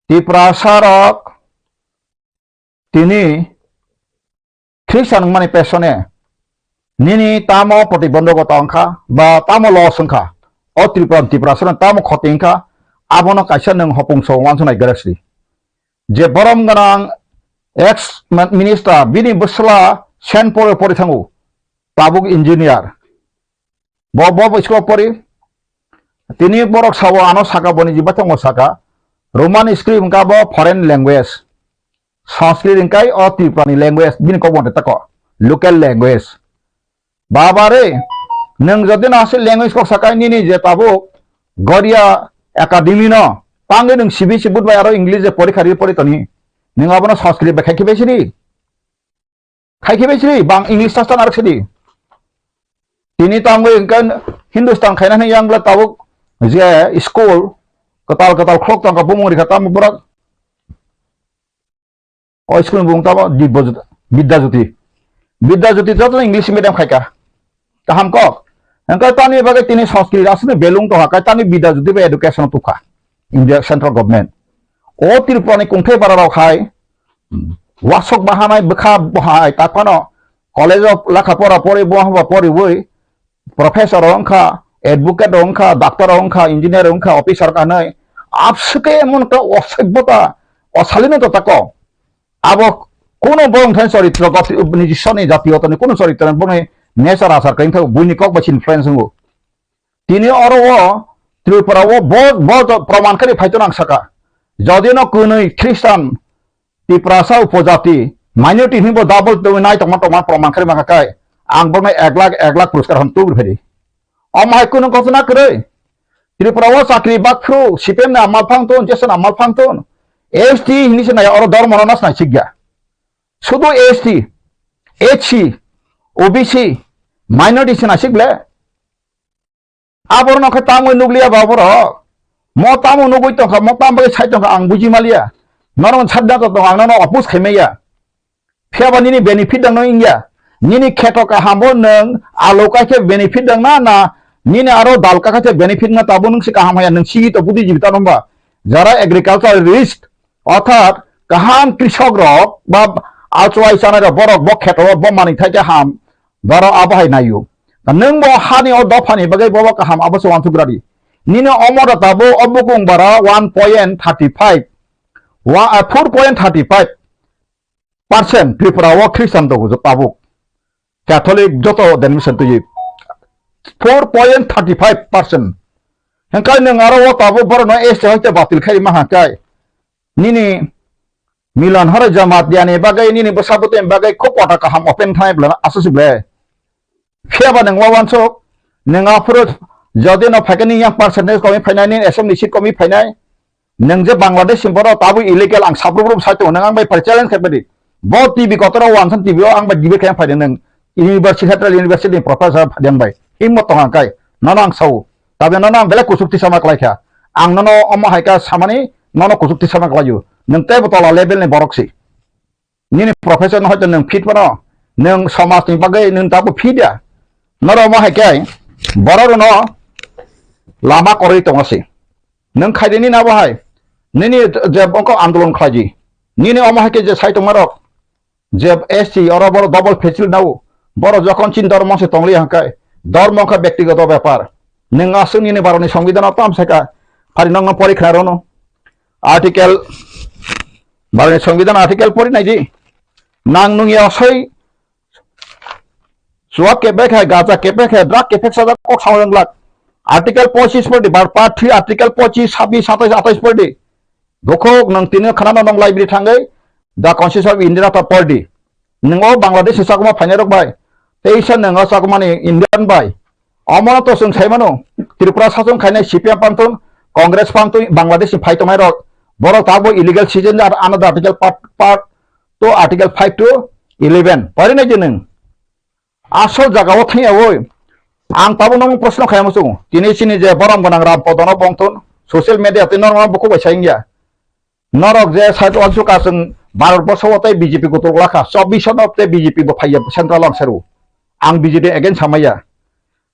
Tiprasa rok tini Khristan wngmani pesone nini tamo protibondhokota wngkha ba tamo loss wngkha, o Tripura, Tiprasano tamo khoti wngkha, abono kaisa nwng hopung so uansuknai gwrwsri. Je borom gwnang ex minister bini bwsla Saint Paul o pori thango, tabuk engineer. Bo, bo, bo school pori. Tini borok sao ano saka boni jibathang mo saka. Roman script wngkha bo foreign language. Sanskrit wngkha o Tripura ni language, bini kok bo tako local language. Baba re, nwng jodi no aswk language kok sakai nini je tabuk Goria Academy no, tangwi nwng C B S E board bai aro English je porikha ri pori toni. Nwng abono Sanskrit bai khai khibai siri. Khai khibai siri, bang English sastan arok sidi. Tini tangwi hwnkhe Hindustan khaina hwnwi yang bla tabuk je school kwtal kwtal khlok tongkha bumung rikha tamo borok. O school ni bumung tamo Dibya Jyoti, Bidya Jyoti. Bidya Jyoti joto English medium khaika. Kaham kok. Hwnkhe tani bagwi tini Sanskrit aswkni belung tongkha, kai tani Bidya Jyoti bai education tukha. India central government. O Tripura ni kungthai bara rok hai wasok bahanai bwkha bahai tak phano college o lekha pora pori bo haba poriwi professor wngkha, advocate wngkha, doctor wngkha, engineer wngkha, officer wngkha hinwi abswkhe emon khe osoibota osalino to tako. Abo kuno borok thani choritro goti nijiswrani jatiyotani kuno choritro boni nature achar khe wngkha buini kok bai se influence wngo. Tini oro o Tripura o bo, bo to proman khe phaito nang saka. Jodi no kwnwi Christian, Tiprasa upojati, minority hinwi bo double twi nai tongma tongma proman khe mangka kai. Ang bokno ek lakh, ek lakh puruskar hwn tubri phedi. Omo hai kunu ghotona kwrwi. Tripura o chakri bakphru, C P M ni amal phang ton, Jason amal phang ton. S T hinwi se nai oro dormo no nas nai sikya. Sudu S T, H C, O B C, minority se nai sik le. Aborok no khe tamo nukliya ba borok. Mo tamo nugwi tongkha, mo tamo bagwi sai tongkha ang buji maliya. Norok sadda to tong ang nono oppose khai maya. Phiya ba nini benefit dang no wngya. Nini kheto kaham bo nwng alo kai khe benefit dang na, na nini aro dal ka khe benefit na tabo nwng se kaham haya nwng sigi to budi jibi ta nomba. Jara agriculture risk Orthat kaham krisok rok ba Achwai chanai rok borok bo kheto bo manwi thai khe ham. Boro abo hai naio. Nwng bo hani o dophani bagwi bobo kaham abo se wansuk radi. Nini omo da tabo o bukung bara one point thirty five. Wa, ah, four point thirty five percent Tripura o Christian tongo tabuk. Catholic joto denomination twi four point thirty five percent. Hengkai nwng aro o tabuk borokno S T hoite batil khai ma hangkai. Nini Milan horo Jamatia ni bagwi, nini bwsa bwtwi ni bagwi khub pota kaham open thai bwlano aswk si ble. Phiya ba nwng wawansuk, nwng aphuru jodi no phaikhe nini yang percentage komi phainai, nini assembly seat komi phainai. Nwng je Bangladesh ni borok tabuk illegal ang sabruk ruk sai tongo, nwng ang bai phai challenge khai phaidi. Bo T V kotor o wansan T V o ang bai debate khai phai nwng university, central university ni professor phai ang bai. Himmat tong ang kai, nono ang sao. Tabe nono ang belai kuchuk tisama klai kha. Ang nono omo hai kha samani nono kuchuk tisama klai o. Nwng teibo tola level ni borok si. Nini professor no hoito nwng fit phano, nwng somaj ni bagwi nwng tabuk fit ya. Norok omo hai khe borok rokno lama kwrwi tongo se. Nwng khaidi nini abo hai, nini je bongkok andolon khlaidi. Nini omo hai khe je sai tongmarok, je S T oro borok double facility nao, borok jokhon chini dormo se tongli hangkai, dormo wngkha bektigoto bepar. Nwng aswk nini baroni songbidan o tam saka, phari nokno pori khna rono. Article, baroni songbidan article pori naidi. Nang nung ya soi, suwak kepek hai, gaja kepek hai, drug kepek sajak kok samajang glak. Article pochis pori di, bar part three, article pochis, sabis, satais, atais pori di. Bokhok nwng tini khana no nong library thangwi, The Constitution of India ta pori di. Nwng o Bangladesh ni chakma phainai rok bai, teisa nwng o chakmani Indian bai. Omo no to chwng sai mano, Tripura sachung khainai C P M pantun, Congress pantun, Bangladesh ni phai tongnai rok, borok tabuk illegal citizen ar another article part, part two, article five to eleven. Pori nai di nwng. Asol jaga o thang ya oi. Ang tabuk no proshno khai muchung. Tini chini je borom gwnang Ram Podono bongthun, social media tei norok no bukhuk bai sai wngya. Norok je side o suka chwng Bharat borsho o tei B J P kutul glakha, chobbish no tei B J P bo phaiya central o ang seru. Ang B J P against samaya.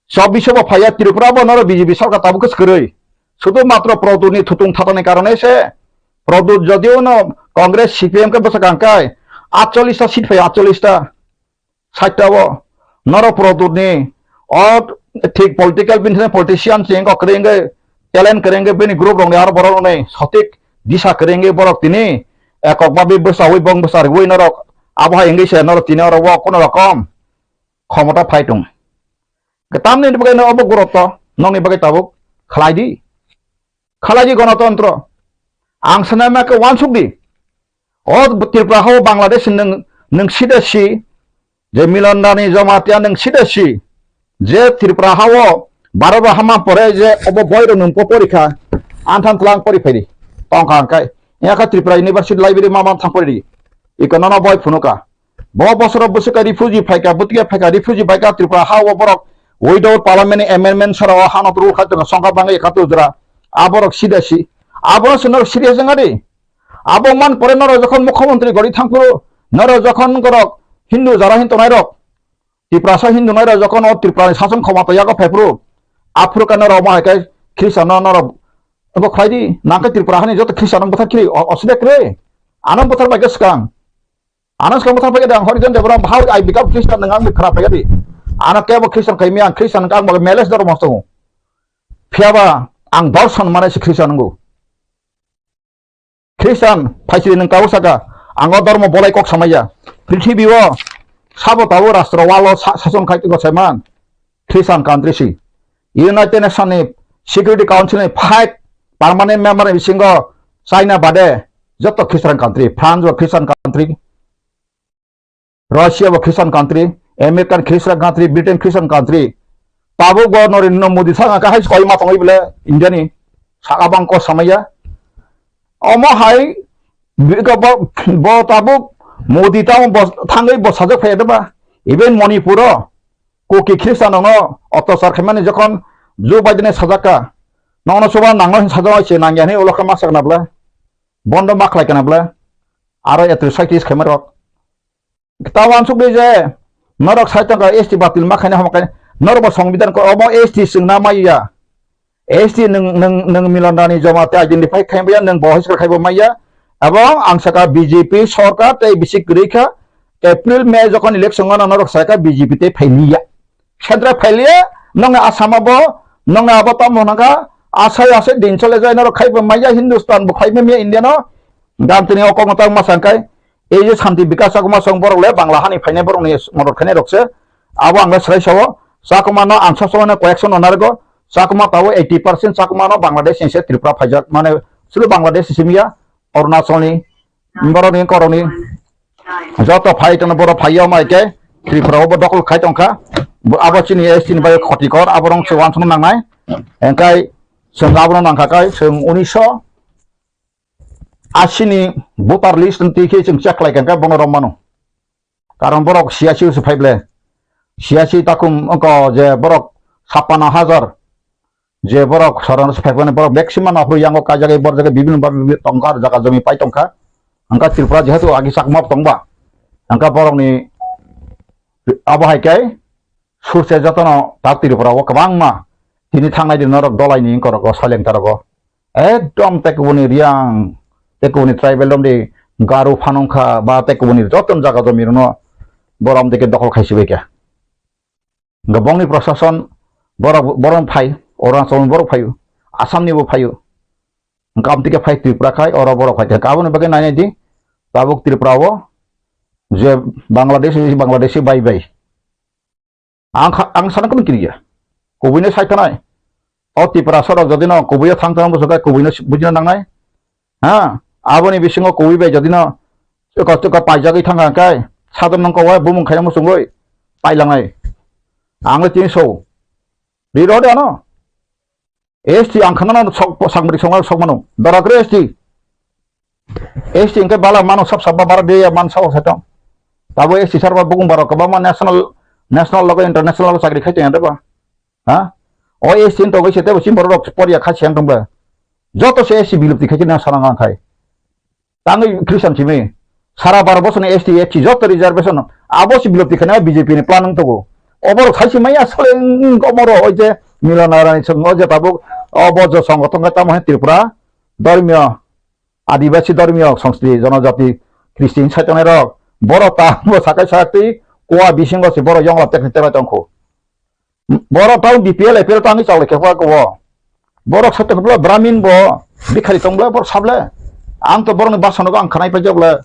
Chobbish bo phaiya, Tripura bo norok B J P sarkar tabuk khe swrwi. Sudhu matro Pradyut ni thutung thatani karone se. Pradyut jodio no Congress C P M khe bwsakang kai atchollish ta seat phaiya, atchollish ta. Side o norok Pradyut ni o thik political bini politician chwng kok kwrwi wngwi talent kwrwi wngwi bini group rok ni aro borok rok ni sotik disa kwrwi wngwi borok tini ekok babi bwsawi bong bwsa rwui norok abo hai wngwi se norok tini oro o kono rokom khomota phai tong. Tamni bagwi no obo gurutto nokni bagwi tabuk khlai di. Khalai di gonotontro. Ang sanai ma khe wansuk di. O Tripura hao Bangladesh nwng, nwng sida si, je Milan Rani Jamatia nwng sida si, je Tripura hao baro bo hama pore je obo boy rok nwng po porikha, anthan tlang pori phaidi. Tongkha hwnkhe. Yakha Tripura University Library ma ma thang pori di. Iko nono boy phunuka. Bo bosoro bwswk khe refugee phaikha, bwtwi khe phaikha, refugee phaikha Tripura ha o borok without parliament ni amendment sara o hano rule khai tongo, songkha bangwi ekhatur jora. A borok sida si. Abono se norok serious wngya di. Abo man pore norok jokhon mukhyamantri gori thangphuru, norok jokhon norok Hindu jara hin tongnai rok, Tiprasa Hindu nai rok jokhon o Tripura ni sason khomata yago phaiphuru, aphuru khe norok omo hai khe Christian no norok abo khlai di. Nang khe Tripura hani joto Christian no bwthar khiri o-, osida kwrwi. Ano bwthar bai khe swkang. Ano swkang bwthar paikha de ang Horijan Debra, how I become Christian, nwng ang khwna paikha di. Ano kebo Christian khai maya, ang Christian wngkha, ang bo meles dormo tongo. Phiya ba ang dorson mane se Christian wngo. Christian phaisiri nwng tabuk saka, ang o dormo bolai kok samaya. Prithibi o sabo tabuk rastro walo sa-, sason khai tongkha saiman. Christian country si. United Nation ni Security Council ni five permanent member ni bisingo China bade joto Christian country, France bo Christian country, Russia bo Christian country, American Christian country, Britain Christian country. Tabuk bo Narendra Modi saka kahai koi ma tongwi bole India ni saka bang ko samaya. Omo hai bo, bo tabuk Modi tamo bo thangwi bo sajak phai ba. Even Manipur o Kuki Christian no ottachar khaimani jokhon Joe Biden sajak ka, nono chuba nangno hin sajak se nangya hin ulo khe ma sakna bla. Bondo ma khlai kana bla. Aro atrocities khaima rok. Ta wansuk di je, norok sai tongkha S T batil ma khaina hama khaina, norok bo songbidan ko obo S T swngna maya. S T nwng, nwng, nwng Milan Rani Jamatia identify khai maya, nwng bo hiskar khai bo maya. Abo ang saka B J P sorkar tei bisi kwrwi kha, April, May jokhon election wngkha norok saikha B J P tei phailiya. Central phailiya, nongni Assam abo, nongni abo tamo hwnakha, asai asai din chole jai norok khaibo maya Hindustan bo khaibo maya India no, gam tini o kokno tang ma sangkai, ei je Shanti Bikas Chakma song borok le Bangla hani phainai borok ni modot khainai rok se, abo ang le srai sao, Chakma no ang sab samai no koyek son no nargo, Chakma tabo eighty percent Chakma no Bangladesh ni se Tripura phaijak, mane sulu Bangladesh ni simi ya, Arunachal ni, borok ni korok ni, joto phai tongno borok phai ya mai khe Tripura o bo dokol khai tongkha. Bo abo chini S T ni bai khoti kor, abo rong se wansukna nangnai. Engkai chwng abono nangkha kai chwng unisho asi ni voter list twi khe chwng check khlai kha, bono rom mano. Karon borok siyasi se phai ble. Siyasi takhum wngkha je borok sapana hajar je borok sarano se phai phai borok maximum aphuru yango kaijagwi borjagwi bibinno bar bibinno tongkha, jaga jomi pai tongkha. Hwnkha Tripura jehetu agi Chakma tongba, hwnkha borokni abo hai khe surse jotono ta Tripura o kwbangma tini thangnai din norok dolaini wngkorok o saleng tarok o. Ekdom tekubuni Riang, tekubuni tribal romdi Garu phanungkha ba tekubuni joto jaga jomi rwno borom dike dokhol khaisi bai kha. Hwnkhe bongni prosason borok, borok phai, Arunachal ni borok phaio, Assam ni bo phaio. Hwnkhe amtwi khe phai Tripura khai, oro borok phai kha. Aboni bagwi nainai di, tabuk Tripura o je Bangladesh, Bangladeshi bai bai. Ang kha, ang sana kunu kiriya. Kubui no sai thanai. O Tripura sorok jodi no kubui o thang thang bwswk kai kubui no bujina nangnai. Ha, aboni bisingo kubui bai jodi no chukar chukar paijagwi thang kha kai. Sadon nang kowai bumung khaina muchungwi pailangnai. Ang le tini so. Ri rode ano. S T ang khana no sok, sakmari songma sok mano. Dora kre S T. S T hwnkhe bala mano sab sab ba bara de ya man sao sa tong. Tabo S T sar ba bukung barok kwbangma national, national logo international logo chakri khai tong ya de ba. Ha? O S T ni togwi se tebo chini borok rok por ya kha siyan tong ba. Joto se S T bilupti khai na sarang ang khai. Tangwi Christian simi sara baro bosoni S T, S T joto reservation abo si bilupti khai na B J P ni plan wng togo. Oborok khai si maya sole omoro oi je Milan Rani song o je tabuk o bojo songo tong tamo he Tripura dormiyo Adibasi dormiyo songsti jonojati Christian sai tongnai rok borok ta bo sakai sakti kuwa bisingo si borok yongla tekni tebai tongkhu. Borok tang B P L, A P L tangwi chalai khe khuya kubo. Borok sato khe Brahmin bo bikhari tong bla borok sable. Ang to borokni basanogo ang khanai paijak bla.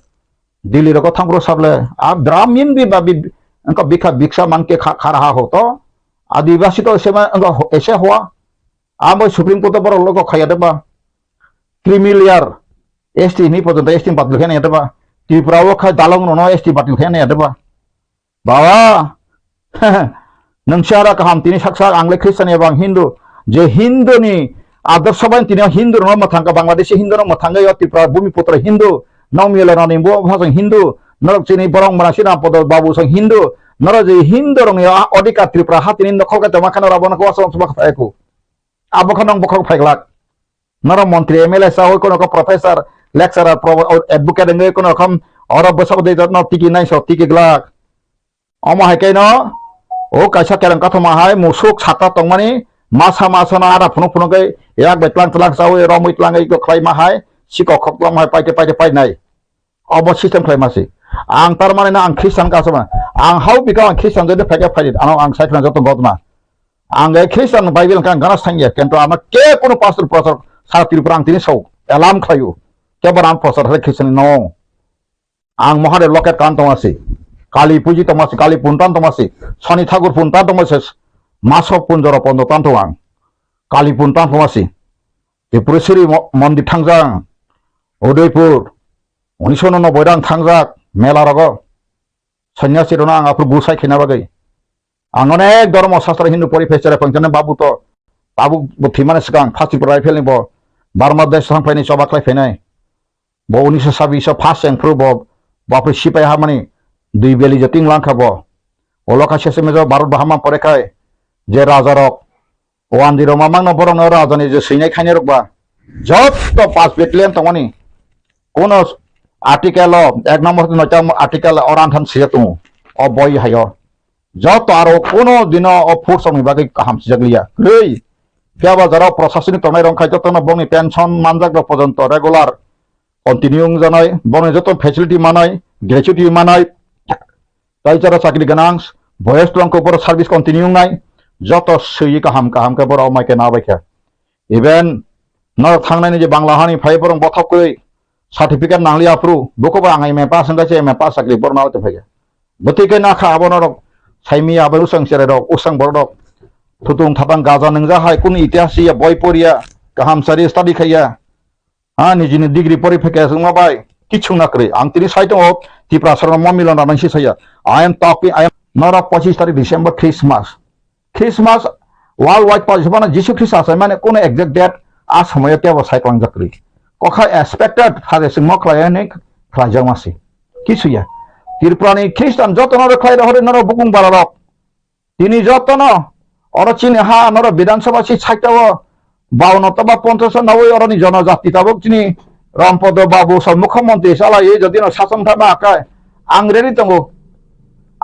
Delhi rogo thang borok sable. A Brahmin bi ba bi engka bikha biksa mangke kha, khara ha ho to. Adibasi to ese ma engka ho, ese hoa. Amo Supreme Court borok logo khaya de ba. Creamy layer S T ni pojonto S T batil khe nai de ba. Tripura o kha dalong no S T batil khe nai de ba. Baba, nwng si aro kaham tini sak sak ang le Christian eba ang Hindu. Je Hindu ni adorsho bai tini o Hindu rokno mwthang kha, Bangladeshi Hindu rok mwthang kha, o Tripura Bumiputro Hindu, Nokmiyala rani bo phasang Hindu, norok chini borok mwnasina podo babu sang Hindu, norok je Hindu rokni a-, odhikar Tripura ha tini nokhol khe tongma kheno rabo no kwbasa swbakha phai ku. Abo khano bokhok phai glak. Norok montri, M L A sa oi kono kho professor, lecturer, pro-, advocate wngwi kono kham oro bwsabo de no tiki nai so tiki glak. Omo hai khe no, o kaisa kereng kathoma hai musuk sata tongmani, masa masa no ada phunuk phunuk khe yak bai tlang tlang chawi romwi tlangwi khlai ma hai, sikok khok tlang hai paite paite painai. Obo system khlai ma si. Ang tar mani no ang Christian ka sama. Ang hau bika ang Christian jodi phai khe phai di. Ano ang sai khna joto gotma. Ang Christian Bible ka gana sangya, kintu ama ke kono pastor pastor sara Tripura ang tini sau. Elam khlayu. Ke bar ang pastor hai Christian no. Ang Mahadev loket kan tongma si, Kali puji tongma si, Kali puntan tongma si, Sani Thakur puntan tongma si, Masok punjoro pondo tan tong ang, Kali puntan tongma si, Tripureshwari mo-, mondir thangjak, Udaipur, unisho noboi rang thangjak, mela rogo, sanyasi rokno ang aphuru gusai khaina bagwi. Ang onek dhormo sastra Hindu pori phai cherai phankhe babu to tabuk bo thwimani swkang first Tripura rifle ni bo Burma desh thang phaini choba khlai phainai. Bo unisho sabbish o first chengphru bo bapri sipai hamani dui beli je ting langkha bo. Olo kha sese mejo Bharat bahama pore khai je raja rok Wandi rok mamang no borok no raja ni je swinai khainai rok ba. Jotto pas battalion tongmani. Kuno article o, ek number no tamo article o ranthan sijak tongo. O boi hayo. Jotto aro kuno dino o force rokni bagwi kaham sijak liya. Kwrwi. Phiya ba jora o proshasoni tongnai rok khai jotto no bongni pension manjak rok pojonto regular continue wngjanai, borokni joto facility manai, gratuity manai, Tai chara chakri ganang, boyes tongkho borok service continue wngnai, joto swi kaham kaham khe borok mai khe nabai khe. Even norok thangnani je Bangla hani phai borok bothok kwrwi certificate nangli aphuru, buko bo ang M A pass wngkha se M A pass chakri borok nabai tongphai khe. Bwtwi khe nakha abo norok saimi abo usang cherai rok, usang borok rok. Thutung thatang gaja nwngjak hai kunu itihas ya, boi poriya, kaham sari study khaiya. Ha, nijini degree pori phai khe wngma bai kichung na kwrwi. Ang tini sai tongo, Tiprasarokno mo milon ranaisi saya. I am talking, I am, norok pochis tarik December Christmas. Christmas worldwide pochis mano Jisu Khrista sai mane kuno exact date a somoyo tebo sai klangjak kwrwi. Kokha expected phare singmo khlai ani khlaijak masi. Kisu ya. Tripurani Christian joto norok khlai rohori norok bukung bararok. Tini jotono oro chini ha norok Bidhan Sabha si side o baono toba ponchash o nawi oroni jonojati tabuk chini Rampodo Babu sa mukhyamantri salai jodi no sason thangma akai ang ready tongo.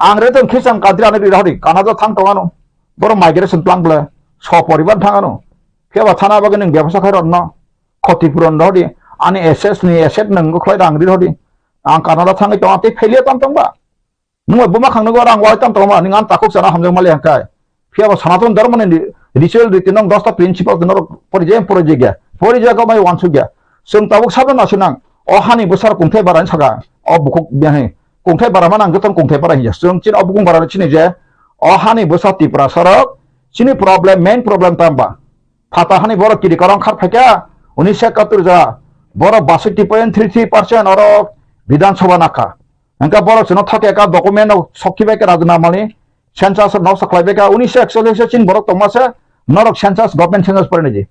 Ang ready tong khisang kadri ani ri rohori Canada thang tongano. Boro migration plan ble so poribar thangano. Khe ba thana bagwi nwng bebasa khai rokno khoti puron rohori ani assets ni asset nwng khlai rang ri rohori. Ang Canada thangwi tongo tei failure tang tongba. Nwng bai buma khang nukgo rang wai tam tongma, nwng ang takhuk sana hamjak mali hangkai. Phiya bo Sanatan Dharma ni ritual riti nong dosta principle tino pori je pori je gya. Pori je ko mai wansuk gya. Sung tabuk sabra nasinang. O hani bwsar kungthai bara saka. O bukhuk biahe. Kungthai bara manang joton kungthai bara hiya. Sung chin o bukung bara chini je. O hani bwsa Tiprasarok. Chini problem, main problem tamba. Phata hani borok kiri korong khar phaikha. Uni se katur ja. Borok basoi point three three percent oro Bidhan Sabha nakha. Hingke borok chwngno thok eka document no sokhi bai khe rajina mani census no saklai bai kha unisho ekchollish chin borok tongma se norok census government census pore niji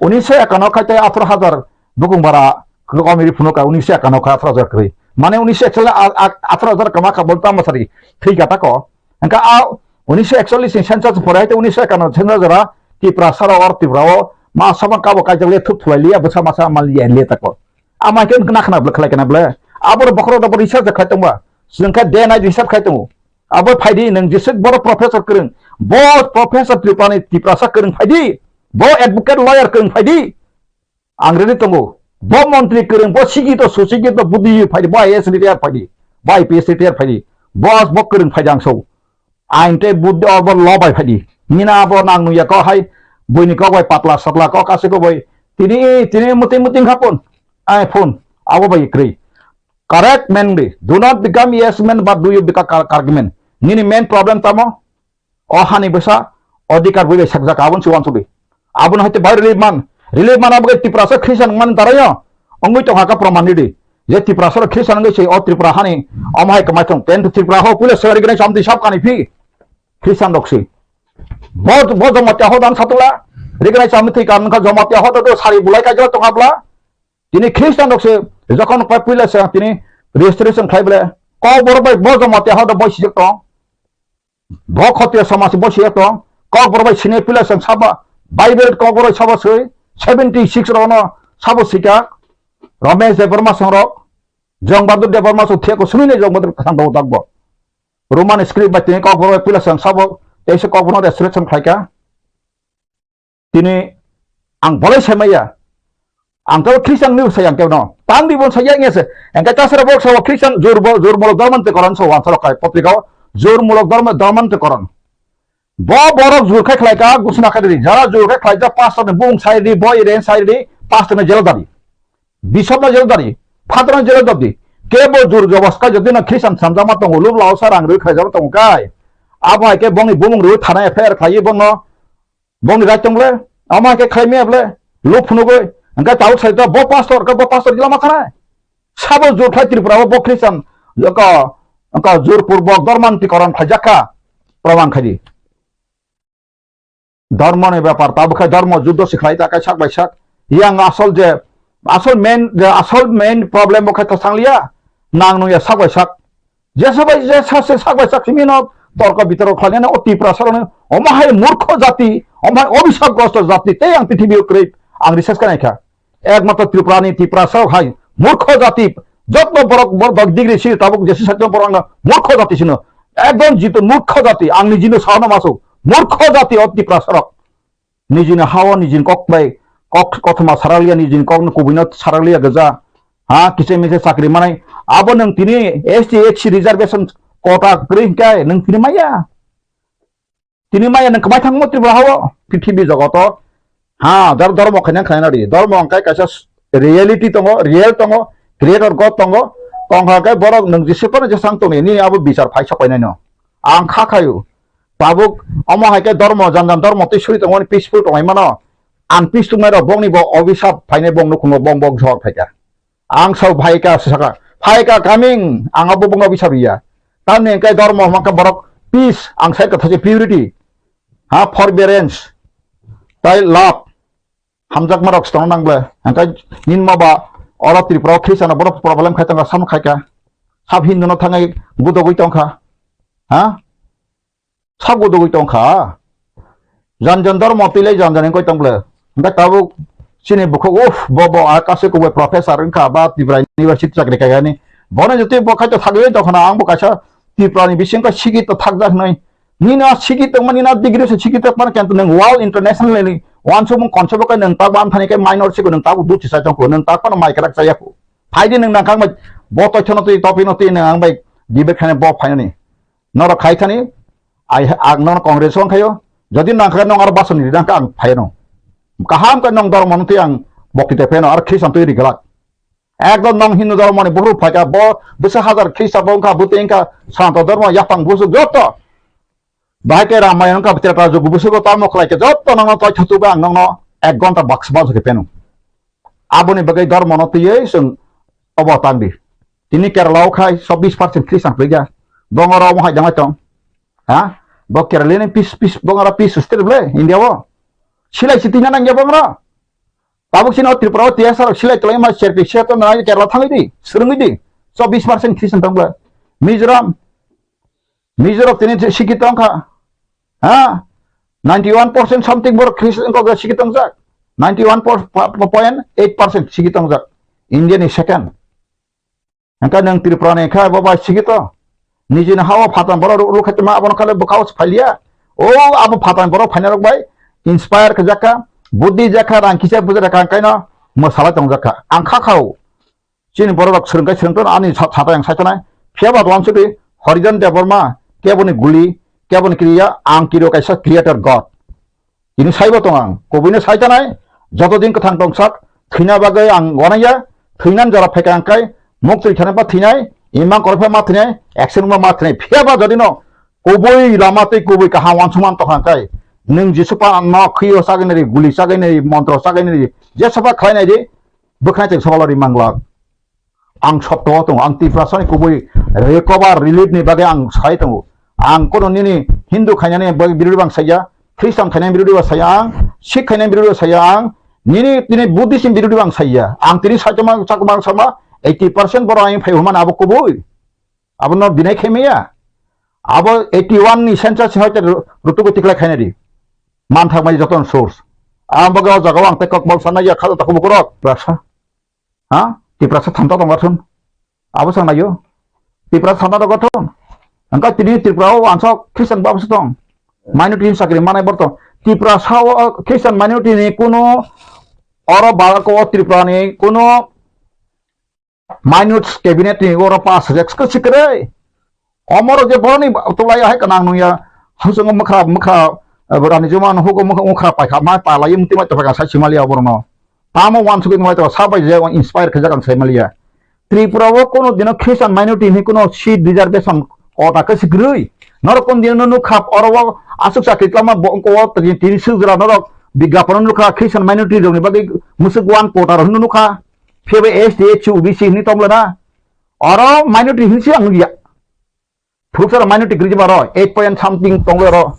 unisho ekano khai tei atharo hajar bukung bara kwkami ri phunuk ka unisho ekano khai atharo hajar kwrwi mane unisho ekchollish a-, a-, atharo hajar kama kha bol tamo sari thwi kha tako hingke a unisho ekchollish ni census pore hai tei unisho ekano census jora Tripura sara or Tripura o ma sabang kabo kaijak le thup thulai liya bwsa masa mal liya le tako ama khe nakha na bwle khlai kana bwle aboro bokhorok rok bo research khlai tongba. Chwng khe day night research khai tongo. Abo phaidi nwng jeswk borok professor kwrwng. Bo professor Tripurani Tiprasa kwrwng phaidi. Bo advocate lawyer kwrwng phaidi. Ang ready tongo. Bo montri kwrwng, bo sikito, susikito, buddhi phaidi, bo I A S retire phaidi, bo I P S retire phaidi. Bo, bo kwrwng phaidi ang so. Ain tei buddhi o bo lo bai phaidi. Mina bo nang nuya ko hai buini kok bai patla satla kok ase ko bai. Tini, tini muting muting khapun. Ai phun. Abo bai kwrwi. Correct man di. Do not become yes man, but do you become cor-, correct man. Nini main problem tamo? O hani bwsa, odhikar bui bai sakjak abon si wansuk di. Abon haite bai relief man. Relief man abo Tiprasa Christian man tarayo. Ongoi tong haka proman di. Je Tiprasa Christian ngai se o Tripura hani. Om hai kamai thong. Ten Tripura ho pula sari gane chamti sab kani phi. Christian doksi. Bo, bo Jamatia ho dan satula. Rigane chamti kan kha Jamatia ho do sari bulai ka jol tong abla. Tini Christian rok se jokhon pai puila se tini registration khai bole kok borok bai bo Jamatia hodo bo sijak tong. Bo Khotiya samaj bo sijak tong. Kok borok bai sini puila se saba Bible kok borok sabo sui seventy six rok no sabo sika Ramesh Debbarma song rok Jong Bahadur Debbarma song theko sumine Jong Bahadur kasang rok dakbo. Roman script bai tini kok borok bai puila se sabo teisa kok borok registration khlaika. Tini ang bolai sai maya. Ang tei Christian ni sai ang tei no. Tang di bon sai ya nge se. Ang ka chasra bok sa Christian jur bo, jur mulok dorman te koran so wan sorok kai potrika o. Jur mulok dorman, dorman te koran. Bo borok jur khai khlai ka gusna khai di. Jara jur khai khlai ja pastor ni bung sai di, boy ren sai di, pastor ni jelo dari. Bishop no jelo dari. Father no jelo dari. Ke bo jur jobos ka jodi na Christian samjama tongo lub lao sa rang rui khlai jama tongo kai. Abo hai ke bongni bumung rui thana F I R khlai bo no. Bongni right tong ble, ama ke khlai maya ble, lo phunugoi, angka tau sai to bo pastor, ka bo pastor gila ma khanai. Sabo jur khlai Tripura bo Christian, ka, ka jur pur bo dorman ti koran khlai jakha, proman khaidi. Dormo ni bepar, tabo khai dormo juddo si khlai ta kai sak bai sak. Yang asol je, asol main, je asol main problem bo khai ta sangliya, nang nung ya sak bai sak. Jesa bai jesa se sak bai sak simi no torko bitorko khlainani o Tiprasa rokno omo hai murkho jati, omo hai obhisap grosto jati tei ang prithibi o kwrwi ang research kha naikha. Ekmatro Tripura ni Tiprasa rok hai murkho jati, jotno borok borok degree si tabuk jesa sakno borok no murkho jati sino. Ekdom jito murkho jati ang ni jino sahano masu murkho jati o Tiprasa rok. Nijini hao nijini kok bai kok kothoma sarakliya nijini kokno kubuino sarakliya gajak. Ha, kise mise chakri manai. Abo nwng tini S T H C reservation Kota kwrwi hwnkhe nwng tini maya. Tini maya nwng kwbai thangmo Tripura hao, prithibi jogoto. Ha, dar dhormo khaina khaina ri. Dhormo hwnkhe kaisa s-, reality tongo, real tongo, creator God tongo. Tongkha khe borok nwng jese phano jesang tongni, nini abo bichar phai sok painaino. Ang kha khaio. Tabuk omo hai khe dhormo, jan jan dhormo twi suri tongmani peaceful tongwi mano. Ang peace tongnairok bongni bo obisap phainai bong nukhungo bong bong jhor phaikha. Ang sao phaikha saka, phaikha coming, ang abo bongno bisa biya. Tamni hwnkhe dhormo hwnkhe borok peace, ang sai kotha se purity. Ha, forbearance. Tai love. Hamjakmarok se tongna nang ble. Hwnkhe ninma ba oro Tripura o Christian borok problem khai tongkha, sam khaikha. Sab Hindu no thangai gudogwi tongkha. Ha? Sabo dogwi tongkha. Jan jan dhormo twilai jan jan wngkoi tong ble. Hwnkhe tabuk chini bukhuk, uff, bo, bo, a kasu kubui professor wngkha ba Tripura University chakri khaikani. Bono jotoi bo khaito thagwi tongkhana, ang bo kaisa Tripura ni bisingkha sikito thakjak hwnwi. Nini a sikito tongma, nini a degree se sikito tongma, kintu nwng world international ni wansukmung concept o khe nwng tak bo amthani khe minor siko nwng tabuk duchi sai tongkho, nwng tak phano mai kwrak chaya kho. Phaidi nwng nangkha ang bai bo toithano twi topino twi nwng ang bai debate khaina bo phainani. Norok khai thani, ai, ang nono Congress o wngkhaio. Jodi nangkha nong aro basoni ri nangkha ang phaiano. Kaham khe nong dhormo no twi ang bokti te pheno aro Christian twi ri glak. Ekdom nong Hindu dhormo ni buphuru phaikha bo bwsa hajar Christian bo wngkha bwtwi wngkha Sanatan dhormo yapang busuk joto. Bahai khe Ramayana wngkha Treta Jugo busugo tamo khlai khe joto nongno toi thotu ba ang nongno ek ghonta baksa baksa khe pheno. Aboni bagwi dhormo no twiwi chwng obo tang di. Tini Kerala o khai chobbish percent Christian kwrwi kha. Bongora omo hai dangwi tong. Ha? Bo Kerala ni peace, peace, bongora peace state ble India o. Silai si tina nangya bongora. Tabuk sino Tripura o T S R silai kwlai ma serpi se to na Kerala thangwi di, swrwngwi di. Chobbish percent Christian tong ble. Mizoram, Mizoram tini sikhi tong kha. Ha? Ninety one percent something borok Christian kok sikhi tong jak. Ninety one point eight percent sikhi tong jak. India ni second. Hwnkhe nwng Tripura ni khe bo bai sikito. Nijini ha-o phatang borok rw-, rwkhaitongma abono khe bwkha-o se phailiya. O abo phatang borok phainai rok bai inspire khe jakha, buddhi jakha, rang kisa bujak kha, hwnkhe no mwsalai tong jakha. Ang kha kha-o. Chini borok rok swrwng khe swrwng tono ani sa-, satai ang sai tonai. Phiya ba uansukdi Harijan Debbarma keboni guli, keboni kriya, ang kiriyo kaisa creator God. Tini saibo tong ang, kubuino sai tanai, joto din kwthang tongsak, thwina bagwi ang wanaiya, thwinani jora phaikha hwnkhe, muktwi thani ba thwinai, imang korokhe ma thwinai, action ma ma thwinai, phiya ba jodi no kubui lama tei kubui kaham uansukma tong kha hwnkhe, nwng Jisu pa no khwi o chagwi nai ri, guli chagwi nai ri, montro chagwi nai ri, jesa ba khlai nai ri, bwkhnai tei sobalari manglak. Ang sopto o tongo, ang Tiprasani kubui recover relief ni bagwi ang sai tongo. Ang kono nini Hindu khainani bagwi birodhi bang saiya, Christian khainani birodhi bang saiya ang, Sikh khainani birodhi bang saiya ang, nini, nini Buddhist ni birodhi bang saiya. Ang tini saitoma chakma sama eighty percent borok ang phai humani abo kubui. Abono deny khaimaya. Abo eighty one ni census ni hoite ru-, rutugo tikla khainadi. Man thangmani joto source. Ang bagwi o jaga o ang tei kokmol sanai ya khajo takhuk bukurok, Tiprasa. Ha? Tiprasa thanta tong gathun. Abo sang nayo. Tiprasa thanta tong gathun. Angka tini Tripura o ansok Christian bab tong. Minority ni sakri manai borto. Tiprasa o Christian minority ni kuno oro balako o Tripura ni kuno minute cabinet ni oro pass rek sikre. Omoro je boroni tulai hai kanang nungya. Husung mukha mukha, eh, rani juma no hugo mukha mukha paikha ma pala yum tima to paikha sai simali aborno. Tamo wan sugin wai to sabai je inspire khajak ang sai maliya. Tripura o kono dino Christian minority ni kono seat reservation kota khe sikrui. Norok kon dino nukha oro o asuk sakri klama bo ko tini sujra norok bigyapon nukha Christian minority rok ni bagwi musuk one quarter hwnwi nukha. Phiya bai S T, S C, O B C hinwi tong le na. Oro minority hinwi se ang nukya. Phuruksa rok minority kwrwi jeba ro, eight point something tong le ro.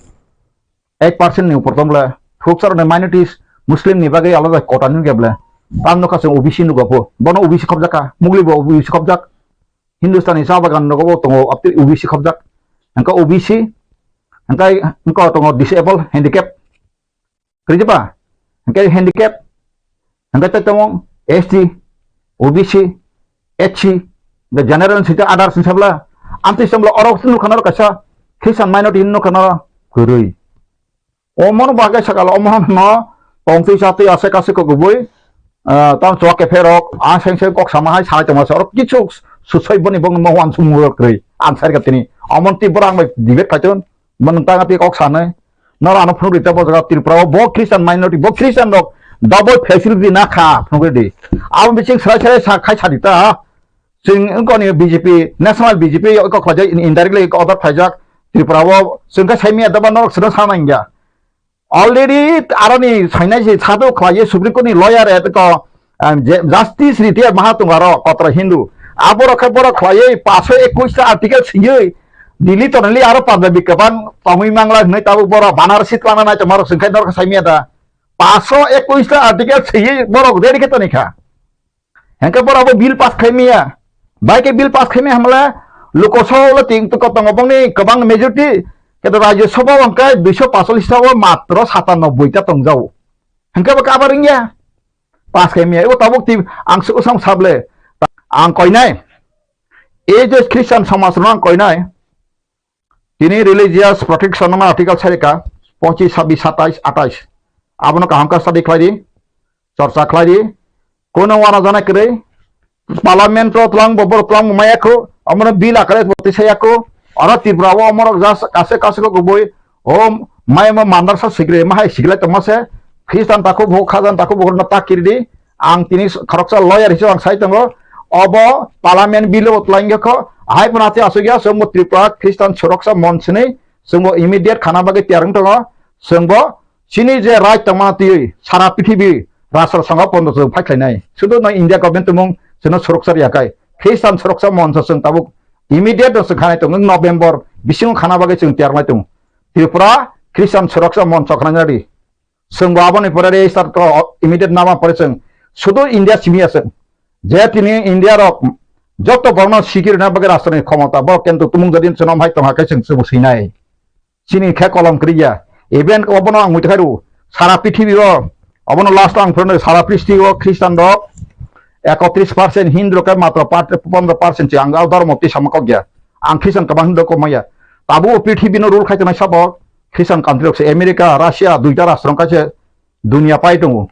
Eight percent ni upor tong le. Phuruksa rok ni minorities Muslim ni bagwi alada quota nukya ble. Tam nukha se O B C nukya pho. Bono O B C khobjak kha. Mugli bo O B C khobjak. Hindustan ni cha bagan rogo bo tongo, aptwi O B C khobjak. Hwnkhe O B C, hwnkhe, hwnkhe tongo disable, handicap. Kwrwi ba? Hwnkhe handicap, hwnkhe tei tamo S T, O B C, S C, the general sita others ni sabla. Amtwi sabla oro nukha naro kaisa Christian minority nukha naro kwrwi. Omono bagwi sakal omono tongtwi chatwi ase kasu kok kubui, ah, tamo chwla kepherok, ah, seng seng kok sama hai sai tongma se oro kichu Susoi boni bong mo wan sung muro kri. Ang sai ka tini. Omon ti borang bai debate kaiton. Mon tang ti kok sanai. Nor ano phun rita bo jaga Tripura o bo Christian minority bo Christian rok double facility na kha phun di. Abo biching srai srai sa khai sa dita. Sing ko ni B J P, national B J P ko khlaijak indirectly order khlaijak Tripura o sing ka sai mi da ba norok sra sa nang ya. Already aroni sainai se sado khlaiye Supreme Court ni lawyer et ko, um, je-, Justice Retired Mahatung aro kotra Hindu. Aborok khe borok khlaiye paso ekush ta article siyoi Delhi tonali aro Punjabi kwbang tongwi mangla hwnwi tabuk borok Banarasi twlangna nai tongmarok sengkhe norok saimya da. Paso ekush ta article siyoi borok ready khe tonikha. Hengke borok bo bill pass khaimya. Bai khe bill pass khaimya hamle Lok Sabha ulo ting tu kotongo bongni kwbang majority. Keto Rajya Sabha hwnkhe duiso pasallis ta o matro satanoboi ta tongjao. Hengke bo kabar wngya. Pass khaimya. Ebo tabuk ti ang su-, usang sable. Ang koinai. Ei je Christian somaj rok ang koinai. Tini religious protection no article sarika pochis, sabis, satais, atais. Abono kaham khe study khlai di, chorcha khlai di. Kono wana jana kwrwi parliament o twlang bo, borok twlang bo maya kho, omono bill akare bo tisaya kho. Oro Tripura o omorok jas kase kase kho kubui o maya ma mandarsa sikre ma hai siklai tongma se Christian takhuk bo khajan takhuk bo no takiri di. Ang tini khoroksa lawyer hisabe ang sai tongo. Obo parliament bill o twlang kho. Hai phano ati asuk ya, chwngbo Tripura Christian Suroksha Monch hinwi chwngbo immediate khana bagwi tiyar wng tongo. Chwngbo chini je right tongma twiwi sara prithibi rashtra songho pondo chwng phai khlainai. Sudu no India government tumung chwngno suroksha riya kai. Christian Suroksha Monch chwng tabuk immediate no chwng khanai tongo. November bisingo khana bagwi chwng tiyar lai tongo. Tripura Christian Suroksha Monch khnai nadi. Chwng bo aboni pore register ko immediate nama pore chwng sudu India simi ya chwng. Je tini India rok joto borno sikiri na bagwi rashtra ni khomota bo kintu tumung jadi chwng hai tongha khe chwng chwng sinai. Chini khe kolom kriya. Even obono ang muitu khairu sara prithibi o obono last ang phurno sara prithibi o Christian rok ekotris percent, Hindu rok khe matro pondro percent se ang dharma twi sama kok ya. Ang Christian kwbang Hindu kok maya. Tabu prithibi no rule khai tongnai sabo. Christian country rok se America, Russia, duita rashtra wngkha se dunia pai tongo.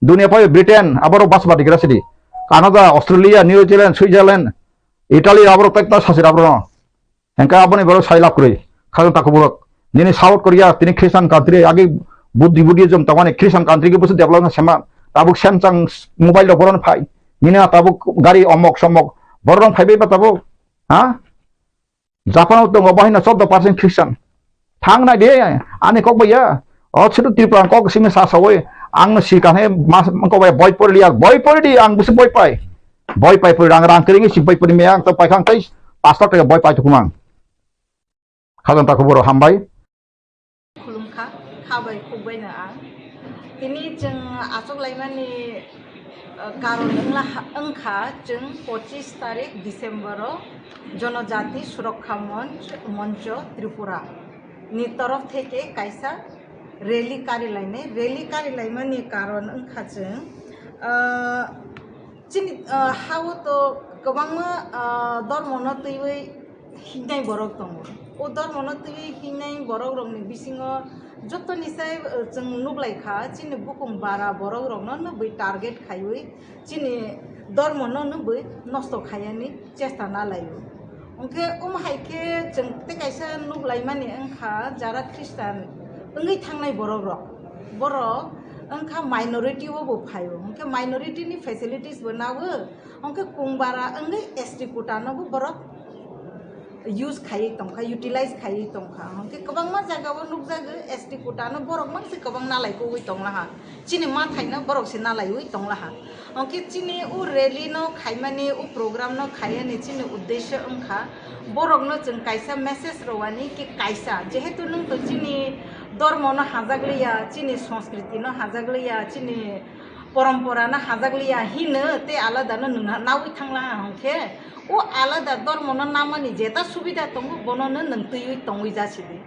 Dunia pai Britain, aborok bas badi gra sidi. Canada, Australia, New Zealand, Switzerland, Italy, aborok tekta sasir aborok. Hengka aboni borok sai lab kwrwi. Khajang takhuk borok. Nini South Korea, tini Christian country, agi Buddhi, Buddhism tongmani Christian country ke busu development sema. Tabuk Samsung mobile rok boron phai. Nini tabuk gari omok somok. Borok phai bai ba tabuk. Ha? Japan o tongo, bahai no chordo percent Christian. Thang nai de, ani kok bai ya. O, situ Tripura kok simi sa sawi. Ang no sikang he, mas, kok bai boi pori liya, boi pori di, ang busi boi pai. Boi pai pori, ang rang kering si boi pori me, ang to pai khang tai, pas lakh taka boi pai tukumang. Khajang takhuk borok hambai. Khulumkha, kha bai khuk bai no ang. Tini chwng achuk laimani, uh, karon wngla ha-, wngkha chwng pochis tarik December o Jonojati Surokkha Monch, Moncho Tripura ni torof theke kaisa rally kari lainai. Rally kari laimani karon wngkha chwng, uh, chini, uh, ha o to kwbangma, uh, dormo no twiwi hingnai borok tongo. O dormono twiwi hingnai borokrokni bisingo jotoni sai, eh, chwng nuklaikha, chini bukung bara borokrokno nukwi target khaiwi chini dormono nukwi nosto khaiyani chesta nalaio. Hwnkhe omo hai khe chwng tei kaisa nuklaimani wngkha, jara Christian wngwi thangnai borokrok, borok wngkha minority o bo phaio, hwnkhe minority ni facilities bo nago, hwnkhe kungbara wngwi S T quota no bo borok use khaiwi tongkha, utilize khaiwi tongkha. Hwnkhe kwbangma jaga o nukjago S T quota no borok mangse kwbang nalai kogwi tonglaha. Chini mathai no borok se nalaiwi tonglaha. Hwnkhe chini o rally no khaimani, o program no khaiyani chini uddesho wngkha borok no chwng kaisa message rwani ki kaisa, jehetu nwng to chini dormo no hajakliya, chini sanskriti no hajakliya, chini porompora no hajakliya hino tei alada no nwng nawi thanglaha hwnkhe, o alada dormo no namani jeta subida tongo, bono no nwng twiwi tongwi jasidi.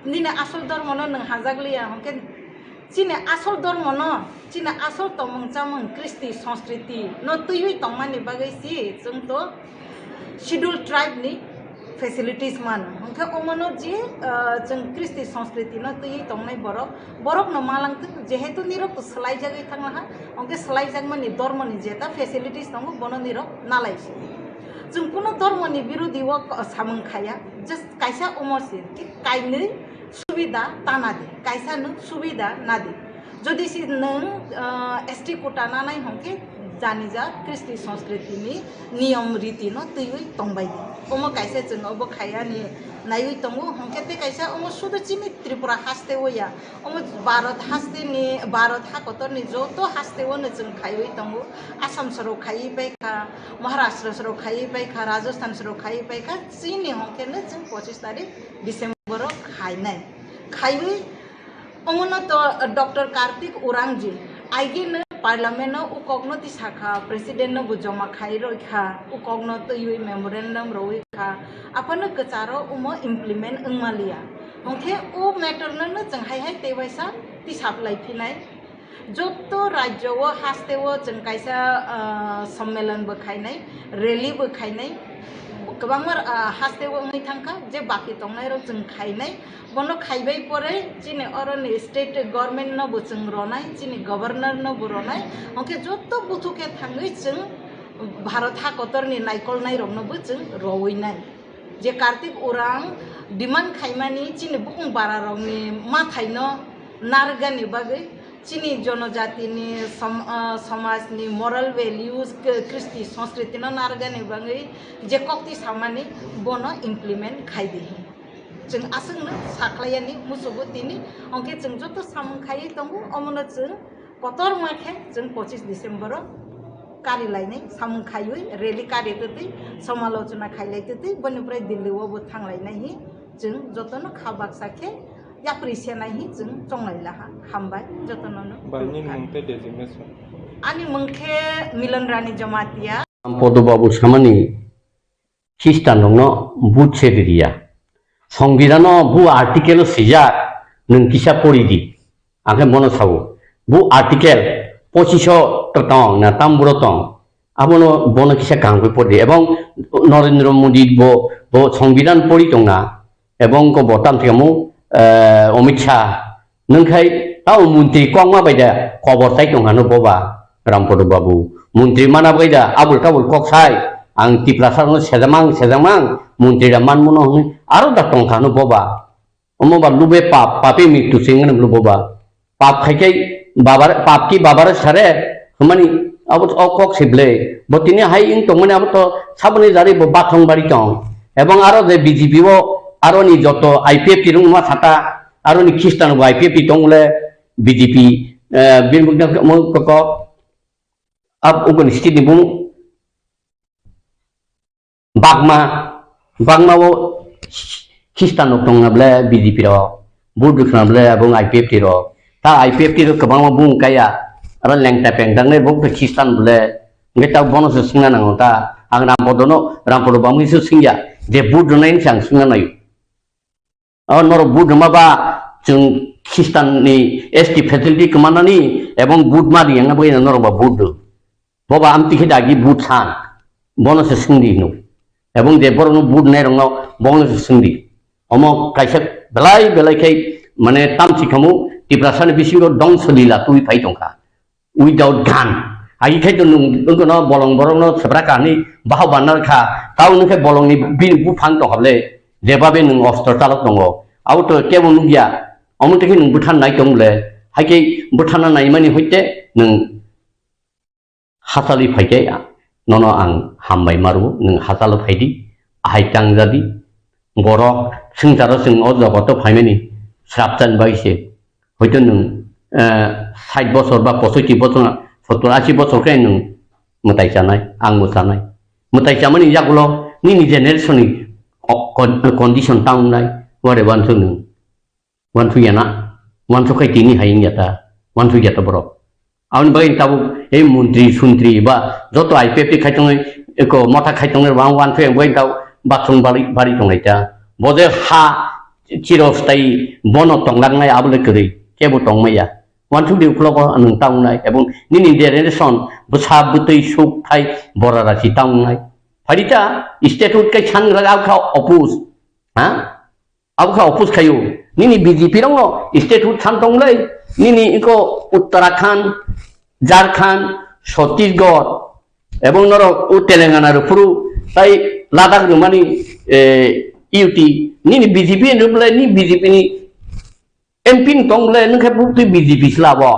Nini asol dormo no nwng hajakliya hwnkhe, chini asol dormo no, chini asol tongmung chamung, kristi, sanskriti no twiwi tongmani bagwi si chwng to Scheduled Tribe ni facilities mano. Hwnkhe omono je, ah, chwng kristi sanskriti no twiwi tongnai borok, borok no malangtwk, jehetu nirok to swlaijagwi thanglaha, hwnkhe swlaijakmani dormo ni jeta facilities tongo, bono nirok nalaisi. Chwng kuno dhormoni birodhi o samung khaya, just kaisa omo se, ki kainwi subida tana di, kaisa no subida na di. Jodi se nwng, ah, S T quota nanai hwnkhe janija kristi sanskriti ni niyom riti no twiwi tongbai di. Omo kaisa chwng obo khaya ni naiwi tongo, hwnkhe tei kaisa omo sudu chini Tripura haste o ya, omo Bharat haste ni, Bharat hakotor ni joto haste o no chwng khaiwi tongo. Assam sorok khaiwi pai kha, Maharashtra sorok khaiwi pai kha, Rajasthan sorok khaiwi pai kha, chini hwnkhe no chwng pochis tarik December o khainai. Khaiwi omono to Doctor Kartik Urangji aigeno parliament o ukokno tisakha, president no bo joma khai roi kha, ukokno twiwi memorandum roi kha, aphano kwcharo omo implement wngmaliya. Hwnkhe o matter no no chwng hai hai tei waisa tisaplai phinai. Joto rajyo o haste o chwng kaisa, ah, sommelon bo khainai, rally bo khainai, kwbangma, ah, haste o wngwi thangkha je baki tongnai rok chwng khainai. Bono khaibai pore chini oroni state government no bo chwng ronai, chini governor no bo ronai, hwnkhe joto buthu khe thangwi chwng Bharat hakotor ni naikolnai rok no bo chwng rowinai. Je Kartik Urang demand khaimani chini bukung bara rokni mathai no narwkgani bagwi, chini jonojatini som-, ah, somajni moral values, k-, kristi sanskriti no narwkgani bagwi je kokti samani bono implement khai di hin. Chwng aswkno sakhlaiyani musugo tini, hwnkhe chwng joto samung khaiwi tongo, omono chwng kotorma khe chwng pochis December o kari lainai samung khaiwi rally kari twtwi somalochona khailai twtwi boni pore Delhi o bo thanglainai hi chwng jotono kha baksa khe yapri senai hi chwng chonglai laha. Hambai jotono no. Bai, nini mung tei designation? Ani mung khe Milan Rani Jamatia. Podo Babu samani Khristanrokno vote se ririya. Songbidanno bu article o swijak, nwng kisa pori di. Ang khe bono sao. Bu article pochiso to tong na tamburo tong. Abono bono kisa kaham khe pori di. Ebong Narendra Modi bo, bo Songbidan pori tong na. Ebong ko bo tam thikamo, eh, Amit Shah. Nwng khai tamo montri kokma bai da kobor tai tong hano boba Rampodo Babu. Montri mana bai da abul tabul kok sai ang Tiprasa no sejamang sejamang montri da manmuno hwnwi aro da tong hano boba. Omo ba lube pap, pape mrityu se wngmano boba. Pap khai khai babar, pap ki babare sare hwnmani abo o kok se ble. Bo tini hai wng tongmani abo to saboni jari bo bathong bari tong. Ebong aro je B J P o aro ni joto I P F T rung ma sata Aroni Khristan bo I P F T tong le B J P, eh, bini bwkha mo koko ab uguni state ni bung bagma, bagma o Khristan rok tong na ble B J P rok, Buddhist na ble abung I P F T rok. Ta I P F T rok kwbangma bung kaya, aro lengta pengta nai bo Khristan ble. Nge ta bono se singna nango ta, ang Rampodo no, Rampodo bangwi se singya, je Buddha nai se ang singna nayo. O norok vote rwma ba chwng Khristan ni S T facility kwmanani ebong vote ma riyangna bagwi norok ba vote rw. Bo ba amtwi khe dagi vote san. Bono se swngdi hino. Ebong je borokno vote nairokno bono se swngdi. Omo kaisa belai belai khe mane tamsi khamu Tiprasani bisingo dongso lila twi phai tongkha. Without gun. Agi khai to nwng wngkha no bolong borok no sebra kahani baha banar kha. Tao nwng khe bolong ni bini buphang tong hable. Jebabe nwng ostro chalok tongo. Abo to kebo nukya. Omo twi khe nwng bwthan nai tong le. Hai khe bwthan na nai mani hoite nwng hachali phai khe nono ang hambai maru. Nwng hachalo phai di. Ahai tang jadi. Borok swngcharo chwng o jogoto phaimani srapchan bai se. Hoito nwng, eh, sait bosor ba posoiti bosor, sottor ashi bosor khe nwng mwtai chanai, ang bo chanai. Mwtai chamani yagulo nini generation ni o-, con-, condition ta wngnai, ware wansuk nwng. Wansuk ya na, wansuk khai tini hai wngya ta, wansuk ya ta borok. Aboni bagwi tabuk ei montri sontri ba joto I P F T khai tongnai, eko motha khai tongnai, bang wansuk yang bagwi tabuk bathroom bari, bari tongnai ta. Bo je ha chirostai bono tongnaknai abo le kwrwi, kebo tongmaya. Wansuk di uklogo nwng ta wngnai, ebong nini generation bwsa bwtwi suk thai bora rasi ta wngnai. Phaidi ta statute kai sangra kha oppose, ha? Abo kha oppose khaio. Nini B J P rokno state hood san tonglai. Nini iko Uttarakhand, Jharkhand, Chhattisgarh, ebong norok o Telangana rok phuru Tai Ladakh rwmani, eh, U T, nini B J P ni rwmle, ni B J P ni M P ni tong le, nwng khe bubtwi B J P sla bo.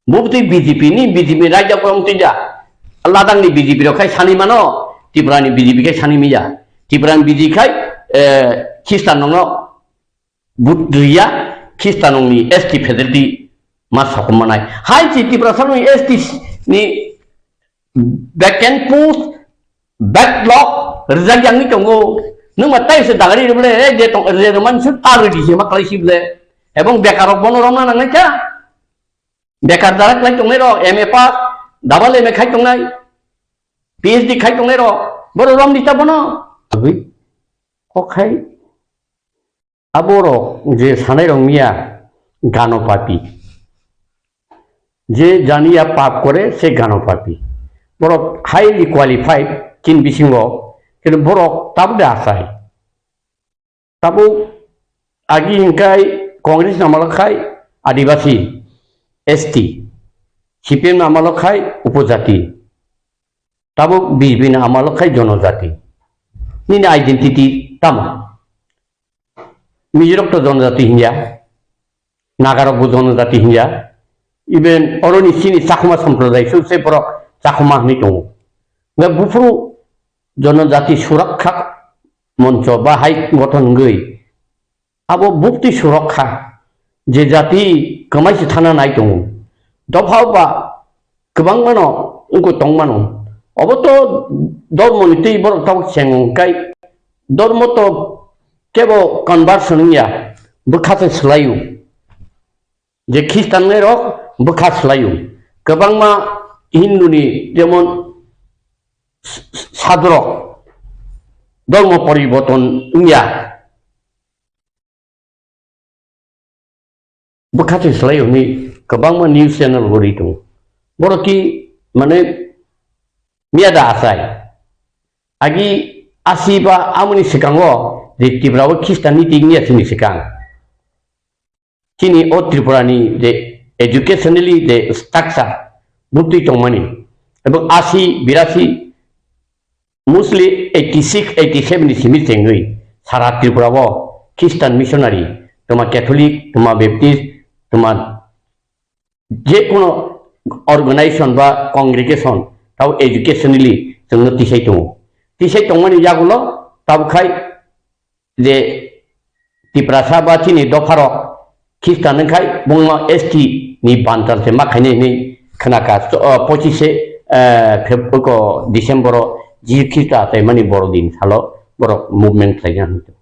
Bubtwi B J P ni, B J P ni raida kwrwng twi ja. Ladakh ni B J P rok khai sani mano, Tripura ni B J P khai sani miya. Tripura ni B J P khai, eh, Khristan rok no vote rwya, Khristan rok ni S T facility ma sokom manai. Hai si Tripura sa ni S T ni vacant post, backlog, rijak yang ni tongo. Nwng ma tai se dagari rwble, eh, je tong, je rwman sut already se ma klai si ble. Ebong bekar rok bono romna nangnai kha. Bekar dara klai tongnai rok, M A pass, double M A khai tongnai, P H D khai tongnai rok, boro rom di ta bono. Ui, kok khai. Aborok je sanai rok miya gano papi. Je janiya pap kore se gano papi. Borok highly qualified chini bisingo, kintu borok tabuk de asai. Tabuk agi hingkai Congress ni amalo khai Adibasi, S T, C P M ni amalo khai upojati, tabuk B J P ni amalo khai jonojati. Nini identity tamo? Mijirok to jonojati hinya, Nagarok bo jonojati hinya, even oroni chini Chakma sampradaya suse borok Chakma hinwi tongo. Nga buphuru jonojati surakha moncho ba hai gothon wngwi abo bukti surakha je jati kwmai se thana nai tongo. Dopha ba kwbangmano wngkho tongmano. Obo to dormoni twi borok tabuk chengkai. Dormo to kebo conversion wngya, bwkha se swlaio. Je Khristan rok bwkha swlaio. Kwbangma Hindu ni jemon s-, s-, sadhurok dormo poriborton wngya. Bwkha se swlai hwnwi kwbangma news channel bo ri tongo. Borok ki, mane, miya da asai. Agi asi ba amoni swkango je Tripura o Khristan ni twi wngya chini swkang. Chini o Tripura ni je educationally je structure butwi tongmani, ebong asi, birasi, mostly eighty six, eighty seven ni simi chengwi sara Tripura o Christian missionary, toma Catholic, toma Baptist, toma je kono organization ba congregation, tao educationally chwngno tisai tongo. Tisai tongmani yagulo tabo khai je Tiprasa ba chini dopharok Khristan wngkhai bungno S T ni bantal se ma khainai hinwi khnakha. So, o, pochise, eh, Feb-, ko December o Jisu Khristo achaimani borodin salo borok movement khlaina hinwi.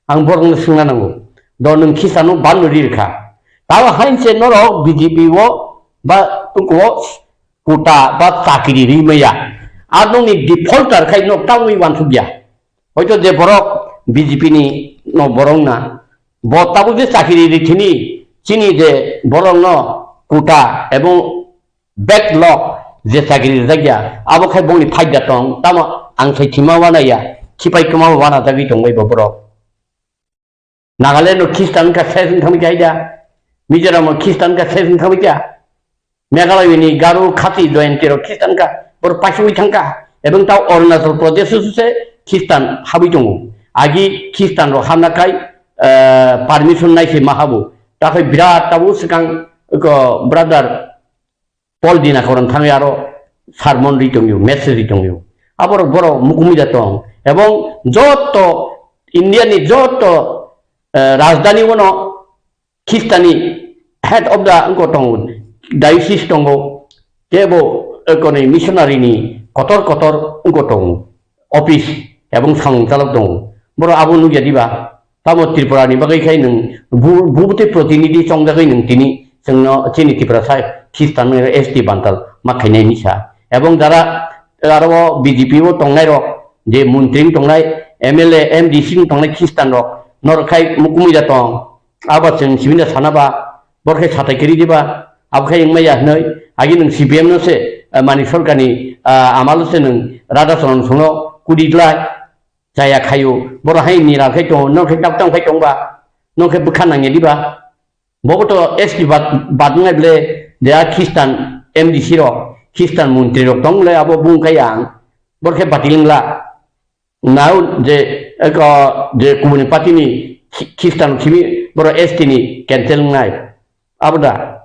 Ang borokno swngna nango, do nwng Khristanno ban rwi rwkha? Tabo hainse norok B J P o ba tungko quota ba chakri rwi maya. Ar nokni defaulter khai nok tamwi wansukya. Hoito je borok B J P ni no borok na, bo tabuk je chakiri rithini, chini je borok no quota ebong backlog je chakiri rijak ya, abo khai bongni phaida tong, tamo ang sai thima wana ya, khipai kwma wana jagwi tong bai bo borok. Nagaland no Khristan wngkha ses wng thangwi kha aida, Mizoram no Khristan wngkha ses wng thangwi kha. Meghalaya ni Garo Khasi Jayanti rok Khristan kha, borok paisugwi thangkha, ebong tao Arunachal Pradesh o se Khristan habwi tongo. Agi Khristan rok hamna khai, eh, permission nai se ma habo. Takhai birat tabo swkang ko brother Paul Dinakoran thangwi aro sermon ri tongyo, message ri tongyo. Aborok borok mukumui da tong. Ebong joto India ni joto, eh, rajdhani o no Khistani head of the wngko tongo, diocese tongo, tebo, eh, koni missionary ni kotor kotor wngko tongo, office ebong samung chalok tongo. Borok abo nukya diba? Tamo Tripura ni bagwi khai nwng bu-, bubute protinidhi chongjagwi nwng tini chwngno chini Tiprasa Khristan S T bantal ma khainai misa. Ebong jara aro B J P o tongnai rok je montri wng tongnai, M L A, M D C wng tongnai Khristan rok norok khai mukumui da tong. Abo chwng sibini sana ba, bor khe satai kiri diba, abo khe wngmaya hinwi, agi nwng C P M no se, eh, Manik Sarkar ni, ah, amalo se nwng Radha Charan songno kudi glai, chaya khayo, boro hai nira khai tongo, nong khe tabtang khai tongba, nong khe bwkha nangya diba, bobo to S T bad, bad wngnai ble, je a Khristan M D C rok, Khristan montri rok tong le abo bung kaya ang, bor khe bati lingla. Nao je, eko, je kubuni party ni Khi-, Khristan simi borok S T ni cancel wngnai. Abo da.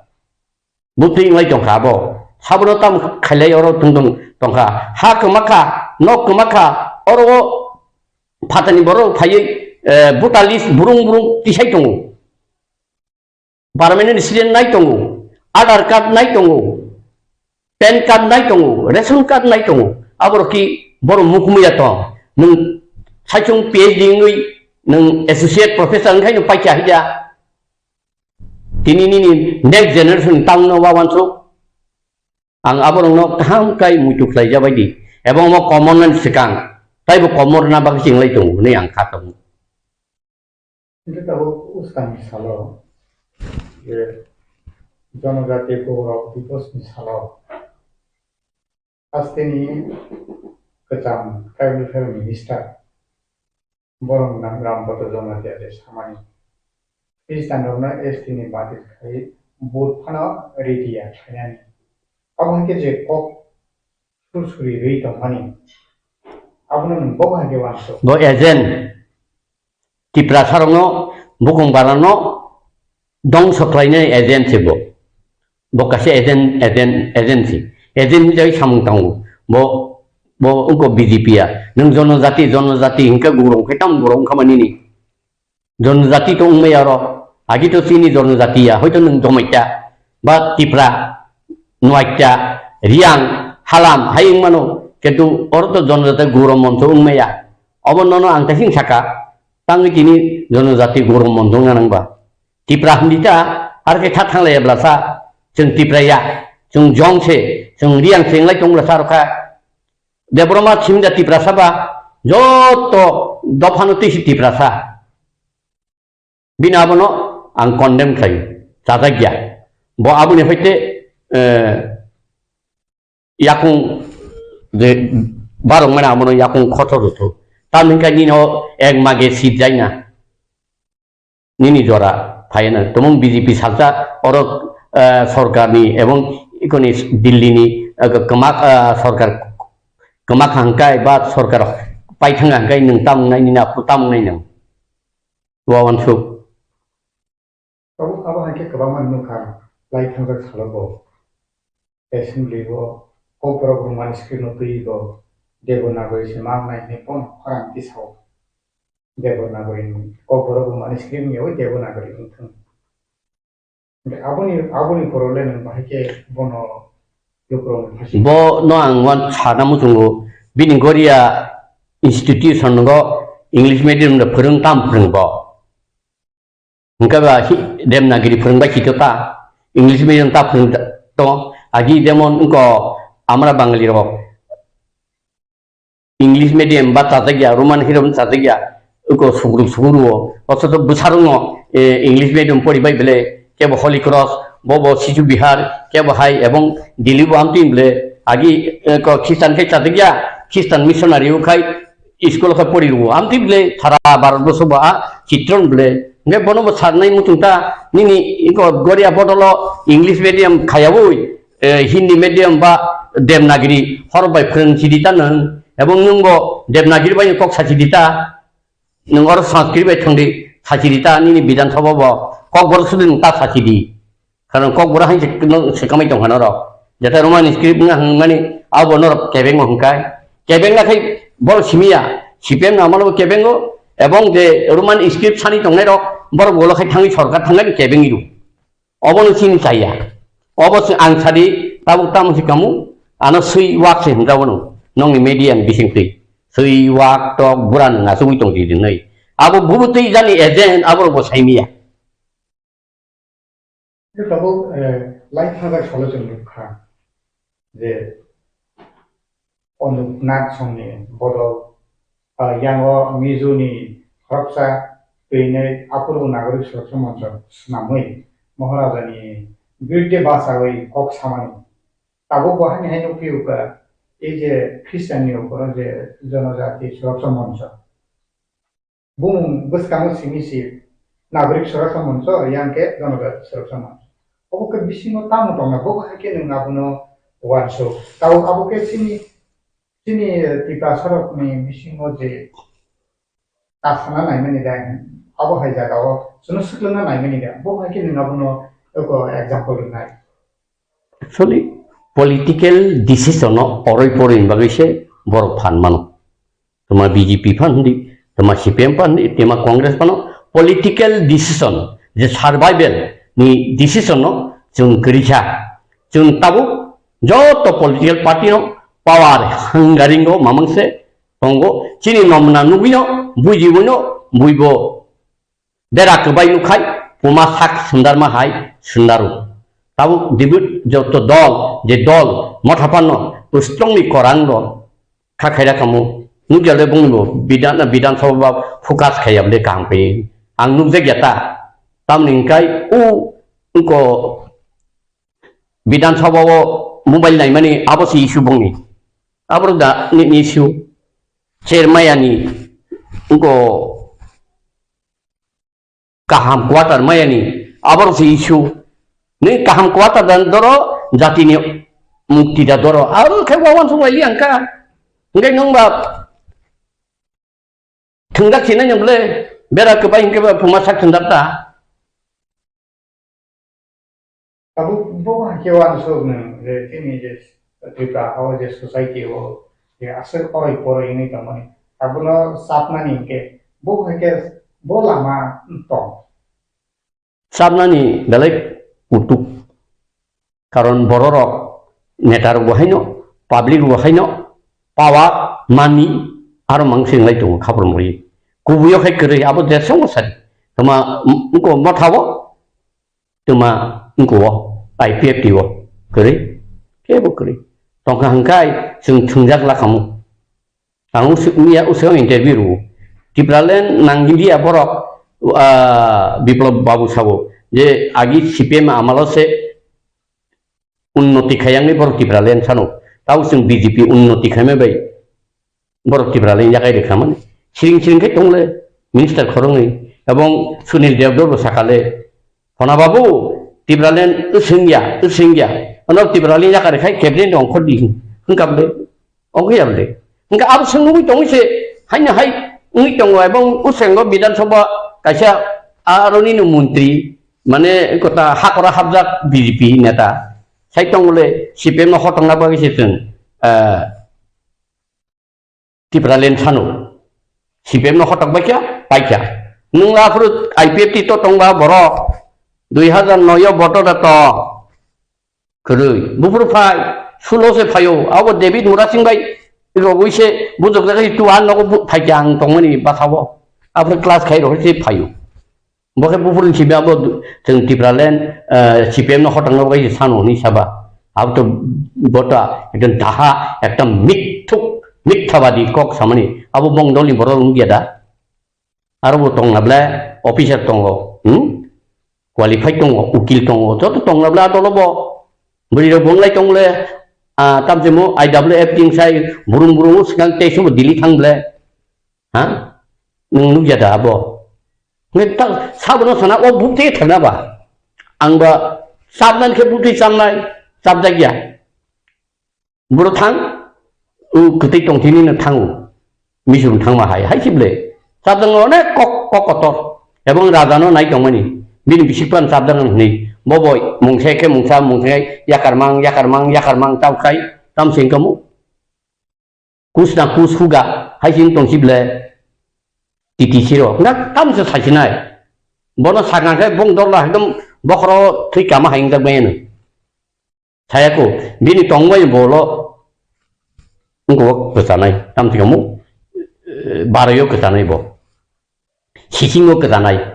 Butwi wnglai tongkha abo. Sabono tam khailai oro tong tong tongkha. Ha kwmakha, nok kwmakha, oro o phatani borok phaiwi, eh, voter list burung burung tisai tongo. Permanent resident nai tongo, Aadhaar card nai tongo, PAN card nai tongo, ration card nai tongo. Aborok ki borok mukumuya tong. Nwng saichung P H D wngwi nwng associate professor wngkhai nwng paikha hija. Tini nini next generation tangno wawansuk. Ang aborokno kaham kai muitu khlai jabai di. Ebong omo komornani swkang taibo komorna bagwi chinglai tongo hwnwi ang kha tongo. Hingke tabuk uskangni salo, je Jonojati Gaurav Divosni salo, hasteni kwcham Tribal Welfare Minister borok nang Rampada Jamatia je samani Khristanrokno S T ni bati khai vote phano ready ya khlainani. Abo hingke je kok sur suri rwi tongmani, abono nwng bo hai khe uansuk. Bo agent, Tiprasarokno, bukung barano dongso khlainai agent se bo. Bo kaisa agent, agent, agent se. Agent hinjai samung tango. Bo, bo wngkha B J P ya. Nwng jonojati, jonojati hingke gurung khe tam gurung wngkha manini. Jonojati to wngmaya oro, agi to chini jonojati ya, hoito nwng Jomaita, ba Tipra, Nuaita, Riang, Halam, hai wngmano, kintu oro to jonojati goro moncho wngmaya. Obo nono ang taising saka, tangwi tini jonojati goro moncho wngna nangba. Tipra hindita, ar khe kha thanglaiya blasa, chwng Tipra ya, chwng Jong se, chwng Riang se wnglai tong blasa rokha. Debbarma thimda Tiprasa ba, joto dophano twi si Tiprasa. Bini abono ang condemn khlai, chajak ya. Bo aboni phaite, eh, yakung je barok mane abono yakung khoto rwthu. Tamni hwnkhe nini o ek mage seat jaina. Nini jora phaiya na. Tumung B J P salsa oro, eh, sorkarni ebong ikoni Dillini, eh, kwma, eh, sorkar kwma khangkai ba sorkar paithang hangkai nwng tamung nai nini aphuru tamung nai nwng. Wawansuk. Abo, abo hai khe kwbangma nukha lai thangjak salo bo. Assembly o Kokborok Roman script no twi bo Devanagari se ma wngnai hinwi pono khorang tisao. Devanagari ni Kokborok Roman script ni yawi Devanagari wngthung. Hingke aboni, aboni borok le nwng bahai khe bono lukurok ni phaising. Bo no ang wan sana muchungo bini Goria institution go English medium da phwrwng tam phwrwng bo. Hingke ba hi-, Devanagari phwrwng bai khito ta, English medium ta phwrwng ta-, to, agi jemon wngko amra Bangali rok English medium ba chajak ya, Roman hirom chajak ya, wngko sugruk suguru o, oso to bwsarok no, eh, English medium pori bai bele, kebo Holy Cross, bo bo Sisu Bihar, kebo hai ebong Delhi bo amtwi bele, agi, eh, ko Christian khai chajak ya, Christian missionary o khai, school khe pori rwo. Amtwi bwle sara Bharat boso bo a chitron bwle. Hwnkhe bono bo sarnai muchung ta nini iko Goria bodolo English medium khayabwi, eh, Hindi medium ba Devanagari hor bai phwrwng sidi ta nwng. Ebong nwng bo Devanagari bai kok sa sidi ta. Nwng oro Sanskrit bai thangdi sa sidi ta nini Bidhan Sabha bo Kokborok sudi nwng ta sa sidi. Karon Kokborok hai se no se kamai tong kha norok. Jeta Roman script wngna hwnmani abo norok kebengma hwnkai. Kebengna khai borok simiya, C P M no amalo kebengo, ebong je Roman script sani tongnai rok borok bolo khai thangwi sorkar thangnai kebengwi rw. Obo no chini chaya. Obo se ang sadi tabuk tamo se kamu ano swi wak se hwnjago no nongni media ni bising twi. Swi wak tok bura no asugwi tong di nai. Abo bubu twi jani agent abo rok bo saimiya. Tabuk, eh, lai thajak salo chwng nukha je Onuknath songni bodol, ah, yango Mizuni khoroksa twinwi aphuru Nagorik Suraksha Moncho swnamwi Maharajani biruddhe bachawi kok samani. Tabuk bo hani hai nukphio kha, ei je Khristianni opor je Jonojati Suraksha Moncho. Bumung bwskango simi si Nagorik Suraksha Moncho, yang khe Jonojati Suraksha Moncho. Obo khe bisingo tamo tongna, bo hai khe nwng abono uansuk. Tao abo khe chini Chini Tiprasarokni bisingo je ta sana naimani da, abo hai jagao chwngno swklwngna naimani da, bo hai khe nwng abono eko example rwnai. Actually, political decision no oroi poroi ni bagwi se borok phan mano. Tuma B J P phan di, tuma C P M phan di, tuma Congress phano political decision, je survival ni decision no chwng kwrwi kha. Chwng tabuk joto political party no power hungering o mamang se tongo. Chini nomna nugwino, bujiwino, buibo bera kwbai nukhai, puma sak sundarma hai sundaro. Tabuk dibut joto dol, je dol, motha panno, strongni korang no, kha khaira kamo. Nugya le bungni bo, bidan, bidan sabha ba focus khaya bole kaham khe. Ang nugjakya ta. Tamni hwnkhe, u, wngko, Bidhan Sabha o mobile naimani abo se issue bongni. Aboro da ni, ni issue. Chair mayani, wngko kaham quarter mayani, aboro se issue. Ni kaham quarter dan doro, jatini mukti da doro. Aro khe wawan sung lai liang ka. Hingke nung ba thwngjak sinai nung le, bera kwbai hingke ba phuma sak thwngjak ta. Tabuk bo hai khe uansuk nwng je chini je Tripura o je society o je aswk oroi poroi wngwi tongmani, abono chapnani hinkhe bo hai khe bo lama tong. Chapnani belai kutuk, karon bororok neta rok bo haino, public bo haino, power, money, aro mang se wnglai tongo khapor muri. Kubuio khai kwrwi abo jesongo sari. Toma, wngko motha o, Tuma wngkho o, I P F T o kwrwi, kebo kwrwi. Tongkha hwnkhai chwng thwngjak lakhamu. Ang usi-, miya uswk interview rwo. Tipraland nanglia borok, ah, Biplab Babu sabo je agi C P M amalo se unnoti khayangni borok Tipraland sano. Tao chwng B J P unnoti khaima bai. Borok Tipraland yakai rwkha mani. Siring siring khe tongle minister khoroknwi. Ebong Sunil Devdor bo sakale, "Hona babu, Tipraland wswngya, wswngya. Ano Tipraland yakai rwkhai cabinet ongkhordi," hwnkha bwle. Ongkhe ya bwle. Hwnkha abo swng nugwi tongwi se, haino hai wngwi tongo. Ebong uswengo Bidhan Sabha kaisa aroni no montri, mane kota hakora hapjak B J P neta. Sai tongole C P M no hotongna bagwi se chwng, eh, Tipraland sano. C P M no hotok baikha, paikha. Nwng aphuru I P F T to tongba borok. Dui hazar noi o voter da to. Kwrwi. Buphuru phai. Sulo se phaio. Abo David Murasing bai rogwi se bujok jaga tu an nogo bu-, phaikha ang tongmani basao. Aphuru class khai rogwi se phaio. Bo khe buphuruni simi abo chwng Tipraland, eh, C P M no hotangna bagwi sano hwnwi saba. Abo to bo ta ekdom daha, ekdom mithuk, mithabadi kok samani. Abo bong dolni borok wngya da? Aro bo tongna ble officer tongo, hmm? Qualified tongo, ukil tongo, joto tongna ble a dolo bo. Bwrwi rok bonglai tongle, ah, tamsimo I W F ting sai burung burung swkang tei subo Delhi thang ble. Ha? Nwng nukya da abo? Nge ta sabono sana o buk tei thangna ba? Ang ba sabnan khe buk tei chamnai, chapjak ya. Boro thang, o kwtwi tongthini no thango. Misum thangma hai, hai sible. Chapjak no onek kok, kok kotor. Ebong raja no nai tongmani. Bini bisik pan chapjak no hwnwi. Bo boi, mungsa khe mungsa, mungsa khe yakarmang, yakarmang, yakarmang, tau khai, tam sing kamu. Kus na kus huga, hai sini tong si ble. T T C ro. Nga tam se sai sinai. Bono sakang khe bong dor la ekdom bokhoro thwi kama hai ingjak bai no. Saya ko, bini tong bai bolo. Ngo kwchanai, tam ti kamu. Eh, baro yo kwchanai bo. Sising o kwchanai.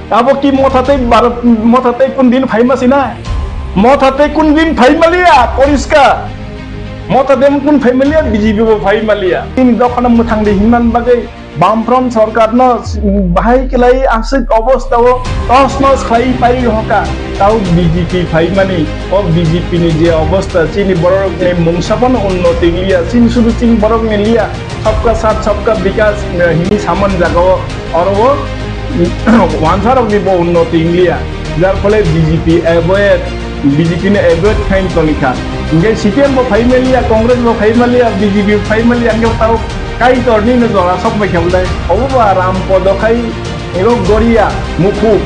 Abo ki motha tei bar-, motha tei kun din phaima sina? Motha tei kun din phaima liya, poriskar. Motha tei kun phaima liya, B J P bo phaima liya. Ini dokhana mwthang di hinman bagwi Bamfront sorkar no bahai kelai aswk obostha o tos nos khlai pai hoka. Tao B J P phaimani, o B J P ni je obostha, chini borok ni mungsa phano unnoti liya, chini sudu chini borok ni liya. Sabka saath, sabka bikas, eh, hini saman jaga o, oro o, wansarok ni bo unnoti wng liya. Jar phole B J P avoid, B J P no avoid khain toni kha. Hingke C P M bo phai maliya, Congress bo phai maliya, B J P bo phai maliya, hingke tao Kaitor ni no jora sok bai kha bwlai. Obo ba Ram Podo khai ego Goria Muphuk.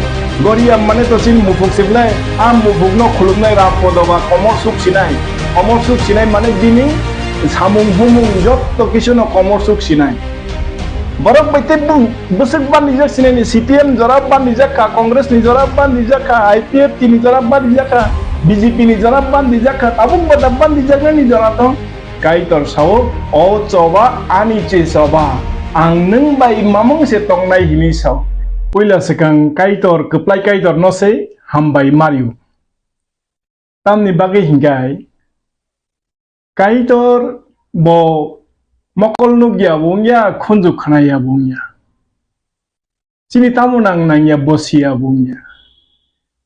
Goria mane to sin Muphuk se bwlai. A Muphuk no khulumnai Ram Podo ba komor suk sinai. Komor suk sinai mane bini samung humung jotto kisu no komor suk sinai. Borok bai tei bwswk bandijak sinai ni C P M jora bandijak kha, Congress ni jora bandijak kha, I P F T ni jora bandijak kha, B J P ni jora bandijak kha, tabuk ba da bandijak nani jora tong. Kaitor sao, "O choba ani che choba, ang nwng bai mamung se tongnai," hini sao. Puila swkang Kaitor, kwplai Kaitor no se hambai mario. Tamni bagwi hinkai Kaitor bo mokol nukya bo wngya, khunju khnaya bo wngya. Chini tamo nang nangya bo siya bo wngya.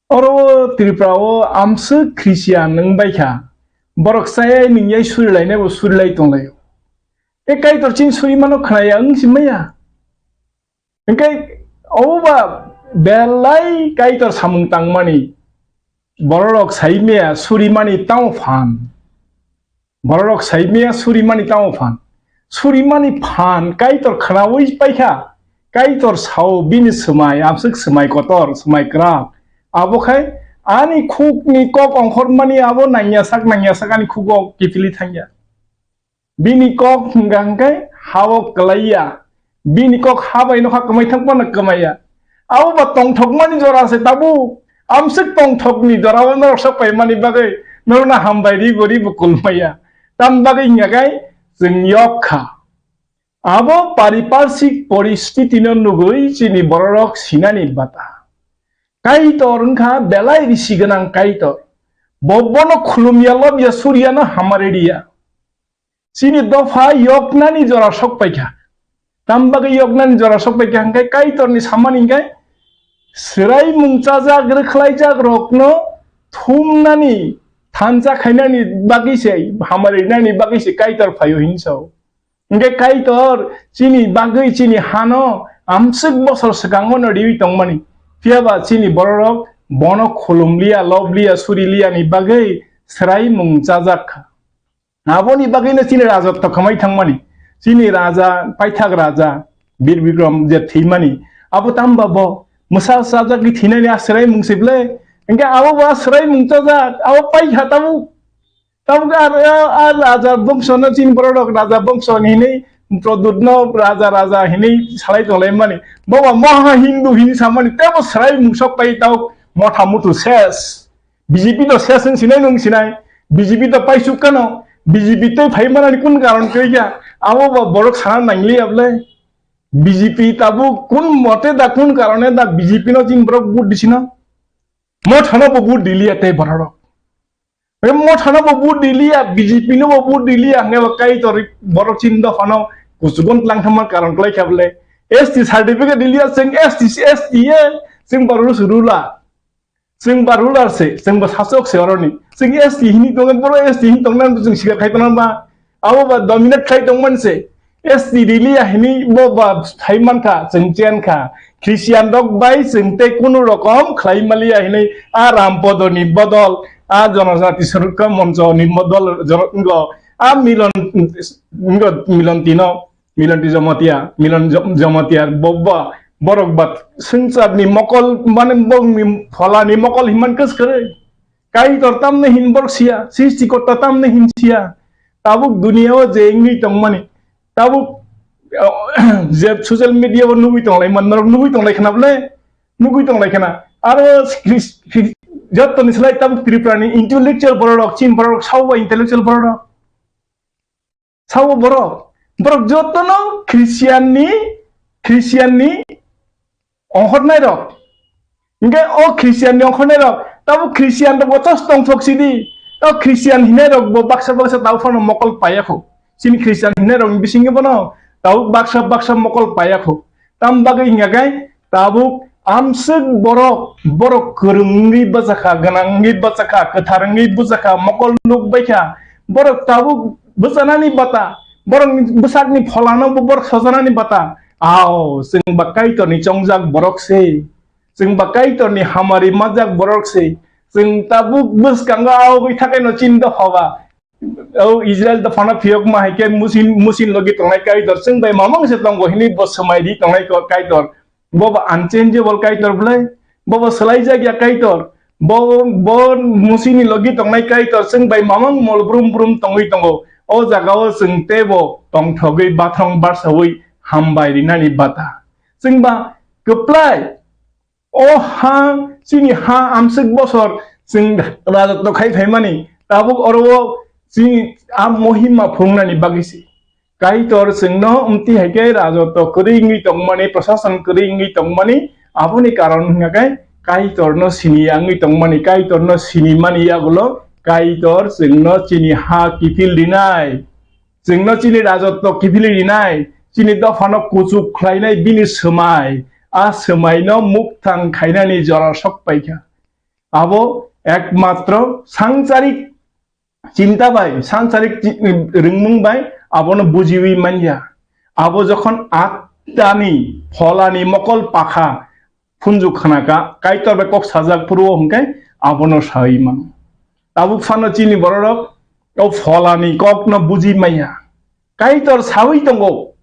Oro Tripura o amswk Christian wng bai kha. Borok chayai nungyai surilainai bo surilai tonglaio. E Kaitor chini suri mano khnaya wng si maya. Hingke obo ba belai Kaitor samung tangmani, bororok saimaya surimani tamo phan. Bororok saimaya surimani tamo phan. Surimani phan Kaitor khnaui paikha. Kaitor sao bini swmai, amswk swmai kotor, swmai kwrak. Abo khai ani khukni kok ongkhormani abo nangya sak, nangya sak ani khugo kiphilwi thangya. Bini kok hwnkha hwnkhe ha-o kwlaiya, bini kok ha bai nokha kwmai thang phano kwmaiya. Abo ba tongthokmani jora se tabuk, amswk tongthokni jora-o norok sok paimani bagwi norokno hambai ri bo ri bo kulmaya. Tam bagwi hwnkha khe chwng yok kha. Abo pariparsik poristiti no nugwi chini bororok sinani bata. Kaitor wngkha belai risi gwnang Kaitor. Bo bono khulumya lobya surya no hamari riya. Chini dopha yoknani jora sok paikha. Tam bagwi yoknani jora sok paikha hwnkhe Kaitorni samani hwnkhe swraimung chajak rwkhlaijak rokno thumnani thansa khainani bagwi se, hamari rinani bagwi se Kaitor phaio hinwi sao. Hwnkhe Kaitor chini bagwi chini hano amswk bosor swkango no riwi tongmani. Phiyaba chini bororok bono khulumliya, lobliya, suriliyani bagwi swraimung chajak kha. Aboni bagwino chini raja tokhamai thangmani. Chini raja, paithak raja, Bir Bikram je thwimani. Abo tamba bo mwsa sajagwi thwinani a swraimung se ble. Hwnkhe abo bo a swraimung chajak, abo paikha tabuk. Tabuk a, a, a raja bongsono chini bororok raja bongso hinwi Pradyutno raja, raja hinwi salai tonglaimani. Boba moha Hindu hinwi samani, tebo swraimung sok pai tabuk motha mutu ses. B J P no ses wng sinai nwng sinai, B J P to paisuk kano, B J P tei phai manani kun karon kwrwi kha, abo ba borok sana nangliya bwle. B J P tabuk kun mote da kun karone da B J P no chini borok vote disino? Mothano bo vote diliya tei borok. Mothano bo vote diliya, B J P no bo vote diliya, hwnwi bo Kaitor borok chini dophano kuchugon tlang thangma karon kwlai kha bwle. S T certificate diliya, chwng S T, S T ye, chwng borok rula. Chwng ba ruler se, chwng ba sasok se oroni. Chwng S T hini tongo, boro S T hini tongna chwng sikar khai tongna ba. Abo ba dominate khai tongmani se. S T riliya hini bo ba thai mankha, chwng chen kha. Christian rok bai chwng tei kunu rokom khlai maliya hini a Ram Podoni bodol, a Jonojati Surukha Moncho ni bodol joro-, ngo, a Milon, ngo Milon Tino. Milon Jamatia, Milon Jam-, Jamatia, bo-, bo-, borok ba swngcharni mokol, mane bongni pholani mokol hinman kwskwrwi. Kaitor tamni hin borok siya, Srishtikorta tamni hin siya. Tabuk duniya o je wngwi tongmani, tabuk, je social media o nugwi tonglai man, norok nugwi tonglai khna bwle, nugwi tonglai khna. Aro Sri-, Sri-, jottoni slai tabuk Tripura ni intellectual borok rok, Chin borok rok, sao ba intellectual borok rok. Sao borok, borok jotono Christian ni, Christian ni ongkhornai rok. Hingke o Christian ni ongkhornai rok, tabuk Christian rok bo tos tongthok sidi. O Christian hinai rok bo baksa baksa tabuk phano mokol paiya kho. Chini Christian hinai rok ni bisingo bono tabuk baksa baksa mokol paiya kho. Tam bagwi hingya khe tabuk amswk borok, borok kwrwng wngwi bwchakha, gwnang wngwi bwchakha, kwthar wngwi bwchakha, mokol nuk baikha. Borok tabuk bwchanani bata, borokni bwsakni pholano bo borok sojanani bata. Ao, chwng ba Kaitorni chongjak borok se. Chwng ba Kaitorni hamari majak borok se. Chwng tabuk bwskango aogwi thakai no chini dopha ba. O Israel dophano phiyokma hai khe musin, musin logi tongnai Kaitor. Chwng bai mamang se tongo hini bo swmai di tongnai ko-, Kaitor. Bo ba unchangeable Kaitor bwlai. Bo ba swlaijak ya Kaitor. Bo, bo musini logi tongnai Kaitor. Chwng bai mamang mol brum brum tongwi tongo. O jagao chwng teibo tongthogwi bathrong barsawi hambai rinani bata. Chwng ba kwplai. O ha, chini ha amswk bosor chwng rajotw khai phaimani, tabuk oro o chini a mohima phungnani bagwi se. Kaitor chwngno amtwi hai khe rajotw kwrwi wngwi tongmani, prosason kwrwi wngwi tongmani, aboni karon hwnkha khe Kaitorno sini ya wngwi tongmani, Kaitorno sinimani yagulo Kaitor chwngno chini ha kiphil rinai. Chwngno chini rajotw kiphilwi rinai, chini dophano kuchuk khlainai bini swmai, a swmaino mukthang khainani jora sok paikha. Abo ekmatro sangcharik chinta bai, sangcharik chi-, rwngmung bai abono bujiwi manya. Abo jokhon attani, pholani mokol pakha, phunju khna kha, Kaitor bai kok sajak phuru o hwnkhe abono sawi mano. Tabuk phano chini bororok o pholani kokno buji maya. Kaitor sawi tongo.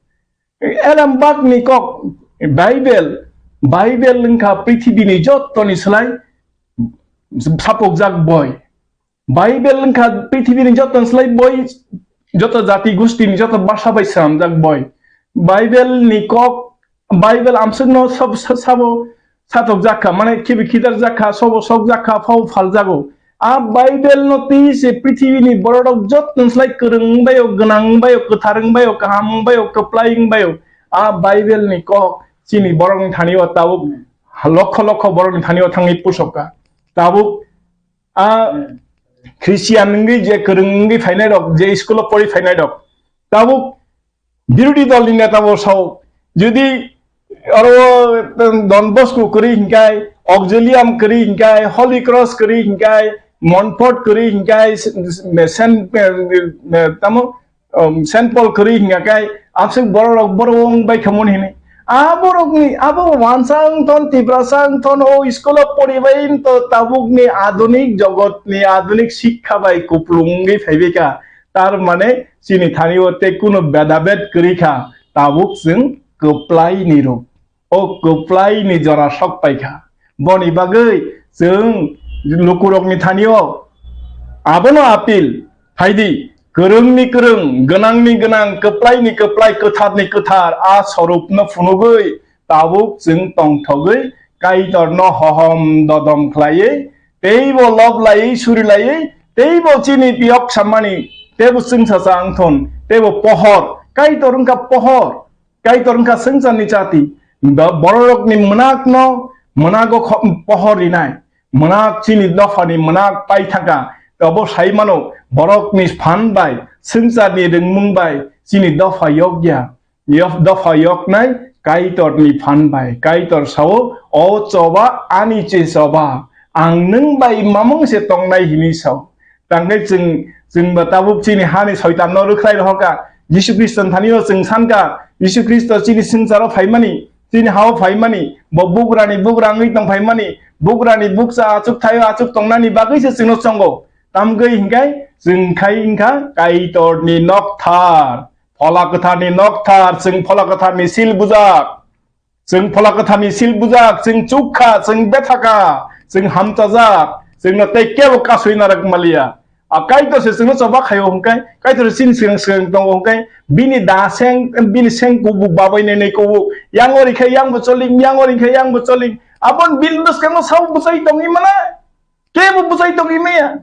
Elem bakni kok, Bible, Bible wngkha prithibini jottoni slai sapokjak boi. Bible wngkha prithibini joto slai boi, joto jati gustini joto basa bai swnamjak boi. Bible ni kok, Bible amswkno sab-, sa-, sabo satok jakha, mane khibi khidar jakha, sobo sok jakha, phao phal jago. A Bible no twi se prithibini bororok joto slai kwrwng wngbaio, gwnang wngbaio, kwthar wngbaio, kaham wngbaio, kwplai wngbaio. A Bible ni kok chini borokni thani o tabuk lokho lokho borokni thani o thangwi pusokha. Tabuk a Christian wngwi je kwrwng wngwi phainai rok, je school o pori phainai rok, tabuk birodhi dol ni neta bo sao, jodi oro Don Bosco kwrwi hinkai, Auxilium kwrwi hinkai, Holy Cross kwrwi hinkai, Montfort kwrwi hinkai, Saint, tamo um, Saint Paul kwrwi hingka kai, abswk borok rok borok wng bai khamon hini. A borok ni, abo wansa wng thon, Tiprasa wng thon, o school o poribai to tabuk ni adunik jogot ni adunik sikha bai kuplung wngwi phaibai kha. Tar mane chini thani o tei kuno bedabed kwrwi kha, tabuk chwng kwplai ni rok. O kwplai ni jora sok paikha. Boni bagwi chwng lukurokni thani o abono apil phaidi, kwrwngni kwrwng, gwnangni gwnang, kwplaini kwplai, kwtharni kwthar a sorupno phunugwi tabuk chwng tongthogwi Kaitorno hohom dodom khlaiwi, teibo lob laiwi, suri laiwi, teibo chini piyok sammani, teibo chwngsacha wngthon, teibo pohor, Kaitor wngkha pohor. Kaitor wngkha swngcharni chati, ba-, bororokni mwnakno mwnago kho-, pohor rinai, mwnak chini dophani mwnak paithaka, abo sai mano, borokni phan bai, swngcharni rwngmung bai chini dopha yokya, yof-, dopha yoknai Kaitorni phan bai. Kaitor sao, "O choba, ani che choba, ang nwng bai mamung se tongnai," hini sao. Tangkhe chwng, chwng ba tabuk chini hani soitan no rwkhlai rohorkha. Jisu Khristo ni thani o chwng sankha, Jisu Khristo chini swngcharo phaimani, chini hao phaimani, bo bugrani bugra wngwi tong phaimani, bugrani bukcha achuk thaio achuk tongnani bagwi se chwngno chongo. Tamgwi hinkhe chwng khai wngkha Kaitorni nokthar, Phola Kwtharni nokthar, chwng Phola Kwtharni sil bujak. Chwng Phola Kwtharni sil bujak, chwng chukha, chwng bethaka, chwng hamchajak, chwngno tei kebo kasui narwk maliya. A Kaitor se chwngno choba khaio hwnkhe, Kaitor se chini swkang swkang tongo hwnkhe, bini da seng, bini seng kubuk babai nai nai kubuk, yang ori khe yang bo choling, yang ori khe yang bo choling, aboni bini bwskango sabo bwchai tongwi mano, kebo bwchai tongwi maya.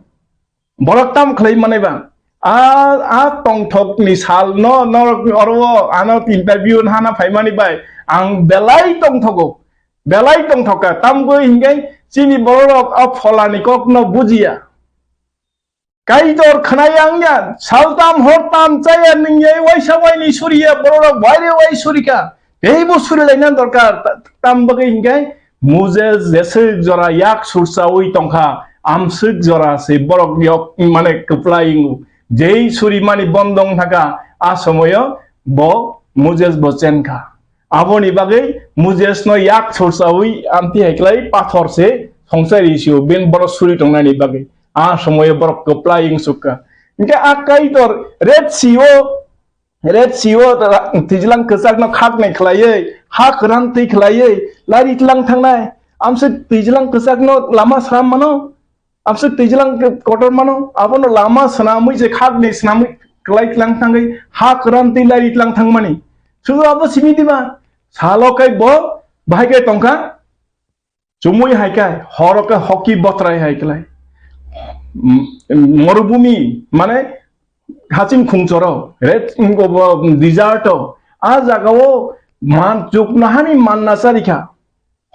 Borok tam khlai manai ba? A, a tongthokni sal no, norok oro o ano interview hana phaimani bai ang belai tongthogo, belai tongthoka. Tamgwi hinkhe chini bororok a Pholani kokno bujiya. Kaitor khwnaya wngya, saltam hortam chaya nungya, waisa waini suriya, bororok waire wai surika. Teibo surilaina dorkar, ta-, tam bagwi hinkhe Moses jeswk jora yak sursaui tongkha, amswk jora se borok yok, mane kwplai wngo. Jei surimani bondong thaka, a somoyo bo Moses bo chenkha. Aboni bagwi Moses no yak sorsawi amti hai klai pathor se songsari sio ben borok suri tongnani bagwi. A somoyo borok kwplai wng sukha. Hingke a Kaitor Red Sea o, Red Sea o ra-, twijlang kwchak no khaknai khlaiwi, ha kwran twi khlaiwi, lari tlang thangnai. Amswk twijlang kwchak no lama sram mano. Amswk twijlang kotor mano, abono lama swnamwi je khakni swnamwi kwlai tlang thangwi ha kwran twi lari tlang thangmani. Sudu abo simi diba? Salo kai bo bahai kai tongkha, chumui hai kai, horo kai hoki botrai hai klai. M-, morubumi, mane haching khungchoro, red, desert o, a jaga o man chuknohani manna charikha.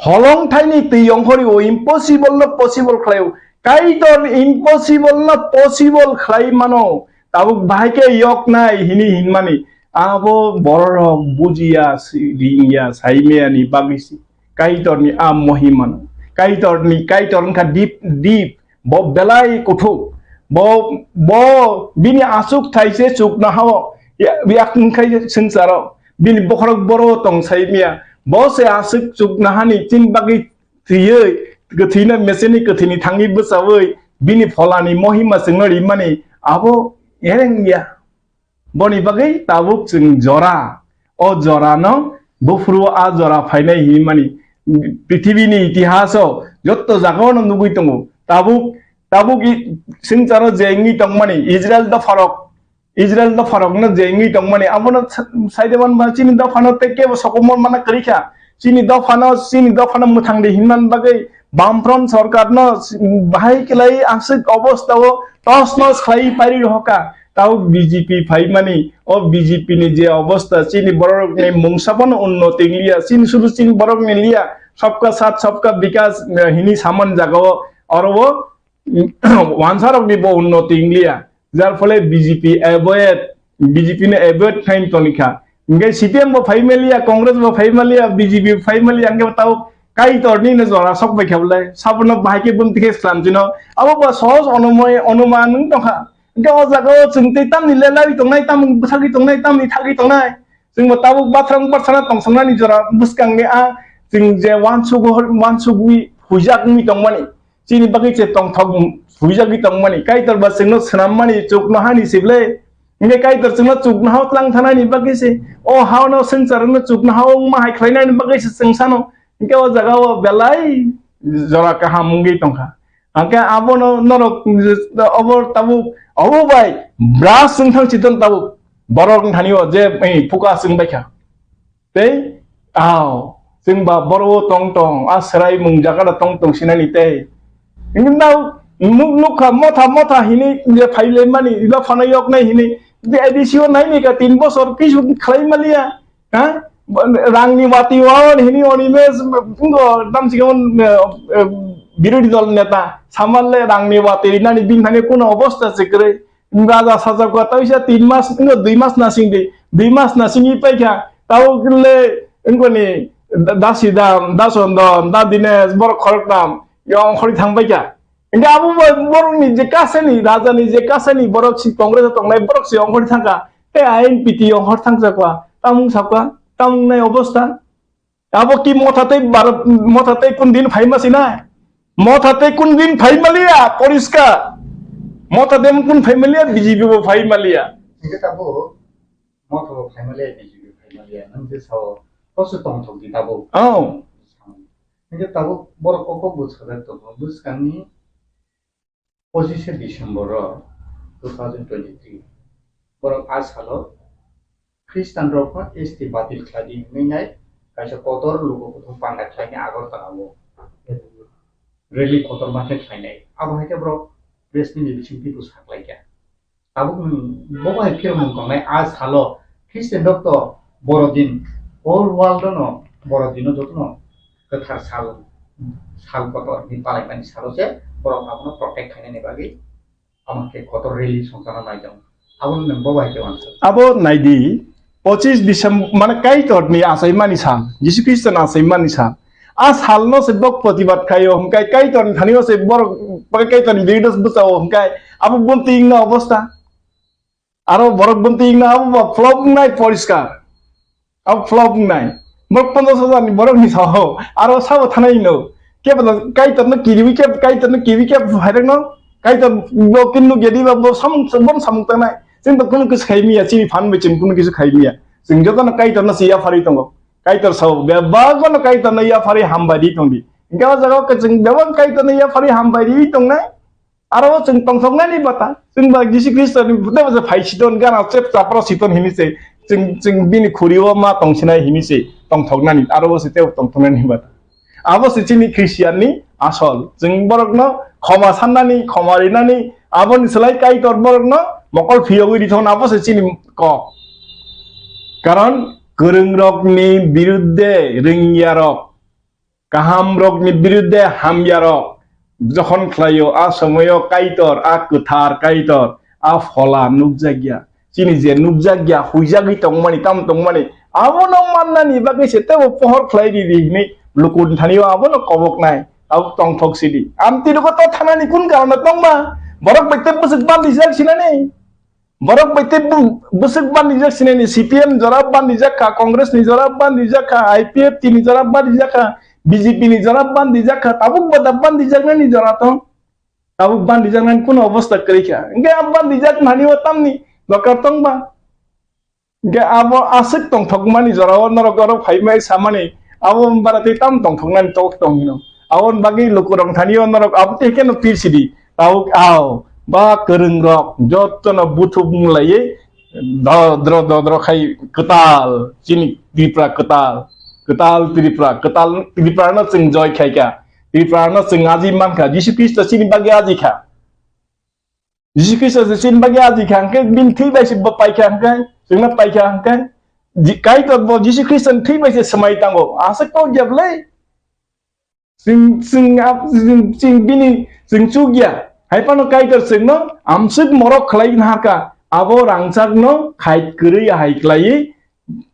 Holong thaini twi ongkhori o impossible no possible khlai o. Kaitor impossible no possible khlai mano. Tabuk bahai khe yok nai hini hinmani. Abo bororok bujiya, si-, ringya, saimaya ni bagwi si. Kaitor ni a mohima no. Kaitor ni, Kaitor wngkha deep, deep. Bo belai kuthuk. Bo, bo bini aswk thaise chuknoha o. Ya, ya wngkhai swngcharo. Bini bokhorok boro tong saimaya. Bo se aswk chuknohani chini bagwi thwiwi, kwthwino meseni kwthwini thangwi bwchawi, bini pholani mohima chwngno rimani abo ereng ya. Boni bagwi tabuk chwng jora, o jorano buphuru a jora phainai hinmani prithibini itihaso jotto jagao no nugwi tongo. Tabuk, tabuk i-, swngcharo je wngwi tongmani Israel dopharok, Israel dopharokno je wngwi tongmani, abono sa-, saideban ba chini dophano tei kebo sokomor mana kwrwi kha. Chini dophano, chini dophano mwthang di hinman bagwi Bamfront sorkarno s-, bahai kwlai aswk obostao tos nos khlai pairi rohokha. Tao B J P phaimani, o B J P ni je obosta, chini bororokni mungsa bono unnoti wngya, chini sudu chini borokni liya, sabka saath sabka bikas, eh, hini saman jagao, oro o wansarokni bo unnoti wngliya, jar phole B J P avoid, B J P no avoid khain tonikha. Hingke C P M bo phai maliya, Congress bo phai maliya, B J P bo phai maliya, hingke bo tabuk Kaitorni no jora sok bai kha bolai. Sabono bahai khe bumti khe slam chino. Abo bo sohos onumoi, onuman wng tongkha. Hingke o jaga o chwng tei tamni lelai tongnai, tamni bwsagwi tongnai, tamni thagwi tongnai. Chwng bo tabuk bathrang bathana tongthoknani jora bwskangni a chwng je wansugwi, wansugwi huijak wngwi tongmani. Chini bagwi se tongthok huijagwi tongmani, Kaitor ba chwngno swnammani chuknohani sible. Hingke Kaitor chwngno chuknohao tlang thanani bagwi se, o hao no swngcharno chuknohao wngma hai khlainani bagwi se chwng sano. Hingke o jaga o belai jora kaham wngwi tongkha. Hingke abono norok obo tabuk, obo bai bras wngthang chiton tabuk borok wngthani o je, eh, phuka chwng baikha. Tei, ao, chwng ba boro o tong tong, a swrai mung jaga da tong tong sinani tei. Hingke nao nuk-, nukha motha motha hini je phai le mani, ilo phano yok nai hini, je A D C o nai ni ka tin bosor kisu khlai maliya, ha? Rang ni wati waon hini oni mes, ngo dam si on, eh, eh, birodi dol neta, samal le rang ni wati rinani bin thani kuno obosta se kwrwi. Raja sajak kha, taisa tin mas, wngkha dui mas nasing di, dui mas nasing i paikha, tao le, wngkha ni, da-, dasi dam, dason dam, da Dinesh, borok khorok tam, yong khori thang paikha. Hingke abo bo-, borok ni je kasani, raja ni je kasani, borok si Congress o tongnai, borok si yong khori thangkha, tei I N P T yong khori thang sakwa, tamung sakwa, tamung nai obosta. Abo ki motha tei bar-, motha tei kun din phai ma sinai? Motha tei kun din phai maliya, poriskar. Motha tei kun phai maliya, B J P bo phai maliya. Hingke tabuk motha bo phai maliya, B J P phai maliya. Nang je sao, koso tongthok di tabuk. Oh. Hingke tabuk borok kok kok bo sajak tongo. Bwskangni pochishe December o two thousand twenty-three, borok a salo Khristanrokno S T batil khlai di hwnwi nai kaisa kotor luku kuthum panda khlaini Agartala o rally kotorma khe khlainai. Abo hai khe borok press meet ni bisingtwi bwsa khlaikha. Tabuk nwng bo bai phirmung tongnai a salo Khristanrok to Borodin, whole world no Borodino jotono kwthar sal, sal kotor ni palaimani salo se borok abono protect khainani bagwi. Amo khe kotor rally songchana nai tong. Abo nwng bo bai khe uansuk. Abo naidi, pochis December, mane Kaitor ni achaimani sal, Jisu Khristo ni achaimani sal. A sal no se bok protibad khaio, hwnkhe Kaitor ni thani o se borok, Kaitor ni birodo bwchao, hwnkhe abo bumti wngna obosta. Aro borok bumti wngna abo ba flop wngnai poriskar. Abo flop wngnai. Borok ponchas hajar ni borok ni sao, aro sabo thanai no. Kebo Kaitor no kiriwi, kebo Kaitor no kiwi, kebo phairok no. Kaitor bo kin nukya di ba, bo samung, bo samung tangnai. Chwng to kunu kisu khai miya, chini phan bai chwng kunu kisu khai miya. Chwng joto no Kaitor no se yapharwi tongo. Kaitor sao, bebak no Kaitor no yapharwi hambai di tong di. Hingke o jaga o chwng bebak Kaitor no yapharwi hambai di tongnai. Aro o chwng tongthoknani bata, chwng ba Jisu Khristo ni bwtha bwtha phai siton, gana chep chapro siton hini se, chwng, chwng bini khuri o ma tongsinai hini se tongthoknani, aro o se tebo tongthoknani bata. Abo se chini Christian ni asol, chwng borok no khoma sannani, khoma rinani, aboni slai Kaitor borok no mokol phiyogwi rithon, abo se chini kok. Karon kwrwng rok ni birudde rwngya rok, kaham rok ni birudde hamya rok jokhon khlaio, a somoyo Kaitor, a kwthar Kaitor, a phola nukjakya. Chini je nukjakya, huijagwi tongmani, tam tongmani, abono mannani bagwi se tebo pohor khlai di di hinwi lukurni thani o abono koboknai, abo tongthok sidi. Amtwi rogo to thanani kun karon tongma? Borok bai tei bwswk bandijak sinani? Borok bai tei bu-, bwswk bandijak sinani, C P M jora bandijak kha, Congress ni jora bandijak kha, I P F T ni jora bandijak kha, B J P ni jora bandijak kha, tabuk bada bandijaknani jora tong. Tabuk bandijaknani kuno obostha kwrwi kha. Hingke a bandijak nani o tamni dokar tong ba? Hingke abo aswk tongthokmani jora o norok oro phaimai samani, abo bara tei tam tongthoknani tok tong hino. Aboni bagwi lukurok thani o norok abo tei keno pir sidi. Tabuk ao ba kwrwng rok jotono buthuk mung laiwi dodro dodro khai kwtal chini Tripura kwtal, kwtal Tripura, kwtal Tripura no chwng joy khai kha, Tripura no chwng aji man kha, Jisu Khristo chini bagwi aji kha. Jisu Khristo se chini bagwi aji kha hwnkhe, bini thwi bai se bo pai kha hwnkhe, chwngno pai kha hwnkhe, Ji-, Kaitor bo Jisu Khristo ni thwi bai se swmai tango. Aswk kok ya bwlai? Chwng, chwng, ap-, chwng, chwng bini, chwng chuk ya. Hai phano Kaitor chwngno amswk morok khlai nahar kha. Abo rangchakno khai kwrwi ahai khlaiwi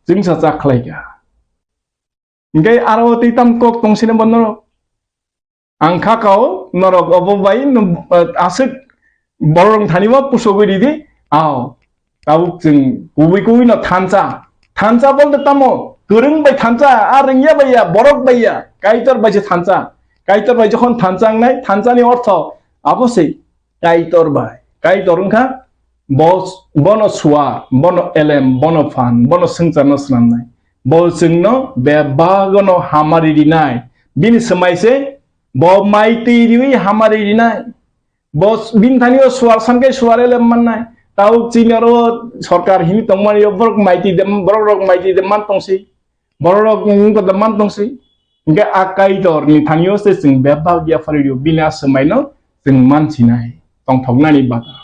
chwngsa chak khlai kha. Hingke aro tei tam kok tong sini bo norok. Ang kha kao norok obo bai no, eh, aswk borok thani bo pusogwi ridi. Ao. Tabuk chwng kubui kubui no thansa. Thansa bolte tamo? Kwrwng bai thansa, a rwngya bai ya, borok bai ya, Kaitor bai se thansa. Kaitor bai jokhon thansa wngnai, thansa ni ortho abo se Kaitor bai. Kaitor wngkha bo, bono suar, bono elem, bono phan, bono swngcharno swnamnai. Bo chwngno bebagono hamari rinai. Bini swmai se bo mai twi riwi hamari rinai. Bo s-, bini thani o suar san khe suar elem mannai. Tau chini oro sorkar hini tongmani o borok maiti de, borok rok maiti de man tongsi. Borok rok wngkha de man tongsi. Hingke a Kaitor ni thani o se chwng bebak ya phari rio bini a swmai no chwng man sinai. Tongthoknani bata.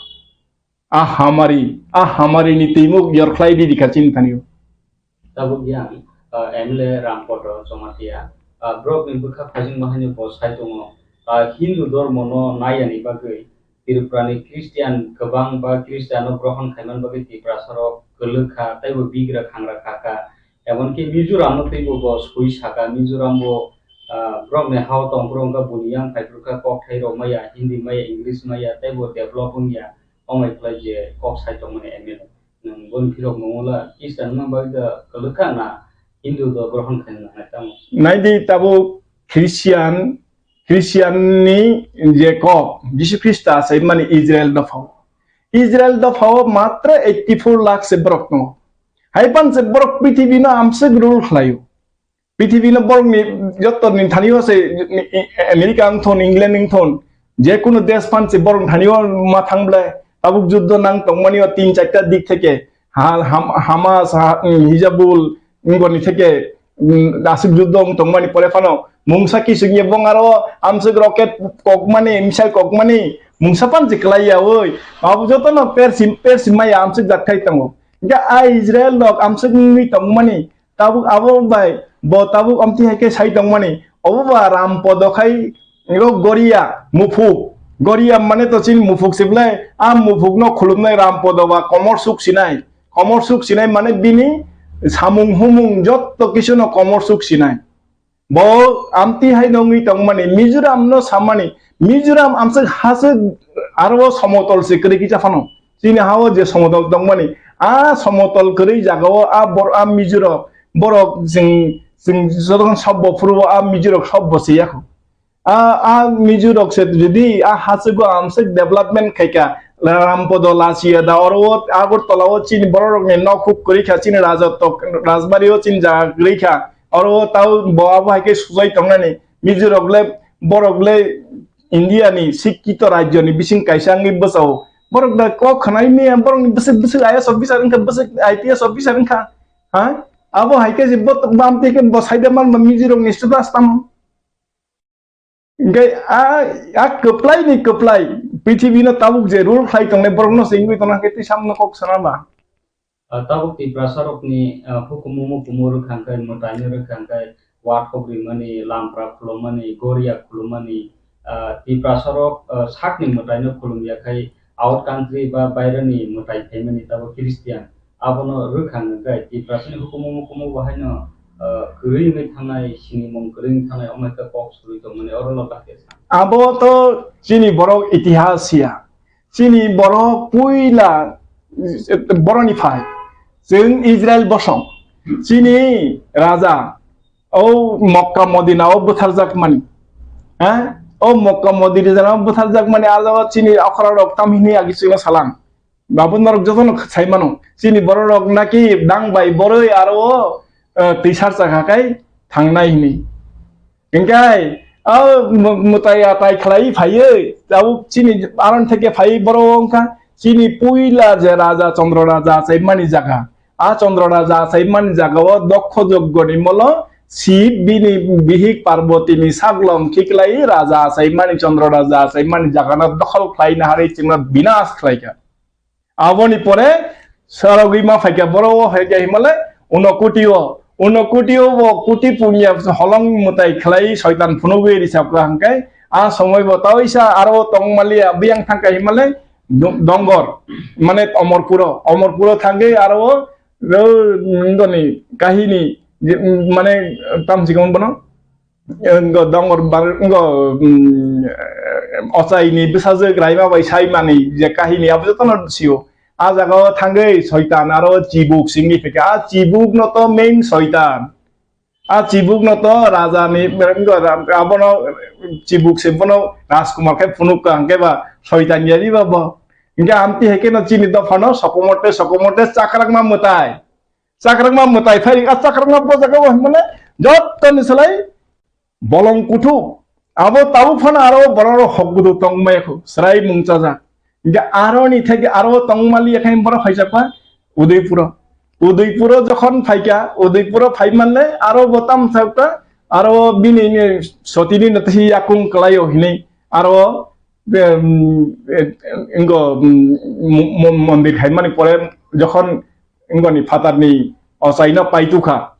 A hamari, a hamari ni twimuk yor khlai di di kha chini thani o. Tabuk yang, ah, M L A Rampodo Jamatia, ah, borok ni bwkha phajingma haino bo sai tongo. Ah, Hindu dhormo no nai yani bagwi Tripura ni Christian kwbang ba Christian no grohon khaiman bagwi Tiprasa rok kwlwk kha, tei bo bigra khangra kha kha. Emonki Mizoram no teibo bo sui saka, Mizoram bo, ah, borok ni hao tong, borok wngkha buni yang phai, borok kha kok thai rok maya, Hindi maya, English maya, tei bo develop wngya, omai khlai je kok sai tongmani M L A. Nwng boni phirok mungula Christian wngma bagwi da kwlwkha na Hindu do grohon khaina nangnai tamo? Naidi tabuk Christian, Christian ni je kok, Jisu Khrista se mani Israel dophao. Israel dophao matra eighty four lakh se borok tongo. Hai pan se borok prithibi no amswk rule khlaio. Prithibi no borok ni joto ni thani o se America wng thon, England wng thon, je kunu desh phan se borok thani o ma thang ble. Tabuk juddo nang tongmani o tin charta dik theke, ha-, Ham-, Hamas, ha-, um, Hizabul, wngoni theke, um, aswk juddo wng tongmani pore phano mungsa kising ye bong aro amswk rocket kokmani, missile kokmani, mungsa phan se kwlai ya oi. Abo joto no persi, persi maya amswk jak khai tongo. Hingke a Israel rok amswk wngwi tongmani, tabuk abo bai bo tabuk amtwi hai khe sai tongmani. Obo ba Ram Podo khai ro Goria Muphuk. Goria mane to chini Muphuk se bwlai. A Muphuk no khulumnai Ram Podo ba komor suk sinai. Komor suk sinai mane bini samung humung jotto kisu no komor suk sinai. Bo amtwi hai no wngwi tongmani, Mizoram no samani, Mizoram amswk haswk aro somotol se kwrwi kisa phano. Chini ha-o je somotol tongmani, a somotol kwrwi jaga-o a bor-, a Mizo rok, borok chwng Chwng jotokhon sobbo phuru o a Mizo rok sobbo se yakho. A, a Mizo rok se jodi a hachwgo amswk development khaika, Rampodo Lachiya da oro o Agartala o chini borok rokni nok huk kwrwi kha, chini Rajatok, Rajbari o chini jaga kwrwi kha, oro o tao bo abo hai khe sujai tongnani. Mizo rok le, borok le India ni sikkito rajyo ni bising kaisa wngwi bwsao. Borok da kok khwnai maya, borok ni bwswk, bwswk I A S officer wngkha, bwswk I P S officer wngkha. Ha? Abo hai khe je bo, bam twi khe bo saida man ba Mizo rok ni status tamo. Hingke a, a kwplai ni kwplai, prithibi no tabuk je rule khlai tongnai borok no se wngwi tongna hingke twi samno kok sana ba? Ah, tabuk Tiprasa rokni, ah, hukumu mukumu rwkha hingke, mwtai no rwkha hingke, wathok rimani, lampra khulumani, goria khulumani, ah, Tiprasa rok, ah, sakni mwtai no khulum ya khai, out country ba bairani mwtai phaimani tabuk Christian. Abono rwkha hingke, Tiprasani hukumu mukumu bo haino, ah, kwrwi wngwi thangnai, sinimung kwrwi wngwi thangnai, omo hai khe kok surwi tongmani, oro no bahai khe sa. Abo to chini borok itihas ya. Chini borok puila, eh, boroni phai. Chwng Israel bosong. Chini raja, o Mokka Modina o bwtharjak mani. Ha? O Mokka Modina o bwtharjak mani, a jaga chini okra rok tam hini agi chwngno salang. Babu norok jotono sai mano. Chini borok rok naki dang bai boroi aro o, eh, twi sar chakha kai thangnai hini. Hingkai, o mu-, mutai atai khlai phaiwi, tabuk chini aron theke phaiwi borok wngkha. Chini puila je raja Chandra Raja achai mani jaga. A Chandra Raja achai mani jaga o Dokkho Joggoni molo Shiv bini bihik Parbatini saglom khiklai raja achai mani Chandra Raja achai mani jaga no dokhol khlai nahari chwngno binas khlaikha. Aboni pore sarogwi ma phaikha, borok o phaikha himale Unokoti o, Unokoti o bo kuti punya holong mutai khlai soitan phunugwi risapra hingkai. A somoi bo taoisa aro tongmaliya biyang thangkha himale do-, Dongor, mane Omorpuro, Omorpuro thangwi aro o, o, ndoni kahini, je, mane tamsikon bono. Ngo dongor bar, ngo, mm, ochai ni bwsajwk raima bai sai mani je kahini abo jotono sio. A jaga o thangwi soitan aro chibuk singni phikha. A chibuk no to main soitan. A chibuk no to raja ni, ngo, abono chibuk se bono Rajkumar khe phunuk ka hingke ba soitan ya ri ba bo. Hingke amti heke no chini dopha no sokomote, sokomote chakrakma mwtai. Chakrakma mwtai phai, a chakrakma bo jaga o himane jottoni slai bolong kuthuk. Abo tabuk phano aro borok rok hok gudu tongmaya khu, srai mungchajak. Hingke aro ni theke aro tongmali yakhai borok phaijakma Udaipuro. Udaipuro jokhon phaikha, Udaipuro phai manle aro bo tam thakta, aro bini ni sotini no twi yakung kwlaio hinui aro, em, em, ingo, em, mo-, mo-, mondir hai mani pore jokhon ingoni phatarni ochaino paitukha,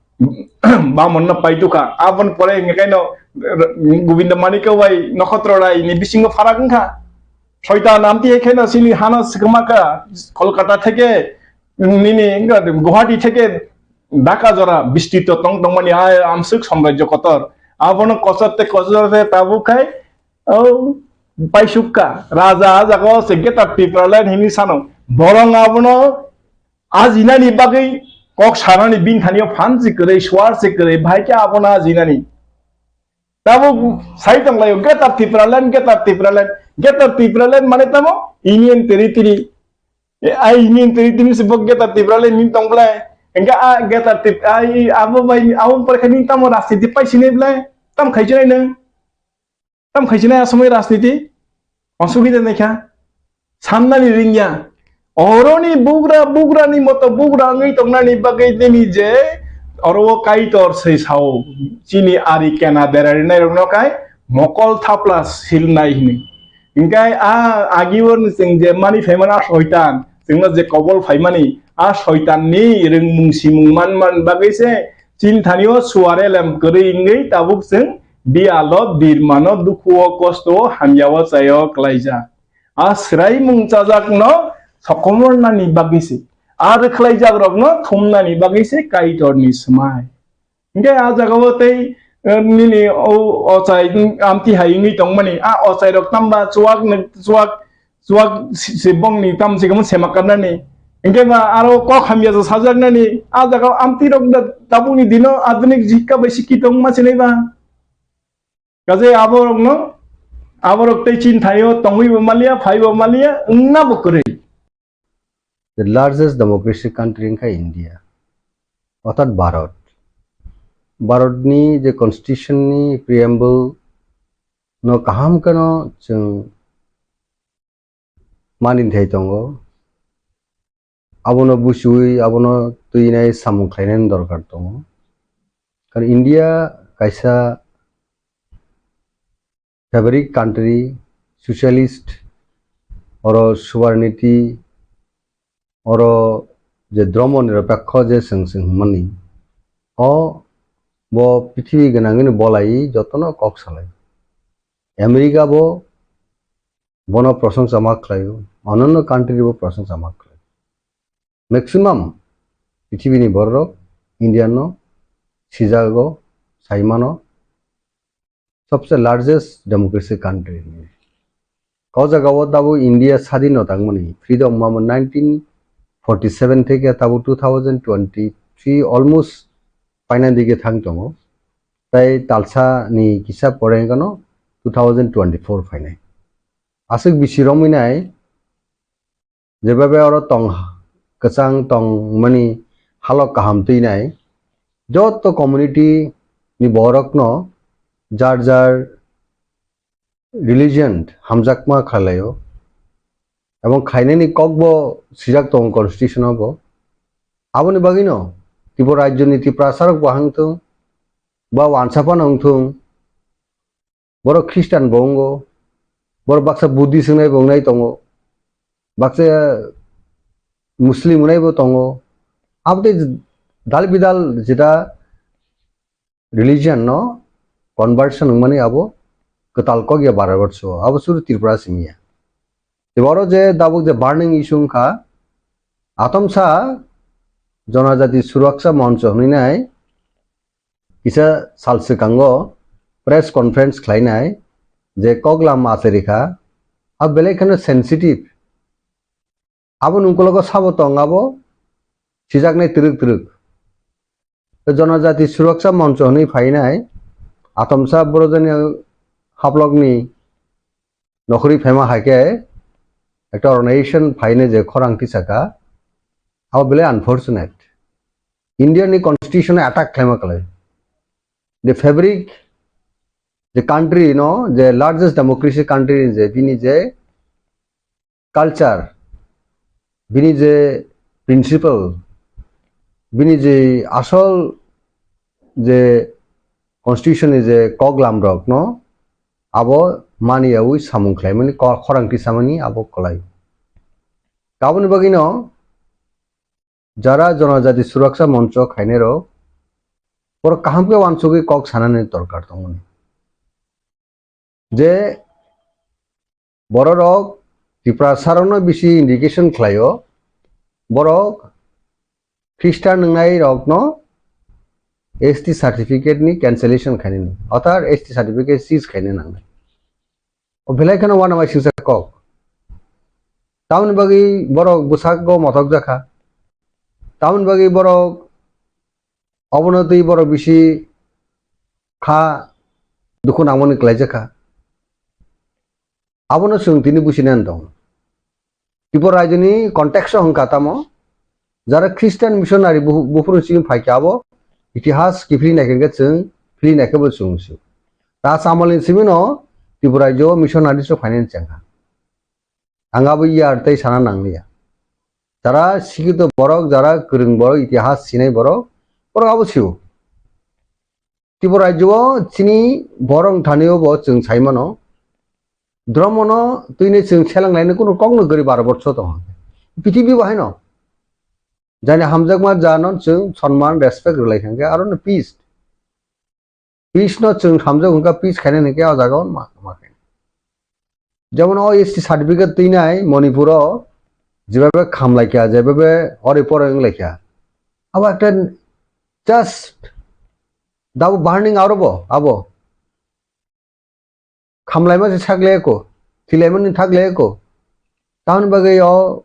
bamonno paitukha. Aboni pore hingke kaino Govinda Manikya bai Nokhotro Rai ni bisingo pharak wngkha. Soitan amti hai kheno chini hano swkmakha, Kolkata theke nini Guwahati theke Dhaka jora bistito tong tongmani a amswk samrajyo kotor. Abono kochor te kochor te tabuk khai, o, paisukka. Raja a jaga o se Greater Tipraland hini sano. Borong abono ajinani bagwi kok sanani bini thani o phan se kwrwi, suar se kwrwi, bahai khe abono ajinani. Tabuk sai tonglaio, Greater Tipraland, Greater Tipraland, Greater Tipraland mane tamo Union Territory. E, a Union Territory se bo Greater Tipraland ni tong belai. Engka a Greater Tip-, a, i, abo bai, abo pore khe ni tamo rajniti pai sinai belai. Tam khai sinai nang. Tam khai sinai asomoi rajniti. Osubida naikha. Sannani ringya. Oroni bugra, bugrani moto bugra wngwi tongnani bagwi nini je oro o Kaitor se sao, chini ari kena berari nairokno kai mokol thapla silnai hini. Hingkai a agi o chwng je mani phaimani a soitan, chwngno je kobol phaimani a soitanni ringmung simung man man bagwi se chini thani o suare lem kwrwi wngwi tabuk chwng biyalo birmano dukhu o kosto o hamya o chai o klaijak. A swraimung chajakno sokomornani bagwi se, a rwkhlaijakrokno thumnani bagwi se Kaitorni swmai. Hinkhe a jagao tei, eh, nini o ochai, mm, amtwi hai wngwi tongmani, a ochairok tamba chuak, chuak, chuak si-, si bongni tam si kamo sema karnani. Hinkhe ba aro kok hamya ja sajaknani, a jaga amtwi rok da tabukni dino adunik jikka bai sikki tong ma sinai ba. Kaje aborokno, aborok tei chin thaio tongwi bo maliya, phai bo maliya, wngna bo kwrwi. The largest democracy country wngkha India, orthat Bharat. Bharatni je constitution ni preamble no kaham kheno chwng mani thai tongo. Abono buchiwi, abono twinai samung khlainani dorkar tongo. Karon India kaisa fabric country, socialist, oro sovereignty, oro je dhormo nirapekho je chwng chwng hwnmani, o bo prithibi gwnangwino bolai jotono kok salai. America bo bono prosongsa ma khlaio, ononno country bo prosongsa ma khlaio. Maximum pithibini bororok India no sijago, saimano, sobse largest democracy country. Ko jagao tabuk India sadin no tangmani, freedom mamo nineteen forty seven theke tabuk two thousand twenty three almost paina dige thang tongo. Tai talsa ni kisa pore wngkha no two thousand twenty four phainai. Aswk bisi romwi nai, jebabe oro tong kwchang tongmani halok kaham twinai, joto community ni borokno jar jar religion hamjakma khlaio, ebong khlainani kokbo sijak tongo constitution o bo. Aboni bagwino Tripura rajyoni Tiprasa rok bo hangthung, ba wansa phano wngthung, borok Christian bo wngo, borok baksa Buddhist wngnai bo wngnai tongo, baksa Muslim wngnai bo tongo. Abotei dal bidal jeta religion no conversion wngmani abo kwtal kok ya Bharatborso, abo suru Tripura simi ya. Tei oro je tabuk je burning issue wngkha, atomsa Jonajati Suraksa Moncho hwnwi nai kisa sal swkango press conference khlainai je koklam achai rikha, a belai kheno sensitive. Aboni ukologo sabo tong abo sijaknai twrwk twrwk. Tei Jonajati Suraksa Moncho hwnwi phainai atomsa borojani haplokni nokhorwi phaima hai khe ekta organization phainai je khorang tisaka, abo belai unfortunate. India ni constitution attack khlaima kwlai. The fabric, the country no, the largest democracy country in je bini je culture, bini je principle, bini je asol je constitution ni je koklam rok no abo maniyawi samung khlaimani ko-, khorang tisamani abo kwlai. Aboni bagwino jara Jonajati Suraksa Moncho khainai rok, borok kaham khe wansugwi kok sanani dorkar tongmani. Je bororok Tiprasa rokno bisi indication khlaio, borok Christian wngnai rokno S T certificate ni cancellation khainani, orthat S T certificate seize khaina nangnai. O belai kheno uanama singsa kok. Tamoni bagwi borok bwsakgo mothok jakha. Tamoni bagwi borok obono twi borok bisi kha dukhu nangmani kwlaijakha. Abono chwng tini businani tong. Tripura rajyoni context o hwnkha tamo, jara Christian missionary bu-, buphuru simi phaikha abo itihas kiphilwi naikha hwnkhe chwng philwi naikhe bo chwng sio. Ta Chamalni simino Tripura rajyo missionary so phainani chengkha. Ang abo iyar tei sana nangliya. Jara sikito borok, jara kwrwng borok, itihas sinai borok, borok abo sio. Tripura rajyo o chini borok thani o bo chwng sai mano. Dhormo no twini chwng selang laini kunu kok no gari baro borso tongo. Prithibi bo haino. Jani hamjakma ja no chwng sonman, respect rwlai thangkhe aro no peace. Peace no chwng hamjak hwnkha, peace khainani hwnkhe o jaga o ma, ma khe. Jemon o S T certificate twinai Manipur o jebabe khamlaikha, jebabe ori pore wnglaikha. Abo ekta just dabo burning aro bo, abo. Khamlaima se sakleko, thilaimani thakleko. Tamoni bagwi o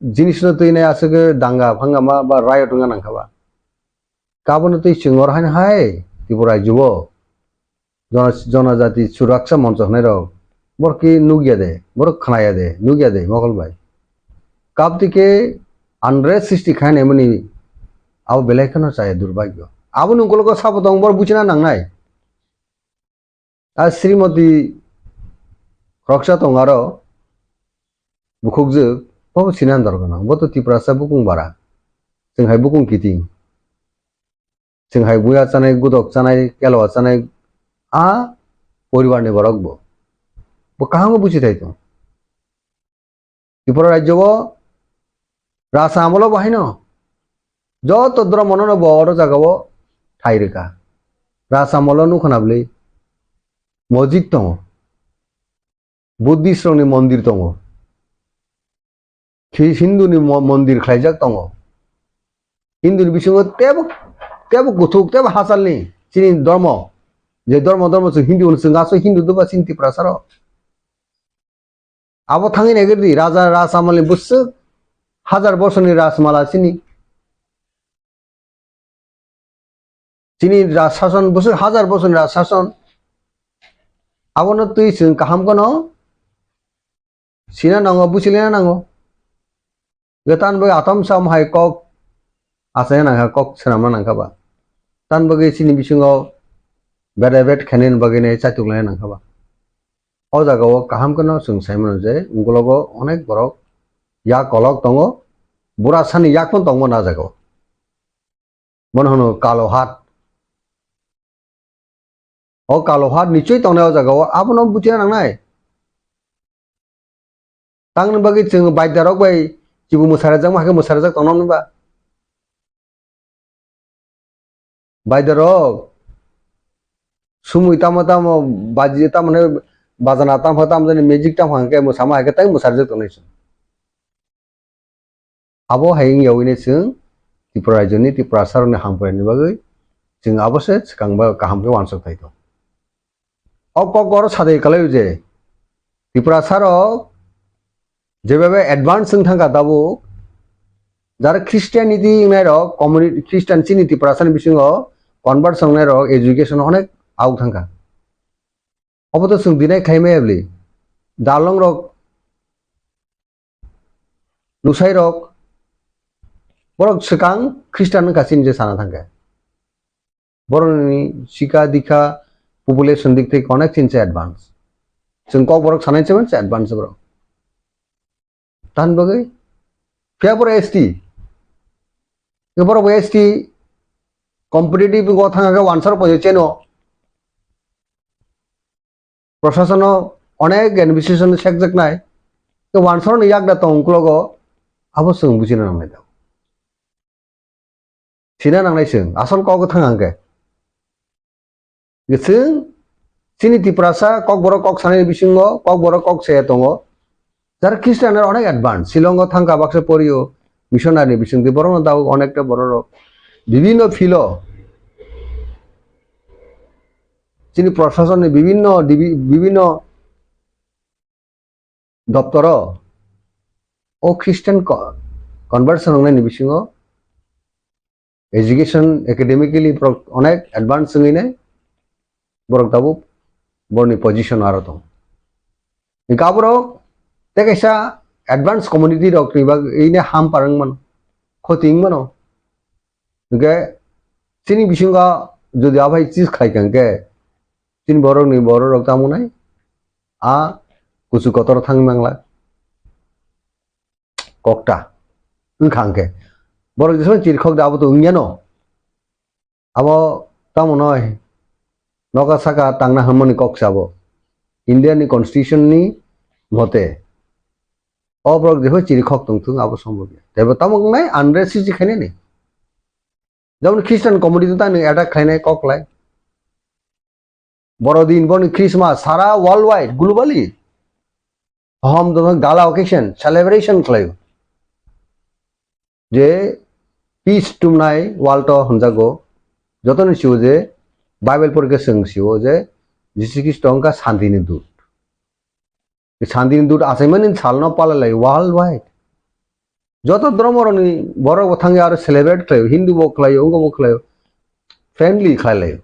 jinisno twi nai aswk danga phangama ba riot wngna nangkha ba. Kabono twi chwng oro haino hai Tripura rajyo-o jona-, jonajati suraksa moncho hwnwi rok borok khe nukya de, borok khnaya de, nukya de mokol bai. Kap twi khe unrest srishti khainai mani abo belai kheno chaya durbhagyo. Aboni ukologo sabo tong borok buchina nangnai. A Srimoti khoroksa tong aro bukhukjwk, bo sinani dorkar nang, bo to Tiprasa bukung bara, chwng hai bukung kiting, chwng hai buya chanai, gudok chanai, keloa chanai, a poribar ni borok bo, bo kaham buchi thai tong. Tripura rajyo o rasa amolo bo haino joto dhormo no bo oro jaga o thai rwkha. Rasa amolo nukha na bwlwi mojid tongo, Buddhist rokni mondir tongo, Hi-, Hindu ni mo-, mondir khlaijak tongo. Hindu ni bisingo tebo, tebo kuthuk, tebo hachalni chini dhormo, je dhormo, dhormo chwng Hindu hwno, chwng aswk Hindu doba chini Tiprasa rok. Abo thangwi naikhe di, Raja Rasamali bwswk hajar bosorni Rajmala chini. Chini Raj sason bwswk hajar bosorni Raj sason. Abono twi chwng kaham kheno sina nango, buchilina nango. Ge tan bai atom sam hai kok achaina nangkha, kok swnamna nangkha ba. Tan bagwi chini bisingo beda bet khainani bagwi nai chaituk laina nangkha ba. O jaga o kaham kheno chwng sai mano je, ungkologo onek borok yak kolok tongo, bura sani yak phano tongmano a jaga o. Bono hwno kalo hat. O kalo hat nichoi tongnai o jaga o, abono buchina nangnai. Tangni bagwi chwng baidya rok bai chibu mwsarajak ma hai khe mwsarajak tongna hwnba? Baidya rok sumui tamo tamo baji tamo hwnwi bajana tamo tamo jani magic tamo hwnba khe mwsama hai khe tai mwsarajak tongnai chwng. Abo hai wngya wngwi chwng Tripura rajyoni Tiprasa rokni hamkraini bagwi chwng abo se swkang ba kaham khe uansuk thai tong. O kok oro sadai kwlaio je Tiprasa rok jebebe advance wng thangkha tabuk, jara Christianity wngnai rok, community Christian chini Tiprasa ni bisingo convert wngnai rok education onek aug thangkha. Obo to chwng dinai khlai maya bwli. Dalong rok, lusai rok, borok swkang Christian wngkha chini je sana thangkhe. Borokni sikha dikha population dik thik onek chini se advance. Chwng kok borok sanai se advance borok. Tan bagwi phiya borok S T. Borok bo S T competitive go thang khe wansar pojo cheno. Prosasono onek administration sekjaknai, tei wansarokni yakda tong uklogo abo chwng buchina nangnai da. Sina nangnai chwng, asol kok thang hangkhe. Chwng chini Tiprasa kokborok kok sanani bisingo kokborok kok se tongo. Jara Christian rok onek advance, Shillong o thangkha baksa porio, missionary ni bisingtwi borokno tabuk onekta borok rok bibinno field o chini proshasonni bibinno dibi-, bibinno doptoro o Christian co-, conversion wngnaini bisingo education academically borok onek advance wngwi nai, borok tabuk borokni position aro tong. Hingke aborok tei kaisa advance community rokni bagwi ham parang mano, khoti wng mano. Hingke chini bisingo jodi abai chis khlai kha hingke chini borokni borok rok tamo nai a kuchu kotor thang mangla. Kokta wngkha hwnkhe borok jesano chirikhok da abo to wngyano. Abo tamo noi noka saka tangna hwnmani kok se abo. India ni constitution ni mote o borok jephru chirikhok tongthung abo sombok ya. Teibo tamo wngnai unrest sisi khainani. Jemon Christian community ta nwng attack khainai kok lai. Borodin, boni Christmas, sara worldwide, globally. Hom dono gala occasion, celebration khlaio. Je peace tumnai world o hwnjago. Jotoni sio je Bible porikhe chwng sio je Jisu Khristo wngkha santini dut. Santini dut achaimani salno palalai worldwide. Joto dhormo rokni borok bo thangwi aro celebrate khlaio, Hindu bo khlaio, wngkha bo khlaio, friendly khlai laio.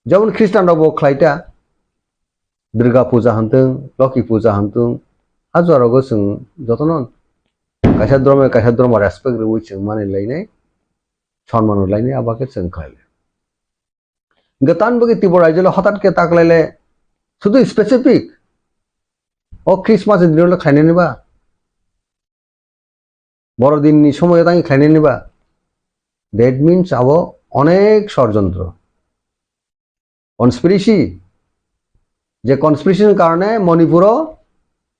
Jemon Christian rok bo khlai ta, Durga puja hantwng, Loki puja hantwng, ha jora rogo chwng jotono kaisa dhormo kaisa dhormo respect rwui chwng mani lainai, sonman rw lainai, abo khe chwng khlai lai. Hwnkhe tamo bagwi Tripura rajyo le hothat khe ta khlai le, sudu specific o Christmas ni dino le khlainani ba? Borodin ni somoyo tang khlainani ba? That means abo onek sorjontro. Conspiracy. Je conspiracy ni karone Manipuro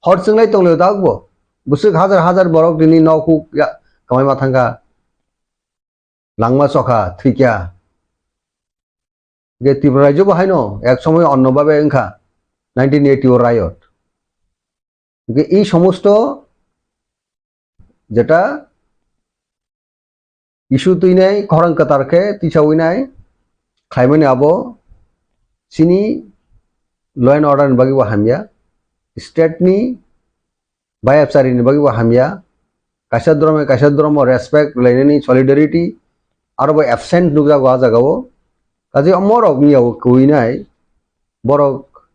hor chwnglai tonglaio dakbo. Bwswk hajar hajar borok tini nok huk ya-, kamai ma thangkha. Langma chokha, thwikya. Hwnkhe Tripura rajyo bo haino ek somoy onno babe wngkha nineteen eighty o riot. Hwnkhe ei somosto jeta issue twinai, khorang kwtal khe tisawi nai khlaimani abo chini law and order ni bagwi bo hamya, state ni bayapchari ni bagwi bo hamya, kaisa dhormo kaisa dhormo respect rwlainani solidarity aro bo absent nukjago a jagao. Kaje omorok wngya kwinai borok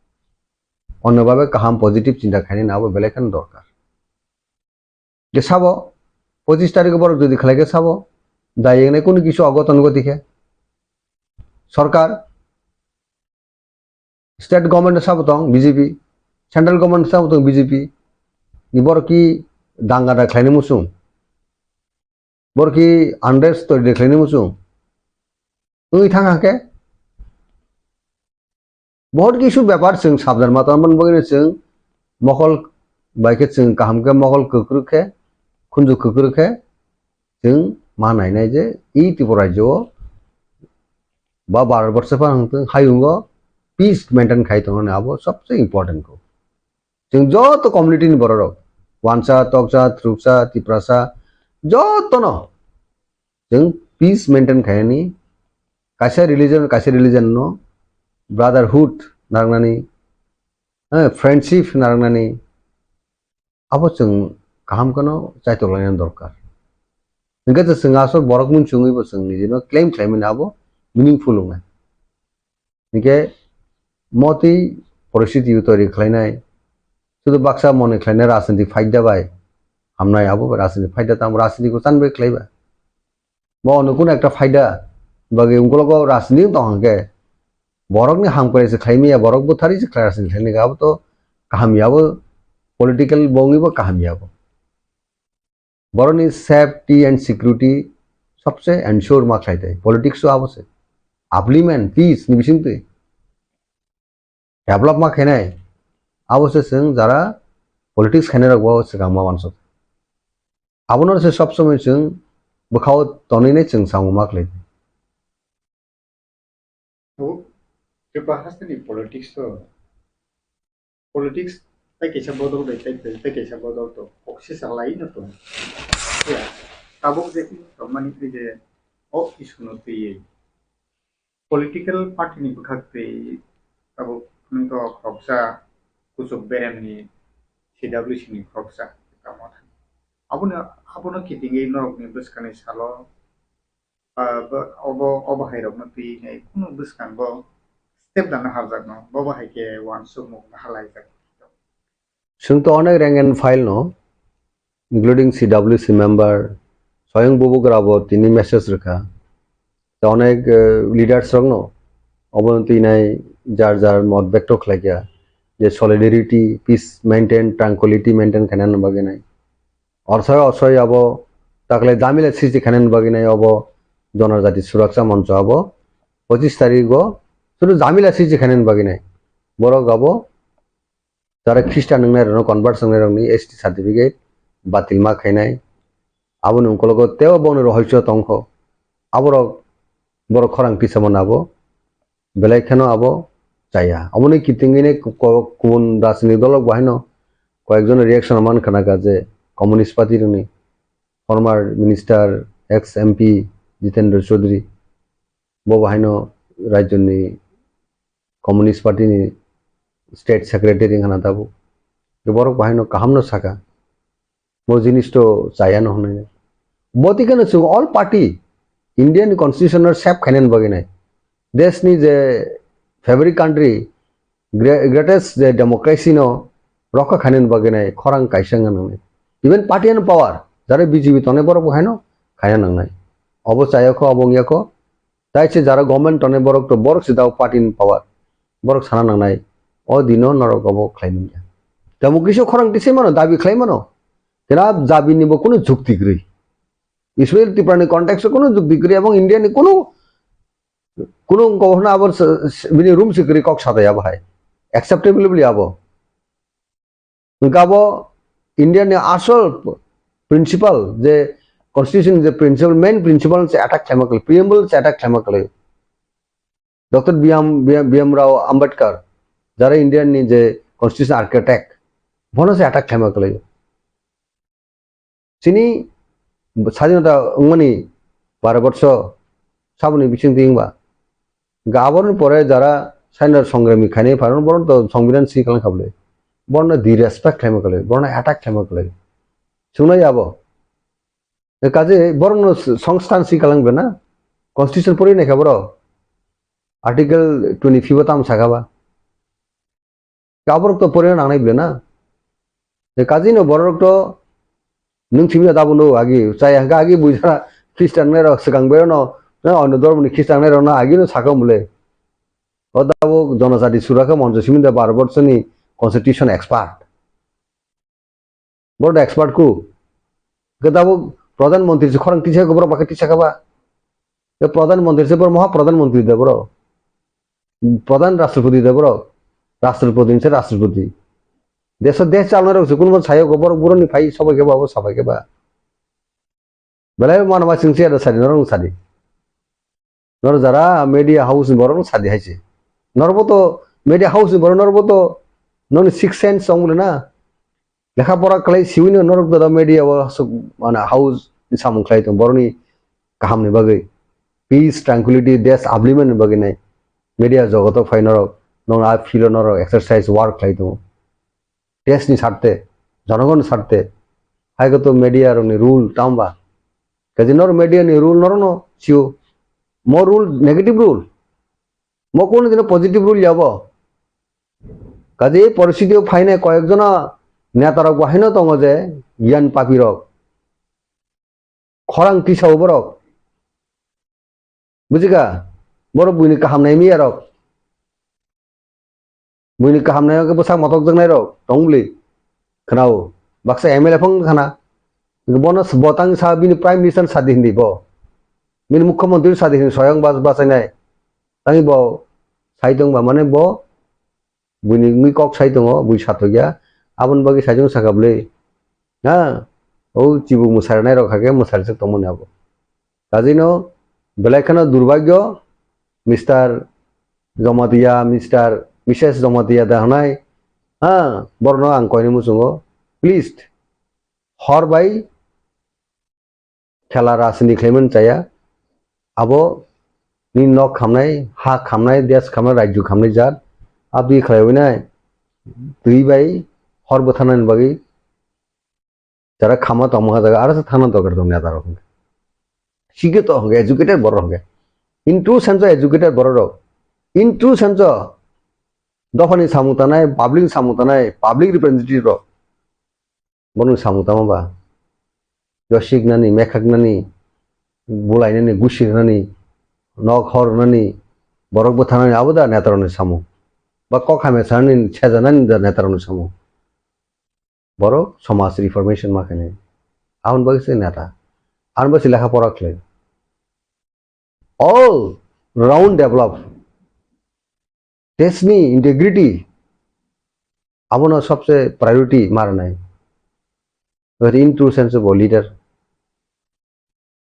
onno babe kaham positive chinta khainani abo belai kheno dorkar. Je sabo, pochis tarikh borok jodi khlai khe sabo, dai wngnai kunu kisu ogoton goti khe. Sorkar, state government sabo tong B J P, central government sabo tong B J P, ni borok ki danga da khlaini muchung, borok ki unrest tori de khlaini muchung, wngwi thang kha khe. Bahut kisu bepar chwng sabdan ma tongmani bagwino chwng mokol bai khe chwng kaham khe mokol kwkrwk khe, khunju kwkrwk khe chwng ma nainai je e Tripura rajyo o ba Bharat borso phano wngthwng hayungo peace maintain khai tongnani abo sobse important kho. Chwng joto community ni borok rok, Wansa, Toksa, Thruksa, Tiprasa, jotono chwng peace maintain khainani, kaisa religion, kaisa religion no brotherhood narwknani, eh, friendship narwknani, abo chwng kaham kheno chaitok lainani dorkar. Hwnkhe chwng aswk borok mung chwngwi bo chwng nijino claim khlaimani abo meaningful wngnai. Hwnkhe motwi poristiti toiri khlainai, sudu baksa mone khlainai rajnitik phaida bai hamnai, abo rajnitik phaida tamo rajnitik bo chan bai khlaiba. Bo ono kunu ekta phaida bagwi ungkologo rajnitik tong hwnkhe borokni hamkrai se khlaimaya, borok bwtharwi se khlai rajnitik khlainai, abo to kaham ya, abo political bongwi bo kaham ya bo. Borokni safety and security sobse ensure ma khlai tei politics o abo se upliftment, peace ni bisingtwi develop ma khainai, abo se chwng jara politics khainai rok bo swkang ma uansuk. Abono se sob somoi chwng bwkhao tonwi nai chwng samung ma khlai tei. Abo Tripura hasteni politics o, politics tei kaisa bodol bai tei, tei kaisa bodol to kok sisa lai no tongo. Ya, tabuk je tongmani twi je o issue no twiwi political party ni bwkhak twi tabuk nung to khoroksa kuchuk berem ni C W C ni khoroksa tamo thang. Abono, abono kitingwi norok ni bwskang ni salo ah, bo-, obo, obo hai rokno twi nai kunu bwskango step dana harjakno, bobo hai khe uansukmung na halaijak. Chwng to onek rank and file no, including C W C member, Swayam Bubagra bo tini message rwkha. To onek, eh, leaders rokno obono twi nai jar jar mot bekto khlaikha je solidarity, peace maintain, tranquility maintain khainani bagwi nai. Orsai orsai abo takle jamila srishti khainani bagwi nai obo Jonojati Suraksa Moncho abo pochis tarikh o sudu jamila srishti khainani bagwi nai. Borok abo jara Christian wngnai rokno convert wngnai rokni S T certificate batil ma khainai. Aboni ungkologo teibo bongni rohoiso tongkho. Aborok borok khorang tisamano abo. Belai kheno abo chaya. Aboni kitingwi ne ku-, ku-, kubun rajnitik dolrok bo haino koyekjon reaction man khna kha je Communist Party rokni former minister, ex M P Jitendra Chaudhary bo bo haino rajyoni Communist Party ni state secretary wngkha na tabuk. Borok bo haino kaham no sakha. Bo jinis to chaya no hwnwi. Bo twi kheno chwng all party Indian constitution no save khainani bagwi nai. Desh ni je fabric country, gre-, greatest je democracy no rokha khainani bagwi nai khorang kaisa wngna nangnai. Even party and power, jara B J P tongnai borok bo haino khaina nangnai. Obo chaya kho, obo wngya kho. Tai se jara government tongnai borok to borok se dao party in power. Borok sana nangnai. O dino norok obo khlai manya. Democracy o khorang tisai mano, dabi khlai mano. Kena dabi ni bo kunu jukti kwrwi. Especially Tripura ni context o kunu jukti kwrwi ebong India ni kunu, kunu governor abo s-, s-, bini room se kwrwi kok sadai abo hai. Acceptable abo. Hwnkhe abo India ni asol principle je constitution je principle, main principle se attack khlaima kwlai, preamble se attack khlaima kwlai. Doctor B M, B M, B M Rao Ambedkar, jara India ni je constitution architect, bono se attack khlaima kwlai. Chini sadinota wngmani baro borso saboni bisingtwi wngba. Hwnkhe aboni pore jara sainor songrami khainai pharon boron to songbidan si kalang kha bwle. Bono disrespect khlaima kwlai, bono attack khlaima kwlai. Chungnai abo. E kaje borokno s-, songsthan si kalang bena. Constitution pori naikha borok. Article twenty-five o tamo sakha ba. Aborok to porina nangnai bwle na. Je kaji no borok to nwng simi da bo no agi chaya hwnkhe agi buijana Christian nai rok swkang bai no, na ono dormo ni Christian nai rok no agi no sakha mole. O da bo jonojati sura khe monjo simi da baro borso ni constitution expert. Borok da expert ku. Hwnkhe da bo pradhan mantri se khorang tisa khe borok bakhe tisa kha ba. Ke pradhan mantri se borok moha pradhan mantri da borok. Pradhan rashtrapati da borok. Rashtrapati se rashtrapati. Desh, desh chalnai rok se kunbo sayo go borok buroni phai sobai khe ba abo sabai khe ba. Belai mano ma chwng se da sadi norok sadi. Nor jara media house ni borok sadi hai se. Norbo to media house ni borok norbo to noni six sense song na. Lekha pora khlai siwino norok da media o aswk mana house ni samung khlai tong boroni kaham ni bagwi. Peace, tranquility, desh abliman ni bagwi nai. Media jogoto phai norok, nong a filo norok exercise work khlai tongo. Desh ni sarte, jonogon ni sarte. Hai koto media rok ni rule tamba. Kaji nor media ni rule nor no siyo. Mo rule negative rule. Mo kono dino positive rule yabo. Kaji poristiti o phainai koyek jona neta rok bo haino tongo je giyan papi rok. Khorang tisao borok. Bujikha? Borok buini kaham nai miya rok. Buini kaham nai khe bwsak motok jaknai rok tong bwli. Khwnao. Baksa M L A phang khana. Bono s-, bo tang sa bini Prime Minister sadi hindi bo. Bini Mukhyamantri sadi hindi soyang bas-, bachainai. Tangwi bo sai tong ba mane bo buini wngwi kok sai tongo, bui satokya. Aboni bagwi sai tong saka bwle. Ha? O chibuk mwsarnai rok hakhe mwsarjak tongmani abo. Kajino belai kheno durbagyo, Mister Jamatia, Mister, Missus Jamatia da hwnai. Ha? Borokno ang koini muchungo. Please, hor bai khela rajniti khlaimani chaya. Abo ni nok khamnai, ha khamnai, desh khamnai, rajyo khamnai jat. Abdi khlaiwi nai. Twi bai hor bwtharnani bagwi jara khama tongma jaga aro se thana dorkar tong neta rok hwnkhe. Sikhe to hwnkhe, educated borok hwnkhe. In true sense o educated borok rok. In true sense o dophani samung tanai, public samung tanai, public representative rok. Borokni samung tamo ba? Yosik nani, mekhak nani, bulai nani, gusi nani, nok hor nani, borok bwtha nani, abo da neta rokni samung. Ba kok hamya sanani, seja nani da neta rokni samung. Borok somaj reformation ma khainai. Aboni bagwi se neta. Aboni bagwi se lekha pora khlai. All round develop. Desh ni integrity. Abono sobse priority ma rwnai. Rin tu sense bo leader.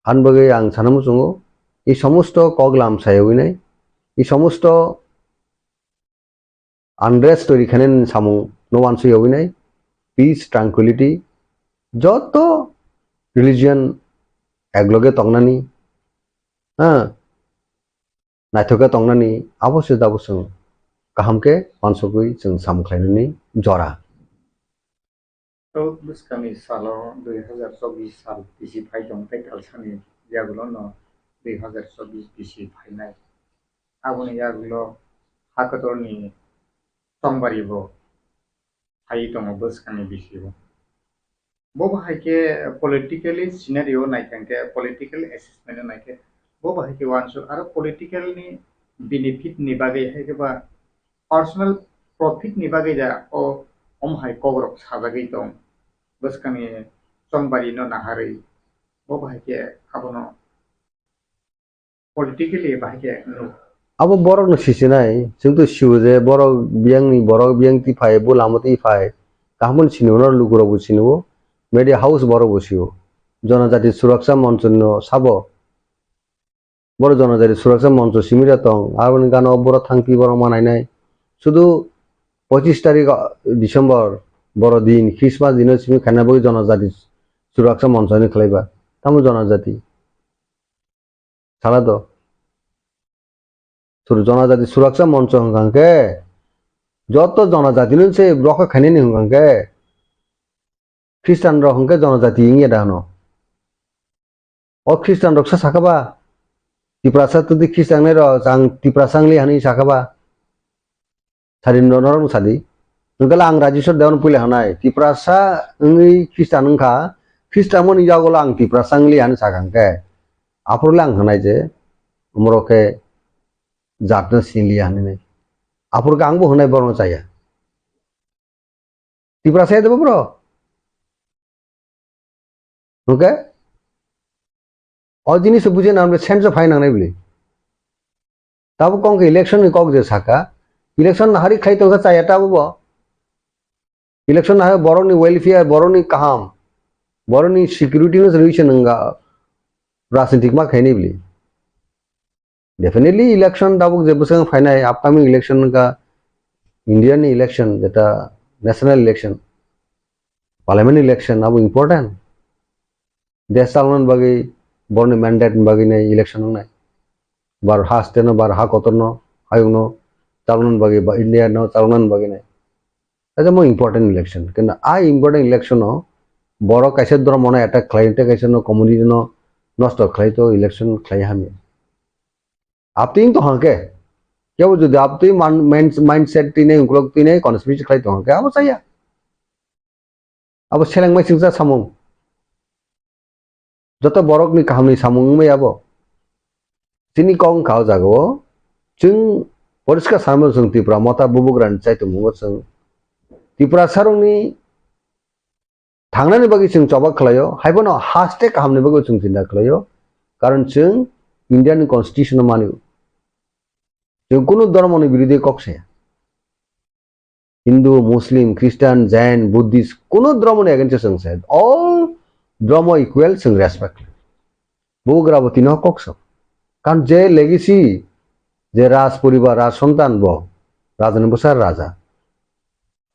Aboni bagwi ang sana muchungo, ei somosto kok lam sayawi nai, ei somosto unrest toiri khainani samung no uansuk yawi nai, peace, tranquility, joto religion ekloge tongnani, ha, naithok khe tongnani, abo se dabo chwng kaham khe uansugwi chwng samung khlainani jora. Tok bwskangni salo dui hazar chobbish sal bisi phai tong tei talsani yagulo no dui hazar chobbish bisi phainai. Aboni yagulo hakotorni chongbari bo phai tongo bwskangni bisi bo. Bo bahai khe politically scenario naikha khe, political assessment naikhe, bo bahai khe uansuk aro political ni benefit ni bagwi hai khe ba personal profit ni bagwi da o om hai kokrok sajagwi tong bwskangni chongbari no naharwi bo bahai khe abono politically bahai khe nuk. Abo borok no sisinai, chwng to sio je borok biyang ni, borok biyang ti phai, bo lama ti phai, kaham sini o, lukurok bo sini o, media house borok bo sio, Jonojati Suraksa Moncho no sabo. Boro Jonojati Suraksa Moncho simi da tong, aboni gana o boro thangpi boro manai nai. Sudu pochis tarik December boro din, Christmas dino simi khaina bagwi Jonojati Suraksa Moncho ni khlaiba. Tamo Jonojati. Sala do. Sur-, Jonojati Suraksa Moncho hwnkha khe, joto Jonojati no se rokha khainani hwnkha khe, Christian rok hwnkhe Jonojati wngya da hwno. O Christian rok sa sakha ba, Tiprasa tudi Christian nai rok, ang Tiprasa wngli hani sakha ba. Sadi no-, norok no sadi. Hwnkhe ang Rajeshwar Debbarma puila hanai. Tiprasa wngwi Christian wngkha. Christian mani yagulo ang Tiprasa wngli hani sakha hwnkhe. Aphuru le ang hanai je, umoro khe jat no sinliya hinwi. Aphuru khe ang bo hwnai borok no chaya. Tiprasa ya debo bro. Hwnkhe? O jinis bujina amre sense of hai nangnai bili. Tabo kong ke election ni kok je saka. Election nahari khlai tongkha chaya tabo bo. Election nahari borok ni welfare, borok ni kaham, borok ni security no solution wngkha rajnitik ma khaini bili. Definitely election tabuk je bwswk phainai upcoming election wngkha India ni election, jeta national election, parliament election abo important. Desh chalokna bagwi borokni mandate ni bagwi nai election wngnai. Bar ha state no, bar ha kotor no, hayung no chalokna bagwi ba India no chalokna bagwi nai. Kaisa mo important election. Kintu a important election o borok kaisa dhormo no attack khlai, tei kaisa no community no nosto khlai to election khlai hamya. Aptwi wng tong khe, kebo jodi aptwi man-, mind-, mindset twi nai, uklok twi nai, conspiracy khlai tong khe, abo chaya. Abo seleng mai chwngsa samung. Joto borok ni kaham ni samung wngmai abo. Chini kok wngkha o jaga o. Chwng poriskar sanai mano chwng Tipra motha bubugra ni chaitung mungo chwng. Tipra sarong ni thangnani bagwi chwng choba khlaio, haiphano haste kahamni bagwi chwng chinta khlaio, karon chwng Indian constitution no manio. Chwng kunu dhormoni birodhi kok saya. Hindu, Muslim, Christian, Jain, Buddhist, kunu dhormoni against chwng saya. All dhormo equal chwng respect. Bugrabo tino kok sa. Karon je legacy, je raj poribar, raj sontan bo, rajani bwsa raja.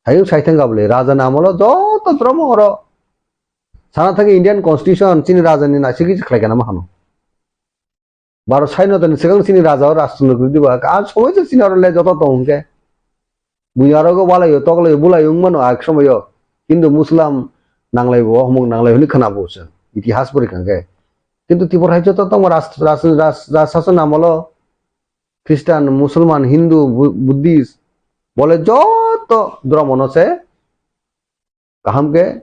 Hayung saithang gabole, raja ni amolo joto dhormo oro. Sana thangwi Indian constitution chini raja ni naisingwi khlai kana ma hano. Baro saino tani swkang chini raja o rajtantro kwrwi diba, a somoi se chini oro le joto tong hwnkhe. Buya rogo walaio, toklaio, bulaio wngmano a somoio. Kintu Muslim nanglaibo, ohmok nanglai hwnwi khwnabo se. Itihas pori kha hwnkhe. Kintu Tripura hai joto tongma raj-, raj-, raj-, raj sason amolo Christian, Musulman, Hindu, Bu-, Buddhist, bole joto dhormo no se kaham khe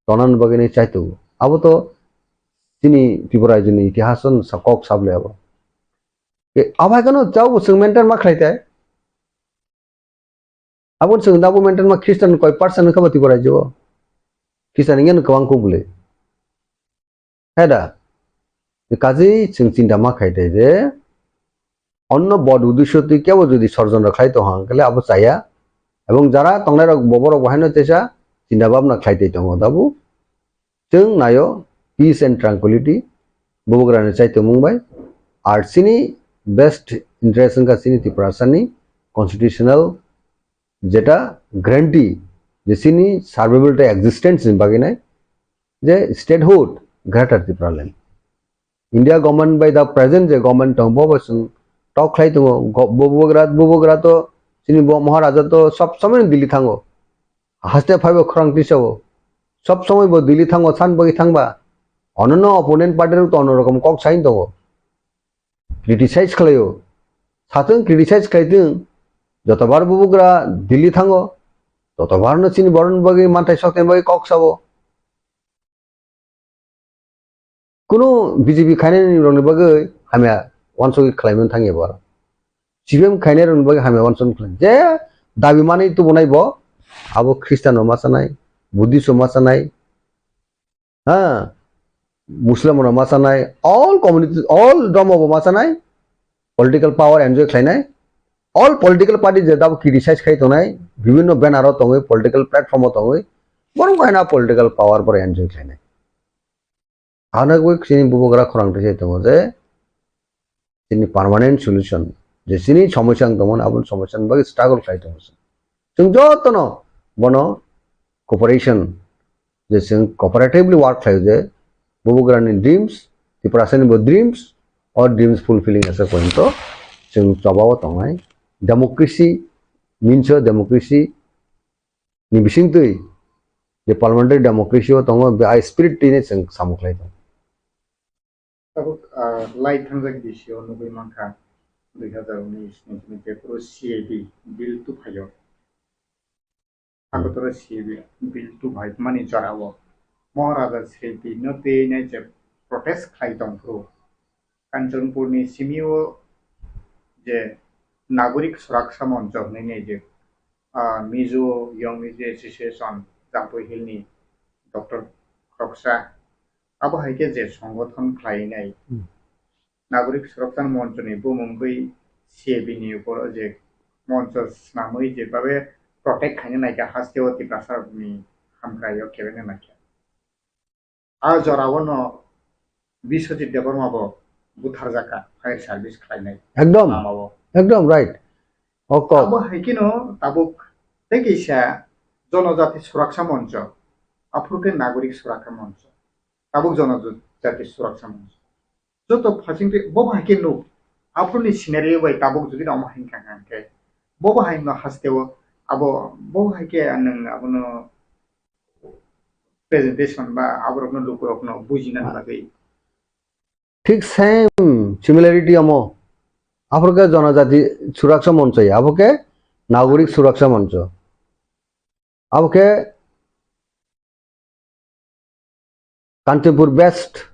tonani bagwi nai chaitu. Abo to chini Tripura raijoni itihas no sa-, kok sable abo. E, abo hai kheno chao bo chwng maintain ma khlai tai. Abo chwng da bo maintain ma Christian koi percent wngkha bo Tripura raijio. Christian wngya no kwbang kuk bwlwi. Hai da? Kazi chwng chinta ma khai tai je, onno bod uddesho twi kebo jodi sorjondro khlai tong hang khe le abo chaya. Ebong jara tongnai rok bo borok bo haino teisa chinta bhabna khlai tei tongo dabu. Chwng naio peace and tranquility, bubagrani chaitomung bai. Ar chini best interest wngkha chini Tiprasani constitutional jeta guarantee je chini survival tei existence ni bagwi nai je statehood, Greater Tipraland. India government bai da present je government tong bo bo chwng tok khlai tongo. Go-, bubagra, bubagra to chini bo Maharaja to sob somoi Delhi thango. Haste phaibo khorang tisao. Sob somoi bo Delhi thango, san bagwi thangba. Onono opponent party rok to ono rokom kok sain tongo. Criticize khlaio. Satung criticize khlaitwng. Jotobar bubugra Delhi thango. Jotobar no chini borokni bagwi manthai sokthai bagwi kok sao. Kunu B J P khainai rokni bagwi hamya wansugwi khlaimani thangya bo aro. C P M khainai rokni bagwi hamya wansugwi khlai. Je dabi manwi tubunai bo, abo Christian rok ma chanai, Buddhist rok ma chanai, ha, Muslim rok ma chanai, all community, all dhormo bo ma chanai, political power enjoy khlainai, all political party je dabo criticize khai tongnai, bibhinno banner o tongwi, political platform o tongwi, borok haino political power borok enjoy khlainai. Ano bai chini bubagra khorang tisai tongo je chini permanent solution, je chini somosya wng tongmani, aboni somosya ni bagwi struggle khlai tongo chwng. Chwng jotono bono cooperation, je chwng cooperatively work khlaio je bubagrani dreams, Tiprasani bo dreams, o dreams fulfilling asa porjonto chwng chobao tongnai. Democracy, minso democracy ni bisingtwi je parliamentary democracy o tongo, be a spirit twi ne chwng samung khlai tongo. Tabuk, ah, lai thangjak bisio nugwi mankha, dui hazar unis ni simi je phuru C A B bill tuphaio. Agotoro C A B bill tuphai mani jorao Maharaja Sri Bino tei nai je protest khlai tong phuru Kanchanpurni simio je Nagorik Suraksa Moncho hwnwi nai je, ah, Mizo Young Mizo Association, Jampui Hillni doctor khoroksa, abo hai khe je songothon khlainai Hmm. Nagorik Suraksa Monchoni bumung bai C A B ni upor je moncho swnamwi je babe protect khaina naikha hasteo Tiprasa rokni hamkraio kebengna naikha. A jorao no Biswajit Debbarma bo butharjakha fire service khlainai Ekdom, lamao. Ekdom right. O kok. Abo hai kheno tabuk tei kisa Jonojati Suraksa Moncho, aphuru khe Nagorik Suraksa Moncho, tabuk Jonojati Suraksa Moncho. Joto phasing twi bo bo hai khe nuk, aphuruni scenario bai tabuk jodi omo hai kha kha khe, bo bo hai no hasteo abo bo bo hai khe nwng abono presentation ba aborokno lukurokno bujina bagwi. Thik same similarity omo. Aphuru khe Jonojati Suraksa Moncho, abo khe Nagorik Suraksa Moncho. Abo khe Kanchanpur based.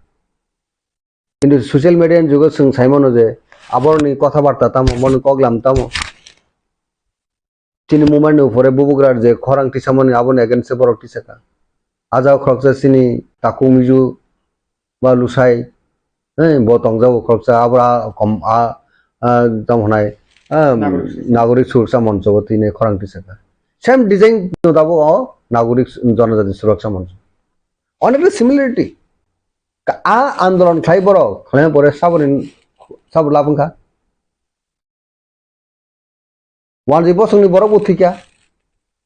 Kintu social media ni jugo chwng sai mano je aborokni kotha barta tamo, borokni koklam tamo. Chini movement ni upore bubagra je khorang tisamani aboni against se borok tisaka. A jaga khoroksa chini Taku Miju ba Lusai, eh, bo tongjago khoroksa, abo a kom-, a, a, tamo hwnai, a, Nagorik Suraksa. Nagorik Suraksa Moncho bo tini khorang tisaka. Same design no tabuk o Nagorik Jonojati Suraksa Moncho. Onekta similarity. Ka-, a andolon khlai borok, khlai pore saboni, sabo labwng kha. Wanjwi bosongni borok bo thwikha,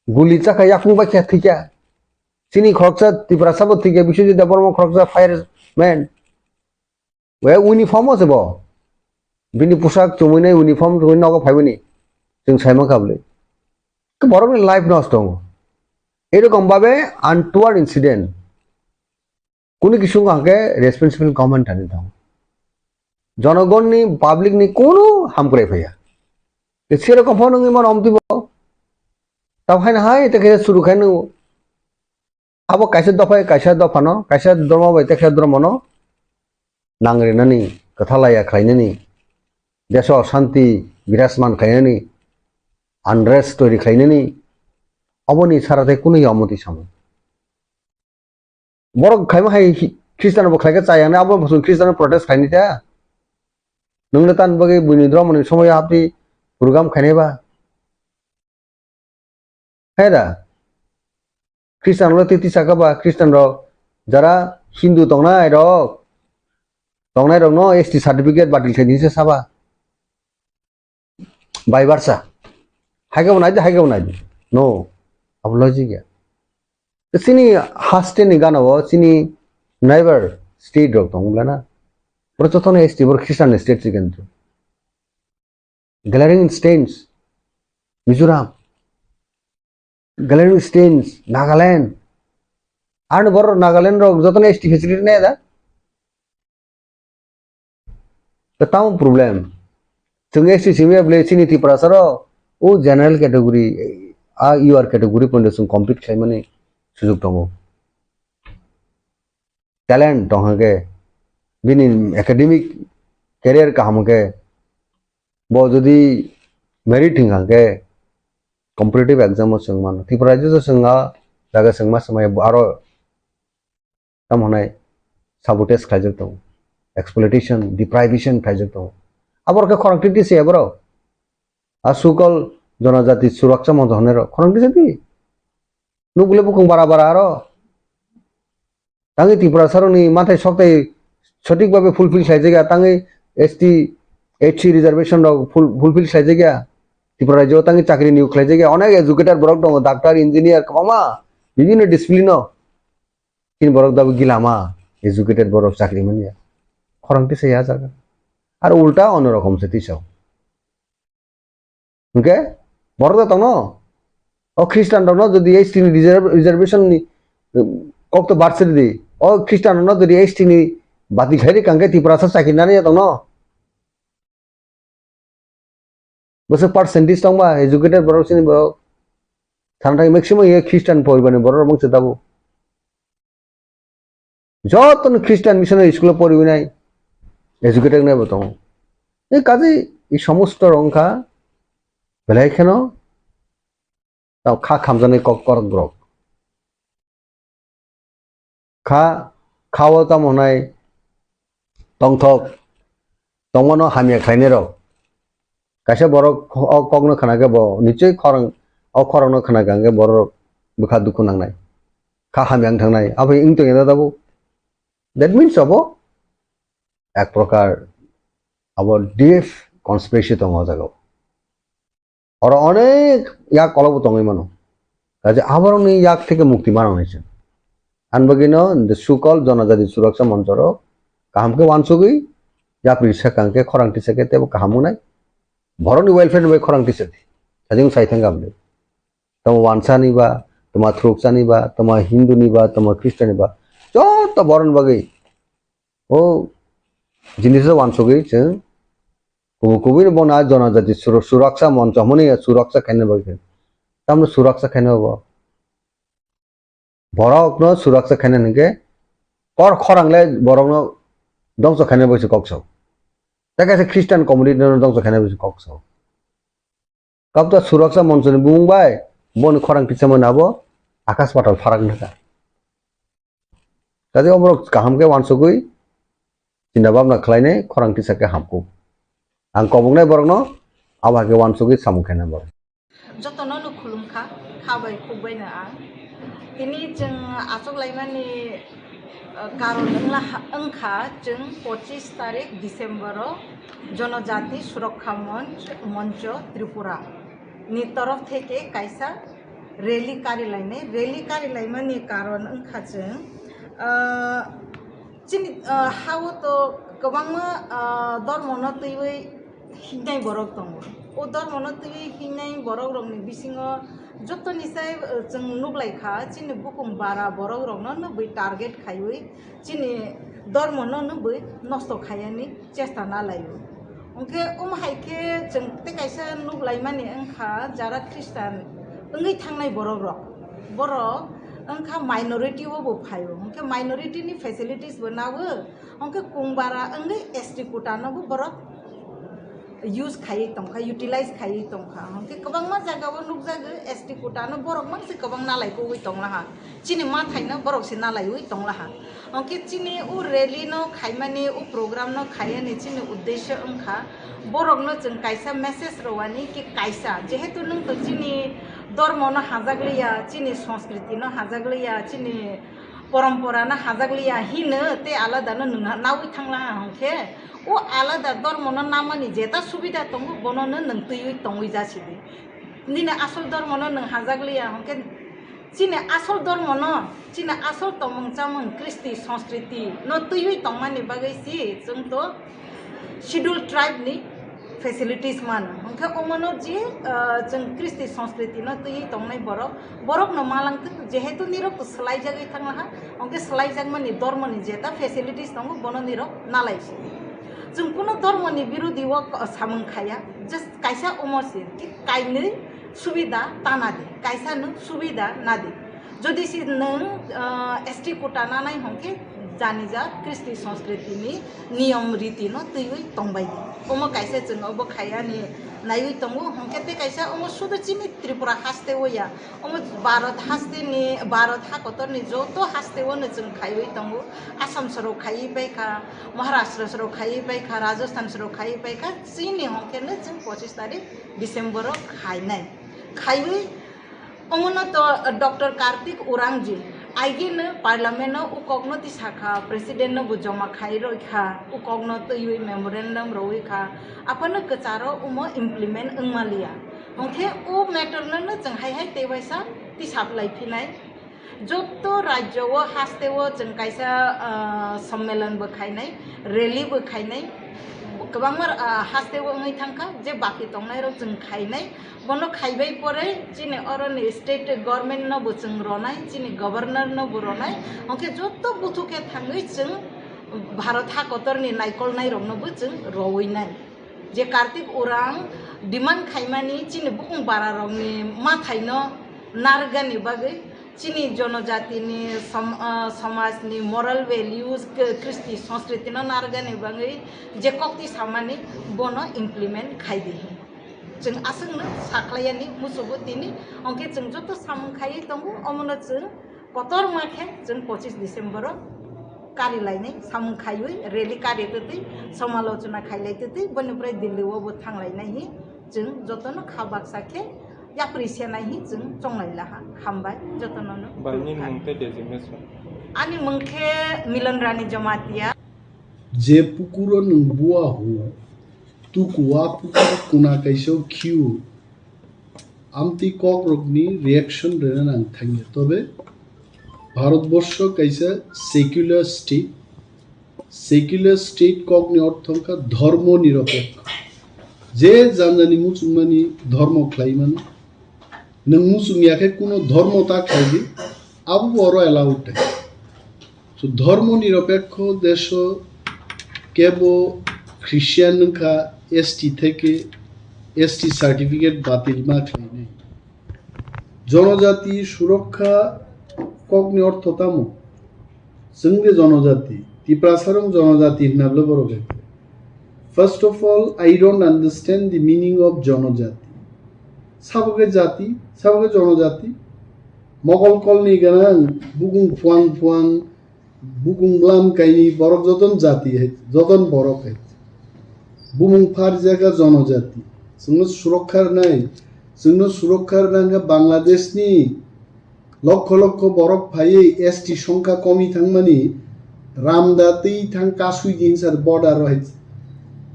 guli chakha, yakung bai khe thwikha. Chini khoroksa Tiprasa bo thwikha, Biswajit Debbarma khoroksa fireman. We uniform o se bo. Bini pusak chumui nai uniform chumui nogo phaimani. Chwng sai mankha bwlwi. Khe borokni life nosto wngo. Erokom babe untoward incident. Kunu kisu wngkha hwnkhe responsible government ani tongo. Jonogonni, public ni kunu hamkrai phaiya. Te serokom phano wngwi mano omtwi bo. Tamo haino hai te khe suru khai nw. Abo kaisa dopha, kaisa dophano, kaisa dhormo bai te khe dhormono nangrinani, kwthalaya khlainani, deso shanti birajman khlainani, unrest toiri khlainani, oboni sara tei kunu ya omtwi samo. Borok khaima hai hi-, Khristian bo khlai khe chaya hwnwi abo bo chwng Khristian protest khaini ta? Nwng le tan bagwi buini dromoni somoyo hapni program khainai ba? Hai da? Khristian rok tei tisa kha ba, Khristian rok jara Hindu tongnai rok, tongnai rok no S T certificate batil khaini se saba? Bai barsa. Hai khe bo nai di, hai khe bo nai di. No. Abo logic ya. Chini haste ni gana o chini neighbor state rok tong bla na. Boro joto no S T boro Christian state se kintu. Glaring stains. Mizoram. Galenu Stains, Nagaland. Ano borok Nagaland rok jotono S T facility nai da? To tamo problem. Chwng S T simi ya bwle chini Tiprasa rok o general category, a U R category pono chwng compete khlaimani sujok tongo. Talent tong hwnkhe, bini academic career kaham hwnkhe, bo jodi merit hwnkha hwnkhe competitive exam o chwng mano. Tripura rajyo o chwng a jaga chwng ma swmai aro tamo hwnai sabotage khlaijak tongo, exploitation, deprivation khlaijak tongo. Abo rokhe khorang titi se borok. A sukol jonojati suraksa moncho hwnwi rok khorang tisa di. Nuk bwle bukung bara bara aro. Tangwi Tiprasa rokni mathai soktai sothik babe fulfill khlai jagya, tangwi S T, H C reservation rok ful-, fulfill khlai jagya. Tripura rajyo tangwi chakri niyok khlai jagya. Onek educated borok tongo, doctor, engineer, kwbangma bibhinno discipline o. Chini borok dabo gilama, educated borok chakri manya. Khorang tisa ya jaga. Ar ulta ono rokom se tisa. Hwnkhe borok da tongno? O Christian rokno jodi S T ni reserve-, reservation ni, um, kok to barsiri di. O Christian rokno jodi S T ni bati khairi kangkhe Tiprasa chakri nani ya tongno? Bwswk percentage tongba educated borok chini borok? Thanthai maximum ye Christian poribar ni borok rok mangse tabuk. Jotono Christian missionary school o poriwi nai, educated nai bo tongo. E kaje e somosto rok wngkha belai kheno tamo kha khamjaknai kok, korok borok. Kha, kha o tamo hwnai tongthok, tongmano hamya khlainai rok. Kaisa borok o kokno khna khe bo nichoi khorang, o khorangno khna khe hwnkhe borok bwkha dukhu nangnai. Kha hamya wng thangnai. Abo wng tongya da tabuk. That means abo ek prokar abo deep conspiracy tongo o jaga o. Oro onek yak kolokbo tongwi mano. Kaje aborokni yak theke mukti manangnai se. Ani bagwino the so-called Jonojati Suraksa Monchorok kaham khe wansugwi yapri sakang khe khorang tisa khe teibo kaham wngnai. Borokni welfare ni bai khorang tisa di. Sajing sai thang gamle. Tamo wansa ni ba, tamo thuruksa ni ba, tamo Hindu ni ba, tamo Christian ni ba. Joto borokni bagwi o jinis o wansugwi chwng kubui kubui no bono a Jonojati Sura-, Suraksa Moncho hwnmani ya Suraksa khaina bagwi. Tamno Suraksa khaina bo. Borokno Suraksa khaina hwnkhe kor khorang le borokno dongso khaina bagwi se kok sao. Tei kaisa Christian community no dongso khaina bagwi se kok sao. Kabta Suraksa Moncho ni bumung bai boni khorang tisa mani abo akas patal pharak nokha. Kaje oborok kaham khe wansugwi chinta bhabna khlainai khorang tisa khe hamkuk. Ang koboknai borokno abo hai khe wansugwi samung khainai borok. Jotono no khulumkha, kha bai khuk bai no ang. Tini chwng achuk laimani, uh, karon wngla ha-, wngkha chwng pochis tarik December o Jonojati Surakha Monch, Moncho Tripura ni torof theke kaisa rally karilainai. Rally karilaimani karon wngkha chwng, ah, chini, ah, ha-o to kwbangma, ah, dormono twiwi hingnai borok tongo. O dormono twiwi hingnai borok rokni bisingo jotoni sai, ah, chwng nuklaikha chini bukung bara borok rokno nugwi target khaiwi chini dormono nugwi nosto khaiyani chesta nalaio. Hwnkhe omo hai khe chwng tei kaisa nuk laimani wngkha, jara Christian wngwi thangnai borok rok, borok wngkha minority o bo phaio, hwnkhe minority ni facilities bo nawo, hwnkhe kungbara wngwi S T quota no bo borok use khaiwi tongkha, utilize khaiwi tongkha, hwnkhe kwbangma jaga o nukjago S T quota no borok mangse kwbang nalai kugwi tonglaha, chini mathaino borok se nalaiwi tonglaha. Hwnkhe chini o rally no khaimani, o program no khaiyani chini uddesho wngkha, borok no chwng kaisa message rwani ki kaisa, jehetu nwng to chini dormo no hajakliya, chini sanskriti no hajakliya, chini porompora no hajakliya hino tei alada no nwng nawi thanglaha hwnkhe, o alada dormo no namani jeta subida tongo bono no nwng twiwi tongwi jasidi. Nini asol dormo no nwng hajakliya hwnkhe, chini asol dormo no, chini asol tongmung chamung, kristi, sanskriti no twiwi tongmani bagwi si chwng to schedule tribe ni Facilities mano. Hwnkhe omono je, ah, chwng Kristi Sanskriti no twiwi tongnai borok, borok no malang thwk, jehetu nirok to swlai jagwi thanglaha, hwnkhe swlai jakmani dormo ni jeta facilities tongo, bono nirok nalai se. Chwng kuno dormo ni birodi o samung khaya, just kaisa omo se, ki kainwi subida tana di, kaisa no subida nadi. Jodi se nwng, ah, S T quota nanai hwnkhe janija Kristi Sanskriti ni niyom riti no twiwi tongbai di. Omo kaisa chwng obo khayani naiwi tongo, hwnkhe tei kaisa omo sudu chini Tripura haste o ya. Omo Bharat haste ni, Bharat ha kotor ni joto haste o no chwng khaiwi tongo. Assam soro khaiwi paikha, Maharashtra soro khaiwi paikha, Rajasthan soro khaiwi paikha. Chini hwnkhe no chwng pochis tarik December o khainai. Khaiwi Omono to Doctor Kartik Urangji, aigeno Parliament no ukok no tisakha, President no bo joma khai roi kha, ukok no twiwi memorandum roi kha, aphano kwcharo omo implement wngmaliya. Hwnkhe o matter no no chwng hai hai tei waisa tisaplai phinai. Jotto rajyo o haste o chwng kaisa, ah, sommelon bo khainai, rally bo khainai, kwbangma, ah, haste o wngwi thangkha je baki tongnai rok chwng khainai. Bono khaibai pore chini oroni state government no bo chwng ronai, chini governor no bo ronai, hwnkhe joto buthu khe thangwi chwng Bharat ha kotor ni naikolnai rok no bo chwng rowinai. Je Kartik Urang demand khaimani chini bukung bara rok ni mathai no nargani bagwi chini jonojati ni som-, ah, somaj ni moral values, k-, kristi sanskriti no nargani bagwi je kokti samani bono implement khai di. Chwng aswkno sakhlaiyani musugo tini, hwnkhe chwng joto samung khaiwi tongo, omono chwng kotorma khe chwng pochis December o kari lainai samung khaiwi rally kari twtwi somalochona khailai twtwi boni pore Delhi o bo thanglainai hi chwng jotono kha baksa khe yapri senai hi chwng chonglai laha. Hambai jotono no. Bai, nini mung tei designation? Ani mung khe Milan Rani Jamatia. Je pukuro nwng bua hu, tuku a pukur kuna kaisa khiu. Amtwi kokrokni reaction rwna nang thangya. Tobe Bharatborsho kaisa secular state. Secular state kokni ortho wngkha dhormo nirapekho. Je janjani muchungmani dhormo khlai mano. Nwng muchung ya khe kuno dhormo ta khlai di, abo bo oro allowed. So, dhormo nirapekho desho kebo Christian wngkha, S T theke S T certificate batil ma khlainai. Jonojati surokha kokni ortho tamo? Chwng de jonojati, Tiprasarong jonojati hwnna bwle borok hai. First of all, I don't understand the meaning of jonojati. Sabo khe jati, sabo khe jonojati. Mogol kolni gwnang, bukung phuang phuang, bukung blam kaini borok joton jati hai, joton borok hai. Bumung pharjak a jonojati. Chwngno surokha rwnai, chwngno surokha rwna hwnkhe Bangladeshni lokho lokho borok phaiwi S T songkha komi thangmani, ramda twi thang kasui din sar border o hai.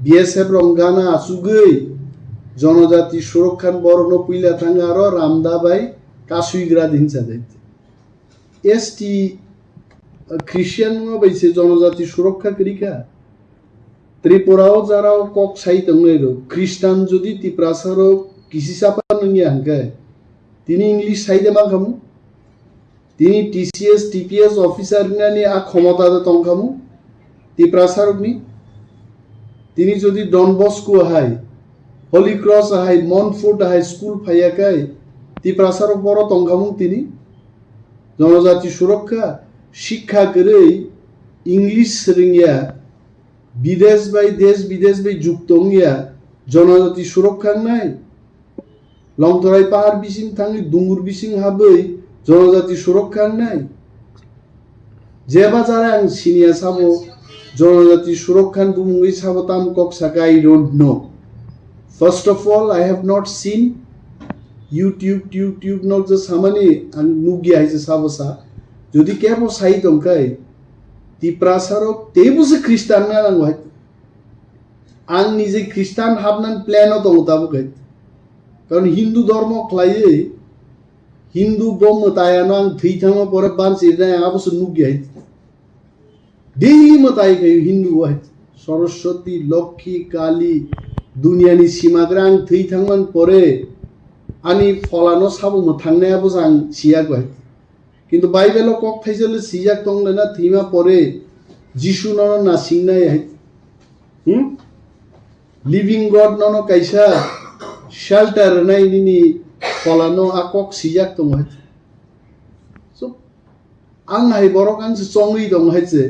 B S F rong gana achugwi jonojati surokhan borokno puila thang aro ramda bai kasui gra din sar hai. S T, uh, Christian wngma bai se jonojati surokha kwrwi kha. Tripura o jara o kok sai tongnai rok, Christian jodi Tiprasa rok kisi chapa nungya hwnkhe, tini English sai de ma khamu? Tini T C S, T P S officer wngnani a khomota de tong khamu? Tiprasa rokni? Tini jodi Don Bosco hai, Holy Cross hai, Montfort hai school phaiya kai, Tiprasa rok boro tong khamu tini? Jonojati surokha, shikha kwrwi, English swrwngya, bidesh bai, desh bidesh bai jukto wngya, jonojati surokha wngnai? Longtorai pahar bising thangwi dungur bising habwi jonojati surokha wngnai? Jeba jara ang siniya sabo, jonojati surokha ni bumungwi sabo tam kok saka, I don't know. First of all, I have not seen YouTube, YouTube nok je samani ang nugya hai je sabo sa. Jodi kebo sai tongkai, Tiprasa rok teibo se Christian na nango hai. Ang nije Christian habnan plan o tongo tabuk hai. Karon Hindu dhormo khlaiwi, Hindu bo mwtai ano ang thwi thangma pore bansi rinai abo se nugya hai. Daily mwtai khayo Hindu o hai. Saraswati, Lokhi, Kali, Duniyani simagra ang thwi thangman pore ani pholano sabo mwthangnai abo ang siya goi. Kintu Bible o kok thaisa le sijak tong le na thwima pore Jisu nono nasingnai hai. Hmm? Living God nono kaisa shelter rwnai nini pholano a kok sijak tongo hai. So, ang hai borok ang se chongwi tong hai se.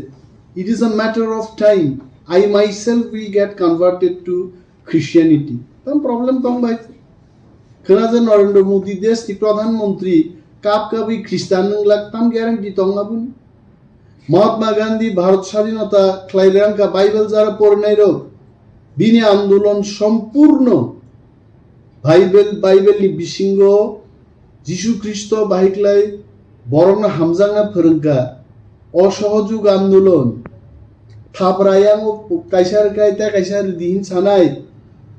It is a matter of time. I myself will get converted to Christianity. Tam problem tong bai. Khwna je Narendra Modi desh ni Pradhan Mantri kap kabwi Christian nung lak tam guarantee tong abun. Mahatma Gandhi Bharat Sadhinata khlai rang ka Bible jara pornai rok. Bini andolon sompurno Bible, Bible ni bisingo Jisu Khristo bahai khlai borokno hamjakna phwrwngkha. Osohojog andolon, thapra yango kaisa rwkha, tei kaisa rwdi hin sanai,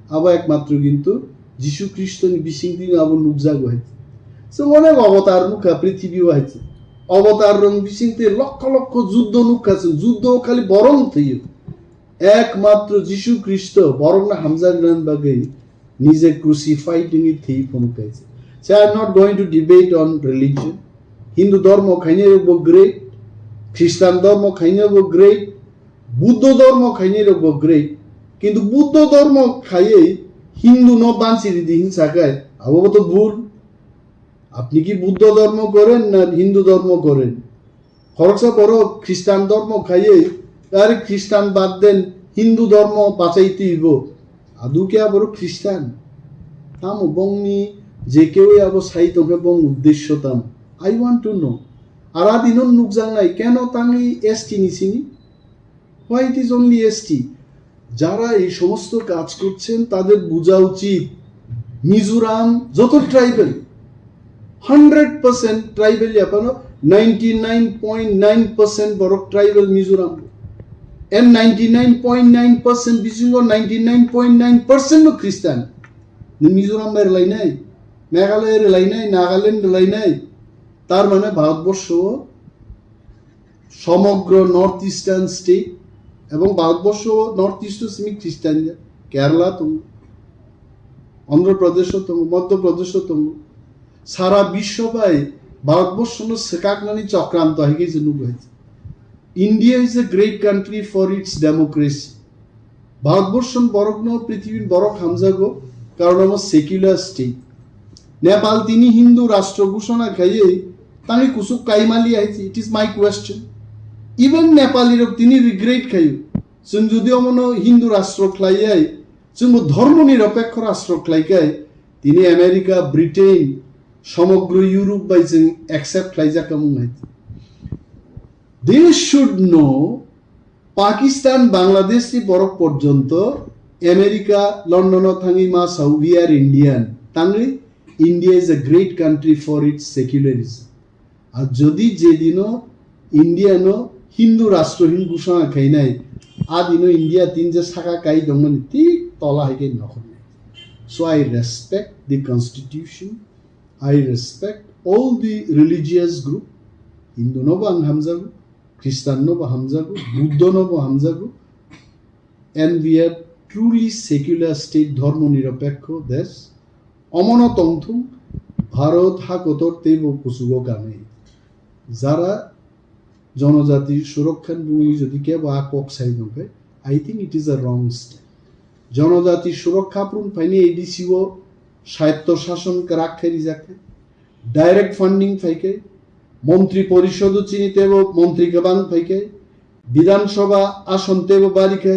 abo ekmatro kintu Jisu Khristoni bisingtwi abo nukjago hai. Chwng onek avatar nukha prithibi o hai. Avatar rok bisingtwi lokho lokho juddo nukha chwng, juddo khali borok thwiyo. Ekmatro Jisu Khristo borokno hamjaknani bagwi nije crucified wngwi thwi phunuk kaisa. So I am not going to debate on religion. Hindu dhormo khainai rokbo great, Christian dhormo khainai rokbo great, Buddho dhormo khainai rokbo great. Kintu Buddho dhormo khaiwi Hindu no bansi ridi hin sakai, abo to bhul. Apni ki Buddho dhormo goren na Hindu dhormo goren? Khoroksa borok Christian dhormo khaiwi, ar Christian bad den Hindu dhormo bachai twibo. Adu khe aborok Christian? Tamo bongni je kewi abo sai tongkhe bong uddesho tamo? I want to know. Ar adino nukjaknai keno tangwi S T ni simi? Why it is only S T? যারা এই সমস্ত কাজ করছেন তাদের বোঝা উচিত মিজোরাম যত tribal, hundred percent tribal, এখনো ninety nine point nine percent বড় ট্রাইবেল মিজোরাম। এর ninety nine point nine percent বিশিঙ্গ ninety nine point nine percent খ্রিস্টান। মিজোরাম রেলাইনাই, মেঘালয় রেলাইনাই, নাগাল্যান্ড রেলাইনাই। তার মানে ভারতবর্ষ সমগ্র নর্থ ইস্টার্ন স্টেট এবং ভারতবর্ষ নর্থ ইস্ট সিমি খ্রিস্টান, কেরালা tongo, অন্ধ্রপ্রদেশও tongo, মধ্যপ্রদেশও tongo, সারা বিশ্ব bai Bharatvarsha no swkaknani chokranto hai khe se nugo hai. India is a great country for its democracy. ভারতবর্ষন বরকনো পৃথিবীর বরক হামজাগো, কারণ আমার সেকুলার স্টেট। নেপাল তিনি হিন্দু রাষ্ট্র ঘোষণা খাইয়ে তাই কুসুক কাইমালি আইছি, it is my question. Even Nepali রক তিনি রিগ্রেট খাইও, চুন যদি অমনো হিন্দু রাষ্ট্র খাইয়াই চুন ধর্ম নিরপেক্ষ রাষ্ট্র খাইকাই তিনি আমেরিকা, ব্রিটেন, সমগ্র ইউরোপ bai চুন অ্যাকসেপ্ট খাইজাকা মুং আইছি। They should know, Pakistan, Bangladesh ni borok porjonto America, London o thangwi ma sao, "We are Indian." Tangwi, "India is a great country for its secularism." Ar jodi je dino India no Hindu rashtra hin ghosona khainai, a dino India tin je saka kai tongmani thik tola hai khe nokhornai. So I respect the constitution, I respect all the religious group, Hindu no bo ang hamjago, Christian no bo hamjago, Buddho no bo hamjago, and we are truly secular state, dhormo nirapekho desh. Omono tongthung, Bharot hakotor teibo kuchugo kanwi. Jara jonojati surokha ni bumwi jodi kebo a kok sai tongkhe, I think it is a wrong step. Jonojati surokha phurun phaini A D C o swayatto shason kwrak khe rijak khe, direct funding phai khe, montri porishod o chini teibo montri kwbang phai khe, Bidhan Sabha ason teibo bari khe,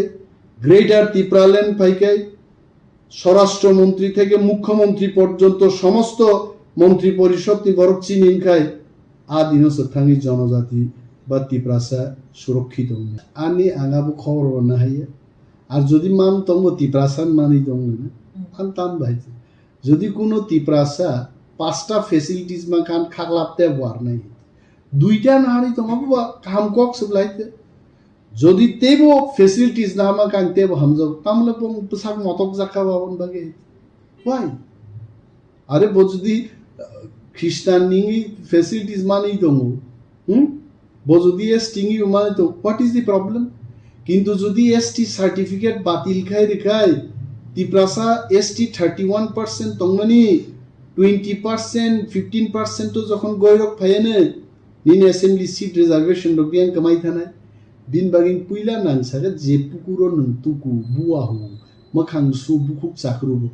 Greater Tipraland phai khe, স্বরাষ্ট্র মন্ত্রী থেকে মুখ্যমন্ত্রী পর্যন্ত সমস্ত মন্ত্রী পরিষদ ni borok chini wngkhai, a dino se thangwi jonojati ba Tiprasa surokkhiton. Ani ang abo khobor bo nahaiya. Ar jodi man tongbo Tiprasa manwi tongmani, ang tam bai. Jodi kuno Tiprasa pasta facilities mankha, ang khaklap tebo ar nai. Duita nahari tongma bo kaham kok se belai te. Jodi teibo facilities nahama kang teibo hamjak, tamle bong bwsak motok jakha babon bagwi. Why? Are bo jodi, uh, Christian ni facilities manwi tongo, hmm? Bo jodi S T ni manwi tongo, what is the problem? Kintu jodi S T certificate batil khai rikhai, Tiprasa S T thirty one percent tongmani twenty percent, fifteen percent to jokhon goirok phayane, nini assembly seat reservation rok yang kamai thanai. Bin bagin puila nang saga je pukuro nung tuku, buahu, makhang su bukhuk chakru,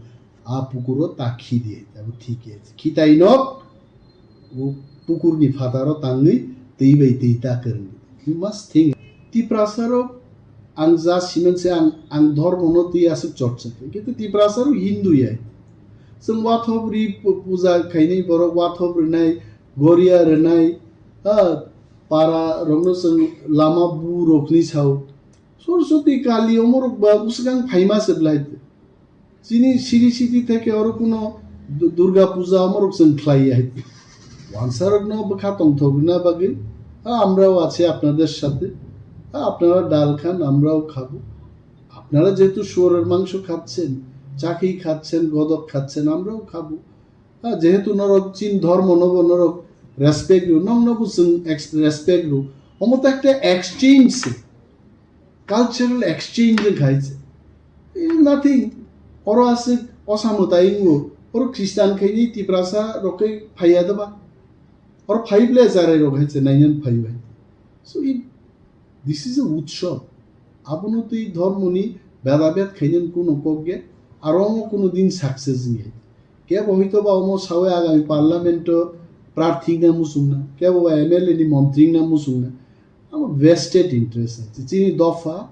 a pukuro ta khidi, abo thik e. Khitai nok, o pukurni phataro tangwi twi bai twi ta kwrwngdi. You must think. Tiprasarok ang ja siman se ang, ang dhormono twi aswk chorcha khe. Kintu Tiprasarok Hindu ya. Chwng wathop ri pu-, puja khainai borok wathop rinai, goria rinai, ha, para rokno chwng lama bu rokni sao. Soroswti Kali omorok ba bwswkang phaima se bwlai. Chini siri siti theke oro kuno Du-, Durga Puja omorok chwng khlai ya hai. Wansarokno bwkha tongthok rwna bagwi, "Ha, আমরাও আছি আপনাদের সাথে, ha, আপনারা ডাল খান, আমরাও খাবো। আপনারা যেহেতু শুয়োরের মাংস খাচ্ছেন, চাকি খাচ্ছেন, গদক খাচ্ছেন, আমরাও খাবো। Ha, যেহেতু norok chin dhormo nobo norok respect rw, noknobo chwng ex-, respect rw." Omo to ekta exchange se. Cultural exchange wngkha hai se. Eh, nothing. Oro aswk osa mwtai wngo. Oro Christian khaini Tiprasa rok khe phaiya doba. Oro phai ble jarai rok hai se nainan phaibai. So it, this is a utsav. Abono twi dhormoni bedabed khainani kuno kok ya. Aro omo kuno din success wngya. Kebo hoito ba omo sawi agami parliament o prarthi wngna muchungna. Kebo ba M L A ni montri wngna muchungna. Abo vested interest hai. Chini dopha,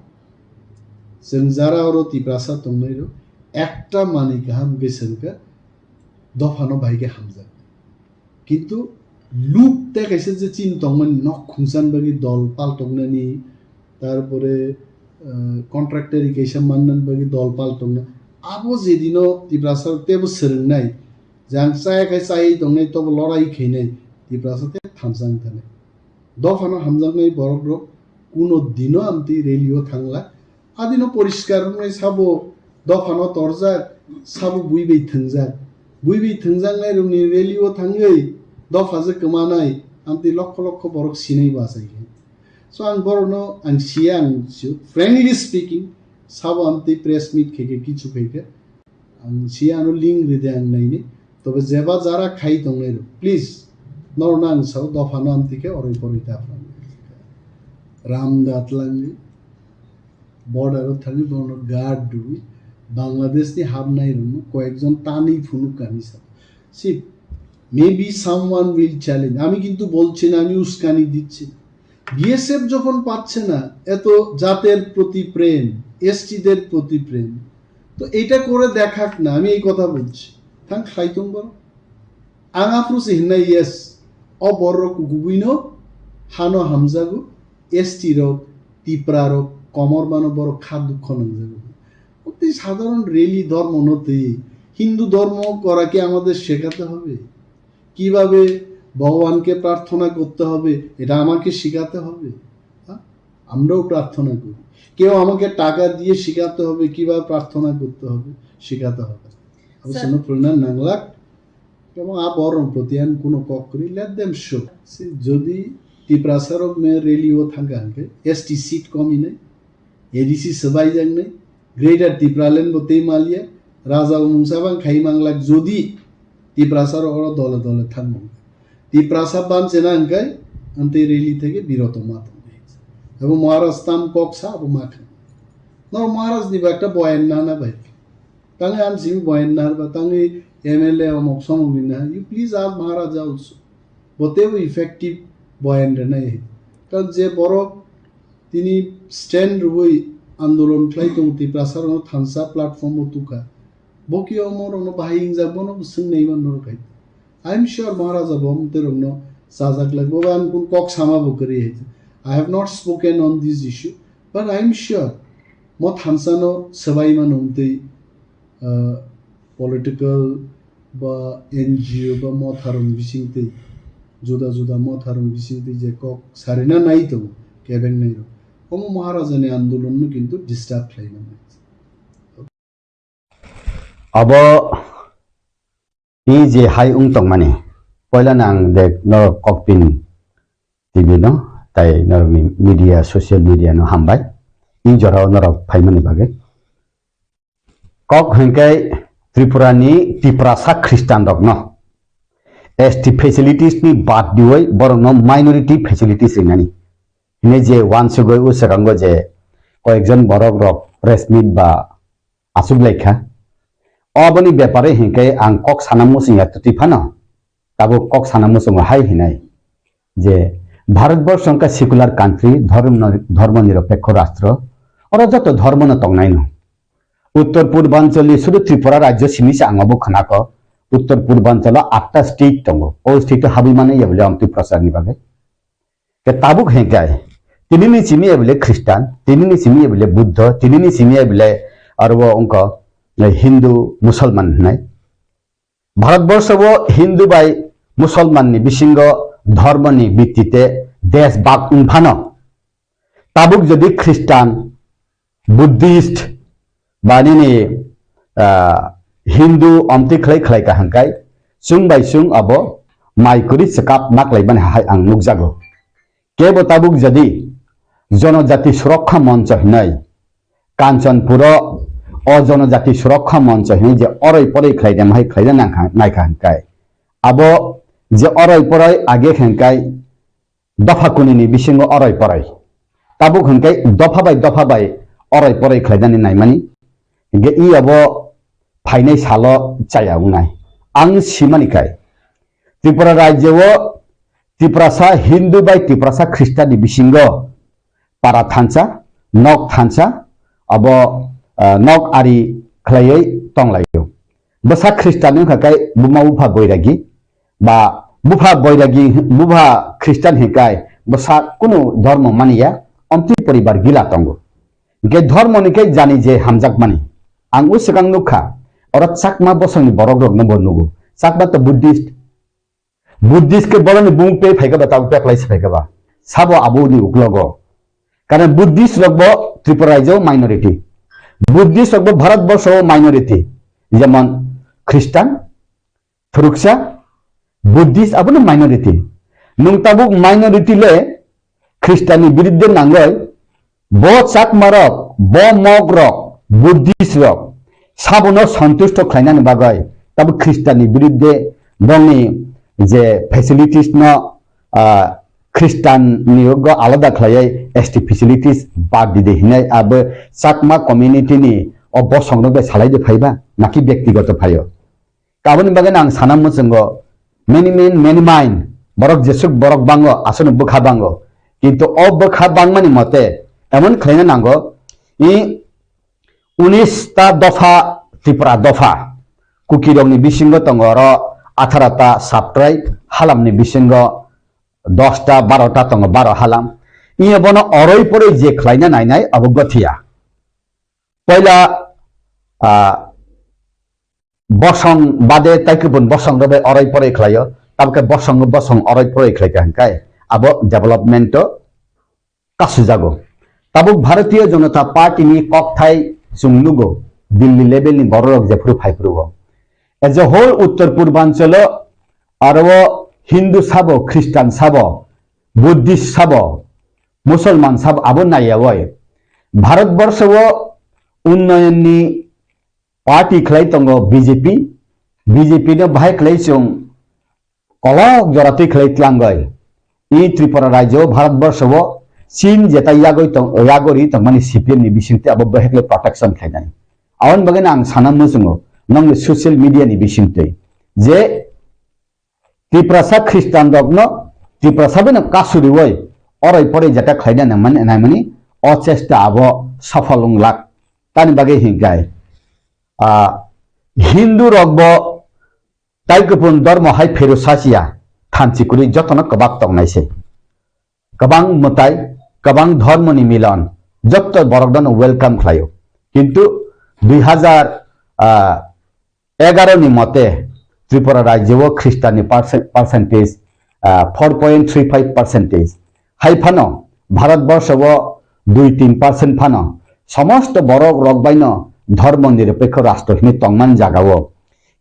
chwng jara oro Tiprasa tongnai rok, ekta manwi kaham khe chwng khe dophano bai khe hamjak. Kintu luk tei kaisa je chini tongmani nok khungsan bagwi dol pal tongnani, tarpore, eh, contractor kaisa mannani bagwi dol pal tongna. Abo je dino Tiprasa tebo swrwngnai, je ang chaya khai chaywi tongnai, tobo lorai khainai, Tiprasa tei thansa wngthanai. Dophano hamjaknai borok rok kuno dino amtwi rally o thangla. Adino poriskar wngnai sabo dophano torjak, sabo bui bai thwngjak. Bui bai thwngjaknai rokni rally o thangwi dopha je kwmanai amtwi lokho lokho borok sinai bachai khe. So ang borokno ang siya ang sio, frankly speaking, sabo amtwi press meet khe khe kichu khe khe. Ang si ano link ride ang naini. Tobe jeba jara khai tongnai rok, please, norokno ang sao, dophano amtwi khe oroi poroi ta phrang. Ram da twlangwi, border o thangwi bono guard rwwi, Bangladesh ni habnai rokno koyekjon tanwi phunuk kani sa. See, maybe someone will challenge. আমি কিন্তু বলছি না, আমি উস্কানি দিচ্ছি না। বিএসএফ যখন পাচ্ছে না, এত জাতের প্রতি প্রেম, এসটিদের প্রতি প্রেম, তো এটা করে দেখাক না, আমি এই কথা বলছি। Thang khlai tong boro. Ang aphuru se hinnai, yes, o borok kukubuino hano hamjago, ST rok, Tipra rok, komor bano borok kha dukho nangjago. Tei সাধারণ rally ধর্ম no twi Hindu ধর্ম করা কি আমাদের শেখাতে হবে? কিভাবে ভগবানকে প্রার্থনা করতে হবে, এটা আমাকে শেখাতে হবে? হ্যাঁ? আমরাও প্রার্থনা করি। কেউ আমাকে টাকা দিয়ে শেখাতে হবে, কিভাবে প্রার্থনা করতে হবে, শেখাতে হবে। Abo sir, sino pulna nanglak, এবং a borok proti ang kuno kok kwrwi, let them show. Si jodi Tiprasa rok me rally o thangkha hwnkhe, S T seat komi nai, A D C swbai jak nai, Greater Tipraland bo tei maliya, raja bo mungsa bang khai manglak jodi Tiprasa rok oro dole dole thangmung. Tiprasa bam chena hwnkhe, amtwi rally theke biroto ma tong. Abo Maharaj tam kok sa abo ma kha. Nor Maharaj ni ba ekta boyan nana bai. Tangwi ang simi boyan nar ba, tangwi M L A omok somok ni na. You please ask Maharaja also. Bo teibo effective boyan rwnai. Karon je borok tini stand rwui andolon khlai tongo, Tiprasa rokno thansa platform o tukha. Bo ki omo rokno bahai hingjak, bono bo swngnai man norok hai. I am sure Maharaja bo amtwi rokno chajak lai. Bo ang kun kok sama bo kwrwi hai. I have not spoken on this issue, but I am sure mo thansa no swbai mano amtwi ah, political ba N G O ba motharong bisingtwi, juda juda motharong bisingtwi je kok sarina nai tongo kebeng nairok, omo Maharajani andolonno kintu disturb khlaina nai. Abo tini je hai wng tongmani, poilano ang de norok kokpin T V no, tai norokni media, social media no hambai. I jorao norok phaimani bagwi. Kok hwnkhe Tripura ni Tiprasa Khristan rokno S T facilities ni bad diwi borokno minority facilities rinani. Hine je wansugwi o swkango je koyekjon borok rok press meet ba aswk laikha. Oboni bepare hinkhe ang kok sana muchungya twtwi phano, tabuk kok sana muchungo hai hinai je Bharatborsho wngkha secular country, dhormo, dhormo niropekho rastro, oro joto dhormono tongnaino. Uttor Purbanchal ni sudu Tripura rajyo simi se ang obo khnako. Uttor Purbanchalo atta state tongo. O state o habwi mano ya bole amtwi prachar ni bagwi. Ke tabuk hengkai. Tini ni simi ya bole Christian, tini ni simi ya bole Buddha, tini ni simi ya bole aro wngko, eh, Hindu, Musalman hinai. Bharatborsho bo Hindu bai Musalman ni bisingo dhormo ni bittite desh bak wng phano. Tabuk jodi Christian, Buddhist ba nini, ah, Hindu omtwi khlai khlai ka hwnkai, chwng bai chwng abo mai kwrwi chwkap naklaimani hai ang nukjago. Kebo tabuk jodi Jonojati Surokha Moncho hinwi Kanchanpuro o Jonojati Surokha Moncho hinwi je oroi poroi khlaidem hai khlaina nangkha, naikha hwnkai. Abo je oroi poroi age hwnkai dopha kunini bisingo oroi poroi. Tabuk hwnkhe dopha bai dopha bai oroi poroi khlainani naimani. Hwnkhe i abo phainai salo chaya wngnai. Ang simani kai. Tripura rajyo o Tiprasa Hindu bai Tiprasa Khristanni bisingo para thansa, nok thansa, abo, ah, nok ari khlaiwi tonglaio. Bwsa Khristanni wngkha khe buma bupha boiragi, ba bupha boiragi, bupha Khristan hinkai bwsa kunu dhormo maniya, omtwi poribar gila tongo. Hingke dhormo ni khe jani je hamjakmani. Ang o swkang nukha, oro Chakma bosongni borok rokno bo nugo. Chakma to Buddhist. Buddhist khe boroni bumung pe phaikha ba, tabuk peklai se phaikha ba. Sabo aboni uklogo. Karon Buddhist rok bo Tripura rajyo minority. Buddhist rok bo Bharat borsho minority. Jemon Christian, Phuruksa, Buddhist abono minority. Nwng tabuk minority le Khristanni biruddhe nangoi, bo Chakmarok, bo Mogrok, Buddhistrok, sabono santusto khlainani bagoi tabuk Khristanni biruddhe bongni je facilities no, ah, Khristanni rogo alada khlaiwi S T facilities bad dide hinai abo Chakma community ni o bosongrok bai salaide phaiba naki byaktigoto phaio. Aboni bagwi ang sana muchungo, many men, many mind, borok jesuk borok bango, aswkno bwkha bango. Kintu o bwkha bangmani mote emon khlaina nango, i unis ta dopha, Tripura dopha, Kukirokni bisingo tongo oro atharo ta sub-tribe, halamni bisingo dos ta, baro ta tongo, baro halam. Iya bono oroi poroi je khlaina nainai abo gothiya. Poila, ah, bosong bade tai kubun bosong rok bai oroi poroi khlaio, tabukhe bosong bosong oroi poroi khlaikha hwnkhe abo development o kasujago. Tabuk Bharatiya Janata Party ni kokthai chwng nugo Delhi level ni borok rok jephuru phaiphuru o. As a whole Uttar Purbanchalo aro Hindu sabo, Christian sabo, Buddhist sabo, Musalman sabo abo naiyawi. Bharat borsho o unnayan ni party khlai tongo B J P, B J P no bahai khlai chwng kolok jora twi khlai tlangoi. I Tripura rajyo Bharat borsho o Chin jeta yagoi tong, yagori tongmani C P M ni bisingtwi abo bahai khlai protection khlainai. Aboni bagwi ang sana muchungo nongni social media ni bisingtwi je Tiprasa Khristanrokno Tiprasa bai no kasuriwi oroi poroi jeta khlaina nangmani, naimani o chesta abo sophol wng lak. Tani bagwi hinkhai, ah, Hindu rok bo tai kupun dormo hai phero sachiya, thanchi kwrwi jotono kwbak tongnai se. Kwbang mwtai, kwbang dhormoni milon, jotto borokno welcome khlaio. Kintu dui hazar, ah, egaro ni mote Tripura rajyo o Khristanni percent-, percentage, ah, four point three five percentage. Hai phano Bharat borsho o dui tin percent phano somosto borok rok baino dhormo nirapekho rastro hinwi tongmani jagao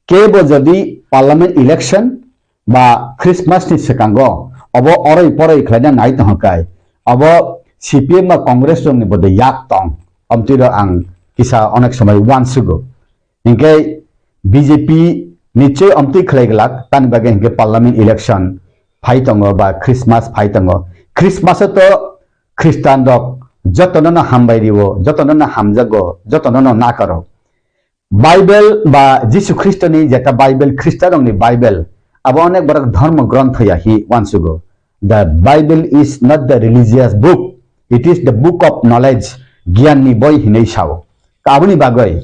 kebo jodi parliament election ba Christmas ni swkango obo oroi poroi khlaina nai tongkha kai, obo C P M ba Congress rokni bwdwi yak tong, omtwiro ang kisa onek somoi uansugo. Hinkhe B J P nichoi amtwi khlai glak, tani bagwi hinkhe parliament election phai tongo ba Christmas phai tongo. Christmas o to Christian rok jotono no hambai rio, jotono no hamjago, jotono no nakaro. Bible ba Jisu Khristoni jeta Bible, Khristanrokni Bible, abo onek borok dhormo grontho ya hi uansugo. The Bible is not the religious book, it is the book of knowledge, giyanni boi hinwi sao. Aboni bagwi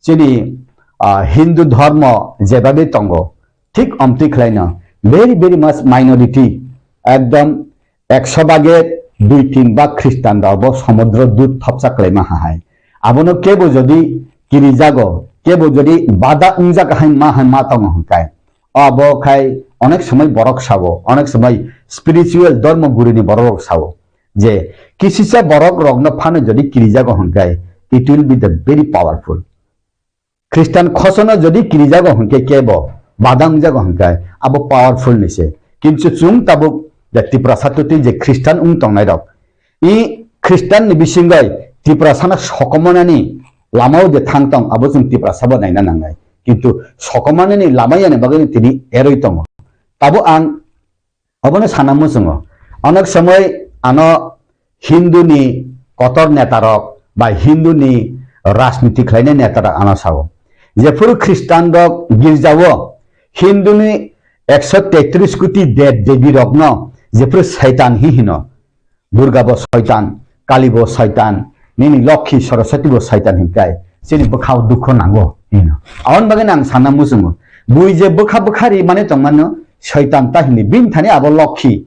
chini, ah, Hindu dhormo jebabe tongo, thik omtwi khlaino very, very much minority, ekdom ekso bage dui tin bag Khristan rok bo somudro dut thopsa khlaima ha hai. Abono kebo jodi kirijago, kebo jodi bada wngjak hai ma hai ma tongo hwnkhe, abo khai onek somoi borok sao, onek somoi spiritual dhormo gurini borok rok sao je kisisa borok rokno phano jodi kirijago hwnkhe it will be the very powerful. Khristan khosono jodi kirijago hwnkhe kebo bada wngjago hwnkhe abo powerful ni se. Kintu chwng tabuk je Tiprasa twtwi je Khristan wng tongnai rok, i Khristan ni bisingoi Tiprasano sokomanani lamao je thang tong abo chwng Tiprasa bo naina nangnai. Kintu sokomanani lama yani bagwi tini eroi tongo. Tabuk ang Obono sana muchungo. Onek somoi ano Hindu ni kotor neta rok ba Hindu ni rajniti khlainai neta rok ano sao. Jephuru Khristan rok girjao Hindu ni ekso tetris koti dev devi rokno jephuru Saitan hi hino. Durga bo Saitan, Kali bo Saitan, nini Lokhi Saraswati bo Saitan hinkai, chini bwkhao dukho nango hino. Aboni bagwi ang sana muchungo. Bui je bwkha bwkha ri mani tongmano Saitan ta hini. Bini thani abo Lokhi,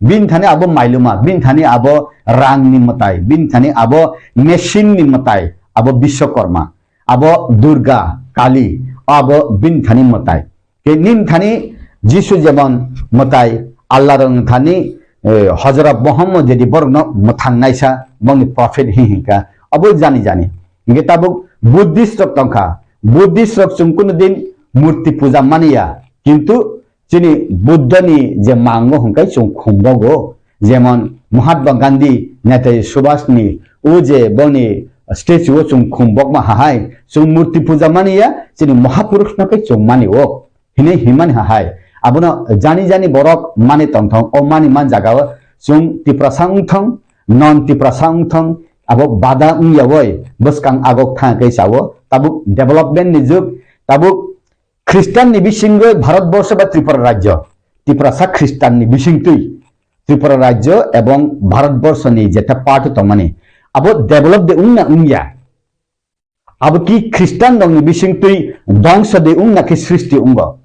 bini thani abo Mailuma, bini thani abo rang ni mwtai, bini thani abo machine ni mwtai, abo Biswakarma, abo Durga, Kali, abo bini thani mwtai. Ke nin thani Jisu jemon mwtai Allah rok thani, eh, Hojrot Muhammad jadi borok no mwthang naisa bongni prophet hi hinka abo jani jani. Hingke tabuk Buddhist rok tongkha. Buddhist rok chwng kunu din murti puja maniya. Kintu chini Buddha ni je mango hingkai chwng khumbogo. Jemon Mahatma Gandhi, Netaji Subhash ni o je boni statue o chwng khumbokma hahai. Chwng murti puja maniya chini Mahapurush no kai chwng mani o. Hinwi himani hahai. Abono jani jani borok mani tongthong, o mani man jagao chwng Tiprasa wngthong, non Tiprasa wngthong, abo bada wngya woi bwskang agok thang kai sao. Tabuk development ni jug, tabuk Khristan ni bisingo Bharat borsho ba Tripura rajyo, Tiprasa Khristan ni bisingtwi Tripura rajyo ebong Bharat borsho ni jeta part tongmani, abo develop de wngna wngya? Abo ki Khristan rokni bisingtwi dongso de wng na khe srishti wngo?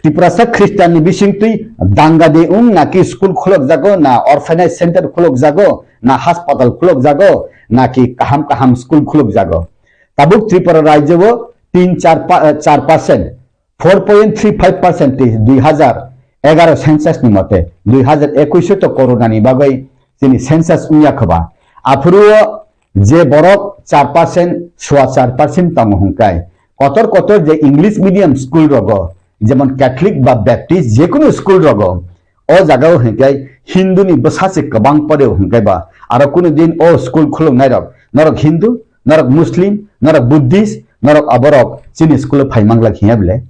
Tiprasa Khristan ni bisingtwi danga de wng na ki school khulok jago, na orphanage center khulok jago, na hospital khulok jago, na ki kaham kaham school khulok jago? Tabuk Tripura rajyo o tin char pa-, char percent, four point three five percent tei dui hazar egaro census ni mote, dui hazar ekush o to corona ni bagwi chini census wngya khoba. Aphuru o je borok char percent, sua char percent tongo hwnkai. Kotor kotor je English medium school rogo, jemon Catholic ba Baptist, jekunu school rogo, o jagao hwnkai Hindu ni bwsa se kwbang pore hwnkai ba, aro kunu din o school khuluknai rok, norok Hindu, norok Muslim, norok Buddhist, norok aborok chini school o phai manglak hiya bile.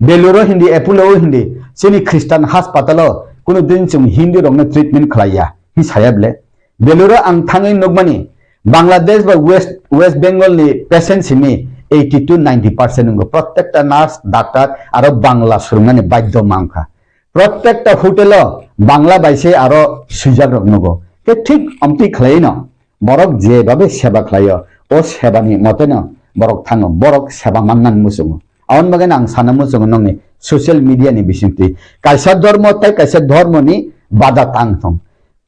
Beluro hindi, Apollo hindi, chini Christian hospital o kunu din chwng Hindu rokno treatment khlaiya, hi saya bile. Beluro ang thangwi nukmani, Bangladesh ba West, West Bengal ni patient simi eighty to ninety percent wngkha. Prottekta nurse, doctor aro Bangla swrwngnani badhyo mankha. Prottekta hotel o Bangla bai se aro swijak rok nugo. Ke thik omtwi khlai no. Borok je babe seba khlaio, o sebani moteno borok thango, borok seba mannan muchungo. Aboni bagwi ang sana muchungo nongni social media ni bisingtwi. Kaisa dhormo tei kaisa dhormo ni bada tang thung.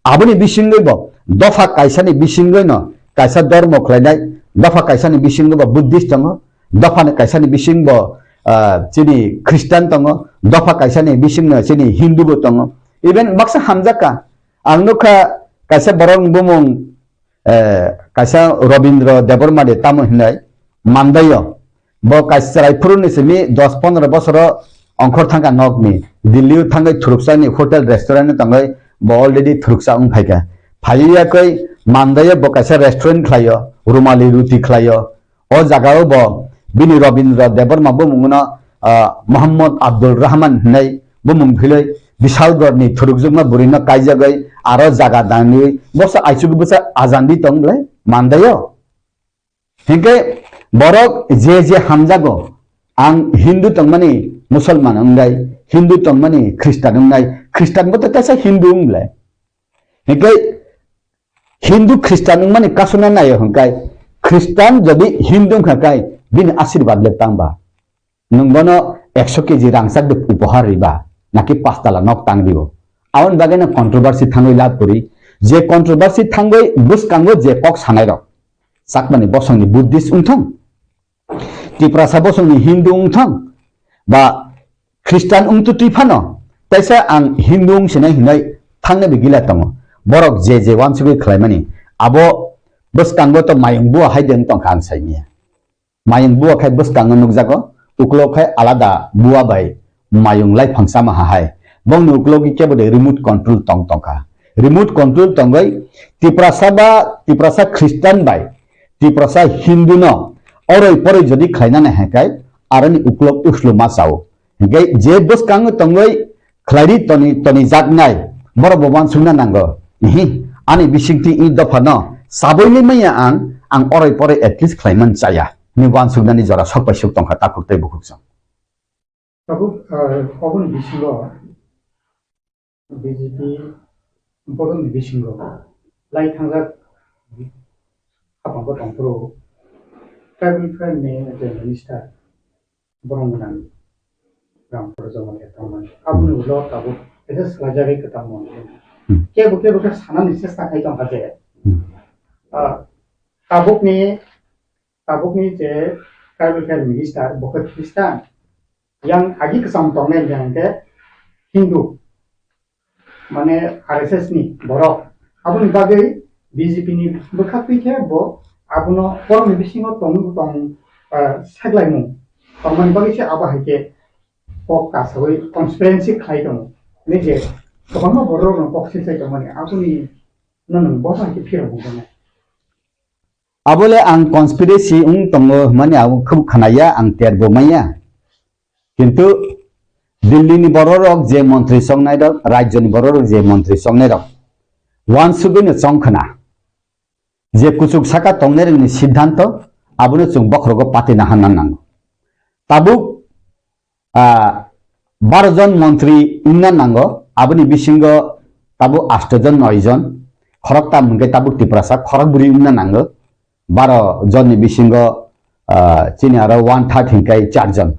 Aboni bisingwi bo dopha kaisa ni bisingwi no kaisa dhormo khlainai, dopha kaisa ni bisingwi bo Buddhist tongo, dopha ni kaisa ni bising bo, ah, chini Christian tongo, dopha kaisa ni bising no chini Hindu bo tongo. Even baksa hamjak ka, ang nukha kaisa borok ni bumung eh, kaisa Robindra Debbarma de tamo hinai mandaio. Bo kaisa chwrai phuru ni simi dos pondro bosoro ongkhor thangkha nokni. Delhi o thangwi thuruksa ni hotel restaurant o tangwi bo already thuruksa wng phaikha. Phaiwi yakwi mandaio bo kaisa restaurant khlaio, rumali ruti khlaio. O jagao bo bini Rabindra Debbarma bumungno, ah, Muhammad Abdul Rahman hinwi bumung philwi Bishalgarh ni thurukjwkma bwrwino kaijagwi aro jaga daniwi bosa aichuk bwsa ajandi tong bwlai mandaio. Hinkhe borok je je hamjago, ang Hindu tongmani Musulman wngnai, Hindu tongmani Christian wngnai, Christian bo to kaisa Hindu wng bwlai. Hinkhe Hindu Christian wngmani kasuna naio hinkhai, Christian jodi Hindu wngkha khai bini ashirbad le tangba. Nwng bono ekso keji rangchak de upohar riba, naki pastala nok tang ribo. Aboni bagwi no controversy thangwi lab kwrwi. Je controversy thangwi bwskango je kok sanai rok, Chakmani bosongni Buddhist wngthang, Tiprasa bosongni Hindu wngthang, ba Christian wngtwi twi phano, teisa ang Hindu wngsinai hinwi thangnai bi gila tongo. Borok je je wansugwi khlaimani, abo bwskango to mayung bua hai de wng tongkha ang saimanya. Mayung bua khai bwskango nukjago, uklok khai alada bua bai mayung lai phangsa maha hai. Bongni uklok kebo de remote control tong tongkha. Remote control tongwi Tiprasa ba Tiprasa Christian bai Tiprasa Hindu no oroi poroi jodi khlaina nai hai khai aroni uklok uslu ma chao. Hinkhe je bwskango tongwi khlairi toni, toni jaknai, borok bo wansukna nango. Ihi, ani bisingtwi i dophano saboili manya ang, ang oroi poroi at least khlaiman chaya. Ni wansuknani jora sok bai sok tongkha takhuk tei bukhuk song. Tabuk, ah, oboni bisingo B J P bodolni bisingo lai thangjak hapang bo tongphuru tribal affair ni je minister borong gwnang Ramprasad Jamatia tongmani. Aboni ulo tabuk kaisa swlaijagwi kwtal mantri. Hmm. Kebo kebo khe sanani chesta khai tongkha je, Hmm. ah, tabukni, tabukni je tribal affair minister bo khe Christian, yang agi kwcham tongnai hingkha hingkhe Hindu, mane R S S ni borok. Aboni bagwi B J P ni bwkhaktwi khe bo abono borokni bisingo tong, tong, ah, seklaimung tongmani bagwi se abo hai khe kok kasawi conspiracy khlai tongo. Hwnwi je kwbangma borok rokno kok silsai tongmani aboni no nwng bo hai khe phirok wngkha. Abole ang conspiracy wng tongo hwnmani ang khub khnaya, ang terbo maya. Kintu Delhi ni bororok je montri chongnai rok, rajyo ni bororok je montri chongnai rok, wansugwi no chong khna. Je kuchuk saka tongnai rokni siddhanto, abono chwng bokhorogo patina hanna nango. Tabuk, ah, baro jon montri wngna nango, aboni bisingo tabuk asto jon, noi jon, khoroktam hwnkhe tabuk Tiprasa khorokbwrwi wngna nango. Baro jonni bisingo, ah, chini aro one third hinkai char jon.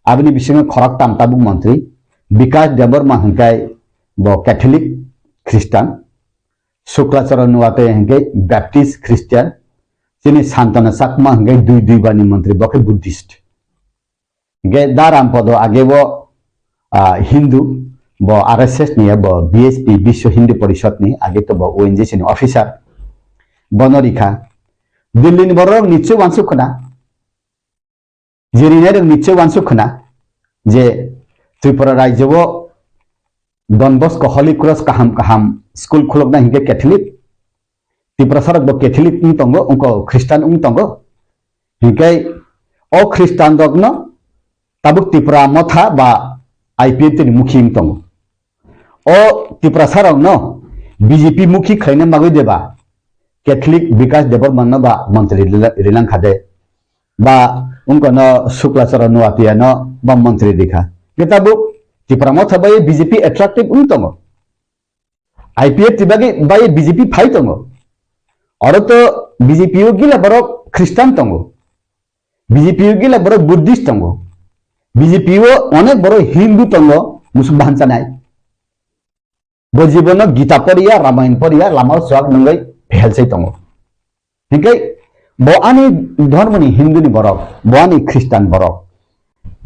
Aboni bisingo khoroktam tabuk montri. Bikash Debbarma hinkai bo Catholic Christian. Sukla Charan Noatia hinkai Baptist Christian. Chini Santana Chakma hinkai dui dui bani montri, bo khe Buddhist. Ge Daram Podo age bo, ah, Hindu, bo R S S ni, bo B S P, Biswa Hindu Porishad ni, age to bo O N G C ni officer. Bono rikha. Delhi ni borok nichoi wansuk khna. Jiri nai rok nichoi wansuk khna. Je Tripura rajyo o Don Bosco Holy Cross kaham kaham school khulokna hinke Catholic. Tiprasa rok bo Catholic wng tongo, wngko Christian wng tongo. Hinkhe o Christian rokno tabuk Tipra Motha ba I P F T ni mukhi wng tongo. O Tiprasa rokno B J P mukhi khlaina bagwi deba Catholic Bikash Debbarma no ba montri rila-, rilang kha de, ba wngkono Sukla Charan Noatia no ba montri rikha. Hinkhe tabuk Tipra Motha bai B J P attractive wng tongo. I P F T bagwi bai B J P phai tongo. Oro to B J P o gila borok Christian tongo. B J P o gila borok Buddhist tongo. B J P o onek borok Hindu tongo, musuk bahan chanai. Bo jibono Gita poriya, Ramayan poriya, lama o chuak nungwi phelsai tongo. Hinkhe bo ani dhormoni Hindu ni borok, bo ani Christian borok.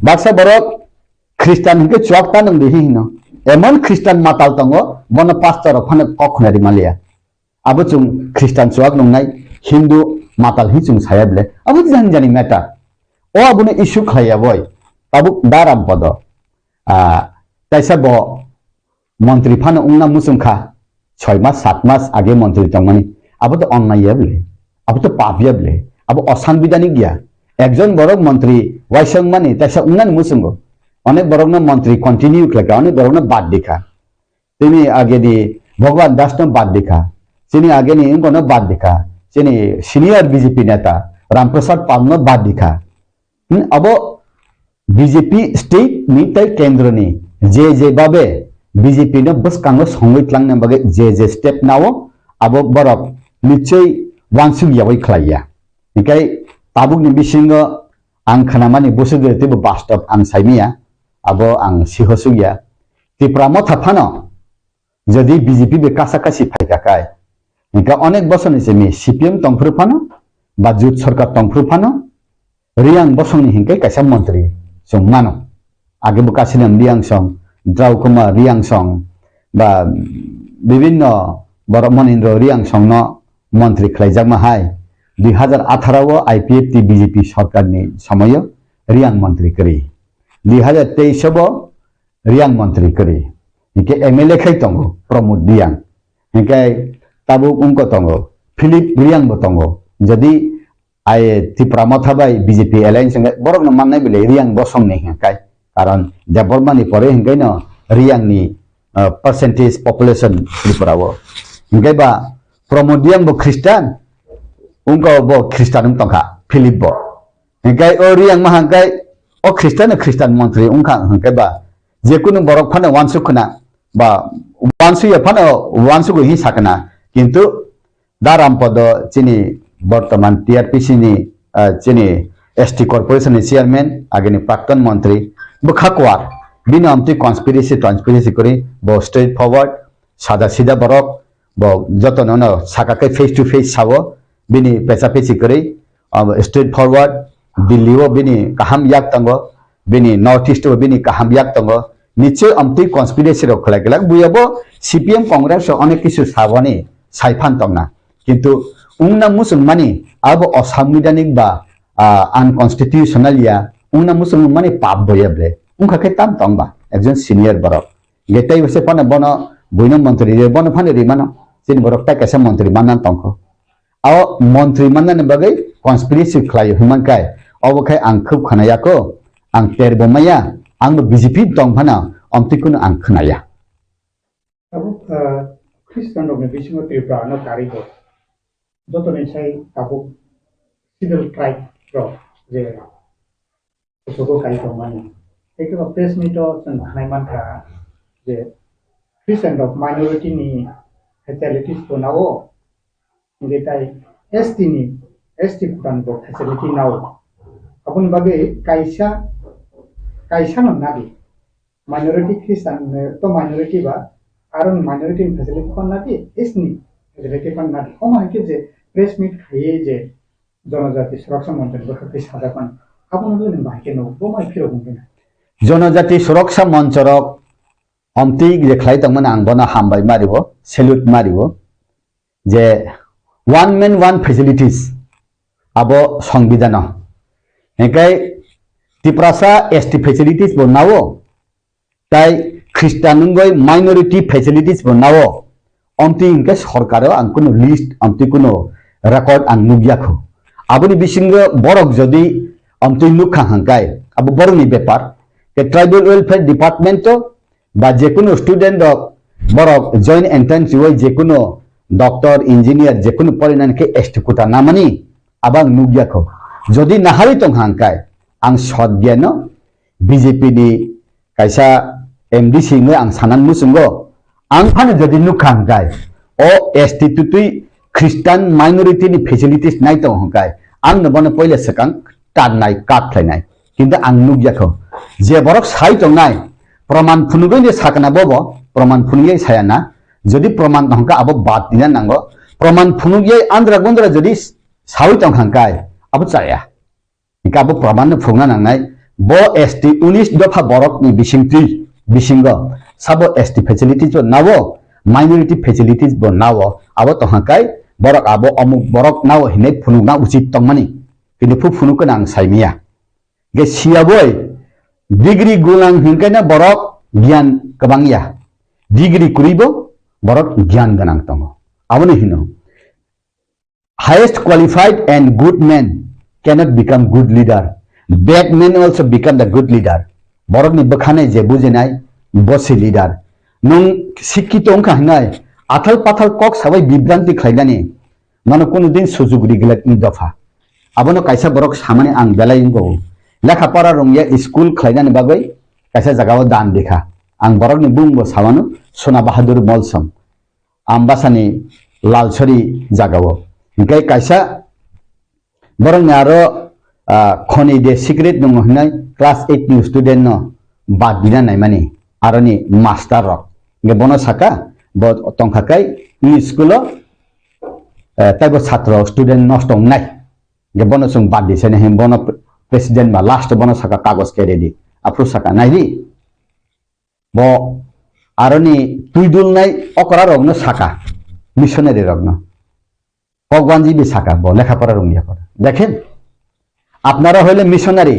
Baksa borok Christian hinkhe chuak ta nung di hino. Emon Christian matal tongo, bono pastor rok phano kok khna ri maliya. Abo chwng Christian chuak nungnai, Hindu matal hi chwng saya bile. Abo jani jani matter. O abono issue khlaiya boi. Tabuk Daram Podo. Ah, kaisa bo montri phano wngna muchung kha, soi mas, sat mas age montri tongmani, abo to onnai ya bwle, abo to pap ya bwle, abo osangbidanik ya, Ekjon borok montri waisong mani taisa wngnani muchungo. Onek borokno montri continue khlaikha, onek borokno bad dikha. Tini ageni Bhagwan Das no bad dikha. Chini ageni wngkono bad dikha. Chini senior B J P neta Ram Prasad Pal no bad dikha. Hmm, abo B J P state ni tei kendro ni je je babe B J P no bwskango songwi tlangnani bagwi je je step nao abo borok nichoi wansuk yawi khlaiya. Hinkhe tabukni bisingo ang khnamani bwswk gari teibo bastob ang saimaya, abo ang sihosukya. Tipra Motha phano jodi B J P bai kasa kasi phaikha kai, hinkhe onek bosorni simi C P M tongphuru phano ba jut sorkar tongphuru phano Riyang bosongni hinkhe kaisa montri chwng mano. Age bo Kasinam Riyang song, Draukuma Riyang song, ba bibinno borok Monindro Riyang songno montri khlaijakma hai. Dui hazar atharo o I P F T B J P sorkarni somoio Riyang montri kwrwi. Dui hazar teis o bo Riyang montri kwrwi. Hinkhe M L A khai tongo Pramod Riyang. Hinkhe tabuk wngko tongo, Philip Riyang bo tongo. Jodi ai Tipra Motha bai B J P alliance wngkhe borokno mannai belai Riyang bosongni hinkhe. Karon Debbarmani pore hinkhe no Riyangni, ah, percentage population Tripura o. Hinkhe ba Pramod Riyang bo Christian, wngko bo Christian wng tongkha, Philip bo. Hinkhe o Riyang ma hinkhe o Christian no Christian montri wngkha hinkhe ba jekunu borok phano wansuk khna ba wansuk ya phano wansuk hi sakna. Kintu Da Rampodo chini bortoman T R P C ni, ah, chini S T corporation ni chairman, agini prakton montri, bwkha kuar, bini amtwi conspiracy, conspiracy kori, bo straight forward, sada sida borok, bo joto no no saka khe face to face sao, bini pecha pechi kori, ah, straight forward, Delhi o bini kaham yak tongo, bini North East o bini kaham yak tongo, nichoi amtwi conspiracy rok khlai glak, buya bo C P M Congress rok onek kisu saboni saiphan tongna. Kintu wngna muchungmani abo osanbidhanik ba, ah, unconstitutional ya, wngna muchungmani pap bo ya ble. Wngkha khe tam tong ba, ekjon senior borok. Hinkhe tei se phano bono buino montri ri, bono phano ri mano. Chini borok tai kaisa montri manna tongkho. Abo montri mannani bagwi conspiracy khlai hwnman kai, obo khai ang khub khna ya kho, ang ter bo maya, ang bo B J P tong phano, omtwi kuno ang khna ya. Tabuk, ah, Christian rokni bisingo Tripura no karwi bo. Jotoni sai tabuk Scheduled Tribe rok je kuchugo kai tongmani. Tei kebo press meet o chwng khnai mankha je Christian rok minority ni facilities bo nao, hinkhe tai S T ni, S T kutan bo facility nao. Aboni bagwi kaisa, kaisa no nadi. Minority Christian, eh, to minority ba, aro ni minority ni facility kon nadi, S T ni facility kon nadi. Omo hai khe je press meet khaiye je Jonojati Suraksa Monchani bwkhak twi sajak mano. Abono bini bahai khe no bo mai phirok wngwi na. Jonojati Suraksa Monchorok omtwi je khlai tongmani ang bono hambai maribo, salute maribo. Je one man one facilities abo songbidano. Hinkhe Tiprasa S T facilities bo nao, tai Christian wngwi minority facilities bo nao. Omtwi hinkhe sorkaro ang kuno list, omtwi kuno record ang nukya kho. Aboni bisingo borok jodi omtwi nukha hangkai, abo borokni bepar. Ke Tribal Welfare Department o ba jekunu student rok borok joint entrance riwi jekunu doctor, engineer jekunu porinani khe S T quota namani abo ang nukya kho. Jodi naharwi tong hangkai ang sot giyano B J P ni kaisa M D C hwnwi ang sanan muchungo. Ang phano jodi nukha hwnkhe o S T tutwi Christian minority ni facilities nai tongo hwnkhe ang no bono poila swkang tarnai, kat khlainai. Kintu ang nukya kho je borok sai tongnai proman phunugwi ni sakna bobo proman phunugwi saya na. Jodi proman tong hwnkhe abo bad nina nango. Proman phunugwi andra gundra jodi sawi tong hwnkhe abo chaya. Hingke abo praman no phunukna nangnai, bo S T unis dopha borok ni bisingtwi, bisingo sabo S T facilities bo nao, minority facilities bo nao, abo tongha kai borok abo omuk borok nao hinwi phunukna uchit tongmani. Kintu phu phunuk khe ang saimaya. Hingke siyaboi degree gulang hingke na borok giyan kwbang ya. Degree kwrwi bo borok giyan gwnang tongo. Abono hino. Highest qualified and good man cannot become good leader. Bad man also become the good leader. Borokni bwkhanai je bujinai, bo se leader. Nwng sikkito wngkha hinai, athal pathal kok sabai bibranti khlainani, nono kunu din sujuk ri glak ni dopha. Abono kaisa borok samani ang belai wngkho. Lekha pora rwngya school khlainani bagwi kaisa jagao dan rikha. Ang borokni bumungbo samano Sona Bahadur Molsom. Ambasani Lalsori jagao. Hinkhe kaisa borokni aro, ah, khoni de secret nungo hinai class eight ni student no bad dina naimani aroni master rok. Hinkhe bono saka bo tongkha kai ni school o, eh, taibo satro student nosto wngnai. Hinkhe bono chwng bad di sene hin bono pre-, president ba last bono saka kagoj kere di. Aphuru saka nai di. Bo aroni twi dulnai okra rokno saka, missionary rokno. Kokbanji bi saka, bo lekha pora rwngya pora. Dekhen, আপনারা হইলে মিশনারি,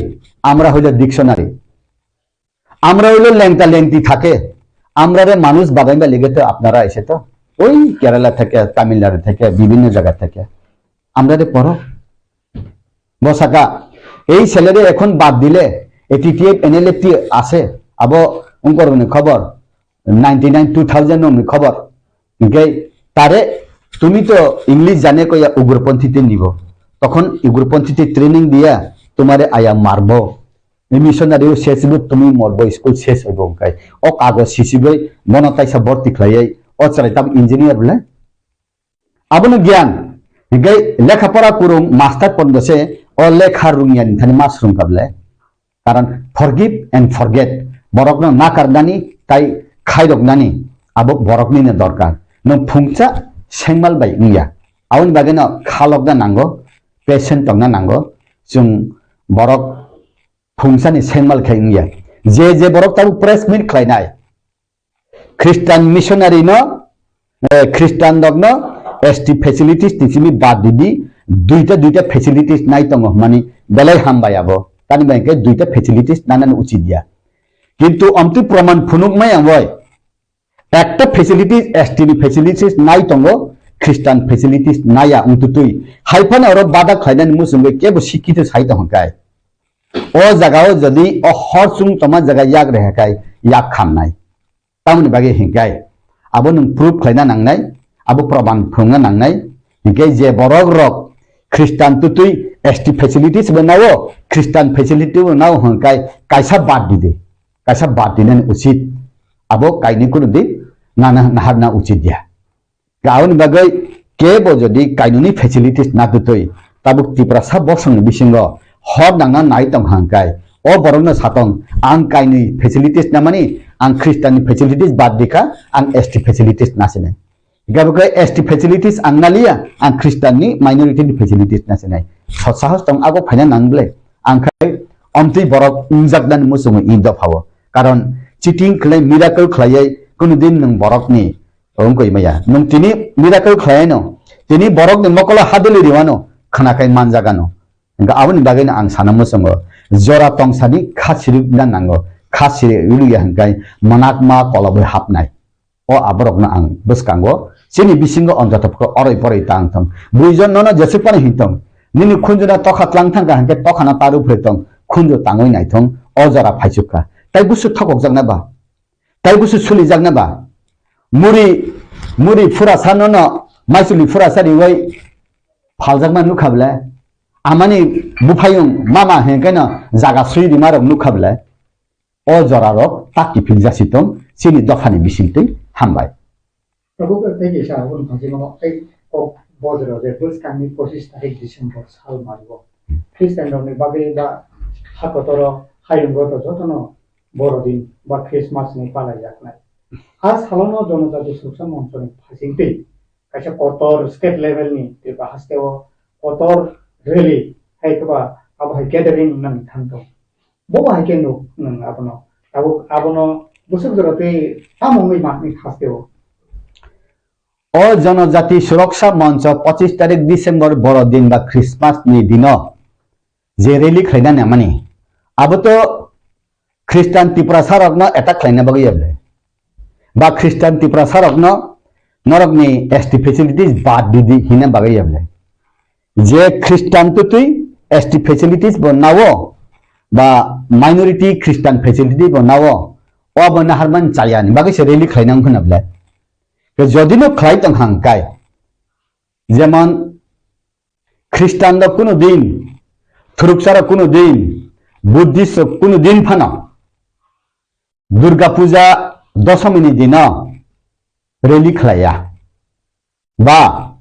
আমরা হইলে ডিকশনারি। আমরা হইলে লেংটা লেংটি থাকে, আমরা রে মানুষ বানাইবা লেগে তো আপনারা এসে তো ওই কেরালা থেকে, তামিলনাড়ু থেকে, বিভিন্ন জায়গা থেকে। আমরা রে পড়ো। Bo saka, এই ছেলেরে এখন বাদ দিলে, এটিটিএফ এনএলএফটি আছে, abo ungkorokni khobor, ninety nine two thousand ni khobor. Hinkhe tare, তুমি তো ইংলিশ জানে কইয়া উগ্রপন্থীতে নিব, তখন উগ্রপন্থীতে ট্রেনিং দিয়া তোমারে আয়া মারবো। এই মিশনারিও শেষ হইব, তুমি মরবো, স্কুল শেষ হইব। Hinkhe o kagoj sisiboi bono taisa borti khlaiwi, o chwrai tam engineer bole. Abono giyan, hinkhe lekha pora kurung master pondo se o lekha rungya ni thani mas rungkha bole. Karon forgive and forget, borokno nakarnani tai khairoknani abo boroknino dorkar. Nwng phungsa sengmal bai wngya. Aboni bagwino khalokna nango, patient tongna nango. Chwng borok phungsani sengmal khai wngya. Je je borok tabuk press meet khlainai, Christian missionary no, eh, Christian rok no S T facilities ni simi bad di di, duita duita facilities nai tongo hwnmani belai hambai abo. Tani bai khe duita facilities nanani uchit ya. Kintu amtwi proman phunuk maya bai. Ekta facilities, S T ni facilities nai tongo, Christian facilities naya wngtutwi. Hai phano oro bada khlainani muchungwi kebo sikkito sai tongkha kai. O jagao jodi o hor chwng tongma jaga yak reha kai, yak khamnai. Tamoni bagwi hinkhe abo nwng proof khlaina nangnai, abo proman phunukna nangnai. Hinkhe je borok rok Christian tutwi S T facilities bo nao, Christian facility bo nao hwnkhai kaisa bad di de, kaisa bad dinani uchit. Abo kainwi kunu di nana naharna uchit ya. Aboni bagwi kebo jodi kainwini facilities na tutwi, tabuk Tiprasa bosongni bisingo hor nangna nai tong hangkai, o borokno satong, ang kainwi facilities namani, ang Christian ni facilities bad dikha, ang S T facilities nasinai. Gabukhe S T facilities ang naliya, ang Christian ni minority ni facilities nasinai. Sot sahos tong abo phaina nang ble, ang khai omtwi borok wngjaknani muchungo i dophao. Karon cheating khlai, miracle khlaiwi, kunu din nwng borokni wngkoi maya. Nwng tini miracle khlaino, tini borokni mokolo haduli riwano, khwnakhai manjagano. Hingkha aboni bagwino ang sana muchungo, jora tongsani kha sirikna nango, kha siri rwya hingkai manakma kolobwi hapnai. O aborokno ang bwskango, chini bisingo onjotopho oroi poroi tang thong. Buijon nono jesuk phano hintong, nini khunjuna tokha tlang thangkha hingke tokhano taru phre tong, khunju tangwi naithong, o jora phaichukha. Tai busu thokokjakna ba? Tai busu sulijakna ba? Muri, muri phurasa nono, maisuli phurasa riwai phaljakma nukha bwle? Amani buphayung mama hingkeno jaga sui rima rok nukha bwle? O jora rok tak kiphil jasi tong, chini dophani bisingtwi hambai. Tabuk tei kisa aboni phaisingno tei kok bojro je bwskangni pochis tarik December sal mario. Christian rokni bagwi ba ha kotoro hayungo to jotono borodin ba Christmas ni palaijaknai. A salono Jonojati Suraksa Monchoni phaisingtwi kaisa kotor state level ni Tripura hasteo kotor rally hai khe ba abo hai gathering nang thang tong. Bo hai khe nuk nwng abono. Tabuk abono bwswk jora tei tamo wngwi makni hasteo. O Jonojati Suraksa Moncho pochis tarik December borodin ba Christmas ni dino je rally khlaina nangmani, abo to Christian Tiprasa rokno attack khlaina bagwi ya bwle? Ba Christian Tiprasa rokno norokni S T facilities bad di di hina bagwi ya bwle? Je Christian tutwi S T facilities bo nao, ba minority Christian facilities bo nao, o bo naharman chaya ni bagwi se rally khlai nang khuna belai. Ke jodi no khlai tong hang kai, jemon Christian rok kuno din, Thuruksa rok kuno din, Buddhist rok kuno din phano Durga Puja Dosomi ni dino rally khlaiya, ba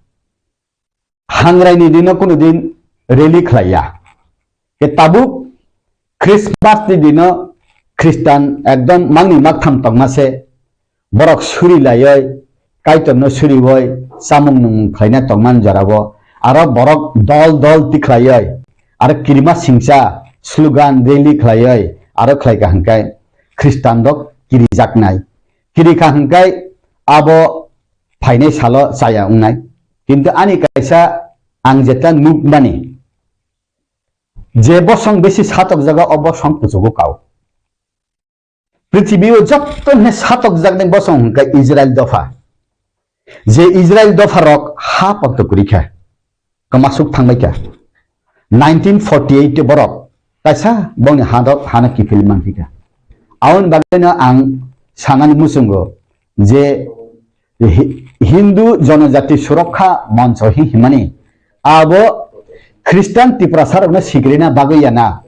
Hangrai ni dino kuno din rally khlaiya. Ke tabuk Christmas ni dino Christian ekdom mangni maktham tongma se, borok suri laioi, Kaitor no surioi, chamung nung khlaina tongman jorao, aro borok dol dol tikhlaioi, aro kirima singsa slogan rally khlaioi, aro khlaika hwnkhe Christian rok kirijaknai. Kirikha hwnkhe abo phainai salo chaya wngnai. Kintu ani kaisa ang jeta nukmani, je bosong besi satokjago, o bosong kuchugo kao. Prithibi o jotto hwnwi satokjaknai bosong hwnkhe Israel dopha. Je Israel dopha rok ha ponto kwrwi kha, kwmasuk thangbai kha. Nineteen forty-eight borok kaisa bongni hadok hano kiphil manphi kha. Aboni bagwino ang sanani muchungo je Hi-, Hindu Jonojati Surokha Moncho hi himani abo Christian Tiprasa rokno sikrina bagwi ya na.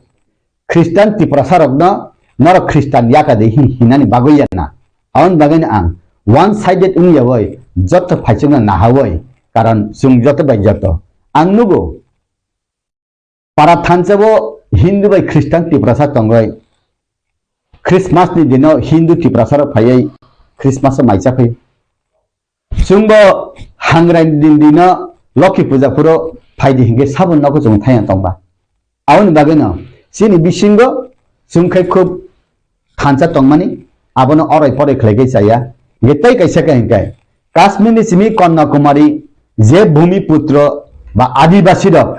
Christian Tiprasa rokno norok Christian yakadi hi-, hinani bagwi ya na. Aboni bagwino ang one sided wngya oi joto phaichukno naha oi, karon chwng joto bai joto. Ang nugo para thansa bo Hindu bai Christian Tiprasa tongoi Christmas ni dino Hindu Tiprasa rok phaiwi Christmas o mai chaphai. Chwngbo hangrai din dino Lokhi puja phuro phaidi hinkhe sabo nogo chwng thaiya tongba. Aboni bagwino chini bisingo chwng khai khub thansa tongmani, abono oroi poroi khlai khe chaya. Hinkhe tei kaisa khe hinkhe Kashmir ni simi Kanyakumari je Bhumiputro ba Adibasi rok,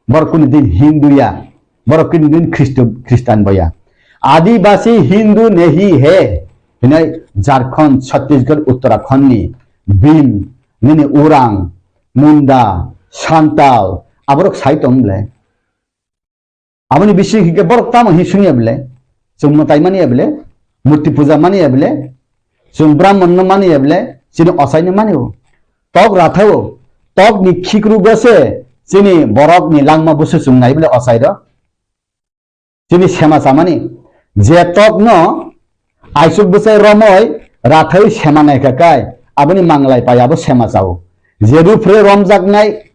borok kunu din Hindu ya, borok kunu din Khristo, Khristan bo ya. Adibasi Hindu nahi hai, hinai Jharkhand, Chhattisgarh, Uttarakhand ni Bhim, nini Orang, Munda, Santal, aborok sai tong le. Aboni bising hinkhe borok tamo hi sungya bele? Chwng mwtai mani ya bele? Murti puja mani ya bele? Chwng Brahman no mani ya bele? Chini osai no mani o. Tok ratha o. Tok ni khikru go se chini borok ni langma busu chwng nai bele osai ro. Chini sema chamani. Je tok no aisuk bwsai romoi rathai sema nai kha kai. Aboni manglai pai abo sema chao. Je rupre romjak nai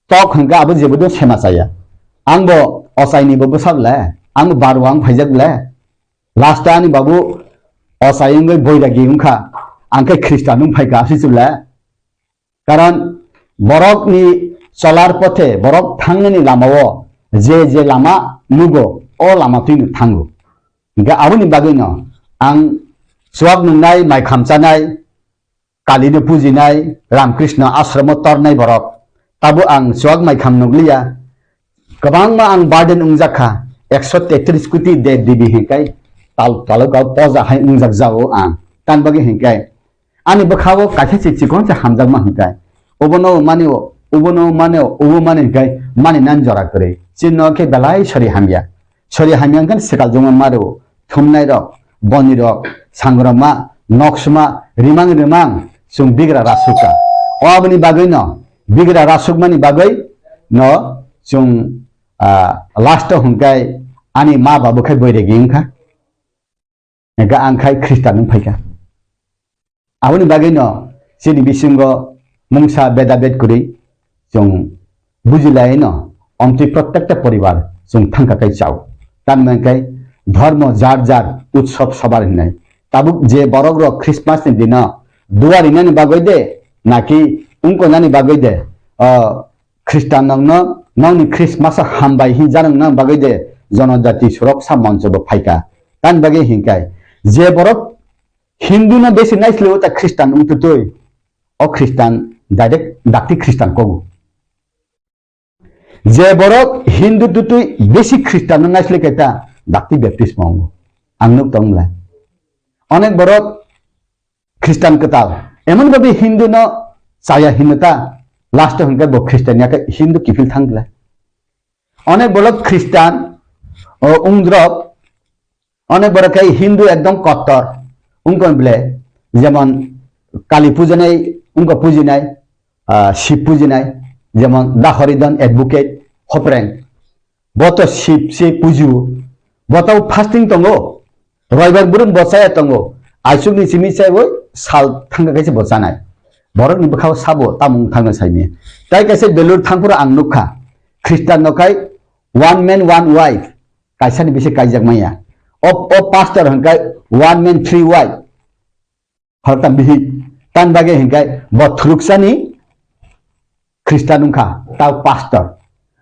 tok hwnkhe abo jebo do sema chaya. Ang bo ochaini bo bwsa bwle, ang bo barwa ang phaijak bwle. Last ani babu ochai wngwi boiragi wngkha, ang khe Khristan wng phaikha, aswk se bwle. Karon borokni cholar pothe, borok thangnani lamao je je lama nugo, o lama twino thango. Hwnkhe aboni bagwino ang chuak nungnai, mai khamchanai, Kalino pujinai, Ramkrishna ashromo tornai borok. Tabo ang chuak mai kham nukliya. Kwbangma ang burden wngjak kha. Ekso tetris koti dev devi hinkai tal, talukao poja hai wngjak jao ang. Tan bagwi hinkai ani bwkhao kaisa se chikon se hamjakma hinkai. Obono mani o, obono mani o, obo mani hinkai mani nan jora kwrwi. Chini no khe belai sori hamya. Sori hamya wngkha swkal jongma maro, thumnai rok, boni rok, sangroma, noksma, rimang rimang, chwng bigra rasukha. O aboni bagwi no, bigra rasukmani bagwi no, chwng, ah, last o hwnkhai ani ma babu khai boiregi wngkha. Hingkhe ang khai Khristan wng phaikha. Aboni bagwino chini bisingo mungsa beda bed kwrwi chwng bujilaino omtwi protekta poribar chwng thangkha kai chao. Tamni hwnkhe dhormo jar jar utsob sobar hinwi. Tabuk je borok rok Christmas ni dino dua rinani bagwi de naki wngkonani bagwi de, o Khristan nokno nokni Christmas o hambai hinjanani bagwi de jonojati suroksa moncho bo phaikha. Tamni bagwi hinkhai je borok Hindu no besi naisle o ta Khristan wng tutui. O Khristan direct dakti Khristan kogu. Je borok Hindu tutui besi Khristan no naisle keta dakti baptismo ongo. Ang nuk tong le. Onek borok Khristan kwtal. Emon babi Hindu no chaya hinwi ta last o hwnkhe bo Khristan ya khe Hindu kiphil thang le. Onek borok Christian, o, wngdrop, onek borok khe Hindu ekdom kottor, wngkon bele, jemon Kali pujanai, wngkon pujinai, ah, Shiv pujinai, jemon Dahoridon advocate, Hopreng. Bo to Shiv se pujiwo. Bo to fasting tongo. Roibar brum bo chaya tongo. Aisuk ni simi chaibo sal thangka kaisa bo chanai. Borok ni bwkhao sabo tamung thangna saini. Tai kaisa belur thangphuru ang nukha. Christian no khai one man, one wife. Kaisa ni bisi kaijak maya. O, o pastor hwnkai one man, three wife. Horta bihik. Tan bagwi hwnkai bo thuruksa ni Christian wngkha, ta pastor.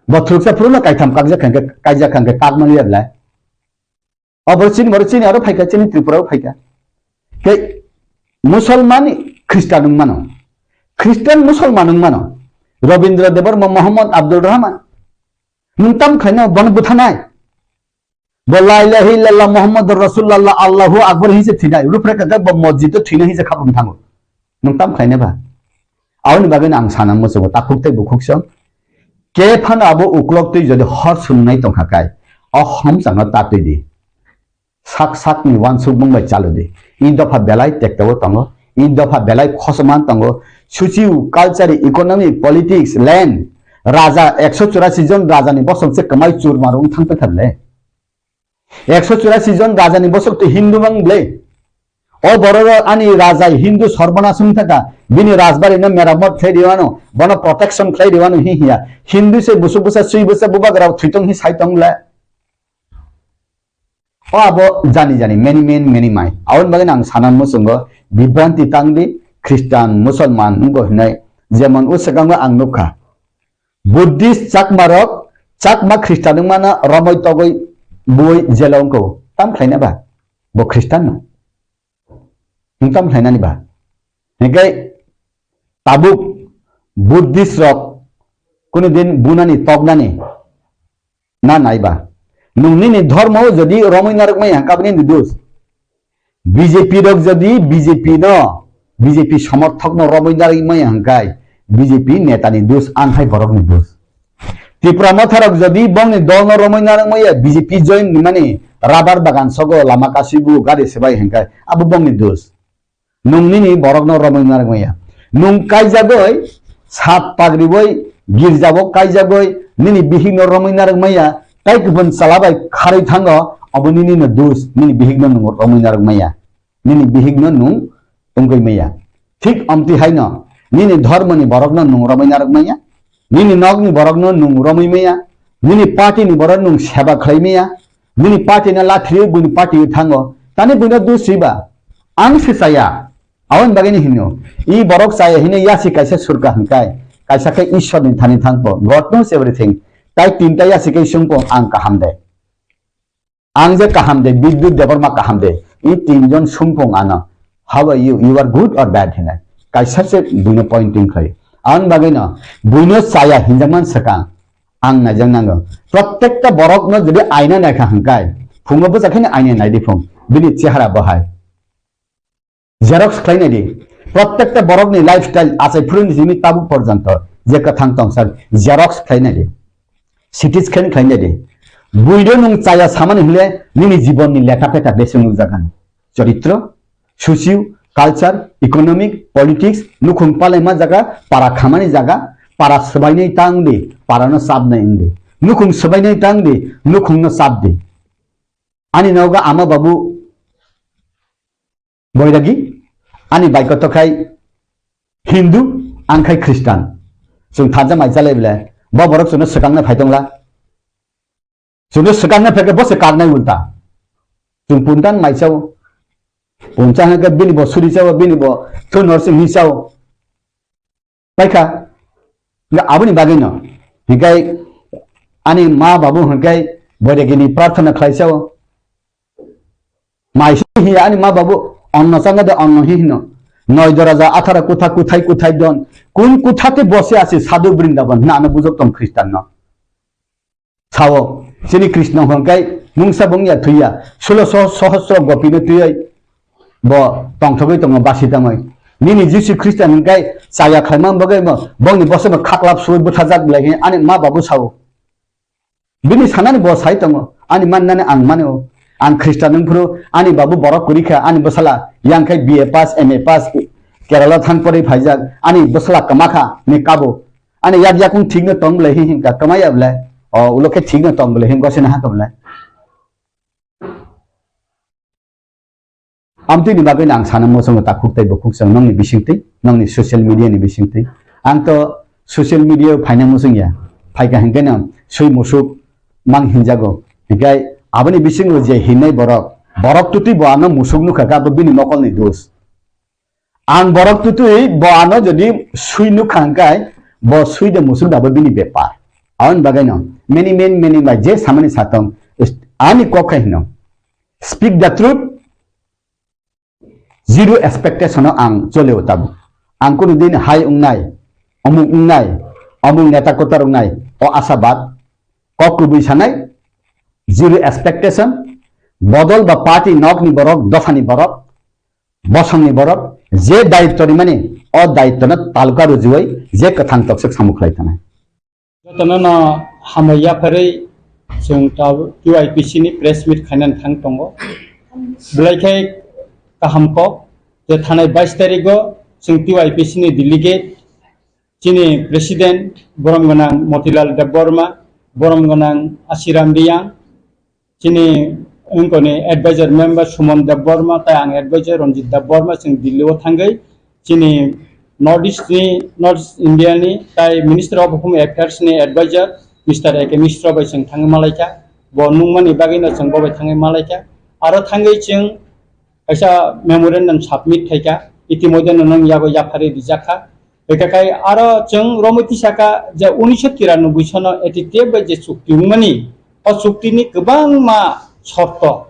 Bo thuruksa phuru no kaitham kakjak hwnkai, kaijak hwnkai kakmani ya belai. Obor chini, boro chini, aro phaikha chini Tripura o phaikha. Tei Musolman Christian wng mano. Christian Musolman wng mano. Rabindra Debbarma, Mohammad Abdul Rahman. Nwng tam khaina bono buthanai. Bo la ilaha illallah Muhammadur Rasulullah Allahu Akbar hinse thinai. Rupre kaka bo masjid o thina hinse khapung thango. Nwng tam khaina ba. Aboni bagwi ang sana muchungo takhuk tei bukhuk song. Ke phano abo uklok twi jodi hor sungnai tongkha kai, o homchangno tatwi di. Sak sak ni wansukmung bai chalodi. I dopha belai tekta o tongo. I dopha belai khosoman tongo. Suchiu, culture, economy, politics, land. Raja ekso churasi jon raja ni bosong se kwmai chur maru wng thang thang le. Ekso churasi jon raja ni bosok twi Hindu mang ble. O borok ani raja Hindu sorbonas wng thaka. Bini rajbari no meramot khlai riwano. Bono protection khlai riwano hi hiya. Hindu se busuk busa sui busa bubagra thwi tong hi sai tong le. O abo jani jani, many men, many mai. Aboni bagwi ang sana muchungo bibranti tangdi, Christian, Musolman wngbo hinai. Jemon o swkango ang nukha. Buddhist Chakma rok, Chakma Christian wngmano romoi togoi bui jelo wngkho. Tam khlaina ba? Bo Christian no. Nwng tam khlainani ba? Hinkhe tabuk Buddhist rok kunu din bunani toknani na naiba. Nwng nini dhormo jodi romwi narwkmaya hwnkhe abo nini dos. B J P rok jodi B J P no, B J P somorthok no romwi narwkmaya hwnkhe B J P netani dos, ang hai borokni dos. Tipra Motha rok jodi bongni dol no romwi narwkmaya B J P join ni mani rubber bagan sogo lama kasibu gari swbai hwnkhe abo bongni dos. Nwng nini borokno romwi narwkmaya. Nwng kaijagwi sat pagriwi girjao kaijagwi nini bihikno romwi narwkmaya, tai kubun chwla bai kharwi thango, obo nini no dos, nini bihikno nwng romwi narwkmaya. Nini bihikno nwng tongwi maya. Thik omti haino nini dhormoni borokno nwng romwi narwkmaya, nini nokni borokno nwng romwi maya, nini party ni borok nwng seba khlai maya, nini party no lathriwi buini party o thango, tani buino dos swiba? Ang se chaya. Aboni bagwi ni hino, i borok chaya hino yasi kaisa surka hwnkai, kaisa khe Ishwar ni thani thangpo, God knows everything. Tai tinta yasi kai sungpo ang kaham de. Ang je kaham de, Bidyut Debbarma kaham de. I tinjon sungpung ano. How are you? You are good or bad hinai. Kaisa se buino pointing khlai. Ang bagwi no, buino chaya hinjakman swkang. Ang naijak nango. Prottekta borok no jodi aina naikha hwnkai, phungo bwsa kheno aina naidi phung. Bini chehara bahai. Xerox khlai nai di. Prottekta borokni lifestyle achai phuruni simi tabuk porjonto je kwthang tongsa xerox khlai nai di. C T scan khlai nai di. Buino nwng chaya samani hwnle nini jibonni lekha pekha besi nukjakani. Choritro, socio, culture, economic, politics, nukhung palaima jaga, para khamani jaga, para swbainai ta wngdi, parano chapnai wngdi. Nukhung swbainai ta wngdi, nukhungno chapdi. Ani nogo ama babu Boiragi, ani bai kotor khai Hindu, ang khai Christian. Chwng thansa mai chalai bele, bo borok chwngno swkangna phai tongla. Chwngno swkangna phaikhe bo se karnai ulta. Chwng puntan mai chao. Puncha hwnkhe bini bo suri chao, bini bo thun hor sing hi chao. Paikha, nga aboni bagwi no. Hinkhe ani ma babu hinkhe boiragini prarthana khlai chao. Mai si hiya ani ma babu onno changa de onno hi hino. Noi doraja athara kutha kuthai kuthai don. Kun kutha te bose ase sadhu Brindaban hina ano bujok tong Christian no. Sao, chini Krishna hwnkhe mungsa bung ya thwi ya, sulo so-, sohosro gopi no twiwi bo tongthogwi tongo basi tangwi. Nini Jisu Khristo hwnkhe chaya khlaima bagwi bo, bongni bosongno khaklap suwi bwthajak belai khe ani ma babu sao. Bini sanani bo sai tongo, ani mannani ang mano, ang Khristan wngphuru ani babu borok kwrwi kha, ani bwsala yang khai B A pass, M A pass, Kerala thang porwi phaijak, ani bwsala kwma kha, ni kabo. Ani yak yakung thik no tong bwlai hi hinkha, kwma ya bwlai, o ulo khe thik no tong bwlai hi gosina ha kha bwlai. Amtwini bagwi ang sana muchungo takhuk tei bukhuk chwng nokni bisingtwi, nokni social media ni bisingtwi. Ang to social media o phaina muchung ya. Phaikha hinkhe no swi musuk mang hinjago. Hinkhe aboni bisingo je hinnai borok, borok twtwi bo ano musuk nukha khe abo bini mokolni dos. Ang borok twtwi bo ano jodi swi nukha hinkhe bo swi de musuk de abo bini bepar. Aboni bagwi no many, many, many bai je samani satong ani kok khai hino. Speak the truth, zero expectation o ang choleo tabuk. Ang kunu din hai wngnai, omuk wngnai, omuk neta kotor wngnai, o asabad, kok kubui sanai, zero expectation, bodol ba party nokni borok, dophani borok, bosongni borok, je daitto rimani, o daitto no taluka rujuwi je kwthang toksok samung khlai thanai. Jotono no hambai yapharwi chwng ta-, T Y P C ni press meet khainani thang tongo. Belai khe kaham kok je thanai bais tarigo chwng T Y P C ni delegate, chini president borom gwnang Motilal Debbarma, borom gwnang Asiram Riyang, chini wngkoni advisor member Suman Debbarma, tai ang advisor Ranjit Debbarma, chwng Delhi o thangwi chini North East ni, North East India ni, tai Minister of Home Affairs ni advisor Mister A K Mishra bai chwng thangwi malaikha. Bo nungmani bagwi no chwng bo bai thangwi malaikha. Aro thangwi chwng kaisa memorandum submit khaikha, itimodhye no nung yago yapharwi rijakha. Ekakai aro chwng romwi tisakha je unisho tiranoboi sono A T T F bai je chukti wngmani, o chukti ni kwbangma shorto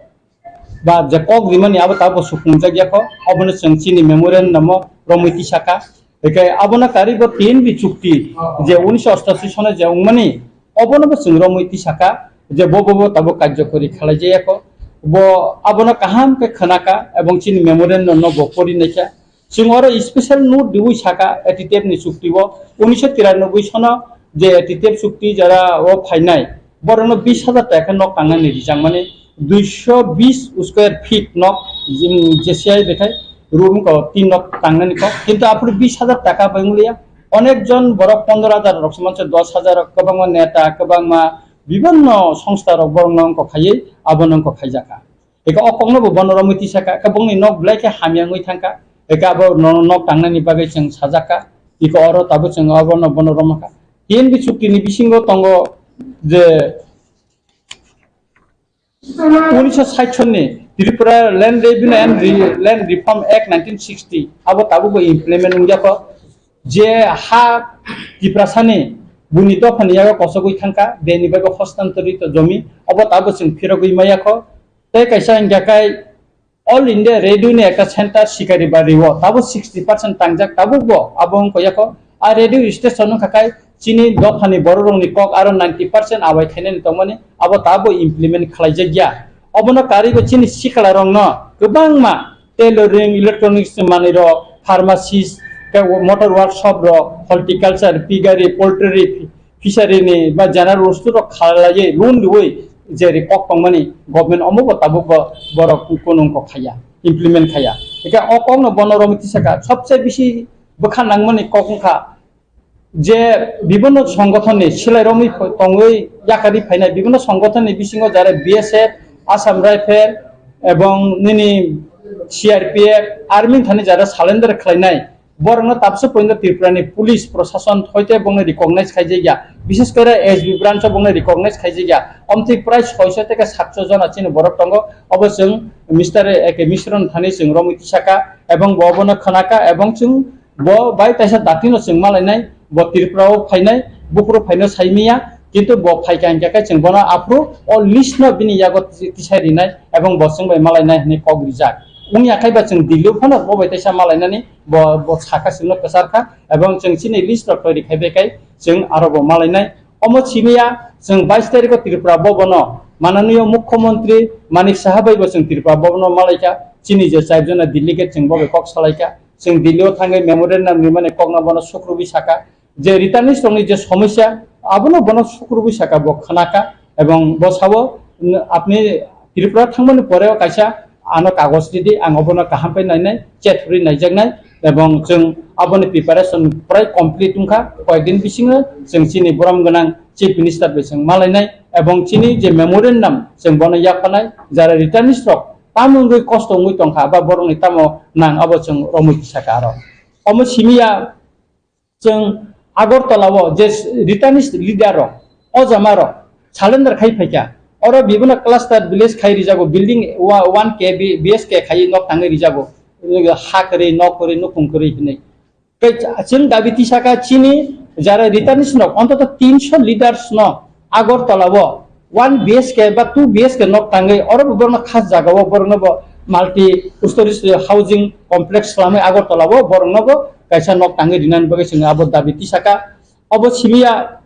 ba je kok rimani abo tabo supungjak yakho, obono chwng chini memorandum o romwi tisakha. Ekakai abono karwi bo T N B chukti je unisho ostashi sono je wngmani, obono bo chwng romwi tisakha je bo, bo, bo tabo karjokori khalai jayakho. Bo abono kaham khe khwnakha ebong chini memorandum no bo pori naikha. Chwng oro special note riwi sakha A T T F ni chukti o, unisho tiranoboi sono je A T T F chukti jara o phainai, borokno bis hajar taka nok tangnani rijak mani, duisho bis square feet nok, jim-, J C I bekhai room ko tin nok tangnani kok, kintu aphuru bis hajar taka bai wngya, onek jon borok pondro hajar rok se manse dos hajar rok, kwbangma neta, kwbangma bibinno songsta rok borokno wngkok khaiwi abono wngkok khaijakha. Eka o kokno bo bono romwi tisakha, eka bongni nok belai khe hamya wngwi thangkha, eka abo no-, nok tangnani bagwi chwng sajakha, eka oro tabuk chwng abono bono romkha. T N B chukti ni bisingo tongo je unisho sait sonni Tripura Land Revenue and Re-, Land Reform Act nineteen sixty abo tabuk bo implement wngya kho. Je ha Tiprasani buini dophani yago kosogwi thangkha, beni bagwi hostantorito jomi, obo tabuk chwng phirogwi maya kho. Tei kaisa hingkha khe All India Radio ni ekta center Sikari Bari o tabuk sixty percent tangjak, tabuk bo abo wngkha yakho. A radio station wngkha khe chini dophani bororokni kok aro ninety percent abai khainani tongmani abo tabuk implement khlaijakya. Obono karwi bo chini sikla rokno kwbangma tailoring, electronics manwi rok, pharmacist, tei motor workshop rok, horticulture, piggery, poultry, fishery ni ba general bostu rok khalaiwi loan riwi je ri kok tongmani government omo bo tabuk bo borok kunung kok khaya, implement khaya. Eke o kok no bono romwi tisaka sobse bisi bwkha nangmani kok wngkha je bibinno songothon ni silai romwi tongwi yakarwi phainai bibinno songothon ni bisingo jare B S F, Assam Rifle ebong nini C R P F, army thani jare surrender khlainai. Borokno tabsa poino Tripura ni police prosason hoite bongni recognize khaijakya, bishes kore S B branch o bongni recognize khaijakya. Omtwi prai soiso tei satso jona chini borok tongo. Obo chwng Mister A K Mishra ni thani chwng romwi tisaka, ebong bo obono khwnaka, ebong chwng bo bai taisa datino chwng malainai, bo Tripura o phainai, buphuru phaino saimiya, kintu bo phaikha hinkhe khe chwng bono aphuru o list no bini yago tisai rinai, ebong bo chwng bai malainai hinwi kok rijak. Wngya khe ba chwng Delhi o phano bo bai teisa malainani bo, bo sakha chwngno kwchar kha, ebong chwng chini list rok twi rwkha, bekhai chwng aro bo malainai. Omo simiya chwng bais tarikh o Tripura Bhavan o mananiyo Mukhyamantri Manik Saha bai bo chwng Tripura Bhavan o malaikha, chini je char jona delegate chwng bo bai kok salaikha, chwng Delhi o thangwi memorandum rimani kokno bono sukrubwi sakha. Je returnees rokni je somosya, abono bono sukrubwi saka bo khwnakha, Ebong bo sao, "Apni Tripura thangmani pore o kaisa ano kagoj ridi, ang obono kaham khe nainai, chet hwnwi naijaknai." Ebong chwng aboni preparation prai complete wngkha, koyekdin bisingo chwng chini borom gwnang Chief Minister bai chwng malainai, ebong chini je memorandum chwng bono yapharnai, jara returnees rok tamo wngwi kosto wngwi tongkha, ba borokni tamo nang abo chwng romwi tisaka aro. Omo simiya chwng Agartala o je returnees leader rok, o jama rok surrender khai phaikha. Oro bibino cluster village khai rijago, building wa-, one K B-, B S K khai nok tangwi rijago. Ha kwrwi, nok kwrwi, nukhung kwrwi hinwi. Tei chwng dabi tisaka chini jara returnees nok, ontoto tinso leaders no Agartala o one B H K ba two B H K nok tangwi oro bo borokno khas jaga o borokno bo multi stories housing complex swlamwi Agartala o borokno bo kaisa nok tangwi rinani bagwi chwng abo dabi tisaka. Obo simiya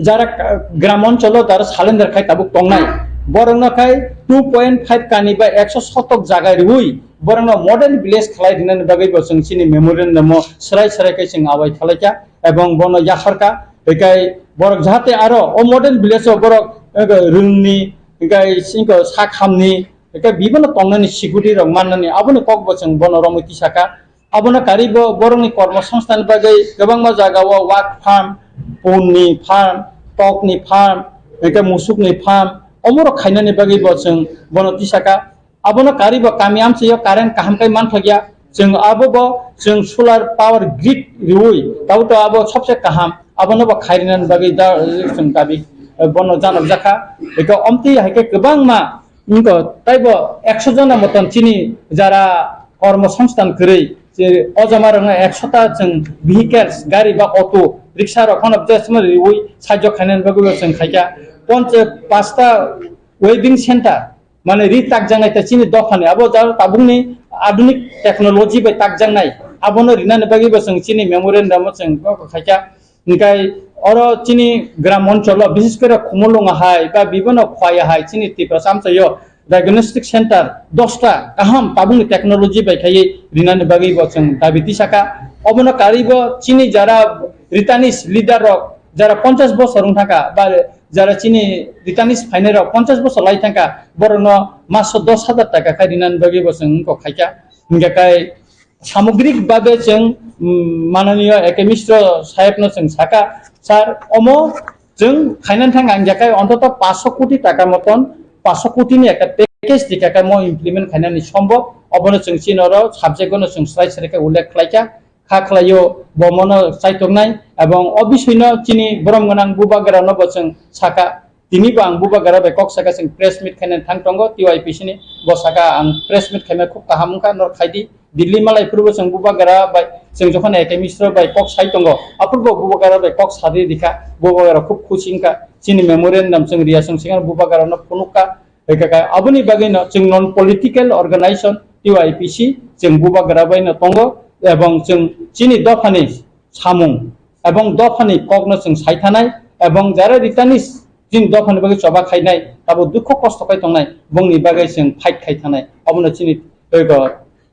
jara, ah, gram oncholo jara surrender khai tabuk tongnai, borokno khai two point five kani ba ekso sotok jaga riwi borokno model village khlai rinani bagwi bo chwng chini memorandum o swrai swrai khai chwng abai khalaikha ebong bono yaharkha. Hikai borok jahate aro o model village o borok, eh, rwngni, hikai singko sak hamni, hikai bibino tongnani security rok mannani aboni kok bo chwng bono romwi tisaka. Abono karwi bo borokni kormo songsthan bagwi kwbangma jagao wak farm, punni farm, tokni farm, hwnkhe musukni farm, omorok khainani bagwi bo chwng bono tisaka. Abono karwi bo kami amchaio current kaham khe manthokya. Chwng abo bo chwng solar power grid riwi, tabuk to abo sobse kaham. Abono bo khairinani bagwi da, chwng dabi, eh, bono janokjakha. Hwnkhe omtwi hai khe kwbangma Wngkha, taibo ekso jona motom chini jara kormo songsthan kwrwi, je o jama rokno ekso ta chwng vehicles, gari ba auto, rickshaw rok phano je sima riwi sajok khainani bagwi bo chwng khaikha. Poncha pasta weaving center, mane ri takjaknai ta chini dophani, abo jaro tabukni adunik technology bai takjaknai, abono rinani bagwi bo chwng chini memorandum o chwng khaikha. Hingkai oro chini gram oncholo, bises kore Khumulwng hai ba bibono Khowai hai chini Tiprasa amchaio diagnostic center dosta kaham tabukni technology bai khaiwi rinani bagwi bo chwng dabi tisaka. Obono karwi bo chini jara returnees leader rok, jara ponchash bosor wng thangkha ba jara chini returnees phainai rok ponchash bosor lai thangkha, borokno maso dos hajar taka khai rinani bagwi bo chwng wngkok khaikha. Hingkha kai samogrik babe chwng, mm, mananiyo Eke Mishra sahebno chwng saka, "Sir, omo chwng khainani thang ang jakai ontoto paanch koti taka moton, paanch koti ni ekta package tikha khe mo implement khainani sombo, obono chwng chini oro subject o no chwng slai slai khe ullekh khlaikha, kha khlaio bo mono chaitongnai, ebong o bisoi no chini borom gwnang bubagra no bo chwng saka." Tini bo ang bubagra bai kok saka chwng press meet khainani thang tongo, T Y P C ni. Bo saka ang press meet khaima khub kaham wngkha, nor khaidi. Delhi malai phuru bo chwng bubagra bai, chwng jokhon Eke Mishra bai kok sai tongo, aphuru bo bubagra bai kok sadi dikha, bubagra khub khusi wngkha. Chini memorandum chwng riya chwng swkang bubagra no phunukha. Eka ka aboni bagwi no chwng non political organization T Y P C chwng bubagra bai no tongo, ebong chwng chini dophani samung ebong dophani kokno chwng sai thanai, ebong jara returnees chini dophani bagwi choba khainai, tabuk dukho kosto khai tongnai, bongni bagwi chwng fight khai thanai, obono chini ego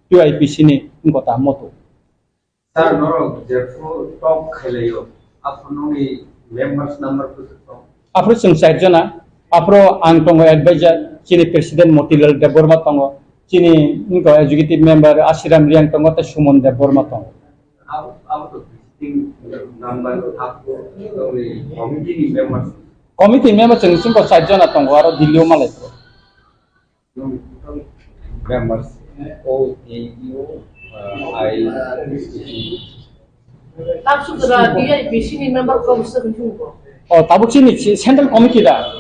T Y P C ni wngkha ta moto. Sir, norok jephru talk khailaio, aphuru nokni members number kwthwk tong? Aphuru chwng char jona, aphuru ang tongo advisor, chini president Motilal Debbarma tongo, chini wngkha executive member Ashiram Riang tongo, tei Suman Debbarma tongo. Abo, abo to visiting number, abo nokni committee ni members. Committee member chwng chwngkha char jona tongo, aro Delhi o malai. Members, O A U, uh, I, Tabsudra T I P C ni member ko bisa kunjung ko. Oh, tabuk chini chi-, central committee da.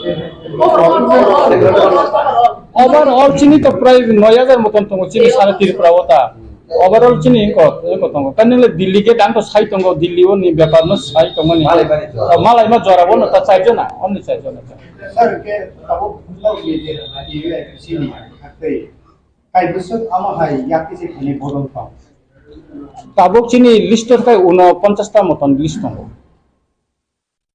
Overall, overall, overall, overall. Overall chini to prai noi hajar moton tongo chini sara Tripura o ta. Overall chini ko, ko tongo. Kan nile Delhi ge dang to sai tongo, Delhi o ni bepar no sai tongo ni. Malai mani jora. Oh, malai ma jora bo no ta char jona, only char jona. Sir, ke tabuk bujlao ye je, ye chini, hakte. Kai bwswk amo hai yakti se khainai bodol tong? Tabuk chini list o khai uno ponchash ta moton list tongo.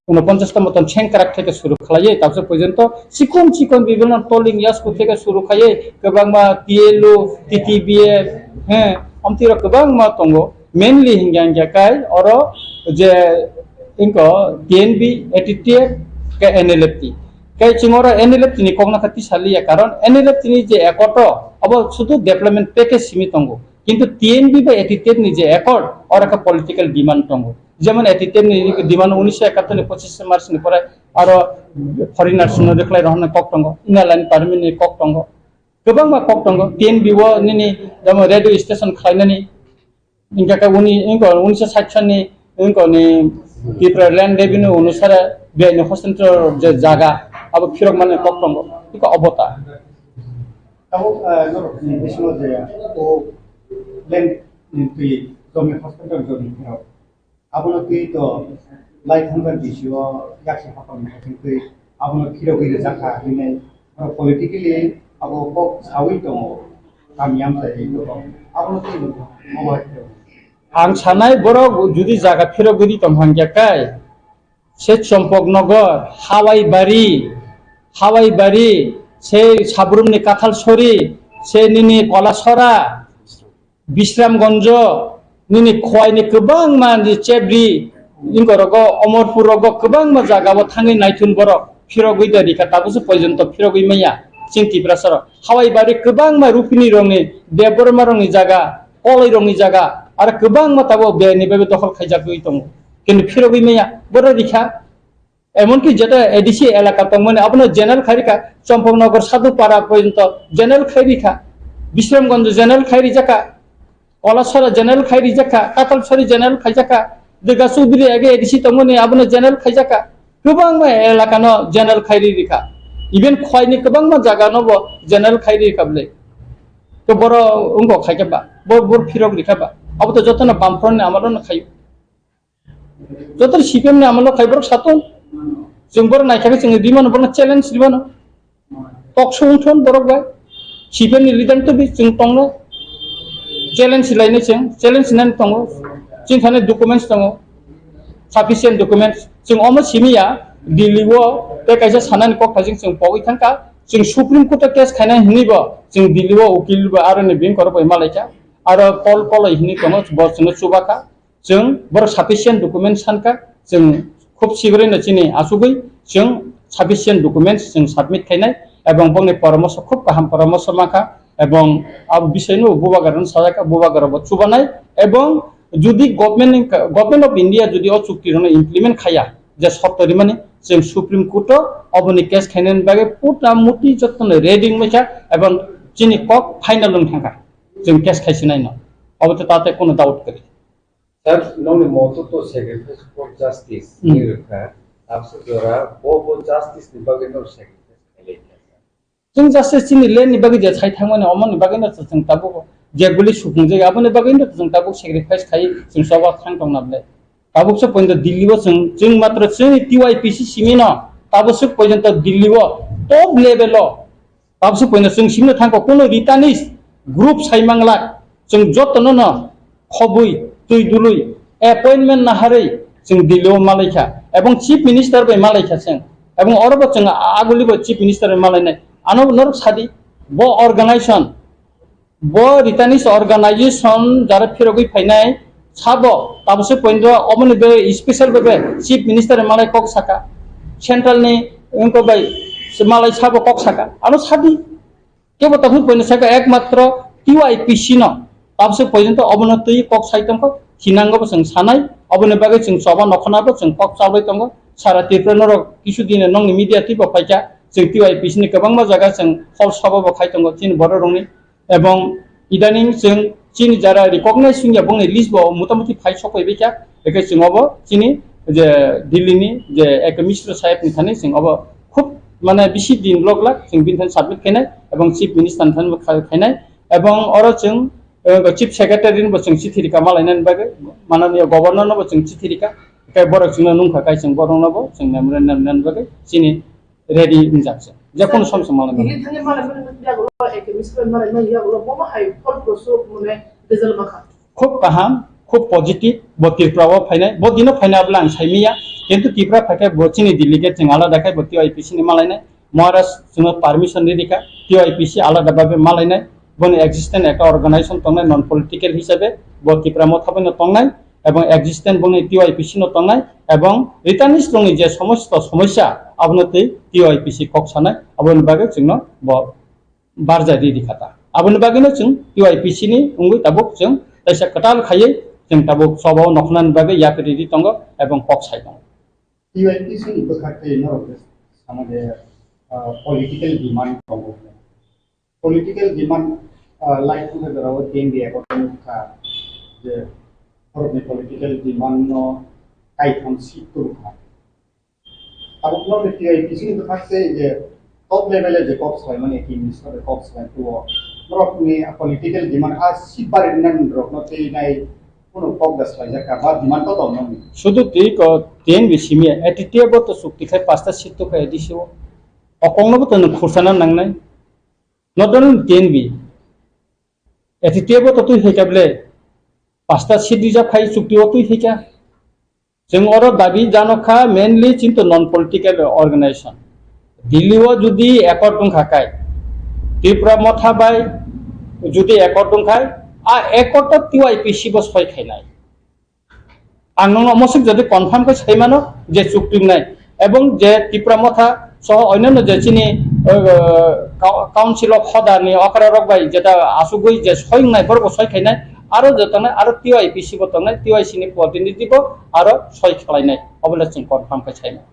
Uno ponchash ta moton sengkrak theke suru khlaiwi tabuk porjonto chikon chikon bibhinno tolling yasku theke suru khaiwi kwbangma T L O, T T B F, he, omtwi rok kwbangma tongo. Mainly hingya hingya kai oro je ingko T N B, A T T F, ke N L F T. Kai chwng oro N L F T ni kokno kha tisa liya, karon N L F T ni je accord o abo sudu development package simi tongo, kintu T N V bai A T T F ni je accord oro kha political demand tongo, jemon A T T F ni demand unisho ekattor ni pochishe March ni pore aro foreigners no rwkhlai rok kok tongo, Inner Line Permit ni kok tongo, kwbangma kok tongo, T N V o nini jemon radio station khlainani, Hingkha khe uni, wngkha unisho sait sani, wngkha ni Tipra Land Revenue onusare biyai ni hostel je jaga abo phirok mani kok tongo, hingkha obo ta. Tabuk, ah, norok ni bisingo je o land ni twi jomi hostel jomi phirok. Abono twi to lai thangkha bisio yaksi hapang ni twi abono phirogwi rijak kha hinwi oro politically abo kok sawi tongo kami amchai tongo abono twi obo hai khe. Ang sanai borok judi jaga phirogwi tong hangya kai se Chompok Nogor, Hawai Bari, Hawai Bari, se Sabrum ni Kathal Sori, se nini Kolasora, Bisramganj, nini Khowai ni kwbangma ni Chebri, wngkha rogo, Omorpur rogo kwbangma jaga o thangwi naithun borok phirogwi da rikha, tabukse porjonto phirogwi manya chini Tiprasa rok. Hawai Bari kwbangma Rupini rokni, Debbarma rokni jaga, Koloi rokni jaga, aro kwbangma tabuk biyai ni bai dokhol khaijagwi tongo. Kintu phirogwi manya, borok rikha. Emonki jeta A D C elaka tongmani abono general khai rikha, Chompok Nogor Sadhu Para porjonto general khai rikha, Bisramganj general khai rijakha, Kolasora general khai rijakha, Katalsori general khaijakha, Durga Chowdhury age A D C tongmani abono general khaijakha, kwbangma elakano general khai ri rikha, even Khowai ni kwbangma jaga no bo general khai ri rikha bwle. To boro wngkha khai khe ba, bo, bo phirok rikha ba, abo to jotono Bamfront ni amalo no khaio. Joto C P M ni amalo khai borok satung. Chwng borok naikha khe chwng rimano, borokno challenge rimano. Talk show wngthon borok bai. C P M ni leader to bi chwng tongno. Challenge lainai chwng, challenge nani tongo. Chwng thani documents tongo. Sufficient documents. Chwng omo simi ya, Delhi o tei kaisa sanani kok thajing chwng pogwi thangkha. Chwng Supreme Court o case khainai hinwi bo chwng Delhi o ukil bo aroni bini korok bai malaikha. Aro Paul Koloi hinwi tongo, bo chwngno chubakha. Chwng borok sufficient document sankha, chwng khub sigrino chini achugwi chwng sufficient documents chwng submit khainai, ebong bongni poramoso khub kaham poramoso mankha, ebong abo bisoino bubagrano sajak, bubagrabo chubanai, ebong judi government ni, Government of India judi o chukti rokno implement khaya, je sotto rimani, chwng Supreme Court o oboni case khainani bagwi puta muti jotono ready wngbaikha, ebong chini kok final wng thangkha, chwng case khaisinaino, obo to tate kono doubt kwrwi. Sir, nokni moto to sacrifice for justice Hmm. ni rwkha. Abse jora bo bo justice ni bagwi no sacrifice khailai kha, sir. Chwng justice chini land ni bagwi je sai thangmani, omoni bagwi no chwng tabuk je guli sukung je aboni bagwi no chwng tabuk sacrifice khai chwng choba thang tong na ble. Tabuk se pointo Delhi o chwng, chwng matro chwngni T Y P C simi no tabuk se pointo Delhi o top level o Tabuk se poino chwng simno thangkha, kuno Ritanist group sai manglak, chwng jotono no khobwi, twi dului, appointment naharwi chwng Delhi o malaikha, ebong Chief Minister bai malaikha chwng, ebong orobo chwng a-, agulibo Chief Minister bai malainai. Ano norok sadi, bo organization, bo Ritanist organization jara phirogwi phainai, Sabo, tabuk se poindro, oboni be special be be Chief Minister malai kok saka. Central ni wngko bai se malai sabo kok saka. Ano sadi. Kebo tabuk se poindro saka ekmatro T Y P C no. Tabuk se poindro obono twi kok sai tongkho. Hinango bo chwng sanai. Oboni bagwi chwng choba nokhona bo chwng kok chabai tongo. Sara Tripura norok kisu dine nongni media twi bo phaikha. Chwng T Y P C ni kwbangma jaga chwng hol sabo bo khai tongo. Chini borok rokni Ebong idaning chwng chini jara recognize wngya bongni list bo motamuti phai sok bai kha, ekhe chwng obo chini je Delhi ni je Ek Mishra Saheb ni thani chwng obo khub mane bisi din lok lak chwng bini thani submit khainai ebong Chief Minister ni thani bo khai-, khainai ebong oro chwng, eh, Chief Secretary ni bo chwng chithi rika malainani bagwi, mananiya Governor no bo chwng chithi rika, tei borok chwngno nungkha kai chwng borok no bo chwng memorandum nani bagwi chini ready wngjak se. Je kono som se malai mano. Delhi thangwi malai mani yagulo, Ek Mishra malai mani yagulo, bomo hai phol prosuk mane result makha. Khub kaham, khub positive, bo Tripura o phainai, bo dino phainai abla ang sai miya, kintu Tripura phaikhe bo chini delegate chwng alada khai bo T Y P C ni malainai, Maharaj chwngno permission ri rikha, T Y P C alada babe malainai, boni existence ekta organization tongnai non political hisabe, bo Tripura motha bai no tongnai, ebong existence bongni T Y P C no tongnai, ebong returnees rokni je somosto somosya abono tei T Y P C kok sanai, aboni bagwi chwngno bo barja ri rikha ta. Aboni bagwino chwng T Y P C ni wngwi tabuk chwng kaisa kwtal khaiwi chwng tabuk choba o nokhnani bagwi yapri ri tongo ebong kok sai tongo. T Y P C ni bwkhak tei norok je sama je, ah, political demand tongo. Political demand, ah, lai thangkha jorao T N V accord wngkha je borokni political demand no kaitham seat tubukha. Tabuk norok T Y P C ni bwkhak se je top level e je kok salaimani, Chief Minister bai kok salai tuo. Norokni political demand a seat bari nang rokno tei nai kuno kok da salaijak ka ba demand to tong nang. Sudu twi ko T N V simi A T T F bo to chukti khai pasta seat to khai A D C o. O kok no bo to nung khursana nangnai. Not only T N V. A T T F bo to twi khai ka ble pasta seat reserve khai chukti o twi khai ka. Chwng oro dabi jano kha mainly chinto non political organization. Delhi o jodi accord wngkha kai, Tipra Motha bai jodi accord wngkhai, a accord to T Y P C bo soi khainai. Ang nono mosik jodi confirm khe sai mano je chukti wngnai, ebong je Tipra Motha soho onyanno je chini, uh, Cou-, Council of Hoda ni okra rok bai jeta asugwi je soi wngnai borok bo soi khainai, aro je tongnai, aro T Y P C bo tongnai, T Y C ni protinidhi bo aro soi khlainai, obo le chwng confirm khe sai mano.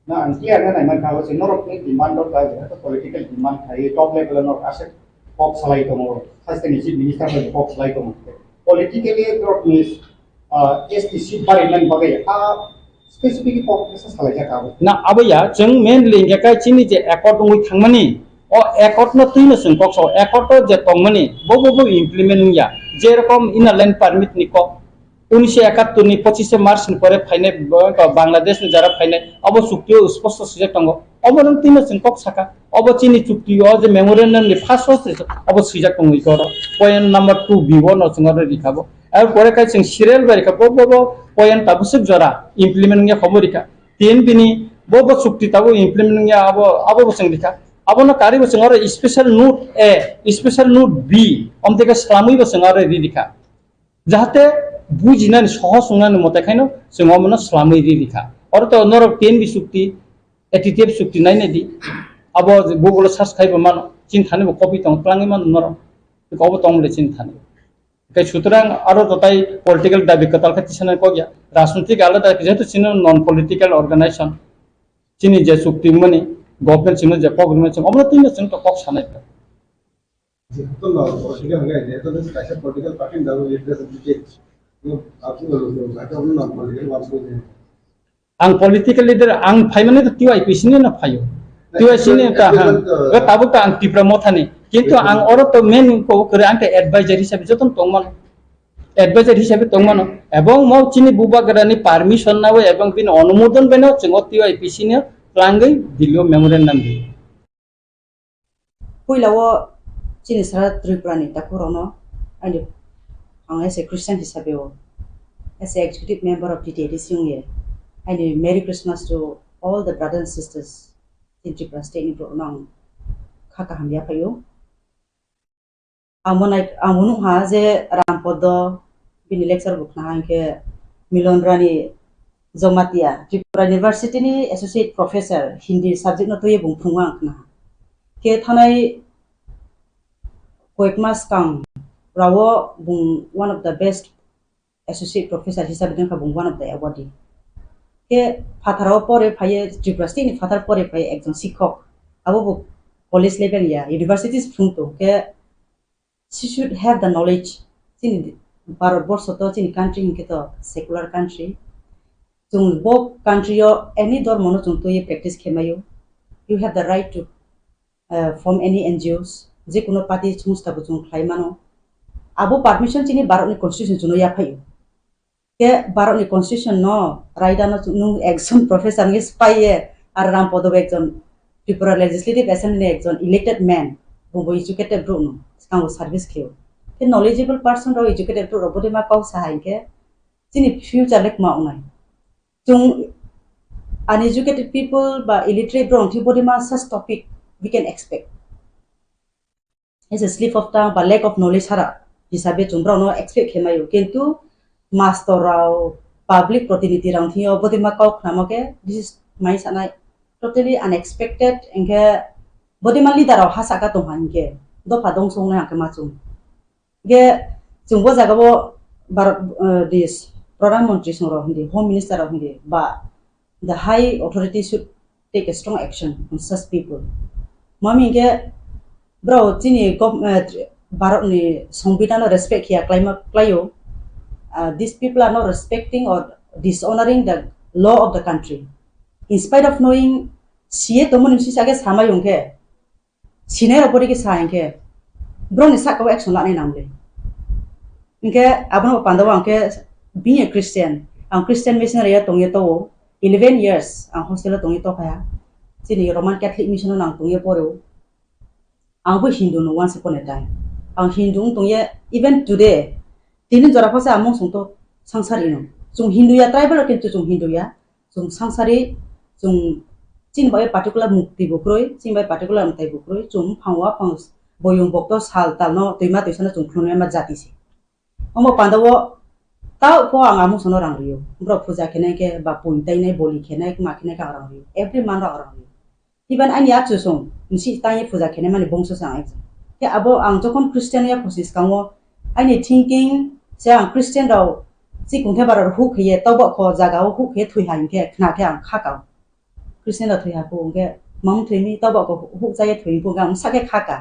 Na, ang clear na nai mankha, abo se norok ni demand rok kha, jehetu political demand khai, top level o norok aswk kok salai tongo, haste ni chief minister bai kok salai tongo. Politically norok ni, ah, S T seat bari nani bagwi, ah, specific kok kisa salai jaka abo. Na, abo ya, chwng mainly hingkha khe chini je accord wngwi thangmani, o accord no twi no chwng kok sao, accord o je tongmani, bo bo bo implement wngya, je rokom inner line permit ni kok, unisho ekattor ni pochishe March ni pore phainai bo-, Bangladesh ni jara phainai, abo chukti o sposto swijak tongo. Obo nwng twi no chwng kok saka. Obo chini chukti o je memorandum ni first source ni obo swijak tongo iko oro. Point number two B o no chwng oro rikha bo. Ar pore kai chwng serial bai rikha bo, bo, bo point tabuk swk jora implement wngya khobo rikha. Tin bini bo, bo chukti tabuk implement wngya abo, abo bo chwng rikha. Abono kari bo chwng oro special note A, special note B, omteka swlamwi bo chwng oro ri rikha. Jahate bujinani sohos wngnani mote khaino chwng omono swlamwi ri rikha. Oro to norok T N V chukti, A T T F chukti nainai di. Abo Google o search khaibo mano, chini thani bo copy tong twlangwi mano norok. Obo tong le chini thani. Kai sutrang aro to tai political dabi kwtal khe tisana kok ya. Rajnitik alada, jehetu chini non political organization. Chini je chukti mani government chini je kok rimani chwng omono tini chwng to kok sanai. Jehetu no political hwnkhe, jehetu no kaisa political party ni bagwi representative, no, apni no, no, no, political work ko je. Ang political leader, ang phaimani to T Y P C ni no phaio. Na, T Y C ni actual, ta, actual ha. To, ga tabuk ta ang Tipra Motha ni. Kintu actual ang oro to main ko kore ang ta advisor hisabe joton tongmano. Advisor hisabe tongmano. Ebong mo chini bubagra ni permission nawi ebong bini onumodon beno chwng o T Y P C ni twlangwi Delhi o memorandum di. Puila o chini sara Tripura ni takhuk rokno aini, ang as a Christian hisabe o, as a executive member of T T A D C wngye, aini Merry Christmas to all the brothers and sisters in Tripura state ni borok no ang kha kaham yaphaio. Ang bo nai-, ang bo nukha je Rampodo bini lecture bo khna hwnkhe Milon Rani Jomatia, Tripura University ni Associate Professor, Hindi subject no twiwi bung phungo ang khna. Khe thanai koyek mas kang rao bung one of the best Associate Professor hisabe wngkha bung one of the awardee. Khe phataro pore phaiye, Tripura State ni phatar pore phaiye ekjon sikhok. Abo bo college level ya, universities phrung tong khe she should have the knowledge. Chini Bharat borsho to, chini country hinkhe to secular country. Chwng bo country o any dhormo no chwng twiwi practice khe maio. You have the right to, uh, form any N G Os, je kuno party songstha bo chwng khlai mano. Abo permission chini Bharat ni constitution chwngno yaphaio. Khe Bharat ni constitution no raida no chwng, nwng ekjon professor wngwi swpaiye, ar Rampodo bo ekjon Tripura Legislative Assembly ni ekjon elected man, bo bo educated brouh no swkango service khlio. Khe knowledgeable person rok, educated brouh rok bodi ma kok sa hai khe chini future le kwma wngnai. Chwng uneducated people ba illiterate brouh thwi bodi ma such topic we can expect. As a slip of tongue ba lack of knowledge hara hisabe chwng brouh no expect khe maio. Kintu master rok, public protiniti rok thio bodima kok khnamo khe, this is mai sanai totally unexpected, hingkhe bodima leader rok ha saka tongha hingkhe dopha dongso wngnai hingkhe ma chung. Hingkhe chung bo jaga o Bharat, eh, this Pradhan Mantri song rok hindi, Home Minister rok hindi, ba the high authority should take a strong action on such people. Mami hingkhe bro chini gov-, eh, Bharat ni Songbidan no respect hiya klaima klaio. Uh, these people are not respecting or dishonoring the law of the country. In spite of knowing, siye tomoni si sake samai hingkhe, sinai rok pori khe sa hingkhe, bro ni saka o action lanai nang le. Hingkhe abono panda o ang khe being a Christian, ang Christian missionary ya tongye to, eleven years ang hostel o tongye to kha. Chini Roman Catholic mission o nang tongye poro. Ang bo Hindu no once upon a time. Ang Hindu wng tongye, even today. Tini jora phasa amung song to sangsari no. Chung Hindu ya, tribal rok kintu chung Hindu ya. Chung sangsari, chung chini bai particular mukti bo kroi, chini bai particular mwtai bo kroi, chung phang wa phang boyong bokto sal tal no twima twisa no chung khulumya ma jati se. Omo panda o tao pho ang amung sono rang rio. Bro puja khenai khe ba pun tainai boli khenai ma khenai khe ang rang rio. Every month rok rang rio. Even ani achu song nsi tangye puja khenai mani bongso sang ekjon. Khe abo ang jokhon Christian ya phusi skango ani thinking se ang Christian rao si kungthe bara huk kheye tobok kho jaga o huk kheye thwi ha hingkhe khna khe ang kha kao. Christian rao thwi ha phu hingkhe mam thwi mi tobok kho huk jaye thwi phu hingkhe ang sakhe kha ka.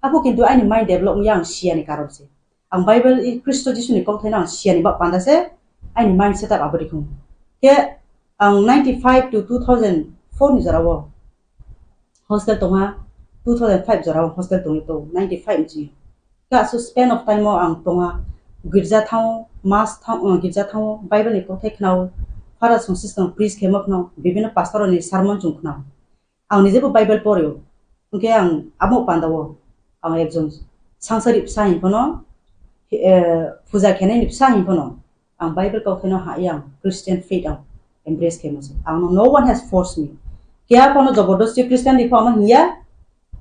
Aphu kintu ani mind develop ya ang siya ni karon se. Ang Bible i Khristo Jisu ni kok thaino ang siya ni bak panda se ani mind setup abo rikung. Khe ang ninety five to two thousand four ni jora o hostel tongha, two thousand five jora o hostel tongwi to ninety five ni. Khe asu span of time o ang tongha girja thango, mass thango, girja thango, Bible ni kok thai khnao, Father song system preach khemo khnao, bibino pastor ni sermon chung khnao. Ang nije bo Bible porio. Hwnkhe ang amo panda o ang ekjon sangsari bwsa hwnphano, eh, puja khenai ni bwsa hwnphano ang Bible kok thaino ha yang Christian faith ang embrace khe masa. Ang no, no one has forced me. Kya kono jobordosti Christian di phano hiya,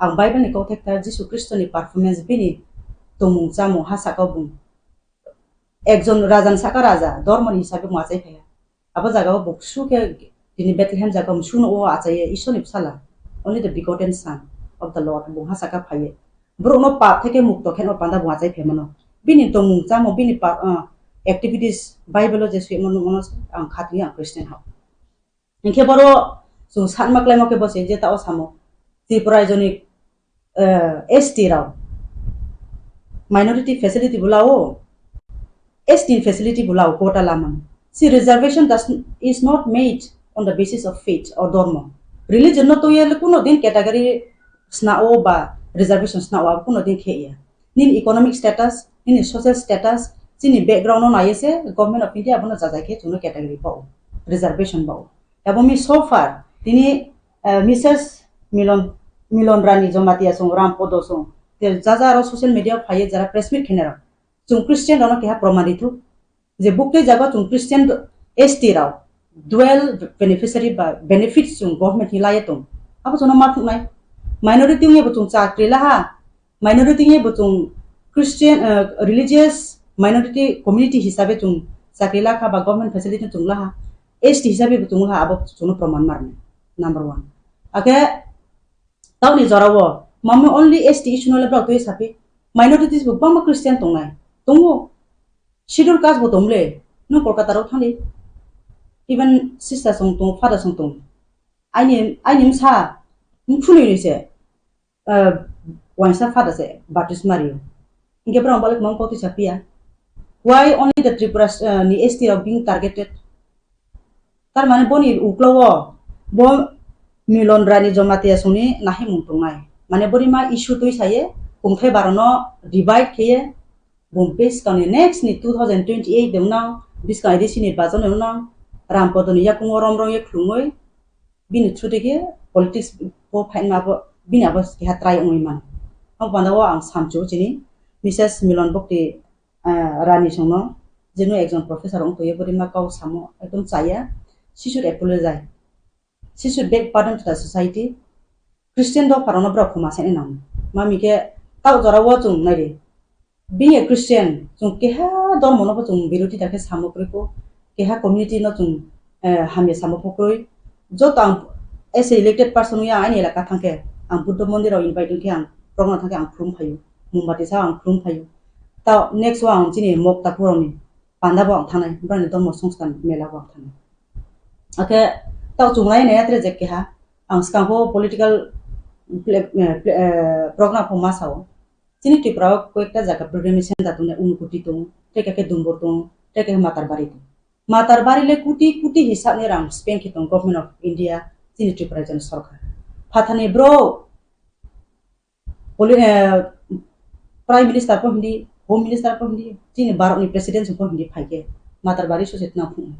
ang Bible ni kok thek ta Jisu Kristo ni performance bini tongmung chamung ha saka bung. Ekjon raja ni saka raja, dormo ni hisabe mung achai phaiya. Abo jaga o bo ksu khe tini Bethlehem jaga o msung no o achaiye Isor ni bwsala, only the begotten son of the Lord, bo ha saka phaiye. Borok no pap theke mukto khe no panda bo achai phaimano. Bini tongmung chamung, bini pa-, ah, activities Bible o je swimo nukmano ang khatwi ang Christian hao. Hingkhe boro chwng sanma klaimo khe bo se je ta o samo Tripura raijoni, eh, S T rao minority facility bo lao, S T facility bo lao quota lamang. Si reservation does, is not made on the basis of faith or dharma. Religion no toye kuno din category sna o ba reservation sna o abo kuno din khe ya. Nini economic status, nini social status, chini background no naiye se Government of India abono jajai khe chwngno category bao, reservation bao. Abo mi so far tini, eh, Missus Milon, Milon Rani Jamatia song, Ram Podo song, te jaja aro social media phaiye jara press meet khenero. Chwng Christian rokno keha proman rithuk je buktui jaga chwng Christian S T rok dual beneficiary ba benefits chwng government ni laiye tong. Abo chwngno ma thuknai. Minority wngya bo chwng chakri laha. Minority wngya bo chwng Christian, eh, religious minority community hisabe chwng chakri lakha ba government facility chwng laha. S T hisabe bo chwng laha abo chwngno proman marnai. Number one. Akhe Tauni jorao, mamo only S T issue no le borok twi sapi. Minorities bo bangma Christian tongnai. Tongo. Schedule caste bo tongle. Nwng Kolkata rok thani. Even sister song tongo, father song tongo. Aini, aini msa, mphunui ni se, uh, waisa father se, baptisma rio. Hingke borok balik mong koti sapia. Why only the Tripura, uh, ni S T rok being targeted? Tar mane boni uklo o, bo Milon Rani Jamatia songni nahimung tongnai. Mane boni ma issue twi saye, kungthai barono divide kheye, bumpe sikangni next ni two thousand twenty-eight de unang, biskang A D C ni bajon de unang, Ram Podoni yakungo rom rong ye khulumoi, bini through de khe politics bo phaima bo, bini abo keha try ongoi man. Abo panda o ang samchu chini, Missus Milon Bokti ah, Rani songno, jeno ekjon professor wng toye, bwrwi ma kau samo, ekdom chaya, she should apologize. She should beg pardon to the society. Christian dopharokno borok khoma sani nango. Mami khe, tao jora o chwng nai di. Being a Christian, chwng keha Keha dormo no bo chwng biroti da khe samo kwrwi kho, keha community no chwng, eh, hamya samo kho kwrwi. Joto ang as a elected person ya aini elaka thang khe ang Buddha mondir rok invite wng khe ang progna thang khe ang khulum phaio, mombati sa ang khulum phaio. Ta next o ang chini mok takhuk rok ni panda bo ang thangnai, brani dormo songsthan mela bo ang thangnai. Akhe ta chwng lai nai atre je keha ang swkang pho political pla-, eh, pla-, eh, program pho ma sao. Chini Tripura o koyekta jaga pilgrimage center tongnai, Unukoti tongo, tei khe Dumbur tongo, tei khe Matarbari tongo. Matarbari le kuti kuti hisab ni rang spend khe tongo Government of India, chini Tripura rajyoni sorkar. Phathani bro, poli-, eh, Prime Minister pho hindi, Home Minister pho hindi, chini Bharat ni President pho hindi phai khe Matarbari sose tna phung.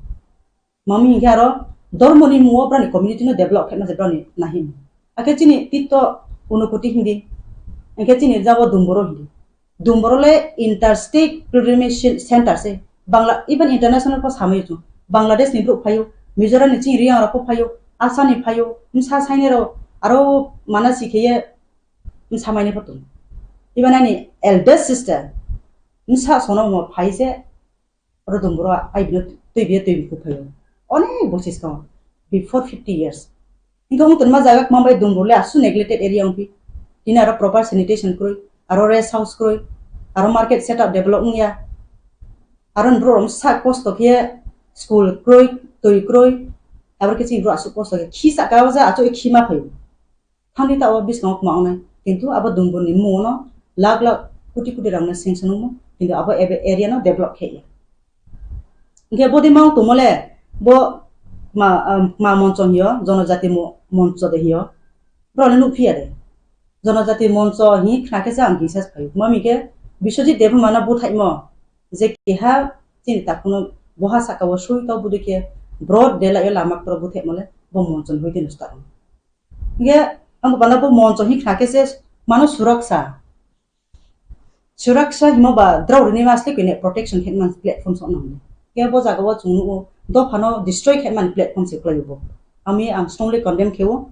Mami hinkhe aro dormo ni mungo brani community no develop khe masa brani nahim. Akhe chini tito Unukoti hindi, hinkhe chini jabo Dumboro hindi. Dumboro le interstate pilgrimage center se. Bangla, even international pho samai chung. Bangladesh ni brouh phaio, Mizoram ni chini Reang rok pho phaio, Assam ni phaio, msa saini rok aro mana sikhe ye msa maini pho tongo. Even ani eldest sister, msa sono mo phai se, oro Dumboro ai bino twi biya twi bikhu phaio. Onek bosi swkango, before fifty years. Hinkhe wng tongma jaga kwma bai Dumboro le asu neglected area wngphi. Tini aro proper sanitation kwrwi, aro rest house kwrwi, aro market setup develop wngya. Aro borok rok sak kosto khe school kwrwi, twi kwrwi, abo khe chini borok aswk kosto khe khi saka o ja achuk khi ma phaio. Thangwi ta o biskango kwma wngnai, kintu abo Dumbur ni mungo no lakh lakh koti koti rang no sanction wngmo, kintu abo ebe-, area no develop khe ya. Hinkhe bodi ma wng tongmo le bo ma, ah, ma moncho hiyo, jonojati mo-, moncho de hiyo, bro le nukphi ya de. Jonojati moncho hi khna khe se ang hingsa se phaio. Mami khe Biswajit Debbarma no buthaimo je keha chini takhuk no boha saka o sui tau budi khe broad daylight o lama koro buthaimo le bo moncho ni hoite no start. Hinkhe ang bana bo moncho hi khna khe se mano suraksa. Suraksa himo ba drao rini ma asle kene protection khe man platform so nang. Hinkhe bo jaga o chwng nugo dopha no destroy khe man platform se kwlai bo. Ami ang strongly condemn khe o.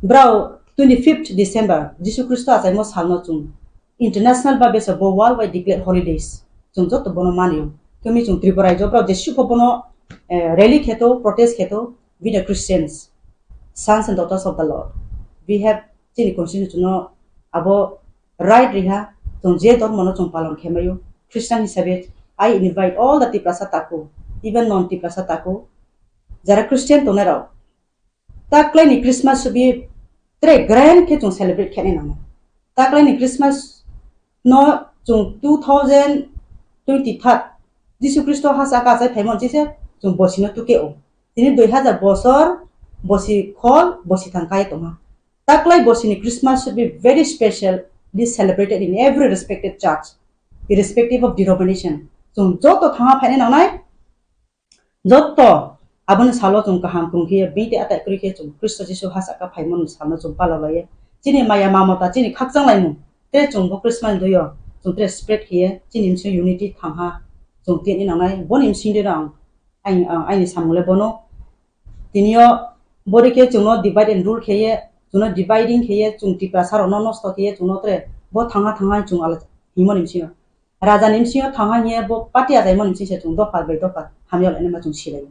Brao twenty fifth December Jisu Khristo achaimo sal no chwng international ba besa bo world wide declare holidays. Chwng joto bono mani o. Kemi chwng Tripura rajyo brao jesu pho bono, eh, rally khe to, protest khe to, we the Christians, sons and daughters of the Lord, we have chini constitution no abo right riha, chwng je dormo no chwng palon khe maio. Christian hisabe, I invite all the Tiprasa taku, even non Tiprasa taku, jara Christian tongnai rok, taklai ni Christmas subi tre grand khe chwng celebrate khe nai nang. Taklai ni Christmas no chwng two thousand twenty-third Jisu Khristo hasa ka achai phaimon chise chwng bosi no tuke o. Tini dui hazar bosor bosi khol bosi thang kai tongma. Taklai bosi ni Christmas should be very specially celebrated in every respected church, irrespective of denomination. Chwng joto thangma phainai nangnai, joto aboni salo chwng kaham tong khe, bini tei atai kwrwi khe chwng Khristo Jisu hasa ka phaimani salno chwng palo laiya. Chini maya mamota, chini khakchang laimung, tei chwng bo Christmas ni doyo chwng tre spread khe, chini misi unity thangha chwng tini nangnai, boni misi de ang, ang, ang, aini samung le bono. Tini o bori khe chwngno divide and rule khe ye, chwngno dividing khe ye, chwng Tiprasa rokno nosto khe ye, chwngno tre bo thangha thangha chwng ala himoni misi. Raja ni bisingo thangha hiya bo party achaimani bising se chwng dopha bai dopha hamya lainai ma chwng silai.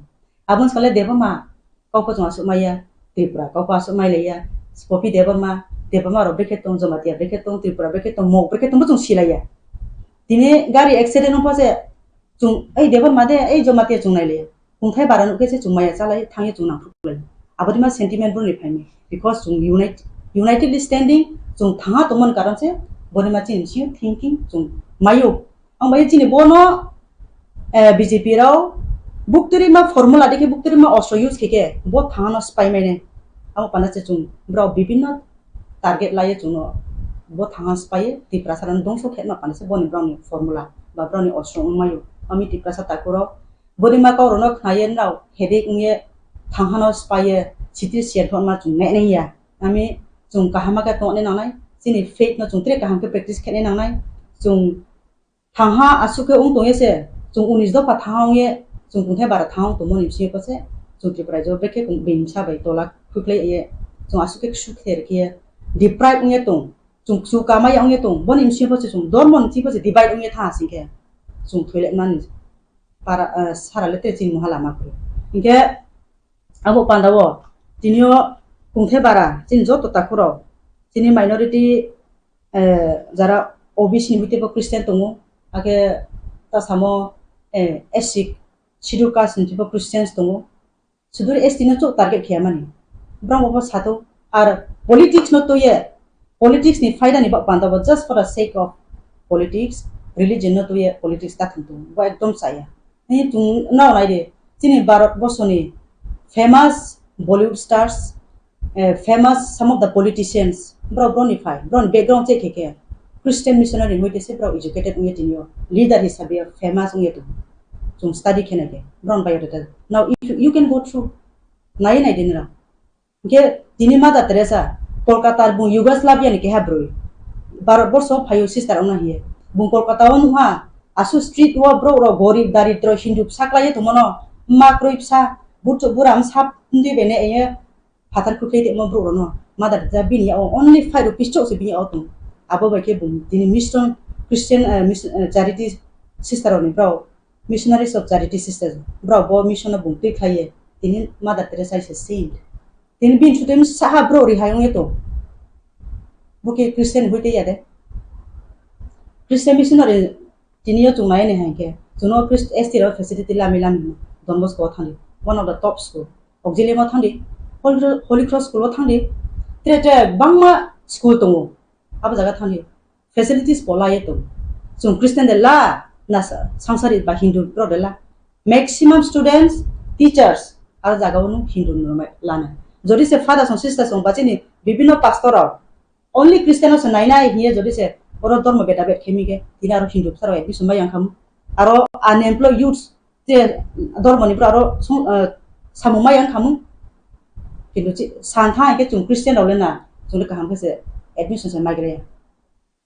Aboni sale Debbarma kok bo chwng aswk maya, Tripura kok bo aswk mai laiya, Popi Debbarma, Debbarma rok brekhe tong, Jamatia brekhe tong, Tripura brekhe tong, Mok brekhe tong bo chwng silaiya. Tini gari accident wngpha se chwng ei Debbarma de, ei Jamatia chwng nai laiya. Kungthai bara nukhe se chwng maya chalai thangya chwng nangkuk lai. Abodima sentiment boroni phaimai. Because chwng unite, unitedly standing, chwng thangha tongmani karon se borima chini bisingo thinking chwng maio. Ang bai chini bono, eh, B J P rao bukturima formula dikhe bukturima ostro use khe khe bo thangano spaimaine. Abo pana se chwng brao bibinno target laiye chwngno bo thangha spaiye Tiprasa rano dongso khetma pana se boni brao ni formula ba brao ni ostro wngmaio. Ami Tiprasa takurok Borima kok rokno khnaye nrao headache wngye thanghano spaiye sitri siyan phano ma chwng nai nangya. Ami chwng kaham khe tongna nangnai, chini faith no chwng tre kaham khe practice khe nai nangnai. Chwng thangha aswk khe wng tongye se, chwng unis dopha thangha wngye, chwng kungthai bara thangha wng tongmani bisingo se, chwng Tripura rajyo bekhe bini bwsa bai tola khuiklai ye, chwng aswk khe ksu khe rikhe deprive wngye tong, chwng ksu kamai wngye tong, boni bisingo se chwng dormo ni bisingo se divide wngye tha asing khe. chwng thwilaimani para, ah, sara le tere chini moha lama kwrwi. Hinkhe abo panda o tini o kungthai bara chini joto takhuk rok, chini minority, eh, jara O B C ni bithi bo Christian tongo, hakhe ta samo, eh, S C schedule caste ni bithi bo Christians tongo. Sudur S T no chuk target khe mani. Borok bo sato ar politics no tuye, politics ni faida ni ba-, panda bo just for the sake of politics, religion no tuye politics ta thung tung. Bo ekdom chaya. Ni tung nao nai de. Chini Bharat borsoni famous Bollywood stars, eh, famous some of the politicians, borok, borok ni phai, borok ni background check khe khe Christian missionary wngwi tese borok educated wngwi tini o leader hisabe famous wngwi tongo. Chwng study khe nai khe borok ni biodata. Now if you, you can go through, nai nai de nira. Hinkhe tini Mother Teresa, Kolkata bung Yugoslavia ni keha bwrwi, Bharat borso phaio sister wngna hiye. Bung Kolkata o nungha, asu street o borok rok gorib daridro Hindu bwsa klaiwi tongmano, ma kwrwi bwsa, buthu bura msa mdi bene eye, phatar khuklai tongma borok rokno. Mother Teresa bini yago only five rupees chok se bini yago tong. Abo bai khe bung tini mission Christian, eh, mis-, eh, charity sister rokni borok, Missionaries of Charity Sisters, borok bo mission no bung twi khlaiye, tini Mother Teresa is a saint. Tini bini thutwi saha borok rihai wngya tong. Bo khe Christian hoi tei ya de. Christian missionary tini yo chwng nai nai hai khe, chwngno Christ-, S T rok facility lami lami Don Bosco o thangdi, one of the top school. Auxilium o thangdi, Holy Cro-, Holy Cross school o thangdi. Tre tre bangma school tongo. Abo jaga thangdi. Facilities polai tong. Chwng Christian de la, na sa-, sangsari ba Hindu bro de la. Maximum students, teachers, aro jaga o nung Hindu nung lana. Jodi se father song sister song bachini bibhinno pastor rok only Christian o se nai nai hiye jodi se oro dormo beda bed khemi khe tini aro Hindu bwsarok admission bai yang khamu. Aro unemployed youths je dormo ni bwrwi aro sung, eh, samung bai yang khamu. Kintu chi-, san thang khe chwng Christian rok le na, chwng le kaham khe se admission se mai gre.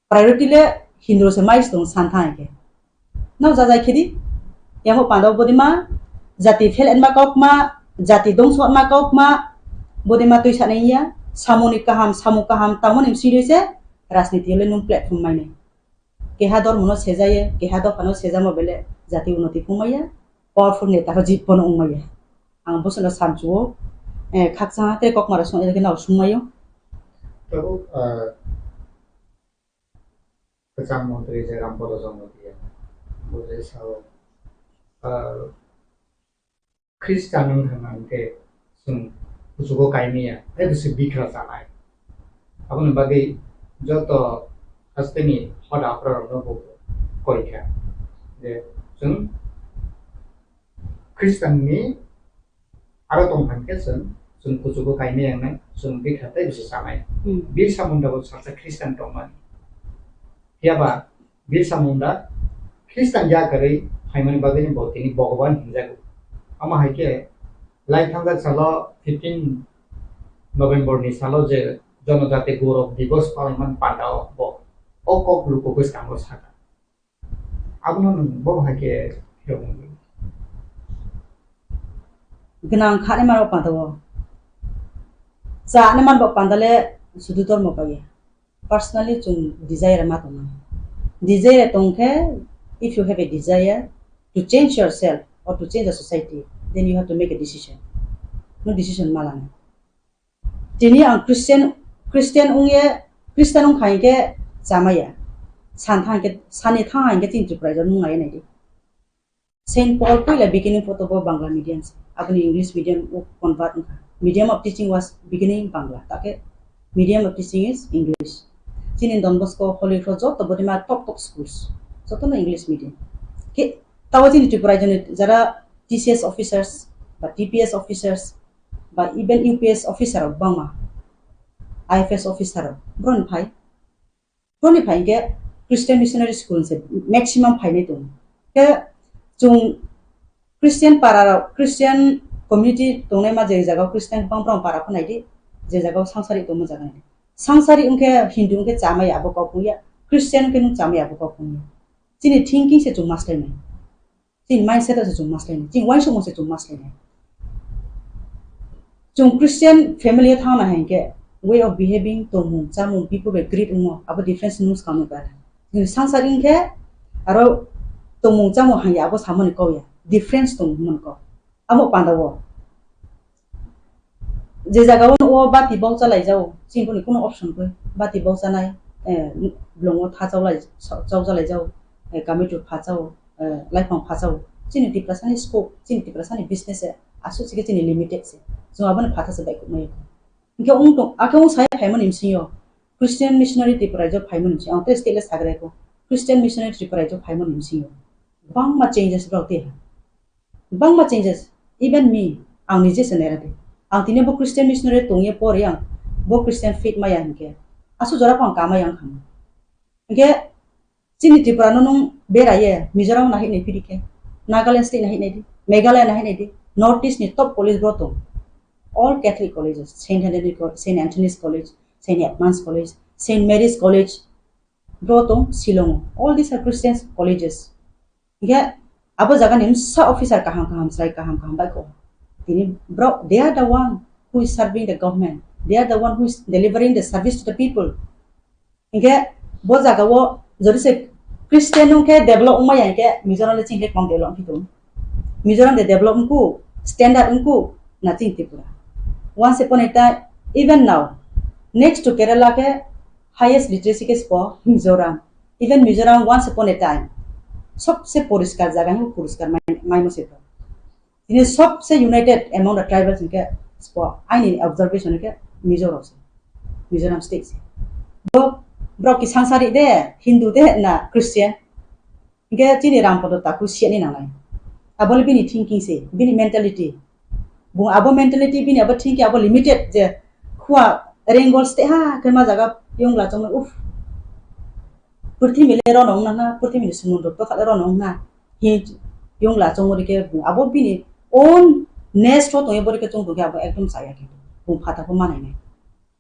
Priority le Hindu se mai tong san thang khe. Nang jajai khedi, yamo panda bodima, jati phel enma kokma, jati dongso ma kokma, bodima twi sanai ya, samung ni kaham, samung kaham, tamo ni siri se, rajniti le nung platform mai nai. Keha dormo no sejaye, keha dopha no sejamo bele jati unoti pungmaya, powerful neta ko jit bono wngmaya. Ang bosono samchuo, eh, khakchang tei kokmaro song, ere khe nao sungmayo. Tabuk, ah, kwcham montri je Rampada Jamatia, bo je sao, ah, Khristan wng thangna hwnkhe chwng kuchugo kaimaya, tei bwswk bikra chanai. Aboni bagwi joto hasteni hoda aphra rokno bo koi kha je chwng Khristanni aro tong thang khe chwng, chwng kuchugo kaimaya wngnai, chwng bikha tei bwswk chanai. Hmm. Birsa Munda bo salsa Khristan tongmani. Phiya ba Birsa Munda Khristan ya kwrwi phaimani bagwino bo tini Bhogoban hinjago. Omo hai khe lai thangjak salo fifteen November ni salo je Jonojati Gaurav Divas palaimani pandao bo o kok luku bwskango sakha. Abono nwng bo hai khe phiyok nangdi. Gwnang kha ni mano panda o. Cha ni man bo panda le sudu dormo pai ya. Personally, chwng desire ma tongmani. Desire tong khe, if you have a desire to change yourself or to change the society, then you have to make a decision. No decision ma lana. Tini ang Christian, Christian wngye, Christian wngkha hinkhe chamaya. San thang hinkhe, sani thang hinkhe chini Tripura rok nung nai nai di. Saint Paul puila beginning photo bo Bangla medium se. Aboni English medium o convert wngkha. Medium of teaching was beginning Bangla. Take medium of teaching is English. Chini Don Bosco, Holy Cross joto bodima top top schools. Joto no English medium. Ke tawa chini Tripura joni jara T C S officers ba T P S officers ba even U P S officer rok bangma, I F S officer rok bron phai. Boni phai hinkhe Christian Missionary School se maximum phainai tongo. Khe chwng Christian para rok, Christian community tongnai ma je jaga o Christian bang bang para pho naidi, je jaga o sangsari tongma jaga naidi. Sangsari wngkhe Hindu wngkhe chamaya abo kok wngya, Christian wngkhe nwng chamaya abo kok wngya. Chini thinking se chwng maslainai. Chini mindset o se chwng maslainai, chini uansukmung se chwng maslainai. Chwng Christian family o thangna hai khe way of behaving, tongmung, chamung, people bai greet wngmo, abo difference nung swkang nukha. Chini sangsari wngkhe aro tongmung chamung hangya abo samani kok ya, difference tongmung kok. Amo panda o je jaga o nugo bati bok chalai jao, chini boni kuno option koi, bati bok chanai, eh, blongo tha chaulai, chau chalai jao, eh, kamitu pha chao, eh, laiphang pha chao. Chini Tiprasani scope, chini Tiprasani business, eh, aswk se khe chini limited se. Chwng abono phatha se bai kuk maya. Hingke wng tong, akhe wng sai phaimani bisingo Christian missionary Tripura raijo phaimani bisingo, ang tei state le sagraiko Christian missionary Tripura raijo phaimani bisingo. Bangma changes rok tei ha. Bangma changes, even me, ang nije se naira de. Ang tini bo Christian missionary tongye pori ang bo Christian faith maya hingke. Asu jora ko ang kamai ang khamu. Hingke chini Tripura no nung beraye Mizoram nahik nai phidi khe, Nagaland state nahik nai di, Meghalaya nahik nai di, North East ni top college bro tong. All Catholic colleges, Saint Anthony Co-, Saint Anthony's College, Saint Edmund's College, Saint Mary's College, bro tong Shillong. All these are Christian colleges. Hingke abo jaga ni msa officer kaham kaham, chwrai kaham kaham bai kho. Tini bro, they are the one who is serving the government. They are the one who is delivering the service to the people. Hingke bo jaga o jodi se Christian wngkhe develop wngmaya hingke Mizoram le chingkhe kwbang develop wngkhe tongo. Mizoram de develop wngkhu, standard wngkhu, na chini Tripura. Once upon a time, even now, next to Kerala khe highest literacy khe spo Mizoram. Even Mizoram once upon a time, sobse poriskar jaga hingke poriskar mai, maimo se. Tini sobse united among the tribals hingke spo, aini observation hingke Mizo rok se, Mizoram state se. Bo, borok ki sangsari de, Hindu de na Christian? Hingke chini Rampada Taku siya ni nangnai. Abole bini thinking se, bini mentality. Bo abo mentality, bini abo thinking abo limited je khua Rengol state ha khe ma jaga yongla chongma uf. Purthimbi le rono wngna na, purthimbi ni sumundro tokha le rono wngna. Hi yongla chongori khe bo abo bini own nest o tongwi bori khe chong tongkhe abo ekdom chaya khe. Bo phatha pho manai nai.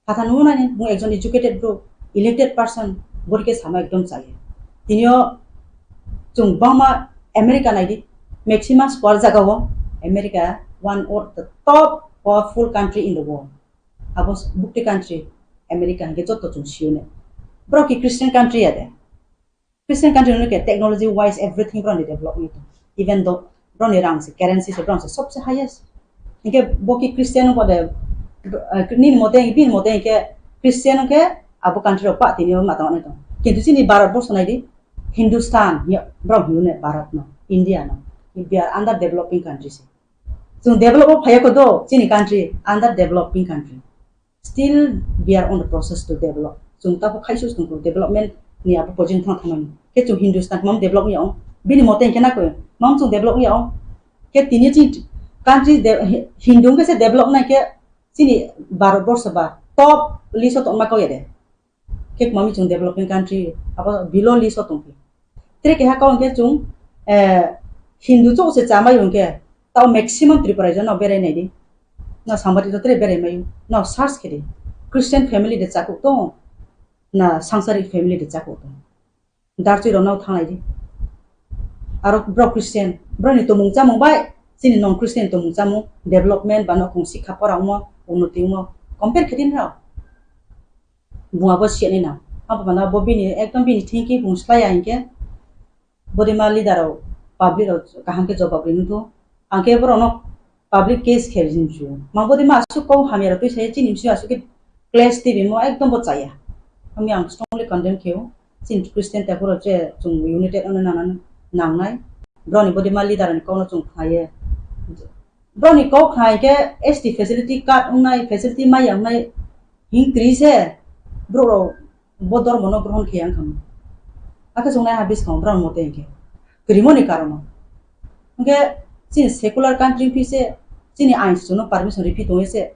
Phatha nung nai, bo ekjon educated bro, elected person, bori khe sama ekdom chaya. Tini o chwng bangma America nai di, maximum square jaga o America one of the top powerful country in the world. Abo bukti country America hingke joto chwng siyone. Bro ki Christian country ya de. Christian country no ke technology wise everything bro ni develop ni. Even though bro ni rang se currency se bro se sobse highest. Hingke bo ki Christian bo de, eh, nini mote, bini mote hingke Christian hingke abo country rok pa tini ma tong ani tong. Kintu chini Bharat borso nai di, Hindustan, ya, bro hino ne Bharat no, India no. We are under developing country se. Chwng develop o phaiya kho do, chini country under developing country. Still, we are on the process to develop. Chwng tabuk khaisu chwng development ni abo project thang thangmani. Khe chwng Hindustan mam develop ya ong. Bini mote khe na koi, mam chwng develop ya ong. Khe tini chini country de, Hindu khe se develop nai khe chini Bharat borso ba top list o tongma kau ya de. Khe kwmami chwng developing country, abo below list o tongkhe. Tere keha kau hwnkhe chwng, eh, Hindu chok se chamai hwnkhe, tao maximum Tripura raijo no berai nai di. No Sambati to tere berai mai, no search khe di. Christian family de chakuk tong, na Sangsari family de chakuk tong. Darchwi rok no thanglai di. Aro bro Christian, bro ni tomung chamung bai, chini non Christian tomung chamung, development ba no kung sikha pora wngmo, unnoti wngmo, compare khe di nrao. Bung abo siya ni na. Abo mana bo bini, ekdom bini thinking bung slaya hinkhe. Bodima leader rok, public rok kaham khe jobab ri nuthu. Ang khe borok no public case khe ri nuthu. Mang bodima aswk kok hamya rok twi sai chini bisi aswk khe clash twi bimo ekdom bo chaya. Ami ang strongly condemn khe o. Chini Christian takhuk rok je chwng united wngna nang-, nangnai. Borok ni bodima leader ni kok no chwng khnai ye. Borok ni kok khnai khe S T facility card wngnai, facility maya wngnai. Hing twi se borok rok bo dormo no grohon khe yang kha. Akhe chwng nai ha bwskango borok mote hinkhe kwrwimo ni karon o. Hinkhe chini secular country phi se chini ain chwng no permission riphi tong se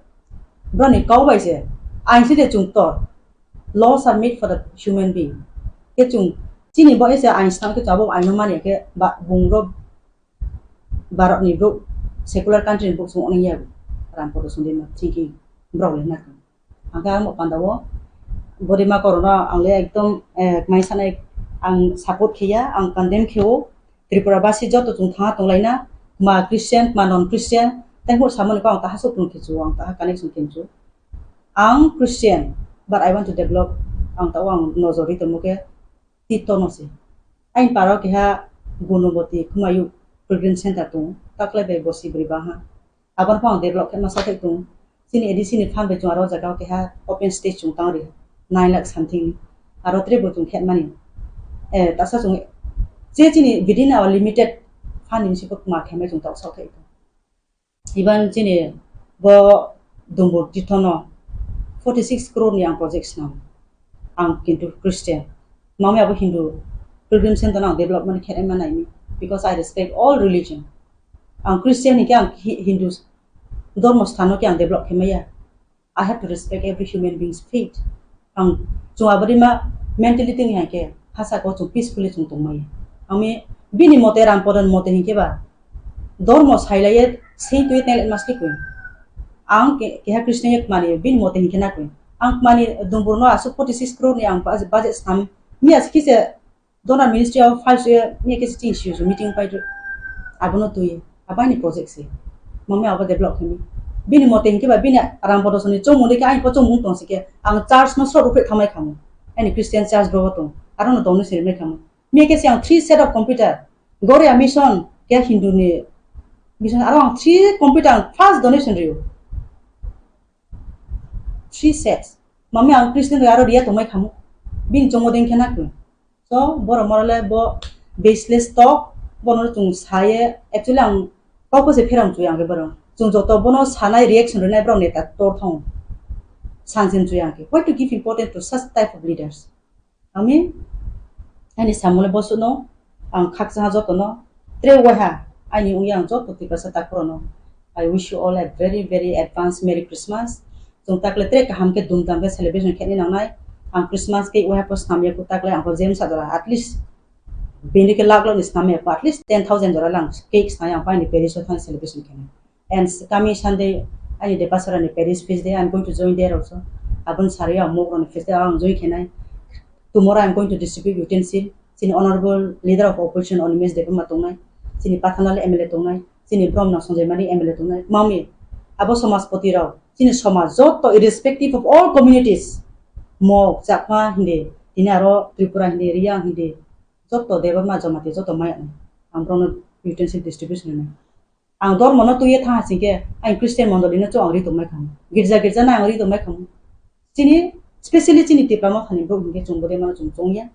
borok ni kok bai se ain se de chwng tor. Laws are made for the human being. Khe chwng chini bo ese ain snam khe chwng abo ain no mani khe ba bung rok Bharat ni brouh, secular country ni brouh se wngnai ya bo. Ram Poto Sundima thinking borok le nakha. Ang khe ang bo panda o Bodima Korona ang le ekdom, eh, mai sanai ang support khe ya, ang condemn khe o. Tripura basi joto chwng thangna tong lai na, ma Christian, ma non Christian, tei hor samani ko ang taha support khe chu, ang taha connection khe chu. Ang Christian, but I want to develop, ang ta o ang nojor ri tongmo khe Tito no se. Aini para o keha Gunoboti Khumayuk Pilgrim Center tongo, taklai bai bosi bwrwi baha. Aboni phano develop khe masa thai tongo. Chini A D C ni fund bai chwng aro jaga o keha open stage chwng tang ri, nine lakh something ni. Aro tre bo chwng khe mani. Eh, tasa chwng je chini within our limited fund ni siko ma khe mai chwng tok sok thai tongo. Iban chini bo Dumbur Tirthono forty six crore ni ang project swnam. Ang kintu Christian. Mami abo Hindu Pilgrim Center no ang development khe ma naini, because I respect all religion. Ang Christian ni khe ang Hi-, Hindu dormo sthano khe ang develop khe maya. I have to respect every human being's faith. Ang chwng abadi ma mentality ni hai khe hasa ko chwng peacefully chwng tongmai. Ami bini mote Ram Podan mote hinkhe ba dormo sailaiye sei twi tel maski kun. Ang ke, keha Christian ye kmani bini mote hinkhe na kun. Ang kmani Dumbur no asuk forty six crore ni ang budget, budget sam mi aski se Donor Ministry of Files ye ni kisi chini siyo meeting pai tu. Abono twi abai ni project se. Mami abo develop khani. Bini mote hinkhe ba bini Ram Podan ni chwng muni khe ai po chwng mung tong sike. Ang church no srok upre thamai khamu. Ani Christian church bro tong. Aro no donation rimai khamu. Mi khe se ang three set of computer. Goria mission khe Hindu ni mission aro ang three computer ang first donation riyo. Three sets. Mami ang Christian bai aro riya tongmai khamu. Bini chwng mode hinkhe na kun. So, borok morale bo baseless talk, bono chwng saye, actually ang kok se pherang chuya ang borok. Chwng joto bono sanai reaction rinai borok neta tor thong. Sansen chuya ang. Why to give importance to such type of leaders? Ami, ani samole bosuno, ang khaksa jotono, tre waha, ani ungya ang joto Tiprasa takhorono. I wish you all a very, very advance Merry Christmas. Chwng takle tre kaham khe dhumdham khe celebration khe nangnai. Ang Christmas cake wahai po snam ya ku takle ang po jem sa dora. At least bini khe lakh lakh ni snam ya po, at least ten thousand jora lang cake snai ang po ani parish o thang celebration khe. And coming Sunday ani Depasara ni parish feast day, I'm going to join there also. Abon sari ang mok roni feast day ang join khe nai. Tomorrow I'm going to distribute utensil. Chini honorable leader of opposition Animesh Debbarma tongnai. Chini Pathanal M L A tongnai. Chini Bromna Sanjay Mani M L A tongnai. Mami, abo somajpoti rok, chini somaj joto irrespective of all communities, Mok, Chakma hindi, tini aro Tripura hindi, Riyang hindi, joto Debbarma Jamatia joto maya. Ang borokno utensil distribution rwnai. Ang dormono twiwi thang hasingkhe, ang Christian mondolino chwng ang ri tongmai khamu. Girja girja no ang ri tongmai khamu. Chini, specially chini Tipra Mothani borok hinkhe chwng bodai mano chwng chongya.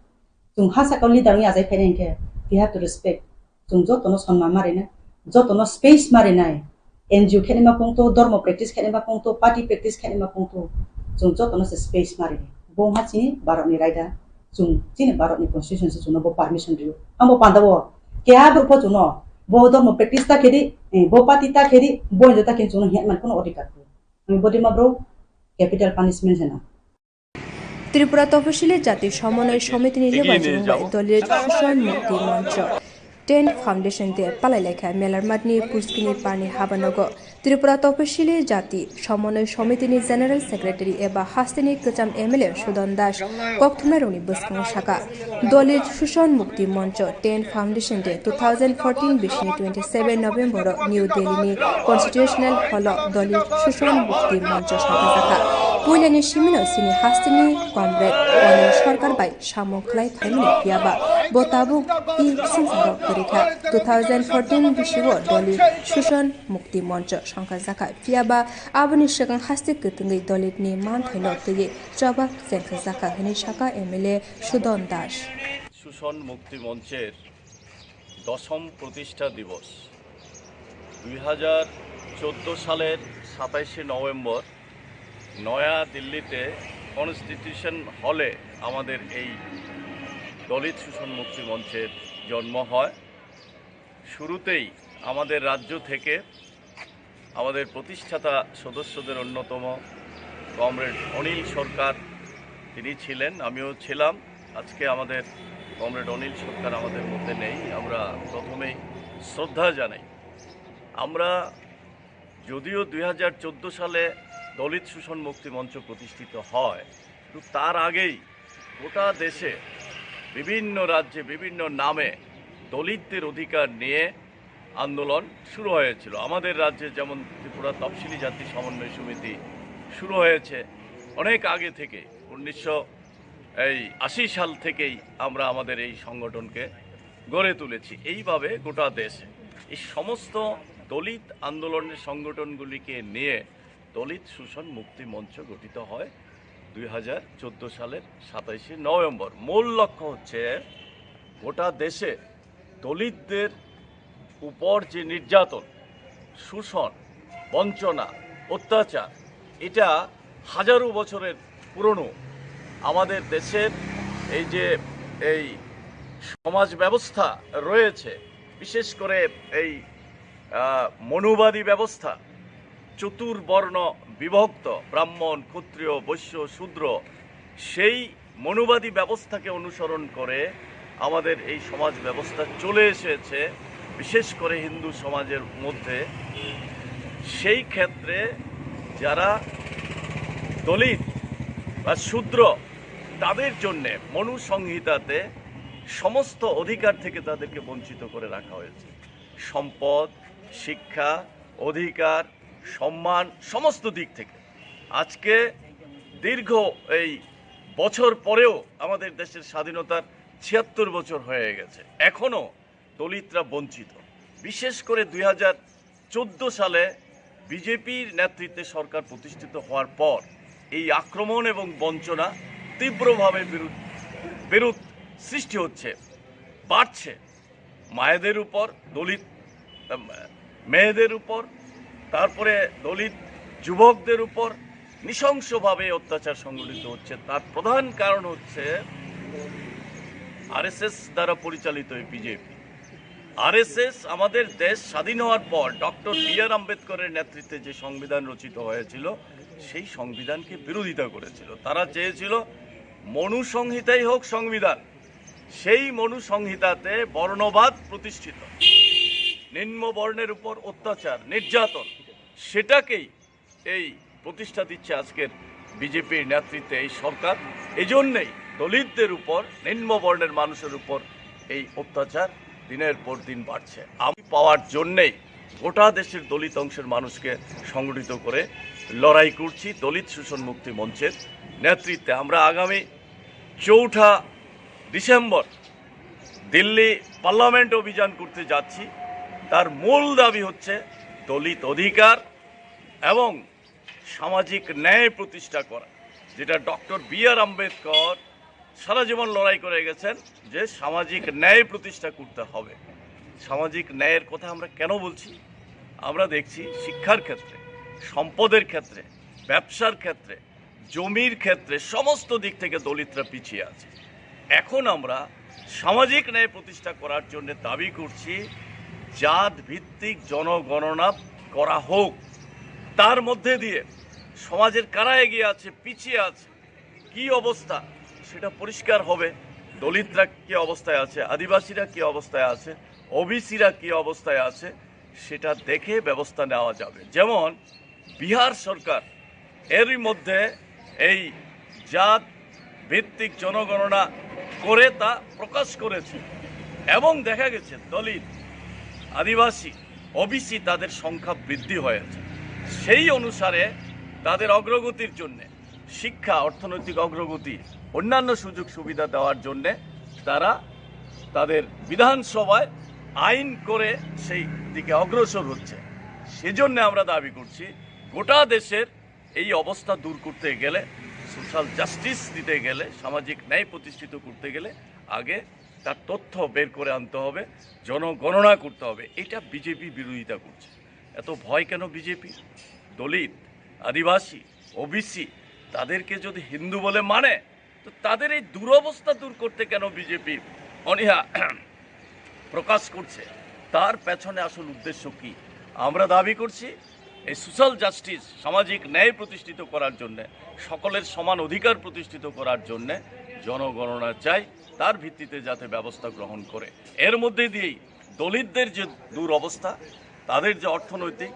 Chwng ha sakao leader wngya achai phainai hinkhe, we have to respect. Chwng jotono sonma ma rinai, jotono space ma rinai. N G O khenima pungto, dormo practice khenima pungto, party practice khenima pungto, chwng jotono se space ma rinai. Bo wngkha chini Bharatni raida, chwng chini Bharatni constitution se chwngno bo permission rio. Ang bo panda o keha borok bo chwngno bo dormo practice ta khedi, eh, bo party ta khedi, bo N G O ta khedi chwngno hwnwi man kuno odhikar. Ang bodima bro capital punishment hwna. Tripura Toposili Jati Somonoi Somitini lebar jwrwng bai Dalit Shoshan Mukti Moncho Tent Foundation de palai laikha Melarmatni Puskini Parni habanogo. Tripura Toposili Jati Somonoi Somitini General Secretary eba hasteni kwcham M L A Sudon Das kokthumnairokni bwskango saka, Dalit Shoshan Mukti Moncho Tent Foundation de two thousand fourteen bisini twenty seven November o New Delhi ni Constitutional Hall o Dalit Shoshan Mukti Moncho songkha jakha. Puilani simino sini hasteni Comrade Anil Sarkar bai samung khlai phaimani phiyaba bo tabuk i swngcharok kwrwikha. Two thousand fourteen bisio Dalit Shoshan Mukti Moncho songkha jakha, phiyaba aboni swkang haste kwtwngwi Dalitni manthaino twiwi chobak chengkha jakha hwnwi sakha M L A Sudon Das. শোষণ মুক্তি মঞ্চের দশম প্রতিষ্ঠা দিবস। দুই হাজার চোদ্দো সালের সাতাইশে নভেম্বর নয়া দিল্লিতে কনস্টিটিউশন হলে আমাদের এই দলিত শোষণ মুক্তি মঞ্চের জন্ম হয়। শুরুতেই আমাদের রাজ্য থেকে আমাদের প্রতিষ্ঠাতা সদস্যদের অন্যতম কমরেড অনিল সরকার, তিনি ছিলেন, আমিও ছিলাম। আজকে আমাদের কমরেড অনিল সরকার আমাদের মধ্যে নেই, আমরা প্রথমেই শ্রদ্ধা জানাই। আমরা যদিও দুই হাজার চোদ্দো সালে দলিত শোষণ মুক্তি মঞ্চ প্রতিষ্ঠিত হয়, কিন্তু তার আগেই গোটা দেশে বিভিন্ন রাজ্যে বিভিন্ন নামে দলিতদের অধিকার নিয়ে আন্দোলন শুরু হয়েছিল। আমাদের রাজ্যে যেমন ত্রিপুরা তফসিলি জাতি সমন্বয় সমিতি শুরু হয়েছে অনেক আগে থেকে, উনিশশো এই আশি সাল থেকেই আমরা আমাদের এই সংগঠনকে গড়ে তুলেছি। এইভাবে গোটা দেশে এই সমস্ত দলিত আন্দোলনের সংগঠনগুলিকে নিয়ে দলিত শোষণ মুক্তি মঞ্চ গঠিত হয় দুই হাজার চোদ্দ সালের সাতাইশে নভেম্বর। মূল লক্ষ্য হচ্ছে গোটা দেশে দলিতদের উপর যে নির্যাতন, শোষণ, বঞ্চনা, অত্যাচার, এটা হাজারো বছরের পুরনো। আমাদের দেশের এই যে এই সমাজ ব্যবস্থা রয়েছে, বিশেষ করে এই আহ, মনুবাদী ব্যবস্থা, চতুর্বর্ণ বিভক্ত, ব্রাহ্মণ, ক্ষত্রিয়, বৈশ্য, শূদ্র, সেই মনুবাদী ব্যবস্থাকে অনুসরণ করে আমাদের এই সমাজ ব্যবস্থা চলে এসেছে, বিশেষ করে হিন্দু সমাজের মধ্যে। সেই ক্ষেত্রে যারা দলিত বা শূদ্র, তাদের জন্যে মনু সংহিতাতে সমস্ত অধিকার থেকে তাদেরকে বঞ্চিত করে রাখা হয়েছে। সম্পদ, শিক্ষা, অধিকার, সম্মান, সমস্ত দিক থেকে। আজকে দীর্ঘ এই বছর পরেও আমাদের দেশের স্বাধীনতার ছিয়াত্তর বছর হয়ে গেছে, এখনো দলিতরা বঞ্চিত। বিশেষ করে দুই হাজার চোদ্দ সালে বিজেপির নেতৃত্বে সরকার প্রতিষ্ঠিত হওয়ার পর এই আক্রমণ এবং বঞ্চনা তীব্রভাবে বিরোধ, বিরোধ সৃষ্টি হচ্ছে, বাড়ছে। মায়েদের উপর, দলিত, আম, মেয়েদের উপর, তারপরে দলিত যুবকদের উপর নৃশংসভাবে অত্যাচার সংঘটিত হচ্ছে। তার প্রধান কারণ হচ্ছে আরএসএস দ্বারা পরিচালিত এই বিজেপি। আরএসএস আমাদের দেশ স্বাধীন হওয়ার পর ডক্টর বি আর আম্বেদকরের নেতৃত্বে যে সংবিধান রচিত হয়েছিল, সেই সংবিধানকে বিরোধিতা করেছিল। তারা চেয়েছিল মনু সংহিতাই হোক সংবিধান, সেই মনু সংহিতাতে বর্ণবাদ প্রতিষ্ঠিত, নিম্ন বর্ণের উপর অত্যাচার, নির্যাতন, সেটাকেই এই প্রতিষ্ঠা দিচ্ছে আজকের বিজেপির নেতৃত্বে এই সরকার। এই জন্যেই দলিতদের উপর, নিম্ন বর্ণের মানুষের উপর এই অত্যাচার দিনের পর দিন বাড়ছে। আমি পাওয়ার জন্যেই গোটা দেশের দলিত অংশের মানুষকে সংগঠিত করে লড়াই করছি দলিত শোষণ মুক্তি মঞ্চের নেতৃত্বে। আমরা আগামী চৌঠা ডিসেম্বর দিল্লি পার্লামেন্ট অভিযান করতে যাচ্ছি। তার মূল দাবি হচ্ছে দলিত অধিকার এবং সামাজিক ন্যায় প্রতিষ্ঠা করা, যেটা ডক্টর বি আর আম্বেদকর সারা জীবন লড়াই করে গেছেন, যে সামাজিক ন্যায় প্রতিষ্ঠা করতে হবে। সামাজিক ন্যায়ের কথা আমরা কেন বলছি? আমরা দেখছি শিক্ষার ক্ষেত্রে, সম্পদের ক্ষেত্রে, ব্যবসার ক্ষেত্রে, জমির ক্ষেত্রে সমস্ত দিক থেকে দলিতরা পিছিয়ে আছে। এখন আমরা সামাজিক ন্যায় প্রতিষ্ঠা করার জন্য দাবি করছি জাত ভিত্তিক জনগণনা করা হোক। তার মধ্যে দিয়ে সমাজের কারা এগিয়ে আছে, পিছিয়ে আছে, কি অবস্থা, সেটা পরিষ্কার হবে। দলিতরা কি অবস্থায় আছে, আদিবাসীরা কি অবস্থায় আছে, ওবিসিরা কি অবস্থায় আছে, সেটা দেখে ব্যবস্থা নেওয়া যাবে। যেমন বিহার সরকার এরই মধ্যে এই জাত ভিত্তিক জনগণনা করে তা প্রকাশ করেছে এবং দেখা গেছে দলিত, আদিবাসী, ওবিসি তাদের সংখ্যা বৃদ্ধি হয়েছে। সেই অনুসারে তাদের অগ্রগতির জন্যে, শিক্ষা, অর্থনৈতিক অগ্রগতি, অন্যান্য সুযোগ সুবিধা দেওয়ার জন্যে তারা তাদের বিধানসভায় আইন করে সেই দিকে অগ্রসর হচ্ছে। সেজন্য আমরা দাবি করছি, গোটা দেশের এই অবস্থা দূর করতে গেলে, সোশ্যাল জাস্টিস দিতে গেলে, সামাজিক ন্যায় প্রতিষ্ঠিত করতে গেলে আগে তার তথ্য বের করে আনতে হবে, জনগণনা করতে হবে। এটা বিজেপি বিরোধিতা করছে। এত ভয় কেন বিজেপির? দলিত, আদিবাসী, ওবিসি, তাদেরকে যদি হিন্দু বলে মানে, তো তাদের এই দুরবস্থা দূর করতে কেন বিজেপি অনীহা প্রকাশ করছে? তার পেছনে আসল উদ্দেশ্য কি? আমরা দাবি করছি এই সোশ্যাল জাস্টিস, সামাজিক ন্যায় প্রতিষ্ঠিত করার জন্য, সকলের সমান অধিকার প্রতিষ্ঠিত করার জন্য জনগণনা চাই, তার ভিত্তিতে যাতে ব্যবস্থা গ্রহণ করে। এর মধ্যে দিয়েই দলিতদের যে দুরবস্থা, তাদের যে অর্থনৈতিক,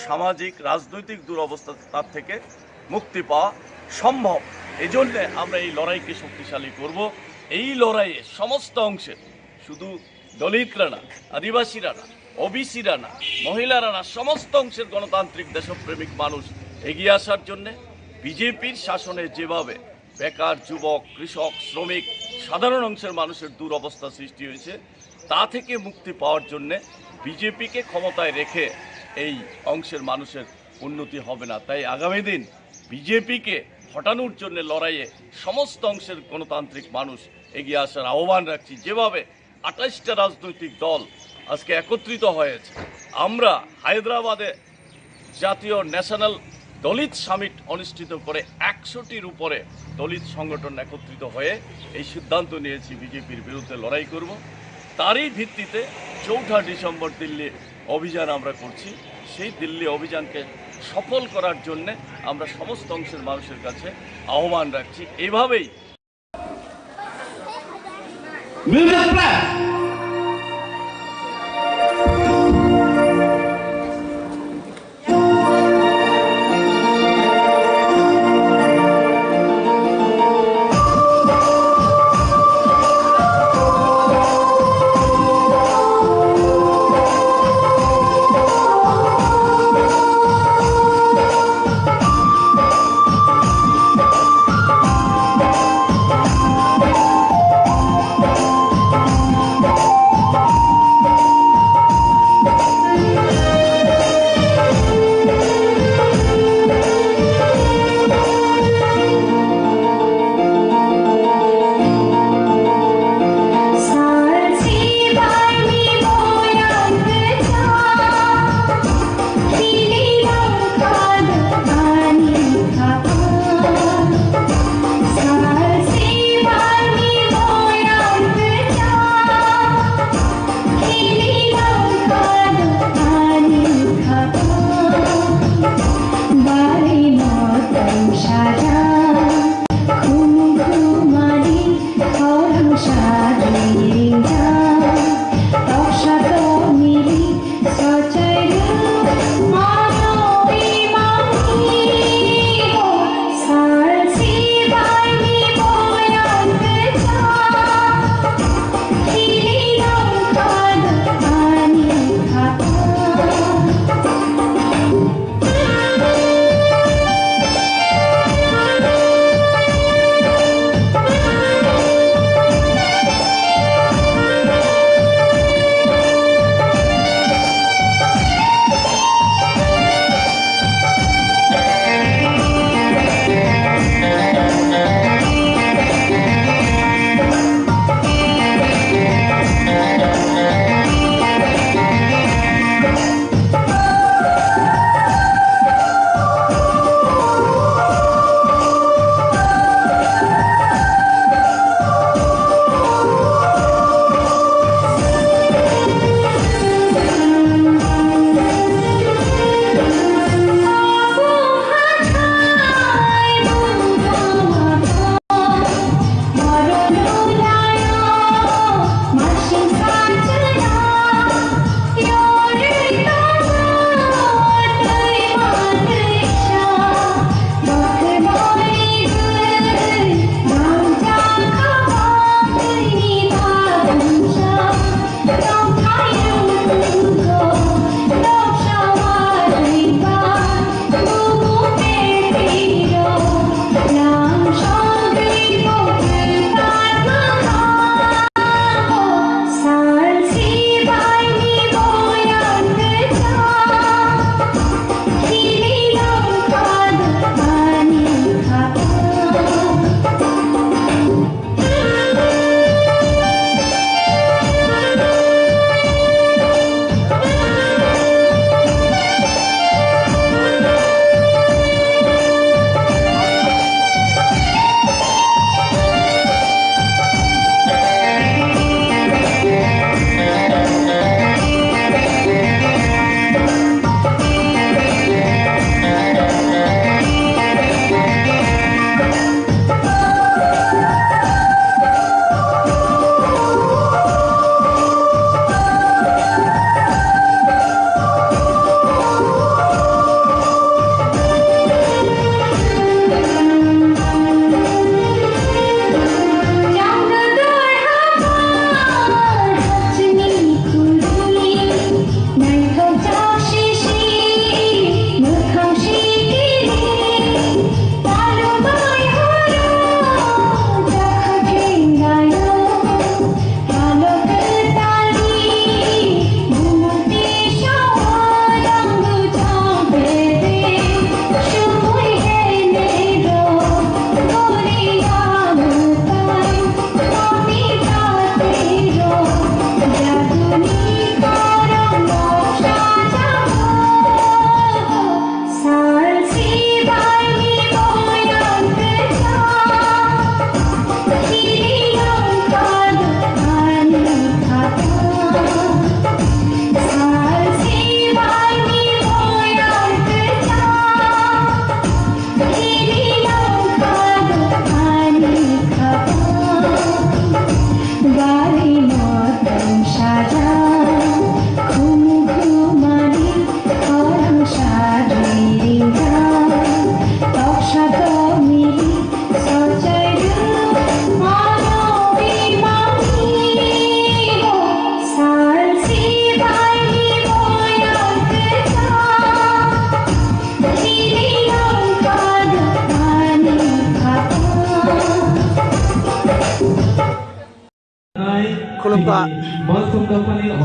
সামাজিক, রাজনৈতিক দুরবস্থা, তার থেকে মুক্তি পাওয়া সম্ভব। এই জন্যে আমরা এই লড়াইকে শক্তিশালী করব। এই লড়াইয়ে সমস্ত অংশের, শুধু দলিতরা না, আদিবাসীরা না, ওবিসিরা না, মহিলারা না, সমস্ত অংশের গণতান্ত্রিক দেশপ্রেমিক মানুষ এগিয়ে আসার জন্যে। বিজেপির শাসনে যেভাবে বেকার, যুবক, কৃষক, শ্রমিক, সাধারণ অংশের মানুষের দুরবস্থা সৃষ্টি হয়েছে, তা থেকে মুক্তি পাওয়ার জন্যে বিজেপিকে ক্ষমতায় রেখে এই অংশের মানুষের উন্নতি হবে না। তাই আগামী দিন বিজেপিকে হটানোর জন্য লড়াইয়ে সমস্ত অংশের গণতান্ত্রিক মানুষ এগিয়ে আসার আহ্বান রাখছি। যেভাবে আঠাশটা রাজনৈতিক দল আজকে একত্রিত হয়েছে, আমরা হায়দ্রাবাদে জাতীয় ন্যাশনাল দলিত সামিট অনুষ্ঠিত করে একশোটির উপরে দলিত সংগঠন একত্রিত হয়ে এই সিদ্ধান্ত নিয়েছি বিজেপির বিরুদ্ধে লড়াই করব। তারই ভিত্তিতে চৌঠা ডিসেম্বর দিল্লি অভিযান আমরা করছি। সেই দিল্লি অভিযানকে সফল করার জন্যে আমরা সমস্ত অংশের মানুষের কাছে আহ্বান রাখছি। এইভাবেই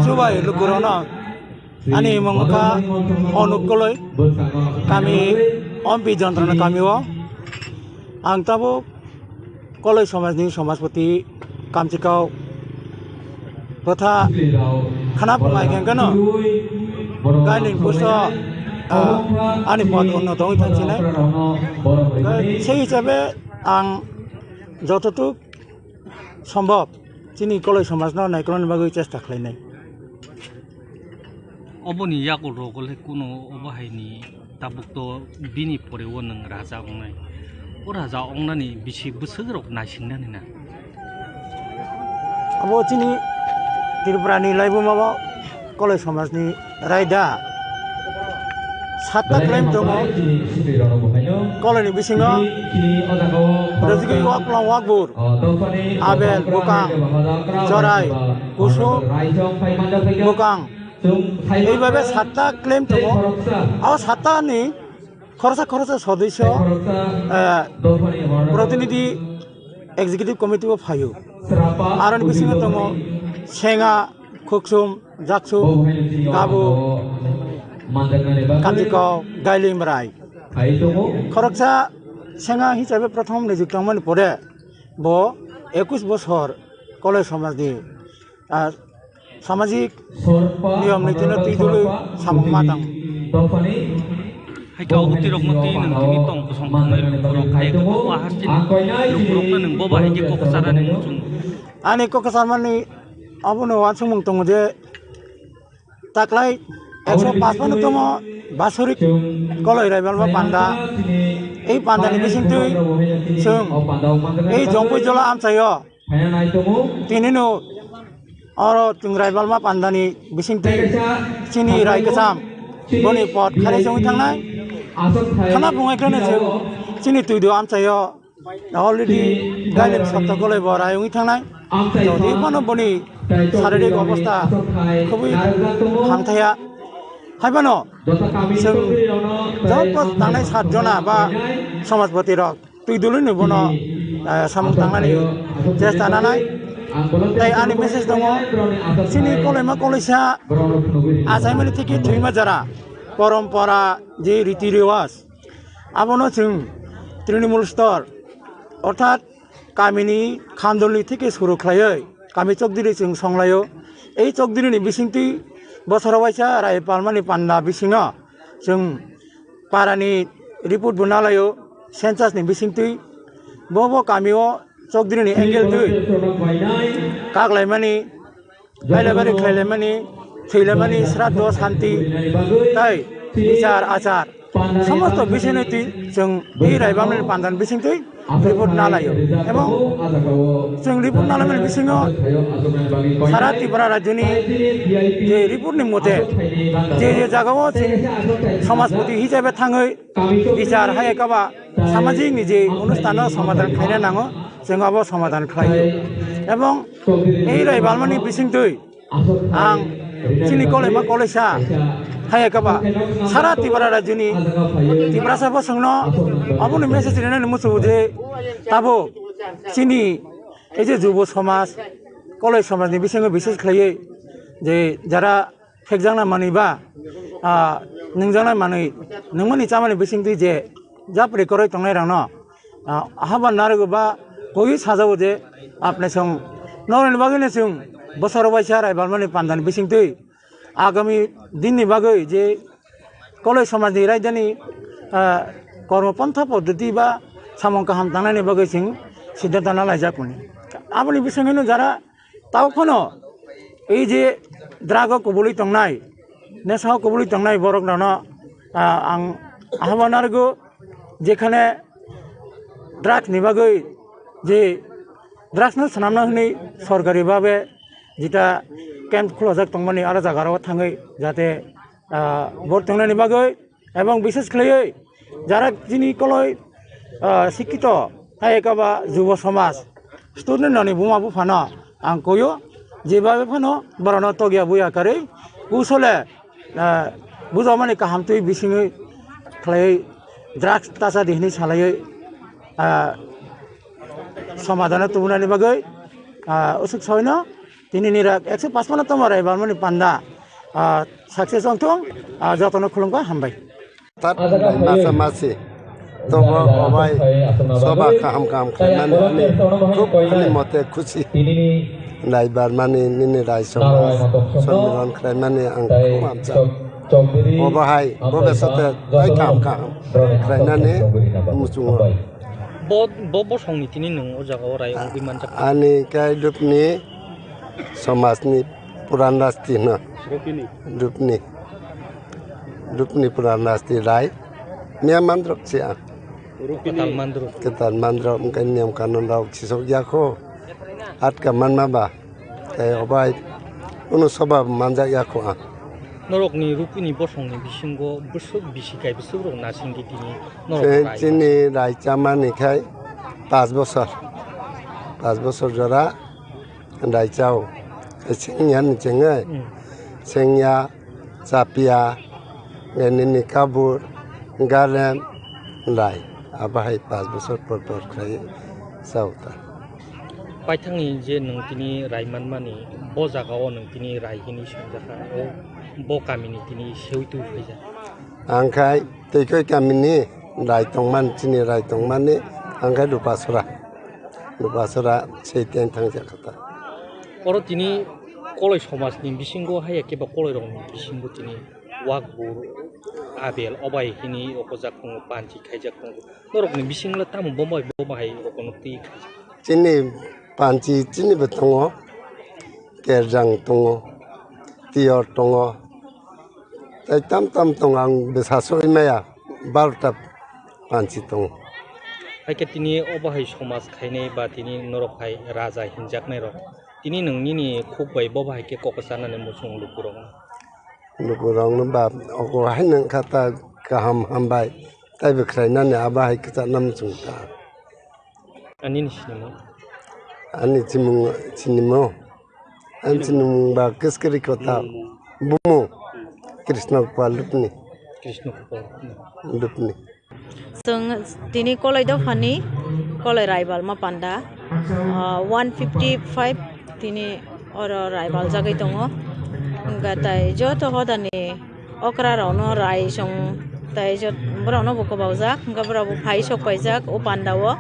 Chubai lukurokno, ani mung wngkha Onuk Koloi, kami Ompi Jontrona kami o. Ang tabuk Koloi somajni somajpoti kamchikao bwtha khana phunai khe hwnkhe no gailing pusto, ah, ani pod unno tongwi thangsinai. Sei hisabe ang jototuk sombhob chini Koloi somajno naikolna bagwi chesta khlainai. Oboni yago rogole kuno obo haini tabuk to bini pore o nwng raja ongnai. O raja ongnani bisi bwswk rok naisingnani na. Abo chini Tripura ni laibuma o Koloi somajni raida satta claim tongo. Koloi ni bisingo Rajigwi Waklang Wakbur, Abel Bukang, Jorai, Kusum Bukang, eibabe satta claim tongo. O satta ni khoroksa khoroksa sodisyo, eh, protinidhi executive committee o phaio. Aroni bisingo tongo Senga, Khuksum, Jaksu, Kabu, Kantikau, Gailim Rai. Khoroksa Senga hisabe prothom nijyukti tongmani pore bo ekush bosor Koloi somajni, ah, samajik niyom nitino twi dului samung ma tang. Hai ka obo tirokno twi nwng tini tong kosong tongnai lukurok hai khe bo ahasini lukurokno nwng bo bahai khe kok charani muchung. Ani kok charmani abono uansukmung tongo je taklai ekso paanch phano tongmo basorik Koloi Raibalma panda. Ei pandani bisingtwi chwng ei Jongpui Jola amchaio Tini no oro chwng Raibalma pandani bisingtwi chini rai kwcham boni pot khari chongwi thangnai. Khana bungwi kheno chwng chini twido amchaio already gailen sotto goloi bo rai wngwi thangnai. Jodi phano boni sharerik obostha khubui hamthaya. Haibano chwng joto tangnai sat jona ba somajpoti rok twi dului ni bono, eh, samung tangnani chesta nanai. Tei ani message tongo, chini koloima koloisa achaimani thiki thwima jara, porompora je riti rewaj, abono chwng Trinamool stor, orthat kamini khandolni thiki suru khlaiwi kami chokdiri chwng songlaio. Ei chokdirini bisingtwi bosoro waisa rai palmani panda bisingo chwng parani report bo nalaio, census ni bisingtwi bo bo kamio chokdiri ni angle twi kaklaimani, bailabari khlailaimani, thwilaimani, sraddho, santi, tai bichar achar, somosto bisingni twi chwng bai rai bamni pandan bisingtwi report nalaio. Ebong chwng report nalaimani bisingo sara Tripura rajyoni je report ni mote je je jagao chwng somajpoti hisabe thangwi bichar hai ekaba samajik ni je onusthan no somadhan khlaina nango, chwng abo somadhan khlaio. Ebong ei rai balmani bisingtwi ang chini koloima koloisa hai ekaba sara Tripura rajyoni Tiprasa bosongno aboni message rinani muchungo je tabuk chini ei je jubo somaj, koloi somajni bisingo bises khlaiwi je jara phekjakna manwi ba, ah, nungjaknai manwi, nungmani chamani bisingtwi je japri kwrwi tongnai rokno, ah, haba narwgo ba koi sajao je apne chwng norokni bagwino chwng bosoro waisa rai balmani pandani bisingtwi agami dinni bagwi je koloi somajni raidani, ah, kormo pontha poddoti ba samung kaham tangnaini bagwi chwng siddhanto nalaijak mani. Aboni bisingwino jara tao phano ei je drug o kubului tongnai, nesa o kubului tongnai borok rokno, ah, ang ahama narwgo, jekhane drugs ni bagwi je drugs no swnamna hwnwi sorkari babe jeta camp khulajak tongmani aro jaga rok thangwi jate, ah, bor tongnani bagwi. Ebong bises khlaiwi jara chini koloi, ah, sikito, hai ekaba jubo somaj, student rokni buma buphano ang koyo, jebabe phano borokno tokya buya karwi kusole, ah, bujokmani kaham twi bisingwi khlaiwi drugs tacha di hwnwi salaiwi, ah, somadhano tubunani bagwi, ah, usuk soino Tini ni rak ekso pachpanno tomo raibalmani panda, ah, success wngthung, ah, jotono khulumkha, hambai. Tat bai masa masi tobo obai soba kaham kaham khlaimani ani khub ani mote khusi. Raibalmani nini rai soba sommiron khlaimani ang khub hamsa. Obo hai bobe sote tai kaham kaham khlainani muchungo. Bo, bo bosongni tini nwng o jagao rai wngwi manjak. Ani kai dupni somajni puran rasti hwno. Rupini. Rupni. Rupni puran rasti rai. Miya mandrok si ang. Rupini. Kwtal mandrok. Kwtal mandrok, wngkha niyam kanun rok sisok ya kho. Atka manma ba. Tei obai uno soba manjak ya kho ang. Norokni rupini bosongni bisingo bwswk bisi kai bwswk rok nasingdi tini norok. Chini rai chamani khai pas bosor. Pas bosor jora. Rai chao. Sengya ni chengwi. Hmm. Sengya, chapia, nini kabur, garem, rai. Abo hai pas bosor por por khlai chao ta. Paithakni je nwng tini rai manmani, bo jagao nwng tini rai hini swngjak kha, o bo kamini tini sewi twi phaijak. Ang khai Teikoi kamini rai tongmani, chini rai tongmani, ang khai Rupasora. Rupasora sei ten thangjak kha ta. Oro tini koloi somajni bisingo haiya khe ba koloi rokni bisingo tini wakbur, abel, obai hini okojak tongo, panchi khaijak tongo. Norokni bisingo le tamo bomo bai bomo hai rokono twi khaijak. Chini panchi chini bo tongo, kerjang tongo, tiyor tongo, tei tam tam tongo, ang bwsa soi maya barota panchi tongo. Hai khe tini obo hai somaj khainai ba tini norok hai raja hinjaknai rok, tini nwng nini khuk bai bobo hai khe kok sanani muchung lukurokno. Lukurokno ba ogo hai nang kha ta kaham hambai tei bwkhwrainani abo hai kwchakna muchung ta. Ani ni sinimung? Ani chimung, sinimung? Ani sinimung ba Kiskiri Kota. Bumu? Krishna Kupar Lupni. Krishna Kupar. Lupni. Chwng tini Koloi dophani, Koloi Raibalma panda, ah, one fifty five tini oro raibaljagwi tongo. Hwnkhe tai joto hodani okra rokno rai song tai jot-, borokno bo kwbaujak, hwnkhe borok bo phai sok paijak o panda o.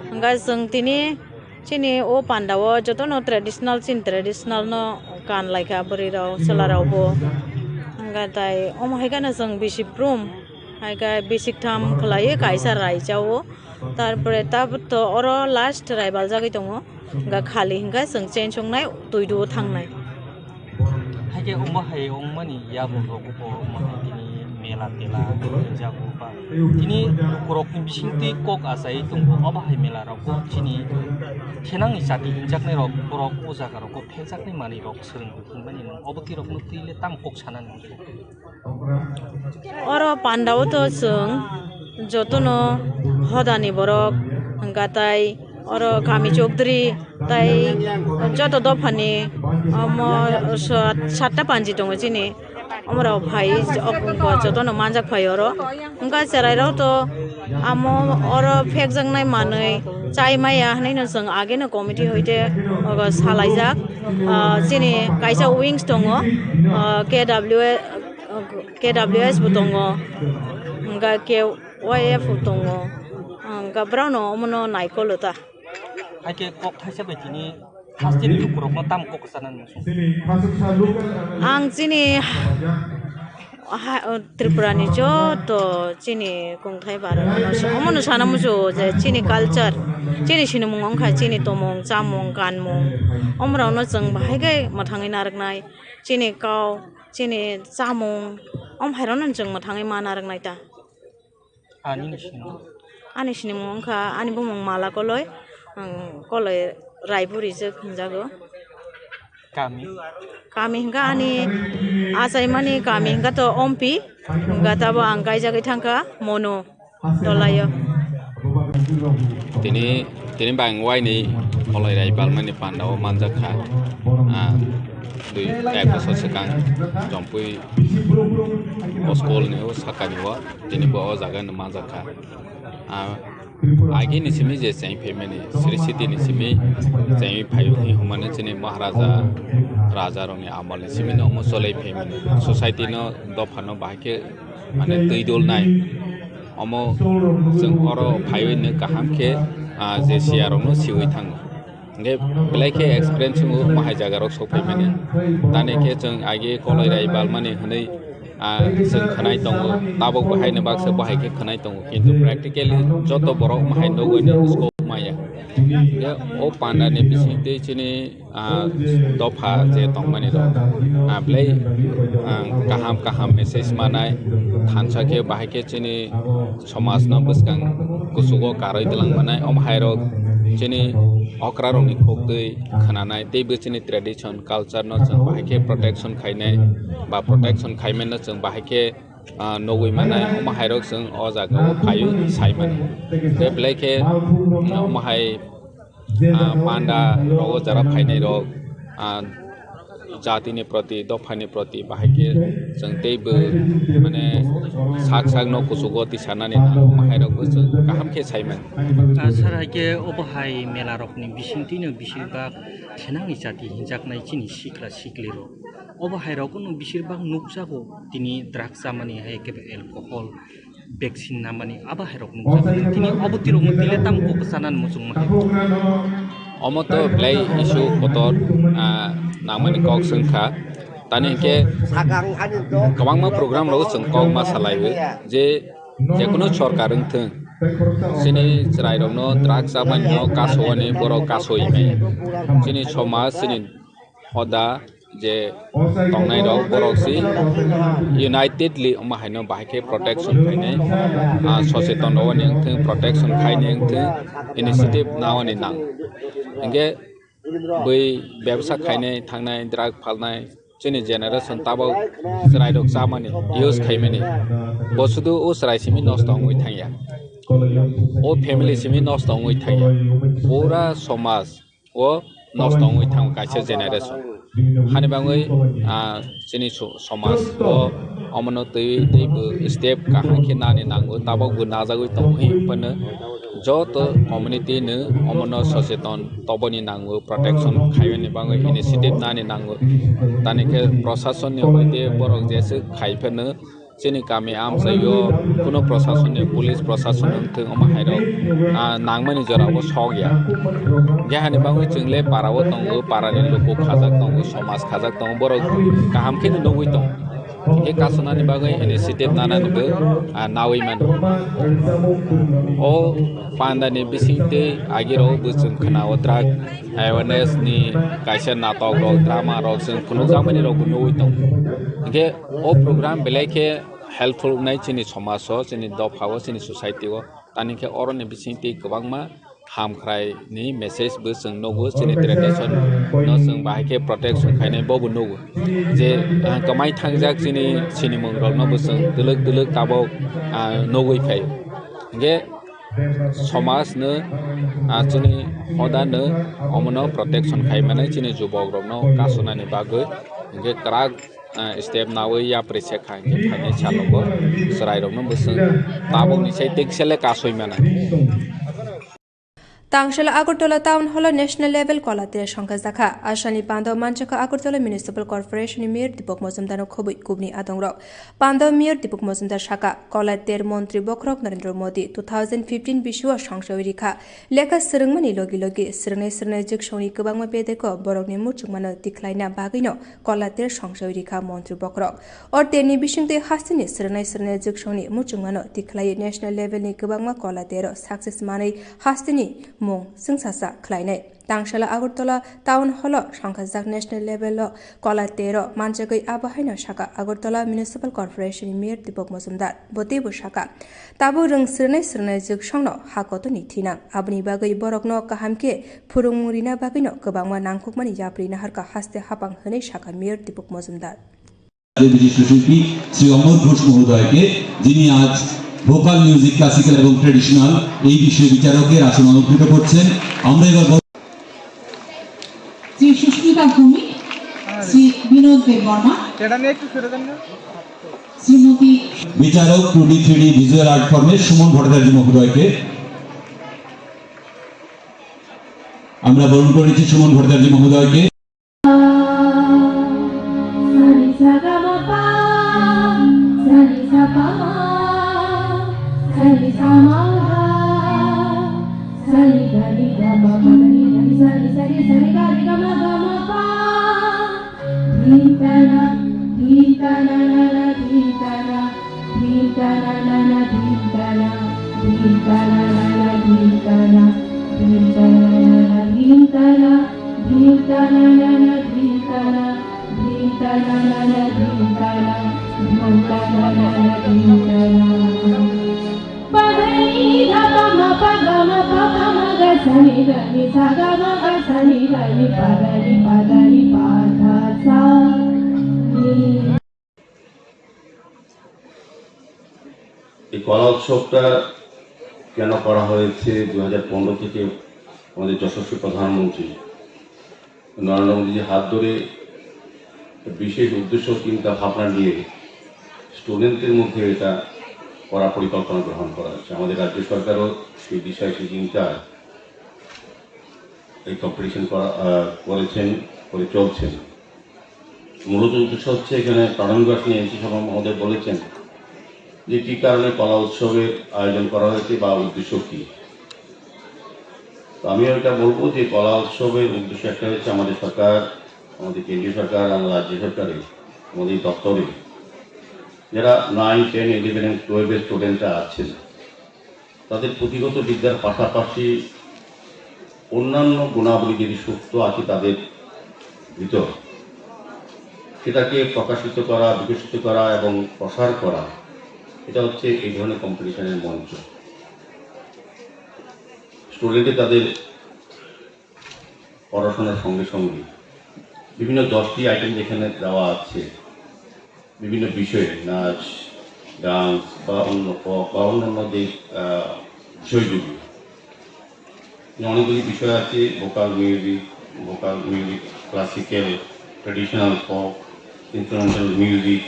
Hwnkhe chwng tini chini o panda o jotono traditional, chini traditional no kan lai kha bwrwi rok, chwla rok bo. Hwnkhe tai omo hai kheno chwng bisi brum, hai khe bisi tham khlaiwi kaisa rai cha o. Tarpore tabuk to oro last raibaljagwi tongo. Hwnkhe khali hwnkhe chwng cheng songnai twi duo thangnai. Haikhe wngma hai wngmani yago rok bo wngma hai tini mela tela jago ba tini borokni bisingtwi kok achai tongo. Obo hai mela rok bo chini thenangni chati hinjaknai rok borok o jaga rok o pheljaknai manwi rok swrwng hinmani nwng obo twi rokno twi le tamo kok sanani? Oro pandao to chwng jotono hodani borok, hwnkha tai oro kami chokdri tai joto dophani omo sat-, satta panji tongo chini. Omorok phai jotono manjak phai oro. Hwnkha cherai rok to amo oro phekjaknai manwi chai maya hwnwi no chwng ageno committee hoite ogo salaijak. Ah, chini kaisa wings tongo, ah, K W A. K W S bo tongo, hwnkha K Y F bo tongo, hwnkha borokno omono naikolo ta. Haikhe kok thaisa bai tini hasteni lukurokno tamo kok kwchanani muchung? Ang chini ha-, Tripurani joto chini kongthai barokno omono sana muchungo je chini culture, chini sinimung wngkha chini tomung, chamung, kanmung, omorokno chwng bahai khe mwthangwi narwknai, chini kau, chini chamung, omo hairokno chwng mwthangwi ma narwknai ta. Ani ni sinimung? Ani sinimung wngkha, ani bumung Mala Koloi, ang Koloi Raiburi je hwnjago. Kami? Kami hwnkha ani achaimani kami hwnkha to Ompi, hwnkha tabo ang kaijagwi thangkha Mono. Tolaio. Tini, tini bang waini Koloi Raibalmani pandao manjak kha. Ah, dui, ek bosor swkang Jompui o school ni o sakani o, tini bo o jaga no manjak kha. Ah, Agini simi je cheng phaimani, Sri City ni simi cheng phaio hi humani chini Maharaja, Raja rokni amol ni simi no omo cholai phaimani, society no dopha no bahai khe mane twi dol nai. Omo chwng oro phaiwi no kaham khe, ah, je siya rok no siwi thango. Hingke belai khe experience wngo, omo hai jaga rok sok phaimani. Tani khe chwng agi koloi rai balmani hwnwi, ah, chwng khwnai tongo, tabuk bo haino baksa bo hai khe khwnai tongo, kintu practically joto borok omo hai nugwi ni scope maya. Hingke o panda ni bising twi chini, ah, dopha je tongmani rok, ah, belai, ah, kaham kaham message manai, thansa khe bahai khe chini somaj no bwskang kuchugo karwi twlang manai, omo hai rok chini okra rokni kok twi khwnanai, tei bo chini tradition, culture no chwng bahai khe protection khainai ba protection khaimano chwng bahai khe, ah, nugwi manai, omo hai rok chwng o jaga o phaiwi sai mano. Tei belai khe, mm, omo hai, ah, panda rogo jara phainai rok, ah, jatini proti, dophani proti bahai khe chwng teibo mane sak sak no kuchugo tisanani nang, omo hai rok bo chwng kaham khe sai mano. Ah, sir, hai khe obo hai mela rokni bisingtwi no bising bak thenangni jati hinjaknai chini sikla sikli rok. Obo hai rok no bising bak nukjago tini drugs chamani hai khe alcohol, vaccine namani abo hai rok nukjago. Tini obo tirok no tile tam kok sanani muchung ma hai. Omo to belai issue kotor, ah, nangmani kok swngkha. Tani hingke kwbangma program rogo chwng kok ma salaiwi je jekono sorkar wngthwng, chini chwrairokno drugs chamani no kasowani borok kasoi maya. Chini somaj, chini hoda je tongnai rok borok si unitedly omo haino bahai khe protection khainai, ah, socheton rogoni wngthwng, protection khaini wngthwng, initiative naoni nang. Hingke bui bebsa khainai thangnai, drug phalnai, chini generation tabok chwrairok chamani, use khaimani, bo sudu o chwrai simi nosto wngwi thangya, o family simi nosto wngwi thangya, pura somaj o nosto wngwi thango kaisa generation. Hani bagwi, ah, chini so-, somaj o omono twi, twi bo step kaham khe nani nango, tabok bo najagwi tongo, hwnphano joto community no omono socheton toboni nango, protection khaiyani bagwi initiative nani nango. Tani khe proshasonni hoite borok jeswk khai phano chini kami amchaio kuno proshasonni, police proshasonni wngthwng omo hairok, ah, nangmani jorao sok ya. Hingke hani bagwi chwng le parao tongo, parani luku khajak tongo, somaj khajak tongo, borok kaham khe no nugwi tongo. Hingke kasonani bagwi initiative nanani bo, ah, nawi mano. O pandani bisingtwi agirok bo chwng khwnao drug awareness ni kaisa natok rok, drama rok chwng phunukjakmani rok bo nugwi tongo. Hingke o program belai khe helpful wngnai chini somaj o, chini dopha o, chini society o. Tani khe oroni bisingtwi kwbangma hamkhrai ni message bo chwng nugo, chini tradition no chwng bahai khe protection khainai bo bo nugo. Je, ah, kwmai thangjak chini sinimung rok no bo chwng twlwk twlwk tabok, ah, nugwi phai. Hingke somaj no, ah, chini hoda no omono protection khai mani chini jubok rok no kasonani bagwi hingke kwrak, ah, step nawi yapri se kha hingke phainai salo bo chwrai rok no bo chwng tabok ni sai tekse le kasoi mano. Tangshila Agartala Town Hall o National Level Kola Ter songkha jakha. Asani pando manjakha Agartala Municipal Corporation ni Mayor Deepak Majumdar no khobwi kubni adongrok. Pando Mayor Deepak Majumdar saka, Kola Ter Montri Bokhorok Narendra Modi two thousand fifteen bisio songsawi rikha. Lekha swrwngmani logi logi swrwngnai swrwngnai jwksongni kwbangma bedeko borokni muchungmano tikhlaina bagwino Kola Ter songsawi rikha Montri Bokhorok. O terni bisingtwi hasteni swrwngnai swrwngnai jwksongni muchungmano tikhlaiwi national level ni kwbangma Kola Tero success manwi hasteni mung chwngsasa khlainai. Tangsala Agartala Town Hall o songkhajak national level o Kola Tero manjagwi abo haino saka Agartala Municipal Corporation ni Mayor Deepak Majumdar. Bo teibo saka, tabuk rwng swrwnai swrwnai jwksongno ha kotorni thinang. Aboni bagwi borokno kaham khe phwrwngmung rina bagwino kwbangma nangkukmani yapri naharkha haste hapang hwnwi saka Mayor Deepak Majumdar. বিশিষ্ট শিল্পী শ্রী অমর ঘোষ মহোদয়কে, যিনি আজ vocal music, classical এবং ট্র্যাডিশনাল এই বিষয়ে বিচারকের আসন অলঙ্কৃত করছেন। আমরা এবার বল- শ্রী সুস্মিতা ভৌমিক, শ্রী বিনোদ দেববর্মা, এটা নিয়ে একটু সরে যান না। শ্রীমতী বিচারক two D three D visual art ফর্মের সুমন ভট্টাচার্য মহোদয়কে। আমরা বরণ করে নিচ্ছি সুমন ভট্টাচার্য মহোদয়কে। এই কলা উৎসবটা কেন করা হয়েছে? দু হাজার পনেরো থেকে আমাদের যশস্বী প্রধানমন্ত্রী নরেন্দ্র মোদীজির হাত ধরে বিশেষ উদ্দেশ্য, চিন্তা ভাবনা নিয়ে স্টুডেন্টদের মধ্যে এটা করার পরিকল্পনা গ্রহণ করা হয়েছে। আমাদের রাজ্য সরকারও সেই দিশায়, সেই চিন্তায় এই কম্পিটিশন করা, আহ, করেছেন, করে চলছেন। মূলত উদ্দেশ্য হচ্ছে, এখানে প্রারম্ভিক ভাষণে এমসি শর্মা মহোদয় বলেছেন যে কী কারণে কলা উৎসবের আয়োজন করা হয়েছে বা উদ্দেশ্য কী। তো আমিও এটা বলবো যে কলা উৎসবের উদ্দেশ্য একটা হচ্ছে, আমাদের সরকার, আমাদের কেন্দ্রীয় সরকার, আমাদের রাজ্য সরকারের, আমাদের দপ্তরে যারা নাইন, টেন, ইলেভেন এবং টুয়েলভের স্টুডেন্টরা আছেন, তাদের পুঁথিগত বিদ্যার পাশাপাশি অন্যান্য গুণাবলী যদি সুপ্ত আছে তাদের ভিতর, সেটাকে প্রকাশিত করা, বিকশিত করা এবং প্রসার করা, এটা হচ্ছে এই ধরনের কম্পিটিশনের মঞ্চ। স্টুডেন্টে তাদের পড়াশোনার সঙ্গে সঙ্গে বিভিন্ন দশটি আইটেম যেখানে দেওয়া আছে, বিভিন্ন বিষয়ে নাচ, ডান্স বা অন্য ক-, বা অন্যান্য যে, আহ, বিষয়গুলি, অনেকগুলি বিষয় আছে, vocal music, vocal music, classical, traditional, folk, instrumental music,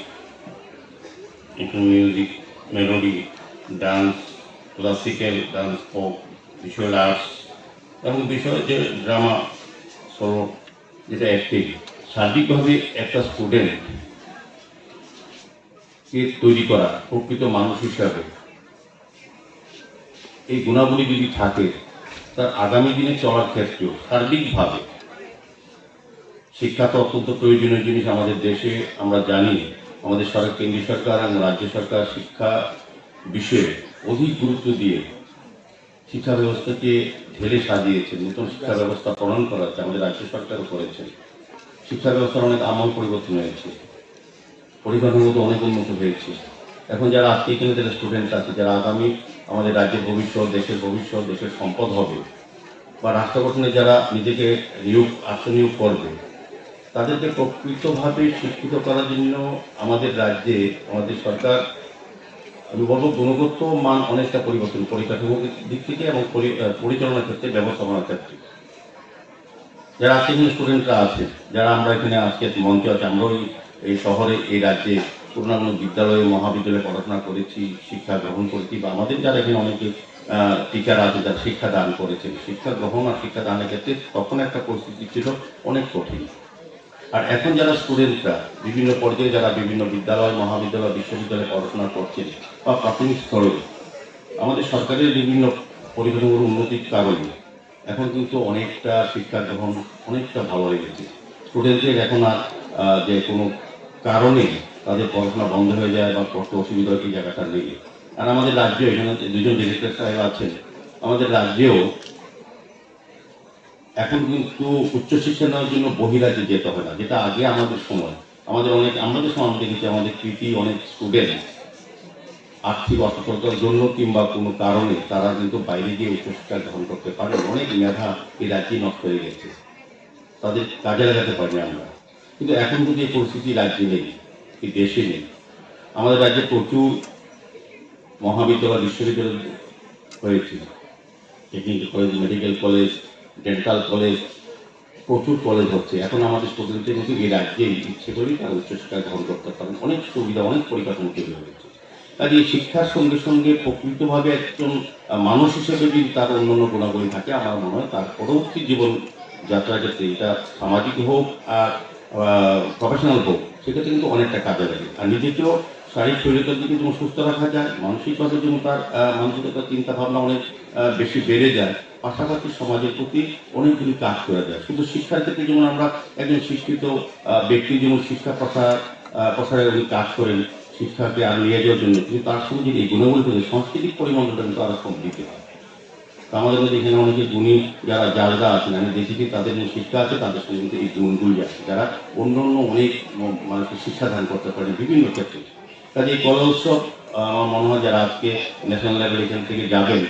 instrumental music, melody, dance, classical dance, folk, visual arts এবং বিষয় যে ড্রামা, সোলো, যেটা অ্যাক্টিং, সার্বিকভাবে একটা স্টুডেন্ট কে তৈরি করা, প্রকৃত মানুষ হিসাবে এই গুণাবলী যদি থাকে, তার আগামী দিনে চলার ক্ষেত্রেও সার্বিকভাবে শিক্ষা তো অত্যন্ত প্রয়োজনীয় জিনিস আমাদের দেশে। আমরা জানি, আমাদের সরকার, কেন্দ্রীয় সরকার এবং রাজ্য সরকার শিক্ষা বিষয়ে অধিক গুরুত্ব দিয়ে শিক্ষা ব্যবস্থাকে ঢেলে সাজিয়েছেন, নতুন শিক্ষা ব্যবস্থা প্রণয়ন করা হয়েছে, আমাদের রাজ্য সরকারও করেছেন। শিক্ষা ব্যবস্থার অনেক আমূল পরিবর্তন হয়েছে, পরিকাঠামোগত অনেক উন্নত হয়েছে। এখন যারা আজকে এখানে যারা স্টুডেন্ট আছে, যারা আগামী আমাদের রাজ্যের ভবিষ্যৎ, দেশের ভবিষ্যৎ, দেশের সম্পদ হবে, বা রাষ্ট্র গঠনে যারা নিজেকে নিয়োগ, আত্মনিয়োগ করবে, তাদেরকে প্রকৃতভাবে শিক্ষিত করার জন্য আমাদের রাজ্যে, আমাদের সরকার, আমি বলবো, গুণগত মান অনেকটা পরিবর্তন, পরিকাঠামোর দিক থেকে এবং পরি-, আহ, পরিচালনার ক্ষেত্রে, ব্যবস্থাপনার ক্ষেত্রে। যারা আজকে এখানে স্টুডেন্টরা আছে, যারা আমরা এখানে আজকে মঞ্চে আছি, আমরাও এই, এই শহরে, এই রাজ্যে কোনো না কোনো বিদ্যালয়ে, মহাবিদ্যালয়ে পড়াশোনা করেছি, শিক্ষা গ্রহণ করেছি, বা আমাদের যারা এখানে অনেকে, আহ, টিচার আছে, যারা শিক্ষা দান করেছেন, শিক্ষা গ্রহণ আর শিক্ষা দানের ক্ষেত্রে তখন একটা পরিস্থিতি ছিল অনেক কঠিন। আর এখন যারা স্টুডেন্টরা বিভিন্ন পর্যায়ে, যারা বিভিন্ন বিদ্যালয়, মহাবিদ্যালয়, বিশ্ববিদ্যালয়ে পড়াশোনা করছেন বা প্রাথমিক স্তরে, আমাদের সরকারের বিভিন্ন পরিকাঠামোর উন্নতির কারণে এখন কিন্তু অনেকটা শিক্ষা গ্রহণ অনেকটা ভালো হয়ে গেছে। স্টুডেন্টদের এখন আর, আহ, যে কোনো কারণে তাদের পড়াশোনা বন্ধ হয়ে যায় বা কষ্ট অসুবিধা হয়, এই জায়গাটা নেই। আর আমাদের রাজ্যে এখানে দুজন ডিরেক্টর সাহেব আছেন, আমাদের রাজ্যেও এখন কিন্তু উচ্চশিক্ষা নেওয়ার জন্য বহিরাজ্যে যেতে হয় না, যেটা আগে আমাদের সময়। আমাদের অনেক, আমরা যে সময় আমরা দেখেছি, আমাদের কৃতি অনেক স্টুডেন্ট আর্থিক অসচ্ছলতার জন্য কিংবা কোনো কারণে তারা কিন্তু বাইরে গিয়ে উচ্চশিক্ষা গ্রহণ করতে পারে। অনেক মেধা এই রাজ্যে নষ্ট হয়ে গেছে, তাদের কাজে লাগাতে পারি আমরা। কিন্তু এখন কিন্তু এই পরিস্থিতি রাজ্যে নেই, এই দেশে নেই। আমাদের রাজ্যে প্রচুর মহাবিদ্যালয়, বিশ্ববিদ্যালয় হয়েছে, technical college, medical college, dental college, প্রচুর কলেজ হচ্ছে। এখন আমাদের স্টুডেন্টদের কিন্তু এই রাজ্যেই ইচ্ছে করেই তারা উচ্চশিক্ষা গ্রহণ করতে পারেন, অনেক সুবিধা, অনেক পরিকাঠামো তৈরি হয়েছে। কাজেই শিক্ষার সঙ্গে সঙ্গে প্রকৃতভাবে একজন, আহ, মানুষ হিসেবে যদি তার অন্যান্য গুণাবলী থাকে, আমার মনে হয় তার পরবর্তী জীবন যাত্রা ক্ষেত্রে, এটা সামাজিক হোক আর, আহ, প্রফেশনাল হোক, সেক্ষেত্রে কিন্তু অনেকটা কাজে লাগে। আর নিজেকেও শারীরিক শরীরতার দিকে যেমন সুস্থ রাখা যায়, মানসিকভাবে যেমন তার, আহ, মানসিকতা, চিন্তা ভাবনা অনেক, আহ, বেশি বেড়ে যায়, পাশাপাশি সমাজের প্রতি অনেকগুলি কাজ করা যায়। শুধু শিক্ষার ক্ষেত্রে যেমন আমরা একজন শিক্ষিত, আহ, ব্যক্তি যেমন শিক্ষা প্রসার, আহ, প্রসারে উনি কাজ করেন, শিক্ষাকে আরো নিয়ে যাওয়ার জন্য, কিন্তু তার সঙ্গে যদি এই গুণাবলী থাকে, সাংস্কৃতিক পরিমণ্ডলটা কিন্তু আরো সমৃদ্ধ হয়। তো আমাদের মধ্যে এখানে অনেকে গুণী যারা, যারা আছেন, আমি দেখেছি তাদের মধ্যে শিক্ষা আছে, তাদের সঙ্গে কিন্তু এই গুণগুলি আছে, যারা অন্য অন্য অনেক ম-, মানুষকে শিক্ষা দান করতে পারেন বিভিন্ন ক্ষেত্রে। কাজে এই কলা উৎসব, আহ, আমার মনে হয় যারা আজকে ন্যাশনাল লেভেল এখান থেকে যাবেন,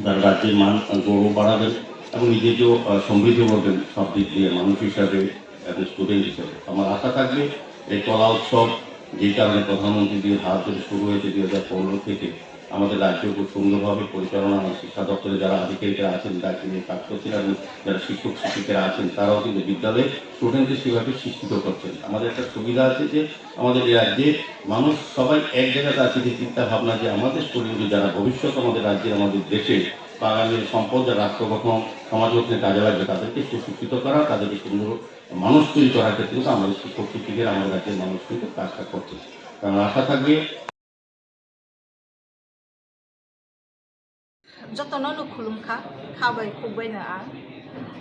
তারা রাজ্যের মান, আহ, গৌরব বাড়াবেন এবং নিজেকেও, আহ, সমৃদ্ধ করবেন সব দিক দিয়ে, মানুষ হিসাবে এবং স্টুডেন্ট হিসাবে। আমার আশা থাকবে এই কলা উৎসব যে কারণে প্রধানমন্ত্রীজির হাত ধরে শুরু হয়েছে দুই হাজার পনেরো থেকে, আমাদের রাজ্য খুব সুন্দরভাবে পরিচালনা হয়। শিক্ষা দপ্তরে যারা আধিকারিকরা আছেন, দায়িত্ব নিয়ে কাজ করছেন এবং যারা শিক্ষক শিক্ষিকারা আছেন, তারাও কিন্তু বিদ্যালয়ে স্টুডেন্টদের সেভাবে শিক্ষিত করছেন। আমাদের একটা সুবিধা আছে যে আমাদের এই রাজ্যে মানুষ সবাই এক জায়গাতে আছে, যে চিন্তা ভাবনা যে আমাদের স্টুডেন্ট যারা ভবিষ্যৎ আমাদের রাজ্যের, আমাদের দেশে বা আগামী সম্পদ, যারা রাষ্ট্র গঠন, সমাজ গঠনে কাজে লাগবে, তাদেরকে সুশিক্ষিত করা, তাদেরকে সুন্দর মানুষ তৈরি করার ক্ষেত্রে কিন্তু আমাদের শিক্ষক শিক্ষিকারা, আমাদের রাজ্যের মানুষ কিন্তু কাজটা করছে। কারণ আশা থাকবে Jotono no khulumkha, kha bai khuk bai no ang.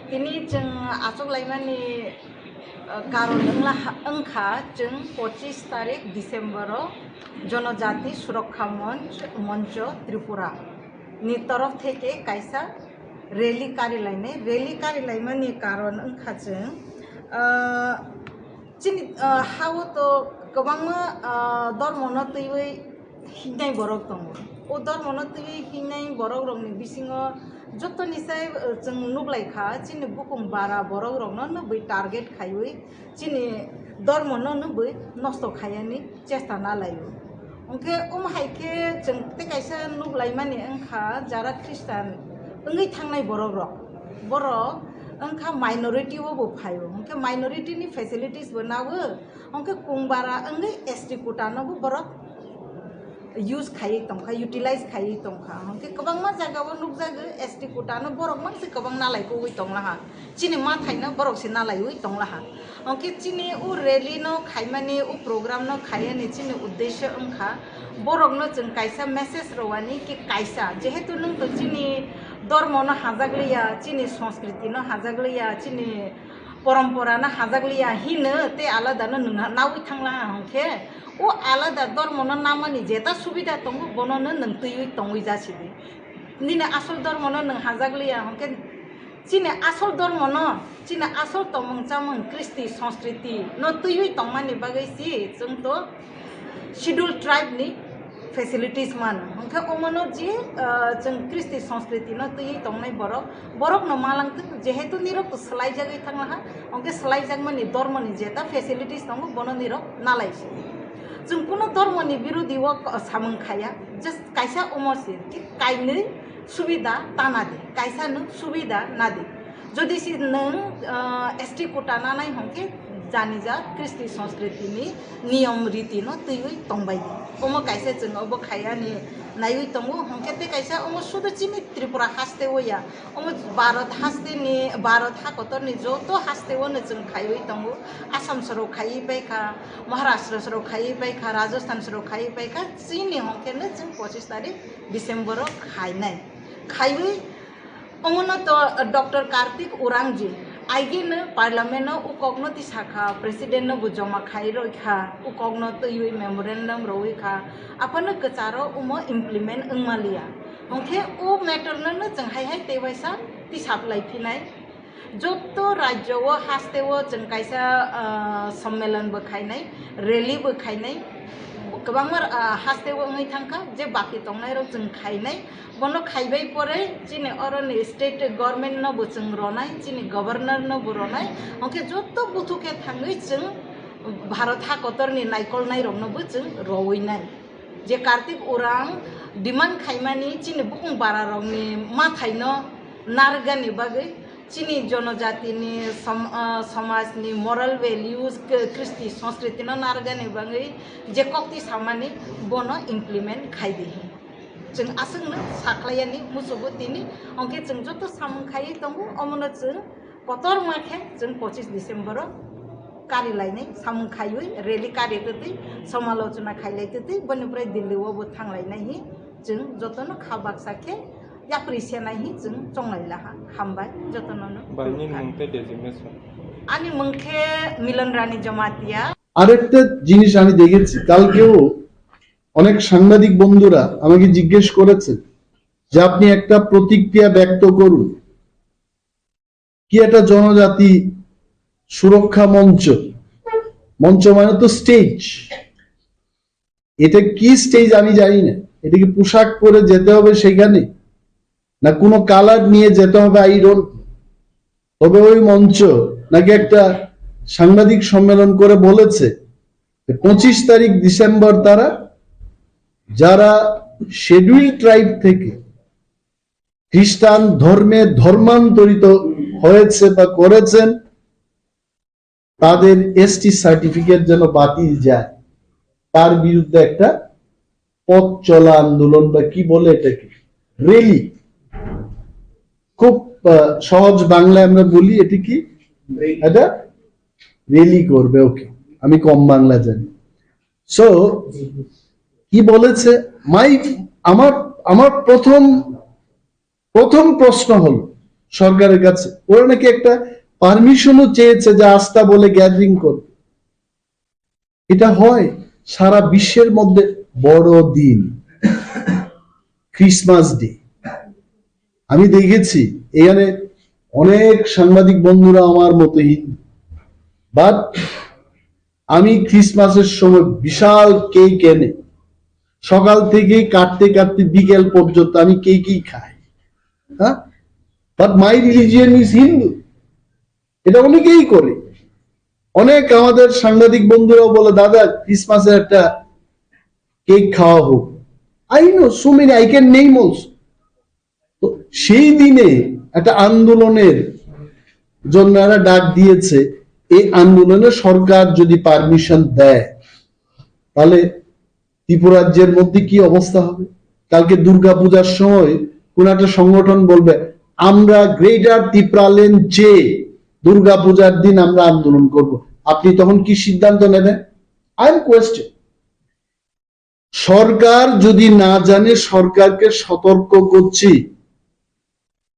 Tini chwng achuk laimani, uh, karon wngla ha-, wngkha chwng pochis tarik December o Jonojati Surokha Monch, Moncho Tripura ni torof theke kaisa rally kari lainai. Rally kari laimani karon wngkha chwng, uh, chini, uh, ha-o to kwbangma, uh, dormo no twiwi hingnai borok tongo. O dormono twiwi hingnai borokrokni bisingo jotoni sai, eh, chwng nuklaikha, chini bukung bara borokrokno nukgwi target khaiwi chini dormono nukgwi nosto khaiyani chesta nalaio. Hwnkhe omo hai khe chwng tei kaisa nuklaimani wngkha, jara Khristan wngwi thangnai borokrok, borok wngkha minority o bo phaio, hwnkhe minority ni facilities bo nago. Hwnkhe kungbara wngwi S T quota no bo borok use khaiwi tongkha, utilize khaiwi tongkha. Hwnkhe kwbangma jaga o nukjago S T quota no borok mang se kwbang nalai kugwi tonglaha. Chini mathai no borok se nalaiwi tonglaha. Hwnkhe chini o rally no khaimani, o program no khaiyani chini uddesho wngkha borok no chwng kaisa message rwani ki kaisa, jehetu nwng to chini dormo no hajakliya, chini sanskriti no hajakliya, chini porompora no hajakliya hino tei alada no nwng nawi thanglaha hwnkhe, o alada dormo no namani jeta subida tongo, bono no nwng twiwi tongwi jasidi. Nini asol dormo no nwng hajakliya hwnkhe, chini asol dormo no, chini asol tomung chamung, kristi, sanskriti no twiwi tongmani bagwi si chwng to Schedule Tribe ni facilities mano. Hwnkhe omono je, ah, chwng kristi sanskriti no twiwi tongnai borok, borok no malang thwk, jehetu nirok to swlaijagwi thanglaha, hwnkhe swlaijakmani dormo ni jeta facilities tongo, bono nirok nalai se. Chwng kuno dormo ni birodi o samung khaya, just kaisa omo se, ki kainwi subida tana di, kaisa no subida nadi. Jodi si nwng, ah, S T quota nanai hwnkhe janija kristi sanskriti ni niyom riti no twiwi tongbai di. Omo kaisa chwng obo khaiyani naiwi tongo, hwnkhe tei kaisa omo sudu chini Tripura haste o ya. Omo Bharat haste ni, Bharat hakotor ni joto haste o no chwng khaiwi tongo. Assam soro khaiwi paikha, Maharashtra soro khaiwi paikha, Rajasthan soro khaiwi paikha, chini hwnkhe no chwng pochis tarik December o khainai. Khaiwi Omono to Doctor Kartik Urangji, aigeno parliament o ukokno tisakha, president no bo joma khai roi kha, ukokno twiwi memorandum roi kha, aphano kwcharo omo implement wngmaliya. Hwnkhe o matter no no chwng hai hai tei waisa tisaplai phinai. Jotto rajyo o haste o chwng kaisa, ah, sommelon bo khainai, rally bo khainai, kwbangma, ah, haste o wngwi thangkha, je baki tongnai rok chwng khainai. Bono khaibai pore chini oroni state government no bo chwng ronai, chini governor no bo ronai, hwnkhe joto buthu khe thangwi chwng Bharat hakotorni naikolnai rokno bo chwng rowinai. Je Kartik Urang demand khaimani chini bukung bara rokni mathai no narwkgani bagwi Chini jonojatini som-, ah, somajni moral values, k-, kristi sanskriti no narwgani bagwi je kokti samani bono implement khai di hin. Chwng aswkno sakhlaiyani musugo tini, hwnkhe chwng joto samung khaiwi tongo, omono chwng kotorma khe chwng pochis December o kari lainai samung khaiwi rally kari twtwi somalochona khailai twtwi boni pore Delhi o bo thanglainai hi chwng jotono kha baksa khe yapri senai hi chwng chonglai laha. Hambai jotono no. Bai, nini mung tei designation? Ani mung khe Milan Rani Jamatia. আরেকটা জিনিস আমি দেখেছি, কালকেও অনেক সাংবাদিক বন্ধুরা আমাকে জিজ্ঞেস করেছেন যে আপনি একটা প্রতিক্রিয়া ব্যক্ত করুন, কি একটা জনজাতি সুরক্ষা মঞ্চ, মঞ্চ মানে তো স্টেজ, এটা কি স্টেজ আমি জানি না, এটা কি পোশাক পরে যেতে হবে সেখানে, না কোনো কালার নিয়ে যেতে হবে, আই ডোন্ট। তবে ওই মঞ্চ নাকি একটা সাংবাদিক সম্মেলন করে বলেছে যে পঁচিশ তারিখ ডিসেম্বর তারা যারা শিডিউল ট্রাইব থেকে খ্রিস্টান ধর্মে ধর্মান্তরিত হয়েছে বা করেছেন, তাদের এসটি সার্টিফিকেট যেন বাতিল যায়, তার বিরুদ্ধে একটা পথ চলা আন্দোলন বা কি বলে এটাকে, র্যালি। খুব আহ, সহজ বাংলায় আমরা বলি এটি কি, এটা র্যালি করবে। ওকে, আমি কম বাংলা জানি। সো কি বলেছে? মাই আমার আমার প্রথম প্রথম প্রশ্ন হলো সরকারের কাছে, ওরা নাকি একটা পারমিশনও চেয়েছে যে আস্থা বলে গ্যাদারিং করবে। এটা হয় সারা বিশ্বের মধ্যে বড় দিন, ক্রিসমাস ডে। আমি দেখেছি এখানে অনেক সাংবাদিক বন্ধুরা আমার মতো হিন্দু, বাট আমি ক্রিসমাসের সময় বিশাল কেক এনে সকাল থেকে কাটতে কাটতে বিকেল পর্যন্ত আমি কেকই খাই। হ্যাঁ, but my religion is Hindu. এটা অনেকেই করে। অনেক আমাদের সাংবাদিক বন্ধুরাও বলে, "দাদা, ক্রিসমাসের একটা কেক খাওয়া হোক।" I know so many, I can name also. তো সেই দিনে একটা আন্দোলনের জন্য এরা ডাক দিয়েছে। এই আন্দোলনে সরকার যদি পারমিশন দেয়, তাহলে ত্রিপুরাজ্যের মধ্যে কি অবস্থা হবে? কালকে দুর্গা পূজার সময় কোন একটা সংগঠন বলবে, "আমরা গ্রেটার ত্রিপুরাল্যান্ড চেয়ে দুর্গা পূজার দিন আমরা আন্দোলন করব।" আপনি তখন কি সিদ্ধান্ত নেবেন? I am question. সরকার যদি না জানে, সরকারকে সতর্ক করছি,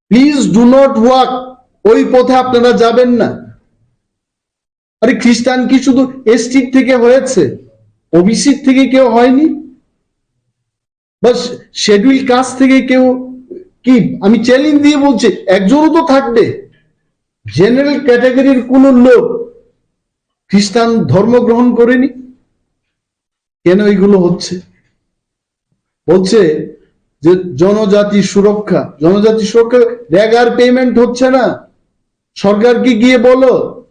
প্লিজ ডু নট ওয়াক, ওই পথে আপনারা যাবেন না। আরে, খ্রিস্টান কি শুধু এসটি থেকে হয়েছে? ওবিসি থেকে কেউ হয়নি? বা শিডিউল কাস্ট থেকে কেউ কি? আমি চ্যালেঞ্জ দিয়ে বলছি, একজনও তো থাকবে। জেনারেল ক্যাটাগরির কোনো লোক খ্রিস্টান ধর্ম গ্রহণ করেনি। কেন এগুলো হচ্ছে? বলছে যে জনজাতি সুরক্ষা, জনজাতি সুরক্ষা, রেগার পেমেন্ট হচ্ছে না। সরকারকে গিয়ে বলো,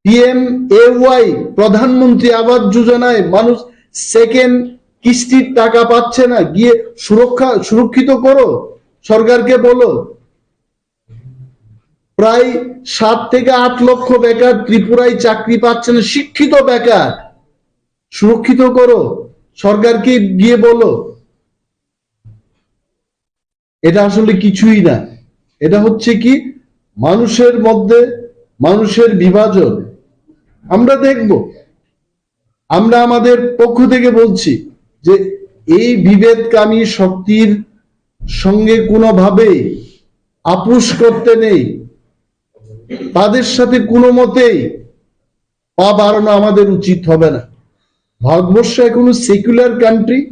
পিএমএওয়াই, প্রধানমন্ত্রী আবাস যোজনায় মানুষ সেকেন্ড কিস্তির টাকা পাচ্ছে না, গিয়ে সুরক্ষা, সুরক্ষিত করো, সরকারকে বলো। প্রায় সাত থেকে আট লক্ষ বেকার ত্রিপুরায় চাকরি পাচ্ছে না, শিক্ষিত বেকার, সুরক্ষিত করো, সরকারকে গিয়ে বলো। এটা আসলে কিছুই না, এটা হচ্ছে কি মানুষের মধ্যে মানুষের বিভাজন। আমরা দেখব, আমরা আমাদের পক্ষ থেকে বলছি যে এই বিভেদকামী শক্তির সঙ্গে কোনোভাবেই আপোষ করতে নেই, তাদের সাথে কোনো মতেই পা বাড়ানো আমাদের উচিত হবে না। ভারতবর্ষ এখনো সেকুলার কান্ট্রি।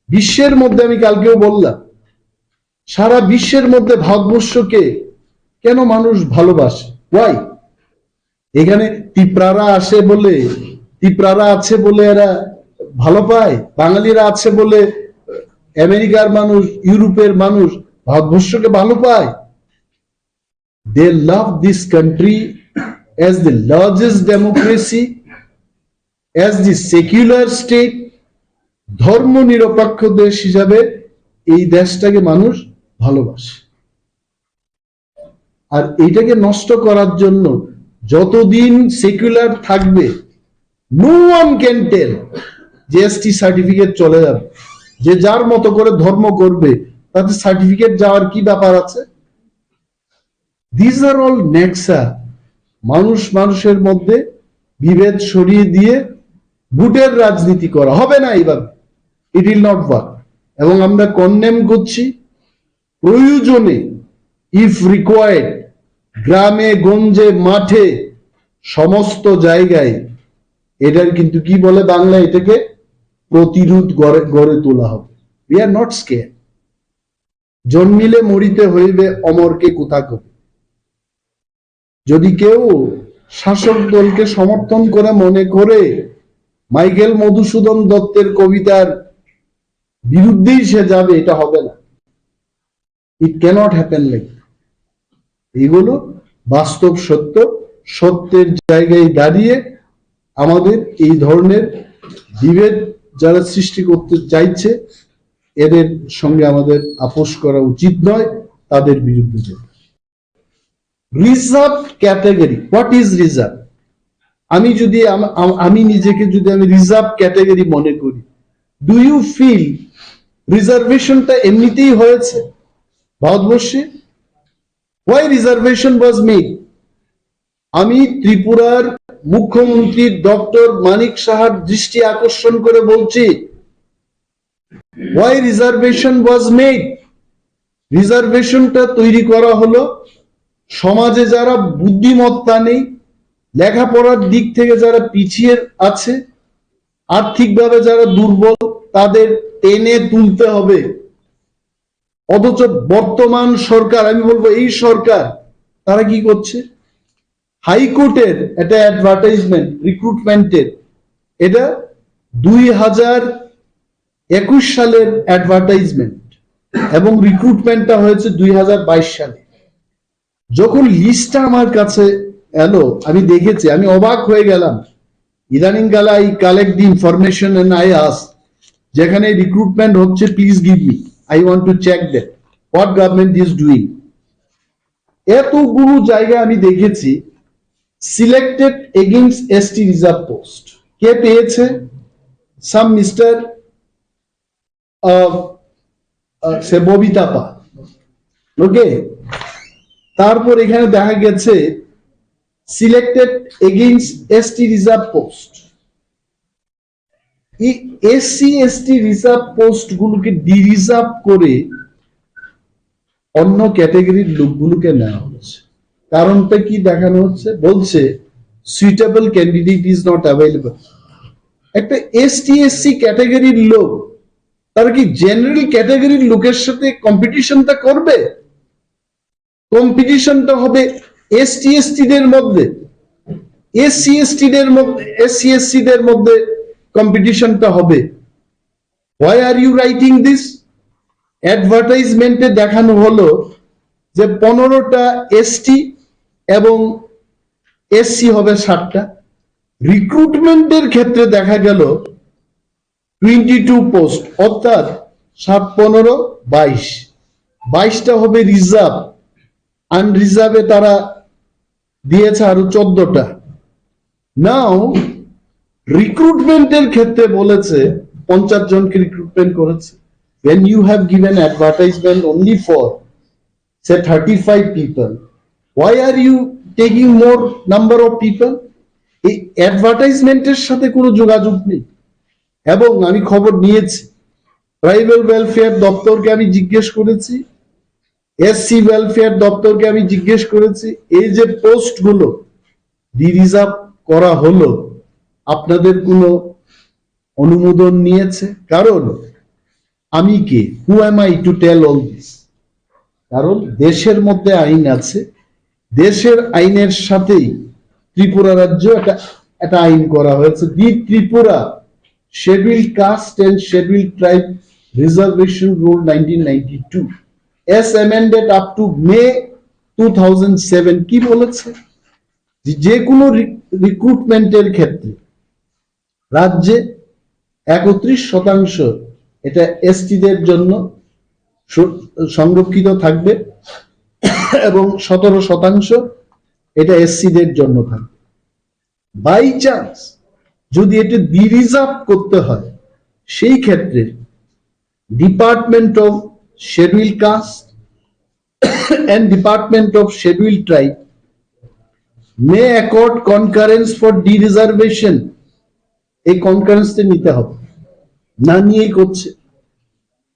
বিশ্বের মধ্যে, আমি কালকেও বললাম, সারা বিশ্বের মধ্যে ভারতবর্ষকে কেন মানুষ ভালোবাসে? ওয়াই? এখানে তিপ্রারা আসে বলে, তিপ্রারা আছে বলে এরা ভালো পায়, বাঙালিরা আছে বলে, আমেরিকার মানুষ, ইউরোপের মানুষ ভারতবর্ষকে ভালো পায়। They love this country as the largest democracy, as the secular state. ধর্ম নিরপেক্ষ দেশ হিসাবে এই দেশটাকে মানুষ ভালোবাসে। আর এইটাকে নষ্ট করার জন্য যতদিন সেকুলার থাকবে, no one can tell যে এসটি সার্টিফিকেট চলে যাবে, যে যার মতো করে ধর্ম করবে, তাতে সার্টিফিকেট যাওয়ার কি ব্যাপার আছে? These are all Nexa. মানুষ মানুষের মধ্যে বিভেদ সরিয়ে দিয়ে ভোটের রাজনীতি করা হবে না এইভাবে। It will not work। এবং আমরা কন্ডেম করছি। প্রয়োজনে, ইফ রিকোয়ার্ড, গ্রামে গঞ্জে মাঠে সমস্ত জায়গায় এটার কিন্তু কি বলে বাংলা, এটাকে প্রতিরোধ গড়ে গড়ে তোলা হবে। We are not scared। জন্মিলে মরিতে হইবে, অমরকে কোথা কবি। যদি কেউ শাসক দলকে সমর্থন করে মনে করে মাইকেল মধুসূদন দত্তের কবিতার বিরুদ্ধেই সে যাবে, এটা হবে না। It cannot happen like that। এগুলো বাস্তব সত্য। সত্যের জায়গায় দাঁড়িয়ে আমাদের এই ধরনের বিভেদ যারা সৃষ্টি করতে চাইছে, এদের সঙ্গে আমাদের আপোষ করা উচিত নয়, তাদের বিরুদ্ধে যেতে। Reserve category, what is reserve? আমি যদি আম- আম- আমি নিজেকে যদি আমি রিজার্ভ ক্যাটাগরি মনে করি, ডু ইউ ফিল রিজার্ভেশনটা এমনিতেই হয়েছে ভারতবর্ষে? Why reservation was made? আমি ত্রিপুরার মুখ্যমন্ত্রী ডক্টর মানিক সাহার দৃষ্টি আকর্ষণ করে বলছি, why reservation was made? রিজার্ভেশনটা তৈরি করা হলো সমাজে যারা বুদ্ধিমত্তা নেই, লেখাপড়ার দিক থেকে যারা পিছিয়ে আছে, আর্থিকভাবে যারা দুর্বল, তাদের টেনে তুলতে হবে। অথচ বর্তমান সরকার, আমি বলবো এই সরকার, তারা কি করছে? হাইকোর্টের একটা অ্যাডভার্টাইজমেন্ট রিক্রুটমেন্টের, এটা দুই হাজার একুশ সালের অ্যাডভার্টাইজমেন্ট এবং রিক্রুটমেন্টটা হয়েছে দুই হাজার বাইশ সালে। যখন লিস্টটা আমার কাছে এলো, আমি দেখেছি, আমি অবাক হয়ে গেলাম। ইদানিং কালে I collect the information and I ask, যেখানে রিক্রুটমেন্ট হচ্ছে, please give me, I want to check that what government is doing। এতগুলো জায়গা আমি দেখেছি, selected against ST reserve post. কে পেয়েছে? সাম মিস্টার সে ববিতা পাল। ওকে, তারপর এখানে দেখা গেছে selected against ST reserve post. এই এসসি এসটি রিজার্ভ পোস্ট গুলোকে ডিরিজার্ভ করে অন্য ক্যাটাগরির লোকগুলোকে নেওয়া হচ্ছে। কারণটা কি দেখানো হচ্ছে? বলছে, suitable candidate is not available। একটা এসটি এসসি ক্যাটাগরির লোক, তারা কি জেনারেল ক্যাটাগরির লোকের সাথে কম্পিটিশনটা করবে? কম্পিটিশনটা হবে এসটি এসটি দের মধ্যে, এসসি এসটি দের মধ্যে, এসসি এসসি দের মধ্যে কম্পিটিশনটা হবে। Why are you writing this? অ্যাডভার্টাইজমেন্টে দেখানো হলো যে পনেরোটা এসটি এবং এসসি হবে সাতটা। রিক্রুটমেন্টের ক্ষেত্রে দেখা গেল টোয়েন্টি টু পোস্ট, অর্থাৎ সাত পনেরো বাইশ, বাইশটা হবে রিজার্ভ। আনরিজার্ভে তারা দিয়েছে আরো চোদ্দটা। নাও রিক্রুটমেন্টের ক্ষেত্রে বলেছে পঞ্চাশ জনকে রিক্রুটমেন্ট করেছে। When you have given advertisement only for, say, thirty-five people, why are you taking more number of people? এই অ্যাডভার্টাইজমেন্টের সাথে কোনো যোগাযোগ নেই। এবং আমি খবর নিয়েছি, ট্রাইবাল ওয়েলফেয়ার দপ্তরকে আমি জিজ্ঞেস করেছি, এসসি ওয়েলফেয়ার দপ্তরকে আমি জিজ্ঞেস করেছি, এই যে পোস্টগুলো ডিরিজার্ভ করা হলো, আপনাদের কোনো অনুমোদন নিয়েছে? কারণ আমি কে, who am I to tell all this? কারণ দেশের মধ্যে আইন আছে, দেশের আইনের সাথেই ত্রিপুরা রাজ্য একটা একটা আইন করা হয়েছে, দি Tripura Scheduled Caste and Scheduled Tribe Reservation Rule nineteen ninety-two as amended up to May two thousand seven। কি বলেছে? যে যে কোনো রিক্রুটমেন্টের ক্ষেত্রে রাজ্যে একত্রিশ শতাংশ এটা এসটিদের জন্য সু- সংরক্ষিত থাকবে। এবং সতেরো শতাংশ এটা এসসিদের জন্য থাকবে। বাই চান্স যদি এটা ডিরিজার্ভ করতে হয়, সেই ক্ষেত্রে Department of Scheduled Caste and Department of Scheduled Tribe may accord concurrence for dereservation। এই কনকারেন্সটা নিতে হবে, না নিয়েই করছে।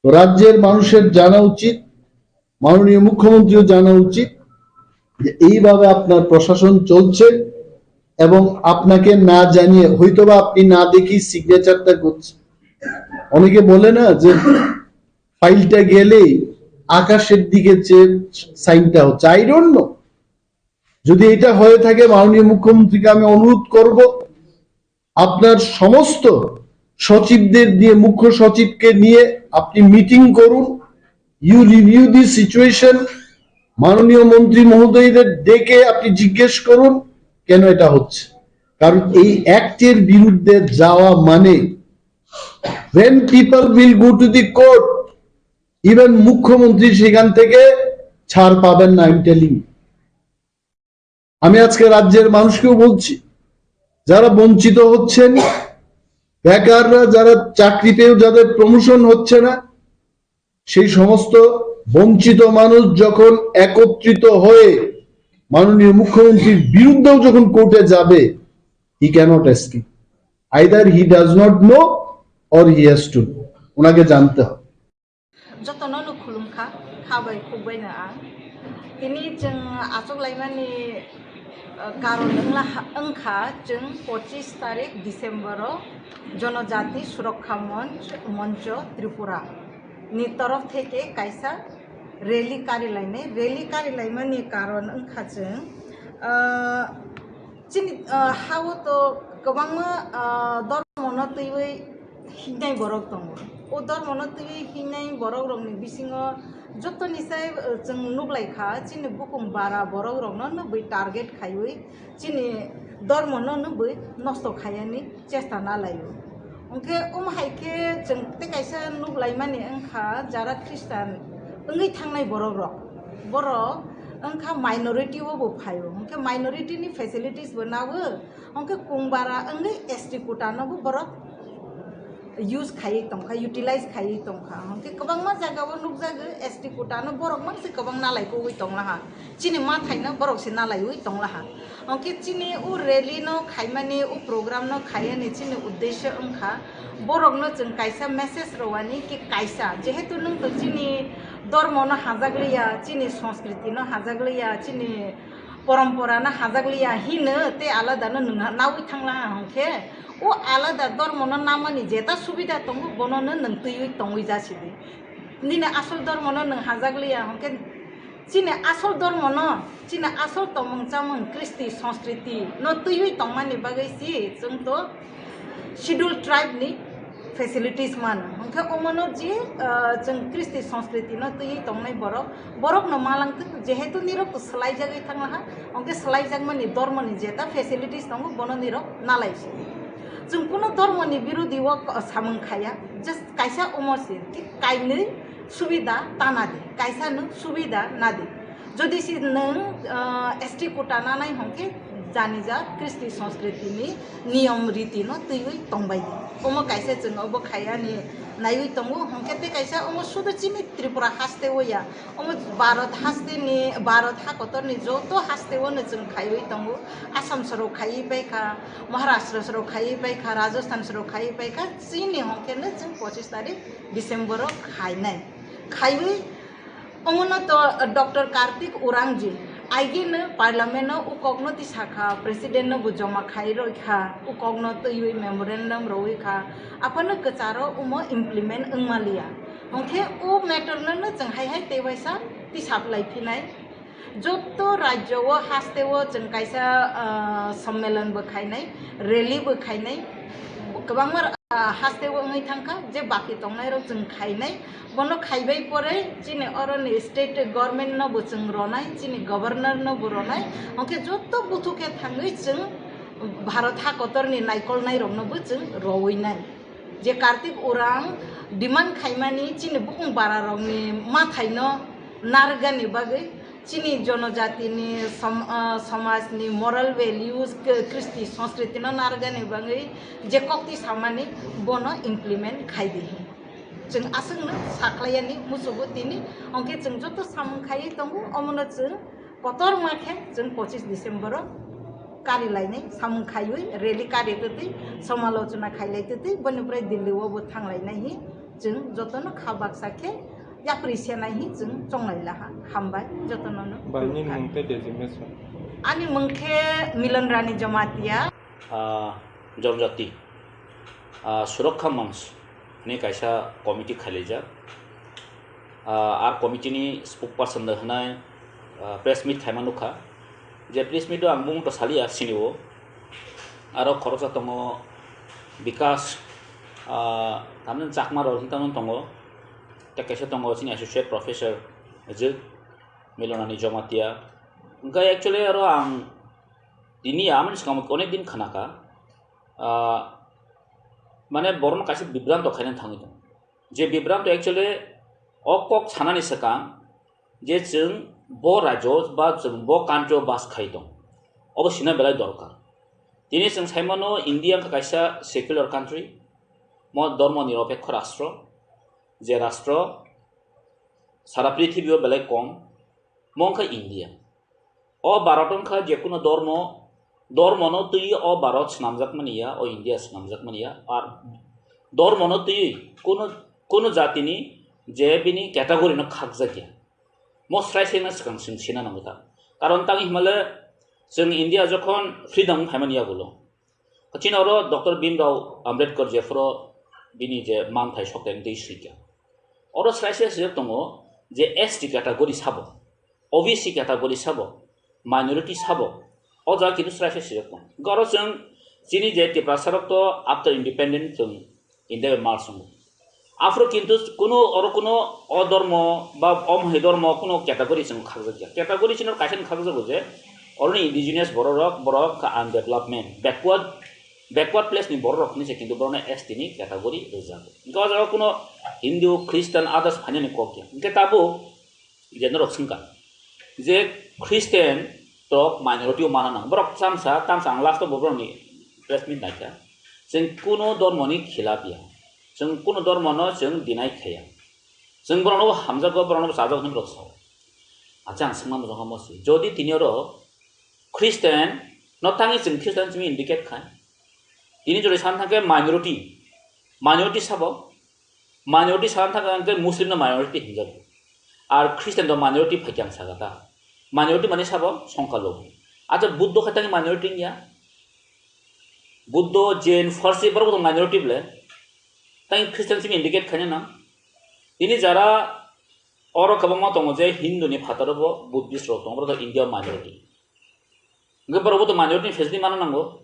তো রাজ্যের মানুষের জানা উচিত, মাননীয় মুখ্যমন্ত্রীও জানা উচিত যে এইভাবে আপনার প্রশাসন চলছে এবং আপনাকে না জানিয়ে হয়তোবা আপনি না দেখেই সিগনেচারটা করছেন। অনেকে বলে না যে ফাইলটা গেলেই আকাশের দিকে চেয়ে সাইনটা হচ্ছে, আই ডোন্ট নো। যদি এটা হয়ে থাকে, মাননীয় মুখ্যমন্ত্রীকে আমি অনুরোধ করব, আপনার সমস্ত সচিবদের দিয়ে, মুখ্য সচিবকে নিয়ে আপনি মিটিং করুন, you review the situation। মাননীয় মন্ত্রী মহোদয়দের ডেকে আপনি জিজ্ঞেস করুন কেন এটা হচ্ছে, কারণ এই অ্যাক্টের বিরুদ্ধে যাওয়া মানে when people will go to the court, even মুখ্যমন্ত্রী সেখান থেকে ছাড় পাবেন না। আই এম টেলিং, আমি আজকে রাজ্যের মানুষকেও বলছি, যারা বঞ্চিত হচ্ছেন, বেকাররা, যারা চাকরি পেয়েও যাদের প্রমোশন হচ্ছে না, সেই সমস্ত বঞ্চিত মানুষ যখন একত্রিত হয়ে মাননীয় মুখ্যমন্ত্রীর বিরুদ্ধেও যখন কোর্টে যাবে, he cannot escape, either he does not know or he has to know। ওনাকে জানতে হবে। Jotono no khulumkha, kha bai khuk bai no ang. Tini chwng achuk laimani, uh, karon wngla ha-, wngkha chwng pochis tarik December o Jonojati Surakkha Monch, Moncho Tripura ni torof theke kaisa rally kari lainai. Rally kari laimani karon wngkha chwng, uh, chini, uh, ha-o to kwbangma, uh, dormo no twiwi hingnai borok tongo. O dormo no twiwi hingnai borok rokni bisingo jotoni sai, uh, chwng nuklaikha, chini bukung bara borok rokno nukwi target khaiwi chini dormo no nukwi nosto khaiyani chesta nalaio. Hwnkhe omo hai khe chwng tei kaisa nuklaimani wngkha, jara Christian wngwi thangnai borok rok, borok wngkha minority o bo phaio, hwnkhe minority ni facilities bo nawo, hwnkhe kungbara wngwi S T quota no bo borok use khaiwi tongkha, utilize khaiwi tongkha, hwnkhe kwbangma jaga o nukjago S T quota no borok mang se kwbang nalai kugwi tonglaha, chini mathaino borok se nalaiwi tonglaha. Hwnkhe chini o rally no khaimani, o program no khaiyani chini uddesho wngkha borokno chwng kaisa message rwani ki kaisa, jehetu nwng to chini dormo no hajakliya, chini sanskriti no hajakliya, chini porompora no hajakliya hino tei alada no nwng nawi thanglaha, hwnkhe o alada dormo no namani jeta subida tongo bono no nwng twiwi tongwi jasidi. Nini asol dormo no nwng hajakliya, hwnkhe chini asol dormo no, chini asol tomung chamung, kristi, sanskriti no twiwi tongmani bagwi si chwng to Scheduled Tribe ni facilities mano. Hwnkhe omono je, ah, chwng kristi, sanskriti no twiwi tongnai borok, borok no malang thwk, jehetu nirok to swlaijagwi thanglaha, hwnkhe swlaijakmani dormo ni jeta facilities tongo, bono nirok nalai si. Chwng kuno dormo ni birodi o samung khaya, just kaisa omo si, thik kainwi subida ta nadi, kaisa nwng subida nadi. Jodi si nwng, ah, S T quota nanai hwnkhe janija kristi sanskriti ni niyom riti no twiwi tongbai di. Omo kaisa chwng obo khaiyani naiwi tongo, hwnkhe tei kaisa omo sudu chini Tripura haste o ya. Omo Bharat haste ni, Bharat ha kotor ni joto haste o no chwng khaiwi tongo. Assam soro khaiwi paikha, Maharashtra soro khaiwi paikha, Rajasthan soro khaiwi paikha. Chini hwnkhe no chwng pochis tarik December o khainai. Khaiwi Omono to Doctor Kartik Urangji, aigeno parliament no ukokno tisakha, president no bo joma khai roikha, ukokno twiwi memorandum roikha, aphano kwcharo omo implement wngmaliya. Hwnkhe o matter no no chwng hai hai tei waisa tisaplai phinai. Jotto rajyo o haste o chwng kaisa, ah, sommelon bo khainai, rally bo khainai, kwbangma, ah, haste o wngwi thangkha, je baki tongnai rok chwng khainai. Bono khaibai pore chini oroni state government no bo chwng ronai, chini governor no bo ronai, hwnkhe jotto buthu khe thangwi chwng Bharat ha kotorni naikolnai rokno bo chwng rowinai. Je Kartik Urang demand khaimani chini bukung bara rokni mathaino narwkgani bagwi Chini jonojatini som-, ah, somajni moral values, k-, kristi, sanskriti no narwknani bagwi je koktwi samani bono implement khai di hi. Chwng aswkno sakhlaiyani musugo tini, hwnkhe chwng joto samung khaiwi tongo, omono chwng kotorma khe chwng pochis December o kari lainai samung khaiwi rally kari twtwi somalochona khailai twtwi boni pore Delhi o bo thanglainai hi chwng jotono kha baksa khe yapri senai hi chwng chonglai laha. Hambai jotono no. Bai, nini mung tei designation? Ani mung khe Milan Rani Jamatia. Ah, Jonjati, ah, Surokha Manch hwnwi kaisa committee khailaijak. Ah, ar committee ni spokesperson no hwnai, ah, press meet khaima nukha. Je press meet o ang mung to saliya sini o. Aro khoroksa tongo Bikas, ah, tamni Chakma rok hinwi tamni tongo. Tei kaisa tongo chini associate professor je Milonani Jamatia. Hwnkhe actually aro ang tini amoni swkang onek din khnakha. Ah, mane borokno kaisa bibranto khaina thangwi tongo. Je bibranto actually o kok sanani swkang je chwng bo rajyo ba chwng bo country o bas khai tong. Obo sina belai dorkar. Tini chwng saimano India wngkha kaisa secular country, mo dormo nirapekho rastro, je rastro sara prithibi o belai kom, mo wngkha India. O Bharat wngkha je kuno dormo, dormono twiwi o Bharat swnamjakmani ya, o India swnamjakmani ya, ar dormono twiwi kuno, kuno jatini je bini category no khakjak ya. Mo srai srai no swkang chwng sina nango ta. Karon tang himale chwng India jokhon freedom phaimani yagulo. Chini oro Doctor Bhimrao Ambedkar jephuru bini je manthai sokthai tei swikha. Oro srai srai swijak tongo je S T category sabo, O B C category sabo, minority sabo, o jaga kintu srai srai swijak tongo. Hwnkhe oro chwng chini je Tiprasa rok to after independent chwng India bai merge wngo. Aphuru kintu kuno oro kuno o dormo ba o mohai dormo kuno category chwng khakjakya. Category chini kaisa khakjago je oroni indigenous borok rok, borok kha undevelopment, backward, backward place ni borok rok hinwi se kintu borokno S T ni category rwjago. Hwnkhe o jaga kuno Hindu, Christian, others phainani kok ya. Hwnkhe tabuk je norok swngkha je Christian rok minority o mana nang. Borok chamsa, tamsa ang last o bo borokni press meet naikha. Chwng kuno dormoni khilap ya. Chwng kuno dormono chwng deny khaya. Chwng borokno bo hamjago, borokno bo chajago hinwi borok sao. Acha ang swngma mujung kha mosi. Jodi tini oro Christian no tangwi chwng Christian simi indicate khai. Tini jodi san thangkhe minority, minority sabo, minority san thangkhe Muslim no minority hinjago. Ar Christian do minority phaikhe ang sakha ta. Minority mani sabo songkha logi. Acha Buddho khe tangwi minority wngya. Buddho, Jain, Farsi borok bo minority ble. Tangwi Christian simi indicate khaina nang. Tini jara oro kwbangma tongo je Hindu ni phataro bo Buddhist rok tongo, borok India minority. Hwnkhe borok bo to minority ni facility mana nango.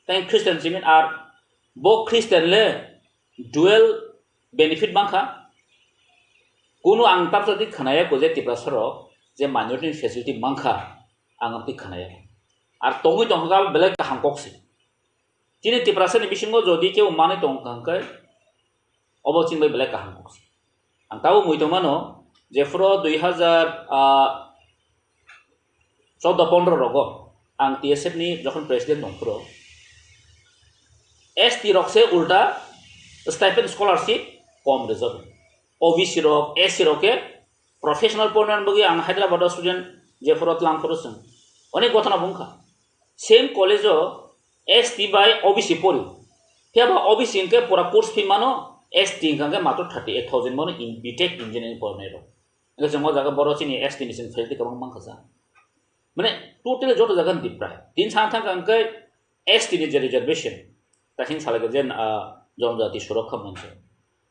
Tei Christian simi ar bo Christian le dual benefit mankha. Kunu ang tamsa di khnaya ko je Tiprasa rok je minority ni facility mankha, ang amtwi khnaya. Ar tongwi tongkha belai kaham kok se. Chini Tiprasa ni bisingo jodi kebo manwi tongkha hwnkhe, obo chini bai belai kaham kok se. Ang tabuk mui tongmano, jephuru dui hazar, ah, choudo pondro rogo ang T S F ni jokhon president tongphuru, S T rok se ulta stipend scholarship kom rwjago. O B C rok, S C rok khe professional pornani bagwi ang Hyderabad o student jephuru tlang phuru chwng onek gotona bo wngkha. Same college o S T bai O B C pori. Phiya ba O B C hwnkhe pura course fee mano, S T hwnkhe matro thirty eight thousand mano in B Tech engineering pornai rok. Hwnkhe chwng o jaga borok chini S T ni chwng facility kwbang mankha sa. Mane totally joto jaga ni deprive. Tin san thang kha hwnkhe S T ni je reservation, ta hwn salai kha je, ah, Jonojati Surokha Manch.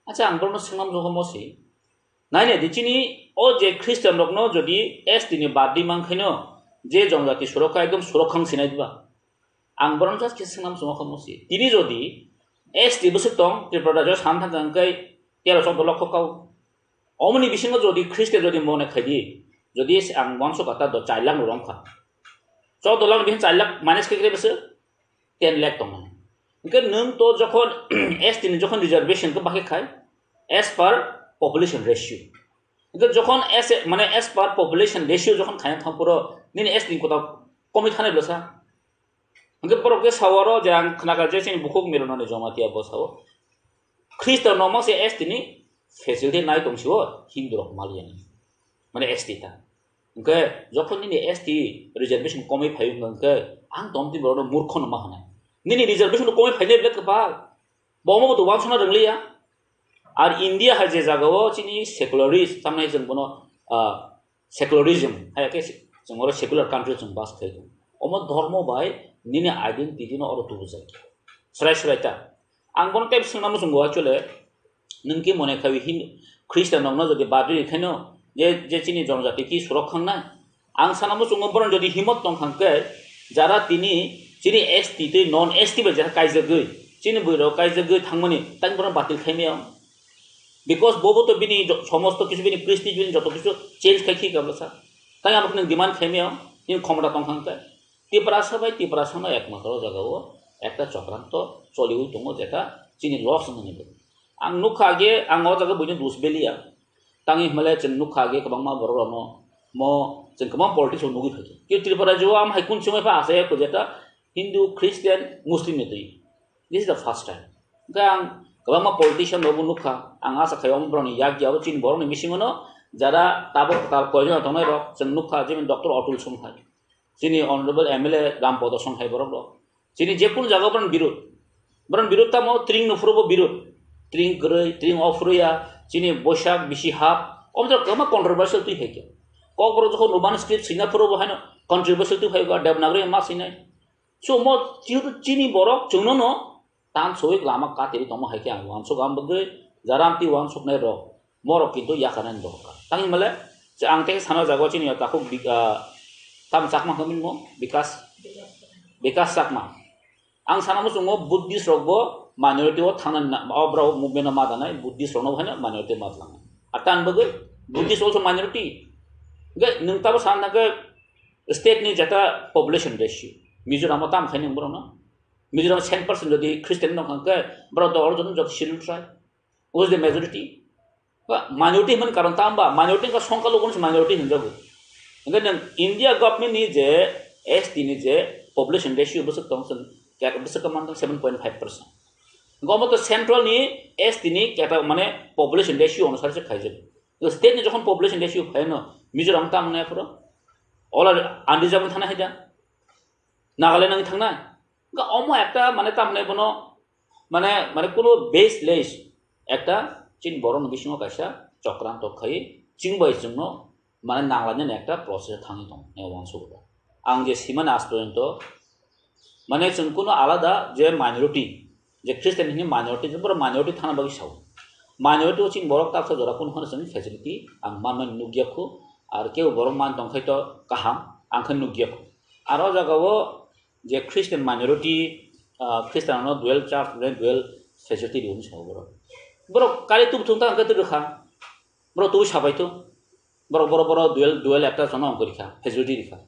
Acha ang borokno swngna muchungkha mosi. Nainai di chini o je Christian rokno jodi S T ni baddi mankhaino je Jonojati Surokha ekdom Surokha wng sinai diba? Ang borokno just khe swngna muchungkha mosi. Tini jodi S T bwswk tong Tripura rajyo san thang kha hwnkhe tero choudo lokho kau. Omoni bisingo jodi Christian jodi mone khaidi, jodi ang uansuk kha ta do char lakh ni rong kha. Choudo lakh ni bising char lakh minus khe kre bwswk ten lakh tongmani. Hwnkhe nwng to jokhon S T ni jokhon reservation khe bakhe khai as per population ratio. Hwnkhe jokhon as a, mane as per population ratio jokhon khaina thang phuru nini S T ni kota komwi thanai bwsa. Hwnkhe borok khe sawaro je ang khnakha je chini bukhuk Mirunani Jamatia bo sao. Khristo no mangse S T ni facility nai tong sio Hindu rok maliya ni. Mane S T ta. Hwnkhe jokhon nini S T reservation komwi phai wngkha hwnkhe ang tong tini borok no murkho no ma hwnai. Nini reservation komwi phainai belai kwbal. Bo omo bo to wansukna rwngliya. Ar India hai je jagao chini secularist, tamni chwng bono, ah, secularism, hai khe chwng oro secular country chwng bas khai tongo. Omo dhormo bai nini identity no oro tubujak. Srai srai ta. Ang bono tei swngna muchungo actually, nwng ki mone khai Hin-, Christian rokno jodi badri khaino je, je chini jonojati ki surok khangnai, ang sana muchungo borok jodi himot tong kha khe, jara tini chini S T tei non S T bai jara kaijagwi, chini bwrwi rok kaijagwi thangmani, tang borok batil khai maya. Because bobo to bini jo-, somosto kisu bini kristi bini joto kisu change khai khi kabla sa. Tang abo nwng demand khai maya, nini khomota tong kha khe. Tiprasa bai Tiprasa no ekmatro jagao ekta chokranto choliwi tongo jeta chini loss wngmani. Ang nukha age, ang o jaga buino dus beliya. Tangwi hwnmale chwng nukha age kwbangma borok rokno mo chwng kwbang politics o nugwi phaikha. Khe Tripura jio am hai kun chwngwi pha asa ya kujeta Hindu, Christian, Muslim ni twi. This is the first time. Hwnkhe ang kwbangma politician rokbo nukha. Ang asa khai omo borokni yak ya abo chini borokni bisingo no jara tabuk kwtal koijon tongnai rok chwng nukha, jemon Doctor Atul Songhai, chini Honorable M L A Ram Podo Songhai borok rok. Chini je kunu jaga borokni birud. Borokni birud tamo tring no phuru bo birud. Tring kwrwi, tring o phuru ya, chini Boisak, bisi hap, omo jora kwbangma controversial twi phaikha. Kokborok jokhon Roman script swina phuru bo haino controversial twi phaikha, Devanagari ma swinai. So mo jehetu chini borok chwngno no tan soi lama katiri tongma hai khe ang uansuk ang bagwi jara amtwi uansuknai rok. Morok kintu yakarnani dorkar. Tangwi male, je ang tei sana jago chini takhuk bik-, ah, tam Chakma hwnwi mo, Bikas, Bikas Chakma. Ang sana muchungo Buddhist rok bo minority o thangna, o borok movement o ma danai, Buddhist rok no haino minority ma tlangnai. Ar tan bagwi Buddhist also minority. Ge nwng tabo sana ke state ni jeta population ratio. Mizoram o tam khai nwng borok no. Mizoram ten percent jodi Christian no kha ke borok do orjon jot schedule try. Who is the majority? Ba, minority hwnmani karon tamo ba, minority wngkha songkha logo no se minority hwnjago. Hwnkhe nwng India government ni je S T ni je population ratio bwswk tong chwng, kek-, bwswk khe mantong seven point five percent. Hwnkhe omo to central ni S T ni keta mane population ratio onusare se khaijago. State ni jokhon population ratio phaino Mizoram tamo nai aphuru ola unreserved thana haida. Nagaland nang thangnai. Ga omo ekta mane tamne bono mane, mane kuno baseless ekta chini borok ni bisingo kaisa chokranto khai chwng bai chwngno mane nanglainani ekta process thangwi tong ne wansukgo. Ang je simani aaj porjonto mane chwng kuno alada je minority, je Christian hini minority, je borok minority thana bagwi sao. Minority o chini borok taksa jora kuno phano chwng facility ang manmani nukya khu, ar kebo borok man tong khai to kaham, ang khe nukya khu. Aro jagao je Christian minority, ah, Christian no dual church, dual facility ri hwnwi sao borok. Borok kari tubu thung ta hwnkhe twi rwkha. Borok tubu sabai tu. Borok, borok, borok dual, dual ekta jono wngkha rikha, facility rikha.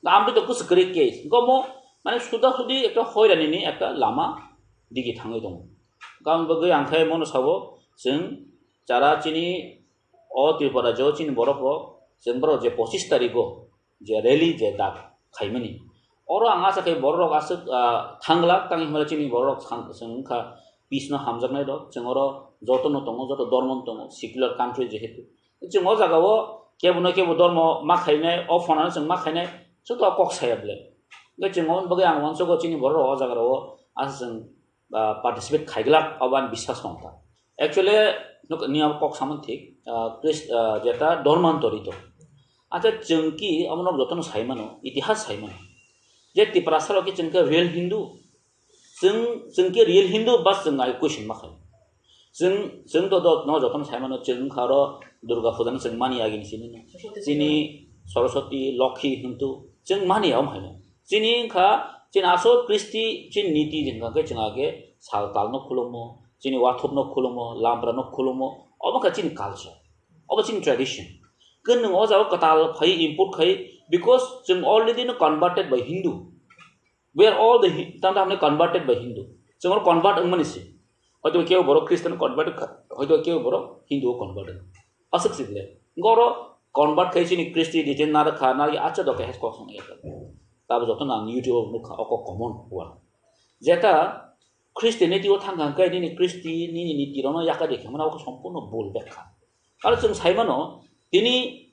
Da amtwi to kusu kwrwi case. Gomo mane suda sudi ekta hoirani ni ekta lama digi thangwi tongo. Gam bagwi ang khe mono sabo chwng chara chini o Tripura jo chini borok rok chwng borok je pochis tarikgo je rally je dak khaimani. Oro ang asa khe borok rok aswk, ah, thanglak tangwi hwnba chini borok rok chwng wngkha peace no hamjaknai rok. Chwng oro joto no tongo, joto dormo no tongo, secular country jehetu. Chwng o jaga o kebo no kebo dormo ma khainai, o phano chwng ma khainai, chwng to kok saya bwle. Hwnkhe chwng oboni bagwi ang uansukgo chini borok rok o jaga rok o asa chwng, ah, participate khaiglak abo ani biswas tongkha. Actually, nuk-, niyam kok samung thik, ah, Chris-, ah, jeta Dharmantori to. Acha chwng ki amo nok jotono sai mano, itihas sai mano. Je Tiprasa rok ki chwng khe real Hindu. Chwng, chwng ki real Hindu ba chwng ai question ma khai. Chwng, chwng to do, no jotono sai mano, chwng kha oro Durga Puja no chwng mani agi ni sini no. Chini Saraswati, Lokhi hintu chwng mani ya om hai no. Chini wngkha, chini asol kristi, chini niti wngkha khe chwng age sal tal no khulumo, chini wathup no khulumo, lampra no khulumo, obo wngkha chini culture, obo chini tradition. Khe nwng o jaga kwtal phai import khai, because chwng already no converted by Hindu. We are all the Hi-, tamo tamo converted by Hindu. Chwng oro convert wngmani se. Hoito kebo borok Christian convert kha, hoito kebo borok Hindu o convert wngkha. Aswk se bile. Goro convert khai chini Christianity narwkha, narwkhe acha doke hes kok song ya. Tabo joto nang YouTube o nukha, oko common word. Jeta Christianity o thangkha hwnkhe nini Christian nini niti rono yakari khe mano oko sompurno bul bekha. Aro chwng saimano tini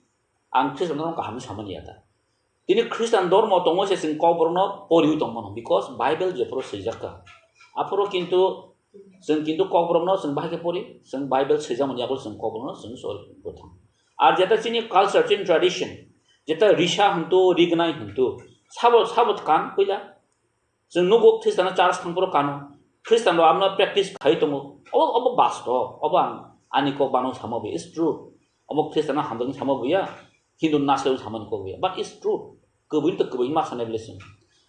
ang Christian no kaham samani ya ta. Tini Christian dormo tongo se chwng kokborokno poriwi tongmano, because Bible jephuru swijak kha. Aphuru kintu chwng kintu kokborokno chwng bahai khe pori, chwng Bible swijakmani yago chwng kokborokno chwng sori bwthang. Ar jeta chini culture, chini tradition, jeta risa hwntu, rignai hwntu, sabo, sabo kan puila. Chwng nugo Christian no church thangphuru kano. Christian rok amno practice khai tongo. Obo, obo bastob, obo ang ani kok bano sama bo, it's true. Obo Christian no hamjakni sama bo ya, Hindu nasle samani kok bo ya. But it's true. Kubui to kubui ma sanai bele chwng.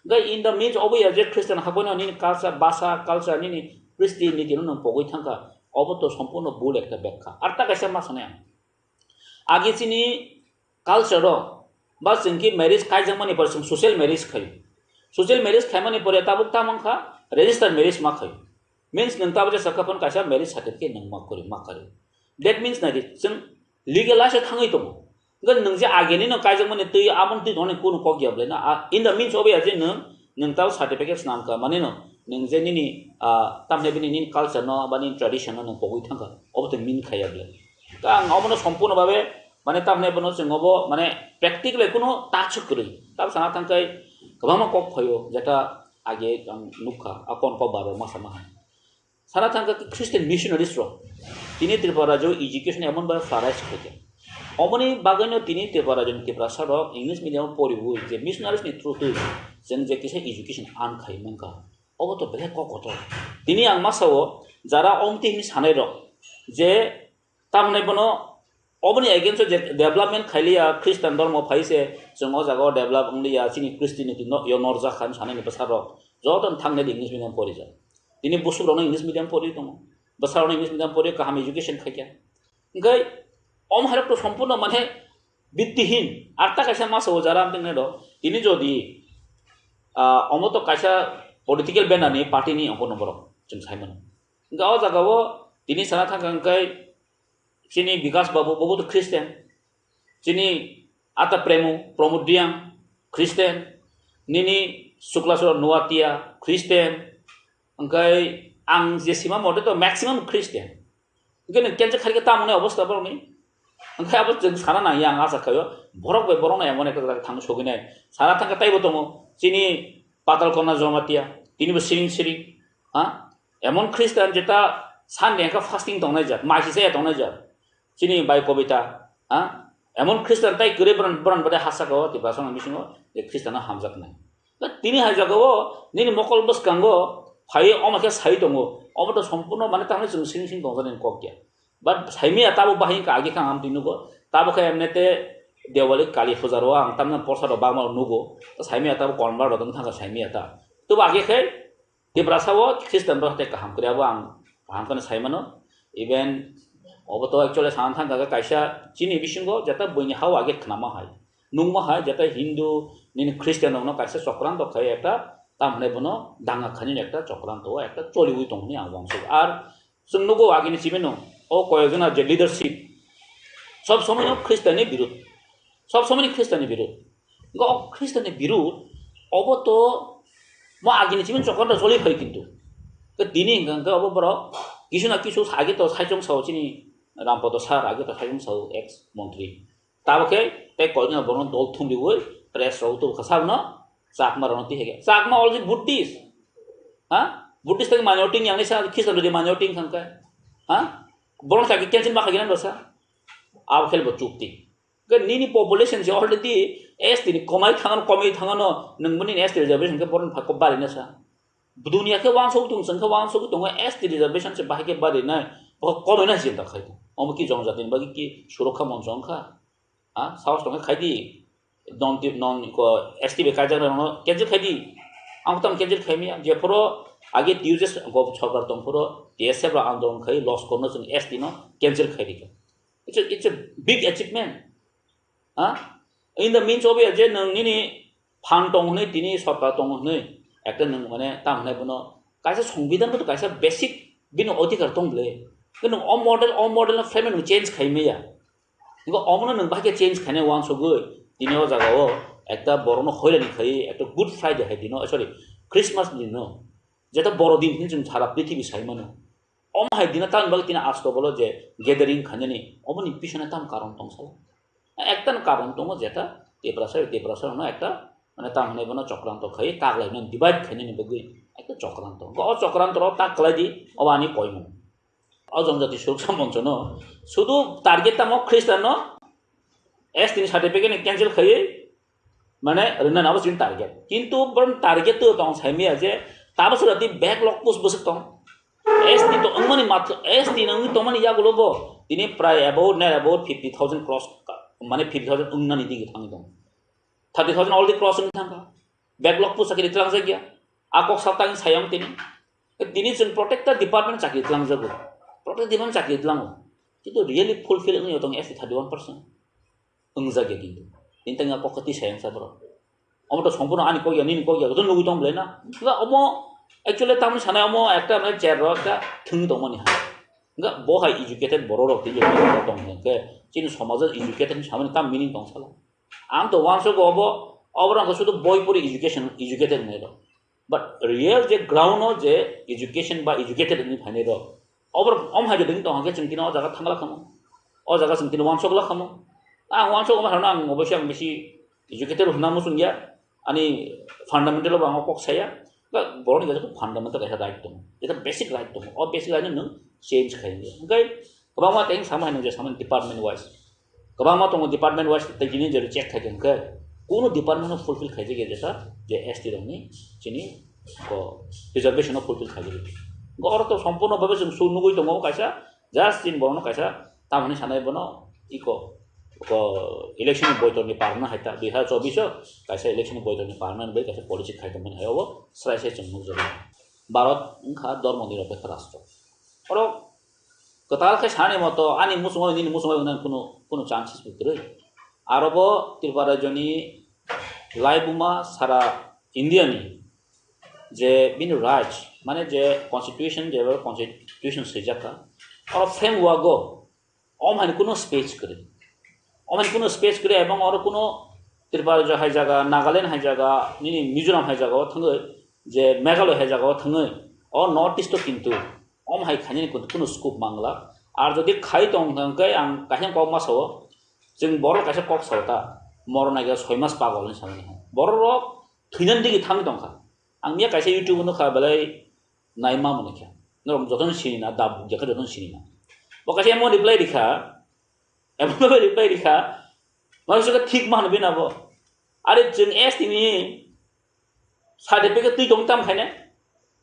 Gai in the midst obo ya je Christian hakoino nini culture, basa, culture, nini Christianity no nung pogwi thangkha. Obo to sompurno bul ekta bekha. Ar ta kaisa ma sanai ang. Agi chini culture o ba chwng ki marriage kaijakmani pore chwng social marriage khaio. Social marriage khaimani pore tabuk tamo wngkha register marriage ma khaio. Means nwng tabuk jesa kha phano kaisa marriage certificate nwng ma kwrwi ma khaio. That means nai di chwng legalize thangwi tongo. Hwnkhe nwng je agini no kaijakmani twi amon twi tongni kunu kok ya bwlai na. A, in the means of ya je nwng, nwng tabuk certificate swnam kha mani no nwng je nini, ah, tamni bini nini culture no ba nini tradition no nwng pogwi thangkha. Obo to mean khaiya bwlai. Ka ang omono sompurno babe, mane, tamni bono chwng obo, mane, practically kuno touch kwrwi. Tab sana thangkhai kwbangma kok phaio, jeta age ang nukha, a kon kok baro masa maha. Sana thangkha Christian missionaries rok. Tini Tripura rajyo education emon babe flourish khaikha. Omoni bagwino tini Tripura rajyoni Tiprasa rok English medium poriwi je missionaries ni through twi chwng je kisa education earn khai mankha. Obo to belai kok kotor. Tini ang masa o jara omti hini sanai rok je tamni bono oboni against o je development khailiya, Christian dormo phaise, chwng o jaga o develop wngliya, chini Christianity no, yo norjak kha, sanani bwsarok joto thangni English medium porijak. Tini busuk rokno English medium pori tongo, bwsarokno English medium pori kaham education khaikha. Hwnkhe om hairok to sompurno mane bittihin, arta kaisa masa o jara amtwng nai do, tini jodi, ah, omo to kaisa political banner ni party ni ongkor no borok chwng sai mano. Hwnkhe o jaga o tini sana thangkha hwnkhe chini Bikas Babu, bobo to Christian. Chini Ata Premu, Pramod Reang, Christian. Nini Suklaswara Noatia, Christian. Hwnkhe ang je sima mote to maximum Christian. Hwnkhe nwng cancel khaikhe tamo ni obostha borokni? Hwnkhe abo chwng sana nangya ang acha khaio. Borok bai borokno emon ekta jaga thang sogwi nai. Sana thangkhe taibo tongo. Chini Patal Kona Jamatia. Tinibo siring siring. Ha? Emon Christian jeta Sunday hwnkhe fasting tongnai jak, maisi chaya tongnai jak. Chini bai Kobita, ha? Emon Christian tai kwrwi boran, boran bade ha saka o Tiprasa ni bisingo je Christian no hamjaknai. Tini hai jaga o nini mokol bwskango phaiwi omo khe sai tongo, omo to sompurno mane tamni chwng sing sing tongjaknai kok ya. But saimaya tabo bahai wngkha agi kha ang twi nugo, tabo khe emne te Dewali Kali puja ro ang tamni porsa rok bagma rok nugo, saimaya tabo convert rok wng thangkha saimaya ta. Tobo agi khe Tiprasa o Christian rok tei kaham kwrwi abo ang kaham kheno sai mano. Even obo to actually sana thangkha khe kaisa chini bisingo jeta buini ha o age khnama hai, nukma hai jeta Hindu nini Christian rokno kaisa chokranto khai ekta tam hwnwi bono danga khainani ekta chokranto o ekta choliwi tong hwnwi ang uansukha. Ar chwng nugo agini chibino o koyekjona je leadership sob somoi no Christian ni birud, sob somoi ni Christian ni birud. Hwnkhe o Christian ni birud obo to mo agini chibin chokon da choli phai kintu. Ke tini hwnkha hwnkhe obo borok kisu na kisu age to saichung sao chini Rampodo sir age to saichung sao ex montri. Tabo khe tei koino borokno dol thumriwi press rok tubukha sabono Chakma rokno tihege. Chakma already Buddhist. Ha? Buddhist tei minority yang ni sa Christian rodi minority hwnkha hwnkhe. Ha? Borok sa cancel ma khaigena dosa. Abo khe bo chukti. Ke nini population se already S T ni komai thangano, komai thangano, nung bini S T reservation ke boron phako bari na sa. Dunia ke wansuk tung sengke wansuk tung S T reservation se bahai ke bari nai, bo komai na jinta khai. Omo ki jongjati ni bagi ki surokha moncho wngkha. Ha, saos tong khai di. Non ti, non ko S T be kaijak rokno cancel khai di. Ang tam cancel khai miya. Je phoro age T U J S go sorkar tong phoro T S F rok andolon khai loss korno chwng S T no cancel khai di. It's a, it's a big achievement. Ha? In the means of je nwng nini phan tong hwnwi tini sorkar tong hwnwi ekta nwng mane tam hwnai bono kaisa songbidan bo kaisa basic bini odhikar tong bwle. Nwng o model, o model no frame nwng change khai maya. Hingke omono nwng bahai khe change khainai wansugwi, tini o jagao ekta borokno hoirani khai, ekta Good Friday hai dino, sorry, Christmas dino, jeta boro din hinwi chwng sara prithibi sai mano. Omo hai dino tamni bagwi tini asto bolo je gathering khainani, omoni pisana tam karon tong sala. Ekta no karon tongo jeta Tiprasa, Tiprasa no ekta, mane, tam hinwi bono chokranto khai, taglai no divide khainani bagwi ekta chokranto. O chokranto ro tak khlai di, obo ani koimung. O Jonjati Suroksha Moncho no sudu target tamo Khristan no S T ni certificate ni cancel khaiwi, mane, rwna nabo chini target. Kintu borom target to tong sai maya je tabo sura di backlog post bwswk tong. S T to wngmani matha, S T no wngwi tongmani yagulo bo tini prai about, near about fifty thousand cross, mane, fifty thousand wngnani digi thangwi tong. Thirty thousand already cross wngwi thangkha. Backlog post chakri tlangjak ya. A kok sal tangwi sayong tini. Tini chwng protector department chakri tlangjago. Protector department chakri tlango. Kintu really fulfill wngwi tong S T thirty one percent. Wngjak ya kintu. Tini tangwi a kok kati sayong sa borok. Omo to sompurno ani kok ya, nini kok ya, joto nugwi tong belai na. Ba omo actually tamni sanai omo ekta mane chair ro ekta thwngwi tongmani ha. Hingke bo hai educated borok rok tini tong hingke chini somajo educated hinwi samani tam meaning tong sala. Ang to wansuk obo, obo rang sudu boi pori education, educated hinwi rok. But real je ground o je education ba educated hinwi phainai rok, obo rok om hai je ding tong hingke chwng tini o jaga thangla khamo. O jaga chwng tini wansuk la khamo. Ang wansuk omo hai ang obosi ang bisi educated hwnna muchung ya. Ani fundamental bo ang kok saya. Ba borokni kaisa fundamental kaisa right tongo. Jeta basic right tongo. O basic right no nwng change khai ya. Hingke kwbangma tei samo hai nwng je samo department wise. Kwbangma tongo department wise tei tini je check khai tong khe, kuno department no fulfill khaijak ya jesa je S T rokni chini ko reservation no fulfill khaijak ya. Go oro to sompurno bhabe chwng su nugwi tongo kaisa, just chini borokno kaisa tamoni sanai bono iko ko election ni boitor ni parna hai ta dui hazar chobbish o kaisa election ni boitor ni parna bai kaisa policy khai tongmani hai obo srai sai chwng nukjago. Bharat wngkha dormo nirapekha rastro. Oro kwtal khe sani moto ani muchungo nini muchungo wngna kuno kuno chances bo kwrwi. Aro bo Tripura rajyoni laibuma sara India ni je bini raj mane je constitution je constitution swijak kha oro framework o om hai kuno space kwrwi. Omo ni kuno space kwrwi, ebong oro kuno Tripura hai jaga, Nagaland hai jaga, nini Mizoram hai jaga o thangwi, je Meghalaya hai jaga o thangwi, o North East o kintu omo hai khainani kuno, kuno scope mangla. Ar jodi khai tong hwnkhe ang kaisa kok ma sao, chwng borok kaisa kok sao ta, morok naikhe soi mas pagol hinwi samani hai. Borok rok thwinani digi thangwi tongkha. Ang miya kaisa YouTube o nukha belai naima mani khe. Norok jotono sini na, da buk jakha jotono sini na. Bo kaisa emo reply rikha, emo reply rikha, ma bisa thik ma hwnwi na bo. Are chwng S T ni certificate twi tong tam khaine?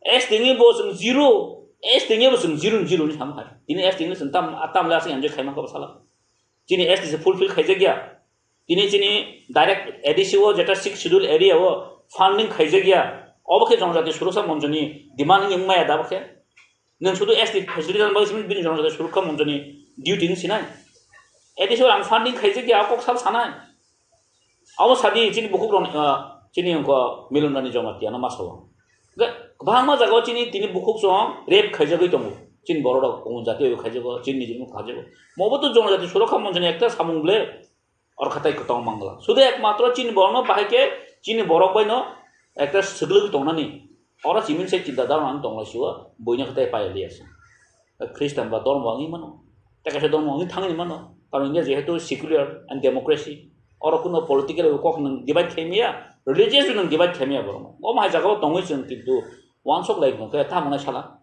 S T ni bo chwng zero, S T ni bo chwng zero, zero ni sam khai. Tini S T ni chwng tam, tam le asing enjoy khaima ko sala. Chini S T se fulfill khaijak ya. Tini chini direct A D C o jeta six schedule area o funding khaijak ya. Obo khe Jonojati Suroksha Monchoni demand wngmaya da bo khe. Nwng sudu S T facility rang bagwi simi bini Jonojati Suroksha Monchoni duty wng sinai. A D C o ang funding khaijak ya, kok sal sanai. Abo sadi chini bukhuk rok, ah, chini wngkha Milon Rani Jamatia no ma sao. Ga-, kwbangma jaga o chini tini bukhuk chwng rape khaijagwi tongo. Chini borok rok kumun jati bai khaijago, chini nijini khaijago. Mobo to Jonojati Suroksha Monchoni ekta samung ble. Or khatai kwtong mangla. Sudu ekmatro chini borokno bahai khe chini borok baino ekta swgwlwi tongnani. Oro chiming se chinta dharma ang tongla siwa buino khatai paiya liya se. Khristan ba dormo wngwi mano. Tei kaisa dormo wngwi thangwi mano. Karon India jehetu secular and democracy. Oro kuno political kok nwng divide khaimaya, religious nwng divide khaimaya borokno. Omo hai jagao tongwi chwng kintu wansok lai khe tamo nai sala.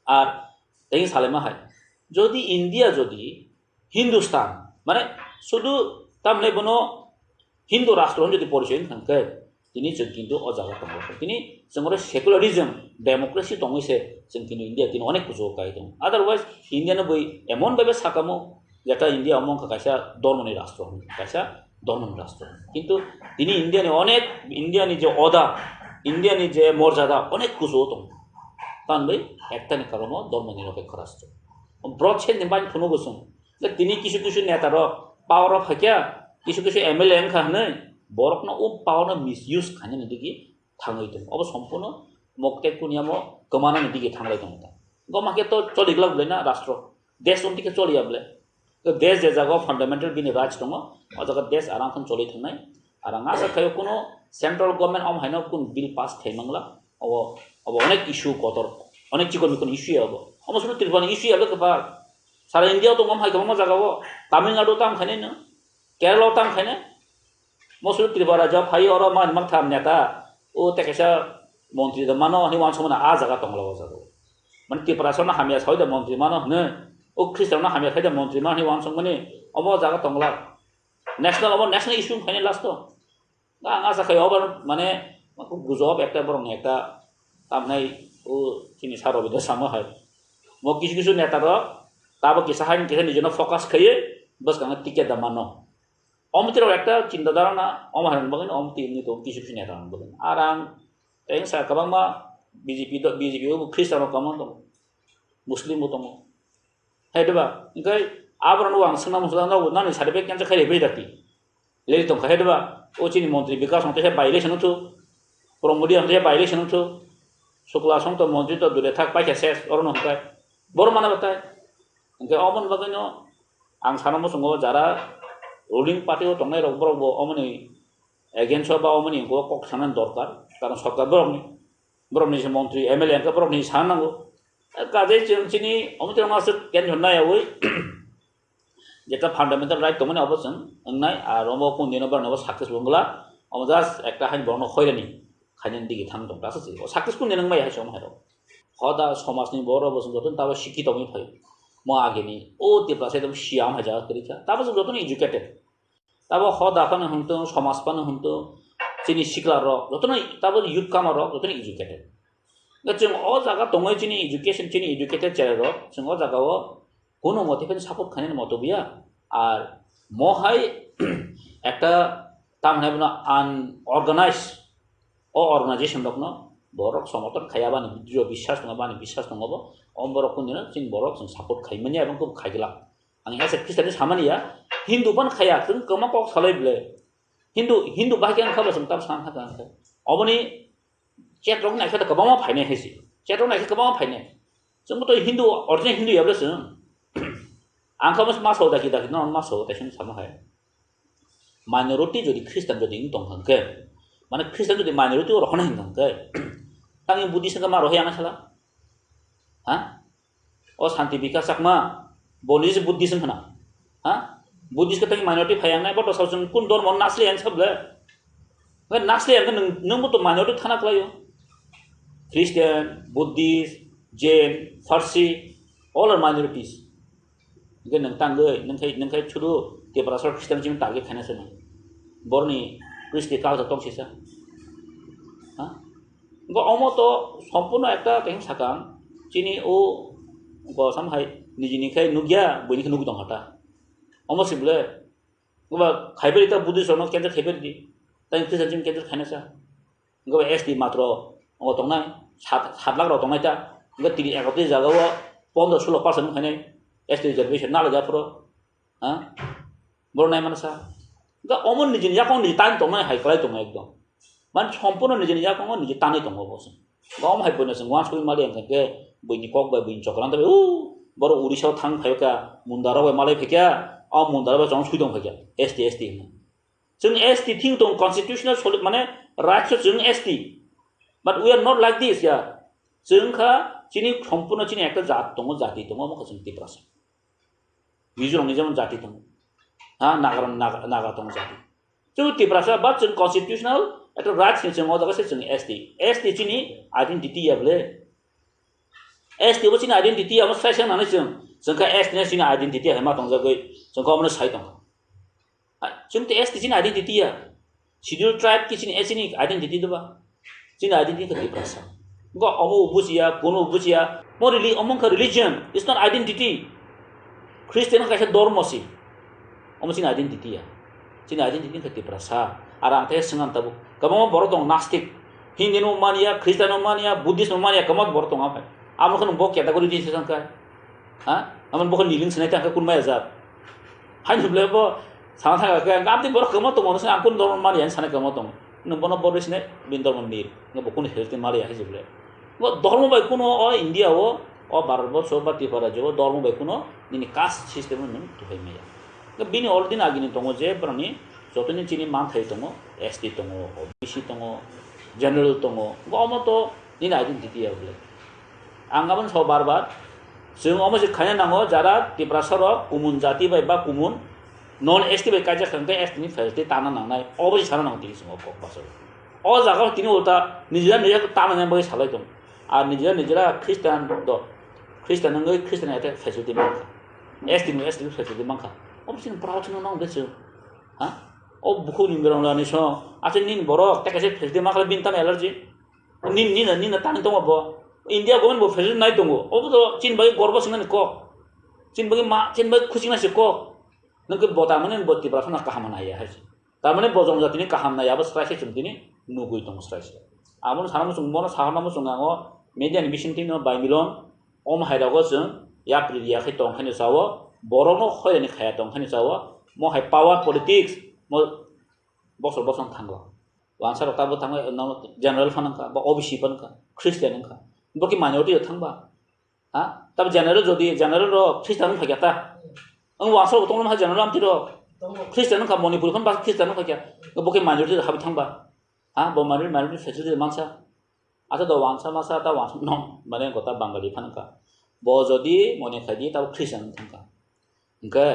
Ar tei salaima hai, jodi India jodi Hindustan, mane sudu tamle bono Hindu rastro jodi porichoy wngkha khe, tini chwng kintu o jaga tongo. Tini chwng oro secularism, democracy tongwi se chwng kintu India tini onek kuchugo kai tongo. Otherwise, India no bui emon bhabe sakamo, jeta India omo wngkha kaisa dormoni rastro, kaisa dormoni rastro. Kintu tini India ni onek, India ni je oda, India ni je morjada onek kuchugo tongo. Tamni bai ekta ni karono dormo nirapekha rastro. Borok se ni bai phunuk gusung. Tini kisu kisu neta rok power o phaikya, kisu kisu M L A wngkha hwnwi borokno o power no misuse khainani digi thangwi tongo. Obo sompurno mokte kuniamo kwmanani digi thanglai tongo ta. Goma khe to choliglak belai na rastro. Desh unti khe choliya belai. To desh je jaga o fundamental bini rights tongo, o jaga desh aram khe choli thangnai. Ar ang asa khaio kuno central government om haino kun bill pass khai mangla, obo, obo onek issue kotor, onek chikon mikon issue ya obo. Omo suru Tripura ni issue ya bwkha. Sara India o tongo om hai kwbangma jaga o, Tamil Nadu tam khainai no, Kerala o tam khainai. Mosuru Tripura rajyo phai oro man mak tham neta, o tei kaisa montri da mano hwnwi uansukmano a jaga tongla o jaga. Mane Tripura songno hamya sawi da montri mano hwnwi, o Khristan no hamya sawi da montri mano hwnwi uansukmani omo jaga tongla. National, omo national issue wngkhaini last o. Ang asa khai obo mane gujok ekta borokni ekta tamnai o chini sir Robindra sama hai. Mo kisu kisu neta rok tabo kisa haini kisa nijino focus khaiwi bwskango ticket da mano. Omtwi rok ekta chinta dharana, omo haino bagwi omtwi wngwi tongo kisu kisu neta rok bagwi. Ar ang tei wngsa kwbangma B J P do, B J P o bo Khristan rok kwbangma tongo, Muslim bo tongo. Hai diba? Hwnkhe aborok no ang swngna muchung nani certificate cancel khai bai dakti. Leli tongkha hai diba? O chini montri Bikash no teisa violation wngthu, Pramod Reang teisa violation wngthu, Shukla song to montri to dure thak paikha ses oro no hwnkhe. Boro mana batai. Hwnkhe omo ni bagwi no ang sana muchungo jara ruling party o tongnai rok borok bo omo ni against o ba omo ni kok sana dorkar. Karon sorkar borok ni, borok ni se montri M L A hwnkhe borok ni sana nango. Kajai chwng chini omo chwng masuk ken honna yawi. Jeta fundamental right tongmani obo chwng wngnai, ar omo kung dino borok obo success wngla, omo just ekta hain borokno khoirani khainani digi thang tong ta se, o success kung dino wngmaya hai se omo hai rok. Hoda somajni borok bo chwng jotono tabo sikhi tongwi phai, mo ageni o Tiprasa ekdom siya wng hai jaga kwrwi kha, tabo chwng jotono educated, tabo hoda phano hwn tong, somaj phano hwn tong, chini sikla rok jotono, tabo youth kama rok jotono educated. Chwng o jaga tongwi chini education, chini educated cherai rok, chwng o jaga o Kuno mote phano support khainani moto buya. Ar mo hai ekta tamni bono unorganized o organization rokno borok somorthon khaiya bani, drio biswas tongo bani, biswas tongo bo, o borok kundino chini borok chwng support khaimani abo khe khaigwlak. Ang as a Christian samani ya, Hindu ban khaiya, chwng kwma kok salai bwle. Hindu, Hindu bahai khe ang kha ba chwng tam sana thangkha ang khe. Oboni chat rok naikhe kwbangma phainai hai se. Chat rok naikhe kwbangma phainai. Chwngbo to Hindu, original Hindu ya bwle chwng. Ang kha ma sao daki daki no ma sao tai sini sama hai. Minority jodi Christian jodi wng tong kha khe, mane Christian jodi minority o rohornai hwn kha khe, tangni Buddhist khe ma rohorya ang sala? Ha? O Santi Bikash Chakma, bo ni se Buddhist wng khna. Ha? Buddhist khe tei minority phai ang nai, bo to sao chwng kun dormo nasli ang sable. Hwnkhe nasli ang khe nwng, nwng bo to minority thana kwlaio. Christian, Buddhist, Jain, Farsi, all are minorities. Hwnkhe nwng tangwi, nwng khai, nwng khai sudu Tiprasa Christian chini target khaina se nwng. Borni Christian culture tong sisa. Ha? Hwnkhe omo to sompurno ekta tei sakang chini o bo sam hai nijini khai nukya, buini khe nugwi tong kha ta. Omo sibole, oba khai beri ta Buddhist rokno cancel khai beri di. Tei Christian chini cancel khaina sa. Hwnkhe S T matro omo tongnai, sat, sat lakh rok tongnai ta. Hwnkhe tini ekotris jaga o pondro sulo percent wng khainai S T reservation nalai ja phuru. Ha? Borok nai mano sa. Ga omo nijini yakung niji tan tongmani hai kwlai tongo ekdom. Man sompurno nijini yakungo niji tanwi tongo bo se. Ga omo hai boino chwng uansugwi mali wngkha khe buini kok bai buini chokra wngkha, o borok Odisha o thang phai kha, Mundara bai malai phai kha, o Mundara bai chwng sui tong phai kha, S T, S T hwnwi. Chwng S T thing tong constitutional soli-, mane rights o chwng S T. But we are not like this, ya. Chwng kha chini sompurno chini ekta jat tongo, jati tongo, omo kha chwng Tiprasa. Mizoram ni jemon jati tongo. Ha, Nagarok, Naga, Naga tongo jati. Chwng Tiprasa, but chwng constitutional ekta rights ni chwng o jaga se chwng S T. S T chini identity ya bole. S T bo chini identity ya, omo sai sai nani chwng. Chwng kha S T ni chini identity hai ma tongjagwi. Chwng kha omo sai tong. Ah, chwng te S T chini identity ya. Schedule tribe ki chini, eh, chini identity doba. Chini identity kha Tiprasa. Go omo bujiya, kuno bujiya. Mo reli-, omo kha religion, it's not identity. Christian kha kaisa dormo si. Omo chini identity ya. Chini identity kha Tiprasa. Ar ang te swngan tabuk. Kwbangma borok tong nastik. Hindu no mania, Christian no mania, Buddhist no mania, kwbangma borok tong aphai. Amo khe bo category di se sangkha. Ha? Amo bo khe niling sinai tangkha kun maya jat. Haini bwle bo sana thangkha khe, ang amtwi borok kwbangma tongo, ang kun dormo mani, ang sana kwbangma tongo. Nwng bono borok sinai, bini dormo nil. Nwng bo kun health mali hai se bwle. Bo dormo bai kuno o India o O Bharat borso ba Tripura rajyo o dormo bai kuno nini caste system no nung tuhai maya. Bini already agini tongo je boroni jotoni chini manthai tongo, S T tongo, O B C tongo, general tongo, bo omo to nini identity ya bole. Ang aboni sao bar bar, chwng omo se khaina nango, jara Tiprasa rok kumun jati bai ba kumun non S T bai kaijak kha, hwnkhe S T ni facility tana nangnai, obo se sana nango tini chwng o kok bachao. O jaga o tini ulta nijera nijera tana nang bagwi salai tong. Ar nijera nijera Christian do, Christian wngwi Christian ete facility mankha, S T ni S T facility mankha. Obo chini proud no nang de chwng, ha? O bukhuk ni berang lani song, ase nini borok te kaisa facility mankha bini tamo allergy. Nini, nini, nini tani tongo bo. India government bo facility nai tongo. Obo to chini bagwi gorbo singnani kok. Chini bagwi ma, chini bagwi khuchingna se kok. Nwng khe bo tamani bo Tiprasa no kaham nai ya hai se. Tamani bo jongjatini kaham nai ya, abo srai se chwng tini nugwi tongo srai se. Abono sana muchung, bono sana muchung ang o media ni bisingtwi no bai milon. Omo hai rogo chwng yapri ya khai tong khaino sao, borok no hoyani khaya tong khaino sao, mo hai power politics, mo bosor bosong thango. Wansa rok tabo thangwi, nono general phano wngkha, ba O B C phano wngkha, Christian wngkha. Bo khe minority rok thangba. Ha? Tabo general jodi, general rok Christian wngkha kya ta? Ang wansa rok tongma ha general amtwi rok. Tongo. Christian wngkha, Manipur phano ba Christian wngkha kya? Bo khe minority rok habwi thangba. Ha? Bo minority, minority facility mansa. Ata do wansa masa ta wansa no, mane gota Bangali phano wngkha. Bo jodi mone khai di, tabo Christian wngkha. Hwnkhe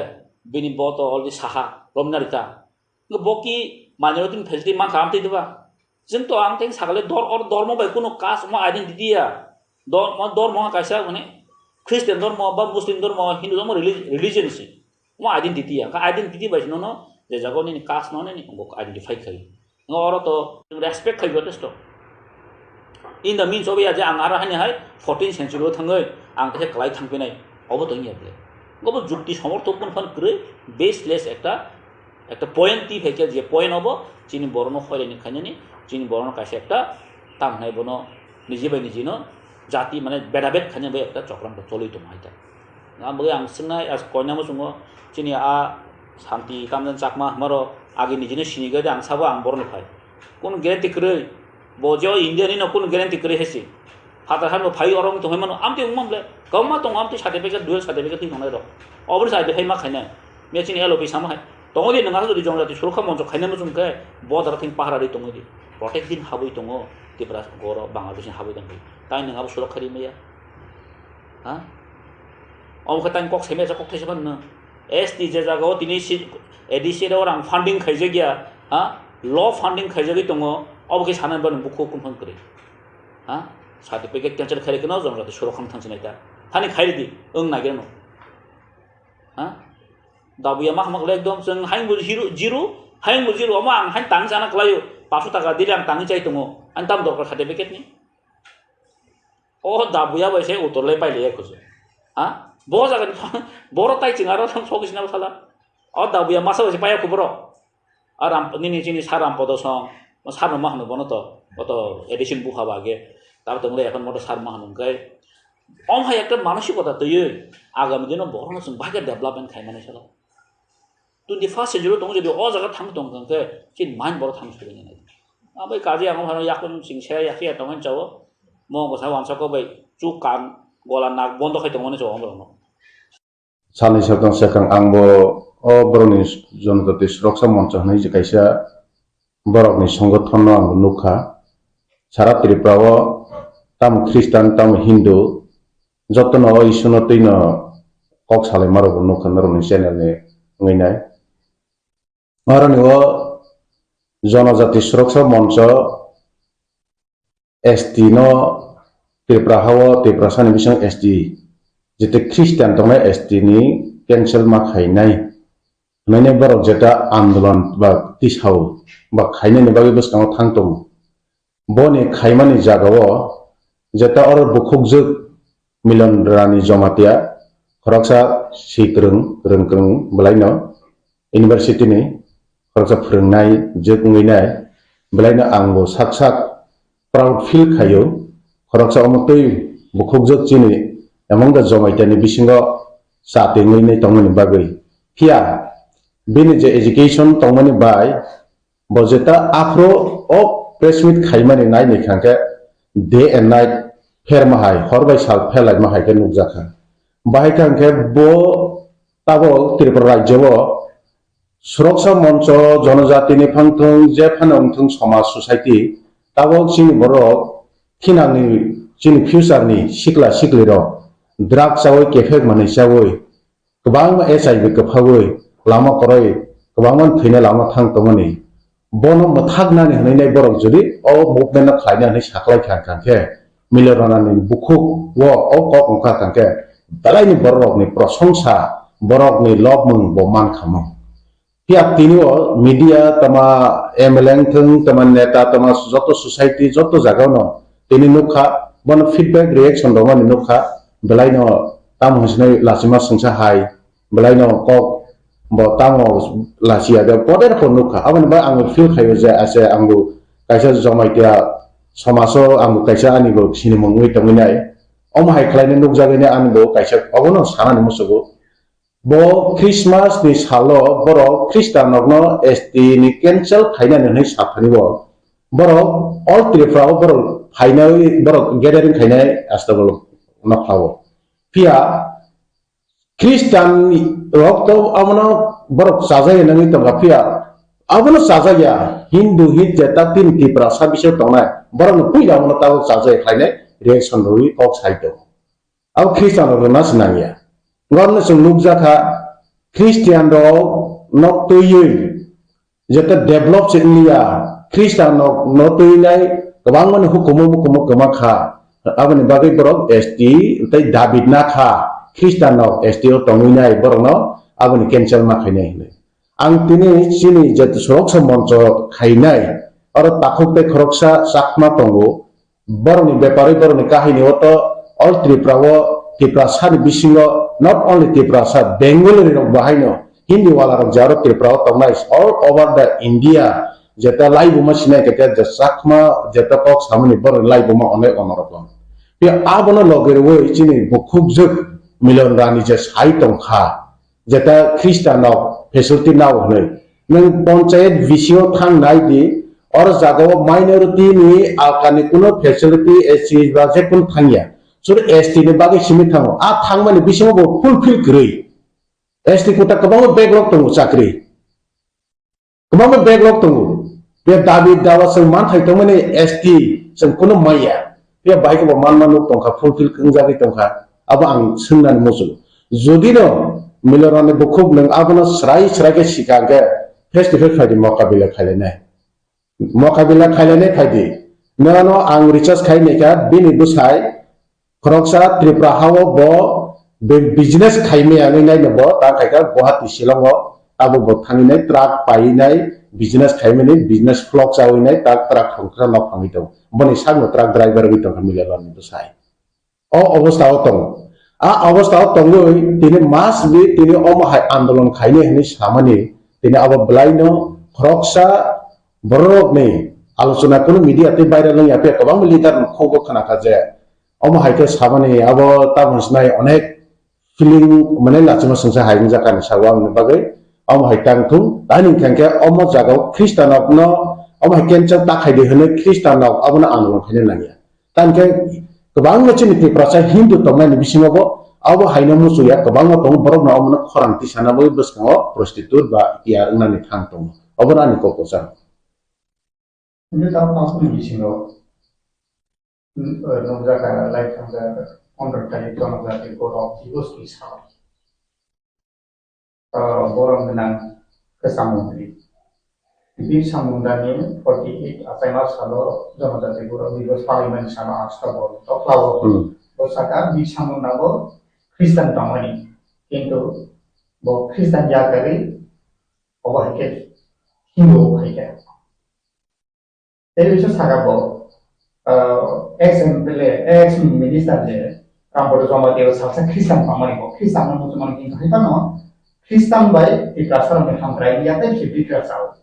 bini bo to already saha, romna rita. Hwnkhe bo ki minority ni facility mankha amtwi diba? Chwng to ang tei sakale dor, or dormo bai kuno caste omo identity ya. Dor, mo dormo kaisa mane Christian dormo ba Muslim dormo, Hindu dormo reli-, religion se. Omo identity ya. Ka identity bai se nono je jaga nini caste no nini identify khai. Nga oro to respect khai jotesto. In the means of ya je ang aro hani hai fourteen century o thangwi ang khe kwlai thangpinai, obo to wngya ble. Obo jukti somorthok phano kwrwi, baseless ekta, ekta point twi phaikhe, je point obo chini borokno hoirani khainani, chini borokno kaisa ekta tamhinai bono niji bai nijino jati mane bedabed khainani bai ekta chokranto cholwi tongo hai ta. Ang bagwi ang swngnai, as koina muchungo chini a Santi Kamjan Chakma hwnmarok agi nijino sinigade ang sabo ang borokno phai. Kunu guarantee kwrwi, bo je o India ni no kunu guarantee kwrwi hai se. Phatar hano phai oro wng tongwi mano, amtwi wng man ble. Kwbangma tongo amtwi certificate, dual certificate twi tongnai rok. Oboni sa hai ma khainai. Mia chini L O P sama hai. Tongo di nwng aswk jodi jongjati surokkha moncho khainai muchung khe bo dara thing pahara ri tongwi di. Protect din habwi tongo Tripura goro Bangladesh ni habwi tongwi. Tai nwng abo surokkha ri maya. Ha? Omo khe tang kok seme kok thaisa ban no. S T je jaga o tini si A D C o rang funding khaijak ya. Ha? Law funding khaijagwi tongo. Obo khe sana ban bukhuk kun phang kwrwi. Ha? Certificate cancel khairi kheno jong jati surokkha thang sinai ta. Thani khairi di. Wng nai geno. Ha? Dabuya ma hamak le ekdom chwng haing bo zero, zero, haing bo zero. Omo ang haing tang sana kwlaio. Paso taka dili ang tangwi chai tongo. Ang tam dorkar certificate ni. O dabuya bai se utor le paile ya kusu. Ha? Bo jaga ni borok tai ching aro thang sokis na sala. O dabuya masa bai se paya kubro. A ram, nini chini sar ram podo song, sar no ma hano bono to, oto edition bu haba age. Tar to ngle ekhon moto sar ma hano kai. Om hai ekta manosikota twi, agami dino borok no chwng bahai khe development khai mani sala. Twenty first century tongo, jodi o jaga thang tong khe, chini mind borok thang suri nai. Abai kaji ang hano yakun sing se yak ya tong chao. Mo ko sa wansa ko bai chu kan gola nak bondo khai tong mani chao borok no. Salni sakang sakang ang bo o borokni Jonojati Suroksa Moncho hwnwi je kaisa borokni songothon no ang bo nukha. Sara Tripura o tamo Christian, tamo Hindu, jotono o issue no twi no kok salaima rok bo nukha norokni channel ni wngwi nai. Aroni o Jonojati Suroksa Moncho S T no Tripura hao Tiprasani bising S T, jete Christian tongnai S T ni cancel ma khainai. Hwnwi borok jeta andolon ba tisao ba khainani bagwi bwskango thang tongo. Boni khaimani jagao jeta oro bukhukjwk Milon Rani Jamatia, khoroksa swi kwrwng, kwrwng kwrwng bwlaino, university ni khoroksa phwrwngnai jwk wngwi nai, bwlaino ang bo sak sak proud feel khaio, khoroksa omo twi bukhukjwk chini among the Jamatia ni bisingo cha tengwi nai tongmani bagwi. Phiya bini je education tongmani bai, bo jeta aphuru o press meet khaimani nai ni kha khe day and night pherma hai, hor bai sal pherlaima hai khe nukjakha. Bahai khe hwnkhe bo tabok Tripura rajyo o Suroksha Moncho, Jonojatini phangthung, jephano wngthung somaj, society, tabok chini borok thinangni, chini future ni sikla siklirok drugs chawi, kephek manwi chawi, kwbangma H I V kwphawi lama kwrwi, kwbangma thwina lama thang tongmani. Bono mwthaknani hwnwi nai borok jodi o movement no khlaina hwnwi saklai kha, kha khe Milironani bukhuk o, o kok wngkha, kha khe belaini borok rokni prosongsa, borokni lobmung bo mankha mo. Phiya tini o media tama M L A wngthung, tama neta, tama joto society, joto jaga no tini nukha, bono feedback reaction rwmani nukha, belaino tamo hwnsinai lachima swngsa hai, belaino kok bo tamo lachiya de, poder pho nukha. Aboni bagwi ang feel khaio je ase ang bo kaisa Jamatia somajo ang bo kaisa ani bo sinimung wngwi tongwi nai. Omo hai khlaina nukjagwi nai ani bo kaisa obono sanani musugo. Bo Christmas ni salo borok Christian rokno S T ni cancel khainani hwnwi saphani bo. Borok all Tripura o borok phainai, borok gathering khainai asta borok nokha o. Phiya Christian rok to abono borok chajai nangwi tongkha, phiya abono chajaya Hindu hit je ta tin Tiprasa bisingo tongnai borokno puila abono tabok chajai khlainai reaction rwwi kok sai tongo. Abo Christian rok rwna se nangya. Borokno chwng nukjakha Christian rok nok twiwi jeta develop se wngya, Christian nok no twi nai kwbangma ni hukumu mukumu kwma kha. Aboni bagwi borok S T tei David na kha, Christian nok S T o tongwi nai borokno aboni cancel ma khainai hinwi. Ang tini chini je Suroksha Moncho khainai, oro takhuk tei khoroksa Chakma tongo, borokni beparwi borokni kahini o to all Tripura o, Tiprasa ni bisingo not only Tiprasa, Bengali rok bo haino Hindi wala rok je aro Tripura o tongnai all over the India, jeta laibuma sinai kete je Chakma jeta kok samani borokni laibuma onek onorok. Phiya abono loge rwui chini bukhukjwk Milironani je sai tongkha, jeta Christian rok facility nao hwnwi. Nwng panchayat V C o thang nai di, or jaga o minority ni alkani kuno facility S C ba je kun thangya. Sur S T ni bagwi simi thango. A thangmani bisingo bo fulfill kwrwi. S T kota kwbangma backlog tongo chakri. Kwbangma backlog tongo. Be dabi dawa chwng manthai tongmani S T chwng kuno maya. Be bahai khe bo manma nuk tongkha, fulfill wngjagwi tongkha. Abo ang swngnani muchungo. Jodi no Milironani bukhuk nwng abono srai srai khe sika hwnkhe face to face phaidi mokabila khailainai. Mokabila khailainai phaidi. Nono ang research khai naikha bini bwsai khoroksa Tripura hao bo be-, business khaimaya wngwi naino bo ta khaikha Guwahati Shillong o abo bo thangwi nai truck paiwi nai business khaimani business flok chawi nai ta truck thongkra nok thangwi tongo. Boni sakno truck driver wngwi tongkha Milironani bwsai. O obostha o tongo. A obostha o tongwi tini mas bi tini omo hai andolon khainai hinwi samani tini abo belaino khoroksa bororokni alochona kunu media tei viral wngya phiya kwbangma leader ni khugo khnakha je omo hai khe samani abo tamo sinai onek feeling mane lachima songsa hai wngjak ani sago aboni bagwi omo hai tang thung ani hwnkhe omo jaga o Christian rok no omo hai cancel ta khai di hwnwi Christian rok abono andolon khaina nangya. Tangkhe kwbangma chini Tiprasa Hindu tongmani bisingo bo abo haino muchungya, kwbangma tongo, borokno omono khorang tisana bai bwskango prostitute ba ya wngnani thang tongo. Obono ani kok kwchang. Hingke tabuk ang kuni bisingo, mm, eh, nukjak, ah, lai thangjak, pondro tarik Jonojati Gaurav Divas ni sal. Ah, borok gwnang kwcham mantri. Birsa Munda ni forty eight achaima salo Jonojati Gaurav Divas palaimani salo October tokla o. Hmm. Bo saka Birsa Munda bo Christian tongmani, kintu bo Christian ya kwrwi, obo hai khe Hindu hai khe. Tei bisa saka bo, ah, ex M L A, ex minister je Rampada Jamatia o salsa Christian tongmani bo, Christian no muchungmani hingkha hai phano Christian bai Tiprasa rokni hamkrai ya tei se Tiprasa o.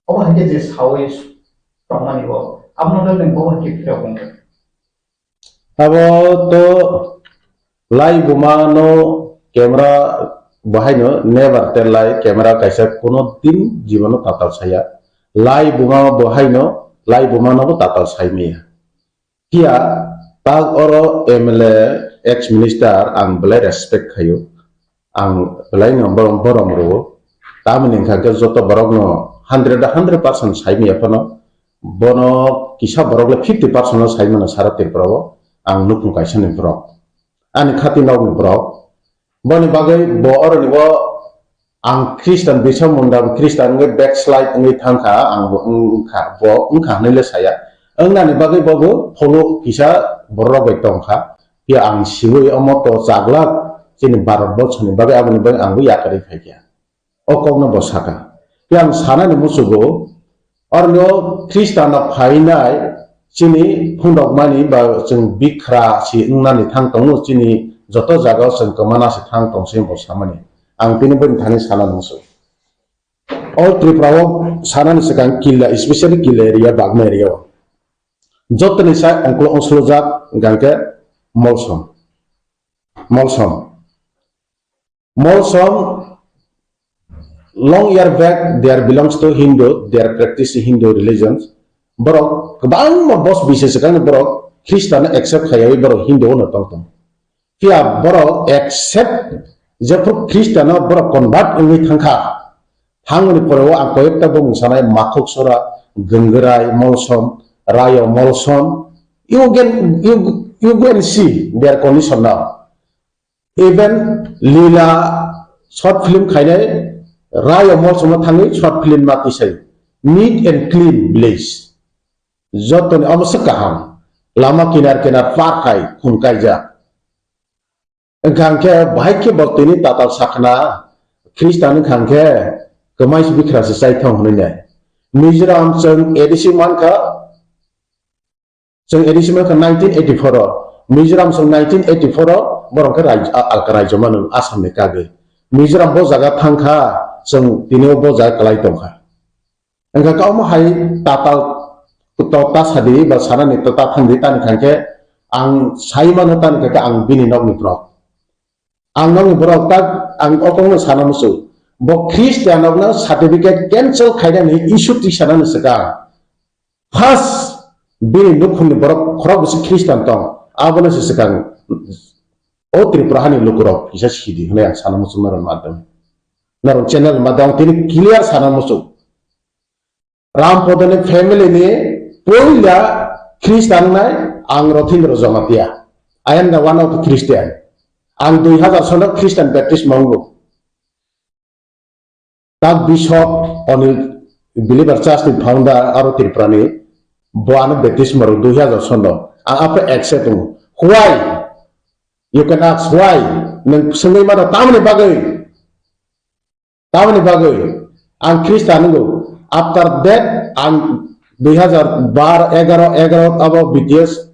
Obo hai khe je sawi tongmani bo, abono le nang bo hai khe phirok wngkha. Abo to lai buma no camera bo haino never tell lie, camera kaisa kuno din jibon no tatal saya. Lai buma bo haino, lai buma no bo tatal sai maya. Phiya Ang oro M L A, ex minister, ang belai respect khaio. Ang belai no borom, borom rwo. Tamoni wngkha khe joto borok no hundred, hundred percent sai manya phano. Bono kisa borok le fifty percent no sai mano sara Tripura o. Ang nukhung kaisa ni borok. Ani khati nok ni borok. Boni bagwi bo oro ni bo ang Christian bisa munda, Christian wngwi backslide wngwi thangkha, ang bo wngkha, bo wngkha hwnwi le saya. Wngnani bagwi bo bo pholo kisa borok bai tongkha. Phiya ang siwi omo to chaglak chini Bharat borso ni bagwi, aboni bagwi ang bo yakarwi phaikha. O kokno bo saka. Phiya ang sanani muchugo, Oro Khristanno phainai chini phunukmani ba chwng bikhra si wngnani thang tongo, chini joto jagao chwng kwmana si thang tong se bo samani. Ang tini boni thani sana nungsu. All Tripura o sanani swkang Killa, especially Killa area, Bagma area o. Jotoni sai ongklo ongslojak hwnkhe Molsom. Molsom. Molsom, long year back, they are belongs to Hindu, they are practicing Hindu religions. Borok kwbangma bos bisi swkangni borok Khristanno accept khaiyawi borok Hindu ono tong tong. Phiya borok accept jephru Khristanno borok convert wngwi thangkha. Thangmani pore o ang koyekta bumung sanai, Makhuk Sora, Gangrai Molsom, Rayo Molsom, you can, you, you go and see their condition now. Even Lila short film khainai, Rayo Molsomo thangwi short film ma tisai. Neat and clean village. Jotoni omo se kaham. Lama kinar kinar park hai khum kaijak. Wngkha hwnkhe bahai khe bo tini tatal sakna Khristan wngkha hwnkhe kwmai se bikhra se chai thong hwnwi nai. Mizoram chwng A D C mankha, Chwng A D C mankha nineteen eighty-four o, Mizoram chwng nineteen eighty-four o, borok khe rai-, a-, alka raijyo mano Assam ni kagwi. Mizoram bo jaga thangkha, chwng tini o bo jaga kwlai tongkha. Wngkha khe omo hai tatal to ta sadi ba sanani to ta thangdi tani khankhe ang sai mano tani khankhe ang bini nokni borok. Ang nokni borok tak ang o kokno sana muchung. Bo Christian rokno certificate cancel khainani issue tisanani swkang. First, bini nukhungni borok khorok bisi Christian tong, abono se swkang o Tripura hani lukurok kisa sidi hwnwi ang sana muchung norok madam. Norok channel madam tini clear sana muchung. Rampodoni family ni puila Christian nai ang Rothindro Jamatia. I am the one of the Christian. Ang dui hazar sono Christian baptism mango. Tak Bishop Onil, Believer Church ni founder aro Tripura ni, bo ano baptism rw dui hazar sono. Ang apa accept wngo. Why? You can ask why. Nang swngwi mano tamni bagwi. Tamni bagwi. Ang Christian wngo. After that, ang dui hazar bar, egaro, egaro abo B T S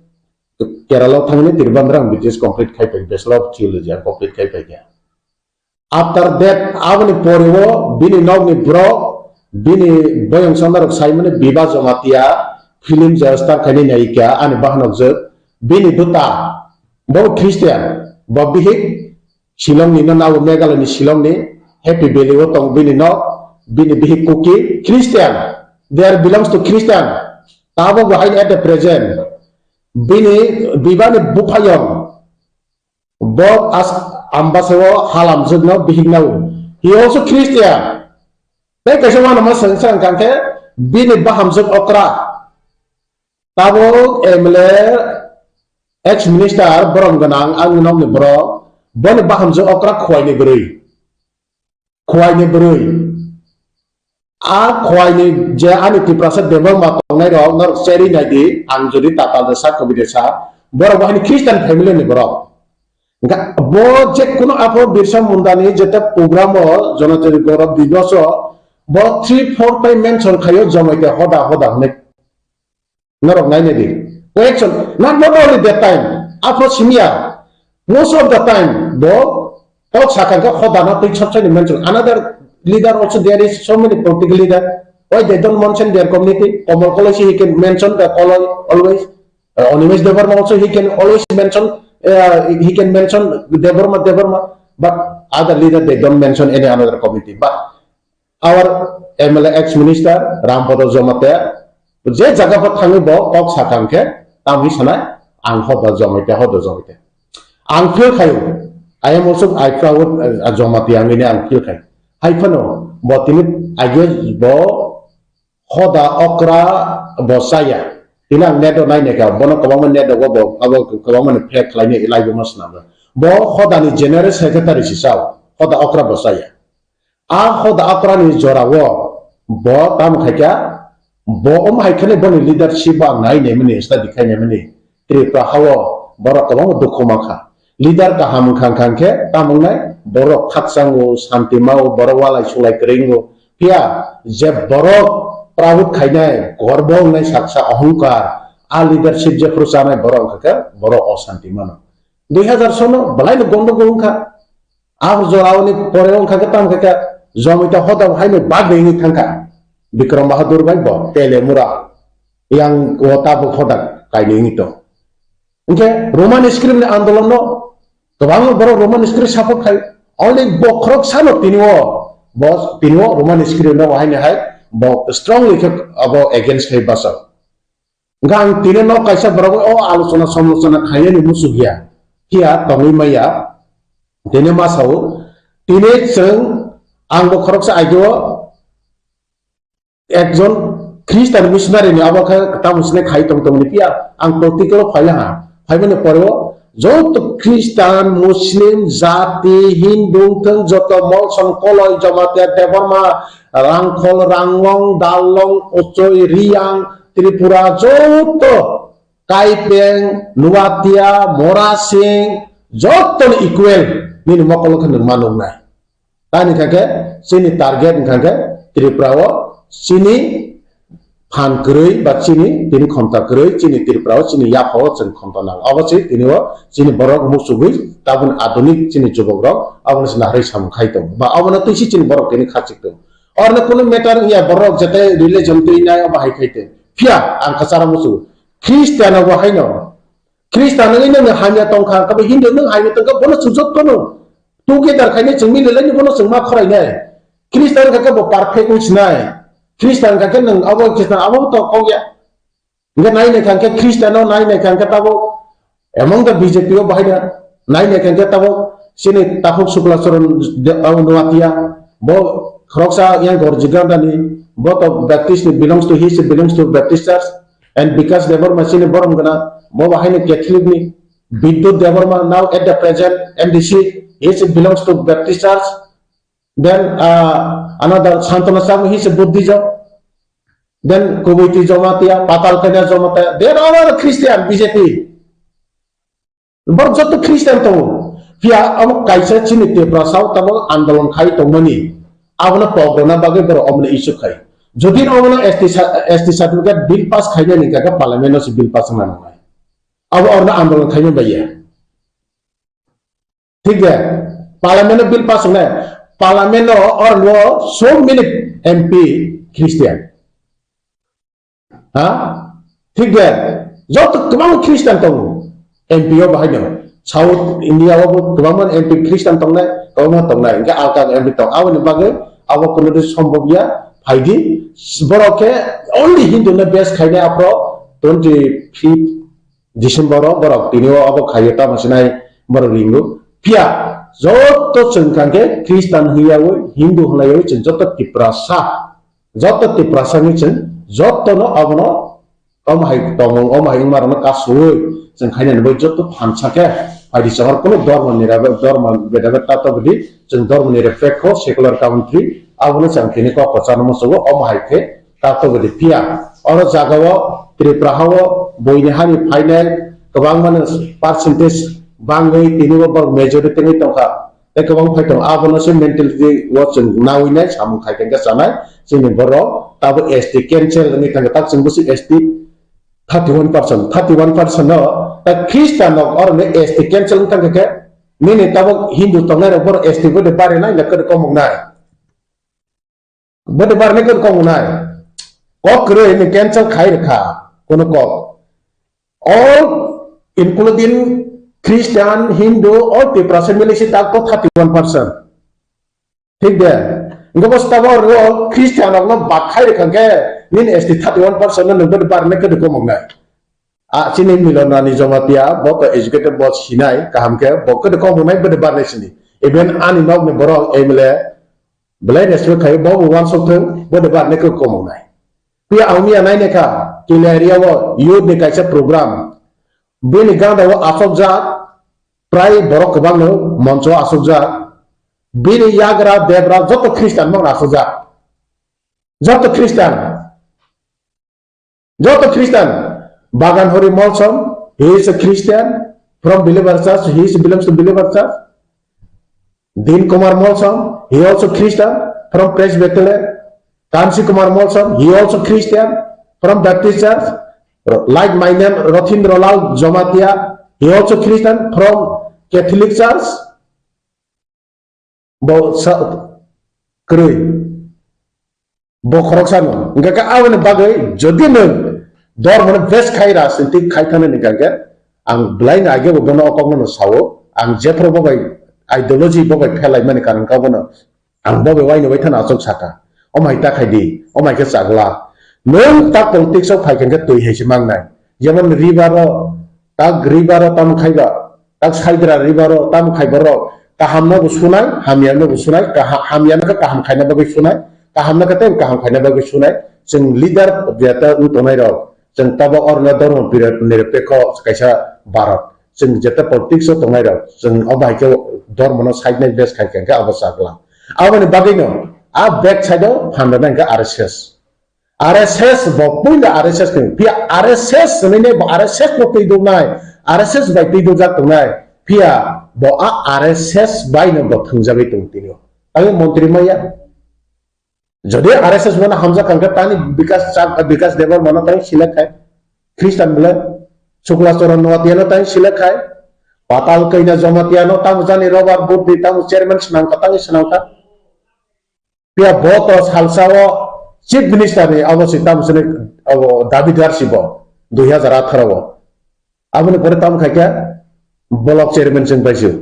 Kerala thangni Trivandrum B T S complete khai pai, Bachelor of Theology ang complete khai pai kha. After that, aboni pore o bini nokni borok, bini boyong songna rok saimani Biba Jamatia film je star khaini naika ani bahanok je bini bwta bo Christian, bo bihik Shillong ni no nabo Meghalaya ni Shillong ni Happy Valley o tong bini nok, bini bihik Kuki Christian, they are belongs to Christian. Tabok bo haini at the present bini Biba ni buphayong Bo as ambasao halamjwkno bihiknao. He also Christian. Tei kaisa uanama swng swng kha khe bini bahamjwk okra. Tabuk M L A, ex minister borom gwnang ang nokni borok. Boni bahamjwk okra Khwaini bwrwi. Khwaini bwrwi. A Khwaini je ani Tiprasa Debbarma tongnai rok norok cherwi nai di, ang jodi tatal de sa, kobi de sa, borok bo haini Christian family ni borok. Ga-, bo je kuno apo Birsa Munda ni jeta program o Janajati Gaurav Divas o bo three four time mention khaio Jamatia hoda hoda hwnwi. Norok naina di. Correction. Not, not only that time. Afro Simia. Most of the time, bo talk sakha khe hodana twi chapsani mention. Another leader also, there is so many political leader. Why they don't mention their community? Kamal Koloi, he can mention the Koloi always. Uh, Animesh Debbarma also, he can always mention, uh, he can mention Debbarma, Debbarma. But other leader, they don't mention any another community. But our M L A ex minister Rampada Jamatia je jaga pho thangwi bo kok sakha hwnkhe tamni sanai Ang hoda Jamatia, hoda Jamatia. Ang feel khayo. I am also, I proud, uh, Jamatia ang ini ang feel khayo. Hai phano, bo tini age bo hoda okra bo saya. Tini ang net o nai neka, bono kwbangma net o bo, abo kwbangma ni fake khlaini live o ma swnam. Bo hoda ni general secretary si sao, hoda okra bo saya. A hoda okra ni jora o bo tamo khaikha, bo om hai khani boni leadership bo ang nai nai mani, study khai nai mani. Tripura hao borok kwbangma dukhu mankha. Leader kaham wngkha, wngkha khe tamo wngnai, borok khakchango, santi mao, borok walai sulai kwrwi wngo. Phiya je borok proud khainai, gorbo wngnai saksa ohongkar, a leadership jephru chanai borok wngkha khe borok osanti mano. Dui hazar sono belai no gondogol wngkha. A jorao ni pore wngkha khe tamo khe Jamatia hoda bo haino bagwi wngwi thangkha. Bikram Bahadur bai bo Telemura yang o tabuk hoda kainwi wngwi tong. Hwnkhe Roman script ni andolon no kwbangma borok Roman script support khai. Only bo khoroksa no tini o, bo tini o Roman script no haino hai bo strongly khe abo against khai bachao. Hwnkhe ang tini no kaisa borok o alochona samlochona khainani muchuk ya. Phiya tongwi maya. Tini ma sao, tini chwng, ang bo khoroksa aigeo ekjon Christian missionary ni abo khe tamo sini khai tong tong ni phiya ang political o phai laha. Phaimani pore o joto Christian, Muslim, jati, Hindu wngthung, joto Molsom, Koloi, Jamatia, Debbarma, Rangkhol, Ranglong, Darlong, Ochoi, Riyang, Tripura joto Kaipeng, Nuatia, Morasing, joto ni equal nini mokol khe nwng ma nuknai. Tani kha khe chini target wngkha khe Tripura o chini phan kwrwi ba chini tini khonta kwrwi chini Tripura o chini yapha o chwng khonta nang. Abo se tini o chini borok muchugwi tabun adunik chini jubok rok abono se naharwi samung khai tongo ba abono twi se chini borok tini khachik tongo. Orno kunu matter wngya borok jete religion twi nai obo hai khai tong. Phiya ang kwcharo muchungo. Christian obo haino. Christian wngwi nang hamya tongkha, kabo Hindu nang hamya tongkha, bono chwng jotto no. Together khainai chwng mili laini bono chwng ma khorainai. Christian kha khe bo perfect wng sinai. Christian kha khe nang abo Christian abo to kok ya. Hingke nai nai kha khe Christian no nai nai kha khe tabo among the B J P o bahai da nai nai kha khe tabo sini Takhuk Sukla Charan de-, abo Nuatia bo khoroksa yang Gorji Gandani bo to Baptist ni belongs to, he is belongs to Baptist Church and Bikash Debbarma sini borom gana bo bahai ni Catholic ni Bidyut Debbarma now at the present M D C he is belongs to Baptist Church. Then, uh, another Santana Chakma, he is a Buddhism. Then Kubuiti Jamatia, Patal Kanya Jamatia, they are all Christian, B J P. Borok joto Christian tongo. Phiya abo kaisa chini Tiprasa o tabok andolon khai tongmani. Abono pogrona bagwi borok omono issue khai. Jodi omono S T sa-, S T certificate bill pass khainani kaka parliament o se bill pass wngna nangnai. Abo orno andolon khaima baiya. Thik de, parliament o bill pass wngnai, parliament o or no so many M P Christian. Ha? Thik de, joto kwbang Christian tongo M P o bahai no. South India o bo kwbangma M P Christian tongnai, kwbangma tongnai. Hingke alka M P tong. Aboni bagwi abo kono de sombobya phaidi borok khe only Hindu no base khainai aphro twenty fifth December o borok tini o abo khaio tamo sinai borok ringo. Phiya joto chwng kha khe Christian hwnyaui, Hindu hwnlaiui chwng joto Tiprasa, joto Tiprasa ni chwng joto no abono omo hai tongmung, omo hai wngma rokno kasui chwng khainani bai joto thansa khe phaidi chahor kuno dhormo ni rebe, dhormo beda beda tato bidi chwng dhormo ni repekho secular country abono chwng tini kok kwchar no musugo omo hai khe Tato bwdwi phiya. Oro jagao Tripura hao buini hani phainai kwbangmano percentage bangwi tini bo borok majority wngwi tongkha. Tei kwbang phai tongo, abono se mentality o chwng nawi nai samung khai khe chanai chini borok tabo S T cancel wngwi thangkha, tak chwng bwswk S T thirty one percent, thirty one percent no ta Christian rok oro S T cancel wngwi thangkha khe nini tabok Hindu tongnai rok borok S T bwdwi barinai na kwrwi komoknai. Bwdwi barni kok kok nai. Kok kwrwi ni cancel khai rwkha kono kok. All including Christian, Hindu, all Tiprasa mili si tak to thirty one percent. Thik de. Engko bo stabo ro Christian rok no bak khai rwkha khe nini S T thirty one percent no nung bwdwi barni kok kok nai. A chini Milan Rani Jamatia, bo to educated, bo sinai, kaham khe, bo khe de kok hwnai, bo de barnai sini. Even ani nok ni borok M L A, belai respect khai, bo bo wansok thung, bo de barnai khe kok hwnai. Pia ang miya nai ne kha, Kila area o youth ni kaisa program. Bini ganda o asok jak, prai borok kwbang no moncho asok jak. Bini yagra debra joto Christian mang asok jak. Joto Christian. Joto Christian, Bagan Hori Molsom, he is a Christian from Believer Church, he is belongs to Believer Church. Din Kumar Molsom, he also Christian from Presbyterian. Kansi Kumar Molsom, he also Christian from Baptist Church. Like my name, Rothindra Lal Jamatia, he also Christian from Catholic Church. Bo sa kwrwi. Bo khoroksa no. Hingkha khe aboni bagwi jodi nwng dormo no bes khai rajnitik khai thani hingkha khe ang belai no age bo bono o kok no sao. Ang jephru bo bai ideology bo bai phelai mani karon kha bono ang bo bai waino bai thani achuk saka. Omo hai ta khai di, omo hai khe chagla. Nwng ta politics o phai khe twi hai se mangnai. Jemon river o, ta river o tamo khai ba, ta saidra river o tamo khai borok. Kaham no bo sunai, hamya no bo sunai, kaha-, hamya no khe kaham khaina bagwi sunai, kaham no khe tei kaham khaina bagwi sunai. Chwng leader jeta wng tongnai rok, chwng tabo orno dormo pira-, nirapekho kaisa Bharat. Chwng jeta politics o tongnai rok, chwng obo hai khe dormo no side nai bes khai khe abo chagla. Aboni bagwi no a back side o phan rwna hwnkhe R S S. R S S bo puila R S S ni, phiya R S S hinwi ne bo R S S no twi duknai, R S S bai twi dukjak tongnai, phiya bo a R S S bai no bo thwngjagwi tong tini o. Tamo montri maya. Jodi R S S mano hamjak kha hwnkhe tani Bikash Chak-, Bikash Debbarma no tani select khai. Christian bole. Shukla Charan Noatia no tani select khai. Patal Kaina Jamatia no tamo jani Robert Bud ni tamo chairman swnam kha, tani swnam kha. Phiya bo to salsa o chief minister ni abo se tamo sini abo dabidar si bo dui hazar atharo o. Aboni pore tamo khai khe block chairman chwng paisio.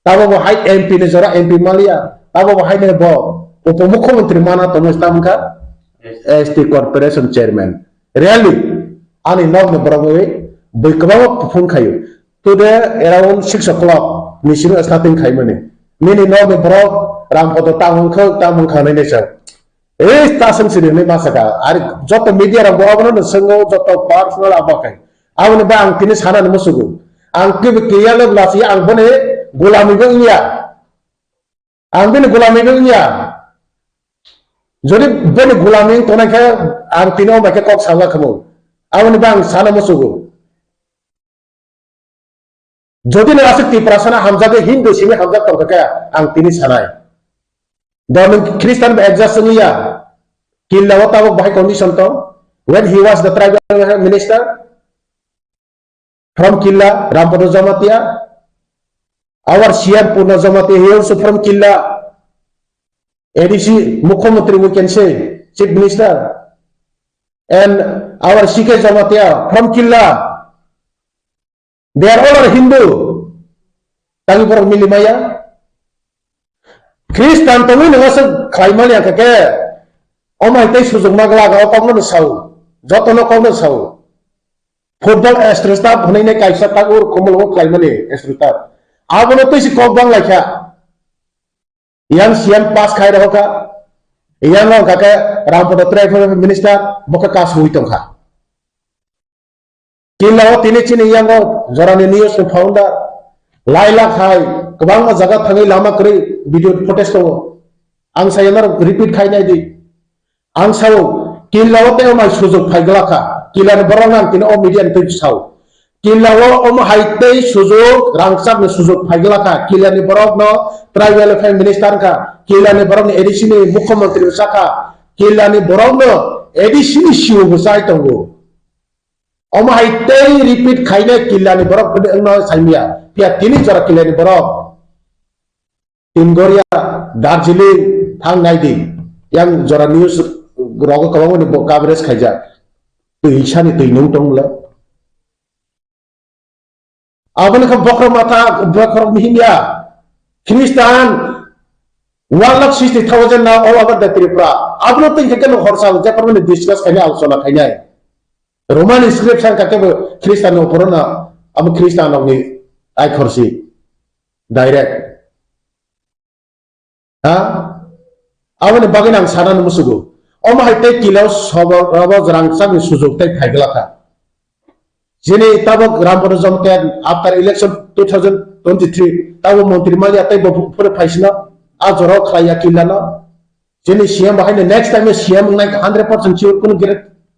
Tamo bo hai M P ni jora M P maliya. Tamo bo hai ne bo upomukhyamantri mana tongwi tamo kha S T corporation chairman. Really, ani nok ni borok wi bui kwbangma kuphung khaio. Today around six o'clock ni simi starting khaimani. Nini nok ni borok Rampada tamo wngkha, tamo wngkha hinwi sa. Ei, ta seng siri hinwi ma saka. Ari joto media rok bo abono no swngo, joto personal abo khai. Aboni ba ang tini sana ni musugo. Ang kibi kiya le blasi ang boni gulami bo wngya. Ang bini gulami bo wngya. Jodi bini gulami wng tongnai khe ang tini o bai khe kok sala khamu. Aboni ba ang sana musugo. Jodi no aswk Tiprasa no hamjagwi Hindu simi hamjak tongkha khe ang tini sanai. Do nwng Christian bai adjust wngya. Killa o tabuk bahai condition tong. When he was the tribal minister from Killa, Rampada Jamatia, our C M Purna Jamatia, he also from Killa. A D C, Mukhyamantri, we can say, Chief Minister, and our C K Jamatia from Killa. They are all are Hindu. Tangwi borok mili maya. Christian tongwi nwngo se khlai mani ang khe. Omai tei sujukma glak o kokno no sao. Jotono kokno sao. Football extra staff hwnwi nai kaisa tak ur khumul o khlai mani extra staff. Abono tei si kok bang lai kha. Yang C M pass khai rokha. Yang wngkha khe Rampada Tribal Minister bo khe kasui tongkha. Killa o tini chini yango jorani news ni founder lailak hai kwbangma jaga thangwi lama kwrwi video footage tongo. Ang sayano repeat khai nai di. Ang sao, Killa o tei omai sujok phai glak kha. Killa ni borok no ang tini o media ni twi sao. Killa o omo hai tei sujok, rangchak ni sujok phai glak kha. Killa ni borok no tribal welfare minister kha. Killa ni borok ni A D C ni mukhyamantri bwsa kha. Killa ni borok no A D C ni C O bwsai tongo. Omo hai tei repeat khainai Killa ni borok phede wngno saimya. Phiya tini jora Killa ni borok Timgoria, Darjeeling thang nai di. Yang jora news rogo kwbangma ni bo coverage khaijak. Twi sani twi nung tong le. Aboni kha bokhorok matha, bokhorok mihimya. Christian one lakh sixty thousand now all over the Tripura. Abono twi khe no horsa je parmani discuss khainai, alochona khainai. Roman script sang kake bo Christian no poro na, abo Christian no ni ai khorsi direct. Ha? Aboni bagwi ang sana no musugo. Omo hai tei kilo sobo rabo jrang chakni sujok tei phaigla kha. Jini tabok Rampada Jamatia after election two thousand twenty-three tabo montri manya tei bo pore phaisino a jora khlaiya killa no. Jini C M bo haino next time C M wngnai hundred percent sure, kunu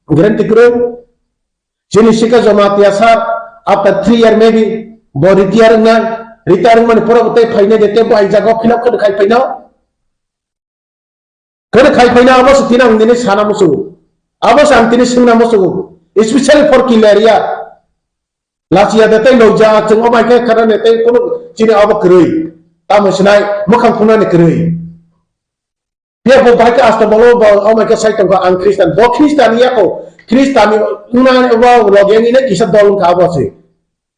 guarantee kwrwi. Jini Sikha Jamatia sir after three year maybe bo retire wngnai, retire wngmani pore bo tei phainai de tei bo hai jaga o fill up khe khai phaino. Khe khai phaina abo se tini ang nini sana musugo. Abo se ang tini swngna musugo. Especially for killer area. Lachiya de tei loja chwng obai khe khana ne tei kono chini abo kwrwi. Tamo sinai mukhang khunani kwrwi. Pia bo bai khe asta bolo bo obai khe sai tongkha ang Christian. Bo Christian ya ko. Christian ni unani bo loge ni ne kisa dol wngkha abo se.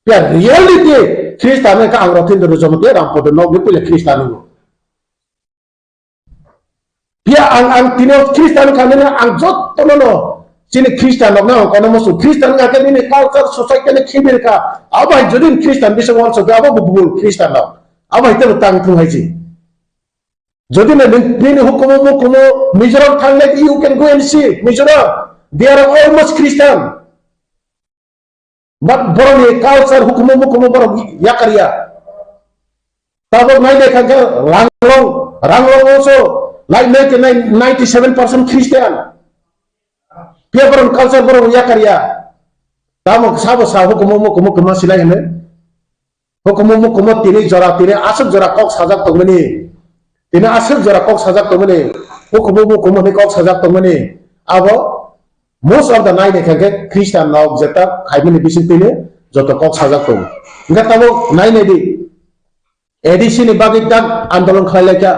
Pia reality Christian ka ang rothin do jomo ke ram podo nok ni pule Christian ngo. Pia ang, ang tini Christian kha nini ang jotono no chini Christian rok no ang kono musu Christian kha khe nini culture society ni khibil kha. Abo hai jodi Christian bisa wanso khe abo bo bul Christian rok. Abo hai tebo tang thung hai ji. Jodi na nini hukumu mukumu Mizoram thangnai you can go and see Mizoram. They are almost Christian. But borokni culture hukumu mukumu borok yakarya. Tabok nai nai kha khe Ranglong, Ranglong also like ninety nine, ninety seven percent Christian. Pia borok culture borok yakarya. Tamo sabo sa hukumu mukumu kwma silai hwnwi. Hukumu mukumu tini jora tini aswk jora kok sajak tongmani. Tini aswk jora kok sajak tongmani. Hukumu mukumu hwnwi kok sajak tongmani. Abo most of the nai nai kha khe Christian rok jeta khaimani bising tini joto kok sajak tongo. Hingkhe tamo nai nai di. A D C ni bagwi tak andolon khlai lai kha.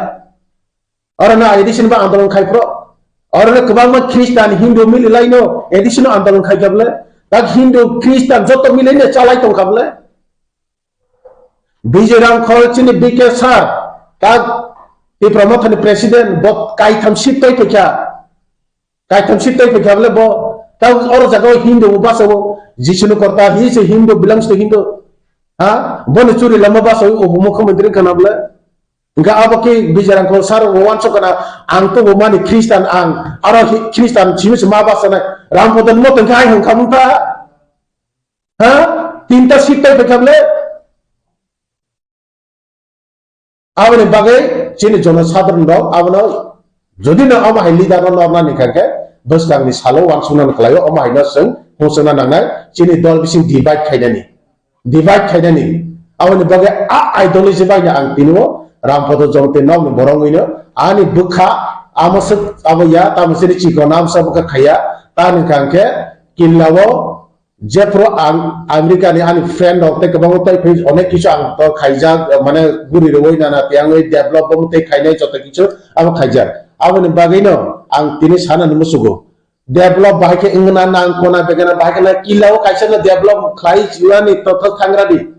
Oro no A D C ni ba andolon khai phro. Oro no kwbangma Christian Hindu mili lai no A D C no andolon khai kha bole. Tak Hindu Christian joto mili no chalai tong kha bole. Bijay Rangkhol chini B K sir, tak Tipra Mothani president, bo kaitham seat tei phaikha. Kaitham seat tei phaikha bole bo, tak oro jaga o Hindu bo basa o, Jisunu korta, he is a Hindu, belongs to Hindu. Ha? Boni churi lama basa o, bo mukhyamantri wngkha na bole. Hingkha abo khe Bijay Rangkhol sir bo wansuk kana, ang to bo mani Christian ang, aro hi-, Christian simi se ma basa nai, Rampada ni moto hingkha ai hwnkha mungkha. Ha? Tinta seat tei phaikha bole? Aboni bagwi chini jono sadharon rok abono jodi no omo hai leader no norna ni kha khe bwskang ni salo wansukna ni khlaio, omo hai no chwng hungsukna nangnai chini dol bising divide khainani, divide khainani. Aboni bagwi a ideology bai no ang tini o Rampada Jamatia nok ni borok wngwi no ani bwkha amo swk abo ya tamo chini chikon amsa bwkha khaiya ta ni kha khe killa o Jephru ang America ni ani friend rok tei kwbangma tei phai onek kisu ang to khaijak, mane guri rwui nana tiyangwi develop bo tei khainai joto kisu abo khaijak. Aboni bagwi no ang tini sana ni musugo. Develop bahai khe wngna nang kona begana bahai khe na killa o kaisa no develop khlai chuani to thang radi.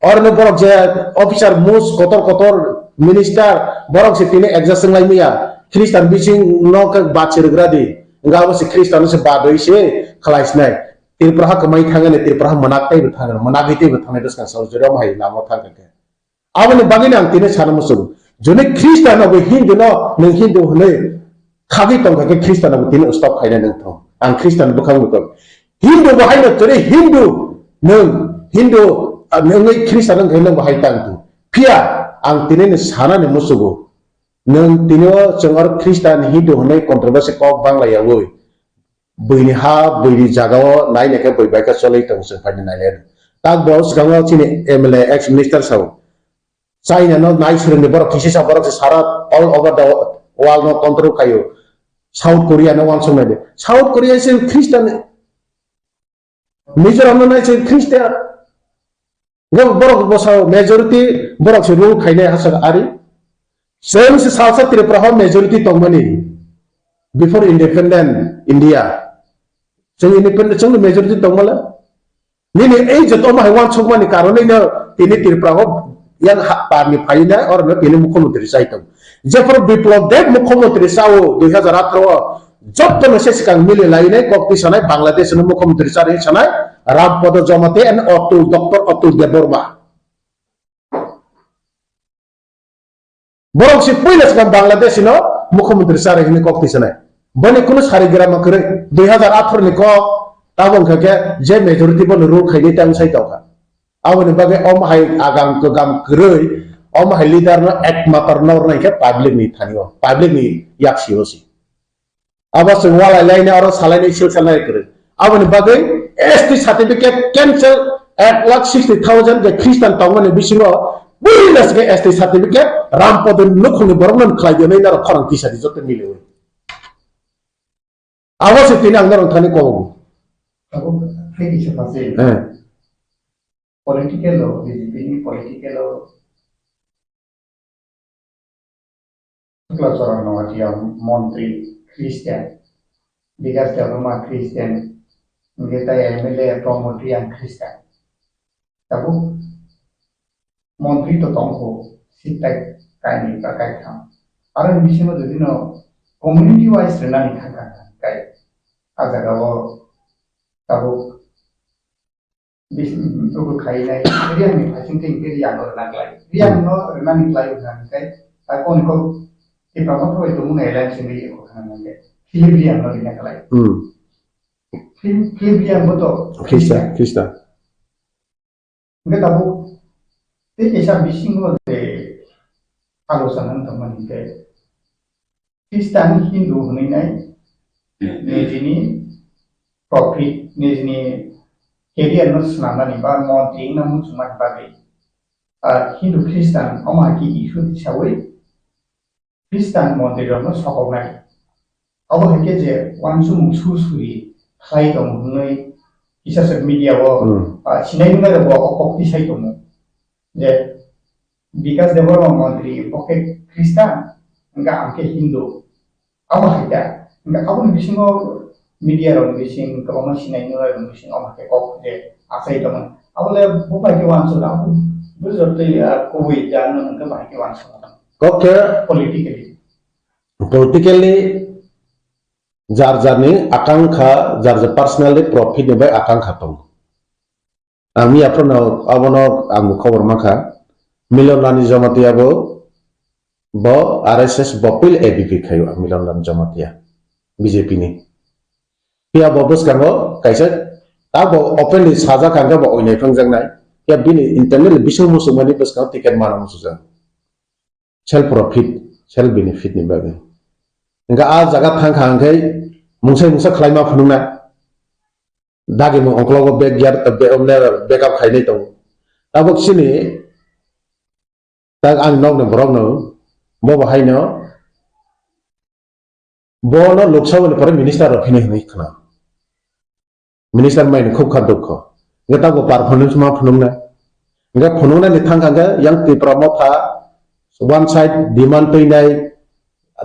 Oro no borok je officer mus kotor kotor minister borok se tini adjust wng lai maya. Christian bising no khe bachir gra di. Wngkha abo se Christian se badoi se khlai sinai. Tripura ha kwmai thangani, Tripura ha mwnaktai bo thangani, mwnakgwi tei bo thangnai bwskang sal jora omo hai lama thang kha khe. Aboni bagwi no ang tini sana muchungo. Joni Christian no bo Hindu no nwng Hindu hwnwi khagwi tong kha khe Christian no bo tini stop khainai nwng thung. Ang Christian bwkhang bo tong. Hindu bo haino tini Hindu nwng Hindu, ah, nwngwi Christian nwng khe nwng bo hai tang thung. Phiya ang tini ni sana ni muchungo. Nwng tini o chwng oro Christian Hindu hwnwi controversy kok bang lai yawi. Buini ha, buini jaga o nai nai khe bui bai khe cholwi tong chwng phaini nai le. Tak bo swkango chini M L A ex minister sao. China no nai swrwngni borok kisi sa borok se sara all over the world no control khaio. South Korea no wansuk nai de. South Korea se Christian, Mizoram no nai se Christian. Bo borok bo sao majority borok se rule khainai hasa ari. Chwng se salsa Tripura ho majority tongmani before independent India. Chwng independent, chwng majority tongmala. Nini ei joto omo hai wansukmani karonwi no tini Tripura o yang ha-, parni phainai oro no tini mukhyamantri chai tong. Jephru Biplab Deb mukhyamantri chao dui hazar atharo o, Jotono se swkang mili lainai kok twi sanai Bangladesh no mukhyamantri chari sanai Ram Podo Jamatia and Atul, Doctor Atul Debbarma. Borok si puila swkang Bangladesh no mukhyamantri chari hwnwi kok twi sanai. Boni kunu sari gram kwrwi dui hazar atharo ni kok tabo wngkha khe je majority bono rule khainai tang sai tongkha. Aboni bagwi omo hai agam kwgam kwrwi, omo hai leader no ekmatro nornai khe public ni thani o, public ni yaksi o si. Abo chwng walai lainai oro salainai sil salnai kwrwi. Aboni bagwi S T certificate cancel ek lakh sixty thousand je Christian tongmani bisingo puila se S T certificate Ram Podo ni nukhungni borokno khlai di hwnwi norok khorang tisa di joto miliwi. Abo se tini ang norok thani kobo. Abo hai kisa pase. Eh. Political o, B J P ni political o Chakla Charan Noatia montri Christian, Bikas Debbarma Christian, hingke tai M L A Pramod Reang Christian. Tabuk montri to tongkho sitai kaini ba kaitham. Aro ni bisingo jodi no community wise rwnani thangkha kai. A jaga o tabuk Bis-, buku khainai, Riang ni phasing tei hingke Riang no rwna klai. Riang no rwnani klai wngkha hingke, ta kon ko Tipra Motha bai tongmung alliance ni eko khana hingke, Philip Riang no rwna klai. Hmm. Philip, Philip Riang bo to Christian, Christian. Hingke tabuk tei kaisa bisingo je alochona wngtongmani hingke, Christian Hindu hwnwi nai nijini profit, nijini career no swnamnani ba montri wngna muchungmani bagwi, ah, Hindu Christian omo hai khe issue tisawi Christian montri rokno sokoknai. Abo hai khe je uansukmung sur suri khlai tongo hwnwi kisa social media o, hmm, ah, sinai nungnai rok bo o kok tisai tongo je Bikas Debbarma montri bo khe Christian, hingke ang khe Hindu. Abo hai khe, hingke aboni bisingo media rok bising kwbangma sinai nungnai rok bising omo khe kok je achai tongmani. Abo le bo bai khe uansuk, abo bo jotoi, ah, kubui jano hingke bai khe uansuk. Kok khe politically. Politically jar jarni akangkha, jar jar personally profit ni bai akangkha tongo. Ang miya phano abono ang bo khobor mankha. Milon Rani Jamatia bo, bo R S S bo puila A B P khaio ang Milon Rani Jamatia B J P ni. Phiya bo bwskango kaisa ta bo openly sajak hangkhe bo oinai phangjaknai. Phiya bini internal bising musukmani bwskango ticket mana musukjak. Self profit, self benefit ni bagwi. Hingke a jaga thangkha hingke mungsa mungsa khlaima phunukna. Dagi mung ongkologo backyard, be-, omne backup khainai tongo. Tabuk chini tak ang nokni borokno bo bo haino bono Lok Sabha ni pore minister rok phini hinwi khna. Minister mai khub kha dukho. Hingke tabuk performance ma phunukna. Hingke phunuknani thangkha hingke yang Tipra Motha one side demand twinai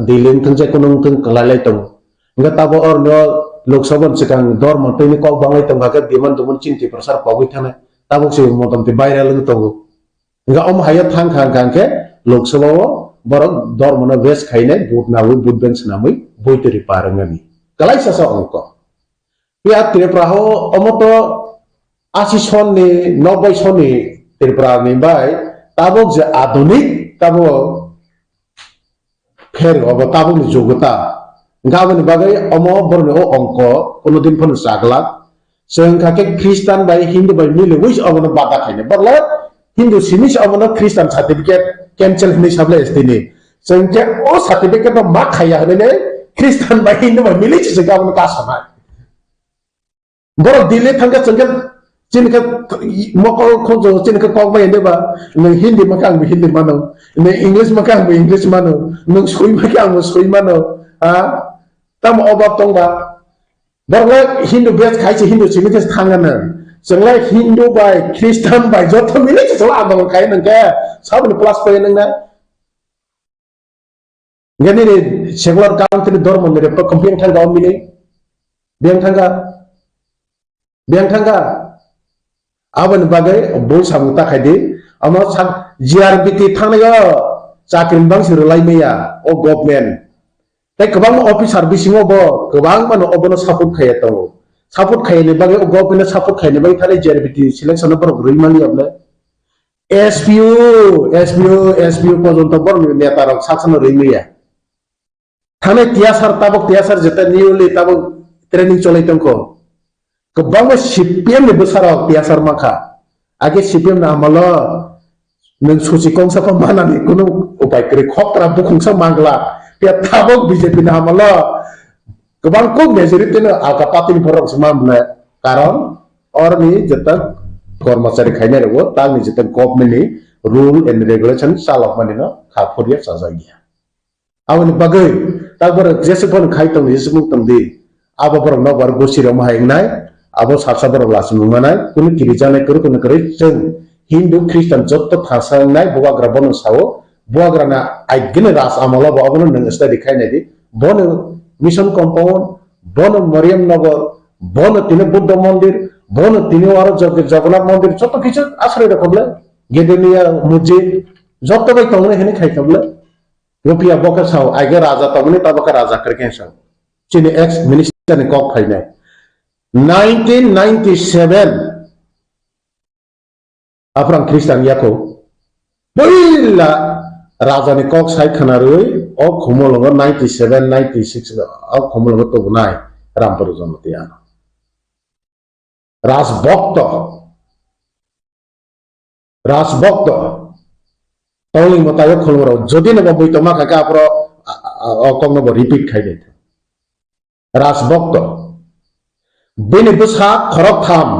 Delhi wngthang je kunu wngthang kwlailai tongo. Hingke tabuk oroni o Lok Sabha ni swkang dormo twini kok banglai tongkha khe demand dumon chini Tiprasa rok pogwi thanai. Tabuk se motamti viral wngwi tongo. Hingke omo hai o thang kha hingka hingke Lok Sabha o borok dormo no base khainai vote nawi vote bank swnamwi boi twi ri par wngani. Kwlaisa sa ongko. Phiya Tripura o omo to asi son ni, noboi son ni Tripura ni bai tabuk je adunik tabuk pher obo tabuk ni jugota. Hingke aboni bagwi omo borok ni o ongko kuno din phano chaglak. Chwng hwnkha khe Christian bai Hindu bai miliwi se obono bada khainai. Borok le Hindu simi se obono Christian certificate cancel hinwi sablai S T ni. Chwng khe o certificate no ma khaiya hinwi Christian bai Hindu bai mili se chwng khe abono kasanai. Borok Delhi thangkhe chwngkhe chini khe mokol khonjo chini khe kok bai hwnde ba, nwng Hindi ma khe ang bo Hindi mano, nwng English ma khe ang bo English mano, nwng soi ma khe ang bo soi mano, ha? Tamo obab tong ba? Borok le Hindu base khai se Hindu simi khe thang nang. Chwng le Hindu bai Christian bai joto mili se chwla andolon khai nang khe saboni plus point nang na. Gani ni secular country dormo ni report kong biyang thangka o mili? Biyang thangka? Biyang thangka? Aboni bagwi bul samung ta khai di. Amo sa G R B T thangnai o chakri bangsi rwlai maya o government. Tei kwbangma officer bisingo bo kwbangmano obono support khaiya tongo. Support khaiyani bagwi, o government no support khaiyani bagwi thani J R B T selection no borok rwi mani ya bole. S P O, S P O, S P O porjonto borokni neta rok saksano rwi maya. Thani T S R tabok, T S R jeta newly tabok training cholai tongkho. Kwbangma C P M ni bwsarok T S R mankha. Age C P M ni amalo nwng suchi kongsa pha manani kunu upai kwrwi, khoktra bukhungsa mangla. Phiya tabok B J P ni amalo kwbang kuk majority no alka party ni borok se manle. Karon orni jeta kormachari khainai rogo tangni jeta government ni rule and regulation chalokmani no kha phurya chajak ya. Aboni bagwi tak borok jesa phano khai tong, jesa phano tong di. Abo borok no bar gosi rok hai wngnai. Abo sarsa borok lachimung manai. Kunu kiri janai kwrwi, kunu kwrwi chwng Hindu, Christian jotto thangsa wngnai. Bubagra bono sao. Bubagra na aigini ras amalo bo abono nwng study khai nai di. Bono mission compound, bono Mariam Nagar, bono tini Buddha mandir, bono tini aro Jog-, Jagannath mandir, jotto kichu asrai rok le. Gedenia mujid, jotto bai tongnai hini khai le. Rupiah bo khe sao, ai khe raja tongmani, tabo khe raja kwrwi khe sao. Chini ex minister ni kok phainai. Nineteen ninety-seven, Aprang Christian yakho. Puila raja ni kok sai khana rwi, o Khumulwngo ninety-seven, ninety-six, o Khumulwngo tubunai Rampuru Jamatia. Rajbhokto. Rajbhokto. Tongling mwtaio khulumrok. Jodi no bo bui tongma kha khe aphro, a, a, a, o kok no bo repeat khai di. Rajbhokto. Bini bwsa khoroktham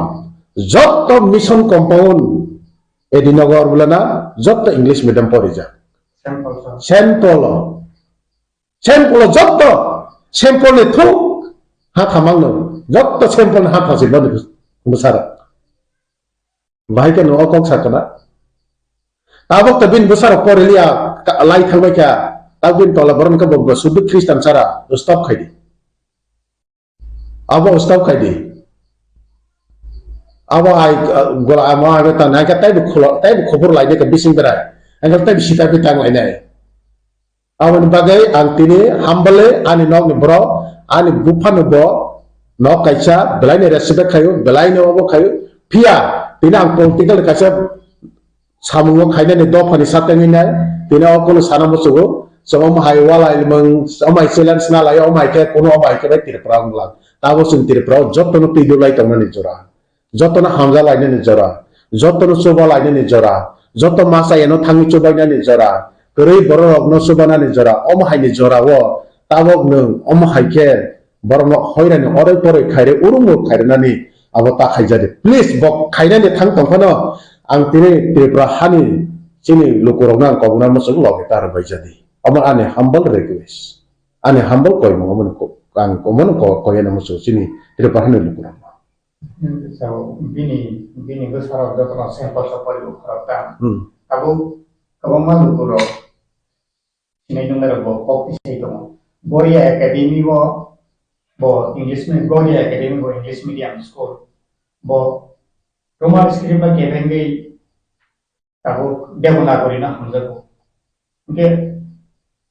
jotto mission compound Edinagar bulana jotto English medium porijak. Saint Paul. Saint Paul o. Saint Paul o jotto Saint Paul ni thung ha thamang no. Jotto Saint Paul ni ha thasi bani bwsarok. Bahai khe no o kok sakana. Tabok to bini bwsarok poriliya ka-, lai thangbai kha. Tabok bini tola borok khe bo, bo sudu Christian sara stop khai di. Abo stop khai di. Abo ai, uh, gola amo ai ta nai khe taibo kholo, taibo khobor lai de khe bising berai. Ang khe taibo sita bi tang lai nai. Aboni bagwi ang tini humble ani nokni borok, ani buphano bo nok kaisa belaini respect khaio, belaini obo khaio. Phiya tini ang political kaisa samungo khainani dophani satengwi nai, tini o kono sana muchugo, chwng omo hai walai mung, omo hai challenge na lai, omo hai khe kono omo hai khe bai Tripura wng lang. Tabo chwng Tripura o jotono twi dulai tongnani jora. Jotono hamja lainani jora, jotono chuba lainani jora, joto masa eno thangwi chubainani jora, kwrwi bororokno chubanani jora, omo haini jorao tabok nwng omo hai khe borokno hoirani oroi poroi khaire urung urung khairinani abo ta khaijadi. Please, bo khainani thang tong phano ang tini Tripura hani chini lukurokno ang kobokna muchung logi ta rwbaijadi. Omo ani humble request, ani humble koimung omo ko-, ang omono ko-, koyana muchung chini Tripura hani lukurokno. So, bini, bini bwsarok jotono sample sa pori bo khorok ta. Hmm. Tabuk kwbangma lukurok sinai nungnai rok bo kok tisai tongo. Boria Academy bo, bo English me-, Boria Academy bo English medium school. Bo Roman script ba kebengwi tabuk Devanagari no hamjago. Hingke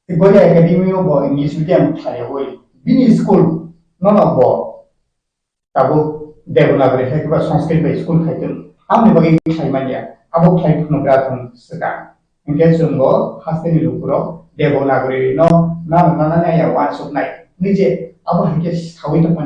Tigoya Academy o bo English medium khlaiwi bini school nono bo tabuk Devanagari hai khe ba Sanskrit bai school khai tong. Aboni bagwi khlai manya. Abo khlai phano gra thung swkang. Hingke chwng bo hasteni lukurok Devanagari no nana nana ya wansuknai. Nije abo hai khe sawi tongmani.